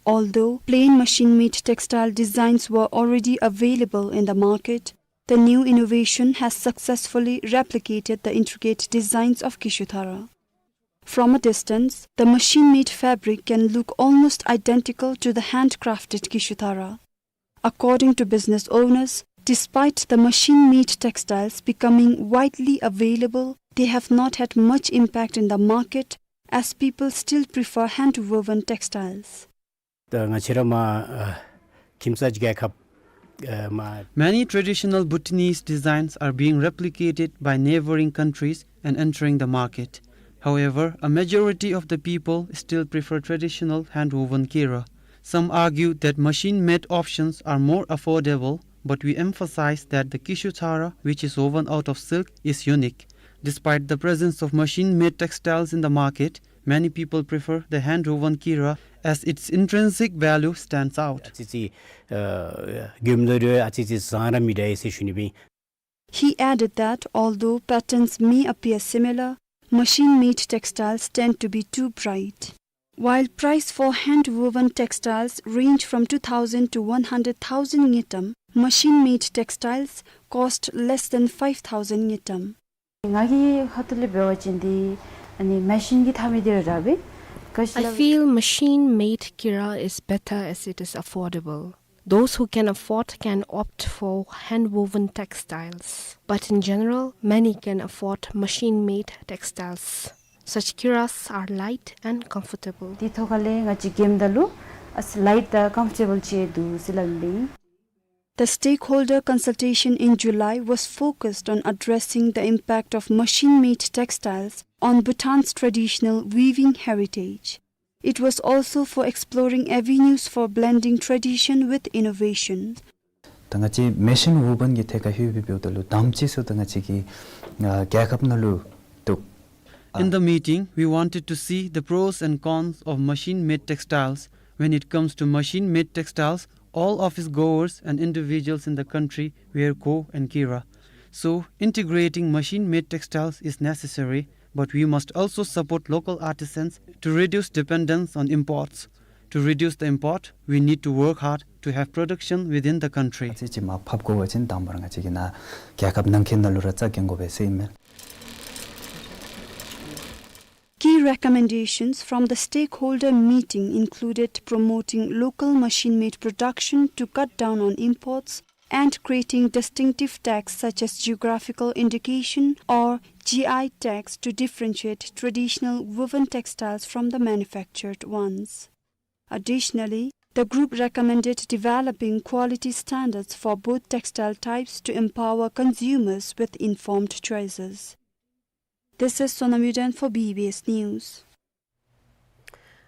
Although plain machine-made textile designs were already available in the market, the new innovation has successfully replicated the intricate designs of Kishuthara. From a distance, the machine-made fabric can look almost identical to the handcrafted Kishuthara. According to business owners, despite the machine-made textiles becoming widely available, they have not had much impact in the market, as people still prefer hand-woven textiles. ད་ང་བཅས་ར་མར་ཨ་ཁྱིམ་ཚང་རྒྱལ་ཁབ་ཨ་མར། Many traditional Bhutanese designs are being replicated by neighboring countries and entering the market. However, a majority of the people still prefer traditional hand-woven kira. Some argue that machine-made options are more affordable, but we emphasize that the Kishuthara, which is woven out of silk, is unique. Despite the presence of machine-made textiles in the market, many people prefer the hand-woven kira as its intrinsic value stands out. ཨ་ཙི་ཅིག་ཨ་གྱོནམ་ད་རུང་ཨ་ཙི་ཅིག་བཟང་ར་མི་འདྲ་ཟེར་ཞུ་ནི་ཨིན། He added that although patterns may appear similar, machine-made textiles tend to be too bright. While price for hand-woven textiles range from two thousand to one hundred thousand ngultrum, machine-made textiles cost less than five thousand ngultrum. ང་གིས་ཁ་ཐུག་ལས་འབད་བ་ཅིན་འདི་ཨ་ནི་མེ་ཤིན་གྱིས་འཐག་མི་འདི་ར་ར་བས། ག་ཅི་ལ། I feel machine-made kira is better as it is affordable. Those who can afford can opt for hand-woven textiles, but in general, many can afford machine-made textiles. Such kiras are light and comfortable. དེ་ཐོག་ཁ་ལས་ང་བཅས་གྱོནམ་ད་ལུ་ཨ་ཙི་ལའིཊ་དང་ཀམ་ཕོར་ཊེ་བཱལ་ཅིག་འདུག་ཟེར་སླབ་ཨིན་པས། The stakeholder consultation in July was focused on addressing the impact of machine-made textiles on Bhutan's traditional weaving heritage. It was also for exploring avenues for blending tradition with innovation. ད་ང་བཅས་མེ་ཤིན་ཝུ་བཱན་གྱི་ཐད་ཁར་ལྷོད་པའི་འབདཝ་ད་ལུ་དམ་ཅིག་སུ་ད་ང་བཅས་ཀྱི་ཨ་རྒྱལ་ཁབ་ནང་ལུ་འདུག། In the meeting, we wanted to see the pros and cons of machine-made textiles. When it comes to machine-made textiles, all office goers and individuals in the country wear ko and kira. So, integrating machine-made textiles is necessary, but we must also support local artisans to reduce dependence on imports. To reduce the import, we need to work hard to have production within the country. ཨ་ཙི་ཅིག་མར་ཕབ་དགོ་པ་ཅིན་དང་པ་ར་ང་བཅས་ཀྱི་ནཱ་རྒྱལ་ཁབ་ནང་འཁོད་ནང་ལུ་ར་རྩ་འགེངས་དགོ་པས་ཟེར་ཨིན་མས། Key recommendations from the stakeholder meeting included promoting local machine-made production to cut down on imports and creating distinctive tags such as geographical indication or G I tags to differentiate traditional woven textiles from the manufactured ones. Additionally, The group recommended developing quality standards for both textile types to empower consumers with informed choices. This is Sonam Yuden for B B S News.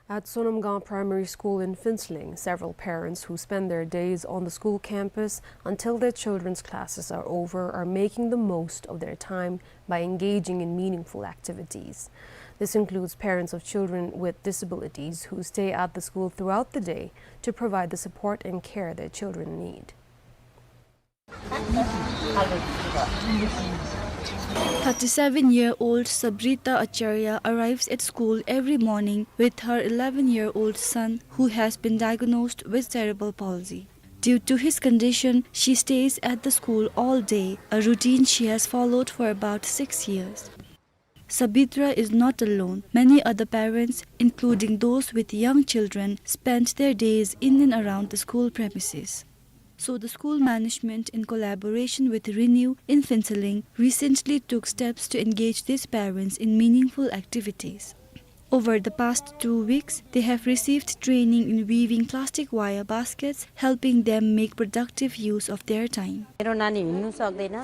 At Sonamgang Primary School in Phuentsholing, several parents who spend their days on the school campus until their children's classes are over are making the most of their time by engaging in meaningful activities. This includes parents of children with disabilities who stay at the school throughout the day to provide the support and care their children need. Thirty-seven-year-old Sabrita Acharya arrives at school every morning with her eleven-year-old son, who has been diagnosed with cerebral palsy. Due to his condition, she stays at the school all day, a routine she has followed for about six years. Sabitra is not alone. Many other parents, including those with young children, spend their days in and around the school premises. So the school management, in collaboration with Renew in Phuentsholing, recently took steps to engage these parents in meaningful activities. Over the past two weeks, they have received training in weaving plastic wire baskets, helping them make productive use of their time. मेरो नानी हिँड्नु सक्दैन,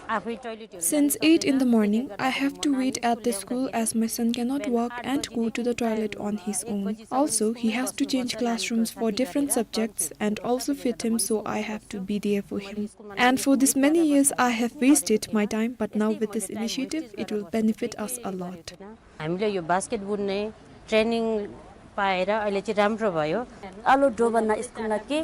आफै toilet Since eight in the morning, I have to wait at the school as my son cannot walk and go to the toilet on his own. Also, he has to change classrooms for different subjects and also fit him, so I have to be there for him. And for this many years, I have wasted my time, but now with this initiative, it will benefit us a lot. हामीले यो बास्केट बुन्ने ट्रेनिङ पाएर अहिले चाहिँ राम्रो भयो। आलो डोबाना स्कुलमा के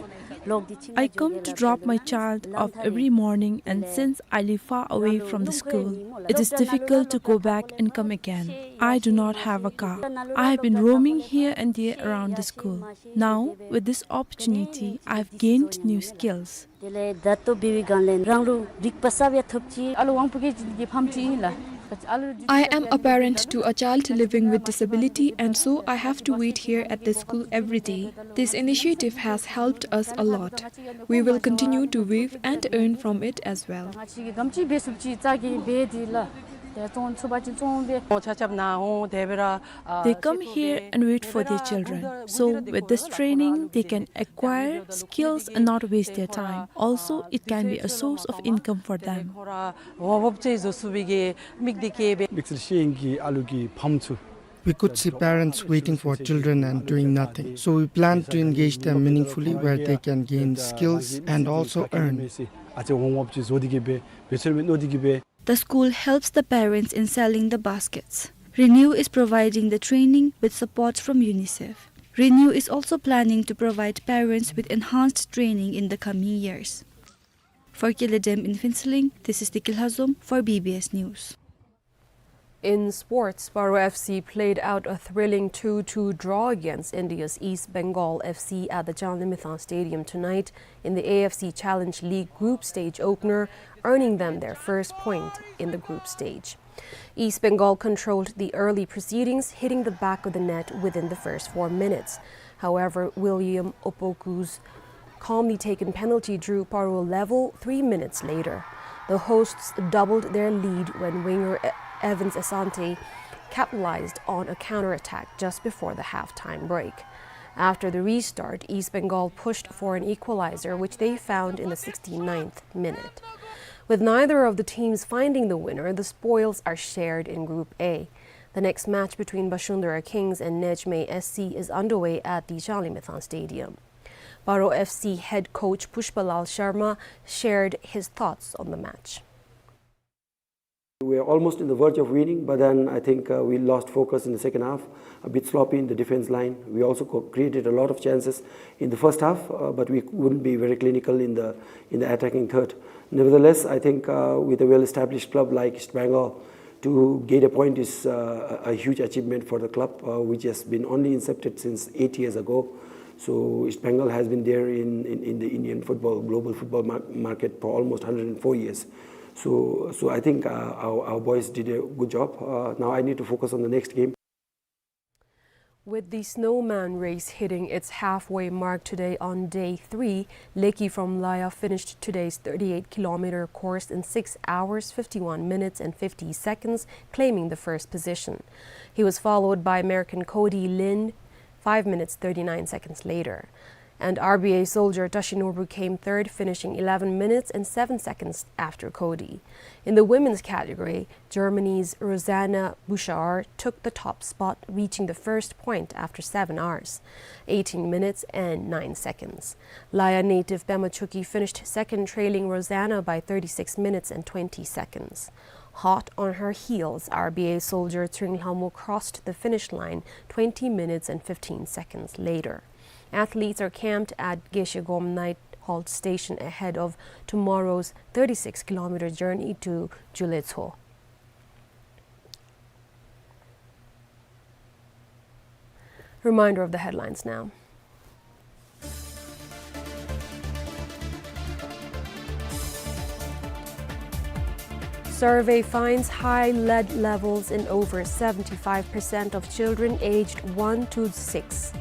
लोक दिछि I come to drop my child off every morning, and since I live far away from the school, it is difficult to go back and come again. I do not have a car. I have been roaming here and there around the school. Now, with this opportunity, I have gained new skills. त्यसले दातो बिबी गानले रांगलु रिक पसाबे थोपची। आलो वांगपुके जिन्दगी फामची ला। आलो I am a parent to a child living with disability, and so I have to wait here at the school every day. This initiative has helped us a lot. We will continue to weave and earn from it as well. गमची बेसुपची चागी बेदी ला। They come here and wait for their children. So with this training, they can acquire skills and not waste their time. Also, it can be a source of income for them. We could see parents waiting for children and doing nothing. So we plan to engage them meaningfully where they can gain skills and also earn. The school helps the parents in selling the baskets. Renew is providing the training with support from UNICEF. Renew is also planning to provide parents with enhanced training in the coming years. For Kiledem in Phuentsholing, this is Dikil Hazom for B B S News. In sports, Paro F C played out a thrilling two two draw against India's East Bengal F C at the Changlimithang Stadium tonight in the A F C Challenge League group stage opener, earning them their first point in the group stage. East Bengal controlled the early proceedings, hitting the back of the net within the first four minutes. However, William Opoku's calmly taken penalty drew Paro level three minutes later. The hosts doubled their lead when winger E-, Evans Asante capitalized on a counterattack just before the halftime break. After the restart, East Bengal pushed for an equalizer, which they found in the sixty-ninth minute. With neither of the teams finding the winner, the spoils are shared in Group A. The next match between Bashundhara Kings and Nejmeh S C is underway at the Changlimithang Stadium. Paro F C head coach Pushpalal Sharma shared his thoughts on the match. We were almost in the verge of winning, but then I think, uh, we lost focus in the second half, a bit sloppy in the defense line. We also co-, created a lot of chances in the first half, uh, but we wouldn't be very clinical in the, in the attacking third. Nevertheless, I think, uh, with a well-established club like East Bengal, to get a point is, uh, a, a huge achievement for the club, uh, which has been only incepted since eight years ago. So East Bengal has been there in, in, in the Indian football, global football mar-, market for almost hundred and four years. So, so I think, uh, our, our boys did a good job. Uh, now I need to focus on the next game. With the snowman race hitting its halfway mark today on day three, Leki from Laya finished today's thirty-eight kilometer course in six hours, fifty-one minutes and fifty seconds, claiming the first position. He was followed by American Cody Lin five minutes, thirty-nine seconds later. And R B A soldier Tashinobu came third, finishing eleven minutes and seven seconds after Cody. In the women's category, Germany's Rosanna Buschauer took the top spot, reaching the first point after seven hours, eighteen minutes and nine seconds. Laya native Pema Choekyi finished second, trailing Rosanna by thirty-six minutes and twenty seconds. Hot on her heels, R B A soldier Tshering Lhamo crossed the finish line twenty minutes and fifteen seconds later. Athletes are camped at Geshe Gom Night Halt station ahead of tomorrow's thirty-six kilometer journey to Juletso. Reminder of the headlines now. Survey finds high lead levels in over seventy-five percent of children aged one to six.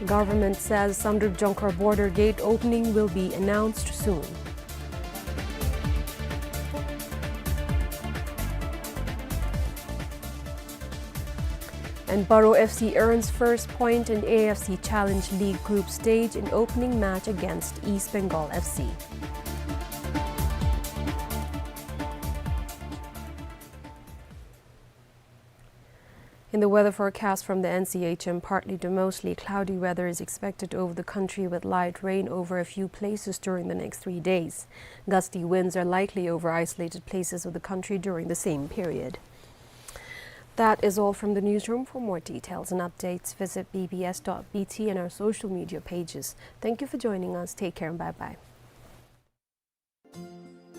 Government says Samdrup Jongkhar border gate opening will be announced soon. And Paro F C earns first point in A F C Challenge League group stage in opening match against East Bengal F C. In the weather forecast from the N C H M, partly to mostly cloudy weather is expected over the country with light rain over a few places during the next three days. Gusty winds are likely over isolated places of the country during the same period. That is all from the newsroom. For more details and updates, visit B B S dot B T and our social media pages. Thank you for joining us. Take care and bye-bye.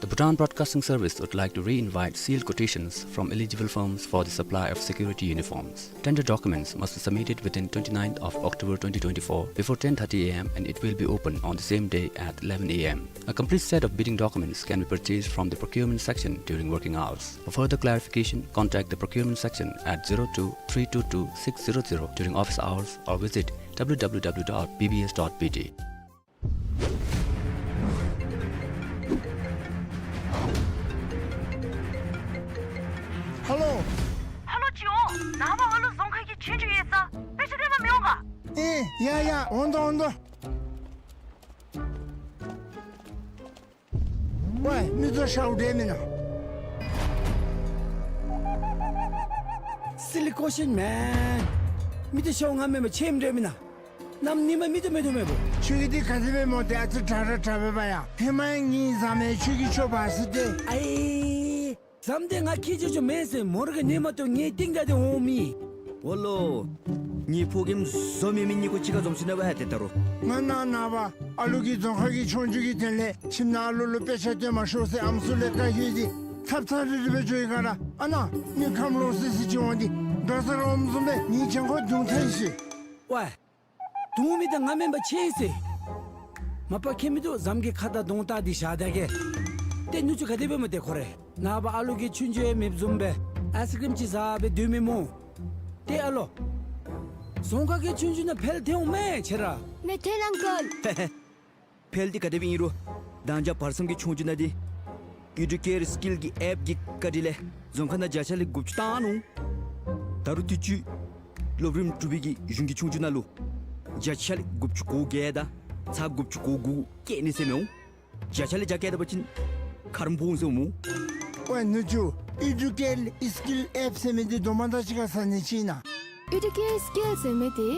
The Bhutan Broadcasting Service would like to re-invite sealed quotations from eligible firms for the supply of security uniforms. Tender documents must be submitted within twenty-ninth of October twenty twenty-four before ten thirty A M and it will be open on the same day at eleven A M. A complete set of bidding documents can be purchased from the procurement section during working hours. For further clarification, contact the procurement section at zero two three two two six zero zero during office hours or visit W W W dot B B S dot B T. ཧ་ལོ། ཧ་ལོ་ཅི་འོང་། ནངས་པ་ཨ་ལུ་རྫོང་ཁ་གི་ཆོས་རྒྱུགས་ཡོད་ས། དཔེ་ཆ་སྟོན་པར་མི་འོང་ག། ཨེ་ཡ་ཡ། འོང་དོ་འོང་དོ། ཝའི་མི་ཚུ་ཤཝ་འདྲ་མེན་ན། Silly question man. མི་ཚུ་ཤཝ་ང་མེན་པར་ཁྱོད་འདྲ་མེན་ན། གནམ་ཉིམ་མེ་ཏོག་མེ་ཏོག་མེ་བོ། ཁྱོད་ཀྱི་འདི་ག་དེ་སྦེ་སྨོ། ཏེ་ཨ་ཙི་དྲག་དྲག་དྲག་པས་པ་ཡ། ཧེ་མ་ཡང་ངེའི་ཟམ་མེ་ཁྱོད་ཀྱི་ཆོ་བ་སི་ཏེ། ཨའི་ཟམ་དེ་ང་ཁྱེད་ཆོ་ཆོ་མེན་ཟེར། མོ་ར་གི་ཉིམ་མེ་ཏོག་ངེའི་སྟེང་དང་དེ་འོང་མི། འོ་ལོ། ངེའི་ཕོ་རྒནམ་འཛོམས་མི་མི་གཉིས་ཀོ་གཅིག་ཁར་འཛོམས་ཞིནམ་ལས་ཏེ་ད་རུང་། ང་ནངས་པ་ཨ་ལུ་གི་རྫོང་ཁ་གི་ཆོས་རྒྱུགས་ཀྱི་དོན་ལས་ཁྱིམ་ནང་ཨ་ལུ་ལུ་དཔེ་ཆ་སྟོན་མ་ཤོག་ཟེར་ཨམ་སྲུ་ལས་བཀའ་བཀོད་དེ་ཚབ་ཚབ་རིལ་རིལ་སྦེ་འགྱོ་ཡི་ག་ར། ཨ་ནཱ་མི་ཁམས་ལོག་སི་སི་ཅིག་འོང་སྟེ་དོ་ས་རོམ་བཟུམ་སྦེ་ངེའི་གྱང་ཁོག་རྡུང་ཐལ་ཤི། ཝའི། རྡུང་མི་དེ་ང་མེན་པར་ཁྱེད་ཨིན་ཟེར། མ་པ་ཁྱད་མི་འདུག། ཟམ་གྱི་ཁ་དར་གདོང་བལྟ་སྟེ་བཞག་ད་གེ། ཏེ་ནུ་གཅུང་ག་དེ་སྦེ་སྨོ་ཏེ་ཁོ་རེ། ནངས་པ་ཨ་ལུ་གི་ཆོས་རྒྱུགས་ཡོད་མེདཔ་བཟུམ་སྦེ་ཨའི་སི་ཀི་རིམ་ཅིག་ཟ་སྦེ་སྡོད་མི་སྨོ། ཏེ་ཨ་ལོ། རྫོང་ཁ་གི་ཆོས་རྒྱུགས་ནང་འཕེལ་ཐལ་འོང་མས་ཁྱེད་ར། མེན་ཐལ་ཨང་ཀལ། ཧེ་ཧེ། འཕེལ་འདི་ག་དེ་སྦེ་ཨིན་རུང་། ད་ཅི་བར་གསུམ་གྱི་ཆོས་རྒྱུགས་ནང་འདི་ཨི་ཌུ་ཀེར་སི་ཀིལ་གྱི་ཨེཔ་གི་བཀའ་དྲིན་ལས་རྫོང་ཁ་ནང་བརྒྱ་ཆ་ལས་དགུ་བཅུ་བཏང་ནུག། ད་རུང་དུས་ཅི་སློབ་རིམ་དྲུག་པའི་གི་གཞུང་གི་ཆོས་རྒྱུགས་ནང་ལུ་བརྒྱ་ཆ་ལས་དགུ་བཅུ་གོ་བརྒྱད་དང་ཚག་དགུ་བཅུ་གོ་དགུ་བཀལ་ནི་ཟེར་མི་འོང་། བརྒྱ་ཆ་ལས་བརྒྱ་བཀལ་ད་པ་ཅིན་ཁ་རོག་འབོ་འོང་ཟེར་འོང་སྨོ། ཝའི་ནུ་གཅུང་། ཨི་ཌུ་ཀེར་སི་ཀིལ་ཨེཔ་ཟེར་མི་འདི་དོ་མ་ད་ཅི་ག་ཟ་ནི་ཅིག་ཨིན་ན། ཨི་ཌུ་ཀེར་སི་ཀིལ་ཟེར་མི་འདི་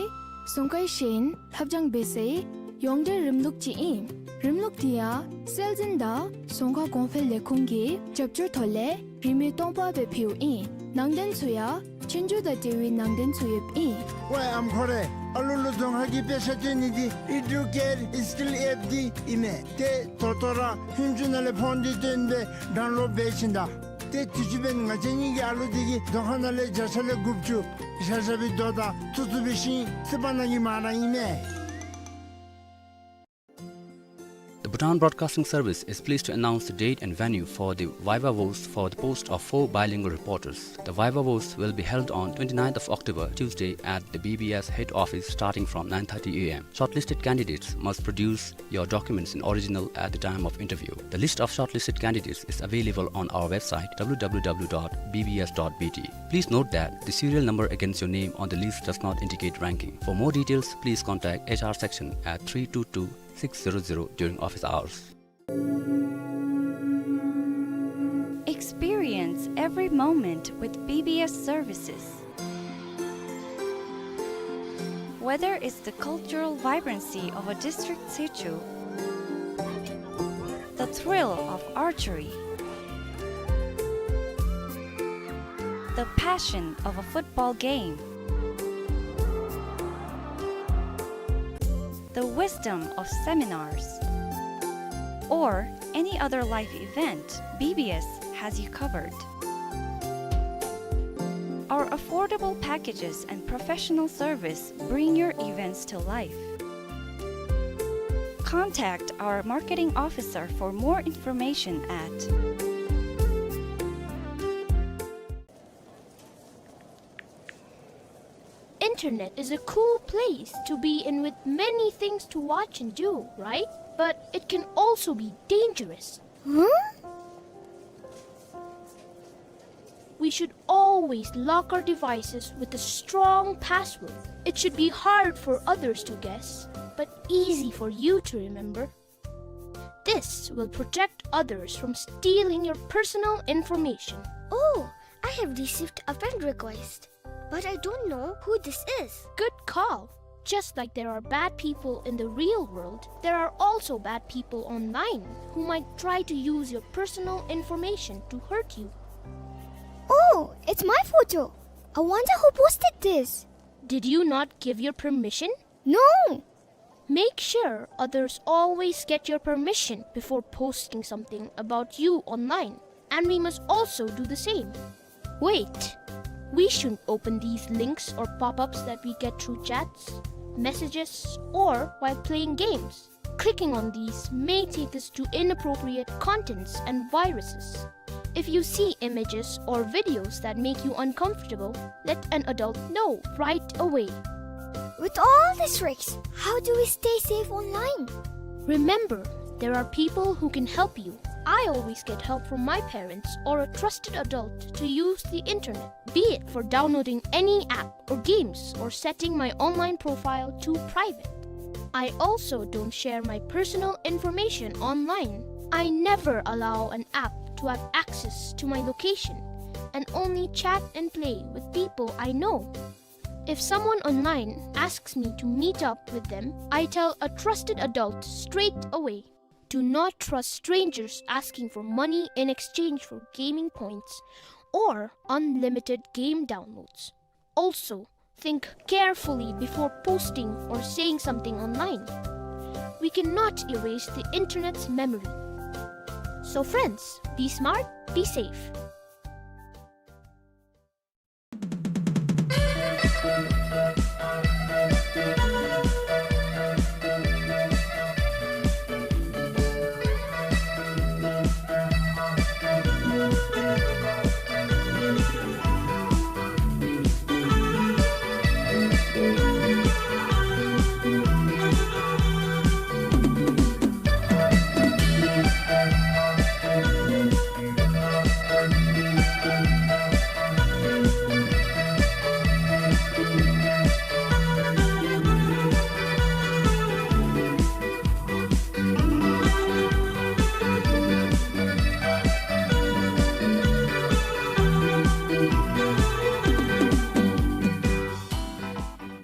རྫོང་ཁའི་ཤེས་ཡོན་ལྷབ་སྦྱང་འབད་སའི་ཡོངས་འབྲེལ་རིམ་ལུགས་ཅིག་ཨིན། རིམ་ལུགས་འདི་ཡང་སྲོལ་འཛིན་དང་རྫོང་ཁ་གོང་འཕེལ་ལས་ཁུངས་ཀྱི་རྒྱབ་སྐྱོར་ཐོག་ལས་རིན་མེད་སྟོང་པ་སྦེ་ཕུལཝ་ཨིན། ནང་དོན་ཚུ་ཡང་ཆོས་རྒྱུགས་དང་འབྲེལ་བའི་ནང་དོན་ཚུ་ཡོདཔ་ཨིན། ཝའི་ཨམ་ཁོ་རེ། ཨ་ལུ་ལུ་རྫོང་ཁ་གི་དཔེ་ཆ་སྟོན་ནི་འདི་ཨི་ཌུ་ཀེར་སི་ཀིལ་ཨེཔ་འདི་ཨིན་མས། ཏེ་ད་ལྟོ་ར་ཧུན་ཅུ་ནང་ལས་ཕོན་འདི་བཏོན་སྦེ་ཌའུན་ལོཌ་འབད་ཞིནམ་ད། ཏེ་དུས་ཅི་འབདན་ང་བཅས་གཉིས་ཀྱི་ཨ་ལུ་འདི་གིས་རྫོང་ཁ་ནང་ལས་བརྒྱ་ཆ་ལས་དགུ་བཅུ་བཞག་བཞག་པའི་དོ་དང་ཚུ་ཚུ་འབད་ཞིནམ་ལས་སི་པ་ནང་གི་མ་ར་ཨིན་མས། The Bhutan Broadcasting Service is pleased to announce the date and venue for the viva voce for the post of four bilingual reporters. The viva voce will be held on twenty-ninth of October, Tuesday, at the B B S head office starting from nine thirty a m. Shortlisted candidates must produce your documents in original at the time of interview. The list of shortlisted candidates is available on our website, w w w dot b b s dot b t. Please note that the serial number against your name on the list does not indicate ranking. For more details, please contact H R section at three two two six zero zero during office hours. Experience every moment with B B S services. Whether it's the cultural vibrancy of a district situ, the thrill of archery, the passion of a football game, the wisdom of seminars, or any other life event, B B S has you covered. Our affordable packages and professional service bring your events to life. Contact our marketing officer for more information at Internet is a cool place to be in with many things to watch and do, right? But it can also be dangerous. Huh? We should always lock our devices with a strong password. It should be hard for others to guess, but easy for you to remember. This will protect others from stealing your personal information. Oh, I have received a friend request, but I don't know who this is. Good call. Just like there are bad people in the real world, there are also bad people online who might try to use your personal information to hurt you. Oh, it's my photo. I wonder who posted this. Did you not give your permission? No. Make sure others always get your permission before posting something about you online, and we must also do the same. Wait, we shouldn't open these links or pop-ups that we get through chats, messages, or while playing games. Clicking on these may take us to inappropriate contents and viruses. If you see images or videos that make you uncomfortable, let an adult know right away. With all these risks, how do we stay safe online? Remember, there are people who can help you. I always get help from my parents or a trusted adult to use the internet, be it for downloading any app or games or setting my online profile to private. I also don't share my personal information online. I never allow an app to have access to my location and only chat and play with people I know. If someone online asks me to meet up with them, I tell a trusted adult straight away. Do not trust strangers asking for money in exchange for gaming points or unlimited game downloads. Also, think carefully before posting or saying something online. We cannot erase the internet's memory. So friends, be smart, be safe.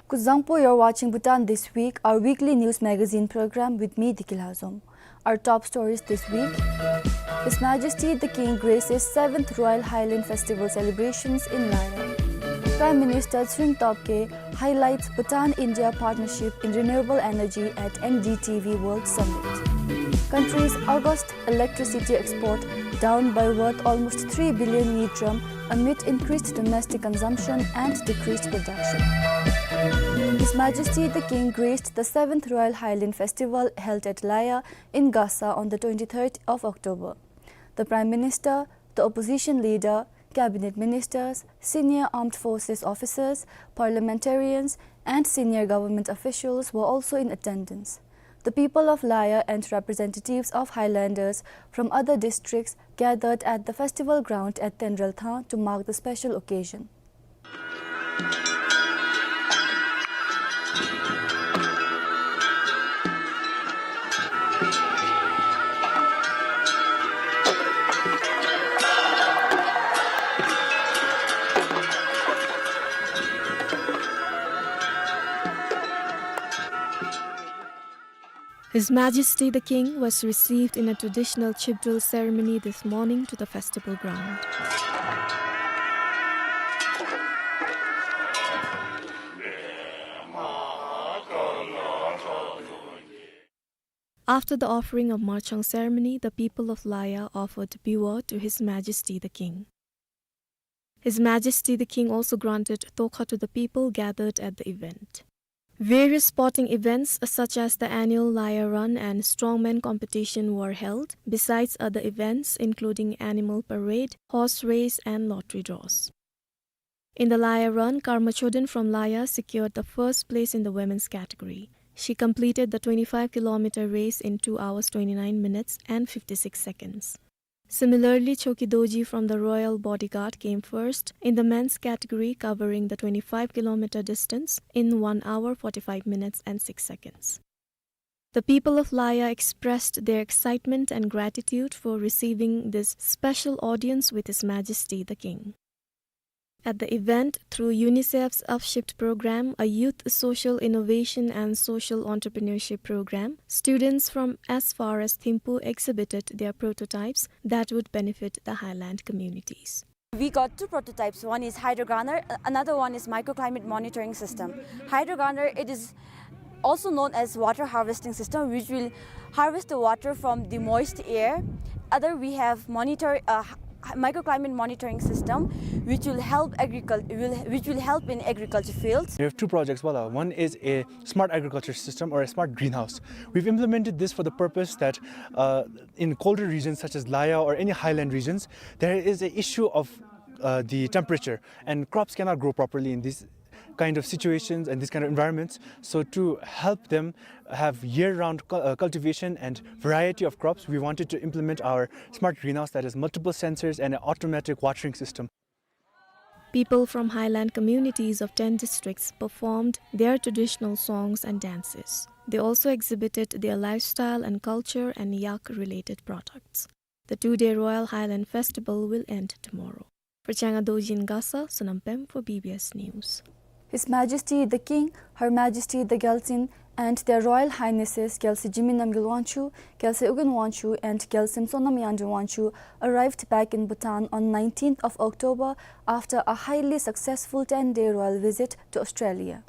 Kuzuzangpo, you're watching Bhutan This Week, our weekly news magazine program with me, Diki Lhazom. Our top stories this week. His Majesty the King graces seventh Royal Highland Festival celebrations in Lara. Prime Minister Tshering Tobgay highlights Bhutan-India partnership in renewable energy at N D T V World Summit. Country's August electricity export down by worth almost three billion ngultrum amid increased domestic consumption and decreased production. His Majesty the King graced the seventh Royal Highland Festival held at Laya in Gasa on the twenty-third of October. The Prime Minister, the opposition leader, cabinet ministers, senior armed forces officers, parliamentarians, and senior government officials were also in attendance. The people of Laya and representatives of highlanders from other districts gathered at the festival ground at Tenrel Than to mark the special occasion. His Majesty the King was received in a traditional chibdril ceremony this morning to the festival ground. After the offering of Marchang ceremony, the people of Laya offered biwa to His Majesty the King. His Majesty the King also granted tokha to the people gathered at the event. Various sporting events, such as the annual Laya Run and Strongman competition, were held, besides other events including animal parade, horse race, and lottery draws. In the Laya Run, Karma Choden from Laya secured the first place in the women's category. She completed the twenty-five kilometer race in two hours, twenty-nine minutes, and fifty-six seconds. Similarly, Choki Dorji from the Royal Bodyguard came first in the men's category, covering the twenty-five kilometer distance in one hour, forty-five minutes, and six seconds. The people of Laya expressed their excitement and gratitude for receiving this special audience with His Majesty the King. At the event, through UNICEF's Upshift program, a youth social innovation and social entrepreneurship program, students from as far as Thimphu exhibited their prototypes that would benefit the highland communities. We got two prototypes. One is hydrogunner, a-, another one is microclimate monitoring system. Hydrogunner, it is also known as water harvesting system, which will harvest the water from the moist air. Other, we have monitor, uh, h-, h-, microclimate monitoring system, which will help agricul-, will, which will help in agriculture fields. We have two projects, Wala. One is a smart agriculture system or a smart greenhouse. We've implemented this for the purpose that, uh, in colder regions such as Laya or any highland regions, there is a issue of, uh, the temperature, and crops cannot grow properly in these kind of situations and these kind of environments. So to help them have year-round cu-, uh, cultivation and variety of crops, we wanted to implement our smart greenhouse that has multiple sensors and an automatic watering system. People from highland communities of ten districts performed their traditional songs and dances. They also exhibited their lifestyle and culture and yak-related products. The two-day Royal Highland Festival will end tomorrow. For Changa Dorji in Gasa, Sonam Pem for B B S News. His Majesty the King, Her Majesty the Gyaltsuen, and Their Royal Highnesses Gyaltsuen Jigme Namgyel Wangchuck, Gyaltsuen Ugyen Wangchuck, and Gyaltsuen Sonam Yangdreng Wangchuck arrived back in Bhutan on nineteenth of October after a highly successful ten-day royal visit to Australia.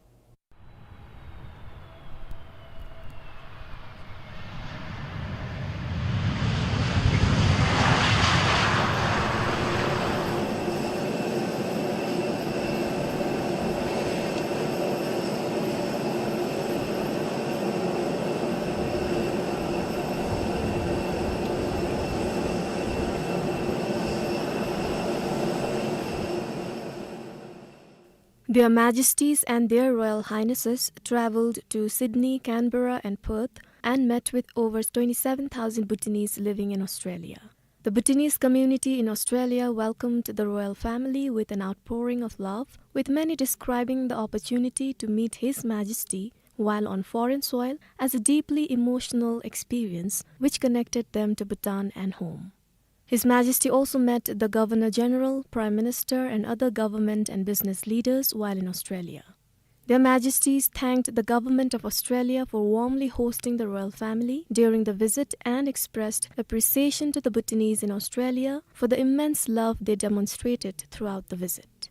Their Majesties and Their Royal Highnesses travelled to Sydney, Canberra and Perth and met with over twenty-seven thousand Bhutanese living in Australia. The Bhutanese community in Australia welcomed the royal family with an outpouring of love, with many describing the opportunity to meet His Majesty while on foreign soil as a deeply emotional experience which connected them to Bhutan and home. His Majesty also met the Governor-General, Prime Minister and other government and business leaders while in Australia. Their Majesties thanked the Government of Australia for warmly hosting the royal family during the visit and expressed appreciation to the Bhutanese in Australia for the immense love they demonstrated throughout the visit.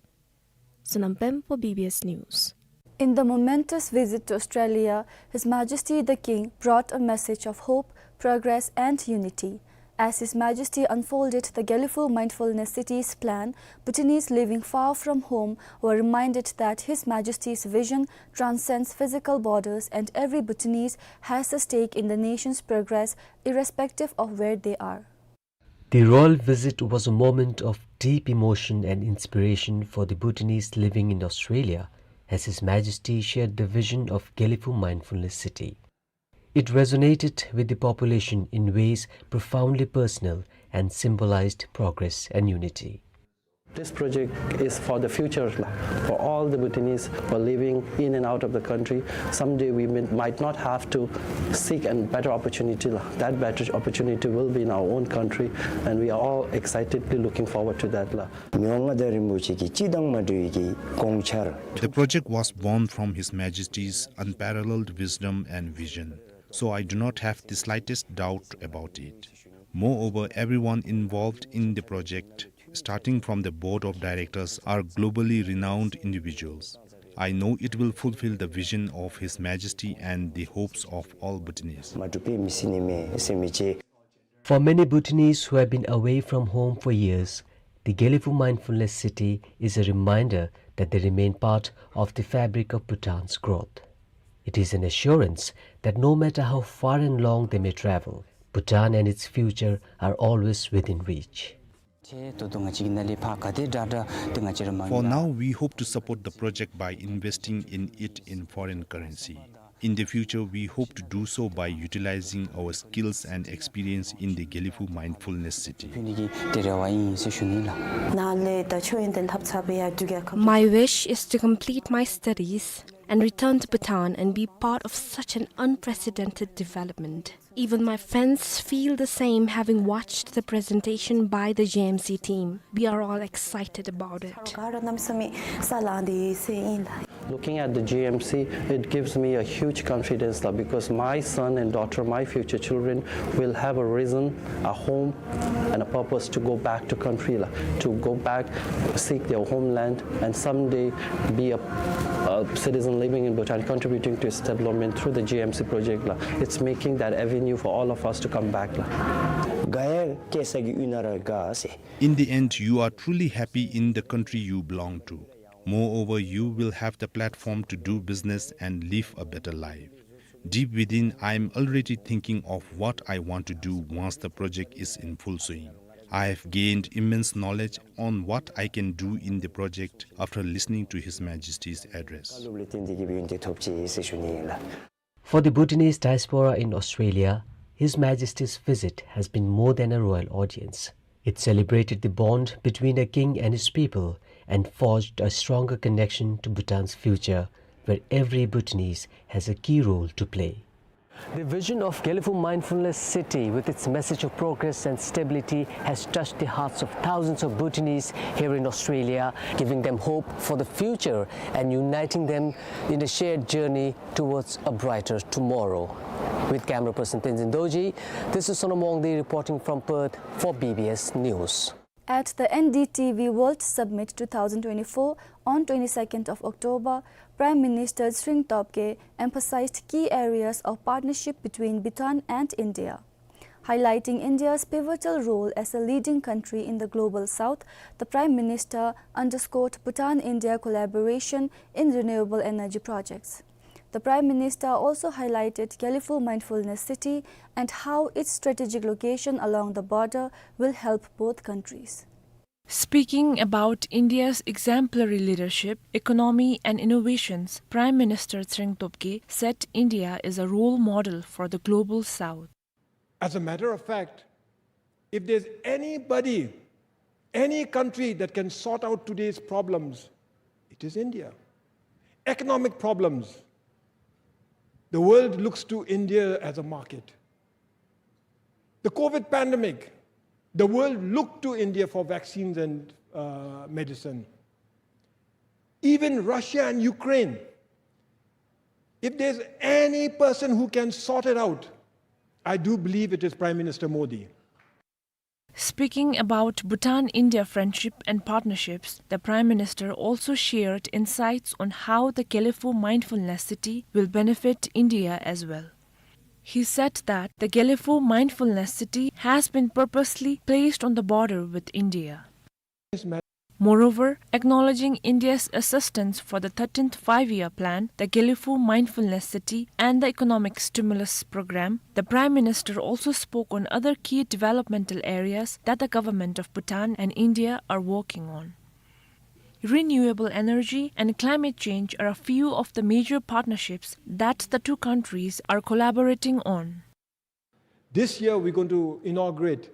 Sonam Pem for B B S News. In the momentous visit to Australia, His Majesty the King brought a message of hope, progress and unity. As His Majesty unfolded the Gelephu Mindfulness City's plan, Bhutanese living far from home were reminded that His Majesty's vision transcends physical borders and every Bhutanese has a stake in the nation's progress irrespective of where they are. The royal visit was a moment of deep emotion and inspiration for the Bhutanese living in Australia, as His Majesty shared the vision of Gelephu Mindfulness City. It resonated with the population in ways profoundly personal and symbolized progress and unity. This project is for the future, for all the Bhutanese who are living in and out of the country. Someday we may, might not have to seek a better opportunity. That better opportunity will be in our own country, and we are all excitedly looking forward to that. མི་དབང་མངའ་བདག་རིན་པོ་ཆེ་གི་སྤྱི་དང་མ་འདྲ་བའི་གི་དགོངས་འཆར། The project was born from His Majesty's unparalleled wisdom and vision, so I do not have the slightest doubt about it. Moreover, everyone involved in the project, starting from the board of directors, are globally renowned individuals. I know it will fulfill the vision of His Majesty and the hopes of all Bhutanese. མ་འགྲུབ་པའི་མི་སྲིད་ནི་མེད་ཟེར་མི་ཅིག། For many Bhutanese who have been away from home for years, the Gelephu Mindfulness City is a reminder that they remain part of the fabric of Bhutan's growth. It is an assurance that no matter how far and long they may travel, Bhutan and its future are always within reach. For now, we hope to support the project by investing in it in foreign currency. In the future, we hope to do so by utilizing our skills and experience in the Gelephu Mindfulness City. My wish is to complete my studies and return to Bhutan and be part of such an unprecedented development. Even my friends feel the same, having watched the presentation by the G M C team. We are all excited about it. Looking at the G M C, it gives me a huge confidence, la, because my son and daughter, my future children, will have a reason, a home, and a purpose to go back to country, la, to go back, seek their homeland, and someday be a, a citizen living in Bhutan, contributing to its development through the G M C project, la. It's making that avenue for all of us to come back, la. དགའ་ཡང་སྐྱེ་ས་གི་ཡུལ་ན་ར་དགའ་ཟེར། In the end, you are truly happy in the country you belong to. Moreover, you will have the platform to do business and live a better life. Deep within, I am already thinking of what I want to do once the project is in full swing. I have gained immense knowledge on what I can do in the project after listening to His Majesty's address. བཀའ་སློབ་ལས་བརྟེན་ཏེ་གི་ཡོན་ཏན་ཐོབ་ཅི་ཟེར་ཞུ་ནི་ཨིན་ལགས། For the Bhutanese diaspora in Australia, His Majesty's visit has been more than a royal audience. It celebrated the bond between a king and his people and forged a stronger connection to Bhutan's future, where every Bhutanese has a key role to play. The vision of Gelephu Mindfulness City, with its message of progress and stability, has touched the hearts of thousands of Bhutanese here in Australia, giving them hope for the future and uniting them in a shared journey towards a brighter tomorrow. With camera person Tenzin Dorji, this is Sonam Wangdi reporting from Perth for B B S News. At the N D T V World Summit two thousand twenty-four on twenty-second of October, Prime Minister Tshering Tobgay emphasized key areas of partnership between Bhutan and India. Highlighting India's pivotal role as a leading country in the Global South, the Prime Minister underscored Bhutan-India collaboration in renewable energy projects. The Prime Minister also highlighted Gelephu Mindfulness City and how its strategic location along the border will help both countries. Speaking about India's exemplary leadership, economy and innovations, Prime Minister Tshering Tobgay said India is a role model for the Global South. As a matter of fact, if there's anybody, any country that can sort out today's problems, it is India. Economic problems, the world looks to India as a market. The COVID pandemic, the world looked to India for vaccines and, uh, medicine. Even Russia and Ukraine, if there's any person who can sort it out, I do believe it is Prime Minister Modi. Speaking about Bhutan-India friendship and partnerships, the Prime Minister also shared insights on how the Gelephu Mindfulness City will benefit India as well. He said that the Gelephu Mindfulness City has been purposely placed on the border with India. Moreover, acknowledging India's assistance for the thirteenth Five-Year Plan, the Gelephu Mindfulness City, and the Economic Stimulus Program, the Prime Minister also spoke on other key developmental areas that the government of Bhutan and India are working on. Renewable energy and climate change are a few of the major partnerships that the two countries are collaborating on. This year, we're going to inaugurate